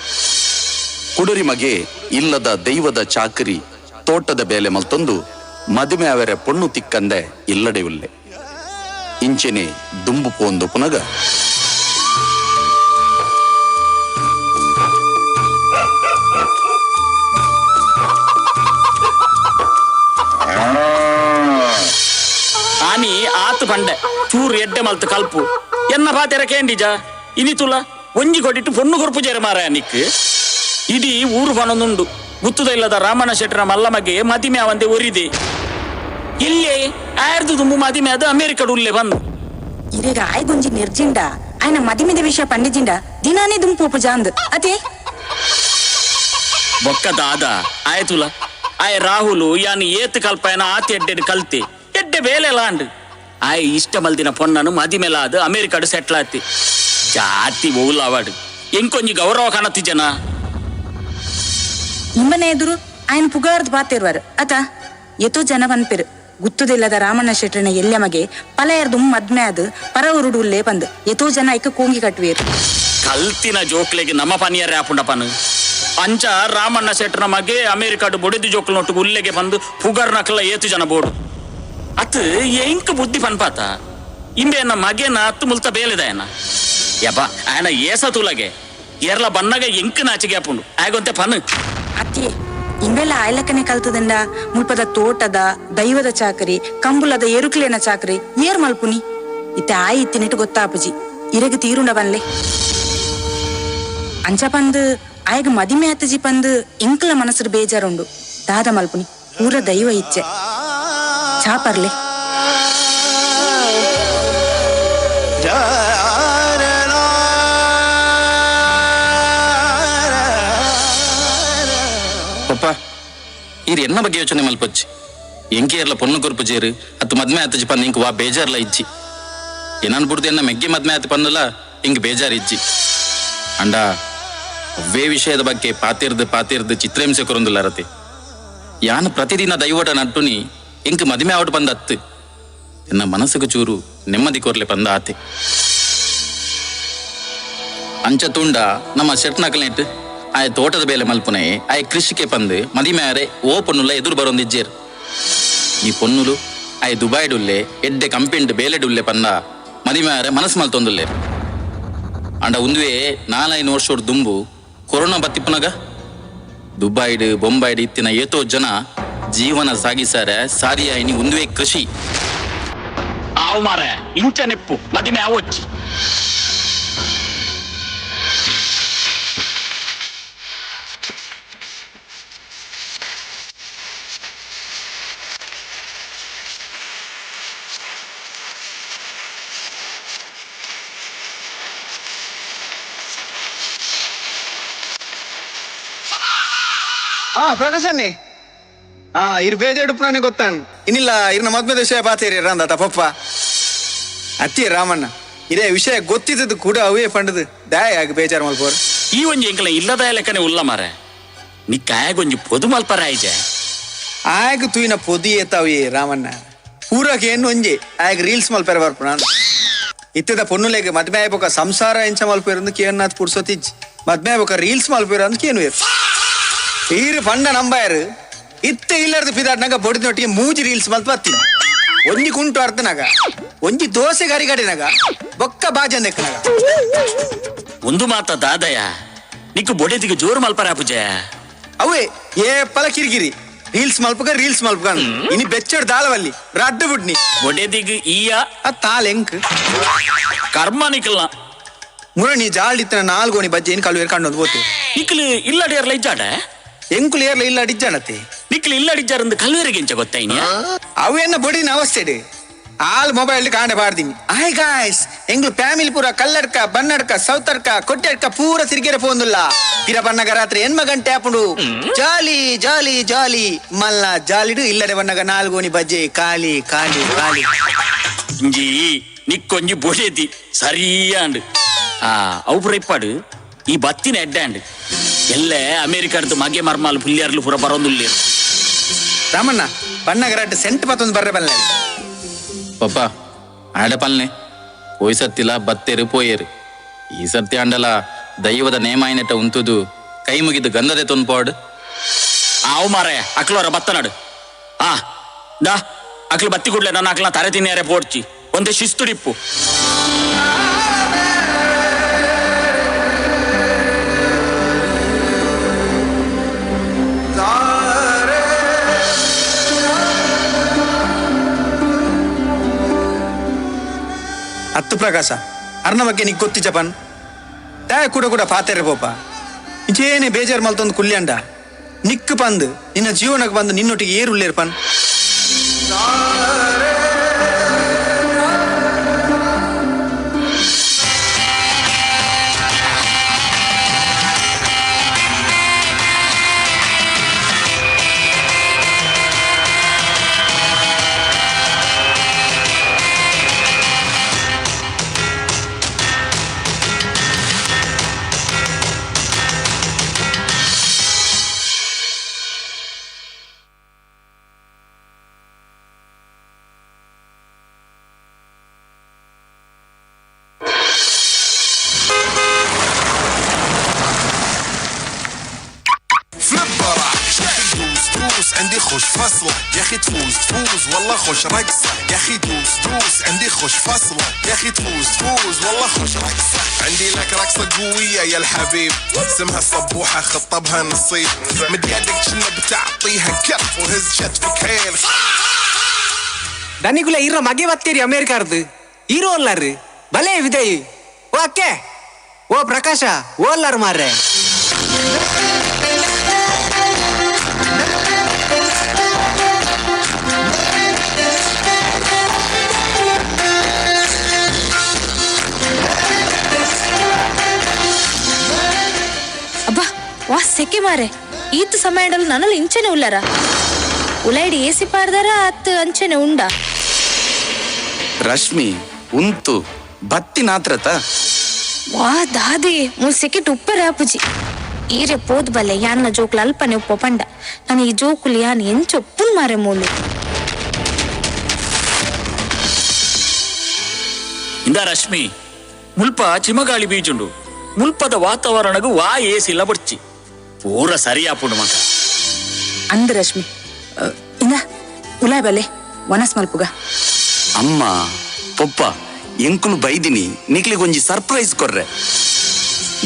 ಕುಡರಿ ಮಗೆ ಇಲ್ಲದ ದೈವದ ಚಾಕರಿ ತೋಟದ ಬೇಲೆ ಮಲ್ತೊಂದು ಮದುವೆ ಅವರ ಪೊಣ್ಣು ತಿಕ್ಕಂದೆ ಇಲ್ಲಡೆ ಉಲ್ಲೆ. ಇಂಚೆನೆ ದುಂಬು ಪೋಂದು ಪುನಗ ಆನಿ ಆತು ಪಂಡೆ ಚೂರು ಎಡ್ಡೆ ಮಲ್ತು ಕಲ್ಪು ಎನ್ನ ಪಾತೆರ ಕೇಂಡಿಜ ಇನಿತುಲ ಒಂಜಿ ಕೊಟ್ಟಿಟ್ಟು ಪೊಣ್ಣು ಕೊರ್ಪು ಜೇರ ಮಾರಾಯ ನಿಕ್ ಇಡೀ ಊರು ಪನೊಂದುಂಡು ಗುತ್ತುದ ಇಲ್ಲದ ರಾಮಣ್ಣ ಶೆಟ್ಟರ ಮಲ್ಲಮಗೆ ಮದಿಮೆ ಅವಂದೆ ಒರಿದೆ ಇಲ್ಲೇ ಆರ್ದು ತುಂಬು ಮದಿಮೆ ಅದು ಅಮೇರಿಕಡು ಉಲ್ಲೆ ಬಂದು ಇರೇಗ ಆಯ್ಗೊಂಜಿ ನಿರ್ಜಿಂಡ ಆಯ್ನ ಮದಿಮೆದ ವಿಷಯ ಪಂಡಿಜಿಂಡ ದಿನಾನೇ ದುಂಪು ಜಾಂದ್ ಅದೇ ಬೊಕ್ಕ ದಾದ ಆಯ್ತುಲ ಆಯ್ ರಾಹುಲು ಯಾನ್ ಏತ್ ಕಲ್ಪಯನ ಆತಿ ಎಡ್ಡೆಡ್ ಕಲ್ತೆ ಎಡ್ಡೆ ಬೇಲೆ ಲಾಂಡ್ ಆಯ್ ಇಷ್ಟ ಮಲ್ದಿನ ಪೊಣ್ಣನು ಮದಿಮೆಲಾದ ಅಮೇರಿಕಾಡು ಸೆಟ್ಲ್ ಆತಿ ಜಾತಿ ಓಲಾವಾಡು ಎಂಕೊಂಜಿ ಗೌರವ ಕಾಣತಿ ಜನ ಇಂಬನೆ ಎದುರು ಆಯ್ನ ಪುಗಾರ್ದ್ ಬಾತಿರ್ವಾರು ಅತ ಎತೋ ಜನ ಪನ್ಪೆರು ಗುತ್ತುದಿಲ್ಲದ ರಾಮಣ್ಣ ಶೆಟ್ಟರನ ಎಲ್ಲೆ ಮಗೆ ಪಲಯರ್ದು ಮದ್ಮೆ ಅದು ಪರ ಉರುಡು ಉಲ್ಲೇ ಬಂದು ಎತೋ ಜನ ಐಕ ಕೋಂಗಿ ಕಟ್ಟುವೇರು ಕಲ್ತಿನ ಜೋಕ್ಲೆಗೆ ನಮ್ಮ ಪನಿಯರೇ ಆಪುಂಡಪನು ಅಂಚ ರಾಮಣ್ಣ ಶೆಟ್ಟರ ಮಗೆ ಅಮೇರಿಕಾಡು ಬೊಡೆದು ಜೋಕ್ಲ ನೊಟ್ಟು ಉಲ್ಲೆಗೆ ಬಂದು ಪುಗರ್ ನಕಲ ಏತು ಜನ ಬೋಡು ಅತ್ ಎಂಕ್ ಬುದ್ಧಿ ಪನ್ಪಾತ ಇಂಬೆನ ಮಗೆನ ಅತ್ತು ಮುಲ್ತ ಬೇಲೆದಾಯನ ಯಪ್ಪ ಆಯನ ಏಸ ತುಲಗೆ ಏರ್ಲ ಬನ್ನಗ ಎಂಕ್ ನಾಚಿಗೆ ಆಪುಂಡು ಆಗೊಂತೆ ಪನು ಅತ್ತಿ ಇಂಬೆಲ್ಲ ಆಯ್ಲಕ್ಕನೆ ಕಲ್ತದಂಡ ಮುಲ್ಪದ ತೋಟದ ದೈವದ ಚಾಕರಿ ಕಂಬುಲದ ಎರುಕ್ಲೇನ ಚಾಕರಿ ಏರ್ ಮಲ್ಪುನಿ ಇತ್ತೆ ಆಯಿ ಇತ್ತಿನಿಟ್ಟು ಗೊತ್ತಾಪುಜಿ ಇರೆಗ್ ತೀರುಂಡ ಬನ್ಲೆ ಅಂಚ ಪಂದ್ ಆಯಗ್ ಮದಿಮೆ ಆತಜಿ ಪಂದ್ ಇಂಕ್ಲ ಮನಸ್ಸುಡು ಬೇಜಾರುಂಡು ದಾದ ಮಲ್ಪುನಿ ಪೂರ ದೈವ ಇಚ್ಛೆ ಚಾಪರ್ಲೆ ಪಪ್ಪ ಈರ್ ಎನ್ನ ಬಗ್ಗೆ ಯೋಚನೆ ಮಲ್ಪಚ್ಚಿ ಎಂಕೇರ್ಲ ಪೊನ್ನು ಕೊರ್ಪು ಜೇರು ಅತ್ತು ಮದ್ಮೆ ಆತಜಿ ಪಂದ್ ಇಂಕ್ ವಾ ಬೇಜಾರ್ಲ ಇಜ್ಜಿ ಏನನ್ ಬುಡ್ದು ಎನ್ನ ಮೆಗ್ಗಿ ಮದ್ಮೆ ಆತ ಪನ್ನುಲ ಇಂಕ್ ಬೇಜಾರ್ ಇಜ್ಜಿ ಅಂಡ ಅವ್ವೇ ವಿಷಯದ ಬಗ್ಗೆ ಪಾತಿರ್ದು ಪಾತಿರ್ದು ಚಿತ್ರಹಿಂಸೆ ಕೊರೊಂದುಲ್ಲ ರತೆ. ಯಾನ್ ಪ್ರತಿದಿನ ದೈವಟ ನಟ್ಟುನಿ ಇಂಕ್ ಮದಿಮೆ ಆವಟ್ ಪಂದ ಅತ್ತು ಎನ್ನ ಮನಸ್ಸುಗು ಚೂರು ನೆಮ್ಮದಿ ಕೊರ್ಲೆ ಪಂದ ಆತೆ. ಅಂಚ ತುಂಡ ನಮ್ಮ ಶೆಟ್ನಕಲ್ನೆಟ್ ಆಯ ತೋಟದ ಬೇಲೆ ಮಲ್ಪುನೆ ಆಯ ಕೃಷಿಕೆ ಪಂದು ಮದಿಮ್ಯಾರೆ ಓ ಪೊನ್ನುಲ ಎದುರು ಬರೊಂದಿಜ್ಜೇರ್. ಈ ಪೊನ್ನುಲು ಆಯ ದುಬಾಯ್ಡುಲ್ಲೆ ಎಡ್ಡೆ ಕಂಪೆಂಡ್ ಬೇಲೆಡುಲ್ಲೆ ಪಂದ ಮದಿಮ್ಯಾರೆ ಮನಸ್ಸು ಮಲ್ತೊಂದುಲ್ಲೆ. ಅಂಡ ಉಂದುವೆ 4-5 ವರ್ಷೋಡ್ ದುಂಬು ಕೊರೋನಾ ಬತ್ತಿಪ್ಪನಗ ದುಬಾಯ್ಡ್ ಬೊಂಬಾಯ್ಡ್ ಇತ್ತಿನ ಏತೋ ಜನ ಜೀವನ ಸಾಗಿಸಾರೆ ಸಾರಿಯಾಯಿನಿ ಉಂದುವೆ ಕೃಷಿ. ಆವು ಮಾರೆ ಇಂಚ ನೆಪ್ಪು ಮದಿಮೆ ಆವೊಚ್ಚಿ. ಪ್ರಕಾಶನ್ನಿ ಇರ್ ಬೇಜಾಡುಪ್ಪು ಗೊತ್ತಾನ್ ಇನ್ನಿಲ್ಲ ಇರ್ನ ಮದ್ಮೆ ವಿಷಯ ಪಾತೇರಿ ರಂದ ಪಪ್ಪ ಅತ್ತಿ ರಾಮಣ್ಣ ಇದೇ ವಿಷಯ ಗೊತ್ತಿದ್ದದ್ದು ಕೂಡ ಅವೇ ಪಂಡದು ದಾಯ ಆಗ ಬೇಜಾರು ಮಲ್ಪೋರು. ಈ ಒಂಜಿ ಎಂಕಲ ಇಲ್ಲದ ಲೆಕ್ಕನೆ ಉಲ್ಲ ಮಾರೆ ನಿಕ್ಕಾಯಗೊಂಜಿ ಪೊದು ಮಲ್ಪರ ಆಯ್ಜೆ. ಆಗ ತೂಯಿನ ಪೊದು ಏತಾವೇ ರಾಮಣ್ಣ ಪೂರಕ್ಕೆ ಏನು ಒಂಜಿ ಆಗ ರೀಲ್ಸ್ ಮಲ್ಪೆರ ಬರ್ಪುಣ ಇತ್ತದ ಪೊನ್ನುಲೆಗ್ ಮದ್ಮೆ ಆಯ್ಬೋಕ ಸಂಸಾರ ಎಂಚ ಮಲ್ಪೇರಂದು ಕೇನ್ನಾತ್ ಪುರ್ಸೊತಿಜ್ ಮದ್ಮೆ ಆಯ್ಬೋಕ ರೀಲ್ಸ್ ಮಲ್ಪೇರ ಅಂದ್ ಕೇನು ಈರು ಪಂಡ ನಂಬಾಯರು ಇತ್ತ ಇಲ್ಲರ್ದು ಪಿದಾಡ್ನಾಗ ಬೊಡಿನೊಟ್ಟಿಗೆ ಮೂಜಿ ರೀಲ್ಸ್ ಮಲ್ತ್ ಬತ್ತೀನಿ ಒಂಜಿ ಕುಂಟು ಅರ್ಥನಾಗ ಒಂಜಿ ದೋಸೆ ಗರಿಗಡಿನಾಗ ಬೊಕ್ಕ ಬಾಜನ್ ಎಕ್ಕನಾಗ. ಒಂದು ಮಾತ ದಾದಯ ನಿಕ್ಕು ಬೊಡೆದಿಗೆ ಜೋರು ಮಲ್ಪರ ಪೂಜೆ. ಅವೇ ಏ ಪಲ ಕಿರಿಕಿರಿ ರೀಲ್ಸ್ ಮಲ್ಪಕ ರೀಲ್ಸ್ ಮಲ್ಪಕ ಇನಿ ಬೆಚ್ಚಡ್ ದಾಳವಲ್ಲಿ ರಡ್ಡು ಬುಡ್ನಿ ಬೊಡೆದಿಗೆ ಈಯ ತಾಲ್ ಎಂಕ್ ಕರ್ಮ ನಿಕ್ಕಲ್ಲ ಮುರಣಿ ಜಾಳಿತ್ತನ ನಾಲ್ಗೋಣಿ ಬಜ್ಜೆ ಇನ್ ಕಳುವೇರ್ ಕಂಡು ಬೋತು. ನಿಕ್ಕಲು ಇಲ್ಲಡಿಯರ್ಲ ಇಜ್ಜಾಡ ಎಂಕುಲು ಏರ್ಲ ಇಲ್ಲ ಅಡಿಜ್ಜಾಣತೆ ನಿಕ್ಕಲು ಇಲ್ಲ ಅಡಿಜ್ಜಾರಂದು ಕಲ್ವೇರಿಗೆ ಎಂಚ ಗೊತ್ತಾಯ್ನಿ. ಅವೇನ ಬೊಡಿನ ಅವಸ್ಥೆ ಆಲ್ ಮೊಬೈಲ್ ಕಾಂಡೆ ಬಾರ್ದಿನಿ. ಹಾಯ್ ಗಾಯ್ಸ್ ಎಂಗ್ಲು ಫ್ಯಾಮಿಲಿ ಪೂರ ಕಲ್ಲಡ್ಕ ಬನ್ನಡ್ಕ ಸೌತಡ್ಕ ಕೊಟ್ಟೆಡ್ಕ ಪೂರ ತಿರ್ಗೆರೆ ಪೋಂದುಲ್ಲ ಪಿರ ಬನ್ನಗ ರಾತ್ರಿ ಎನ್ಮ ಗಂಟೆ ಆಪುಂಡು ಜಾಲಿ ಜಾಲಿ ಜಾಲಿ ಮಲ್ಲ ಜಾಲಿಡು ಇಲ್ಲಡೆ ಬನ್ನಗ ನಾಲ್ಗೋಣಿ ಬಜ್ಜೆ ಖಾಲಿ ಖಾಲಿ ಖಾಲಿ. ಇಂಜಿ ನಿಕ್ಕೊಂಜಿ ಬೊಡೆದಿ ಸರಿಯಾಂಡು ಅವು ಪೂರ ಇಪ್ಪಾಡು ಈ ಬತ್ತಿನ ಎಡ್ಡಾಂಡು ಎಲ್ಲ ಅಮೇರಿಕಾಡ್ದು ಮಗೆ ಮರ್ಮಾಲ್ ಪುಲ್ಯಾರ್ಲು ಪೂರ ಬರೋದುಲ್ಲೇರು. ರಾಮಣ್ಣ ಬನ್ನಗರಾಟ ಸೆಂಟ್ ಪತ್ತೊಂದು ಬರ್ರೆ ಬಲ್ಲೆ. ಪಪ್ಪ ಆಡ ಪಲ್ನೆ ಪೋಯ್ ಸತ್ತಿಲ ಬತ್ತೇರು ಪೋಯೇರು ಈ ಸತ್ಯ ಅಂಡಲ ದೈವದ ನೇಮಾಯಿನೆಟ ಉಂತುದು ಕೈ ಮುಗಿದು ಗಂಧದೆ ತೊನ್ಪಾಡು. ಆವು ಮಾರೆ ಅಕ್ಲೋರ ಬತ್ತನಾಡು ಆ ದಾ ಅಕ್ಲು ಬತ್ತಿ ಕೂಡ್ಲೆ ನನ್ನ ಅಕ್ಲ ತರೆ ತಿನ್ನಿಯಾರೆ ಪೋಡ್ಚಿ ಒಂದೇ ಶಿಸ್ತುಡಿಪ್ಪು. ಅತ್ತು ಪ್ರಕಾಶ ಅರ್ನ ಬಗ್ಗೆ ನಿಕ್ ಗೊತ್ತಿ ಜಪನ್ ತಾಯ ಕೂಡ ಕೂಡ ಪಾತೆರೆ ಪೋಪ ಇಂಚೇನೆ ಬೇಜಾರು ಮಲ್ತೊಂದು ಕುಲ್ಯಾಂಡ ನಿಕ್ಕು ಪಂದು ನಿನ್ನ ಜೀವನಕ್ಕೆ ಬಂದು ನಿನ್ನೊಟ್ಟಿಗೆ ಏರುಲ್ಲೇರ್ ಪನ್. عندي خوش فصلة يا أخي تفوز تفوز والله خوش رقصة يا أخي دوس دوس عندي خوش فصلة يا أخي تفوز تفوز والله خوش رقصة عندي لك رقصة قوية يا الحبيب اسمها صبوحة خطبها نصيب مد يدك كنا بتعطيها كف وهز شتفك حيل. ದನಿಗುಲ ಇರ ಮಗೆ ಬತ್ತೇರಿ ಅಮೇರಿಕಾರ್ದು ಹೀರೋ ಅಲ್ಲಾರು ಬಲೆ ವಿದಯ್ ಓ ಅಕ್ಕೆ, ಓ ಪ್ರಕಾಶ, ಓಲ್ಲಾರು ಮಾರ್ರೆ. ಅಬ್ಬಾ, ವಾ ಸೆಕೆ ಮಾರೆ. ಈತ ಸಮಯದಲ್ಲಿ ನನ್ನಲ್ಲಿ ಇಂಚೆನೆ ಉಳ್ಳಾರ ಉಲೈಡಿ ಏಸಿ ಪಾಡ್ದಾರ ಅತ್ ಅಂಚೆನೆ ಉಂಡ. ರಶ್ಮಿ ಉಂತು ಬತ್ತಿ ನಾತ್ರತ. ವಾ ದಾದಿ, ಮುಲ್ ಸೆಕೆಟ್ ಉಪ್ಪರ ಆಪುಜಿ. ಈರೆ ಪೋದ್ ಬಲ್ಲೆ ಯಾನ್ನ ಜೋಕುಲು ಅಲ್ಪನೆ ಉಪ್ಪ ಪಂಡ. ನಾನು ಈ ಜೋಕುಲು ಯಾನ್ ಎಂಚ ಒಪ್ಪುನ್ ಮಾರೆ ಮೂಲು. ಇಂದ ರಶ್ಮಿ, ಮುಲ್ಪ ಚಿಮಗಾಳಿ ಬೀಜುಂಡು. ಮುಲ್ಪದ ವಾತಾವರಣಗು ವಾ ಏಸಿಲ್ಲ ಬಡ್ಚಿ ಪೂರ ಸರಿಯಾಪುಂಡು ಮಗ. ಅಂದ ರಶ್ಮಿ, ಇಂದ ಉಲಾಯ್ ಬಲ್ಲೆ ವನಸ್ ಮಲ್ಪುಗ. ಅಮ್ಮ ಪೊಪ್ಪ ಎಂಕುಲು ಬೈದಿನಿ ನಿಕ್ಲಿಗೊಂಜಿ ಸರ್ಪ್ರೈಸ್ ಕೊರ್ರೆ.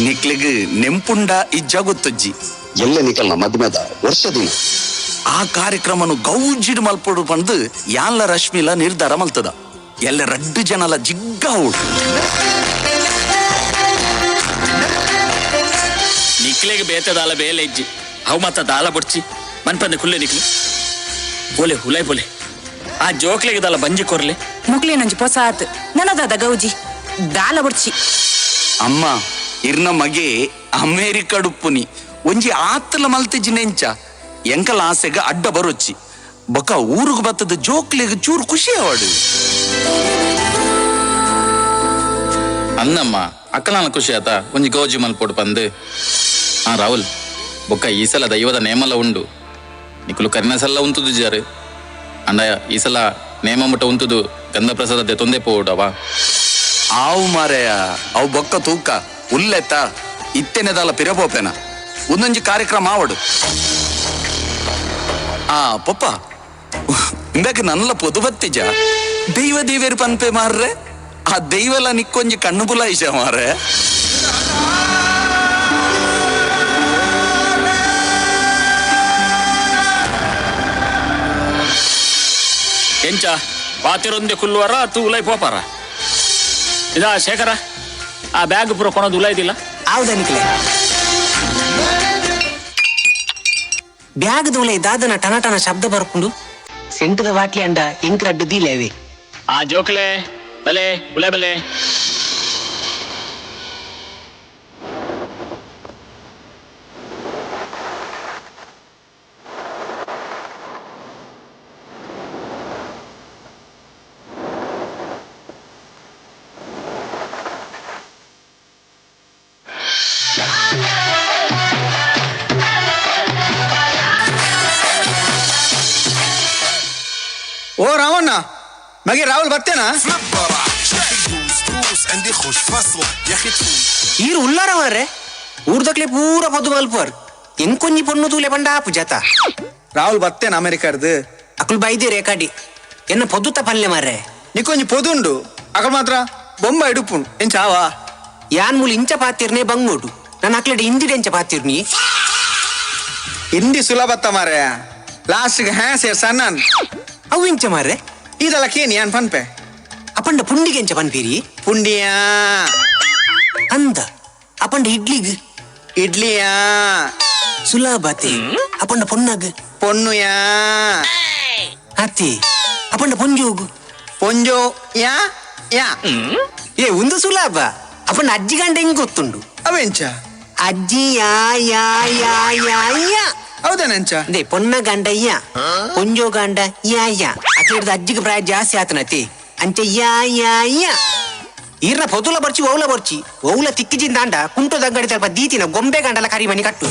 ನಿಕ್ಲಿಗ್ ನೆಂಪುಂಡ ಇಜ್ಜ ಗೊತ್ತಜ್ಜಿ. ಎಲ್ಲ ನಿಕಲ್ನ ಮದ್ಮೆದ ವರ್ಷ ದಿನ ಆ ಕಾರ್ಯಕ್ರಮನು ಗೌಜಿಡ್ ಮಲ್ಪೊಡು ಪಂದು ಯಾನ್ಲ ರಶ್ಮಿಲ ನಿರ್ಧಾರ ಮಲ್ತದ. ಎಲ್ಲ ರಡ್ಡು ಜನಲ ಜಿಗ್ಗ ಓಡು. ನಿಕ್ಲೆಗ್ ಬೇತದಾಲ ಬೇಲೆ ಇಜ್ಜಿ ಅವು ಮತ್ತ ದಾಲ ಬೊಡ್ಚಿ ಮನ್ಪಂದೆ ಕುಲ್ಲೆ ನಿಕ್ಲು ಪೋಲೆ ಹುಲೈ ಪೋಲೆ ಆ ಜೋಕ್ಲೆಗೆ ದಾಲ ಬಂಜಿ ಕೊರ್ಲೆ. ಮುಕ್ಲೇನೊಂಜಿ ಪೊಸ ಆತ್ ನನದಾದ ಗೌಜಿ ದಾಲ ಬೊಡ್ಚಿ. ಅಮ್ಮ ಇರ್ನ ಮಗೆ ಅಮೇರಿಕಡುಪ್ಪುನಿ ಒಂಜಿ ಆತಲ ಮಲ್ತಿಜಿ ನೆಂಚ ಎಂಕಲ ಆಸೆಗ ಅಡ್ಡ ಬರೊಚ್ಚಿ ಬೊಕ ಊರುಗು ಬತ್ತದ ಜೋಕ್ಲೆಗ್ ಚೂರು ಖುಷಿ ಅವಾಡು. ಅನ್ನಮ್ಮ ಅಕ್ಕಲಾನ ಖುಷಿ ಆತ ಒಂಜಿ ಗೌಜಿ ಮಲ್ಪೊಡು ಪಂದು. ಆ ರಾಹುಲ್ ಬೊಕ್ಕ ಈ ಸಲ ದೈವದ ನೇಮಲ ಉಂಡು. ನಿಕುಲು ಕರಿನ ಸಲ ಉಂತುದು ಜಾರು ಅಂಡ ಈ ಸಲ ನೇಮ ಮುಟ್ಟ ಉಂತುದು ಗಂಧ ಪ್ರಸಾದ ತೊಂದೆ ಪೋಡವ. ಆವು ಮಾರೆಯ ಅವು ಬೊಕ್ಕ ತೂಕ ಉಲ್ಲೆತ್ತ ಇತ್ತೆನೆದಾಲ ಪಿರಪೋಪೆನ ಒಂದೊಂಜಿ ಕಾರ್ಯಕ್ರಮ ಆವಡು. ಆ ಪಪ್ಪ ಇಂದಾಕ ನನ್ನಲ ಪೊದು ಬತ್ತಿಜ ದೈವ ದೇವೇರು ಪನ್ಪೆ ಮಾರ್ರೆ. ಆ ದೈವಲ ನಿಕ್ಕೊಂಜಿ ಕಣ್ಣು ಬುಲಾಯಿಷ ಮಾರ್ರೆ. ಎಂಚ ಪಾತಿರೊಂದೆ ಕುಲ್ಲುವರ ಅತ್ತು ಉಲೈ ಪೋಪಾರ. ಇದಾ ಶೇಖರ ಆ ಬ್ಯಾಗ್ ಪೂರ ಕೊಣದು ಉಲೈದಿಲ್ಲ. ಹೌದಾ ನಿಕ್ಲೆ ಬ್ಯಾಗ್ ದೂಲೆ ದಾದನ ಟನ ಟನ ಶಬ್ದ ಬರ್ಪುಂಡು. ಸೆಂಟದ ವಾಟ್ಲಿ ಅಂಡ ಎಂಕ್ರಡ್ಡು ದೀಲೇವೆ. ಆ ಜೋಕ್ಲೆ ಬಲೆ ಉಲೆ ಬಲೆ. ಓ ರಾಮಣ್ಣ ಮಗೆ ರಾಹುಲ್ ಬರ್ತೇನಾ? ಈರು ಉಲ್ಲಾರ ಮಾರ್ರೆ ಊರ್ದಕ್ಲೆ ಪೂರ ಪೊದ್ದು ಮಲ್ಪುವರ್ ಎಂಕೊಂಜಿ ಪೊಣ್ಣು ತೂಲೆ ಪಂಡ ಆಪು ಜಾತ. ರಾಹುಲ್ ಬರ್ತೇನ ಅಮೆರಿಕರ್ದು? ಅಕುಲ್ ಬೈದೆ ರೇಕಾಡಿ ಎನ್ನ ಪೊದ್ದುತ್ತ ಪಲ್ಲೆ ಮಾರ್ರೆ. ನಿಕೊಂಜಿ ಪೊದುಂಡು ಅಕಲ್ ಮಾತ್ರ ಬೊಂಬ ಇಡುಪುಂಡು ಎಂಚಾವಾ. ಯಾನ್ ಮೂಲು ಇಂಚ ಪಾತಿರ್ನೆ ಬಂಗೋಡು ನನ್ನ ಅಕ್ಲೆಡೆ ಇಂದಿಡೆ ಎಂಚ ಪಾತಿರ್ನಿ. ಹಿಂದಿ ಸುಲಭತ್ತ ಮಾರ್ರೆ ಲಾಸ್ಟ್ಗೆ ಹ್ಯಾ ಸೇರ್ ಸಣ್ಣ. ಅವು ಇಂಚ ಮಾರ್ರೆ ಇದೆಲ್ಲ ಕೇನಿ ಯಾನ್ ಪನ್ಪೆ. ಅಪಂಡ ಪುಂಡಿಗೆ ಎಂಚ ಪನ್ಪೀರಿ? ಪುಂಡಿಯಾ ಅಂದ. ಅಪಂಡ ಇಡ್ಲಿಗ್? ಇಡ್ಲಿಯಾ ಸುಲಭತೆ. ಅಪಂಡ ಪೊನ್ನಗ್? ಪೊನ್ನುಯಾ ಅತಿ. ಅಪಂಡ ಪೊಂಜೋಗು? ಪೊಂಜೋ ಯಾ ಯಾ. ಏ ಒಂದು ಸುಲಭ. ಅಪಂಡ ಅಜ್ಜಿ ಗಂಡ ಹೆಂಗ್ ಗೊತ್ತುಂಡು? ಅವೆಂಚ ಅಜ್ಜಿ ಯಾ ಯಾ ಯಾ ಯಾ ಯಾ. ಹೌದೇನಂಚ? ಅದೇ ಪೊನ್ನ ಗಂಡ ಯಾ, ಪೊಂಜೋ ಗಂಡ ಯಾ ಯಾ. ಅಕ್ಲೇಡ್ದ ಅಜ್ಜಿಗೆ ಪ್ರಾಯ ಜಾಸ್ತಿ ಆತನತಿ ಅಂಚೆ ಯಾ ಯಾ ಯಾ. ಈರ್ನ ಪೊದುಲ ಬರ್ಚಿ ಓಲ ಬರ್ಚಿ ಓಲ ತಿಕ್ಕಿಜಿಂದಾಂಡ ಕುಂಟೋದ ಅಂಗಡಿ ತಲ್ಪ ದೀತಿನ ಗೊಂಬೆ ಗಂಡಲ ಕರಿ ಮನಿ ಕಟ್ಟು.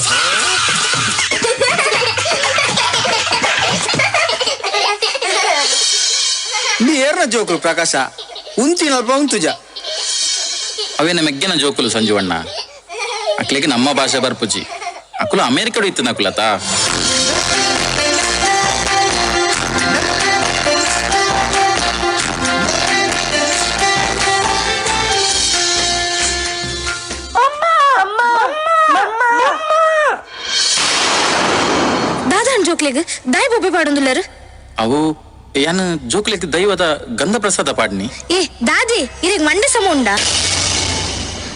ನೀ ಏರ್ನ ಜೋಕುಲು ಪ್ರಕಾಶ ಉಂತಿನಲ್ಪ ಉಂತುಜ. ಅವೇನ ಮೆಗ್ಗೆನ ಜೋಕುಲು ಸಂಜೀವಣ್ಣ ಅಕ್ಲೆಗೆ ನಮ್ಮ ಭಾಷೆ ಬರ್ಪುಜಿ. ಅಕುಲು ಅಮೇರಿಕಡು ಇತ್ತು ನಕುಲತ. ದಾದಾನ್ ಜೋಕ್ಲೆಗ್ ದಾಯ್ ಬೊಬ್ಬೆ ಪಾಡೊಂದುಲ್ಲರು. ಅವು ಯಾನ್ ಜೋಕ್ಲೆಗ್ ದೈವದ ಗಂಧ ಪ್ರಸಾದ ಪಾಡ್ನಿ. ಏ ದಾದಿ ಇರೆಗ್ ಮಂಡೆ ಸಮ ಉಂಡಾ?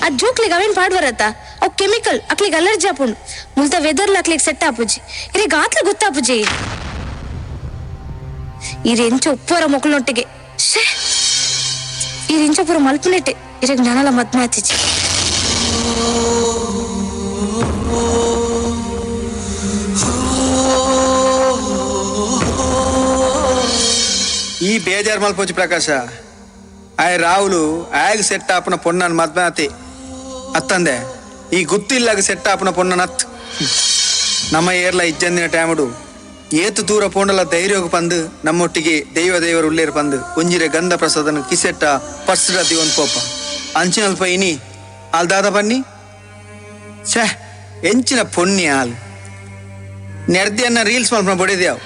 ಆ ಜೋಕ್ಲಿಗೆ ಅವೇನ್ ಪಾಡ್ವರತ್ತ ಅವು ಕೆಮಿಕಲ್ ಅಕ್ಲಿಗೆ ಅಲರ್ಜಿ ಆಪುಂಡು. ಮುಲ್ತ ವೆದರ್ಲ ಅಕ್ಲಿಗೆ ಸೆಟ್ ಆಪುಜಿ. ಇರೆಗ್ ಆತ್ಲ ಗೊತ್ತಾಪುಜಿ. ಇರ್ ಎಂಚ ಉಪ್ಪುವರ ಮೊಕ್ಲ್ನೊಟ್ಟಿಗೆ. ಶ್ಯೇ, ಇರ್ ಇಂಚ ಪೂರ ಮಲ್ಪುನೆಟ್ಟೆ ಇರೆಗ್ ನನಲ ಮದ್ಮೆ ಆತಿಜಿ. ಈ ಬೇಜಾರ್ ಮಲ್ಪೋಚಿ ಪ್ರಕಾಶ. ಆಯ್ ರಾಹುಲು ಆಯಗ್ ಸೆಟ್ ಆಪುನ ಪೊಣ್ಣನ್ ಮದ್ಮೆ ಆತೆ ಅತ್ತಂದೆ ಈ ಗುತ್ತಿಲ್ಲಾಗ ಸೆಟ್ ಆಪುನ ಪೊಣ್ಣನ್ ಅತ್. ನಮ್ಮ ಏರ್ಲ ಇಜ್ಜಂದಿನ ಟೈಮುಡು ಏತು ದೂರ ಪೋಂಡಲ ಧೈರ್ಯೋಗ ಪಂದು ನಮ್ಮೊಟ್ಟಿಗೆ ದೈವ ದೇವರು ಉಳ್ಳೇರು ಪಂದು ಒಂಜಿರೆ ಗಂಧ ಪ್ರಸಾದನ ಕಿಸೆಟ್ಟ ಪರ್ಸ್ಡ ದಿವನ್ ಪೋಪ ಅಂಚಿನಲ್ಪ ಇನಿ ಆಲ್ ದಾದ ಬನ್ನಿ ಛೇ ಎಂಚಿನ ಪೊಣ್ಣಿ ಆಲ್ ನೆರ್ದಿಯನ್ನ ರೀಲ್ಸ್ ಮಲ್ಪನ ಬಡಿದ್ಯಾವ್.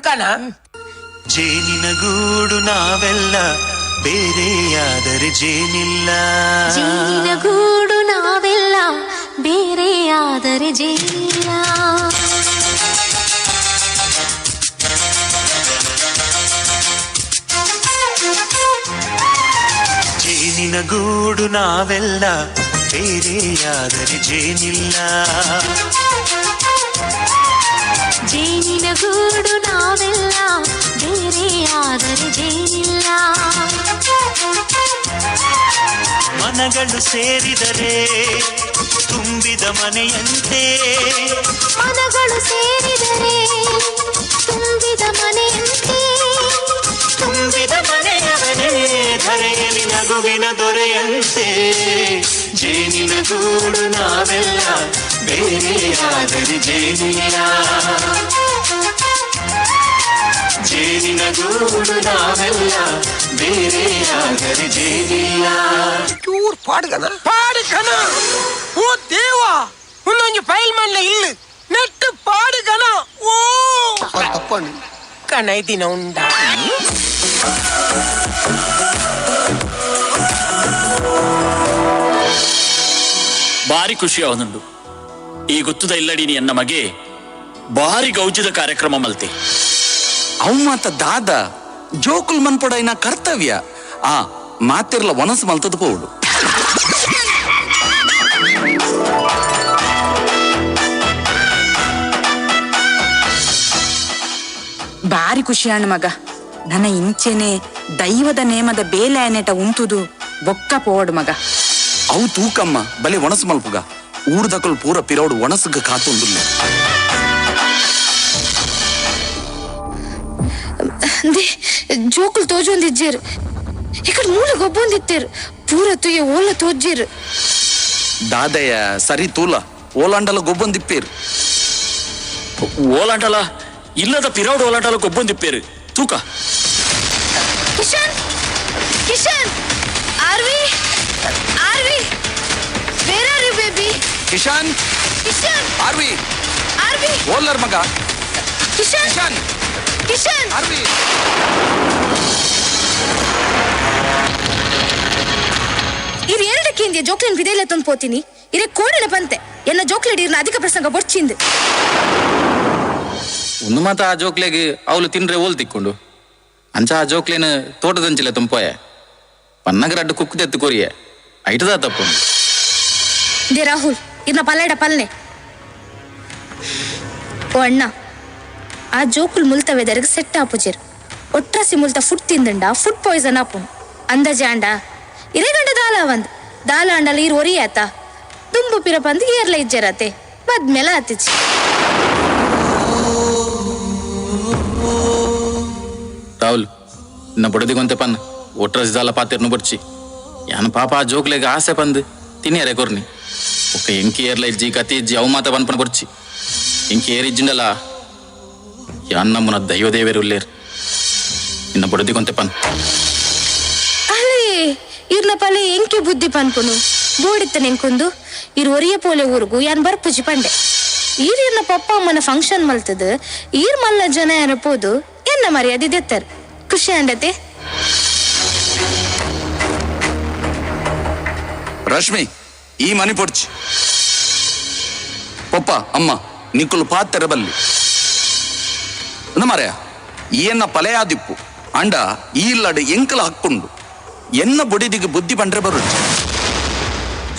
ಕಣ. ಜೇನಿನ ಗೂಡು ನಾವೆಲ್ಲ, ಬೇರೆಯಾದರೆ ಜೇನಿಲ್ಲ. ಜೇನಿನ ಗೂಡು ನಾವೆಲ್ಲ, ಬೇರೆಯಾದರೆ ಜೇನಿಲ್ಲ. ಜೇನಿನ ಗೂಡು ನಾವೆಲ್ಲ, ಬೇರೆಯಾದರೆ ಜೇನಿಲ್ಲ. ಜೇನಿನ ಗೂಡು ನಾವೆಲ್ಲ, ಬೇರೆಯಾದರೆ ಜೇನಿಲ್ಲ. ಮನಗಳು ಸೇರಿದರೆ ತುಂಬಿದ ಮನೆಯಂತೆ. ಮನಗಳು ಸೇರಿದರೆ ತುಂಬಿದ ಮನೆಯಂತೆ. ತುಂಬಿದ ಮನೆಯವನೇ ಧರೆಯಲ್ಲಿ ನಗುವಿನ ದೊರೆಯಂತೆ. ಜೇನಿನ ಗೂಡು ನಾವೆಲ್ಲ, ಬೇರೆಯಾದರೆ ಜೇನಿಲ್ಲ. ಜೇನಿನ ಗೂಡು ನಾವೆಲ್ಲ, ಬೇರೆಯಾದರೆ ಜೇನಿಲ್ಲ. ಚೂರ್ ಪಾಡ್ಗನ ಪಾಡ್ಗನ. ಓ ದೇವಾ, ಒಂದೊಂದು ಫೈಲ್ ಮಲ್ಲ ಇಲ್ಲ ನೆಟ್ ಪಾಡ್ಗನ. ಓ ತಪ್ಪಂడి. ಕಣ ದಿನ ಉಂಡ. ಬಾರಿ ಖುಷಿ ಅವನುಂಡು. ಈ ಗೊತ್ತದ ಇಲ್ಲಡೀನಿ ಎನ್ನ ಮಗೆ ಬಾರಿ ಗೌಜಿದ ಕಾರ್ಯಕ್ರಮ ಮಲ್ತೆ. ಅವು ಮಾತ ದಾದ ಜೋಕುಲ್ ಮನ್ಪೊಡೈನ ಕರ್ತವ್ಯ. ಆ ಮಾತಿರ್ಲ ವನಸು ಮಲ್ತದ ಪೋಡು. ಬಾರಿ ಖುಷಿ ಅಣ್ಣ ಮಗ. ನನ್ನ ಇಂಚೆನೆ ದೈವದ ನೇಮದ ಬೇಲೆ ಆನೆಟ ಉಂತುದು ಬೊಕ್ಕ ಪೋವಡು ಮಗ. ಅವು ತೂಕಮ್ಮ ಬಲೆ ಒಣಸು ಮಲ್ಪುಗ. ಊರ್ದಕಲ್ ಪೂರ ಪಿರೋಡು ಒಣಸುಗ ಕಾತುಂದುಲ್ಲ. ಜೋಕುಲ್ ತೋಜೊಂದಿಜ್ಜೇರು, ఇక్కడ ಮೂಲ ಗೊಬ್ಬೊಂದಿತ್ತೇರು, ಪೂರ ತುಯ್ಯ ಓಲ ತೋಜ್ಜೇರು. ದಾದಯ ಸರಿ ತೂಲ ಓಲಾಂಡಲ ಗೊಬ್ಬೊಂದಿಪ್ಪೇರು. ಓಲಾಂಡಲ ಇಲ್ಲದ ಪಿರೌಡ್ ಓಲಾಂಡಲ ಗೊಬ್ಬೊಂದಿಪ್ಪೇರು ತೂಕ. Kishan, Kishan, Aarvi, Aarvi, where are you baby? Kishan, Kishan, Aarvi, Aarvi, ಓಲ್ಲರ್ ಮಗ. ಕಿಶನ್, ಕಿಶನ್, ಕಿಶನ್, ಆರ್ವಿ. ಇರ್ ಎರಡಕ್ಕೆ ಇಂದಿಯ ಜೋಕ್ಲಿನ್ ವಿದೆಲ್ಲ ತಂದು ಪೋತೀನಿ. ಇರೇ ಕೋಡಿನ ಪಂತೆ ಎನ್ನ ಜೋಕ್ಲೆಡ್ ಇರ್ನ ಅಧಿಕ ಪ್ರಸಂಗ ಬೊಡ್ಚಿಂದು. ಒಂದು ಮಾತ ಆ ಜೋಕ್ಲೆಗ್ ಅವಳು ತಿಂಡ್ರೆ ಓಲ್ ತಿಕ್ಕೊಂಡು ಅಂಚ ಆ ಜೋಕ್ಲೇನು ತೋಟದಂಚಿಲ್ಲ ತುಂಪೋಯ ಪನ್ನಗರ ಅಡ್ಡು ಕುಕ್ಕದೆತ್ತು ಕೊರಿಯೆ ಐಟದ ತಪ್ಪು. They Rahul, ಇರ್ನ ಪಲ್ಲೆಡ ಪಲ್ನೆ. ಓ ಅಣ್ಣ, ಆ ಜೋಕುಲ್ ಮುಲ್ತ ವೆದರ್ಗ್ ಸೆಟ್ ಆಪುಜೆರ್. ಒಟ್ರಸಿ ಮುಲ್ತ ಫುಡ್ ತಿಂದಂಡ ಫುಡ್ ಪಾಯ್ಸನ್ ಆಪುನು ಅಂದಾಜೆ ಅಂಡ. ಇರೇ ಗಂಡ ದಾಲ ಒಂದ್ ದಾಲ ಅಂಡಲ ಇರ್ ಒರಿ ಆತ ದುಂಬು ಪಿರ ಬಂದು ಏರ್ಲ ಇಜ್ಜರತೆ ಮದ್ಮೇಲೆ ಆತಿಚಿ. ರಾಹುಲ್, ನಿನ್ನ ಬಡದಿಗೊಂತೆ ಪನ್ ಒಟ್ರಸಿ ದಾಲ ಪಾತಿರ್ನು ಬಡ್ಚಿ. ಯಾನ್ ಪಾಪ ಆ ಜೋಕ್ಲೆಗ್ ಆಸೆ ಪಂದು ತಿನ್ನಿಯರೆ ಕೊರ್ನಿ. ಒಕ್ಕ ಎಂಕಿ ಏರ್ಲ ಇಜ್ಜಿ ಕತಿ ಇಜ್ಜಿ ಅವು ಮಾತ ಪನ್ಪನ ಬಡ್ಚಿ. ಎಂಕಿ ಏರಿಜ್ಜಿಂಡಲ ಯಾನ್ ನಮ್ಮನ ದೈವ ದೇವೇರು ಉಲ್ಲೇರ್. ನಿನ್ನ ಬಡದಿಗೊಂತೆ ಪನ್. ಅಲೇ ಇರ್ನ ಪಲೆ ಎಂಕಿ ಬುದ್ಧಿ ಪನ್ಪುನು ಬೋಡಿತ್ತ ನೆಂಕೊಂದು ಇರ್ ಒರಿಯ ಪೋಲೆ ಊರುಗು ಯಾನ್ ಬರ್ಪುಜಿ ಪಂಡೆ. ಈರ್ ಇರ್ನ ಪಪ್ಪ ಅಮ್ಮನ ಫಂಕ್ಷನ್ ಮಲ್ತದ ಈರ್ ಮಲ್ಲ ಜನ ಯಾರ ಪೋದು ಎನ್ನ ಮರ್ಯಾದೆ ದೆತ್ತರ್. ಖುಷಿ ಅಂಡತೆ. ರಶ್ಮಿ, ಈ ಮನಿ ಪೊಡ್ಚಿ. ಪಪ್ಪ ಅಮ್ಮ ನಿಕ್ಕುಲು ಪಾತ್ರೆ ಬಲ್ಲಿ ಮಾರ್ಯ. ಎನ್ನ ಪಲೆಯಾದಿಪ್ಪು ಅಂಡ ಈ ಲಡು ಎಂಕಲ ಹಕ್ಕುಂಡು. ಎನ್ನ ಬೊಡಿದಿಗೆ ಬುದ್ಧಿ ಬಂಡ್ರೆ ಬರುಚ್ಚ.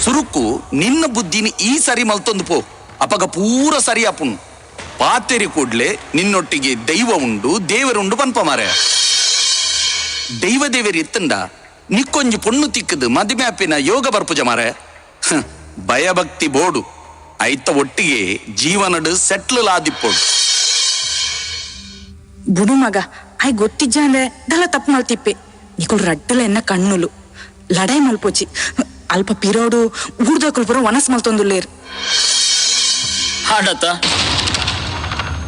ಸುರುಕು ನಿನ್ನ ಬುದ್ಧಿನಿ ಈ ಸರಿ ಮಲ್ತೊಂದು ಪೋ, ಅಪಗ ಪೂರ ಸರಿ ಅಪುಣ್. ಪಾತೆರಿ ಕೂಡ್ಲೆ ನಿನ್ನೊಟ್ಟಿಗೆ ದೈವ ಉಂಡು ದೇವರುಂಡು ಪನ್ಪ ಮಾರ್ಯ. ದೈವ ದೇವರಿ ಇತ್ತಂಡ ನಿಕ್ಕೊಂಜಿ ಪೊಣ್ಣು ತಿಕ್ಕದು ಮದಿಮೆ ಅಪ್ಪಿನ ಯೋಗ ಬರ್ಪುಜ ಮಾರೆ. ಭಯಭಕ್ತಿ ಬೋಡು ಐತ ಒಟ್ಟಿಗೆ ಜೀವನಡು ಸೆಟ್ಲ್ ಆದಿಪ್ಪೋಡು. ಬುಡು ಮಗ, ಆಯ್ ಗೊತ್ತಿಜ್ಜ ಅಂದ್ರೆ ದಲ ತಪ್ಪು ಮಲ್ತಿಪ್ಪೆ. ನಿಕುಲ್ ರಡ್ಡಲ ಎನ್ನ ಕಣ್ಣುಲು ಲಡಾಯಿ ಮಲ್ಪೋಚಿ. ಅಲ್ಪ ಪಿರೋಡು ಊರ್ದಕುಲ್ ಪೂರ ವನಸ್ ಮಲ್ತೊಂದುಲ್ಲೇರ್. ಹಾಡತ್ತ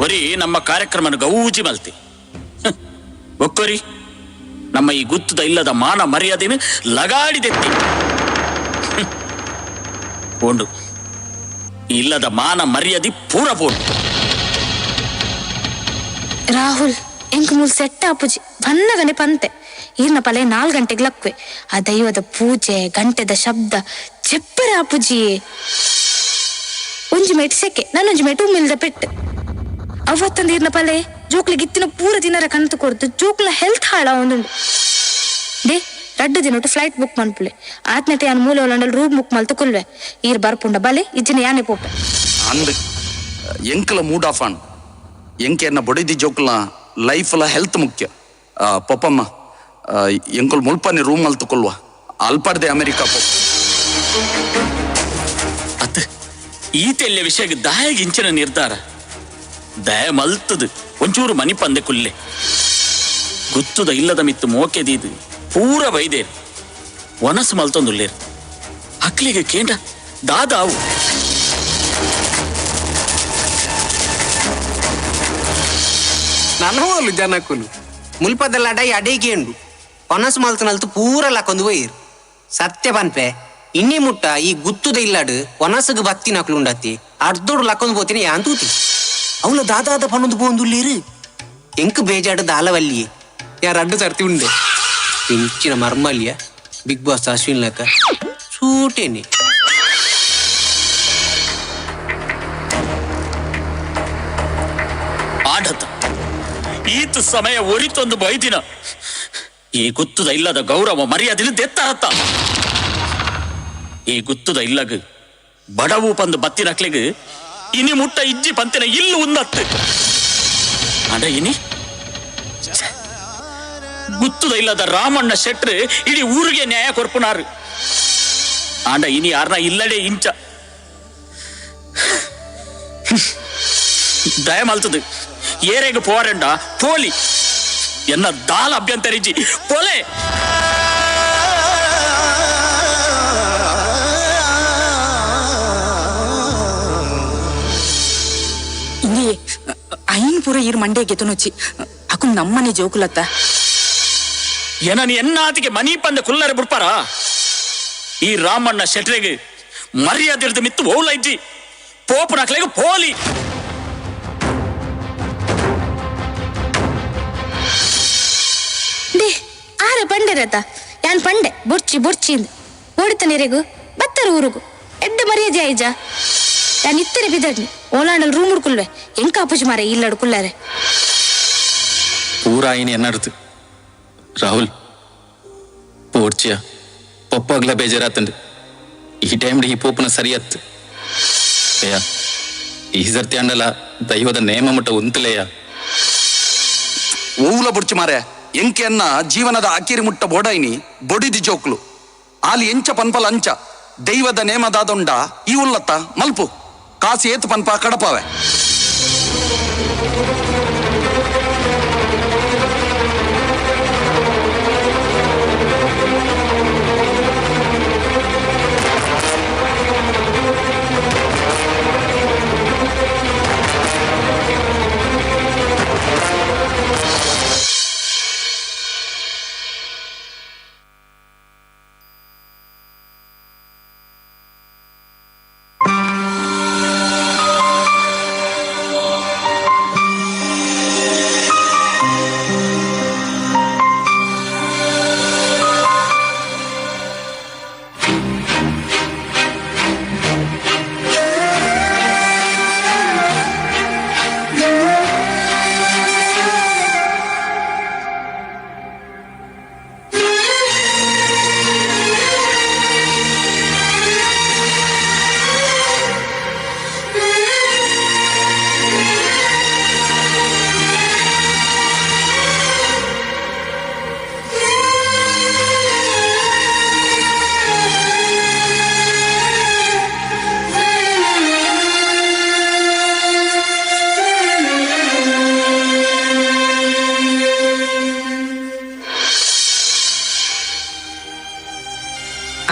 ಒರಿ ನಮ್ಮ ಕಾರ್ಯಕ್ರಮನ ಗೌಜಿ ಮಲ್ತಿ. ಒಕ್ಕೋರಿ ನಮ್ಮ ಈ ಗುತ್ತದ ಇಲ್ಲದ ಮಾನ ಮರ್ಯಾದೆನು ಲಗಾಡಿದೆತ್ತಿ ಪೋಂಡು. ಇಲ್ಲದ ಮಾನ ಮರ್ಯಾದೆ ಪೂರ ಪೋಂಡು. ರಾಹುಲ್, ಎಂಕ್ ಮೂಲ್ ಸೆಟ್ ಆಪುಜಿ ಬನ್ನಗನೆ ಪಂತೆ ಈರ್ನ ಪಲೆ 4 ಗಂಟೆಗೆ ಲಕ್ವೆ ಆ ದೈವದ ಪೂಜೆ ಗಂಟೆದ ಶಬ್ದ ಚೆಪ್ಪರ ಆಪುಜಿ ಒಂಜಿ ಮೇಟ್ ಸೆಕೆ ನಾನೊಂಜಿ ಮೇಟ್ ಉಮ್ಮಿಲ್ದ ಪೆಟ್ಟು ಅವತ್ತಂದ ಈರ್ನ ಪಲೆ ಜೋಕ್ಲಿಗೆ ಇತ್ತಿನ ಪೂರ ದಿನರ ಕಣತು ಕೊರ್ದು ಜೋಕ್ಲ ಹೆಲ್ತ್ ಹಾಳ ಒಂದುಂಡು they ರಡ್ಡು ದಿನೊಟ್ಟು ಫ್ಲೈಟ್ ಬುಕ್ ಮನ್ಪುಲೆ ಆತ್ನತೆ ಯಾನ್ ಮೂಲೆ ಒಲಂಡಲ್ ರೂಮ್ ಬುಕ್ ಮಲ್ತು ಕುಲ್ವೆ ಈರ್ ಬರ್ಪುಂಡ ಬಲೆ ಇಜ್ಜಿನ ಯಾನೆ ಪೋಪೆ ಅಂದ್ ಎಂಕಲ ಮೂಡ್ ಆಫ್ ಆನ್ ಎಂಕೆ ಎನ್ನ ಬೊಡಿದಿ ಜೋಕ್ಲ ಲೈಫ್ಲ ಹೆಲ್ತ್ ಮುಖ್ಯ ಪೊಪ್ಪಮ್ಮ ಎಂಕುಲ್ ಮುಲ್ಪನೆ ರೂಮ್ ಮಲ್ತು ಕೊಲ್ವ ಅಲ್ಪಡ್ದೆ ಅಮೆರಿಕಾ ಪೊಪ್ಪ ಅತ್ ಈತೆಲ್ಲ ವಿಷಯಕ್ಕೆ ದಾಯಗ್ ಇಂಚಿನ ನಿರ್ಧಾರ ದಯ ಮಲ್ತದು ಒಂಚೂರು ಮನಿಪಂದೆ ಕುಲ್ಲೆ ಗುತ್ತುದ ಇಲ್ಲದ ಮಿತ್ತು ಮೋಕೆದೀದು ಪೂರ ಬೈದೇರು ಒನಸು ಮಲ್ತೊಂದುಲ್ಲೇರು ಅಕ್ಲಿಗೆ ಕೇಂದ್ರ ದಾದಾವು ನನಗೋಲು ಜನಕುಲು ಮುಲ್ಪದಲ್ಲ ಅಡೈ ಅಡೈಗೇಂಡು ಒನಸು ಮಲ್ತನಲ್ತು ಪೂರ ಲಕ್ಕೊಂದು ಹೋಯಿರು ಸತ್ಯ ಪನ್ಪೆ ಇನ್ನಿ ಮುಟ್ಟ ಈ ಗುತ್ತುದ ಇಲ್ಲಾಡು ಒನಸುಗು ಬತ್ತಿ ನಕ್ಲು ಉಂಡತ್ತಿ ಅರ್ಧೋಡು ಲಕ್ಕೊಂದು ಪೋತೀನಿ ಯಾನ್ ತೂತಿ ಅವಳು ದಾದಾದ ಪನ್ನೊಂದು ಪೋಂದುಳ್ಳೀರು ಎಂಕ್ ಬೇಜಾಡು ದಾಲವಲ್ಲಿಯೇ ಯಾರು ಅಡ್ಡು ಸರ್ತಿ ಉಂಡೆ ಇಂಚಿನ ಮರ್ಮಲ್ಯ ಬಿಗ್ ಬಾಸ್ ಅಶ್ವಿನ್ ಲಕ ಸೂಟೇನೆ ಆಡತ ಈತ ಸಮಯ ಒರಿತೊಂದು ಬೈದಿನ ಈ ಗುತ್ತುದ ಇಲ್ಲದ ಗೌರವ ಮರ್ಯಾದಿನ ದೆತ್ತರತ್ತ ಈ ಗುತ್ತುದ ಇಲ್ಲಗ ಬಡವು ಪಂದು ಬತ್ತಿನಕ್ಲೆಗ್ ಇನಿ ಮುಟ್ಟ ಇಜ್ಜಿ ಪಂತಿನ ಇಲ್ಲು ಉಂದತ್ತು ಅಡ ಇನಿ ಗುತ್ತುದ ಇಲ್ಲದ ರಾಮಣ್ಣ ಶೆಟ್ರು ಇಡೀ ಊರಿಗೆ ನ್ಯಾಯ ಕೊರ್ಪುನಾರು ಆಂಡ ಇನಿ ಯಾರನ್ನ ಇಲ್ಲಡೆ ಇಂಚ ದಯ ಮಲ್ತದು ಏರೆಗ್ ಪೋರಂಡ ಪೋಲಿ ಎನ್ನ ದಾಲ ಅಭ್ಯಂತರಿಜಿ ಪೋಲೆ ಇಂದೇ ಐನ್ ಪೂರ ಈರ್ ಮಂಡೆ ಗೆತುನುಚ್ಚಿ ಅಕು ನಮ್ಮನೆ ಜೋಕುಲತ್ತ ಏನನ್ ಎನ್ನಾತಿಗೆ ಮನಿ ಪಂದ ಕುಲ್ಲರೆ ಬುಡ್ಪಾರ ಈ ರಾಮಣ್ಣ ಶೆಟ್ರೆಗ್ ಮರ್ಯಾದಿರ್ದ ಮಿತ್ತು ಓಲ ಇಜ್ಜಿ ಪೋಪುನಕ್ಲೆಗ್ ಪೋಲಿ they ಆರ ಪಂಡೆರತ ಯಾನ್ ಪಂಡೆ ಬೊರ್ಚಿ ಬೊರ್ಚಿ ಇಂದ್ ಓಡಿತ ನೀರೆಗು ಬತ್ತರ ಊರುಗು ಎಡ್ಡೆ ಮರ್ಯಾದೆ ಆಯ್ಜ ಯಾನ್ ಇತ್ತರೆ ಬಿದಡ್ನಿ ಓಲಾಂಡಲ್ ರೂಮ್ ಹುಡ್ಕುಲ್ವೆ ಎಂಕ ಅಪುಜಿ ಮಾರೆ ಇಲ್ಲಡು ಕುಲ್ಲಾರೆ ಪೂರ ಆಯಿನಿ ಎನ್ನಡ್ತು ರಾಹುಲ್ ಪೋರ್ಚಿಯ ಪಪ್ಪಾಗ್ಲ ಬೇಜಾರಾತಂಡು ಈ ಟೈಮ್ ಈ ಪೋಪುನ ಸರಿಯತ್ತು ಅಯ್ಯ ಈ ಸರ್ತಿ ಅಂಡಲ ದೈವದ ನೇಮ ಮುಟ್ಟ ಉಂತಲೆಯ ಓವ್ಲ ಬುಡ್ಚಿ ಮಾರೆ ಎಂಕೆನ್ನ ಜೀವನದ ಅಕಿರಿ ಮುಟ್ಟ ಬೋಡೈನಿ ಬೊಡಿದಿ ಜೋಕ್ಲು ಆಲಿ ಎಂಚ ಪನ್ಪಲ ಅಂಚ ದೈವದ ನೇಮದಾದೊಂಡ ಈ ಉಲ್ಲತ್ತ ಮಲ್ಪು ಕಾಸಿ ಏತು ಪನ್ಪ ಕಡಪಾವೆ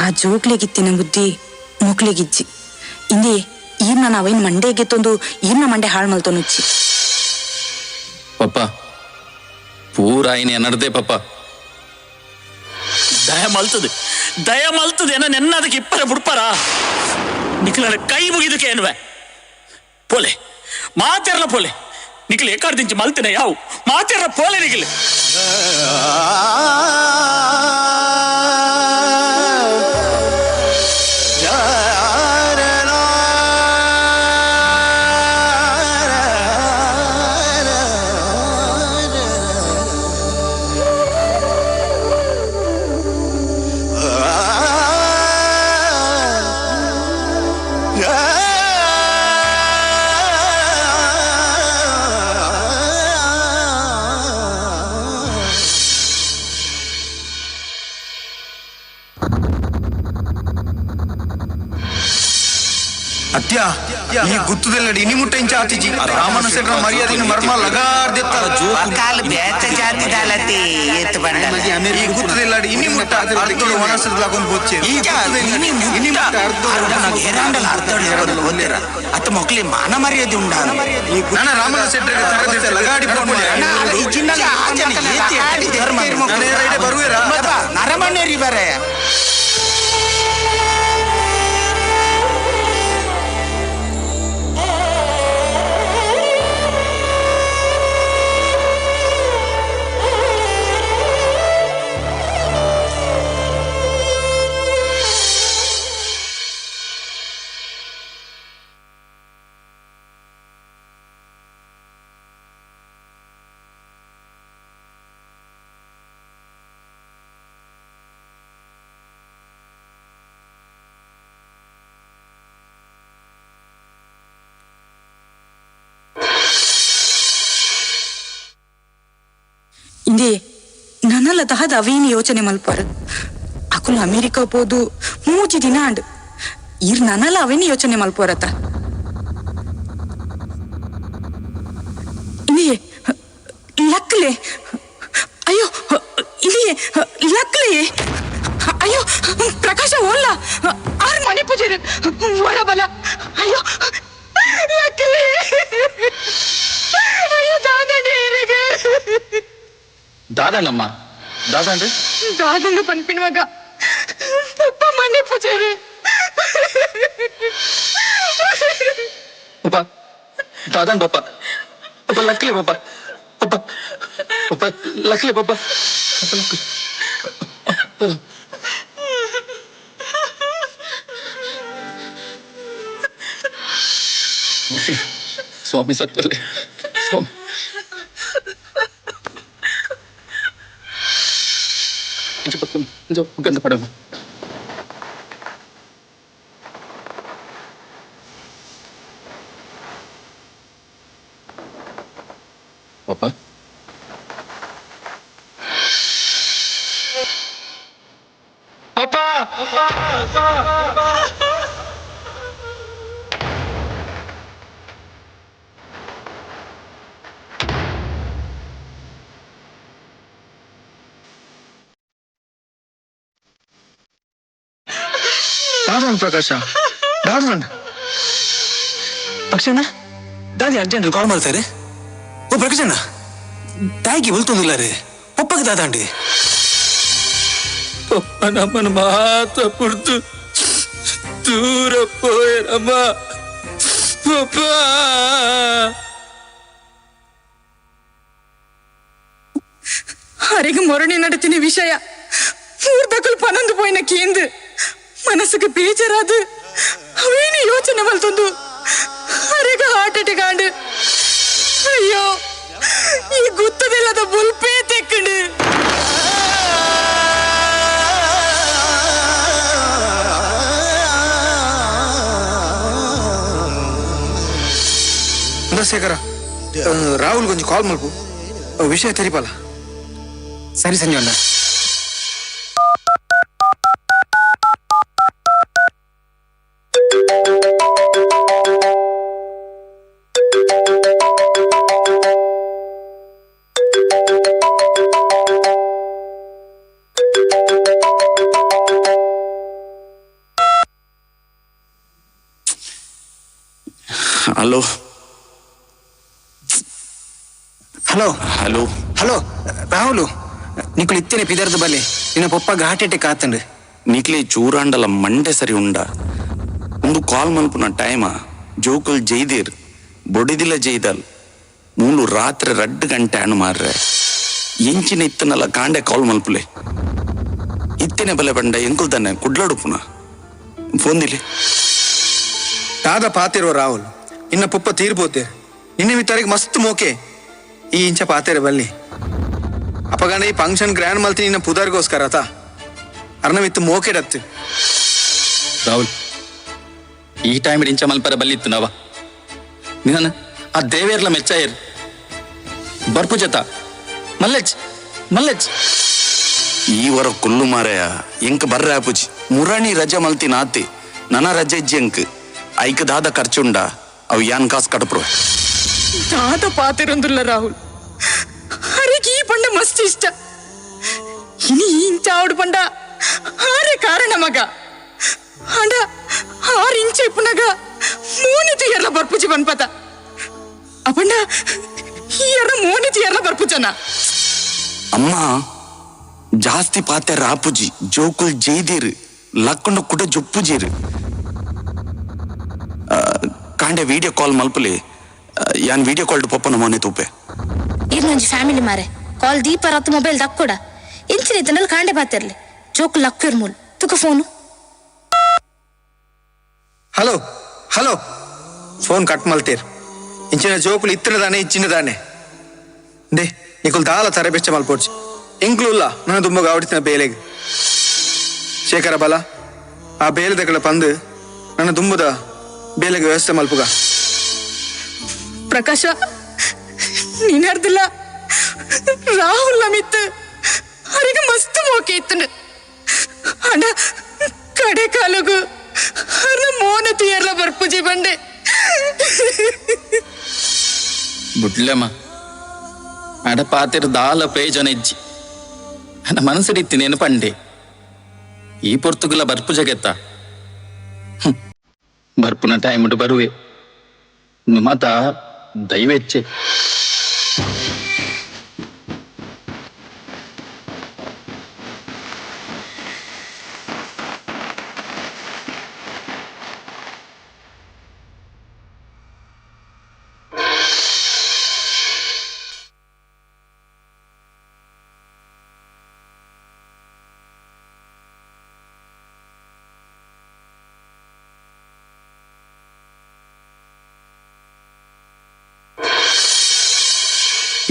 ಆ ಜೋಕ್ಲೆಗಿತ್ತಿನ ಬುದ್ಧಿ ಮೊಕ್ಲೆಗಿಜ್ಜಿ ಇಂದೇ ಈರ್ನ ನಾವೇನ್ ಮಂಡೆಗೆ ತೊಂದು ಈರ್ನ ಮಂಡೆ ಹಾಳು ಮಲ್ತೊನುಚ್ಚಿ ಪಪ್ಪ ಪೂರ ಆಯಿನಿ ಎನ್ನಡ್ದೆ ಪಪ್ಪ ದಯ ಮಲ್ತದು ದಯ ಮಲ್ತದು ಏನ ನೆನ್ನದಕ್ಕೆ ಇಪ್ಪರೆ ಬುಡ್ಪಾರ ನಿಖಲ ಕೈ ಮುಗಿದಕ್ಕೆ ಏನ್ವೆ ಪೋಲೆ ಮಾತೆರ್ಲ ಪೋಲೆ ನಿಕ್ಲೆ ಏಕಾರ್ದಿಂಚಿ ಮಲ್ತಿನ ಯಾವು ಮಾತೆರ ಪೋಲೆ ನಿಕ್ಲೆ. ಅತ್ಯ ಈ ಗುತ್ತದೆಲ್ಲ ಇನಿ ಮುಟ್ಟ ಇಂಚ ಆತಿಜಿ ರಾಮನ ಸೆಟ್ರ ಮರ್ಯಾದಿನ ಮರ್ಮ ಲಗಾರ್ದೆತ್ತ ಬೇತ ಜಾತಿ ದಾಲತಿ ಏತ್ ಬಂಡಲ. ಈ ಗುತ್ತದೆಲ್ಲ ಇನಿ ಮುಟ್ಟ ಅರ್ಧೋಳು ವನಸದಲಾಗೊಂದು ಬೊಚ್ಚೆ ಈ ಇನಿ ಮುಟ್ಟ ಅತ್ತ ಮೊಕ್ಲಿ ಮಾನ ಮರ್ಯಾದೆ ಉಂಡ ನನ್ನ ರಾಮನ ಸೆಟ್ರಿಗೆ ತರದಿರ್ತೆ ಲಗಾಡಿ ಬರುವೆರಾ ನರಮಣ್ಣೇರಿ ಬರೇ. ಇಂದೇ ನನಲ್ಲ ದಹದ ಅವೇನು ಯೋಚನೆ ಮಲ್ಪಾರು. ಅಕುಲು ಅಮೆರಿಕ ಪೋದು ಮೂಜಿ ದಿನ ಅಂಡ್ ಇರ್ ನನಲ್ಲ ಅವೇನು ಯೋಚನೆ ಮಲ್ಪೋರತ. ಇಂದೇ ಲಕ್ಲೆ, ಅಯ್ಯೋ ಇಂದೇ ಲಕ್ಲೆ, ಅಯ್ಯೋ ಪ್ರಕಾಶ ಓಲ್ಲ ಆರ್ ಮನೆ ಪೂಜೆ ವರಬಲ, ಅಯ್ಯೋ ಲಕ್ಲೆ, ಅಯ್ಯೋ ದಾದಣ್ಣ ದಾದಣ್ಣಮ್ಮ ದಾದಂಡ್ರಿ ದಾದಂಡು ಪನ್ಪಿನುವಾಗ ಪಪ್ಪ ಮನೆ ಪೂಜಾರಿ ಪಪ್ಪ ದಾದನ್ ಪಪ್ಪ ಪಪ್ಪ ಲಕ್ಲಿ ಪಪ್ಪ ಪಪ್ಪ ಪಪ್ಪ ಲಕ್ಲಿ ಪಪ್ಪ ಪಪ್ಪ ಲಕ್ಲಿ. ಸ್ವಾಮಿ ಸತ್ತಲೆ ಸ್ವಾಮಿ ಗಂಧ ಪಡಮ. ಪಪ್ಪ ಪಪ್ಪ ದಾದನ್ ಪ್ರಕಾಶ ದಾದನ್ ಪಕ್ಷಣ ದಾದಿ ಅರ್ಜೆಂಟ್ ಕಾಲ್ ಮಾಡ್ತಾರೆ. ಓ ಪ್ರಕಾಶಣ್ಣ ತಾಯಿಗೆ ಬಲ್ತೊಂದಿಲ್ಲ ರೀ ಪಪ್ಪಗೆ ದಾದಾಂಡಿ. ಪಪ್ಪ ನಮ್ಮನ್ನು ಮಾತ ಪುಡ್ದು ದೂರ ಪೋಯರಮ್ಮ ಪಪ್ಪ. ಅರೆಗೆ ಮೊರಣಿ ನಡತಿನ ವಿಷಯ ಊರ್ದಕುಲ್ ಪನೊಂದು ಪೋಯಿನ ಕೇಂದು ಮನಸ್ಸುಗೆ ಬೇಜಾರಾದು ಅವೇನು ಯೋಚನೆ ಮಲ್ತೊಂದು ಅರೆಗೆ ಹಾರ್ಟ್ ಅಟ್ಯಾಕ್ ಆಂಡು. ಅಯ್ಯೋ ಈ ಗುತ್ತದೆಲ್ಲದ ಬುಲ್ಪೇ ತೆಕ್ಕಂಡು. ಚಂದ್ರಶೇಖರ ರಾಹುಲ್ ಕೊಂಚ ಕಾಲ್ ಮಲ್ಪು ವಿಷಯ ತೆರಿಪಲ್ಲ. ಸರಿ ಸಂಜೀವಣ್ಣ. Hello hello hello hello Rahul ನಿಕ್ಕಳು ಇತ್ತೇನೆ ಪಿದರ್ದ ಬಲೆ ನಿನ್ನ ಪಪ್ಪ ಹಾರ್ಟ್ ಅಟ್ಯಾಕ್ ಆತಂಡು. ನಿಕ್ಲೆ ಚೂರಾಂಡಲ ಮಂಡೆ ಸರಿ ಉಂಡ ಒಂದು ಕಾಲ್ ಮಲ್ಪುನ ಟೈಮ ಜೋಕುಲ್ ಜೈದೀರ್ ಬೊಡಿದಿಲ್ಲ ಜೈದಲ್ ಮೂಲು ರಾತ್ರಿ 2 ಗಂಟೆ ಹಣ್ಣು ಮಾರ್ರೆ ಎಂಚಿನ ಇತ್ತನಲ್ಲ ಕಾಂಡೆ ಕಾಲ್ ಮಲ್ಪುಲೆ ಇತ್ತಿನ ಬಲೆ ಬಂಡ ಎಂಕುಲ್ ತಾನೆ ಕುಡ್ಲಾಡುಪುನ ಫೋನ್ ದಿಲೆ ದಾದ ಪಾತಿರುವ ರಾಹುಲ್ ಇನ್ನ ಪುಪ್ಪ ತೀರ್ಬೋತೆ ನಿನ್ನೆ ಮಿತ್ತಾರಿಗೆ ಮಸ್ತ್ ಮೋಕೆ ಈ ಇಂಚ ಪಾತೇರೆ ಬಲ್ಲಿ ಅಪಗಣ ಈ ಫಂಕ್ಷನ್ ಗ್ರ್ಯಾಂಡ್ ಮಲ್ತಿ ನಿನ್ನ ಪುದಾರ್ಗೋಸ್ಕರ ಆತ ಅರ್ನವಿತ್ತು ಮೋಕೆಡತ್ತು ರಾಹುಲ್ ಈ ಟೈಮ್ ಇಂಚ ಮಲ್ಪರ ಬಲ್ಲಿತ್ತು ನಾವ ನಿನ್ನ ಆ ದೇವೇರ್ಲ ಮೆಚ್ಚಾಯರ್ ಬರ್ಪು ಜತ ಮಲ್ಲೆಚ್ ಮಲ್ಲೆಚ್ ಈ ವರ ಕುಲ್ಲು ಮಾರಾಯ ಎಂಕ್ ಬರ್ರೆ ಆಪುಜಿ ಮುರಾಣಿ ರಜೆ ಮಲ್ತಿ ನಾತಿ ನನ ರಜೆ ಇಜ್ಜಿ ಎಂಕ್ ಐಕ್ ದಾದ ಖರ್ಚುಂಡ ಅವು ಯಾನ್ ಕಾಸು ಕಡಪ್ರು ದಾದ ಪಾತಿರೊಂದುಲ್ಲ ರಾಹುಲ್ ಅರೆಗೆ ಈ ಪಂಡ ಮಸ್ತ್ ಇಷ್ಟ ಇನಿ ಇಂಚ ಆವಡು ಪಂಡ ಆರೆ ಕಾರಣ ಮಗ ಅಂಡ 6 ಇಂಚ ಇಪ್ಪುನಗ 3 ತಿಯರ್ಲ ಬರ್ಪುಜಿ ಬನ್ಪತ ಅಪಂಡ ಈ ಎರ 3 ತಿಯರ್ಲ ಬರ್ಪುಜನ ಅಮ್ಮ ಜಾಸ್ತಿ ಪಾತೆ ರಾಪುಜಿ ಜೋಕುಲ್ ಜೈದೀರು ಲಕ್ಕಂಡ ಕುಟ ಜೊಪ್ಪುಜೀರು ಕಾಂಡೆ ವಿಡಿಯೋ ಕಾಲ್ ಮಲ್ಪಲಿ ಯಾನ್ ವಿಡಿಯೋ ಕಾಲ್ ಪಪ್ಪನ ಮೊನೆ ತೂಪೆ ಇರ್ನೊಂಜಿ ಫ್ಯಾಮಿಲಿ ಮಾರೆ ಕಾಲ್ ದೀಪ ರತ್ತು ಮೊಬೈಲ್ ದಕ್ಕುಡ ಇಂಚಿನ ಇತ್ತನಲ್ಲಿ ಕಾಂಡೆ ಪಾತಿರ್ಲಿ ಜೋಕು ಲಕ್ಕಿರ್ ಮೂಲ್ ತುಕ ಫೋನು ಹಲೋ ಹಲೋ ಫೋನ್ ಕಟ್ ಮಲ್ತೀರ್ ಇಂಚಿನ ಜೋಕುಲು ಇತ್ತಿನದಾನೆ ಇಚ್ಚಿನದಾನೆ they ನಿಕುಲ್ ದಾಲ ತರೆ ಬೆಚ್ಚ ಮಲ್ಪೋಡ್ಚಿ ಎಂಕ್ಲುಲ್ಲ ನನ್ನ ತುಂಬ ಗಾವಡಿತಿನ ಬೇಲೆಗ್ ಶೇಖರ ಬಲ ಆ ಬೇಲೆ ದಕಲ ಪಂದು ನನ್ನ ತುಂಬುದ ಬೇಲೆಗೆ ವ್ಯವಸ್ಥೆ ಮಲ್ಪುಗ ಪ್ರಕಾಶ ನೀನರ್ದಿಲ್ಲ ರಾಹುಲ್ ಅಮಿತ್ ಅರಿಗೆ ಮಸ್ತ್ ಮೋಕೆ ಇತ್ತನು ಅಣ್ಣ ಕಡೆ ಕಾಲುಗು ಅರ್ನ ಮೋನ ತಿಯರ್ಲ ಬರ್ಪುಜಿ ಬಂಡೆ ಬುಡ್ಲಮ್ಮ ಅಡ ಪಾತಿರ್ ದಾಲ ಪ್ರಯೋಜನ ಇಜ್ಜಿ ನನ್ನ ಮನಸ್ಸಿಡಿತ್ತಿನೇನು ಪಂಡೆ ಈ ಪೊರ್ತುಗುಲ ಬರ್ಪು ಜಗತ್ತ ಬರ್ಪುನ ಟೈಮ್ ಬರುವೆ ಮಾತ ದೈವೆಚ್ಚೆ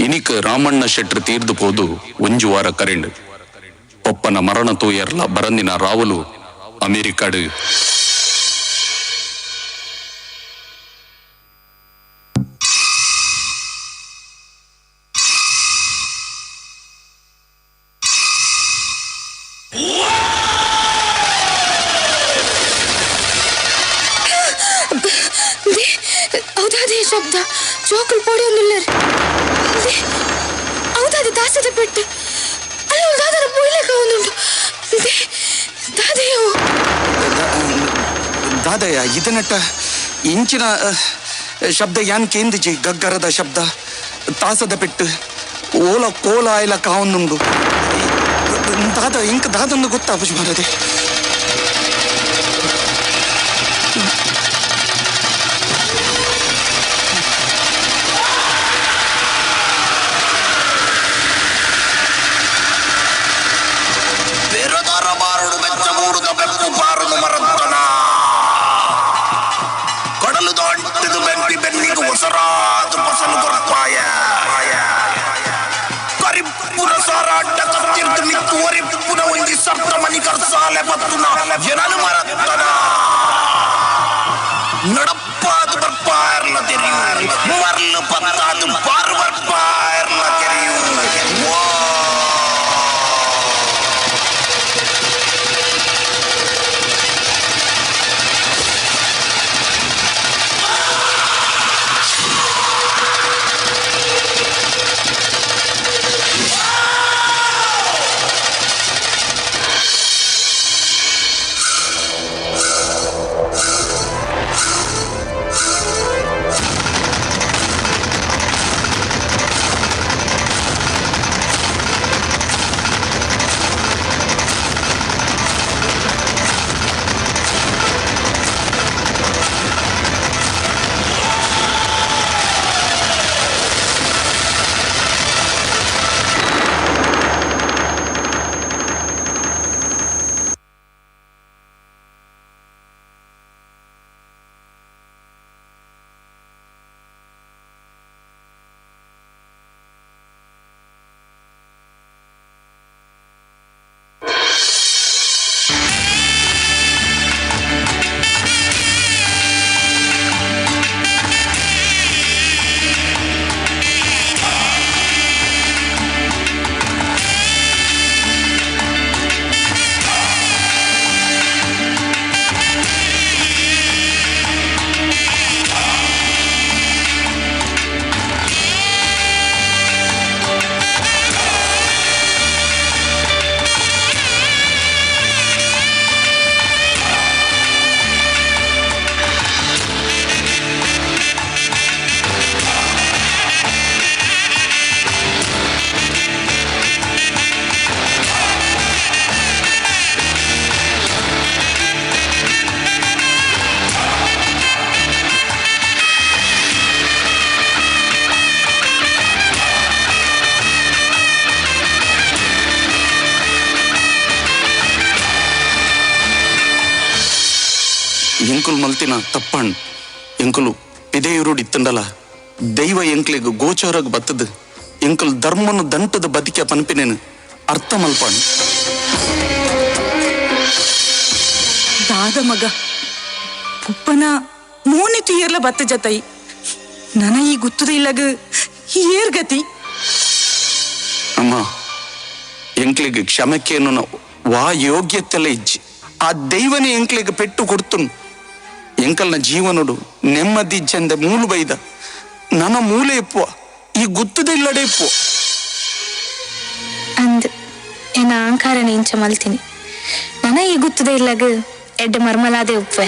ಇನಿಕ್ ರಾಮಣ್ಣ ಶೆಟ್ರು ತೀರ್ದು ಪೋದು ಒಂಜು ವಾರ ಕರೆಂಡ್ ಪಪ್ಪನ ಮರಣ ತೂಯರ್ಲ ಬರಂದಿನ ರಾವುಲು ಅಮೆರಿಕಾಡು ಹೌದಾದೇ ಶಬ್ದ ಜೋಕುಲ್ ಪೋಡಿ ಒಂದುಲ್ಲರ್ ಹೌದಾದೆ ದಾಸದ ಪೆಟ್ಟು ಅಲ್ಲ ಒಂದು ದಾದನ ಪೊಯ್ಲೆಕ ಒಂದುಂಟು ದಾದೆಯೋ ದಾದಯ್ಯ ಇದನ್ನಟ್ಟ ಇಂಚಿನ ಶಬ್ದ ಯಾನ್ ಕೇಂದಿಜಿ ಗಗ್ಗರದ ಶಬ್ದ ತಾಸದ ಪೆಟ್ಟು ಓಲ ಕೋಲ ಆಯ್ಲ ಕಾವೊಂದುಂಡು ದಾದ ಇಂಕ್ ದಾದೊಂದು ಗೊತ್ತಾಪುಜಿ ಮಾರದೆ ಎಂಕುಲು ಮಲ್ತಿನ ತಪ್ಪಣ್ ಎಂಕುಲು ಪಿದೆಯೂರುಡ್ ಇತ್ತಂಡಲ ದೈವ ಎಂಕ್ಲೆಗ್ ಗೋಚರಗ್ ಬತ್ತದು ಎಂಕುಲು ಧರ್ಮನು ದಂಟದ ಬದಿಕೆ ಪನ್ಪಿನೇನು ಅರ್ಥ ಮಲ್ಪಣ್. ದಾದ ಮಗ ಪುಪ್ಪನ ಮೂನೆ ತುಯರ್ಲ ಬತ್ತ ಜತೈ ನನ ಈ ಗುತ್ತದ ಇಲ್ಲಗ ಏರ್ಗತಿ. ಅಮ್ಮ ಎಂಕ್ಲೆಗ್ ಕ್ಷಮಕೇನು ವಾ ಯೋಗ್ಯತೆಲ್ಲ ಇಜ್ಜಿ ಆ ದೈವನೇ ಎಂಕ್ಲೆಗ್ ಪೆಟ್ಟು ಕೊಡ್ತುನ್. ಎಂಕಲ್ನ ಜೀವನಡು ನೆಮ್ಮದಿ ಇಜ್ಜಂದೆ ಮೂಲು ಬೈದ ನನ ಮೂಲೆ ಇಪ್ಪುವ ಈ ಗುತ್ತದ ಇಲ್ಲಡೆ ಇಪ್ಪುವ. ಅಂದ್ ಎನ್ನ ಅಹಂಕಾರನ ಇಂಚ ಮಲ್ತೀನಿ ನನ ಈ ಗುತ್ತದ ಇಲ್ಲಗ ಎಡ್ಡೆ ಮರ್ಮಲಾದೆ ಉಪ್ಪೆ.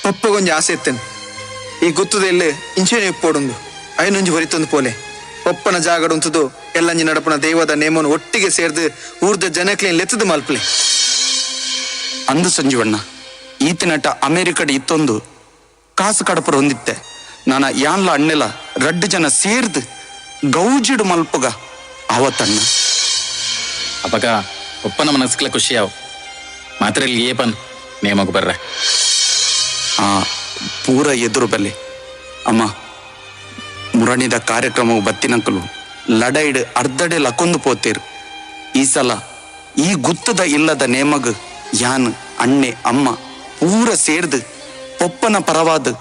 ಪಪ್ಪಗೊಂಜಿ ಆಸೆ ಇತ್ತೇನೆ ಈ ಗುತ್ತದ ಇಲ್ಲಿ ಇಂಚೇನೆ ಇಪ್ಪೋಡೊಂದು ಐನೊಂಜಿ ಹೊರಿತೊಂದು ಪೋಲೆ ಪಪ್ಪನ ಜಾಗಡುಂತದು ಎಲ್ಲಂಜಿ ನಡಪನ ದೈವದ ನೇಮನು ಒಟ್ಟಿಗೆ ಸೇರ್ದು ಊರ್ದ ಜನಕ್ಲೇನ್ ಲೆತ್ತದು ಮಲ್ಪಲೆ. ಅಂದು ಸಂಜೀವಣ್ಣ ಈತ ನಟ ಅಮೆರಿಕಡ್ ಇತ್ತೊಂದು ಕಾಸು ಕಡಪುರ ಹೊಂದಿತ್ತೆ ನಾನ ಯಾನ್ಲ ಅಣ್ಣೆಲ ರಡ್ಡು ಜನ ಸೇರ್ದು ಗೌಜಿಡು ಮಲ್ಪುಗ ಆವತ್ತಣ್ಣ. ಅಪಗ ಪಪ್ಪನ ಮನಸ್ಕಲ ಖುಷಿಯಾವ್ ಮಾತ್ರೆಯಲ್ಲಿ ಏಪನ್ ನೇಮకు ಬರ್ರೆ. ಆ ಪೂರ ಎದುರು ಬಲ್ಲೆ ಅಮ್ಮ ಮುರಣಿದ ಕಾರ್ಯಕ್ರಮವು ಬತ್ತಿನಂಕಲು ಲಡೈಡ್ ಅರ್ಧಡೆ ಲಕೊಂದು ಪೋತೇರು. ಈ ಸಲ ಈ ಗುತ್ತದ ಇಲ್ಲದ ನೇಮಗ್ ಯಾನ್ ಅಣ್ಣೆ ಅಮ್ಮ ಪೂರ ಸೇರ್ದು ಪೊಪ್ಪನ ಪರವಾದ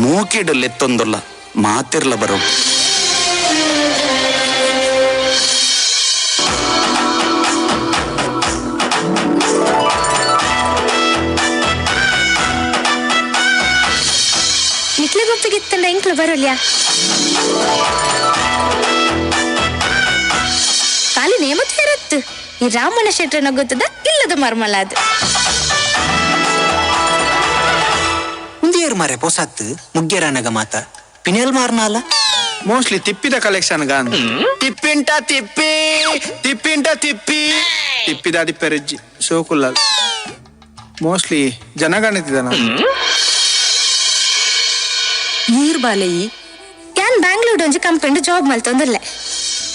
ಮೋಕೆಡು ಲೆತ್ತೊಂದೊಲ್ಲ ಮಾತಿರ್ಲ ಬರೋ. ನಿಕ್ಲೆ ಗೊತ್ತಿಗಿತ್ತಂಡ ಎಂಕ್ಲು ಬರೋಲ್ಯಾ ಖಾಲಿ ನೇಮತ್ ಇರತ್ತು ಈ ರಾಮಣ್ಣ ಶೆಟ್ರನ ಗೊತ್ತದ ಇಲ್ಲದ ಮರ್ಮಲ ಅದು. ಮುಂದಿಯರು ಮಾರೆ ಪೊಸತ್ತು ಮುಗ್ಗೆರಾನಗ ಮಾತ ಪಿನೆಲ್ ಮಾರ್ನಾಲ ಮೋಸ್ಟ್ಲಿ ತಿಪ್ಪಿದ ಕಲೆಕ್ಷನ್ ಗಾನ್. ತಿಪ್ಪಿಂಟ ತಿಪ್ಪಿ ತಿಪ್ಪಿಂಟ ತಿಪ್ಪಿ ತಿಪ್ಪಿದ ಅದಿ ಸೋಕುಲ್ಲ ಮೋಸ್ಟ್ಲಿ ಜನಗಣಿತಿದ. ನೀರ್ ಬಾಲೆಯಿ ಯಾನ್ ಬ್ಯಾಂಗ್ಳೂರ್ ಒಂಜಿ ಕಂಪನಿ ಜಾಬ್ ಮಲ್ತೊಂದುಲ್ಲೆ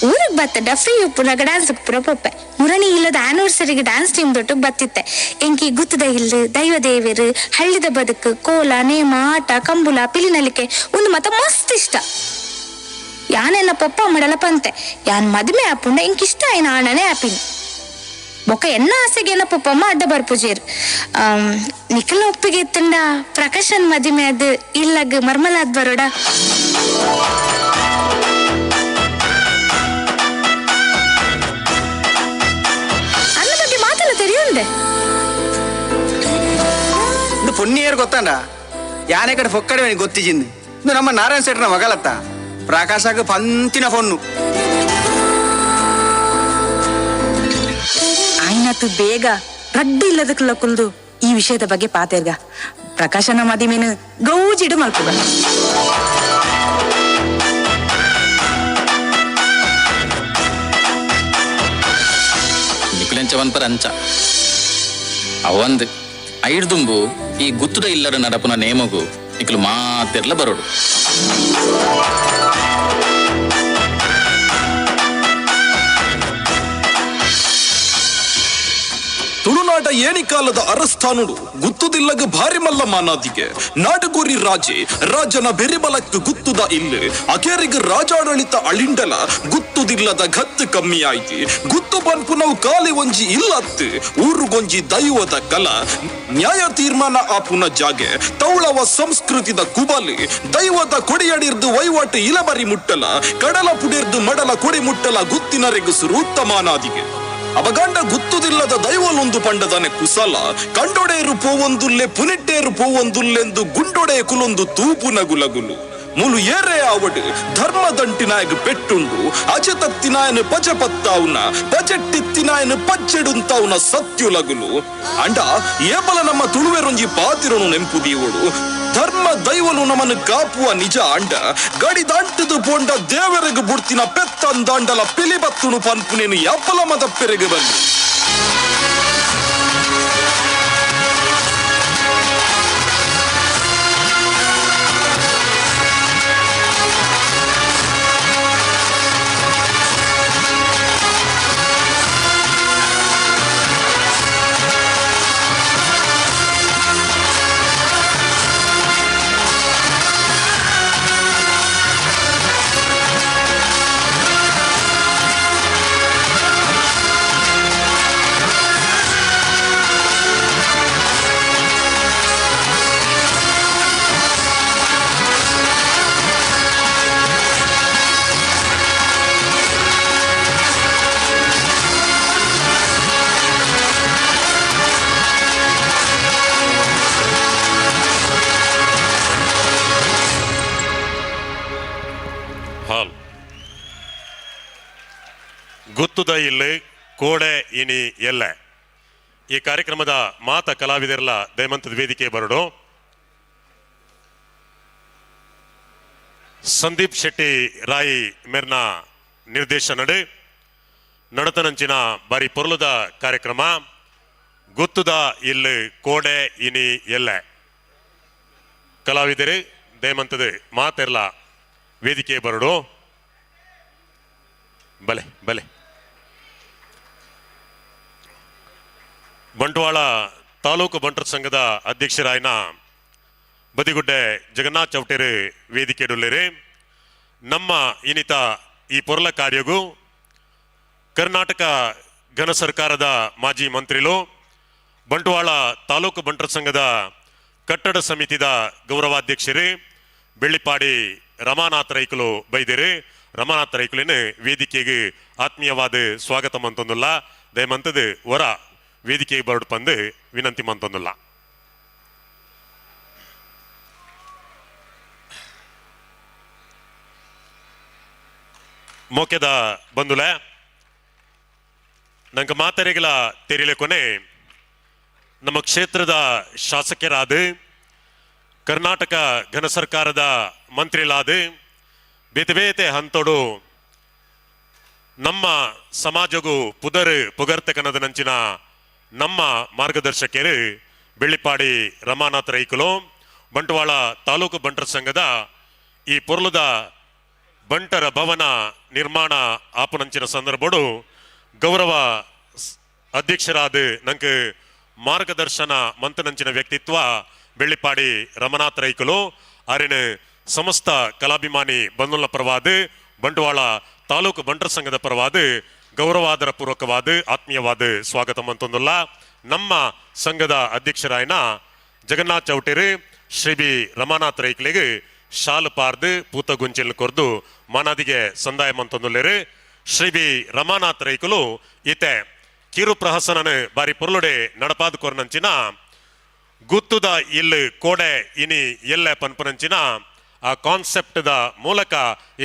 ಊರಿಗೆ ಬತ್ತಡ ಫ್ರೀ ಉಪ್ಪುನಾಗ ಡ್ಯಾನ್ಸ್ ಪುರ ಪೊಪ್ಪೆ ಮುರಣಿ ಇಲ್ಲದ ಆನಿವರ್ಸರಿಗೆ ಡ್ಯಾನ್ಸ್ ಟೀಮ್ ದೊಟ್ಟಗ್ ಬತ್ತಿತ್ತೆ. ಎಂಕಿ ಗುತ್ತದ ಇಲ್ಲು ದೈವ ದೇವರು ಹಳ್ಳಿದ ಬದುಕು ಕೋಲ ನೇಮ ಆಟ ಕಂಬುಲ ಪಿಲಿನಲಿಕೆ ಒಂದು ಮತ ಮಸ್ತ್ ಇಷ್ಟ. ಯಾನೆನ್ನ ಪೊಪ್ಪ ಮಡಲ ಪಂತೆ ಯಾನ್ ಮದುವೆ ಆಪುಂಡ ಎಂಕ್ ಇಷ್ಟ ಆಯ್ನ ಆಣನೆ ಆಪಿನಿ ಬೊಕ್ಕ ಎನ್ನ ಆಸೆಗೆ ಎನ್ನ ಪೊಪ್ಪಮ್ಮ ಅಡ್ಡ ಬರ್ಪುಜೇರು. ನಿಖಿಲ್ನ ಒಪ್ಪಿಗೆ ಇತ್ತಂಡ ಪ್ರಕಾಶನ್ ಮದುವೆ ಅದು ಇಲ್ಲಗ್ ಮರ್ಮಲಾದ್ ಬರೋಡ. ಅನ್ನ ಬಗ್ಗೆ ಮಾತೆಲ್ಲ ತೆರಿಯುಂಡೆ. ಇದು ಪುಣ್ಯರ್ ಗೊತ್ತಾಂಡ ಯಾನೆ ಕಡೆ ಫೊಕ್ಕಡೆ ಗೊತ್ತಿಜಿಂದು ಇದು ನಮ್ಮ ನಾರಾಯಣ ಶೆಟ್ಟನ ಮಗಲತ್ತ ಪ್ರಕಾಶಕ್ಕೆ ಪಂತಿನ ಫೊನ್ನು. ಆಯ್ನಾತು ಬೇಗ ರಡ್ಡು ಇಲ್ಲದಕ್ಕೆಲ್ಲ ಕುಲ್ದು ಈ ವಿಷಯದ ಬಗ್ಗೆ ಪಾತೇರ್ಗ ಪ್ರಕಾಶನ ಮದಿಮೇನು ಗೌಜಿಡು ಮಲ್ಪುಗ. ನಿಕುಲೆಂಚ ಪರ ಅಂಚ ಅವಂದು ಐಡ್ದುಂಬು ಈ ಗುತ್ತದ ಇಲ್ಲದ ನಡಪುನ ನೇಮಗು ನಿಕುಲು ಮಾತೆರ್ಲ ಬರೋಡು. ತುಳುನಾಟ ಏಣಿಕಾಲದ ಅರಸ್ಥಾನುಡು ಗುತ್ತುದಿಲ್ಲಗ ಭಾರಿ ಮಲ್ಲ ಮಾನಾದಿಗೆ ನಾಟಗೋರಿ ರಾಜೆ ರಾಜನ ಬೆರಿಬಲಕ್ ಗುತ್ತುದ ಇಲ್ಲ ಅಕೇರಿಗ ರಾಜಾಡಳಿತ ಅಳಿಂಡಲ ಗುತ್ತುದಿಲ್ಲದ ಗತ್ತು ಕಮ್ಮಿಯಾಯ್ತಿ ಗುತ್ತು ಪನ್ಪುನವು ಕಾಲಿ ಒಂಜಿ ಇಲ್ಲತ್ತು ಊರುಗೊಂಜಿ ದೈವದ ಕಲ ನ್ಯಾಯ ತೀರ್ಮಾನ ಆಪುನ ಜಾಗೆ ತೌಳವ ಸಂಸ್ಕೃತಿದ ಕುಬಲಿ ದೈವದ ಕೊಡಿಯಡಿರ್ದು ವೈವಾಟು ಇಲಬರಿ ಮುಟ್ಟಲ ಕಡಲ ಪುಡಿರ್ದು ಮಡಲ ಕೊಡಿ ಮುಟ್ಟಲ ಗುತ್ತಿನರೆಗು ಸುರೂತ್ತಮಾನಾದಿಗೆ ಅಬಗಂಡ ಗುತ್ತುದಿಲ್ಲದ ದೈವಲೊಂದು ಪಂಡದನೆ ಕುಸಲ ಕಂಡೊಡೆಯರು ಪೋವೊಂದುಲ್ಲೆ ಪುನಿಟ್ಟೇರು ಪೋವೊಂದುಲ್ಲೆಂದು ಗುಂಡೊಡೆ ಕುಲೊಂದು ತೂಪು ನಗುಲಗುಲು ಮುಲು ಏರೇ ಆವಡು ಧರ್ಮದಂಟಿನಾಯಗ ಪೆಟ್ಟುಂಡು ಅಜತತ್ತಿನಾಯನ ಪಜಪತ್ತಾವುನ ಪಜೆಟ್ಟಿತ್ತಿನಾಯನ ಪಚ್ಚೆಡುಂತಾವುನ ಸತ್ಯುಲಗುಲು ಅಂಡ ಏಬಲ ನಮ್ಮ ತುಳುವೆರೊಂಜಿ ಪಾತಿರನು ನೆಂಪುದೀವಡು ಧರ್ಮ ದೈವಲು ನಮನು ಕಾಪುವ ನಿಜ ಅಂಡ ಗಡಿದಾಂಟದು ಪೋಂಡ ದೇವರೆಗು ಬುಡ್ತಿನ ಪೆತ್ತಂದಾಂಡಲ ಪಿಲಿಬತ್ತುನು ಪನ್ಪುನೇನು ಯಾಪಲ ಮದ ಪೆರೆಗು ಬನ್ನಿ. ಗುತ್ತುದ ಇಲ್ಲು ಕೋಡೆ ಇನಿ ಎಲ್ಲೆ ಈ ಕಾರ್ಯಕ್ರಮದ ಮಾತ ಕಲಾವಿದರೆಲ್ಲ ದಯಮಂತದ ವೇದಿಕೆ ಬರಡು. ಸಂದೀಪ್ ಶೆಟ್ಟಿ ರಾಯಿ ಮೇರ್ನ ನಿರ್ದೇಶನಡು ನಡತನಂಚಿನ ಬಾರಿ ಪೊರ್ಲುದ ಕಾರ್ಯಕ್ರಮ ಗುತ್ತುದ ಇಲ್ಲು ಕೋಡೆ ಇನಿ ಎಲ್ಲೆ. ಕಲಾವಿದರು ದಯಮಂತದ ಮಾತೆಲ್ಲ ವೇದಿಕೆ ಬರಡು. ಬಲೆ ಬಲೆ. ಬಂಟ್ವಾಳ ತಾಲೂಕು ಬಂಟರ ಸಂಘದ ಅಧ್ಯಕ್ಷರಾಯನ ಬದಿಗುಡ್ಡೆ ಜಗನ್ನಾಥ್ ಚೌಟೇರು ವೇದಿಕೆಡುಲ್ಲೇರು. ನಮ್ಮ ಇನಿತ ಈ ಪೊರ್ಲ ಕಾರ್ಯಗೂ ಕರ್ನಾಟಕ ಘನ ಸರ್ಕಾರದ ಮಾಜಿ ಮಂತ್ರಿಲು ಬಂಟ್ವಾಳ ತಾಲೂಕು ಬಂಟರ ಸಂಘದ ಕಟ್ಟಡ ಸಮಿತಿದ ಗೌರವಾಧ್ಯಕ್ಷರು ಬೆಳ್ಳಿಪಾಡಿ ರಮಾನಾಥ ರೈಕುಲು ಬೈದಿರು. ರಮಾನಾಥ ರೈಕುಲಿನ ವೇದಿಕೆಗೆ ಆತ್ಮೀಯವಾದ ಸ್ವಾಗತ ಮಂತೊಂದುಲ್ಲ. ದಯಮಂತದ ವರ ವೇದಿಕೆಗೆ ಬರಡು ಪಂದು ವಿನಂತಿ ಮಂತೊಂದುಲ್ಲ. ಮೋಕೆದ ಬಂಧುಲೆ ನಂಗೆ ಮಾತರಿಗಳ ತೆರಿಲೆ ಕೊನೆ ನಮ್ಮ ಕ್ಷೇತ್ರದ ಶಾಸಕರಾದ ಕರ್ನಾಟಕ ಘನ ಸರ್ಕಾರದ ಮಂತ್ರಿಲಾದ ಬೇತೆ ಬೇತೆ ಹಂತೋಡು ನಮ್ಮ ಸಮಾಜಗೂ ಪುದರ್ ಪುಗರ್ತಕನದ ನಂಚಿನ ನಮ್ಮ ಮಾರ್ಗದರ್ಶಕರು ಬೆಳ್ಳಿಪಾಡಿ ರಮಾನಾಥ ರೈಕುಲು ಬಂಟ್ವಾಳ ತಾಲೂಕು ಬಂಟರ ಸಂಘದ ಈ ಪೊರ್ಲುದ ಬಂಟರ ಭವನ ನಿರ್ಮಾಣ ಆಪನಂಚಿನ ಸಂದರ್ಭಡು ಗೌರವ ಅಧ್ಯಕ್ಷರಾದ ನಂಗೆ ಮಾರ್ಗದರ್ಶನ ಮಂತನಂಚಿನ ವ್ಯಕ್ತಿತ್ವ ಬೆಳ್ಳಿಪಾಡಿ ರಮನಾಥ ರೈಕುಲು ಅರಿನ ಸಮಸ್ತ ಕಲಾಭಿಮಾನಿ ಬಂಧುಲ ಪರವಾದ ಬಂಟ್ವಾಳ ತಾಲೂಕು ಬಂಟರ ಸಂಘದ ಪರವಾದ ಗೌರವಾದರ ಪೂರ್ವಕವಾದ ಆತ್ಮೀಯವಾದ ಸ್ವಾಗತ ಮಂತೊಂದುಲ್ಲ. ನಮ್ಮ ಸಂಘದ ಅಧ್ಯಕ್ಷರಾಯನ ಜಗನ್ನಾಥ್ ಚೌಟೇರು ಶ್ರೀ ಬಿ ರಮಾನಾಥ್ ರೈಕ್ಲಿಗೆ ಶಾಲು ಪಾರ್ದು ಪೂತ ಗುಂಚಿಲ್ ಕೊರ್ದು ಮಾನಾದಿಗೆ ಸಂದಾಯ ಮಂತೊಂದುಲ್ಲೇರು. ಶ್ರೀ ಬಿ ರಮಾನಾಥ್ ರೈಕುಲು ಈತೆ ಕಿರು ಪ್ರಹಸನನು ಬಾರಿ ಪೊರ್ಲುಡೆ ನಡಪಾದ ಕೊರ್ನಂಚಿನ ಗುತ್ತುದ ಇಲ್ಲು ಕೋಡೆ ಇನಿ ಎಲ್ಲೆ ಪನ್ಪನಂಚಿನ ಆ ಕಾನ್ಸೆಪ್ಟ್ದ ಮೂಲಕ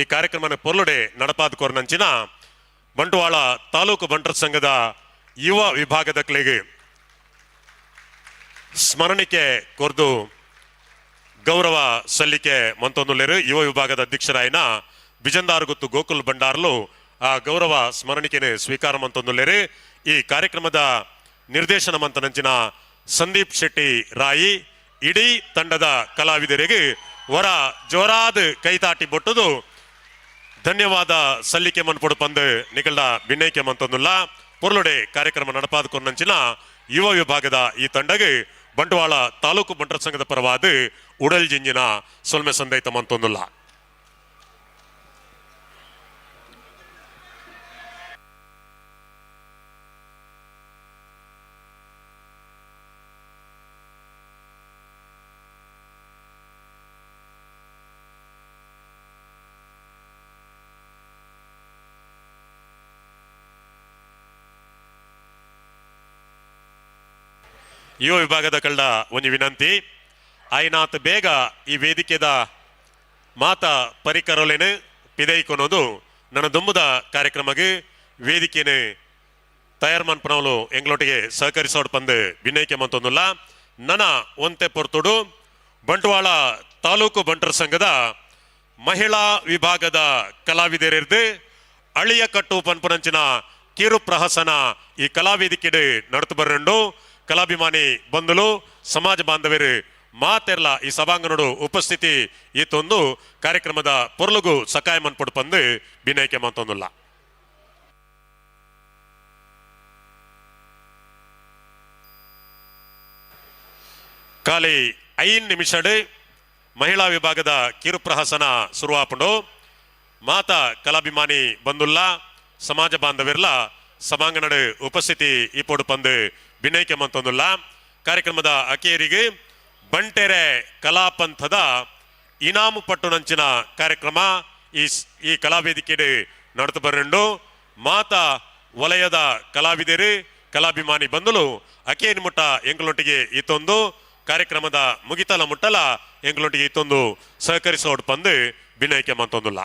ಈ ಕಾರ್ಯಕ್ರಮನ ಪೊರ್ಲುಡೆ ನಡಪಾದ ಕೊರ್ನಂಚಿನ ಬಂಟ್ವಾಳ ತಾಲೂಕು ಬಂಟರ ಸಂಘದ ಯುವ ವಿಭಾಗದ ಕ್ಲೇಗೆ ಸ್ಮರಣಿಕೆ ಕೊರ್ದು ಗೌರವ ಸಲ್ಲಿಕೆ ಮಂತೊಂದುಲ್ಲೇರು. ಯುವ ವಿಭಾಗದ ಅಧ್ಯಕ್ಷರಾಯನ ಬಿಜಂದಾರುಗುತ್ತು ಗೋಕುಲ್ ಭಂಡಾರ್ಲು ಆ ಗೌರವ ಸ್ಮರಣಿಕೆನೆ ಸ್ವೀಕಾರ ಮಂತೊಂದುಲ್ಲೇರು. ಈ ಕಾರ್ಯಕ್ರಮದ ನಿರ್ದೇಶನ ಮಂತನಂಚಿನ ಸಂದೀಪ್ ಶೆಟ್ಟಿ ರಾಯಿ ಇಡೀ ತಂಡದ ಕಲಾವಿದರಿಗೆ ವರ ಜೋರಾದ ಕೈತಾಟಿ ಬೊಟ್ಟುದು ಧನ್ಯವಾದ ಸಲ್ಲಿಕೆ ಮನ್ಪೊಡು ಪಂದು ನಿಗಲ್ದ ಬಿನ್ನೈಕೆ ಮಂತೊಂದುಲ್ಲ. ಪೊರ್ಲುಡೆ ಕಾರ್ಯಕ್ರಮ ನಡಪಾದಕೊಂಡಂಚಿನ ಯುವ ವಿಭಾಗದ ಈ ತಂಡಗೆ ಬಂಟ್ವಾಳ ತಾಲೂಕು ಬಂಟರ ಸಂಘದ ಪರವಾದ ಉಡಲ್ ಜಿಂಜಿನ ಸೊಲ್ಮೆ ಸಂದೈತ ಮಂತೊಂದುಲ್ಲ. ಯುವ ವಿಭಾಗದ ಕಳ್ಳ ಒಂದು ವಿನಂತಿ, ಆಯ್ನಾತ್ ಬೇಗ ಈ ವೇದಿಕೆದ ಮಾತ ಪರಿಕರಲೇನು ಪಿದೈಕೊನೋದು ನನ್ನ ದುಂಬುದ ಕಾರ್ಯಕ್ರಮಕ್ಕೆ ವೇದಿಕೆನೆ ತಯಾರು ಮನ್ಪನವಲು ಎಂಗ್ಲೊಟ್ಟಿಗೆ ಸಹಕರಿಸೋಡು ಪಂದು ವಿನಯಕೆ ಮಂತೊಂದುಲ್ಲ. ನನ್ನ ಒಂತೆ ಪೊರ್ತುಡು ಬಂಟ್ವಾಳ ತಾಲೂಕು ಬಂಟರ ಸಂಘದ ಮಹಿಳಾ ವಿಭಾಗದ ಕಲಾವಿದರಿರ್ದು ಅಳಿಯ ಕಟ್ಟು ಪನ್ಪುನಂಚಿನ ಕಿರು ಪ್ರಹಸನ ಈ ಕಲಾವೇದಿಕೆಡು ನಡತು ಬರಂಡು. ಕಲಾಭಿಮಾನಿ ಬಂಧುಲು ಸಮಾಜ ಬಾಂಧವರು ಮಾತೆರ್ಲ ಈ ಸಭಾಂಗಣಡು ಉಪಸ್ಥಿತಿ ಈತೊಂದು ಕಾರ್ಯಕ್ರಮದ ಪೊರ್ಲುಗು ಸಕಾಯ ಮನ್ಪೊಡು ಪಂದು ಬಿನಯಕೆ ಮಂತೊಂದುಲ್ಲ. ಖಾಲಿ 5 ನಿಮಿಷಡು ಮಹಿಳಾ ವಿಭಾಗದ ಕಿರುಪ್ರಹಸನ ಶುರುವಾಪುಂಡು. ಮಾತಾ ಕಲಾಭಿಮಾನಿ ಬಂದುಲ್ಲ ಸಮಾಜ ಬಾಂಧವಿರ್ಲ ಸಭಾಂಗಣಡು ಉಪಸ್ಥಿತಿ ಈಪೊಡು ಪಂದು ಬಿನೈಕೆ ಮಂತೊಂದುಲ್ಲ. ಕಾರ್ಯಕ್ರಮದ ಅಕೇರಿಗೆ ಬಂಟೆರೆ ಕಲಾಪಂಥದ ಇನಾಮು ಪಟ್ಟುನಂಚಿನ ಕಾರ್ಯಕ್ರಮ ಈ ಕಲಾವೇದಿಕೆಡು ನಡೆದು ಬರಂಡು. ಮಾತಾ ವಲಯದ ಕಲಾವಿದರು ಕಲಾಭಿಮಾನಿ ಬಂದಲು ಅಕೇನ್ ಮುಟ್ಟ ಎಂಗ್ಲೊಟ್ಟಿಗೆ ಇತ್ತೊಂದು ಕಾರ್ಯಕ್ರಮದ ಮುಗಿತಲ ಮುಟ್ಟಲ ಎಂಗ್ಲೊಟ್ಟಿಗೆ ಇತ್ತೊಂದು ಸಹಕರಿಸೋಡು ಪಂದು ಬಿನೈಕೆ ಮಂತೊಂದುಲ್ಲ.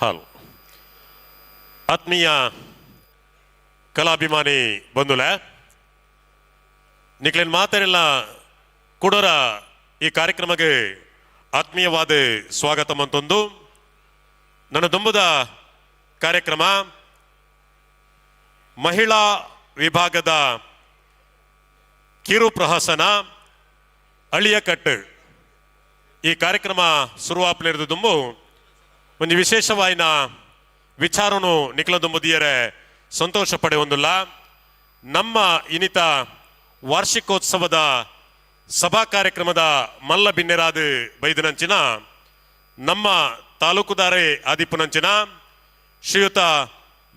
ಹಾಲು ಆತ್ಮೀಯ ಕಲಾಭಿಮಾನಿ ಬಂಧುಲ ನಿಕ್ಲೇನ್ ಮಾತಾರೆಲ್ಲ ಕುಡೋರ ಈ ಕಾರ್ಯಕ್ರಮಕ್ಕೆ ಆತ್ಮೀಯವಾದ ಸ್ವಾಗತ ಮಂತೊಂದು ನನ್ನ ದುಂಬುದ ಕಾರ್ಯಕ್ರಮ ಮಹಿಳಾ ವಿಭಾಗದ ಕಿರು ಪ್ರಹಸನ ಅಳಿಯಕಟ್ಟು ಈ ಕಾರ್ಯಕ್ರಮ ಶುರುವಾಪಲಿರೋದು ದುಂಬು ಒಂದು ವಿಶೇಷವಾಯಿನ ವಿಚಾರನು ನಿಖಲ ದುಂಬುದಿಯರೆ ಸಂತೋಷ ಪಡೆಯೊಂದಿಲ್ಲ. ನಮ್ಮ ಇನಿತ ವಾರ್ಷಿಕೋತ್ಸವದ ಸಭಾ ಕಾರ್ಯಕ್ರಮದ ಮಲ್ಲ ಬಿನ್ನೆರಾದ ಬೈದನಂಚಿನ ನಮ್ಮ ತಾಲೂಕುದಾರೆ ಆದಿಪುನಂಚಿನ ಶ್ರೀಯುತ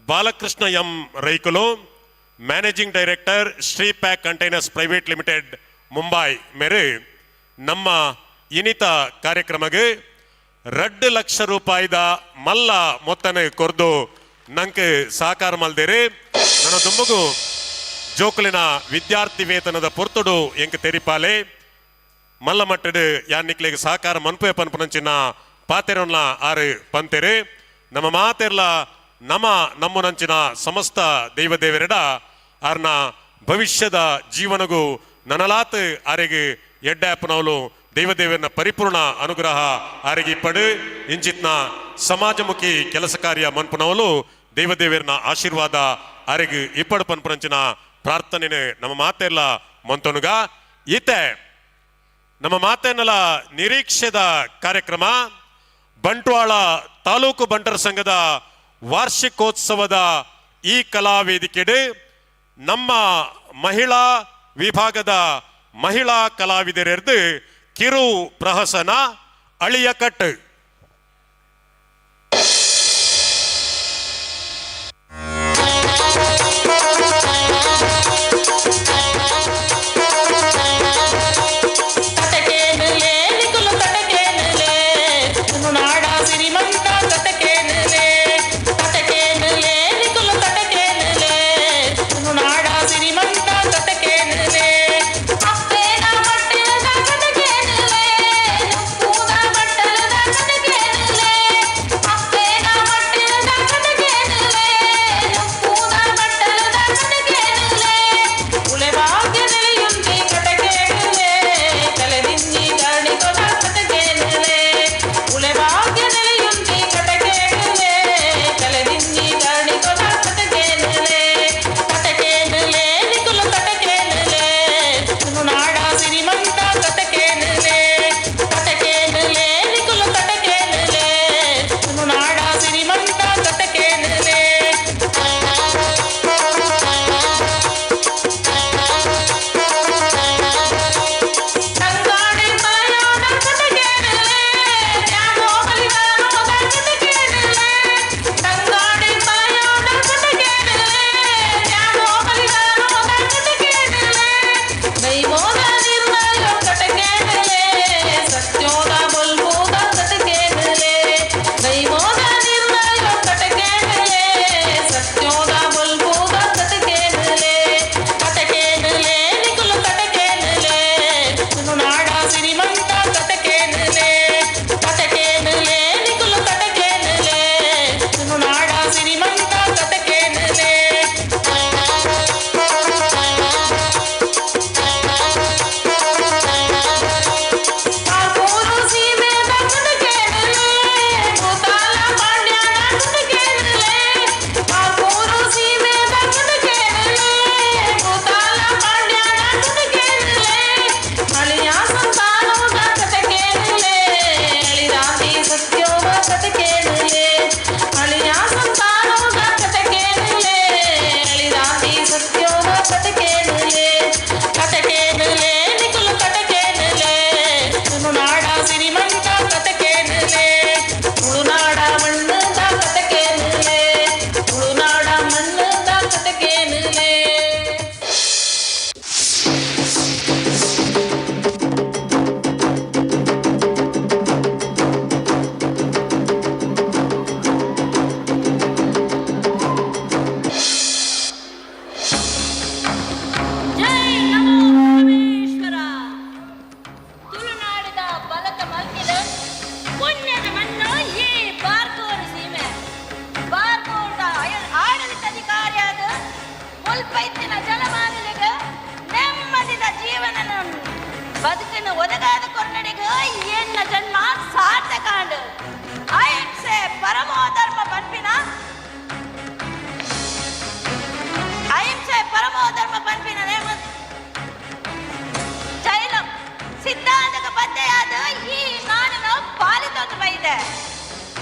Balakrishna M Raikulu, managing director Shri pack containers private limited Mumbai ಮೇರೆ ನಮ್ಮ ಇನಿತ ಕಾರ್ಯಕ್ರಮಕ್ಕೆ 2 ಲಕ್ಷ ರೂಪಾಯಿದ ಮಲ್ಲ ಮೊತ್ತನೆ ಕೊರ್ದು ನಂಗೆ ಸಹಕಾರ ಮಲ್ದೇರಿ. ನನ್ನ ದುಂಬುಗು ಜೋಕುಲಿನ ವಿದ್ಯಾರ್ಥಿ ವೇತನದ ಪೊರ್ತುಡು ಎಂಕ್ ತೆರಿಪಾಲೆ ಮಲ್ಲ ಮಟ್ಟಡು ಯಾನ್ನಿಕ್ಲೆಗ್ ಸಹಕಾರ ಮನ್ಪುವೆ ಪನ್ಪುನಂಚಿನ ಪಾತೆರೊನ್ನ ಆರು ಪಂತೆರು. ನಮ್ಮ ಮಾತೆರ್ಲ ನಮ ನಮ್ಮನಂಚಿನ ಸಮಸ್ತ ದೈವ ದೇವರೆಡ ಆರ್ನ ಭವಿಷ್ಯದ ಜೀವನಗೂ ನನಲಾತ್ ಆರೆಗೆ ಎಡ್ಡಾಪನವಲು ದೈವದೇವರನ್ನ ಪರಿಪೂರ್ಣ ಅನುಗ್ರಹ ಆರಿಗೆ ಇಪ್ಪಡು ಇಂಚಿತ್ನ ಸಮಾಜಮುಖಿ ಕೆಲಸ ಕಾರ್ಯ ಮನ್ಪುನವಲು ದೈವದೇವರನ್ನ ಆಶೀರ್ವಾದ ಆರೆಗೆ ಇಪ್ಪಡು ಪನ್ಪುನಂಚಿನ ಪ್ರಾರ್ಥನೆ ನಮ್ಮ ಮಾತೆಲ್ಲ ಮಂತೊನುಗ. ಈತೆ ನಮ್ಮ ಮಾತೆನ್ನೆಲ್ಲ ನಿರೀಕ್ಷೆದ ಕಾರ್ಯಕ್ರಮ ಬಂಟ್ವಾಳ ತಾಲೂಕು ಬಂಟರ ಸಂಘದ ವಾರ್ಷಿಕೋತ್ಸವದ ಈ ಕಲಾ ವೇದಿಕೆಡೆ ನಮ್ಮ ಮಹಿಳಾ ವಿಭಾಗದ ಮಹಿಳಾ ಕಲಾವಿದರೆರ್ದು ಕಿರು ಪ್ರಹಸನ ಅಳಿಯಕಟ್ಟು. Thank you. ಮುಲ್ಪೈತಿನ ಜಲಮಾನಲಿಗ ನೆಮ್ಮದಿದ ಜೀವನನ ಬದುಕಿನ ಒದಗಾದ ಕೊರ್ನಡಿಗ ಎನ್ನ ಜನ್ಮ ಸಾರ್ಥಕಾಂಡು. ಅಹಿಂಸೆ ಪರಮೋ ಧರ್ಮ ಪನ್ಪಿನ, ಅಹಿಂಸೆ ಪರಮೋ ಧರ್ಮ ಪನ್ಪಿನ ನೇಮ ಜೈಲಂ ಸಿದ್ಧಾಂತಕ ಬದ್ಧೆಯಾದ ಈ ನಾಡಿನ ಪಾಲಿತೊಂದು ಬೈದೆ.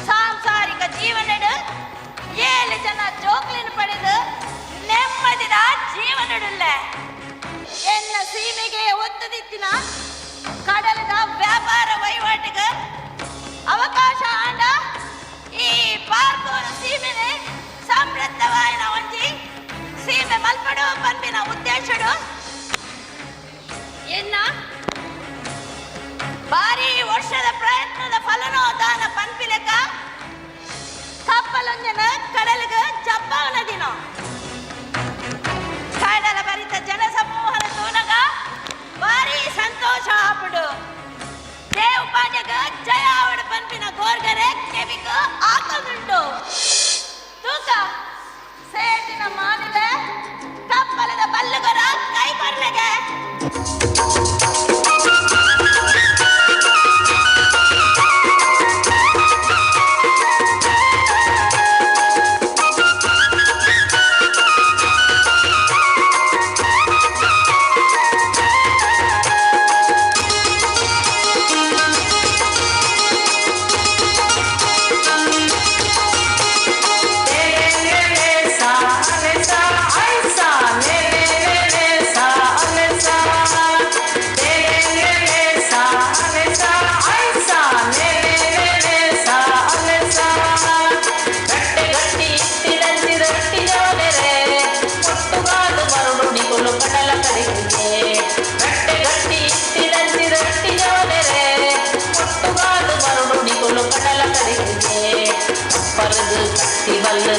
ಸಾಂಸಾರಿಕ ಜೀವನಡು 7 ಜನ ಜೋಕ್ಲಿನ ಪಡೆದು ನೆಮ್ಮದಿದ ಜೀವನಡುಲ್ಲ. ಎನ್ನ ಸೀಮೆಗೆ ಒತ್ತದಿತ್ತಿನ ಕಡಲದ ವ್ಯಾಪಾರ ವಹಿವಾಟಿಗೆ ಅವಕಾಶ ಆಂಡ ಈ ಪಾರ್ಕೂರು ಸೀಮೆನೆ ಸಮೃದ್ಧವಾಯಿನ ಒಂಜಿ ಸೀಮೆ ಮಲ್ಪಡು ಪನ್ಪಿನ ಉದ್ದೇಶಡು ಎನ್ನ ಭಾರಿ ವರ್ಷದ ಪ್ರಯತ್ನದ ಫಲನೋ ದಾನ ಪನ್ಪಿಲೆಕ್ಕ ಕಪ್ಪಲೊಂಜನ ಕಡಲಿಗೆ ಜಪ್ಪಾವನ ದಿನ ಕಡಲ ಭರಿತ ಜನ ಸಮೂಹದ ತೂನಗ ಭಾರಿ ಸಂತೋಷ ಆಪುಡು. ದೇವ್ ಪಾಂಡ್ಯಗ ಜಯ ಆವಡ ಪನ್ಪಿನ ಗೋರ್ಗರೆ ಕೆವಿಗ ಆಕದುಂಡು. ತೂಕ ಸೇಟಿನ ಮಾನಿಲೆ ಕಪ್ಪಲದ ಬಲ್ಲುಗರ ಕೈ ಕೊರ್ಲೆಗೆ.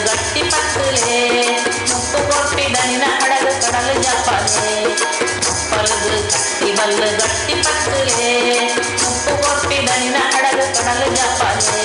ಗಟ್ಟಿ ಪತ್ತುಲೆ ಮುಪ್ಪು ಕೊಟ್ಟಿದನಿನ ಹಡಗು ಕಡಲು ಜಪಾಲೆ. ಪಲಗು ಕಟ್ಟಿ ಬಲ್ಲು ಗಟ್ಟಿ ಪತ್ತುಲೆ ಮುಪ್ಪು ಕೊಟ್ಟಿದನಿನ ಹಡಗು ಕಡಲು ಜಪಾಲೆ.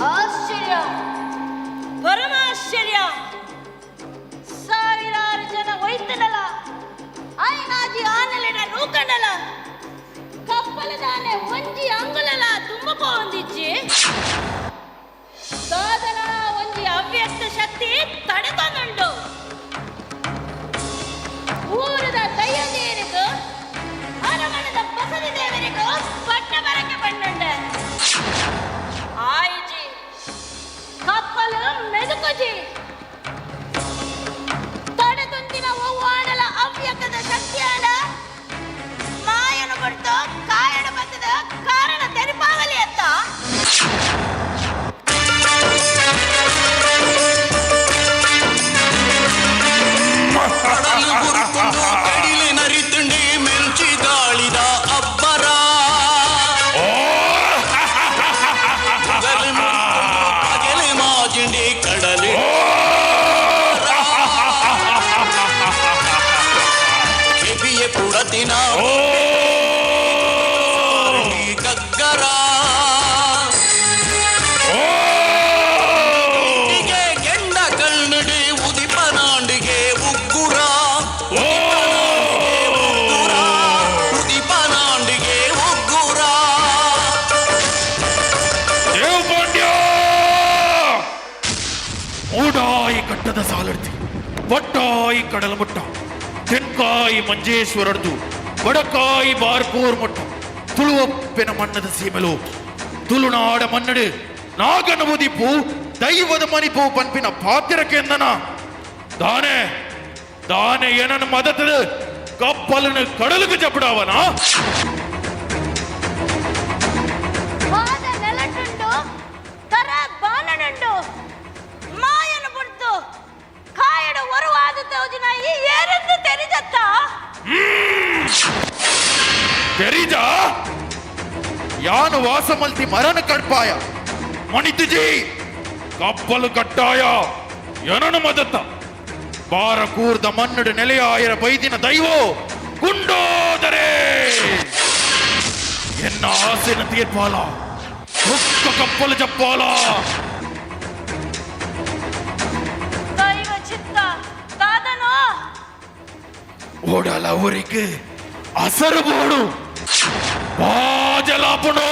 ಆಶ್ಚರ್ಯ, ಪರಮಾಶ್ಚರ್ಯ. ಸಾವಿರಾರು ಜನ ಒಯ್ತನಲ್ಲ, ಐನಾಜಿ ಆನಲಿನ ನೂಕಂಡಲ ಕಪ್ಪಲದಾನೆ ಒಂಜಿ ಅಂಗುಲಲ ತುಂಬ ಪೋಂದಿಜ್ಜಿ. ಸಾಧನ ಒಂಜಿ ಅವ್ಯಕ್ತ ಶಕ್ತಿ ತಡೆತೊಂದುಂಡು. ಊರದ ದೈವದೇವರಿಗೂ ಅರಮನದ ಬಸದಿ ದೇವರಿಗೂ ಪಟ್ಟ ಬರಕ್ಕೆ ಪಣ್ಣುಂಡೆ. ಆಯಿಜಿ ಕಪ್ಪಲು ಮೆದುಕುಜಿ ತಡೆದುಂತಿನ ಒವ್ವಾಣಲ ಅವ್ಯಕ್ತದ ಶಕ್ತಿಯಾಡ ಮಾಯನು ಕೊಡ್ತು ಕಾಯಣ ಬತ್ತದ ಕಾರಣ ತೆರಿಪಾವಲಿ ಅತ್ತ. ಪಟ್ಟದ ಸಾಲಡ್ತಿ ಪಟ್ಟಾಯಿ ಕಡಲ ಮುಟ್ಟ ತೆನ್ಕಾಯಿ ಮಂಜೇಶ್ವರಡ್ದು ಬಡಕಾಯಿ ಬಾರ್ಕೂರ್ ಮುಟ್ಟ ತುಳುವಪ್ಪೆನ ಮಣ್ಣದ ಸೀಮೆಲು ತುಳುನಾಡ ಮನ್ನಡು ನಾಗನ ಉದಿಪು ದೈವದ ಮನಿಪು ಪನ್ಪಿನ ಪಾತಿರಕೆಂದನ ದಾನೆ ದಾನೆ ಏನನ್ನು ಮದತದ ಕಪ್ಪಲನ್ನು ಕಡಲಿಗೆ ಜಪಡಾವನಾ. ಪಾದ ನೆಲಟುಂಡು ಕರ ಬಾಣನುಂಡು ಮಾಯನು ಬುಡ್ದು ಕಾಯಡು ಒರುವಾದ ತೋಜಿನ ಈ ಏರೆಂದು ತೆರಿಜತ್ತ. ತೆರಿಜ ಯಾನು ವಾಸಮಲ್ತಿ ಮರಣ ಕಡ್ಪಾಯ ಮಣಿತುಜಿ ಕಪ್ಪಲು ಕಟ್ಟಾಯ ಏನನು ಮದತ್ತ ಬಾರ ಕೂರ್ದ ಮನ್ನಡು ನೆಲೆಯಾಯರ ಬೈದಿನ ದೈವೋ ಗುಂಡೋದರೆ ಎನ್ನ ಆಸೆನ ತೀರ್ಪಾಲ ಮುಕ್ಕ ಕಪ್ಪಲು ಜಪ್ಪಾಲ. ದೈವ ಚಿತ್ತ ದಾದನೋ. ಓಡಲ ಊರಿಗೆ ಅಸರು ಬೋಡು ಬಾಜಲಾಪುಣೋ.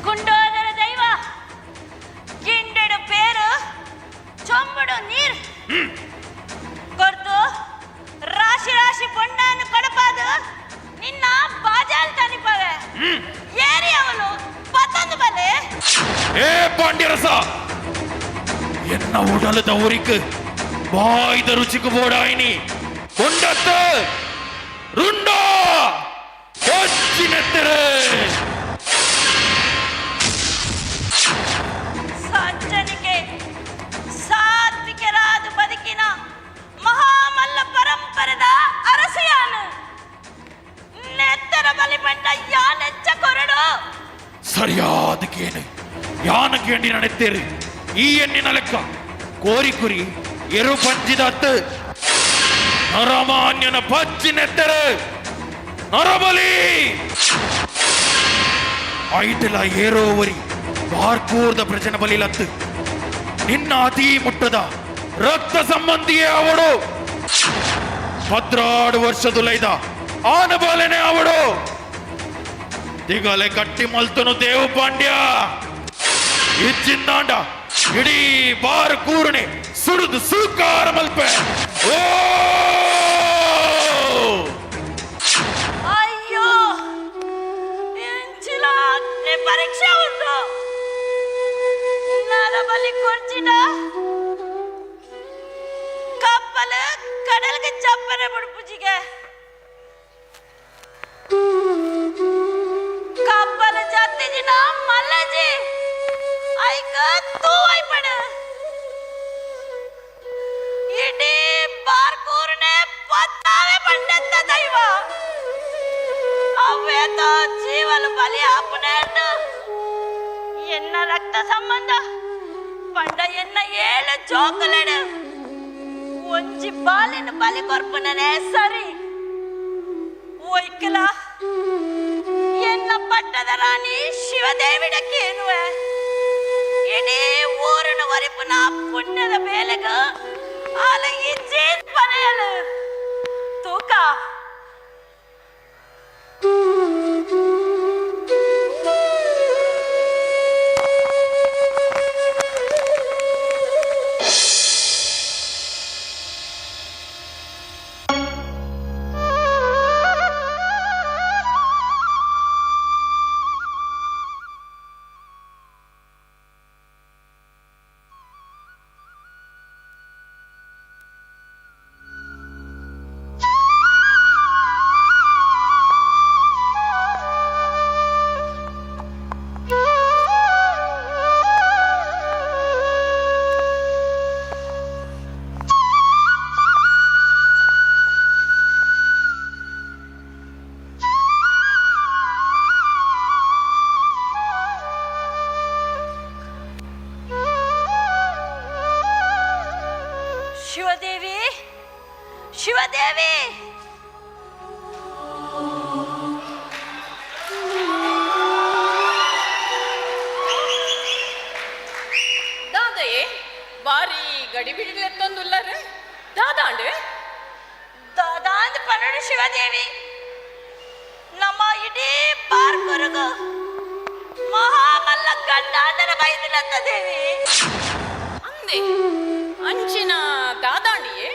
ಗುಂಡೋದರ ದೈವ ಗಿಂಡೆಡು ಪೇರು ಚೊಂಬುಡು ನೀರು ಕೊರ್ದು ರಾಶಿ ರಾಶಿ ಬೊಂಡಾನು ಕಡಪಾದು ನಿನ್ನ ಬಾಜಾಲ್ ತನಿಪವೆ ಏರಿ ಅವನು ಪತ್ತೊಂದು ಬಲೆ. ಏ ಪಾಂಡ್ಯರಸ ಎನ್ನ ಉಡಲದ ಊರಿಕ್ ಬಾಯ್ದ ರುಚಿக்கு ಬೋಡಾಯಿನಿ ಕೊಂಡತ್ತ ರುಂಡ ಹೊಚ್ಚಿನೆತ್ತರೆ. ಸಜ್ಜನಿಕೆ ಸಾತ್ವಿಕರಾದ ಬದುಕಿನ ಮಹಾಮಲ್ಲ ಪರಂಪರೆದ ಅರಸಿಯಾನು ನೆತ್ತರ ಬಲಿಪಂಡ ಯಾನೆಚ್ಚ ಕೊರಡು. ಸರಿಯಾದ ಕೇನು ಯಾನ ಕೇಂಡಿ ನಡೆತ್ತೇರಿ ಈ ಎಣ್ಣಿನ ಲೆಕ್ಕ ಕೋರಿ ಕುರಿ ಎರು ಪಂಜಿದತ್ತು ನರಮಾನ್ಯನ ಪಚ್ಚಿನೆತ್ತರೆ ನರಬಲಿ ಐಟಲ ಏರೋವರಿ ಬಾರ್ಕೂರ್ದ ಪ್ರಜನ ಬಲಿಲತ್ತು ನಿನ್ನ ಅತಿ ಮುಟ್ಟದ ರಕ್ತ ಸಂಬಂಧಿಯೇ ಅವಳು 14 ವರ್ಷದುಲೈದ ಆನಬಾಲನೆ ಅವಳು ದಿಗಲೆ ಕಟ್ಟಿ ಮಲ್ತನು ದೇವು ಪಾಂಡ್ಯ ಇಚ್ಚಿಂದಾಂಡ ಇಡೀ ಬಾರ್ ಕೂರಣೆ ಸುಡುದು ಸುಕಾರ ಮಲ್ಪೆ. ಓ ಅಯ್ಯೋ ಇಂಚಿಲ ಅಗ್ನಿ ಪರೀಕ್ಷೆ ಉಂಟು ನರಬಲಿ ಕೊರ್ಚಿನ ಕಪ್ಪಲು ಕಡಲ್ಗೆ ಚಪ್ಪನೆ ಬಿಡ್ಪುಜಿಗೆ ಕಪ್ಪಲು ಜತ್ತಿಜಿನ ಮಲ್ಲಜಿ ಐಕ ತೂ ಐಪಡ ಇಡೀ ಬಾರ್ಕೂರ್ನೆ ಪತ್ತಾವೆ ಪಂಡಂತ ದೈವ ಅವೇತೋ ಜೀವಲು ಬಲಿ ಆಪುನೇಂಡು ಎನ್ನ ರಕ್ತ ಸಂಬಂಧ ಪಂಡ ಎನ್ನ 7 ಜೋಕುಲೆಡು ಒಂಜಿ ಬಾಲಿನ ಬಲಿ ಕೊರ್ಪುನನೇ ಸರಿ ಒಯ್ಕಲ ಎನ್ನ ಪಟ್ಟದ ರಾಣಿ ಶಿವದೇವಿಡಕ್ಕೇನುವೆ ಇಡೀ ಊರನ್ನು ವರಿಪುನ ಪುಣ್ಯದ ಬೇಲೆಗ ಆಲ ಇಜ್ಜೇನ್ ಪನೆಯಲು ತೂಕ. ಶಿವದೇವಿ ಶಿವದೇವಿ ದಾದಯೇ ಬಾರಿ ಗಡಿಬಿಡಿಲೆತ್ತೊಂದುಲ್ಲರೆ ದಾದಾಂಡೆ ದಾದಾಂದ ಪನ್ನಡು ಶಿವದೇವಿ ನಮ್ಮ ಇಡೀ ಬಾರ್ಕೊರಗು ಮಹಾಮಲ್ಲ ಗಂಡಾದರ ಬೈದಿನತ್ತ ದೇವಿ. ಅಂದೆ ಅಂಚಿನ ದಾದಾಂಡಿಯೇ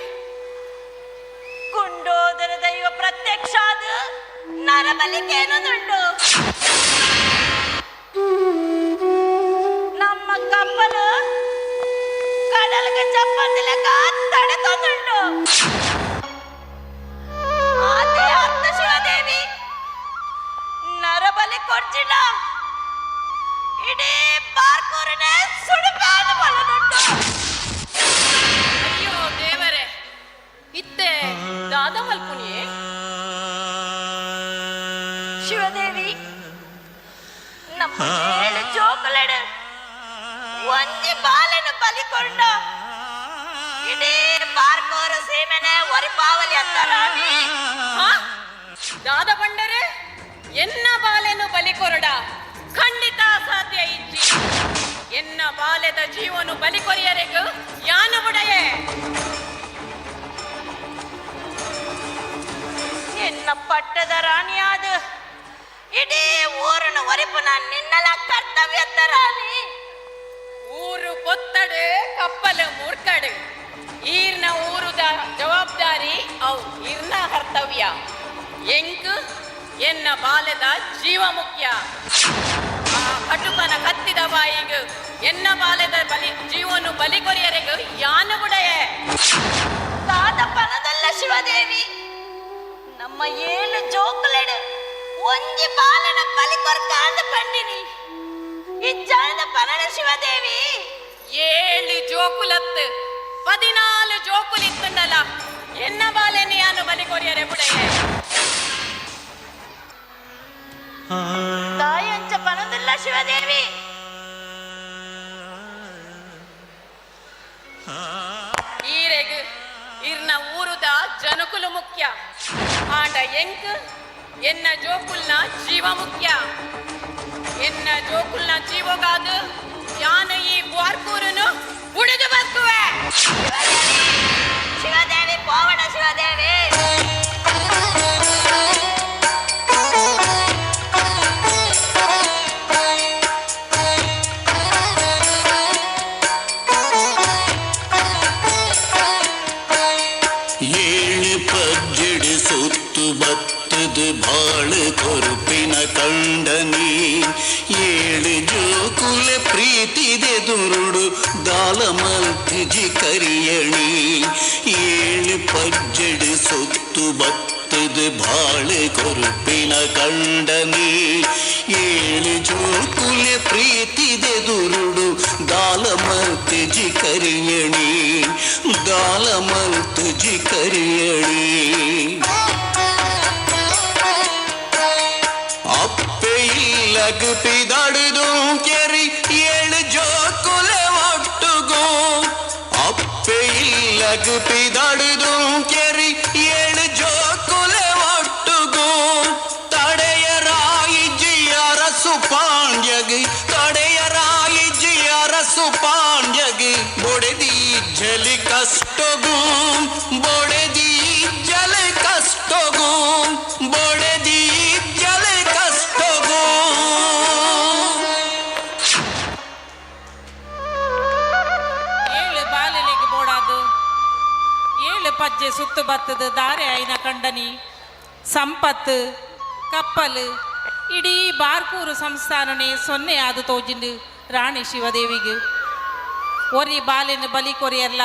ಕುಂಡೋದರ ದೈವ ಪ್ರತ್ಯಕ್ಷ ಅದು ನರಬಲಿಕೇನದುಂಡು. ನಮ್ಮ ಕಪ್ಪಲು ಕಡಲ್ಗೆ ಚಪ್ಪಂದಿಲೆಕ್ಕ ತಡೆತೊಂದುಂಡು. ಅದೇ ಅರ್ಥ ಶಿವದೇವಿ, ನರಬಲಿ ಕೊಡ್ಚಿಡ ಇಡೀ ಬಾರ್ಕೂರನೇ ಸುಡುಪಾದ ಬಲನುಂಟು. ಅಯ್ಯೋ ದೇವರೇ, ಇತ್ತೆ ದಾದ ಮಲ್ಪುನಿಯೇ? ಶಿವದೇವಿ, ನಮ್ಮ ಏಳು ಜೋಕುಲೆಡು ಒಂಜಿ ಬಾಲನು ಬಲಿ ಕೊಂಡ ಇಡೀ ಬಾರ್ಕೋರು ಸೀಮೆನೆ ಒರಿಪಾವಲಿ ಅಂತ ರಾಣಿ. ದಾದ ಬಂಡರೆ ಎನ್ನ ಬಾಲೆನು ಬಲಿ ಕೊರಡ ಖಂಡಿತ ಸಾಧ್ಯ ಇಜ್ಜಿ. ಎನ್ನ ಬಾಲೆದ ಜೀವನು ಬಲಿ ಕೊರಿಯರೆಗು ಯಾನು ಬುಡಯೆ. ಎನ್ನ ಪಟ್ಟದ ರಾಣಿಯಾದ ಇಡೀ ಊರನ್ನು ಒರಿಪುನ ನಿನ್ನಲ ಕರ್ತವ್ಯ ಅಂತ ರಾಣಿ. ಊರು ಕೊತ್ತಡು ಕಪ್ಪಲು ಮೂರ್ಕಡು, ಈರ್ನ ಊರುದ ಜವಾಬ್ದಾರಿ ಅವು ಇರ್ನ ಕರ್ತವ್ಯ. ಎಂಕ್ ಎನ್ನ ಬಾಲೆದ ಜೀವ ಮುಖ್ಯ. ಆ ಕಟುಕನ ಕತ್ತಿದ ಬಾಯಿಗು ಎನ್ನ ಬಾಲೆದ ಬಲಿ ಜೀವನು ಬಲಿ ಕೊರಿಯರೆಗು ಯಾನು ಬುಡಯೆ. ದಾದ ಪನದಲ್ಲ ಶಿವದೇವಿ, ನಮ್ಮ ಏಳು ಜೋಕುಲೆಡು ಒಂಜಿ ಬಾಲನ ಬಲಿ ಕೊರ್ಕಾಂದ ಪಂಡಿನಿ ಇಜ್ಜಾನದ ಪನಡ ಶಿವದೇವಿ. 7 ಜೋಕುಲತ್ತು 14 ಜೋಕುಲಿತ್ತುಂಡಲ ಎನ್ನ ಬಾಲೆನಿ ಯಾನು ಬಲಿ ಕೊರಿಯರೆ ಬುಡಯೆ. ತಾಯಂಚ ಪನದಲ್ಲ ಶಿವದೇವಿ. ಈರೆಗು ಇರ್ನ ಊರುದ ಜನಕುಲು ಮುಖ್ಯ, ಆಂಡ ಎಂಕ್ ಎನ್ನ ಜೋಕುಲ್ನ ಜೀವ ಮುಖ್ಯ. ಎನ್ನ ಜೋಕುಲ್ನ ಜೀವಗಾದು ಯಾನ ಈ ಬಾರ್ಕೂರನು ಬುಡಿದು ಬದುಕುವೆ. ಶಿವದೇವಿ ಪೋವಣ ಶಿವದೇವಿ. ಏಳು ಪಜ್ಜೆಡು ಸುತ್ತು ಬತ್ತದು ಬಾಳು ಕೊರುಪಿನ ಕಂಡನಿ, ಏಳು ಜೋಕುಲ ಪ್ರೀತಿದೆ ದುರುಡು ದಾಲ ಮಲ್ತಿಜಿ ಕರಿಯಣಿ. ಏಳು ಪಜ್ಜೆಡು ಸುತ್ತು ಬತ್ತದು ಬಾಳು ಕೊರುಪಿನ ಕಂಡನಿ, ಏಳು ಜೋಕುಲ ಪ್ರೀತಿದೆ ದುರುಡು ದಾಲ ಮಲ್ತಿಜಿ ಕರಿಯಣಿ, ದಾಲ ಮಲ್ತಿಜಿ ಕರಿಯಣಿ. ಅಪ್ಪೆ ಇಲ್ಲಗ್ ಪಿದಾಡುದು ಕೆರಿ ಏಳು ಜೋಕುಲ ಒಟ್ಟುಗು, ಅಪ್ಪೆ ಇಲ್ಲಗ್ ಪಿದಾಡುದು ಕೆರಿ ಏಳು ಜೋಕುಲ ಒಟ್ಟುಗು. ತಡೆಯರಾಯಿ ಜಿಯರಸು ಪಾಂಡ್ಯಗ್, ತಡೆಯರಾಯಿ ಜಿಯರಸು ಪಾಂಡ್ಯಗ್, ಬೊಡೆದಿ ಜಲಿ ಕಷ್ಟಗು, ಬೊಡೆದಿ ಜಲ ಕಷ್ಟಗು, ಬೊಡೆದಿ ಜಲ ಕಷ್ಟಗು. ಏಳು ಬಾಲಲಿಗೆ ಬೋಡಾದು ಏಳು ಪಜ್ಜೆ ಸುತ್ತು ಬತ್ತದು ದಾರೆ ಐನ ಕಂಡನಿ ಸಂಪತ್ತು ಕಪ್ಪಲು ಇಡೀ ಬಾರ್ಕೂರು ಸಂಸ್ಥಾನನೇ ಸೊನ್ನೆ ಆದು ತೋಜಿಂಡು ರಾಣಿ ಶಿವದೇವಿಗೆ. ಒರಿ ಬಾಲಿನ ಬಲಿ ಕೊರಿಯಲ್ಲ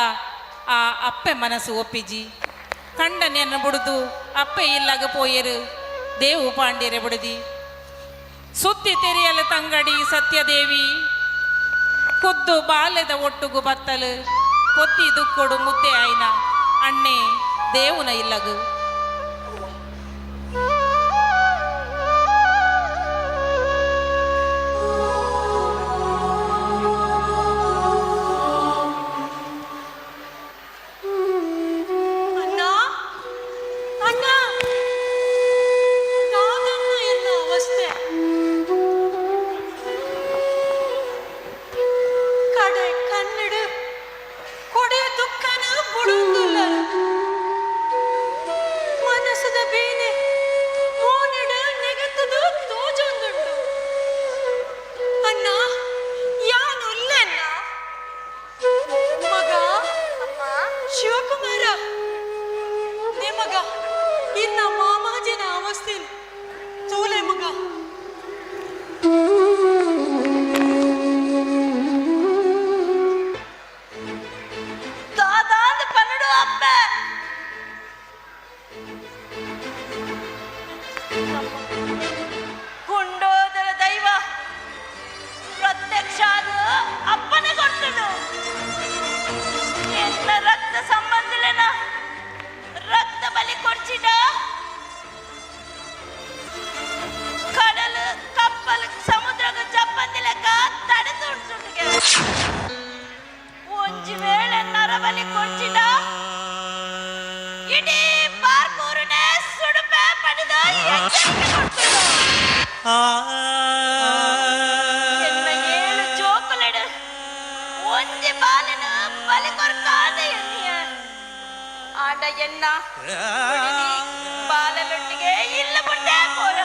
ಆ ಅಪ್ಪೆ ಮನಸ್ಸು ಒಪ್ಪಿಜಿ. ಕಂಡನೆಯನ್ನು ಬುಡುದು ಅಪ್ಪೆ ಇಲ್ಲಾಗ ಪೋಯರು ದೇವು ಪಾಂಡ್ಯರೆ ಬುಡದಿ. ಸುತ್ತಿ ತೆರೆಯಲು ತಂಗಡಿ ಸತ್ಯದೇವಿ ಖುದ್ದು ಬಾಲ್ಯದ ಒಟ್ಟುಗು ಬತ್ತಲು ಪೊತ್ತಿ ದುಕ್ಕೊಡು ಮುದ್ದೆ ಆಯ್ನ ಅಣ್ಣೆ ದೇವುನ ಇಲ್ಲಗು. ಅಣ್ಣ, ಅಣ್ಣ, ದಾದಣ್ಣ ಎನ್ನ ಅವಸ್ಥೆ. ಕಡೆ ಕನ್ನಡು ಕೊಡೆ ದುಃಖನ ಬುಡುಂದುಲ್ಲ. ಮನಸ್ಸದ ಬೇನೆ ಮೋನೆಡ ನೆಗತ್ತದು ತೋಜೊಂದುಂಡು. ಅಣ್ಣ, ಎನ್ನ ಏಳು ಜೋಕುಲೆಡು ಒಂಜಿ ಬಾಲೆನ ಬಲಿ ಕೊರ್ಕಾದ ಎನ್ನಿಯ ಆಂಡ ಎನ್ನ ಬೊಡೆದಿ ಬಾಲಲೊಟ್ಟಿಗೆ ಇಲ್ಲ ಬುಡ್ಡೆ ಪೋರ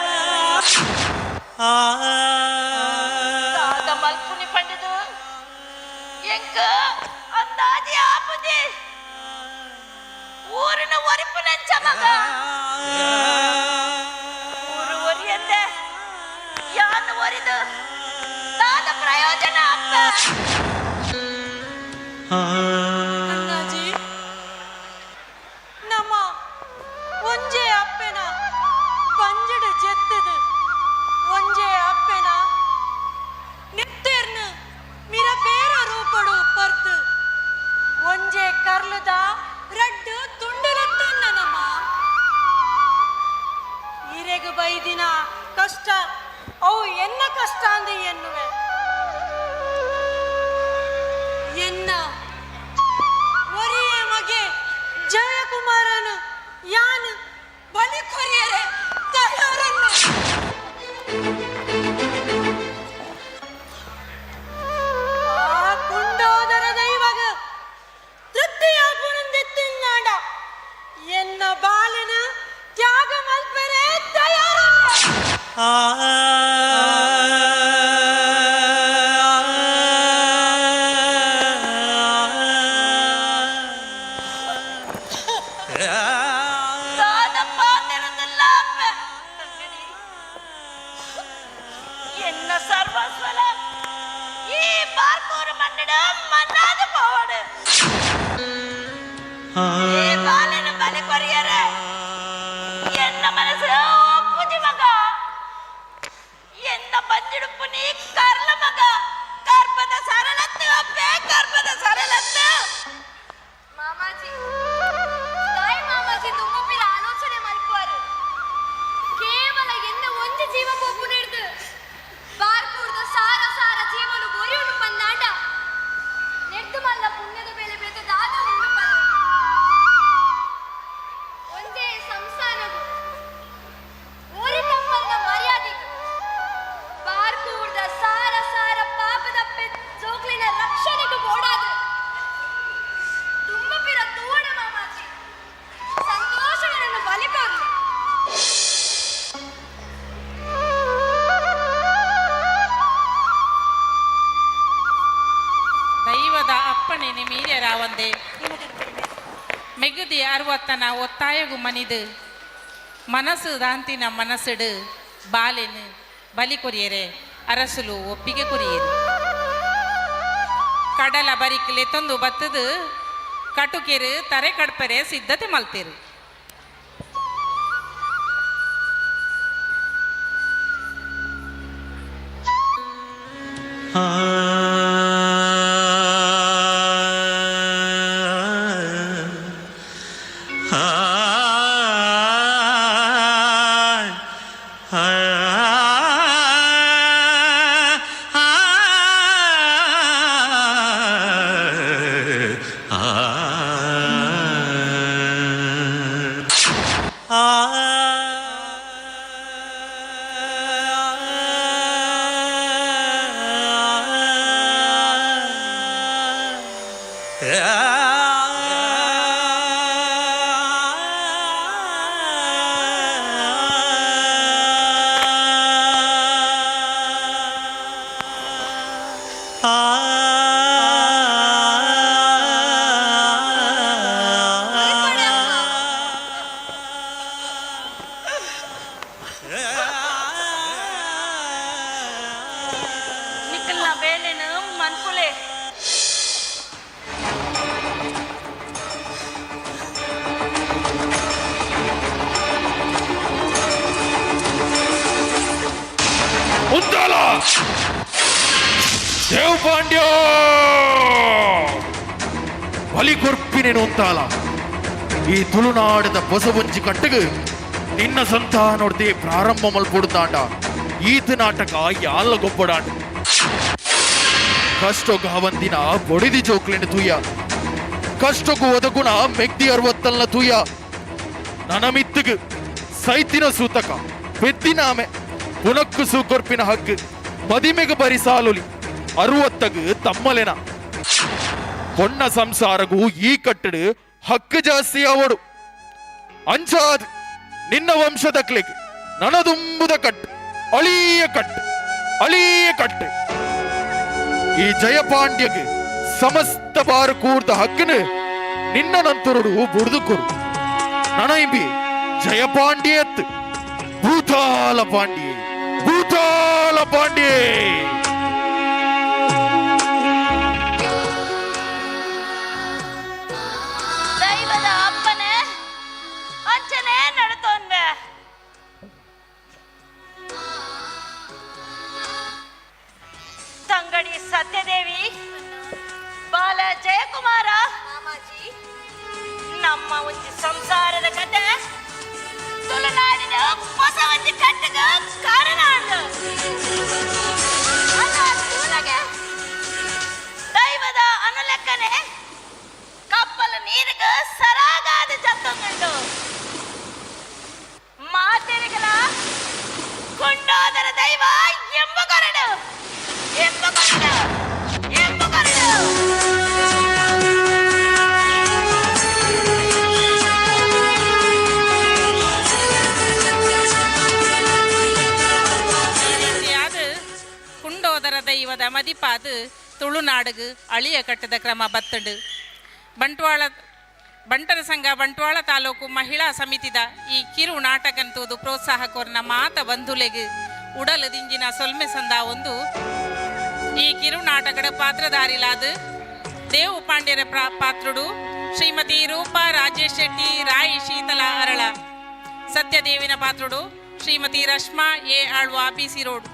ದಾದ ಮಲ್ಪುನಿ ಪಂಡದು ಎಂಕ್ ಅಂದಾಜಿ ಆಪುಜಿ ಊರಿನ ಒರಿಪು ನಂಚ ಮಗ ಊರು ಒರಿಯಂದೆ ಯಾನ್ ಒರಿದು ದಾದ ಪ್ರಯೋಜನ ಅಪ್ಪ. ಅಣ್ಣಾಜಿ, ನಮ್ಮ ಒಂಜೆ ಅಪ್ಪೆನ ಬಂಜಡು ಜೆತ್ತದು ಒಂಜೆ ಅಪ್ಪೆನ ನಿತ್ತೇರ್ನು ಮಿರ ಬೇರ ರೂಪಡು ಪರ್ದು ಒಂಜೆ ಕರ್ಲುದ ರಡ್ಡು ತುಂಡಲತ್ತನ್ನ ನಮ್ಮ ಈರೆಗು ಬೈದಿನ ಕಷ್ಟ ಅವು ಎನ್ನ ಕಷ್ಟ ಅಂದು ಎನ್ನುವೆ. ಎನ್ನ ಒರಿಯೇ ಮಗೆ ಜಯಕುಮಾರನು ಯಾನು ಬಲಿ ಕೊರಿಯರೆ ತಯಾರನ್ನು. ಆ ಕುಂಡೋದರ ದೈವಗ ತೃಪ್ತಿಯಾಪುನಂದೆತ್ತಿನಾಡ ಎನ್ನ ಬಾಲನ ತ್ಯಾಗ ಮಲ್ಪರೆ ತಯಾರಲ್ಲ. ದಾದ ಪಾತಿರುದಿಲ್ಲ ಅಪ್ಪ. ಎನ್ನ ಸರ್ವಸ್ವಲ ಈ ಬಾರ್ಕೂರು ಮಣ್ಣಿಡ ಮಣ್ಣಾದ ಪೋವಡು. ಈ ಬಾಲನ ಬಲಿ ಕೊರಿಯರೆ ಎನ್ನ ಮನಸ್ಸು ಒಪ್ಪುಜಿ ಮಗ. ಎನ್ನ ಬಂಜಿಡುಪ್ಪು ನೀ ಕರ್ಲ ಮಗ. ಕರ್ಪದ ಸರಳತ್ತು ಅಪ್ಪೆ, ಕರ್ಪದ ಸರಳತ್ತು. ಮಾಮಾಜಿ, ತಾಯಿ ಮಾಮಾಜಿ ತುಂಬಾ ಪಿರ ಆಲೋಚನೆ ಮಲ್ಪುವರು. ಕೇವಲ ಎನ್ನ ಒಂಜಿ ಜೀವ ಪೋಪು ಹಿಡ್ದು ಬಾರ್ಕೂರ್ದ ಸಾರ ಸಾರ ಜೀವನ ಒರಿಯುನು ಪಂದಾಂಡ ನೆಡ್ದು ಮಲ್ಲ ಪುಣ್ಯದ ಬೇಲೆ ಬೇತೆ ದಾದ ಉಂಡು ಪಲ್ಲ. ಒಂದೇ ಸಂಸಾರವು ಓರಿ ತಮ್ಮನ ಮರ್ಯಾದೆಗೆ ಬಾರ್ಕೂರ್ದ ಸಾರ ಸಾರ ಪಾಪದ ಜೋಕ್ಲಿನ ರಕ್ಷಣೆಗೂ ಬೋಡಾದು ತುಂಬ ಪಿರ ತೂವಣ ಮಾಮಾಜಿ, ಸಂತೋಷಗಳನ್ನು ಬಲಿ ಕೊರ್ಲಿ. ದೈವದ ಅಪ್ಪಣೆ ಮೀರ್ಯರಾವಂದೆ ಮೆಗುದಿ ಅರ್ವತ್ತನ ಒತ್ತಾಯಗು ಮನಿದು ಮನಸ್ಸು ದಾಂತಿನ ಮನಸ್ಸಿಡು ಬಾಲೆನು ಬಲಿ ಕೊರಿಯರೆ ಅರಸುಲು ಒಪ್ಪಿಗೆ ಕೊರಿಯರು. ಕಡಲ ಬರಿಕಲೆ ತಂದು ಬತ್ತದು ಕಟುಕೆರು ತರೆ ಕಡ್ಪರೆ ಸಿದ್ಧತೆ ಮಲ್ತೇರು. ನಿಕ್ಕಲ್ನ ಬೇಲೆನು ಮನ್ಪುಲೆ. ಉದ್ದಾಲ ದೇವ್ ಪಾಂಡ್ಯ ಬಲಿ ಕೊರ್ಪಿನೇನು ಉಂತಾಲ ಈ ತುಳುನಾಡದ ಬೊಸಬುಂಜಿ ಕಟ್ಟಗ ನಿನ್ನ ಸಂತಾನೋಡ್ದೆ ಪ್ರಾರಂಭ ಮಲ್ಪೊಡುತ್ತಾಂಡ ಈತ ನಾಟಕ ಯಾಲ ಗೊಬ್ಬಡಾಂಡ ಕಷ್ಟೊಗಾವಂದಿನ ಬೊಡಿದಿ ಜೋಕ್ಲಿನ ತೂಯ ಕಷ್ಟಕ್ಕೂ ಒದಗುಣ ಮೆಗ್ದಿ ಅರವತ್ತಲ್ನ ತೂಯ ನನಮಿತ್ತಗ ಸೈತಿನ ಸೂತಕ ಪೆದ್ದಿನಾಮೆ ಪುನಕ್ಕು ಸೂಕೊರ್ಪಿನ ಹಕ್ಕು ಮದಿಮೆಗೆ ಬರಿಸಾಲೊಲಿ ಅರುವತ್ತಗು ತಮ್ಮಲೆನ ಪೊಣ್ಣ ಸಂಸಾರಗೂ ಈ ಕಟ್ಟಡು ಹಕ್ಕು ಜಾಸ್ತಿ ಅವಡು ಅಂಚಾದ್ ನಿನ್ನ ವಂಶದ ಕ್ಲಿಗ್ ನನದುಂಬುದ ಕಟ್ಟು ಅಳಿಯ ಕಟ್ಟು ಅಳಿಯ ಕಟ್ಟು ಈ ಜಯಪಾಂಡ್ಯಗೆ ಸಮಸ್ತ ಬಾರು ಕೂರ್ದ ಹಕ್ಕನು ನಿನ್ನ ನಂತರುಡು ಬುಡ್ದು ಕೊರು ನನೈಂಬಿ ಜಯಪಾಂಡ್ಯತ್ ಭೂತಾಲ ಪಾಂಡ್ಯೆ ಭೂತಾಲ ಪಾಂಡ್ಯೆ. ದೈವದ ಅಪ್ಪನೆ ಅಂಚನೆ ನಡತೋನ್ವೆ. ತಂಗಡಿ ಸತ್ಯದೇವಿ, ಬಾಲ ಜಯಕುಮಾರ, ನಮ್ಮ ಒಂಜಿ ಸಂಸಾರದ ಕತೆ ತುಳುನಾಡಿನ ಹೊಸ ಒಂಜಿ ಕಟ್ಟಗ ಕಾರಣ ಆಂಡ್. ಅಲ್ಲ ತೂಲಗೆ ದೈವದ ಅನುಲೆಕ್ಕನೆ ಕಪ್ಪಲು ನೀರಿಗೆ ಸರಾಗಾದ ಜತ್ತೊಂದುಂಡು. ಮಾತೆರಿಗಲ ಕೊಂಡೋದರ ದೈವ ಎಂಬ ಕೊರಡು ಎಂಬ ಕೊರಡು ಎಂಬ ಕೊರಡು. ಈ ರೀತಿಯಾದ ಕುಂಡೋದರ ದೈವದ ಮದಿಪಾದು ತುಳುನಾಡುಗು ಅಳಿಯ ಕಟ್ಟದ ಕ್ರಮ ಬತ್ತಡು. ಬಂಟ್ವಾಳ ಬಂಟರ ಸಂಘ ಬಂಟ್ವಾಳ ತಾಲೂಕು ಮಹಿಳಾ ಸಮಿತಿದ ಈ ಕಿರು ನಾಟಕಂತೂದು ಪ್ರೋತ್ಸಾಹ ಕೋರ್ನ ಮಾತ ಬಂಧುಲೆಗು ಉಡಲು ದಿಂಜಿನ ಸೊಲ್ಮೆ ಸಂದ ಒಂದು ಈ ಕಿರು ನಾಟಕದ ಪಾತ್ರಧಾರಿಲಾದ ದೇವು ಪಾಂಡ್ಯರ ಪಾತ್ರುಡು ಶ್ರೀಮತಿ ರೂಪಾ ರಾಜೇಶ್ ಶೆಟ್ಟಿ ರಾಯಿ ಶೀತಲ Arala, ಸತ್ಯದೇವಿನ ಪಾತ್ರುಡು Shrimati Rashma A Alva PC road,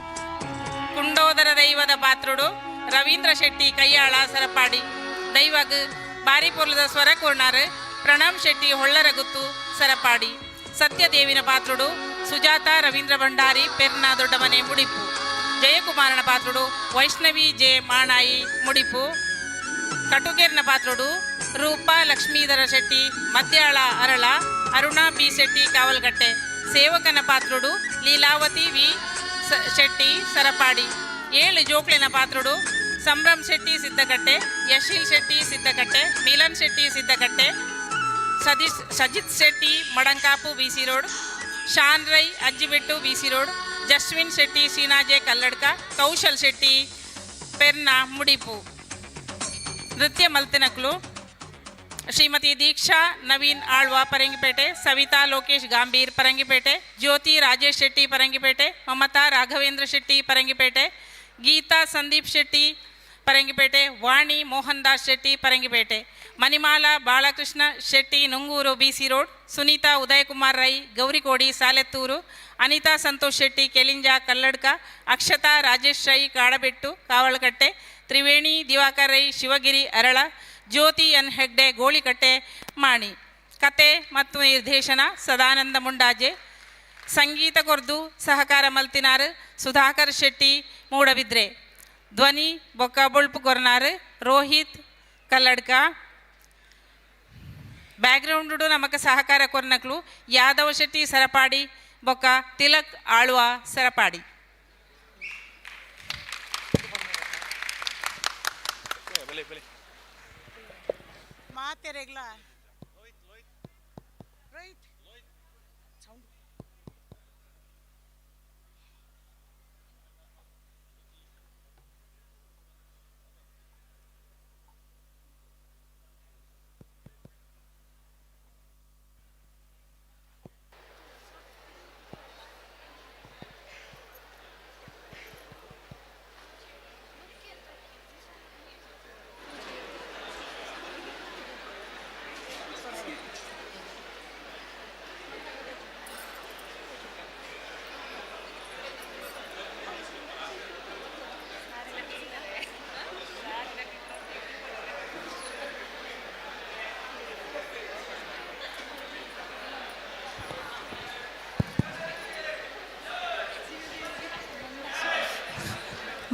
Kundodara ದೈವದ ಪಾತ್ರುಡು ರವೀಂದ್ರ ಶೆಟ್ಟಿ ಕೈಯಾಳ ಸರಪಾಡಿ, ದೈವಗ್ ಬಾರಿಪೊರ್ಲದ ಸ್ವರ ಕೋರ್ನಾರ್ ಪ್ರಣಾಮ್ ಶೆಟ್ಟಿ ಹೊಳ್ಳರಗುತ್ತು ಸರಪಾಡಿ, ಸತ್ಯದೇವಿನ ಪಾತ್ರುಡು ಸುಜಾತ ರವೀಂದ್ರ ಭಂಡಾರಿ ಪೆರ್ನ ದೊಡ್ಡಮನೆ ಮುಡಿಪು, ಜಯಕುಮಾರನ ಪಾತ್ರುಡು ವೈಷ್ಣವಿ ಜೆ ಮಾಣಾಯಿ ಮುಡಿಪು, ಕಟುಕೇರ್ನ ಪಾತ್ರುಡು ರೂಪಾ ಲಕ್ಷ್ಮೀಧರ ಶೆಟ್ಟಿ ಮದ್ಯಾಳ ಅರಳ, ಅರುಣಾ ಬಿ ಶೆಟ್ಟಿ ಕಾವಲ್ಗಟ್ಟೆ, ಸೇವಕನ ಪಾತ್ರುಡು ಲೀಲಾವತಿ ವಿ ಶೆಟ್ಟಿ ಸರಪಾಡಿ, 7 ಜೋಕ್ಳಿನ ಪಾತ್ರುಡು Sambhram Shetty Siddakatte, Yasheel Shetty Siddakatte, Milan Shetty Siddakatte, Satish Sajith Shetty Madankapu BC road, Shan Rai Ajjibettu BC road, Jaswin Shetty Sinaje Kalladka, Kaushal Shetty Perna Mudipu. ನೃತ್ಯ ಮಲ್ತಿನಕ್ಲು ಶ್ರೀಮತಿ ದೀಕ್ಷಾ ನವೀನ್ ಆಳ್ವ ಪರಂಗಿಪೇಟೆ, ಸವಿತಾ ಲೋಕೇಶ್ ಗಾಂಭೀರ್ ಪರಂಗಿಪೇಟೆ, ಜ್ಯೋತಿ ರಾಜೇಶ್ ಶೆಟ್ಟಿ ಪರಂಗಿಪೇಟೆ, ಮಮತಾ ರಾಘವೇಂದ್ರ ಶೆಟ್ಟಿ ಪರಂಗಿಪೇಟೆ, ಗೀತಾ ಸಂದೀಪ್ ಶೆಟ್ಟಿ ಪರಂಗಿಪೇಟೆ, ವಾಣಿ ಮೋಹನ್ ದಾಸ್ ಶೆಟ್ಟಿ ಪರಂಗಿಪೇಟೆ, ಮಣಿಮಾಲಾ ಬಾಲಕೃಷ್ಣ ಶೆಟ್ಟಿ ನುಂಗೂರು ಬಿಸಿ ರೋಡ್, ಸುನೀತಾ ಉದಯಕುಮಾರ್ ರೈ ಗೌರಿಕೋಡಿ ಸಾಲೆತ್ತೂರು, ಅನಿತಾ ಸಂತೋಷ್ ಶೆಟ್ಟಿ ಕೆಲಿಂಜ ಕಲ್ಲಡ್ಕ, ಅಕ್ಷತಾ ರಾಜೇಶ್ ರೈ ಕಾಡಬೆಟ್ಟು ಕಾವಳಕಟ್ಟೆ, ತ್ರಿವೇಣಿ ದಿವಾಕರ್ ರೈ ಶಿವಗಿರಿ ಅರಳ, ಜ್ಯೋತಿ ಎನ್ ಹೆಗ್ಡೆ ಗೋಳಿಕಟ್ಟೆ ಮಾಣಿ. ಕತೆ ಮತ್ತು ನಿರ್ದೇಶನ ಸದಾನಂದ ಮುಂಡಾಜೆ, ಸಂಗೀತ ಕೊರ್ದು ಸಹಕಾರ ಮಲ್ತಿನಾರ್ ಸುಧಾಕರ್ ಶೆಟ್ಟಿ ಮೂಡಬಿದ್ರೆ, ಧ್ವನಿ ಬೊಕ್ಕ ಬೊಳ್ಪು ಕೊರ್ನಾರ್ ರೋಹಿತ್ ಕಲ್ಲಡ್ಕ, ಬ್ಯಾಕ್ಗ್ರೌಂಡ್ ನಮಕ ಸಹಕಾರ ಕೊರ್ನಕ್ಲು ಯಾದವ ಶೆಟ್ಟಿ ಸರಪಾಡಿ ಬೊಕ್ಕ ತಿಲಕ್ ಆಳ್ವ ಸರಪಾಡಿ. ಮಾತೆರೆಗ್ಲ ರೋಹಿತ್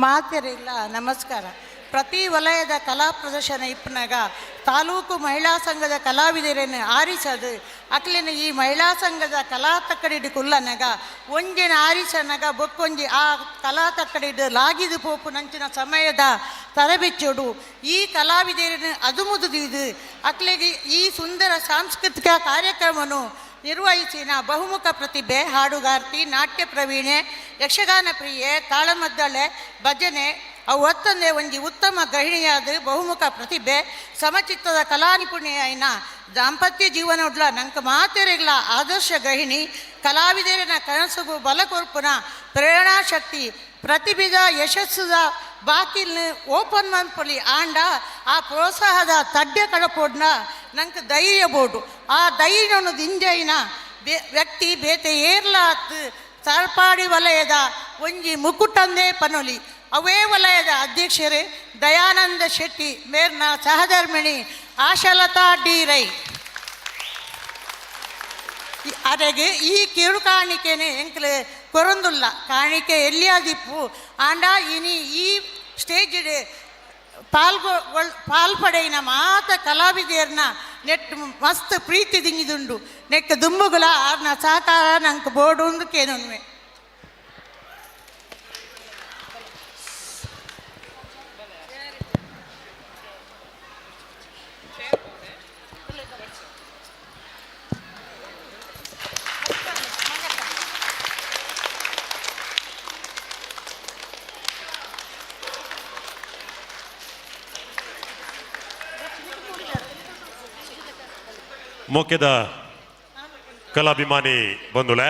ಮಾತೆರಿಲ್ಲ ನಮಸ್ಕಾರ. ಪ್ರತಿ ವಲಯದ ಕಲಾ ಪ್ರದರ್ಶನ ಇಪ್ಪನಾಗ ತಾಲೂಕು ಮಹಿಳಾ ಸಂಘದ ಕಲಾವಿದರನ್ನು ಆರಿಸದು ಅಕ್ಲಿನ ಈ ಮಹಿಳಾ ಸಂಘದ ಕಲಾ ತಕ್ಕಡಿಡ್ ಕುಲ್ಲನಗ ಒಂಜಿನ ಆರಿಸನಗ ಬೊಕ್ಕೊಂಜಿ ಆ ಕಲಾ ತಕ್ಕಡಿಡ್ ಲಾಗಿದು ಪೋಪು ನಂಚಿನ ಸಮಯದ ತರಬಿಚ್ಚೋಡು ಈ ಕಲಾವಿದರನ್ನು ಅದುಮುದುದಿದು ಅಕ್ಲೆಗೆ ಈ ಸುಂದರ ಸಾಂಸ್ಕೃತಿಕ ಕಾರ್ಯಕ್ರಮನು ನಿರ್ವಹಿಸಿನ ಬಹುಮುಖ ಪ್ರತಿಭೆ, ಹಾಡುಗಾರ್ತಿ, ನಾಟ್ಯ ಪ್ರವೀಣೆ, ಯಕ್ಷಗಾನ ಪ್ರಿಯೆ, ತಾಳಮದ್ದಳೆ, ಭಜನೆ ಅವು ಒತ್ತಂದೆ ಒಂಜಿ ಉತ್ತಮ ಗೃಹಿಣಿಯಾದ ಬಹುಮುಖ ಪ್ರತಿಭೆ, ಸಮಚಿತ್ತದ ಕಲಾ ನಿಪುಣಿಯಾಯಿನ ದಾಂಪತ್ಯ ಜೀವನೊಡ್ಲ ನಂಕ ಮಾತೆರೆಗ್ಲ ಆದರ್ಶ ಗೃಹಿಣಿ, ಕಲಾವಿದರಿನ ಕನಸುಗು ಬಲ ಕೊರ್ಪುನ ಪ್ರೇರಣಾ ಶಕ್ತಿ, ಪ್ರತಿಭೆದ ಯಶಸ್ಸುದ ಬಾಕಿಲ್ನ ಓಪನ್ ಮನ್ಪೊಲಿ ಆಂಡ ಆ ಪ್ರೋತ್ಸಾಹದ ತಡ್ಡೆ ಕಡಪೋಡ್ನ ನಂಗೆ ಧೈರ್ಯ ಬೋಡು. ಆ ಧೈರ್ಯವನ್ನು ದಿಂಜೈನ ವ್ಯಕ್ತಿ ಬೇತೆ ಏರ್ಲಾತ್ ತರ್ಪಾಡಿ ವಲಯದ ಒಂಜಿ ಮುಕುಟಂದೇ ಪನೊಲಿ. ಅವೇ ವಲಯದ ಅಧ್ಯಕ್ಷರೇ ದಯಾನಂದ ಶೆಟ್ಟಿ ಮೇರ್ನ ಸಹಧರ್ಮಿಣಿ ಆಶಾಲತಾ ಡಿ ರೈ. ಅರೆಗೆ ಈ ಕಿರು ಕಾಣಿಕೆನೆ ಎಂಕ್ಲೆ ಕೊರೊಂದುಲ್ಲ ಕಾಣಿಕೆ ಎಲ್ಲಿಯಾದಿಪ್ಪು ಆಂಡ ಇನಿ ಈ ಸ್ಟೇಜ್ ಪಾಲ್ಪಡೆಯಿನ ಮಾತ ಕಲಾವಿದೆಯರ್ನ ನೆಟ್ ಮಸ್ತ್ ಪ್ರೀತಿ ದಿಂಗಿದುಂಡು ನೆಕ್ ದುಂಬುಗುಲ ಆರ್ನ ಸಹಕಾರ ನಂಗೆ ಬೋಡು ಕೇನುನ್ವೆ. ಮೋಕೆದ ಕಲಾಭಿಮಾನಿ ಬಂಧುಲೆ,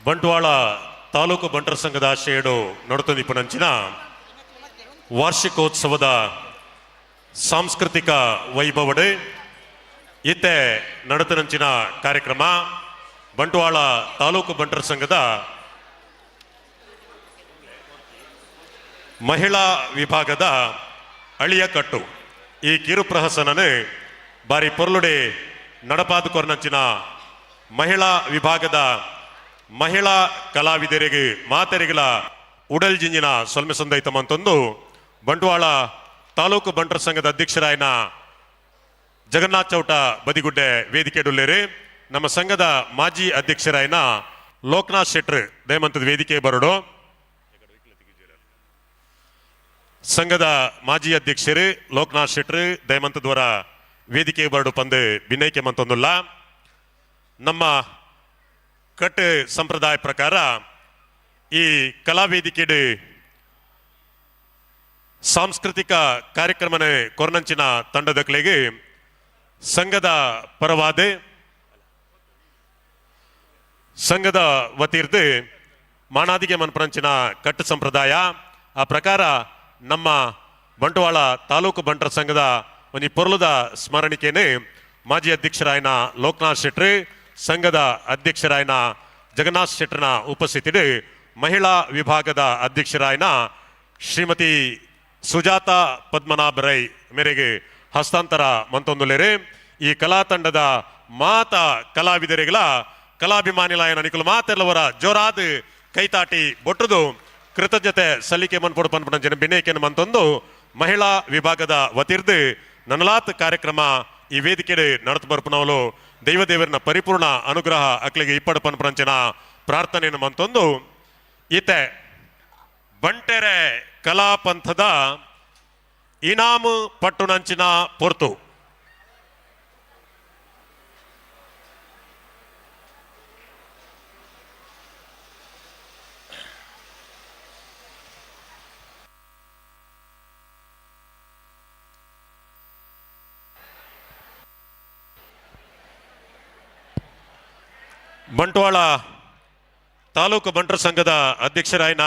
ಬಂಟ್ವಾಳ ತಾಲೂಕು ಬಂಟರ ಸಂಘದ ಆಶಯಡು ನಡತುಂದಿಪ್ಪುನಂಚಿನ ವಾರ್ಷಿಕೋತ್ಸವದ ಸಾಂಸ್ಕೃತಿಕ ವೈಭವಡು ಇತ್ತೆ ನಡತನಂಚಿನ ಕಾರ್ಯಕ್ರಮ ಬಂಟ್ವಾಳ ತಾಲೂಕು ಬಂಟರ ಸಂಘದ ಮಹಿಳಾ ವಿಭಾಗದ ಅಳಿಯಕಟ್ಟು ಈ ಕಿರುಪ್ರಹಸನನು ಬಾರಿ ಪೊರ್ಲುಡೆ ನಡಪಾದ ಕೊರ್ನಂಚಿನ ಮಹಿಳಾ ವಿಭಾಗದ ಮಹಿಳಾ ಕಲಾವಿದರಿಗೆ ಮಾತೆರಿಗಳ ಉಡಲ್ ಜಿಂಜಿನ ಸೊಲ್ಮೆ ಸಂದೈತಮಂತೊಂದು ಬಂಟ್ವಾಳ ತಾಲೂಕು ಬಂಟರ ಸಂಘದ ಅಧ್ಯಕ್ಷರಾಯನ ಜಗನ್ನಾಥ್ ಚೌಟ ಬದಿಗುಡ್ಡೆ ವೇದಿಕೆ ಡುಲ್ಲೇರಿ. ನಮ್ಮ ಸಂಘದ ಮಾಜಿ ಅಧ್ಯಕ್ಷರಾಯನ ಲೋಕನಾಥ್ ಶೆಟ್ರ್ ದಯಮಂತದ ವೇದಿಕೆ ಬರಡು. ಸಂಘದ ಮಾಜಿ ಅಧ್ಯಕ್ಷರು ಲೋಕನಾಥ್ ಶೆಟ್ರ್ ದಯಮಂತದವರ ವೇದಿಕೆ ಬರಡು ಪಂದು ಬಿನೈಕೆ ಮಂತೊಂದುಲ್ಲ. ನಮ್ಮ ಕಟ್ ಸಂಪ್ರದಾಯ ಪ್ರಕಾರ ಈ ಕಲಾವೇದಿಕೆಡು ಸಾಂಸ್ಕೃತಿಕ ಕಾರ್ಯಕ್ರಮನ ಕೊರ್ನಂಚಿನ ತಂಡದಕ್ಲೆಗೆ ಸಂಘದ ಪರವಾದ ಸಂಘದ ವತಿರ್ದು ಮಾಣಾದಿಗೆ ಮನ್ಪರಂಚಿನ ಕಟ್ಟು ಸಂಪ್ರದಾಯ ಆ ಪ್ರಕಾರ ನಮ್ಮ ಬಂಟ್ವಾಳ ತಾಲೂಕು ಬಂಟರ ಸಂಘದ ಒಂಜಿ ಪೊರ್ಲುದ ಸ್ಮರಣಿಕೆನೆ ಮಾಜಿ ಅಧ್ಯಕ್ಷರಾಯನ ಲೋಕನಾಥ್ ಶೆಟ್ರು, ಸಂಘದ ಅಧ್ಯಕ್ಷರಾಯನ ಜಗನ್ನಾಥ್ ಶೆಟ್ಟರ್ನ ಉಪಸ್ಥಿತಿಡು ಮಹಿಳಾ ವಿಭಾಗದ ಅಧ್ಯಕ್ಷರಾಯನ ಶ್ರೀಮತಿ ಸುಜಾತ ಪದ್ಮನಾಭ ರೈ ಮೇರೆಗೆ ಹಸ್ತಾಂತರ ಮಂತೊಂದುಲೇರು. ಈ ಕಲಾ ತಂಡದ ಮಾತ ಕಲಾವಿದರಿಗಳ ಕಲಾಭಿಮಾನಿಲಾಯನ ನಿಕುಲು ಮಾತೆಲ್ಲವರ ಜೋರಾದ ಕೈತಾಟಿ ಬೊಟ್ಟುದು ಕೃತಜ್ಞತೆ ಸಲ್ಲಿಕೆ ಮನ್ಪೊಡು ಪನ್ಪುನ ಜನ ಬಿನೇಕೆನ ಮಂತೊಂದು ಮಹಿಳಾ ವಿಭಾಗದ ವತಿರ್ದು ನನಲಾತ್ ಕಾರ್ಯಕ್ರಮ ಈ ವೇದಿಕೆ ನಡತು ಬರ್ಪುನವಲು ದೈವದೇವರನ ಪರಿಪೂರ್ಣ ಅನುಗ್ರಹ ಅಕ್ಲಿಗೆ ಇಪ್ಪಡು ಪನ್ಪುನಂಚಿನ ಪ್ರಾರ್ಥನೆಯನ್ನು ಮಂತೊಂದು ಈತೆ ಬಂಟೆರೆ ಕಲಾಪಂಥದ ಇನಾಮು ಪಟ್ಟುನಂಚಿನ ಪೊರ್ತು. ಬಂಟ್ವಾಳ ತಾಲೂಕು ಬಂಟರ ಸಂಘದ ಅಧ್ಯಕ್ಷರಾಯನ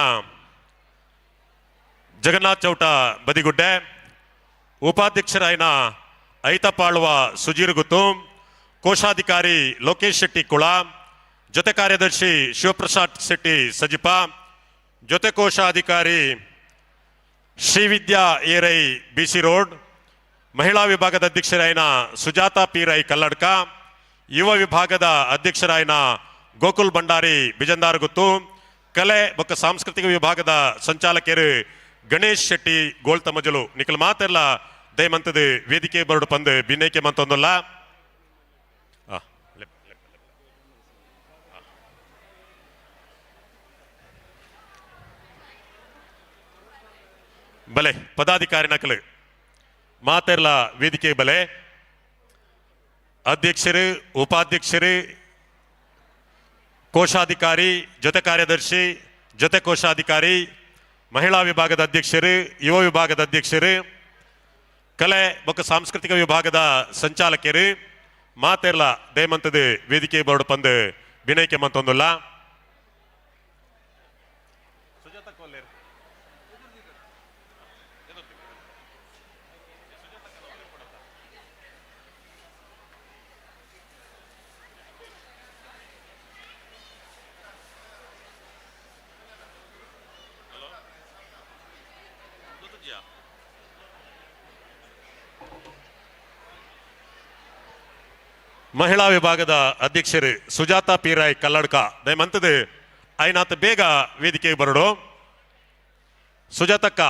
ಜಗನ್ನಾಥ್ ಚೌಟ ಬದಿಗುಡ್ಡೆ, ಉಪಾಧ್ಯಕ್ಷರಾಯನ ಐತಪಾಳುವ ಸುಜೀರುಗುತ್ತು, ಕೋಶಾಧಿಕಾರಿ ಲೋಕೇಶ್ ಶೆಟ್ಟಿ ಕುಳ, ಜೊತೆ ಕಾರ್ಯದರ್ಶಿ ಶಿವಪ್ರಸಾದ್ ಶೆಟ್ಟಿ ಸಜಿಪ, ಜೊತೆ ಕೋಶಾಧಿಕಾರಿ ಶ್ರೀವಿದ್ಯಾ ಏರೈ ಬಿಸಿ ರೋಡ್, ಮಹಿಳಾ ವಿಭಾಗದ ಅಧ್ಯಕ್ಷರಾಯನ ಸುಜಾತಾ ಪಿ ರೈ ಕಲ್ಲಡ್ಕ, ಯುವ ವಿಭಾಗದ ಅಧ್ಯಕ್ಷರಾಯನ ಗೋಕುಲ್ ಭಂಡಾರಿ ಬಿಜಂದಾರಗುತ್ತು, ಕಲೆ ಬೊಕ್ಕ ಸಾಂಸ್ಕೃತಿಕ ವಿಭಾಗದ ಸಂಚಾಲಕರು ಗಣೇಶ್ ಶೆಟ್ಟಿ ಗೋಳ್ತಮಜಲು. ನಿಖಲ್ ಮಾತೆಲ್ಲ ದಯಮಂತದ ವೇದಿಕೆ ಬರಡು ಪಂದು ಬಿನ್ನೈಕೆ ಮಂತೊಂದಲ್ಲ. ಬಲೆ ಪದಾಧಿಕಾರಿ ನಕಲು ಮಾತೆರ್ಲ ವೇದಿಕೆ ಬಲೆ ಅಧ್ಯಕ್ಷರು, ಉಪಾಧ್ಯಕ್ಷರು, ಕೋಶಾಧಿಕಾರಿ, ಜೊತೆ ಕಾರ್ಯದರ್ಶಿ, ಜೊತೆ ಕೋಶಾಧಿಕಾರಿ, ಮಹಿಳಾ ವಿಭಾಗದ ಅಧ್ಯಕ್ಷರು, ಯುವ ವಿಭಾಗದ ಅಧ್ಯಕ್ಷರು, ಕಲೆ ಬೊಕ್ಕ ಸಾಂಸ್ಕೃತಿಕ ವಿಭಾಗದ ಸಂಚಾಲಕರು ಮಾತೆರ್ಲ ದಯಮಂತದ ವೇದಿಕೆ ಬೋರ್ಡ್ ಪಂದು ವಿನಯಕ್ಕೆ ಮಂತೊಂದುಲ್ಲ. ಮಹಿಳಾ ವಿಭಾಗದ ಅಧ್ಯಕ್ಷರು ಸುಜಾತಾ ಪೀರಾಯ್ ಕಲ್ಲಡ್ಕ ದಯಮಂತದ ಐನಾತ್ ಬೇಗ ವೇದಿಕೆಗೆ ಬರಡು. ಸುಜಾತಕ್ಕ,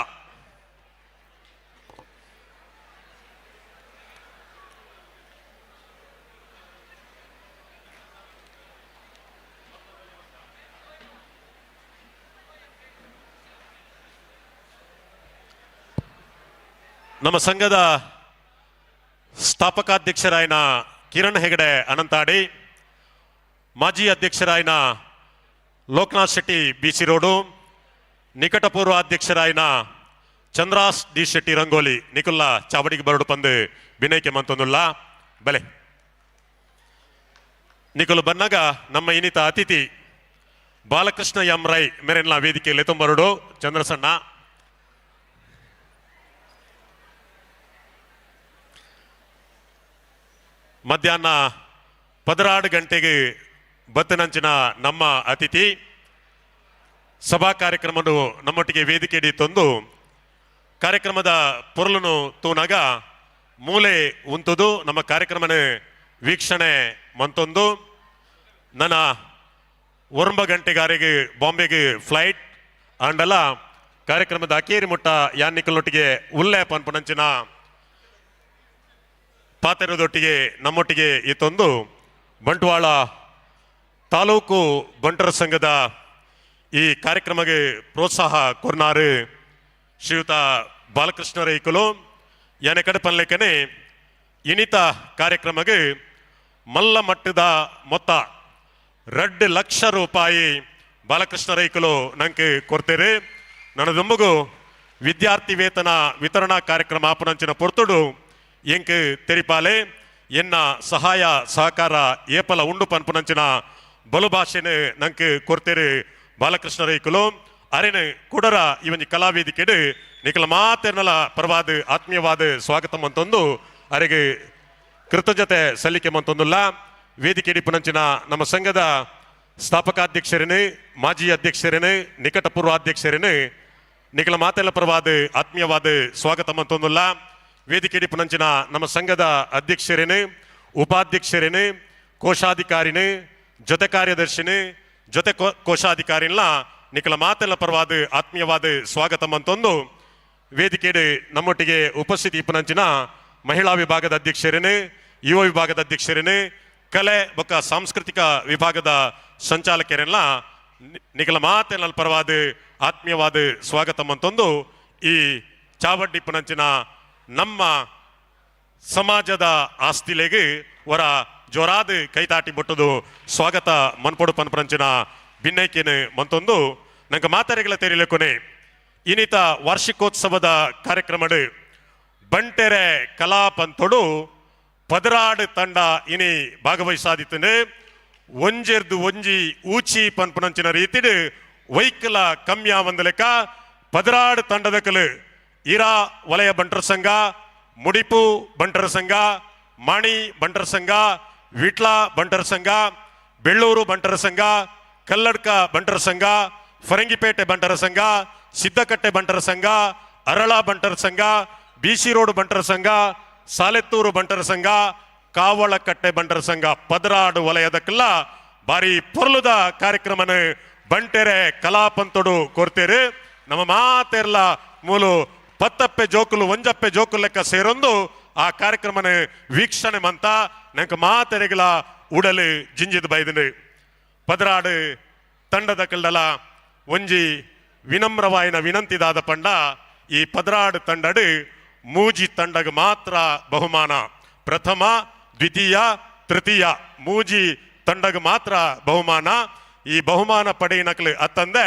ನಮ್ಮ ಸಂಘದ ಸ್ಥಾಪಕಾಧ್ಯಕ್ಷರಾಯನ ಕಿರಣ್ ಹೆಗಡೆ ಅನಂತಾಡಿ, ಮಾಜಿ ಅಧ್ಯಕ್ಷರಾಯನ ಲೋಕನಾಥ್ ಶೆಟ್ಟಿ ಬಿಸಿ ರೋಡು, ನಿಕಟಪೂರ್ವ ಅಧ್ಯಕ್ಷರಾಯನ ಚಂದ್ರಾಸ್ ಡಿ ಶೆಟ್ಟಿ ರಂಗೋಲಿ ನಿಕುಲ್ಲ ಚಾವಡಿಗೆ ಬರಡು ಪಂದು ವಿನಯಕ್ಕೆ ಮಂತೊಂದುಲ್ಲ. ಬಲೆ ನಿಕುಲು ಬನ್ನಾಗ ನಮ್ಮ ಇನ್ನಿತ ಅತಿಥಿ ಬಾಲಕೃಷ್ಣ ಎಂ ರೈ ಮೇರೆಲ್ಲ ವೇದಿಕೆಯಲ್ಲಿ ತುಂಬರಡು. ಚಂದ್ರಸಣ್ಣ, ಮಧ್ಯಾಹ್ನ 12 ಗಂಟೆಗೆ ಬತ್ತನಂಚಿನ ನಮ್ಮ ಅತಿಥಿ ಸಭಾ ಕಾರ್ಯಕ್ರಮವನ್ನು ನಮ್ಮೊಟ್ಟಿಗೆ ವೇದಿಕೆ ತಂದು ಕಾರ್ಯಕ್ರಮದ ಪೊರಲನ್ನು ತೂನಾಗ ಮೂಲೆ ಉಂಟುದು ನಮ್ಮ ಕಾರ್ಯಕ್ರಮನ ವೀಕ್ಷಣೆ ಮಂತೊಂದು. ನನ್ನ 9 ಗಂಟೆಗಾರಿಗೆ ಬಾಂಬೆಗೆ ಫ್ಲೈಟ್ ಅಂಡಲ ಕಾರ್ಯಕ್ರಮದ ಅಕೇರಿ ಮುಟ್ಟ ಯಾನ್ನಿಕಲೊಟ್ಟಿಗೆ ಉಲ್ಲೆ ಪನ್ಪುನಂಚಿನ ಪಾತೆರದೊಟ್ಟಿಗೆ ನಮ್ಮೊಟ್ಟಿಗೆ ಇತ್ತೊಂದು ಬಂಟ್ವಾಳ ತಾಲೂಕು ಬಂಟರ ಸಂಘದ ಈ ಕಾರ್ಯಕ್ರಮಕ್ಕೆ ಪ್ರೋತ್ಸಾಹ ಕೊರ್ನಾರು ಶ್ರೀಯುತ ಬಾಲಕೃಷ್ಣ ರೈಕುಲು ಯಾನೆ ಕಡೆ ಪನ್ಲೇಕನೆ ಇನಿತ ಕಾರ್ಯಕ್ರಮಕ್ಕೆ ಮಲ್ಲ ಮಟ್ಟದ ಮೊತ್ತ 2 ಲಕ್ಷ ರೂಪಾಯಿ ಬಾಲಕೃಷ್ಣ ರೈಕುಲು ನಂಗೆ ಕೊಡ್ತೇರೆ. ನನದೊಂಬಗು ವಿದ್ಯಾರ್ಥಿ ವೇತನ ವಿತರಣಾ ಕಾರ್ಯಕ್ರಮ ಆಪನಂಚಿನ ಪೊರ್ತುಡು ಎಂಕ್ ತೆರಿಪಾಲೆ ಎನ್ನ ಸಹಾಯ ಸಹಕಾರ ಏಪಲ ಉಂಡು ಪನ್ಪುನಂಚಿನ ಬಲು ಭಾಷೆನ ನಂಗೆ ಕೊಡ್ತೇರೆ ಬಾಲಕೃಷ್ಣ ರೈಕುಲು. ಅರೆನ ಕುಡರ ಇವನ್ ಕಲಾವೇದಿಕೆಡು ನಿಕಲ ಮಾತೆರ್ನಲ ಪರವಾದ ಆತ್ಮೀಯವಾದ ಸ್ವಾಗತ ಮಂತೊಂದು ಅರೆಗೆ ಕೃತಜ್ಞತೆ ಸಲ್ಲಿಕೆ ಮಂತೊಂದುಲ್ಲ. ವೇದಿಕೆ ಪುನಂಚಿನ ನಮ್ಮ ಸಂಘದ ಸ್ಥಾಪಕಾಧ್ಯಕ್ಷರೇನು, ಮಾಜಿ ಅಧ್ಯಕ್ಷರೇನು, ನಿಕಟ ಪೂರ್ವಾಧ್ಯಕ್ಷರೇನು ನಿಕಲ ಮಾತೆಲ್ಲ ಪರವಾದ ಆತ್ಮೀಯವಾದ ಸ್ವಾಗತ ಮಂತೊಂದುಲ್ಲ. ವೇದಿಕೆ ಪುನಂಚಿನ ನಮ್ಮ ಸಂಘದ ಅಧ್ಯಕ್ಷರೇನು, ಉಪಾಧ್ಯಕ್ಷರೇನು, ಕೋಶಾಧಿಕಾರಿನೇ, ಜೊತೆ ಕಾರ್ಯದರ್ಶಿನಿ, ಜೊತೆ ಕೋಶಾಧಿಕಾರಿನ ನಿಕಲ ಮಾತೆಲ್ಲ ಪರವಾದ ಆತ್ಮೀಯವಾದ ಸ್ವಾಗತ ಮಂತೊಂದು ವೇದಿಕೆಡೆ ನಮ್ಮೊಟ್ಟಿಗೆ ಉಪಸ್ಥಿತಿ ಪುನಂಚಿನ ಮಹಿಳಾ ವಿಭಾಗದ ಅಧ್ಯಕ್ಷರೇನು, ಯುವ ವಿಭಾಗದ ಅಧ್ಯಕ್ಷರೇನು, ಕಲೆ ಬೊಕ್ಕ ಸಾಂಸ್ಕೃತಿಕ ವಿಭಾಗದ ಸಂಚಾಲಕರೆಲ್ಲ ನಿಕಲ ಮಾತೆಲ್ಲ ಪರವಾದ ಆತ್ಮೀಯವಾದ ಸ್ವಾಗತ ಮಂತೊಂದು ಈ ಚಾವಡ್ಡಿ ಪುನಂಚಿನ ನಮ್ಮ ಸಮಾಜದ ಆಸ್ತಿಲೆಗೆ ವರ ಜೋರಾದ ಕೈತಾಟಿ ಬೊಟ್ಟದು ಸ್ವಾಗತ ಮನ್ಪೊಡು ಪನ್ಪರಂಚಿನ ಬಿನ್ನೈಕಿನ ಮಂತೊಂದು ನಂಗೆ ಮಾತಾರಿಗಳ ತೆರಿಲಕೊನೆ ಇನ್ನಿತ ವಾರ್ಷಿಕೋತ್ಸವದ ಕಾರ್ಯಕ್ರಮಡು ಬಂಟೆರೆ ಕಲಾಪಂತೊಡು 16 ತಂಡ ಇನಿ ಭಾಗವಹಿಸಾದಿತ್ತನೆ. ಒಂಜೆರ್ದು ಒಂಜಿ ಊಚಿ ಪನ್ಪುನಂಚಿನ ರೀತಿಡು ವೈಕಲ ಕಮ್ಯ ಒಂದಲೆಕ್ಕ 16 ತಂಡದಕಲು ಇರಾ ವಲಯ ಬಂಟರ ಸಂಘ, ಮುಡಿಪು ಬಂಟರ ಸಂಘ, ಮಾಣಿ ಬಂಟರ ಸಂಘ, ವಿಟ್ಲ ಬಂಟರ ಸಂಘ, ಬೆಳ್ಳೂರು ಬಂಟರ ಸಂಘ, ಕಲ್ಲಡ್ಕ ಬಂಟರ ಸಂಘ, ಫರಂಗಿಪೇಟೆ ಬಂಟರ ಸಂಘ, ಸಿದ್ದಕಟ್ಟೆ ಬಂಟರ ಸಂಘ, ಅರಳ ಬಂಟರ ಸಂಘ, ಬಿಸಿ ರೋಡ್ ಬಂಟರ ಸಂಘ, ಸಾಲೆತ್ತೂರು ಬಂಟರ ಸಂಘ, ಕಾವಳಕಟ್ಟೆ ಬಂಟರ ಸಂಘ 16 ವಲಯದಕ್ಕೆಲ್ಲ ಭಾರಿ ಪೊರ್ಲುದ ಕಾರ್ಯಕ್ರಮನ ಬಂಟೆರೆ ಕಲಾಪಂತೊಡು ಕೊರ್ತೇರು. ನಮ್ಮ ಮಾತೆರ್ಲ ಮೂಲು ಪತ್ತಪ್ಪೆ ಜೋಕುಲು ಒಂಜಪ್ಪೆ ಜೋಕುಲು ಲೆಕ್ಕ ಸೇರೊಂದು ಆ ಕಾರ್ಯಕ್ರಮನ ವೀಕ್ಷಣೆ ಮಂತ ನಂಗೆ ಮಾತೆರೆಗಳ ಉಡಲು ಜಿಂಜಿದ ಬೈದನು. 16 ತಂಡದ ಕಲ್ಡಲ ಒಂಜಿ ವಿನಮ್ರವಾಯಿನ ವಿನಂತಿದಾದ ಪಂಡ ಈ 12 ತಂಡಡು ಮೂಜಿ ತಂಡಗ್ ಮಾತ್ರ ಬಹುಮಾನ. ಪ್ರಥಮ, ದ್ವಿತೀಯ, ತೃತೀಯ ಮೂಜಿ ತಂಡಗ್ ಮಾತ್ರ ಬಹುಮಾನ. ಈ ಬಹುಮಾನ ಪಡೆಯಿನಕ್ಲು ಅತ್ತಂದೆ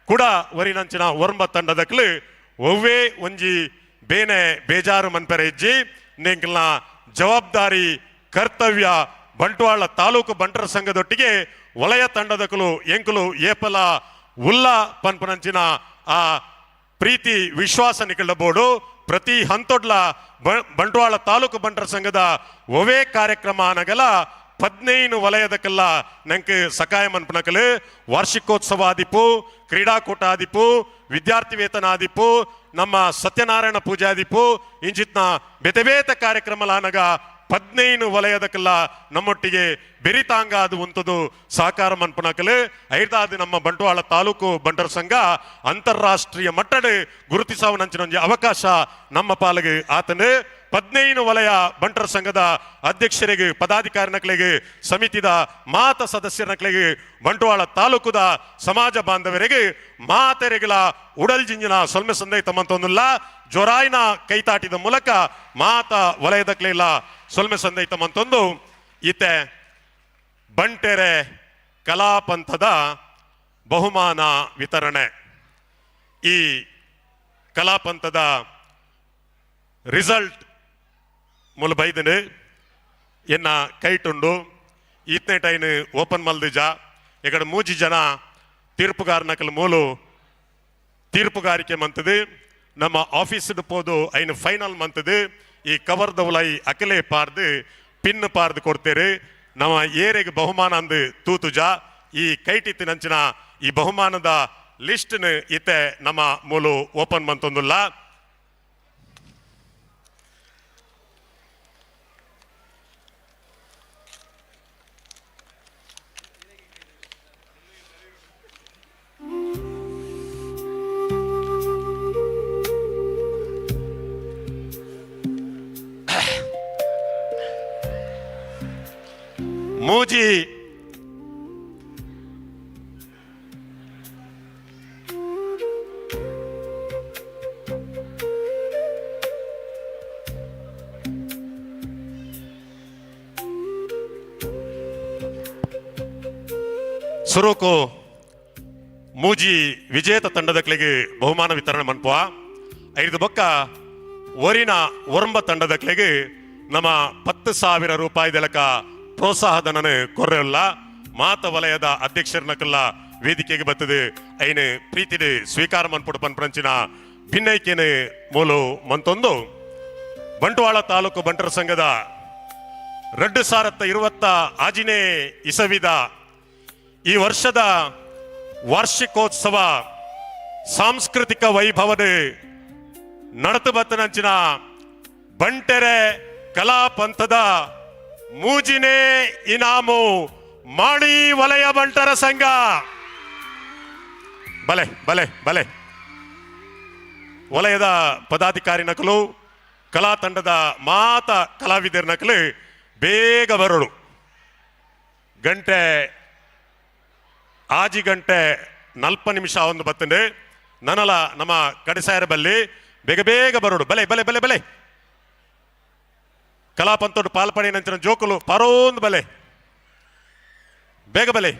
ಕುಡ ಒರಿನಂಚಿನ ಒರ್ಂಬ ತಂಡದಕ್ಲು ಒವ್ವೇ ಒಂಜಿ ಬೇನೆ ಬೇಜಾರು ಮನ್ಪೆರೆ ಇಜ್ಜಿ. ನಿಂಕ್ಲ ಜವಾಬ್ದಾರಿ ಕರ್ತವ್ಯ ಬಂಟ್ವಾಳ ತಾಲೂಕು ಬಂಟರ ಸಂಘದೊಟ್ಟಿಗೆ ವಲಯ ತಂಡದಕಲು ಎಂಕುಲು ಏಪಲ ಉಲ್ಲ ಪನ್ಪನಂಚಿನ ಆ ಪ್ರೀತಿ ವಿಶ್ವಾಸ ನಿಕಲ್ದ ಬೋರ್ಡು. ಪ್ರತಿ ಹಂತೊಡ್ಲ ಬಂಟ್ವಾಳ ತಾಲೂಕು ಬಂಟರ ಸಂಘದ ಒವೇ ಕಾರ್ಯಕ್ರಮ ಅನಗಲ 15 ವಲಯದಕ್ಕೆಲ್ಲ ನಂಗೆ ಸಕಾಯ ಮನ್ಪನಕಲು ವಾರ್ಷಿಕೋತ್ಸವ ಆದಿಪ್ಪು, ಕ್ರೀಡಾಕೂಟ ಆದಿಪ್ಪು, ವಿದ್ಯಾರ್ಥಿ ವೇತನ ಆದಿಪ್ಪು, ನಮ್ಮ ಸತ್ಯನಾರಾಯಣ ಪೂಜಾದಿಪ್ಪು, ಇಂಚಿತ್ನ ಬೇತೆ ಬೇತೆ ಕಾರ್ಯಕ್ರಮಲಾನಗ 15 ವಲಯದಕ್ಕೆಲ್ಲ ನಮ್ಮೊಟ್ಟಿಗೆ ಬೆರಿತಾಂಗ ಅದು ಉಂಟದು ಸಹಕಾರ ಮನ್ಪನಕಲು. ಐದಾದು ನಮ್ಮ ಬಂಟ್ವಾಳ ತಾಲೂಕು ಬಂಟರ ಸಂಘ ಅಂತಾರಾಷ್ಟ್ರೀಯ ಮಟ್ಟದ ಗುರುತಿಸವನಂಚಿನ ಒಂಜಿ ಅವಕಾಶ ನಮ್ಮ ಪಾಲಿಗೆ ಆತನು. 15 ವಲಯ ಬಂಟರ ಸಂಘದ ಅಧ್ಯಕ್ಷರಿಗೆ, ಪದಾಧಿಕಾರಿನಕ್ಳಿಗೆ, ಸಮಿತಿದ ಮಾತ ಸದಸ್ಯರನಕ್ಳಿಗೆ, ಬಂಟ್ವಾಳ ತಾಲೂಕುದ ಸಮಾಜ ಬಾಂಧವರಿಗೆ ಮಾತೆರೆಗಳ ಉಡಲ್ ಜಿಂಜಿನ ಸೊಲ್ಮೆ ಸಂದೈ ತಮ್ಮಂತೊಂದಿಲ್ಲ ಜೊರಾಯ್ನ ಕೈತಾಟಿದ ಮೂಲಕ ಮಾತ ವಲಯದಕ್ಲೆಲ್ಲ ಸೊಲ್ಮೆ ಸಂದೈ ತಮ್ಮಂತೊಂದು. ಈತೆ ಬಂಟೆರೆ ಕಲಾಪಂಥದ ಬಹುಮಾನ ವಿತರಣೆ. ಈ ಕಲಾಪಂಥದ ರಿಸಲ್ಟ್ ಮೂಲ ಬೈದನು ಎನ್ನ ಕೈಟುಂಡು. ಈತನೇ ಟೈನ್ ಓಪನ್ ಮಲ್ದಿಜ ఇక్కడ ಮೂಜಿ ಜನ ತೀರ್ಪುಗಾರನಕಲ್ ಮೂಲು ತೀರ್ಪುಗಾರಿಕೆ ಮಂತದು. ನಮ್ಮ ಆಫೀಸ್ ಪೋದು ಐನು ಫೈನಲ್ ಮಂತದು. ಈ ಕವರ್ ದೌಲೈ ಅಕಲೆ ಪಾರ್ದು ಪಿನ್ ಪಾರ್ದು ಕೊಡ್ತೇರು. ನಮ್ಮ ಏರೆಗೆ ಬಹುಮಾನ ಅಂದು ತೂತುಜ. ಈ ಕೈಟಿತ್ತು ನಂಚಿನ ಈ ಬಹುಮಾನದ ಲಿಸ್ಟ್ನ ಇತ್ತೆ ನಮ್ಮ ಮೂಲು ಓಪನ್ ಮಂತೊಂದುಲ್ಲ. ಮೂಜಿ ಸುರುಕು ಮೂಜಿ ವಿಜೇತ ತಂಡದಕ್ಲೆಗೆ ಬಹುಮಾನ ವಿತರಣೆ ಮನ್ಪುವ. ಐದು ಬೊಕ್ಕ ಒರಿನ ಒರಂಬ ತಂಡದಕ್ಲೆಗೆ ನಮ್ಮ 10,000 ರೂಪಾಯಿ ದಲಕ ಪ್ರೋತ್ಸಾಹಧನನ ಕೊರ್ರೆಲ್ಲ. ಮಾತ ವಲಯದ ಅಧ್ಯಕ್ಷರನಕ್ಕೆಲ್ಲ ವೇದಿಕೆಗೆ ಬರ್ತದೆ ಐನು ಪ್ರೀತಿಡು ಸ್ವೀಕಾರ ಮನ್ಪುಡು ಪನ್ಪಂಚಿನ ಭಿನ್ನೈಕೆನ ಮೂಲು ಮಂತೊಂದು. ಬಂಟ್ವಾಳ ತಾಲೂಕು ಬಂಟರ ಸಂಘದ 2026 ಇಸವಿದ ಈ ವರ್ಷದ ವಾರ್ಷಿಕೋತ್ಸವ ಸಾಂಸ್ಕೃತಿಕ ವೈಭವದ ನಡತು ಬತ್ತನಂಚಿನ ಬಂಟೆರೆ ಕಲಾಪಂಥದ ಮೂಜಿನೇ ಇನಾಮು ಮಾಣಿ ವಲಯ ಬಂಟರ ಸಂಘ. ಬಲೆ ಬಲೆ ಬಲೆ ವಲಯದ ಪದಾಧಿಕಾರಿ ನಕಲು ಕಲಾ ತಂಡದ ಮಾತ ಕಲಾವಿದರ ನಕಲು ಬೇಗ ಬರೋಳು. ಗಂಟೆ ಆಜಿ ಗಂಟೆ 40 ನಿಮಿಷ ಒಂದು ಬತ್ತಂಡೆ ನನಲ ನಮ್ಮ ಕಡಿಸಾಯರ ಬಲ್ಲಿ ಬೇಗ ಬೇಗ ಬರೋಡು. ಬಲೆ ಬಲೆ ಬಲೆ ಬಲೆ ಕಲಾಪಂತೋಡು ಪಾಲ್ಪಡಿ ನಂಚಿನ ಜೋಕುಲು ಪರೋಂದು ಬಲೆ ಬೇಗ ಬಲೆ.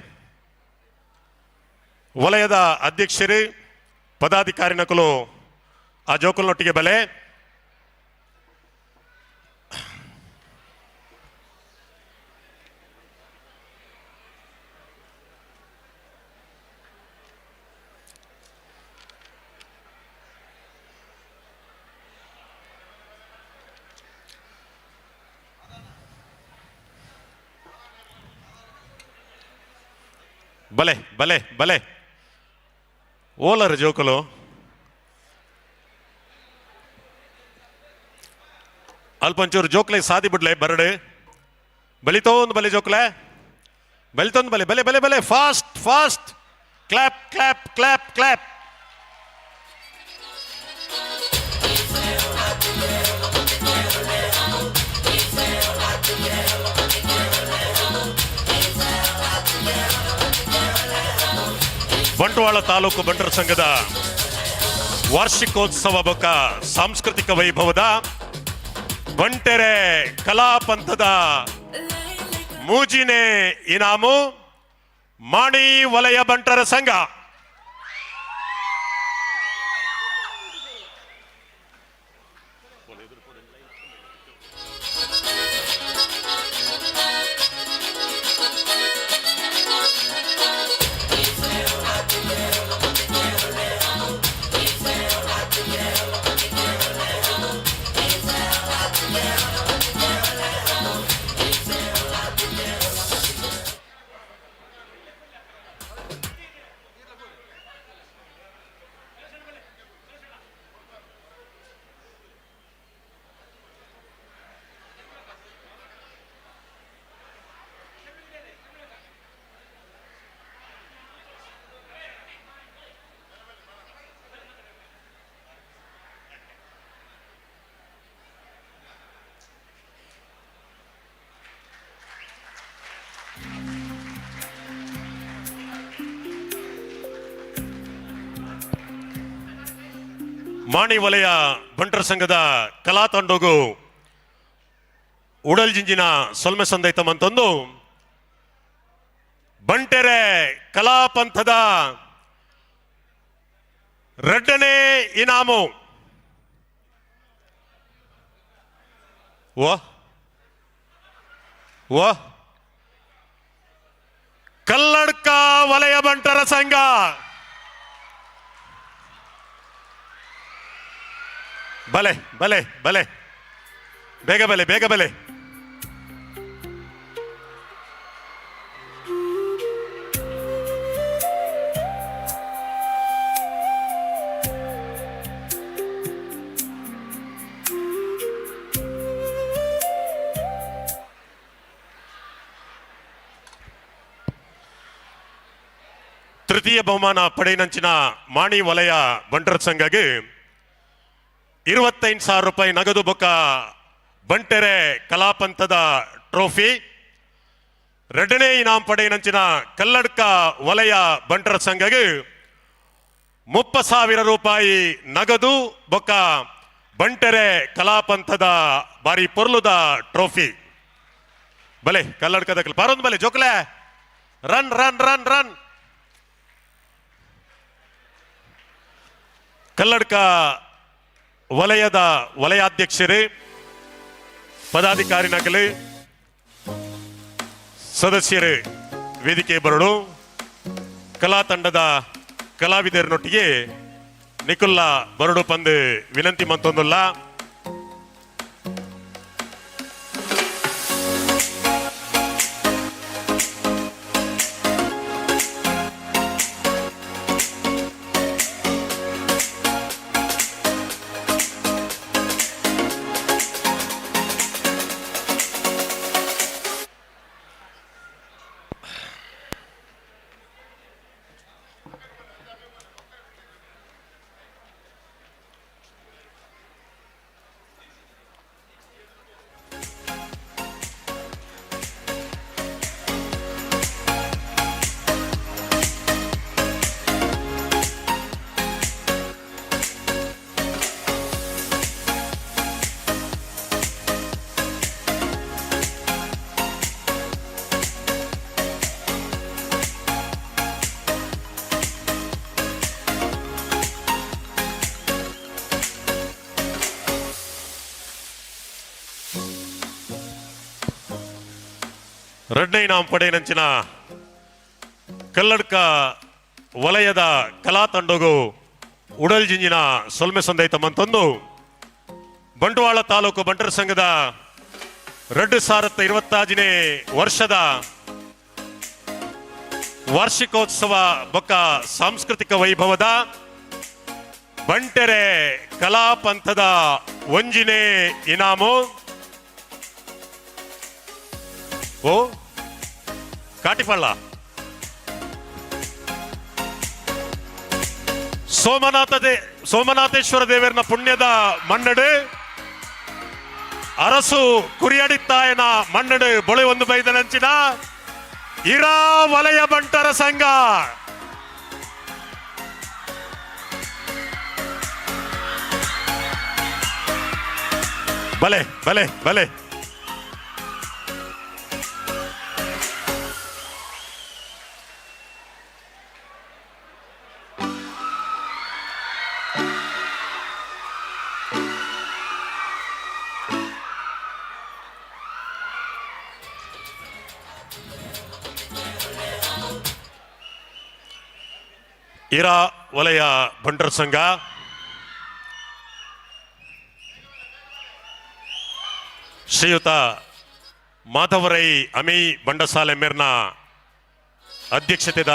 ವಲಯದ ಅಧ್ಯಕ್ಷರು ಪದಾಧಿಕಾರಿ ನಕಲು ಆ ಜೋಕುಲ್ನೊಟ್ಟಿಗೆ ಬಲೆ. ಬಲೆ ಬಲೆ ಬಲೆ ಓಲರ್ ಜೋಕುಲು. ಅಲ್ಪಂಚೂರು ಜೋಕ್ಲೆ ಸಾದಿ ಬಿಡ್ಲೆ ಬರಡು ಬಲಿತೋ ಒಂದು ಬಲೆ ಜೋಕ್ಲೆ ಬಲಿತೊಂದು ಬಲೆ ಬಲೆ ಬಲೆ ಬಲೆ fast fast clap clap clap clap. Bantwal taluk ಬಂಟರ ಸಂಘದ ವಾರ್ಷಿಕೋತ್ಸವ ಬೊಕ ಸಾಂಸ್ಕೃತಿಕ ವೈಭವದ ಬಂಟೆರೆ ಕಲಾಪಂಥದ ಮೂಜಿನೆ ಇನಾಮು ಮಾಣಿ ವಲಯ ಬಂಟರ ಸಂಘ. ಮಾಣಿ ವಲಯ ಬಂಟರ ಸಂಘದ ಕಲಾ ತಂಡಗು ಉಡಲ್ ಜಿಂಜಿನ ಸೊಲ್ಮೆ ಸಂದೈತಮಂತಂದು ಬಂಟೆರೆ ಕಲಾಪಂಥದ ಎರಡನೇ ಇನಾಮು ವ ವ ಕಲ್ಲಡ್ಕ ವಲಯ ಬಂಟರ ಸಂಘ. ಬಲೆ ಬಲೆ ಬಲೆ ಬೇಗ ಬಲೆ ಬೇಗ ಬಲೆ. ತೃತೀಯ ಬಹುಮಾನ ಪಡೆಯನಂಚಿನ ಮಾಣಿ ವಲಯ ಬಂಟರ ಸಂಘಗೆ 25,000 ರೂಪಾಯಿ ನಗದು ಬೊಕ್ಕ ಬಂಟೆರೆ ಕಲಾಪಂಥದ ಟ್ರೋಫಿ. ಎರಡನೇ ಇನಾಮ್ ಪಡೆಯನಂಚಿನ ಕಲ್ಲಡ್ಕ ವಲಯ ಬಂಟರ ಸಂಘಗೆ 30,000 ರೂಪಾಯಿ ನಗದು ಬೊಕ್ಕ ಬಂಟೆರೆ ಕಲಾಪಂಥದ ಬಾರಿ ಪೊರ್ಲುದ ಟ್ರೋಫಿ. ಬಲೆ ಕಲ್ಲಡ್ಕದ ಪಾರೊಂದು ಬಲೆ ಜೋಕ್ಲೆ run run run run. Kalladka ವಲಯದ ವಲಯಾಧ್ಯಕ್ಷರೇ, ಪದಾಧಿಕಾರಿ ನಕಲಿ ಸದಸ್ಯರೇ, ವೇದಿಕೆ ಬರಡು ಕಲಾ ತಂಡದ ಕಲಾವಿದರನೊಟ್ಟಿಗೆ ನಿಕುಲ್ಲ ಬರಡು ಪಂದು ವಿನಂತಿ ಮಂತೊಂದುಲ್ಲ. ರಡ್ಡೈ ನಾಮ್ ಪಡೆಯನಂಚಿನ ಕಲ್ಲಡ್ಕ ವಲಯದ ಕಲಾ ತಂಡಗು ಉಡಲ್ ಜಿಂಜಿನ ಸೊಲ್ಮೆ ಸಂದೈತ ಮಂತಂದು ಬಂಟ್ವಾಳ ತಾಲೂಕು ಬಂಟರ ಸಂಘದ 2025ನೇ ವರ್ಷದ ವಾರ್ಷಿಕೋತ್ಸವ ಬೊಕ್ಕ ಸಾಂಸ್ಕೃತಿಕ ವೈಭವದ ಬಂಟೆರೆ ಕಲಾಪಂಥದ ಒಂಜಿನೇ ಇನಾಮು ಓ ಕಾಟಿಪಳ್ಳ ಸೋಮನಾಥೇಶ್ವರ ದೇವರನ ಪುಣ್ಯದ ಮಣ್ಣಡು ಅರಸು ಕುರಿಯಡಿತ್ತಾಯನ ಮಣ್ಣಡು ಬೊಳೆ ಒಂದು ಬೈದನಂಚಿನ ಇರಾ ವಲಯ ಬಂಟರ ಸಂಘ. ಬಲೆ ಬಲೆ ಬಲೆ. ಇರಾ ವಲಯ ಬಂಟರ ಸಂಘ ಶ್ರೀಯುತ ಮಾಧವರೈ ಅಮಿ ಬಂಡಸಾಲೆ ಮೇರ್ನ ಅಧ್ಯಕ್ಷತೆದ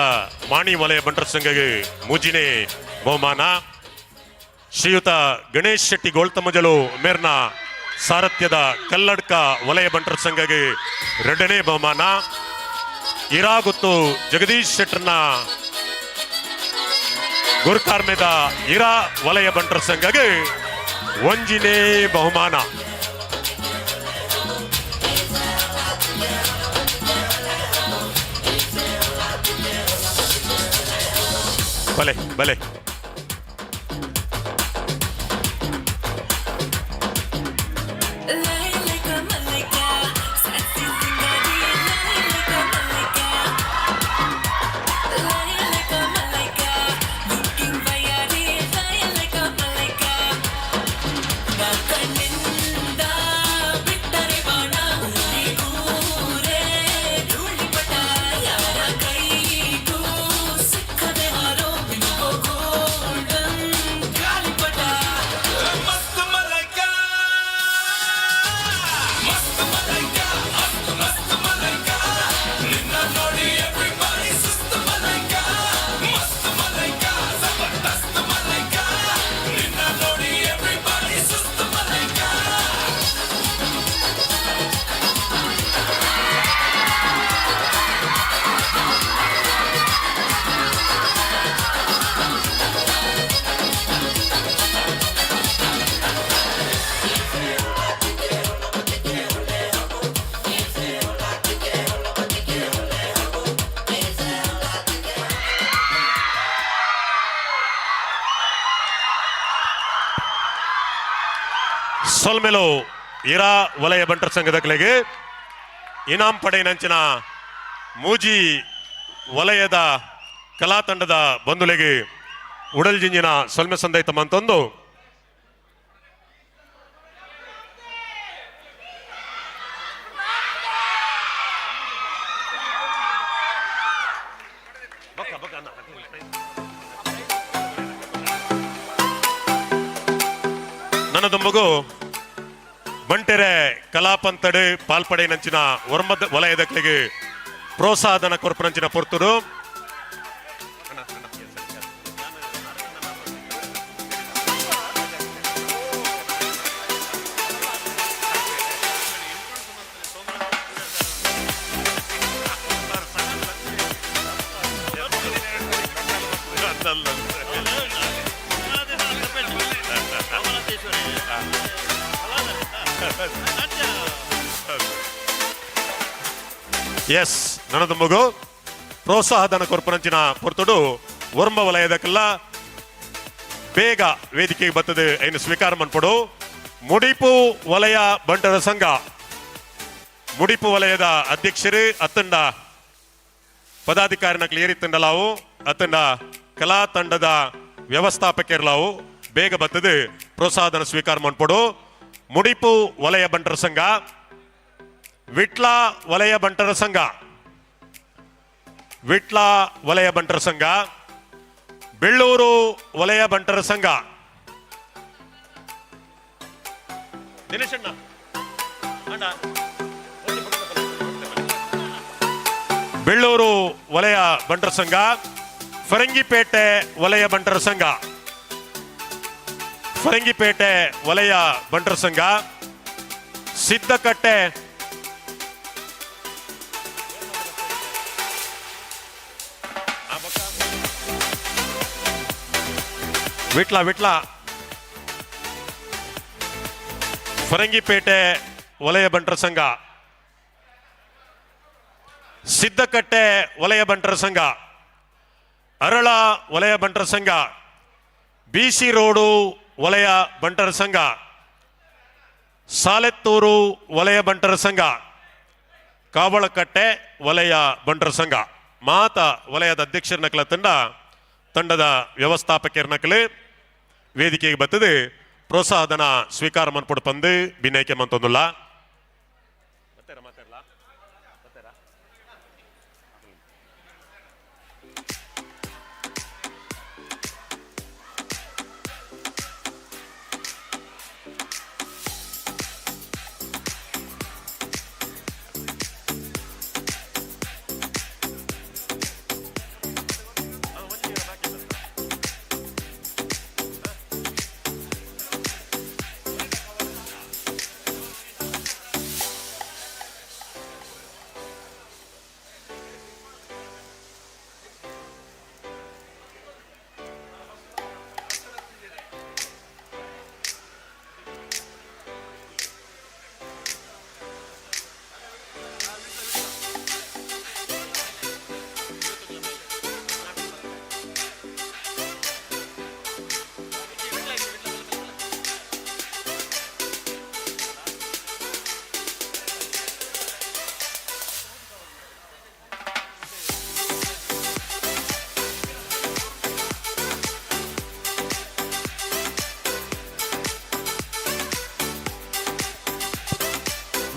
ಮಾಣಿ ವಲಯ ಬಂಟರ ಸಂಘಗೆ ಮೂಜಿನೆ ಬಹುಮಾನ. ಶ್ರೀಯುತ ಗಣೇಶ್ ಶೆಟ್ಟಿ ಗೋಳ್ತಮಜಲು ಮೇರ್ನ ಸಾರಥ್ಯದ ಕಲ್ಲಡ್ಕ ವಲಯ ಬಂಟರ ಸಂಘಗೆ ಎರಡನೇ ಬಹುಮಾನ. ಇರಾಗುತ್ತು ಜಗದೀಶ್ ಶೆಟ್ಟರ್ನ ಗುರುಕಾರ್ಮೆದ ಇರಾ ವಲಯ ಬಂಟರ ಸಂಘಗೆ ಒಂಜಿನೇ ಬಹುಮಾನ. ಬಲೆ ಬಲೆ. ಸೊಲ್ಮೆಲು ಇರಾ ವಲಯ ಬಂಟರ ಸಂಘದ ಕಲೆಗೆ ಇನಾಮ್ ಪಡೆಯಿನಂಚಿನ ಮೂಜಿ ವಲಯದ ಕಲಾ ತಂಡದ ಬಂಧುಲೆಗೆ ಉಡಲ್ ಜಿಂಜಿನ ಸೊಲ್ಮೆ ಸಂದೈತ ಮಂತೊಂದು ನನ್ನದೊಂಬಗು ಬಂಟೆರೆ ಕಲಾಪಂತಡು ಪಾಲ್ಪಡೆಯಿನಂಚಿನ ಒರ್ಮದ ವಲಯದಕ್ಲೆಗೆ ಪ್ರೋತ್ಸಾಹಧನ ಕೊರ್ಪುನಂಚಿನ ಪೊರ್ತುಡು. ಎಸ್ ನನದ ಮಗು ಪ್ರೋತ್ಸಾಹಧನ ಕೊರ್ಪುನಂಚಿನ ಪೊರ್ತುಡು ಒರ್ಂಬ ವಲಯದಕ್ಕೆಲ್ಲ ಬೇಗ ವೇದಿಕೆಗೆ ಬರ್ತದೆ ಐನು ಸ್ವೀಕಾರ ಮನ್ಪೊಡು. ಮುಡಿಪು ವಲಯ ಬಂಟರ ಸಂಘ ಮುಡಿಪು ವಲಯದ ಅಧ್ಯಕ್ಷರು ಅತ್ತಂಡ ಪದಾಧಿಕಾರಿನಕ್ಲು ಏರಿತ್ತಂಡಲಾವು ಅತ್ತಂಡ ಕಲಾ ತಂಡದ ವ್ಯವಸ್ಥಾಪಕರ್ಲಾವು ಬೇಗ ಬರ್ತದೆ ಪ್ರೋತ್ಸಾಹಧನ ಸ್ವೀಕಾರ ಮನ್ಪೊಡು. ಮುಡಿಪು ವಲಯ ಬಂಟರ ಸಂಘ, ವಿಟ್ಲ ವಲಯ ಬಂಟರ ಸಂಘ, ವಿಟ್ಲ ವಲಯ ಬಂಟರ ಸಂಘ, ಬೆಳ್ಳೂರು ವಲಯ ಬಂಟರ ಸಂಘ. ದಿನೇಶಣ್ಣ ಬೆಳ್ಳೂರು ವಲಯ ಬಂಟರ ಸಂಘ, ಫರಂಗಿಪೇಟೆ ವಲಯ ಬಂಟರ ಸಂಘ, ಫರಂಗಿಪೇಟೆ ವಲಯ ಬಂಟರ ಸಂಘ, ಸಿದ್ದಕಟ್ಟೆ ವಿಟ್ಲ ವಿಟ್ಲ ಫರಂಗಿಪೇಟೆ ವಲಯ ಬಂಟರ ಸಂಘ, ಸಿದ್ದಕಟ್ಟೆ ವಲಯ ಬಂಟರ ಸಂಘ, ಅರಳ ವಲಯ ಬಂಟರ ಸಂಘ, ಬಿಸಿ ರೋಡು ವಲಯ ಬಂಟರ ಸಂಘ, ಸಾಲೆತ್ತೂರು ವಲಯ ಬಂಟರ ಸಂಘ, ಕಾವಳಕಟ್ಟೆ ವಲಯ ಬಂಟರ ಸಂಘ ಮಾತ ವಲಯದ ಅಧ್ಯಕ್ಷರ ನಕಲ ತಂಡ, ತಂಡದ ವ್ಯವಸ್ಥಾಪಕರ ನಕಲು ವೇದಿಕೆಗೆ ಬರ್ತದೆ ಪ್ರೋತ್ಸಾಹಧನ ಸ್ವೀಕಾರ ಮನ್ಪುಡು ಪಂದು ಬಿನೈಕೆ ಮಂತೊಂದುಲ್ಲ.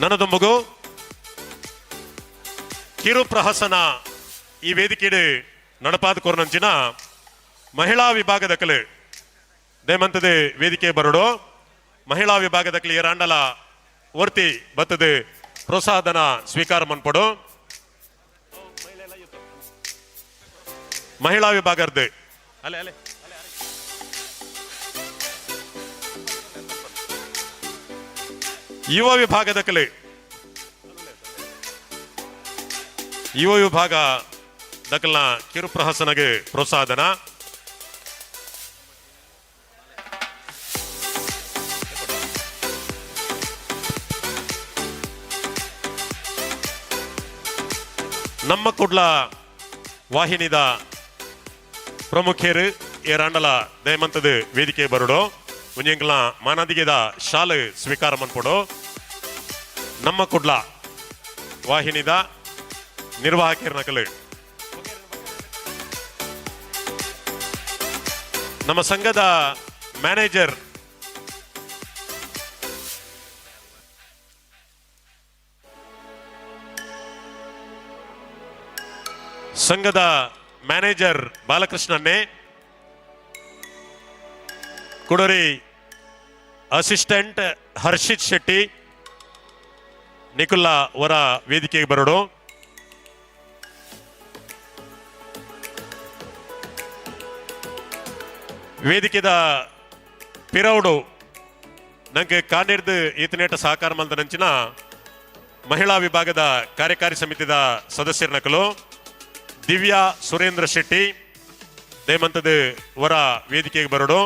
ನನದೊಂಬುಗು ಕಿರುಪ್ರಹಸನ ಈ ವೇದಿಕೆಡು ನಡಪಾದ ಕೊರನಂಚಿನ ಮಹಿಳಾ ವಿಭಾಗದ ಕಲೆ ದೇಮಂತದೆ ವೇದಿಕೆ ಬರಡು. ಮಹಿಳಾ ವಿಭಾಗದ ಕಲೆ ಏರಾಂಡಲ ವರ್ತಿ ಬತ್ತದೆ ಪ್ರೋತ್ಸಾಹಧನ ಸ್ವೀಕಾರ ಮನ್ಪಡು. ಮಹಿಳಾ ವಿಭಾಗದ ಅಲೆ ಅಲೆ ಯುವ ವಿಭಾಗದ ಕಲೆ ಯುವ ವಿಭಾಗ ದಕಲ್ನ ಕಿರುಪ್ರಹಸನಗೆ ಪ್ರೋತ್ಸಾಹಧನ. ನಮ್ಮ ಕುಡ್ಲ ವಾಹಿನಿದ ಪ್ರಮುಖರು ಏರಾಂಡಲ ದಯಮಂತದ ವೇದಿಕೆ ಬರಡು. ಒಂಜೆಂಕ್ಲ ಮಾನದಿಗೆದ ಶಾಲೆ ಸ್ವೀಕಾರ ಮನ್ಪೊಡು. ನಮ್ಮ ಕುಡ್ಲ ವಾಹಿನಿದ ನಿರ್ವಾಹಕರ ನಕಲು ನಮ್ಮ ಸಂಘದ ಮ್ಯಾನೇಜರ್ ಸಂಘದ ಮ್ಯಾನೇಜರ್ ಬಾಲಕೃಷ್ಣನ್ನೇ, ಕುಡರಿ ಅಸಿಸ್ಟೆಂಟ್ ಹರ್ಷಿತ್ ಶೆಟ್ಟಿ ನಿಕುಲ್ಲಾ ಅವರ ವೇದಿಕೆಗೆ ಬರೋಡು. ವೇದಿಕೆದ ಪಿರೌಡು ನಂಗೆ ಕಾಣಿರ್ದು ಈತನೇಟ ಸಹಕಾರ ಮಲ್ದ ನಂಚಿನ ಮಹಿಳಾ ವಿಭಾಗದ ಕಾರ್ಯಕಾರಿ ಸಮಿತಿದ ಸದಸ್ಯರ ನಕಲು ದಿವ್ಯಾ ಸುರೇಂದ್ರ ಶೆಟ್ಟಿ ದೇಮಂತದ ವರ ವೇದಿಕೆಗೆ ಬರೋಡು.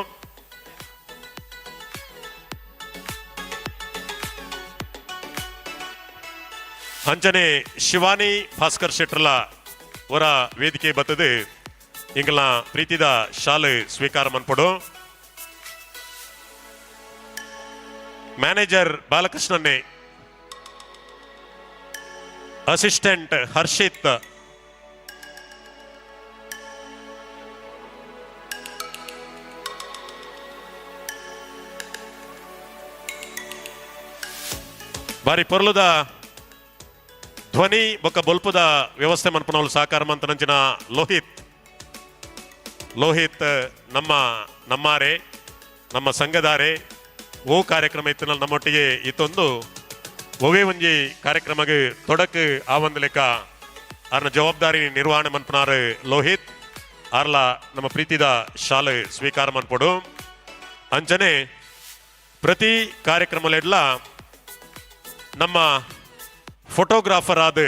ಅಂಜನೆ ಶಿವಾನಿ ಭಾಸ್ಕರ್ ಶೆಟ್ಟರ್ಲ ವರ ವೇದಿಕೆ ಬರ್ತದೆ ಇಂಗಲ ಪ್ರೀತಿದ ಶಾಲೆ ಸ್ವೀಕಾರ ಮನ್ಪಡು. ಮ್ಯಾನೇಜರ್ ಬಾಲಕೃಷ್ಣನ್ನೇ, ಅಸಿಸ್ಟೆಂಟ್ ಹರ್ಷಿತ್, ಬಾರಿ ಪೊರ್ಲುದ ಧ್ವನಿ ಬೊಕ್ಕ ಬೊಲ್ಪುದ ವ್ಯವಸ್ಥೆ ಮನ್ಪುನವಲು ಸಹಕಾರ ಮಂತನಂಚಿನ ಲೋಹಿತ್ ಲೋಹಿತ್ ನಮ್ಮ ನಮ್ಮಾರೆ ನಮ್ಮ ಸಂಘದಾರೆ ಓ ಕಾರ್ಯಕ್ರಮ ಇತ್ತಿನ ನಮ್ಮೊಟ್ಟಿಗೆ ಇತ್ತೊಂದು ಒವೇ ಒಂಜಿ ಕಾರ್ಯಕ್ರಮಕ್ಕೆ ತೊಡಕು ಆ ಒಂದು ಲೆಕ್ಕ ಆರ್ನ ಜವಾಬ್ದಾರಿ ನಿರ್ವಹಣೆ ಮನ್ಪುನಾರು ಲೋಹಿತ್ ಆರ್ಲ ನಮ್ಮ ಪ್ರೀತಿದ ಶಾಲೆ ಸ್ವೀಕಾರ ಮನ್ಪೊಡು. ಅಂಚನೆ ಪ್ರತಿ ಕಾರ್ಯಕ್ರಮಲೆಡ್ಲ ನಮ್ಮ ಫೋಟೋಗ್ರಾಫರ್ ಆದ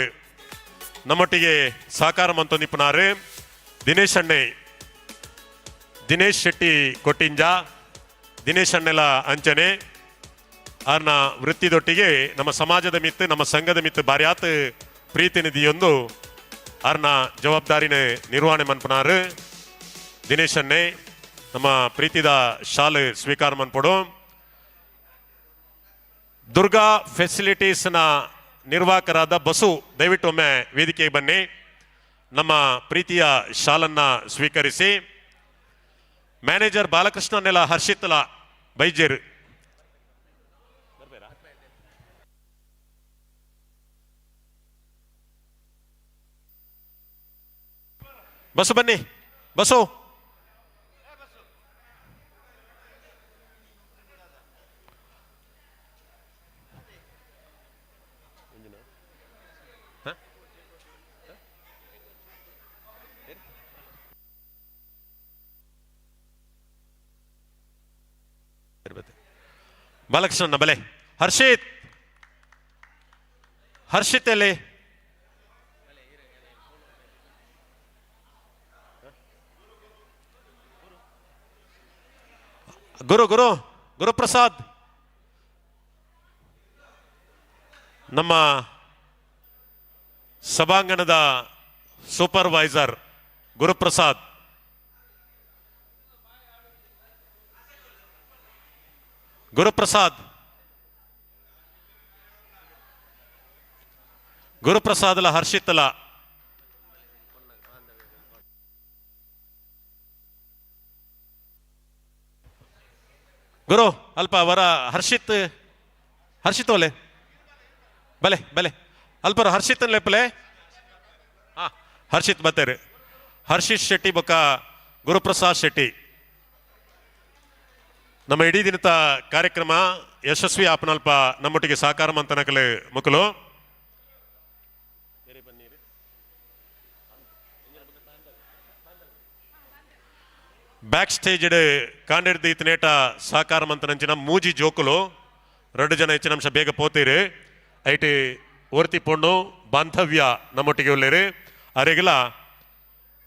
ನಮ್ಮೊಟ್ಟಿಗೆ ಸಹಕಾರ ಮಂತೊಂದಿಪ್ಪನಾರು ದಿನೇಶ್ ಅಣ್ಣೆ, ದಿನೇಶ್ ಶೆಟ್ಟಿ ಕೊಟ್ಟಿಂಜ, ದಿನೇಶ್ ಅಣ್ಣೆಲ ಅಂಚನೆ ಆರ್ನ ವೃತ್ತಿದೊಟ್ಟಿಗೆ ನಮ್ಮ ಸಮಾಜದ ಮಿತ್ತು ನಮ್ಮ ಸಂಘದ ಮಿತ್ತು ಬಾರ್ಯಾತ್ ಪ್ರೀತಿ ನಿಧಿಯೊಂದು ಆರ್ನ ಜವಾಬ್ದಾರಿನ ನಿರ್ವಹಣೆ ಮನ್ಪುನಾರು ದಿನೇಶ್ ಅಣ್ಣೆ ನಮ್ಮ ಪ್ರೀತಿದ ಶಾಲೆ ಸ್ವೀಕಾರ ಮನ್ಪೊಡು. ದುರ್ಗಾ ಫೆಸಿಲಿಟೀಸ್ನ ನಿರ್ವಾಹಕರಾದ ಬಸು ದಯವಿಟ್ಟು ಒಮ್ಮೆ ವೇದಿಕೆಗೆ ಬನ್ನಿ, ನಮ್ಮ ಪ್ರೀತಿಯ ಶಾಲನ್ನು ಸ್ವೀಕರಿಸಿ. ಮ್ಯಾನೇಜರ್ ಬಾಲಕೃಷ್ಣ ನೆಲ ಹರ್ಷಿತ್ಲ ಬೈಜೇರು. ಬಸ್ಸು ಬನ್ನಿ, ಬಸ್ಸು. ಬಾಲಕೃಷ್ಣನ ಬಲೆ. ಹರ್ಷಿತ್, ಹರ್ಷಿತ್ ಎಲ್ಲಿ? ಗುರು ಗುರು ಗುರುಪ್ರಸಾದ್ ನಮ್ಮ ಸಭಾಂಗಣದ ಸೂಪರ್ವೈಸರ್ ಗುರುಪ್ರಸಾದ್. ಗುರುಪ್ರಸಾದ್, ಗುರುಪ್ರಸಾದ್ಲ ಹರ್ಷಿತ್ಲ. ಗುರು ಅಲ್ಪ ವರ ಹರ್ಷಿತ್, ಹರ್ಷಿತ್ ಓಲೆ ಬಲೆ ಬಲೆ ಅಲ್ಪರ ಹರ್ಷಿತ್ ಲೆಪ್ಪಲೆ. ಹಾ ಹರ್ಷಿತ್ ಬತ್ತೇರಿ. ಹರ್ಷಿತ್ ಶೆಟ್ಟಿ ಬೊಕ್ಕ ಗುರುಪ್ರಸಾದ್ ಶೆಟ್ಟಿ. ನಮ್ಮ ಇಡೀ ದಿನದ ಕಾರ್ಯಕ್ರಮ ಯಶಸ್ವಿ ಆಪನಲ್ಪ ನಮ್ಮೊಟ್ಟಿಗೆ ಸಹಕಾರ ಮಂತನಕಲೆ ಮುಕುಲು. ಬ್ಯಾಕ್ ಸ್ಟೇಜ್ ಕಾಂಡೆಡ್ದು ಇತ್ತನೇಟ ಸಹಕಾರ ಮಂತನಂಚಿನ ಮೂಜಿ ಜೋಕುಲು 2 ಜನ ಹೆಚ್ಚಿನ ಅಂಶ ಬೇಗ ಪೋತೀರಿ. ಐಟಿ ಓರ್ತಿ ಪೊಣ್ಣು ಬಾಂಧವ್ಯ ನಮ್ಮೊಟ್ಟಿಗೆ ಉಳ್ಳೇರಿ. ಅರೆಗಲ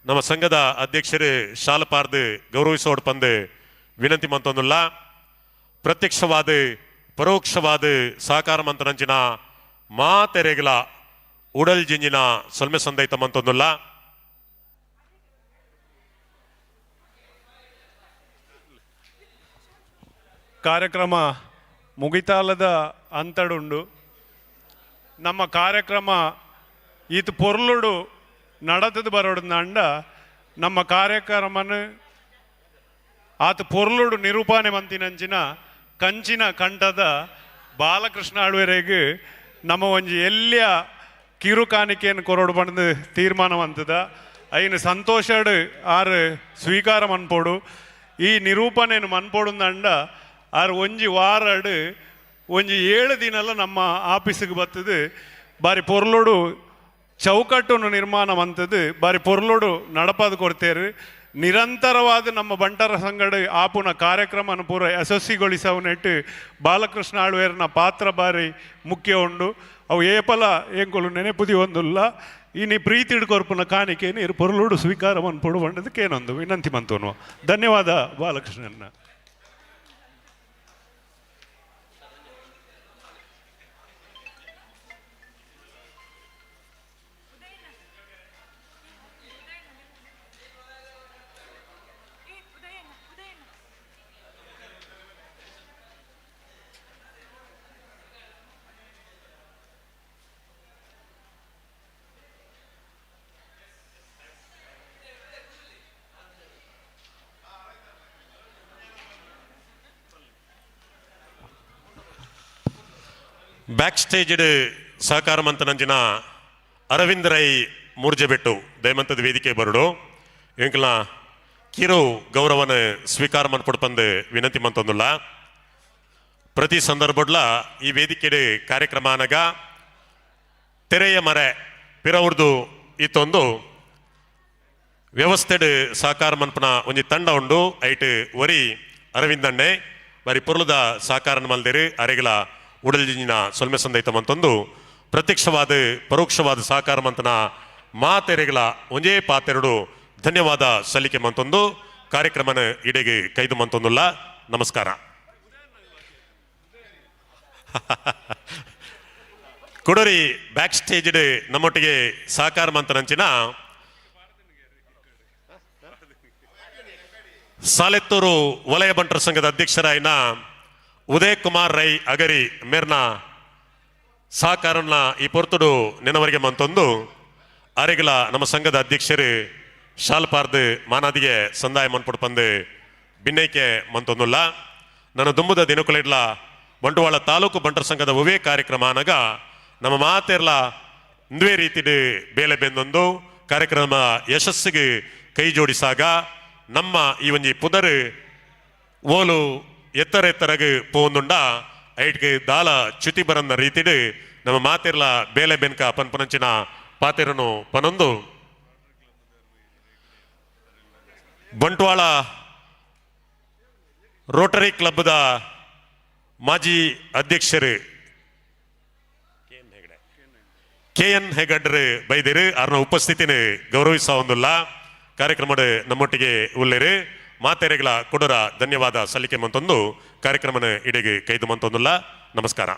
ನಮ್ಮ ಸಂಘದ ಅಧ್ಯಕ್ಷರು ಶಾಲಪಾರ್ದು ಗೌರವಿಸೋಡ್ ಪಂದು ವಿನಂತಿ ಮಂತೊಂದುಲ್ಲ. ಪ್ರತ್ಯಕ್ಷವಾದ ಪರೋಕ್ಷವಾದ ಸಹಕಾರ ಮಂತನಂಚಿನ ಮಾತೆರೆಗಲ ಉಡಲ್ ಜಿಂಜಿನ ಸೊಲ್ಮೆ ಸಂದೈತ ಮಂತೊಂದುಲ್ಲ. ಕಾರ್ಯಕ್ರಮ ಮುಗಿತಾಲದ ಅಂತಡುಂಡು. ನಮ್ಮ ಕಾರ್ಯಕ್ರಮ ಈತ ಪೊರ್ಲುಡು ನಡತದ ಬರೋಡ್ದಂಡ ನಮ್ಮ ಕಾರ್ಯಕ್ರಮನ ಆತ ಪೊರ್ಲುಡು ನಿರೂಪಣೆ ಮಂತಿನಂಚಿನ ಕಂಚಿನ ಕಂಠದ ಬಾಲಕೃಷ್ಣ ಆಳ್ವೆರೆಗ್ ನಮ್ಮ ಒಂಜಿ ಎಲ್ಲಿಯ ಕಿರುಕಾಣಿಕೆಯನ್ನು ಕೊರಡು ಬಂದು ತೀರ್ಮಾನವಂತದ ಐನು ಸಂತೋಷಡ್ ಆರು ಸ್ವೀಕಾರ ಮನ್ಪೋಡು. ಈ ನಿರೂಪಣೆಯನ್ನು ಮನ್ಪೋಡುಂದಂಡ ಆರು ಒಂಜಿ ವಾರಡು ಒಂಜಿ 7 ದಿನಲ್ಲ ನಮ್ಮ ಆಫೀಸಿಗೆ ಬರ್ತದೆ. ಬಾರಿ ಪೊರ್ಲುಡು ಚೌಕಟ್ಟನ್ನು ನಿರ್ಮಾಣ ಮಂತದ್ದು ಬಾರಿ ಪೊರ್ಲುಡು ನಡಪಾದ ಕೊಡ್ತೇರು. ನಿರಂತರವಾದ ನಮ್ಮ ಬಂಟರ ಸಂಗಡ ಆಪುನ ಕಾರ್ಯಕ್ರಮನ ಪೂರ ಯಶಸ್ವಿಗೊಳಿಸವನೆಟ್ಟು ಬಾಲಕೃಷ್ಣ ಆಳ್ವೇರ್ನ ಪಾತ್ರ ಬಾರಿ ಮುಖ್ಯ ಉಂಡು. ಅವು ಏಪಲ ಎಂಕೊಲು ನೆನೆಪುದಿ ಒಂದುಲ್ಲ. ಇನಿ ಪ್ರೀತಿ ಹಿಡ್ಕೊರ್ಪುನ ಕಾಣಿಕೆಯನ್ನು ಇರು ಪೊರ್ಲುಡು ಸ್ವೀಕಾರ ಮನ್ಪೊಡು ಬಂಡದಕ್ಕೇನೊಂದು ವಿನಂತಿ ಮಂತೋನು. ಧನ್ಯವಾದ ಬಾಲಕೃಷ್ಣನ್ನ. ಬ್ಯಾಕ್ ಸ್ಟೇಜ್ ಸಹಕಾರ ಮಂತನಂಚಿನ ಅರವಿಂದ್ ರೈ ಮೂರ್ಜೆಬೆಟ್ಟು ದಯಮಂತದ ವೇದಿಕೆ ಬರಡು ಎಂಕಲ್ನ ಕಿರು ಗೌರವನ ಸ್ವೀಕಾರ ಮನ್ಪೊಡ್ಪಂದು ವಿನಂತಿ ಮಂತೊಂದುಲ್ಲ. ಪ್ರತಿ ಸಂದರ್ಭಡ್ಲ ಈ ವೇದಿಕೆ ಕಾರ್ಯಕ್ರಮ ಅನಗ ತೆರೆಯ ಮರೆ ಪಿರವುರ್ದು ಇತ್ತೊಂದು ವ್ಯವಸ್ಥೆಡ್ ಸಹಕಾರ ಮನ್ಪನ ಒಂಜಿ ತಂಡ ಉಂಡು. ಐಟ್ ಒರಿ ಅರವಿಂದಣ್ಣೆ ಬರಿ ಪೊರ್ಲುದ ಸಹಕಾರ ಮಲ್ದಿರು ಅರೆಗಲ ಉಡಲ್ಜಿನ ಸೊಲ್ಮೆ ಸಂದೈತ ಮಂತೊಂದು ಪ್ರತ್ಯಕ್ಷವಾದ ಪರೋಕ್ಷವಾದ ಸಹಕಾರ ಮಂತನ ಮಾತೆರೆಗಳ ಒಂಜೇ ಪಾತೆರಡು ಧನ್ಯವಾದ ಸಲ್ಲಿಕೆ ಮಂತೊಂದು ಕಾರ್ಯಕ್ರಮನ ಇಡೆಗೆ ಕೈದು ಮಂತೊಂದುಲ್ಲ. ನಮಸ್ಕಾರ. ಕುಡರಿ ಬ್ಯಾಕ್ ಸ್ಟೇಜ್ ನಮ್ಮೊಟ್ಟಿಗೆ ಸಹಕಾರ ಮಂತನಂಚಿನ ಸಾಲೆತ್ತೂರು ವಲಯ ಬಂಟರ ಸಂಘದ ಅಧ್ಯಕ್ಷರಾಯಿನ ಉದಯ್ ಕುಮಾರ್ ರೈ ಅಗರಿ ಮೇರ್ನ ಸಹಕಾರನ್ನ ಈ ಪೊರ್ತುಡು ನೆನವರಿಗೆ ಮಂತೊಂದು ಅರೆಗಲ ನಮ್ಮ ಸಂಘದ ಅಧ್ಯಕ್ಷರು ಶಾಲ್ಪಾರ್ದು ಮಾನಾದಿಗೆ ಸಂದಾಯ ಮನ್ಪುಡು ಪಂದು ಬಿನ್ನೈಕೆ ಮಂತೊಂದುಲ್ಲ. ನನ್ನ ದುಂಬುದ ದಿನಕುಲಿಡ್ಲ ಬಂಟ್ವಾಳ ತಾಲೂಕು ಬಂಟರ ಸಂಘದ ಒವೇ ಕಾರ್ಯಕ್ರಮ ಅನಗ ನಮ್ಮ ಮಾತೆರ್ಲ ಇಂದುವೇ ರೀತಿಡು ಬೇಲೆ ಬೆಂದೊಂದು ಕಾರ್ಯಕ್ರಮ ಯಶಸ್ಸಿಗೆ ಕೈ ಜೋಡಿಸಾಗ ನಮ್ಮ ಈ ಒಂಜಿ ಪುದರು ಓಲು ಎತ್ತರ ಎತ್ತರಗ್ ಪೋಂದುಂಡ ಐಟ್ಗೆ ದಾಲ ಚ್ಯುತಿ ಬರಂದ ರೀತಿಡು ನಮ್ಮ ಮಾತೆರ್ಲ ಬೇಲೆ ಬೆನ್ಕ ಪನ್ಪನಂಚಿನ ಪಾತೆರನು ಪನೊಂದು ಬಂಟ್ವಾಳ ರೋಟರಿ ಕ್ಲಬ್ದ ಮಾಜಿ ಅಧ್ಯಕ್ಷರು ಕೆ ಎನ್ ಹೆಗಡ್ರು ಬೈದಿರು ಅವರ ಉಪಸ್ಥಿತಿನ ಗೌರವಿಸ ಒಂದುಲ್ಲ ಕಾರ್ಯಕ್ರಮದ ನಮ್ಮೊಟ್ಟಿಗೆ ಉಲ್ಲೇರು ಮಾತೆರೆಗಳ ಕೊಡರ ಧನ್ಯವಾದ ಸಲ್ಲಿಕೆ ಮಂತೊಂದು ಕಾರ್ಯಕ್ರಮನ ಇಡೆಗೆ ಕೈದು ಮಂತೊಂದುಲ್ಲ. ನಮಸ್ಕಾರ.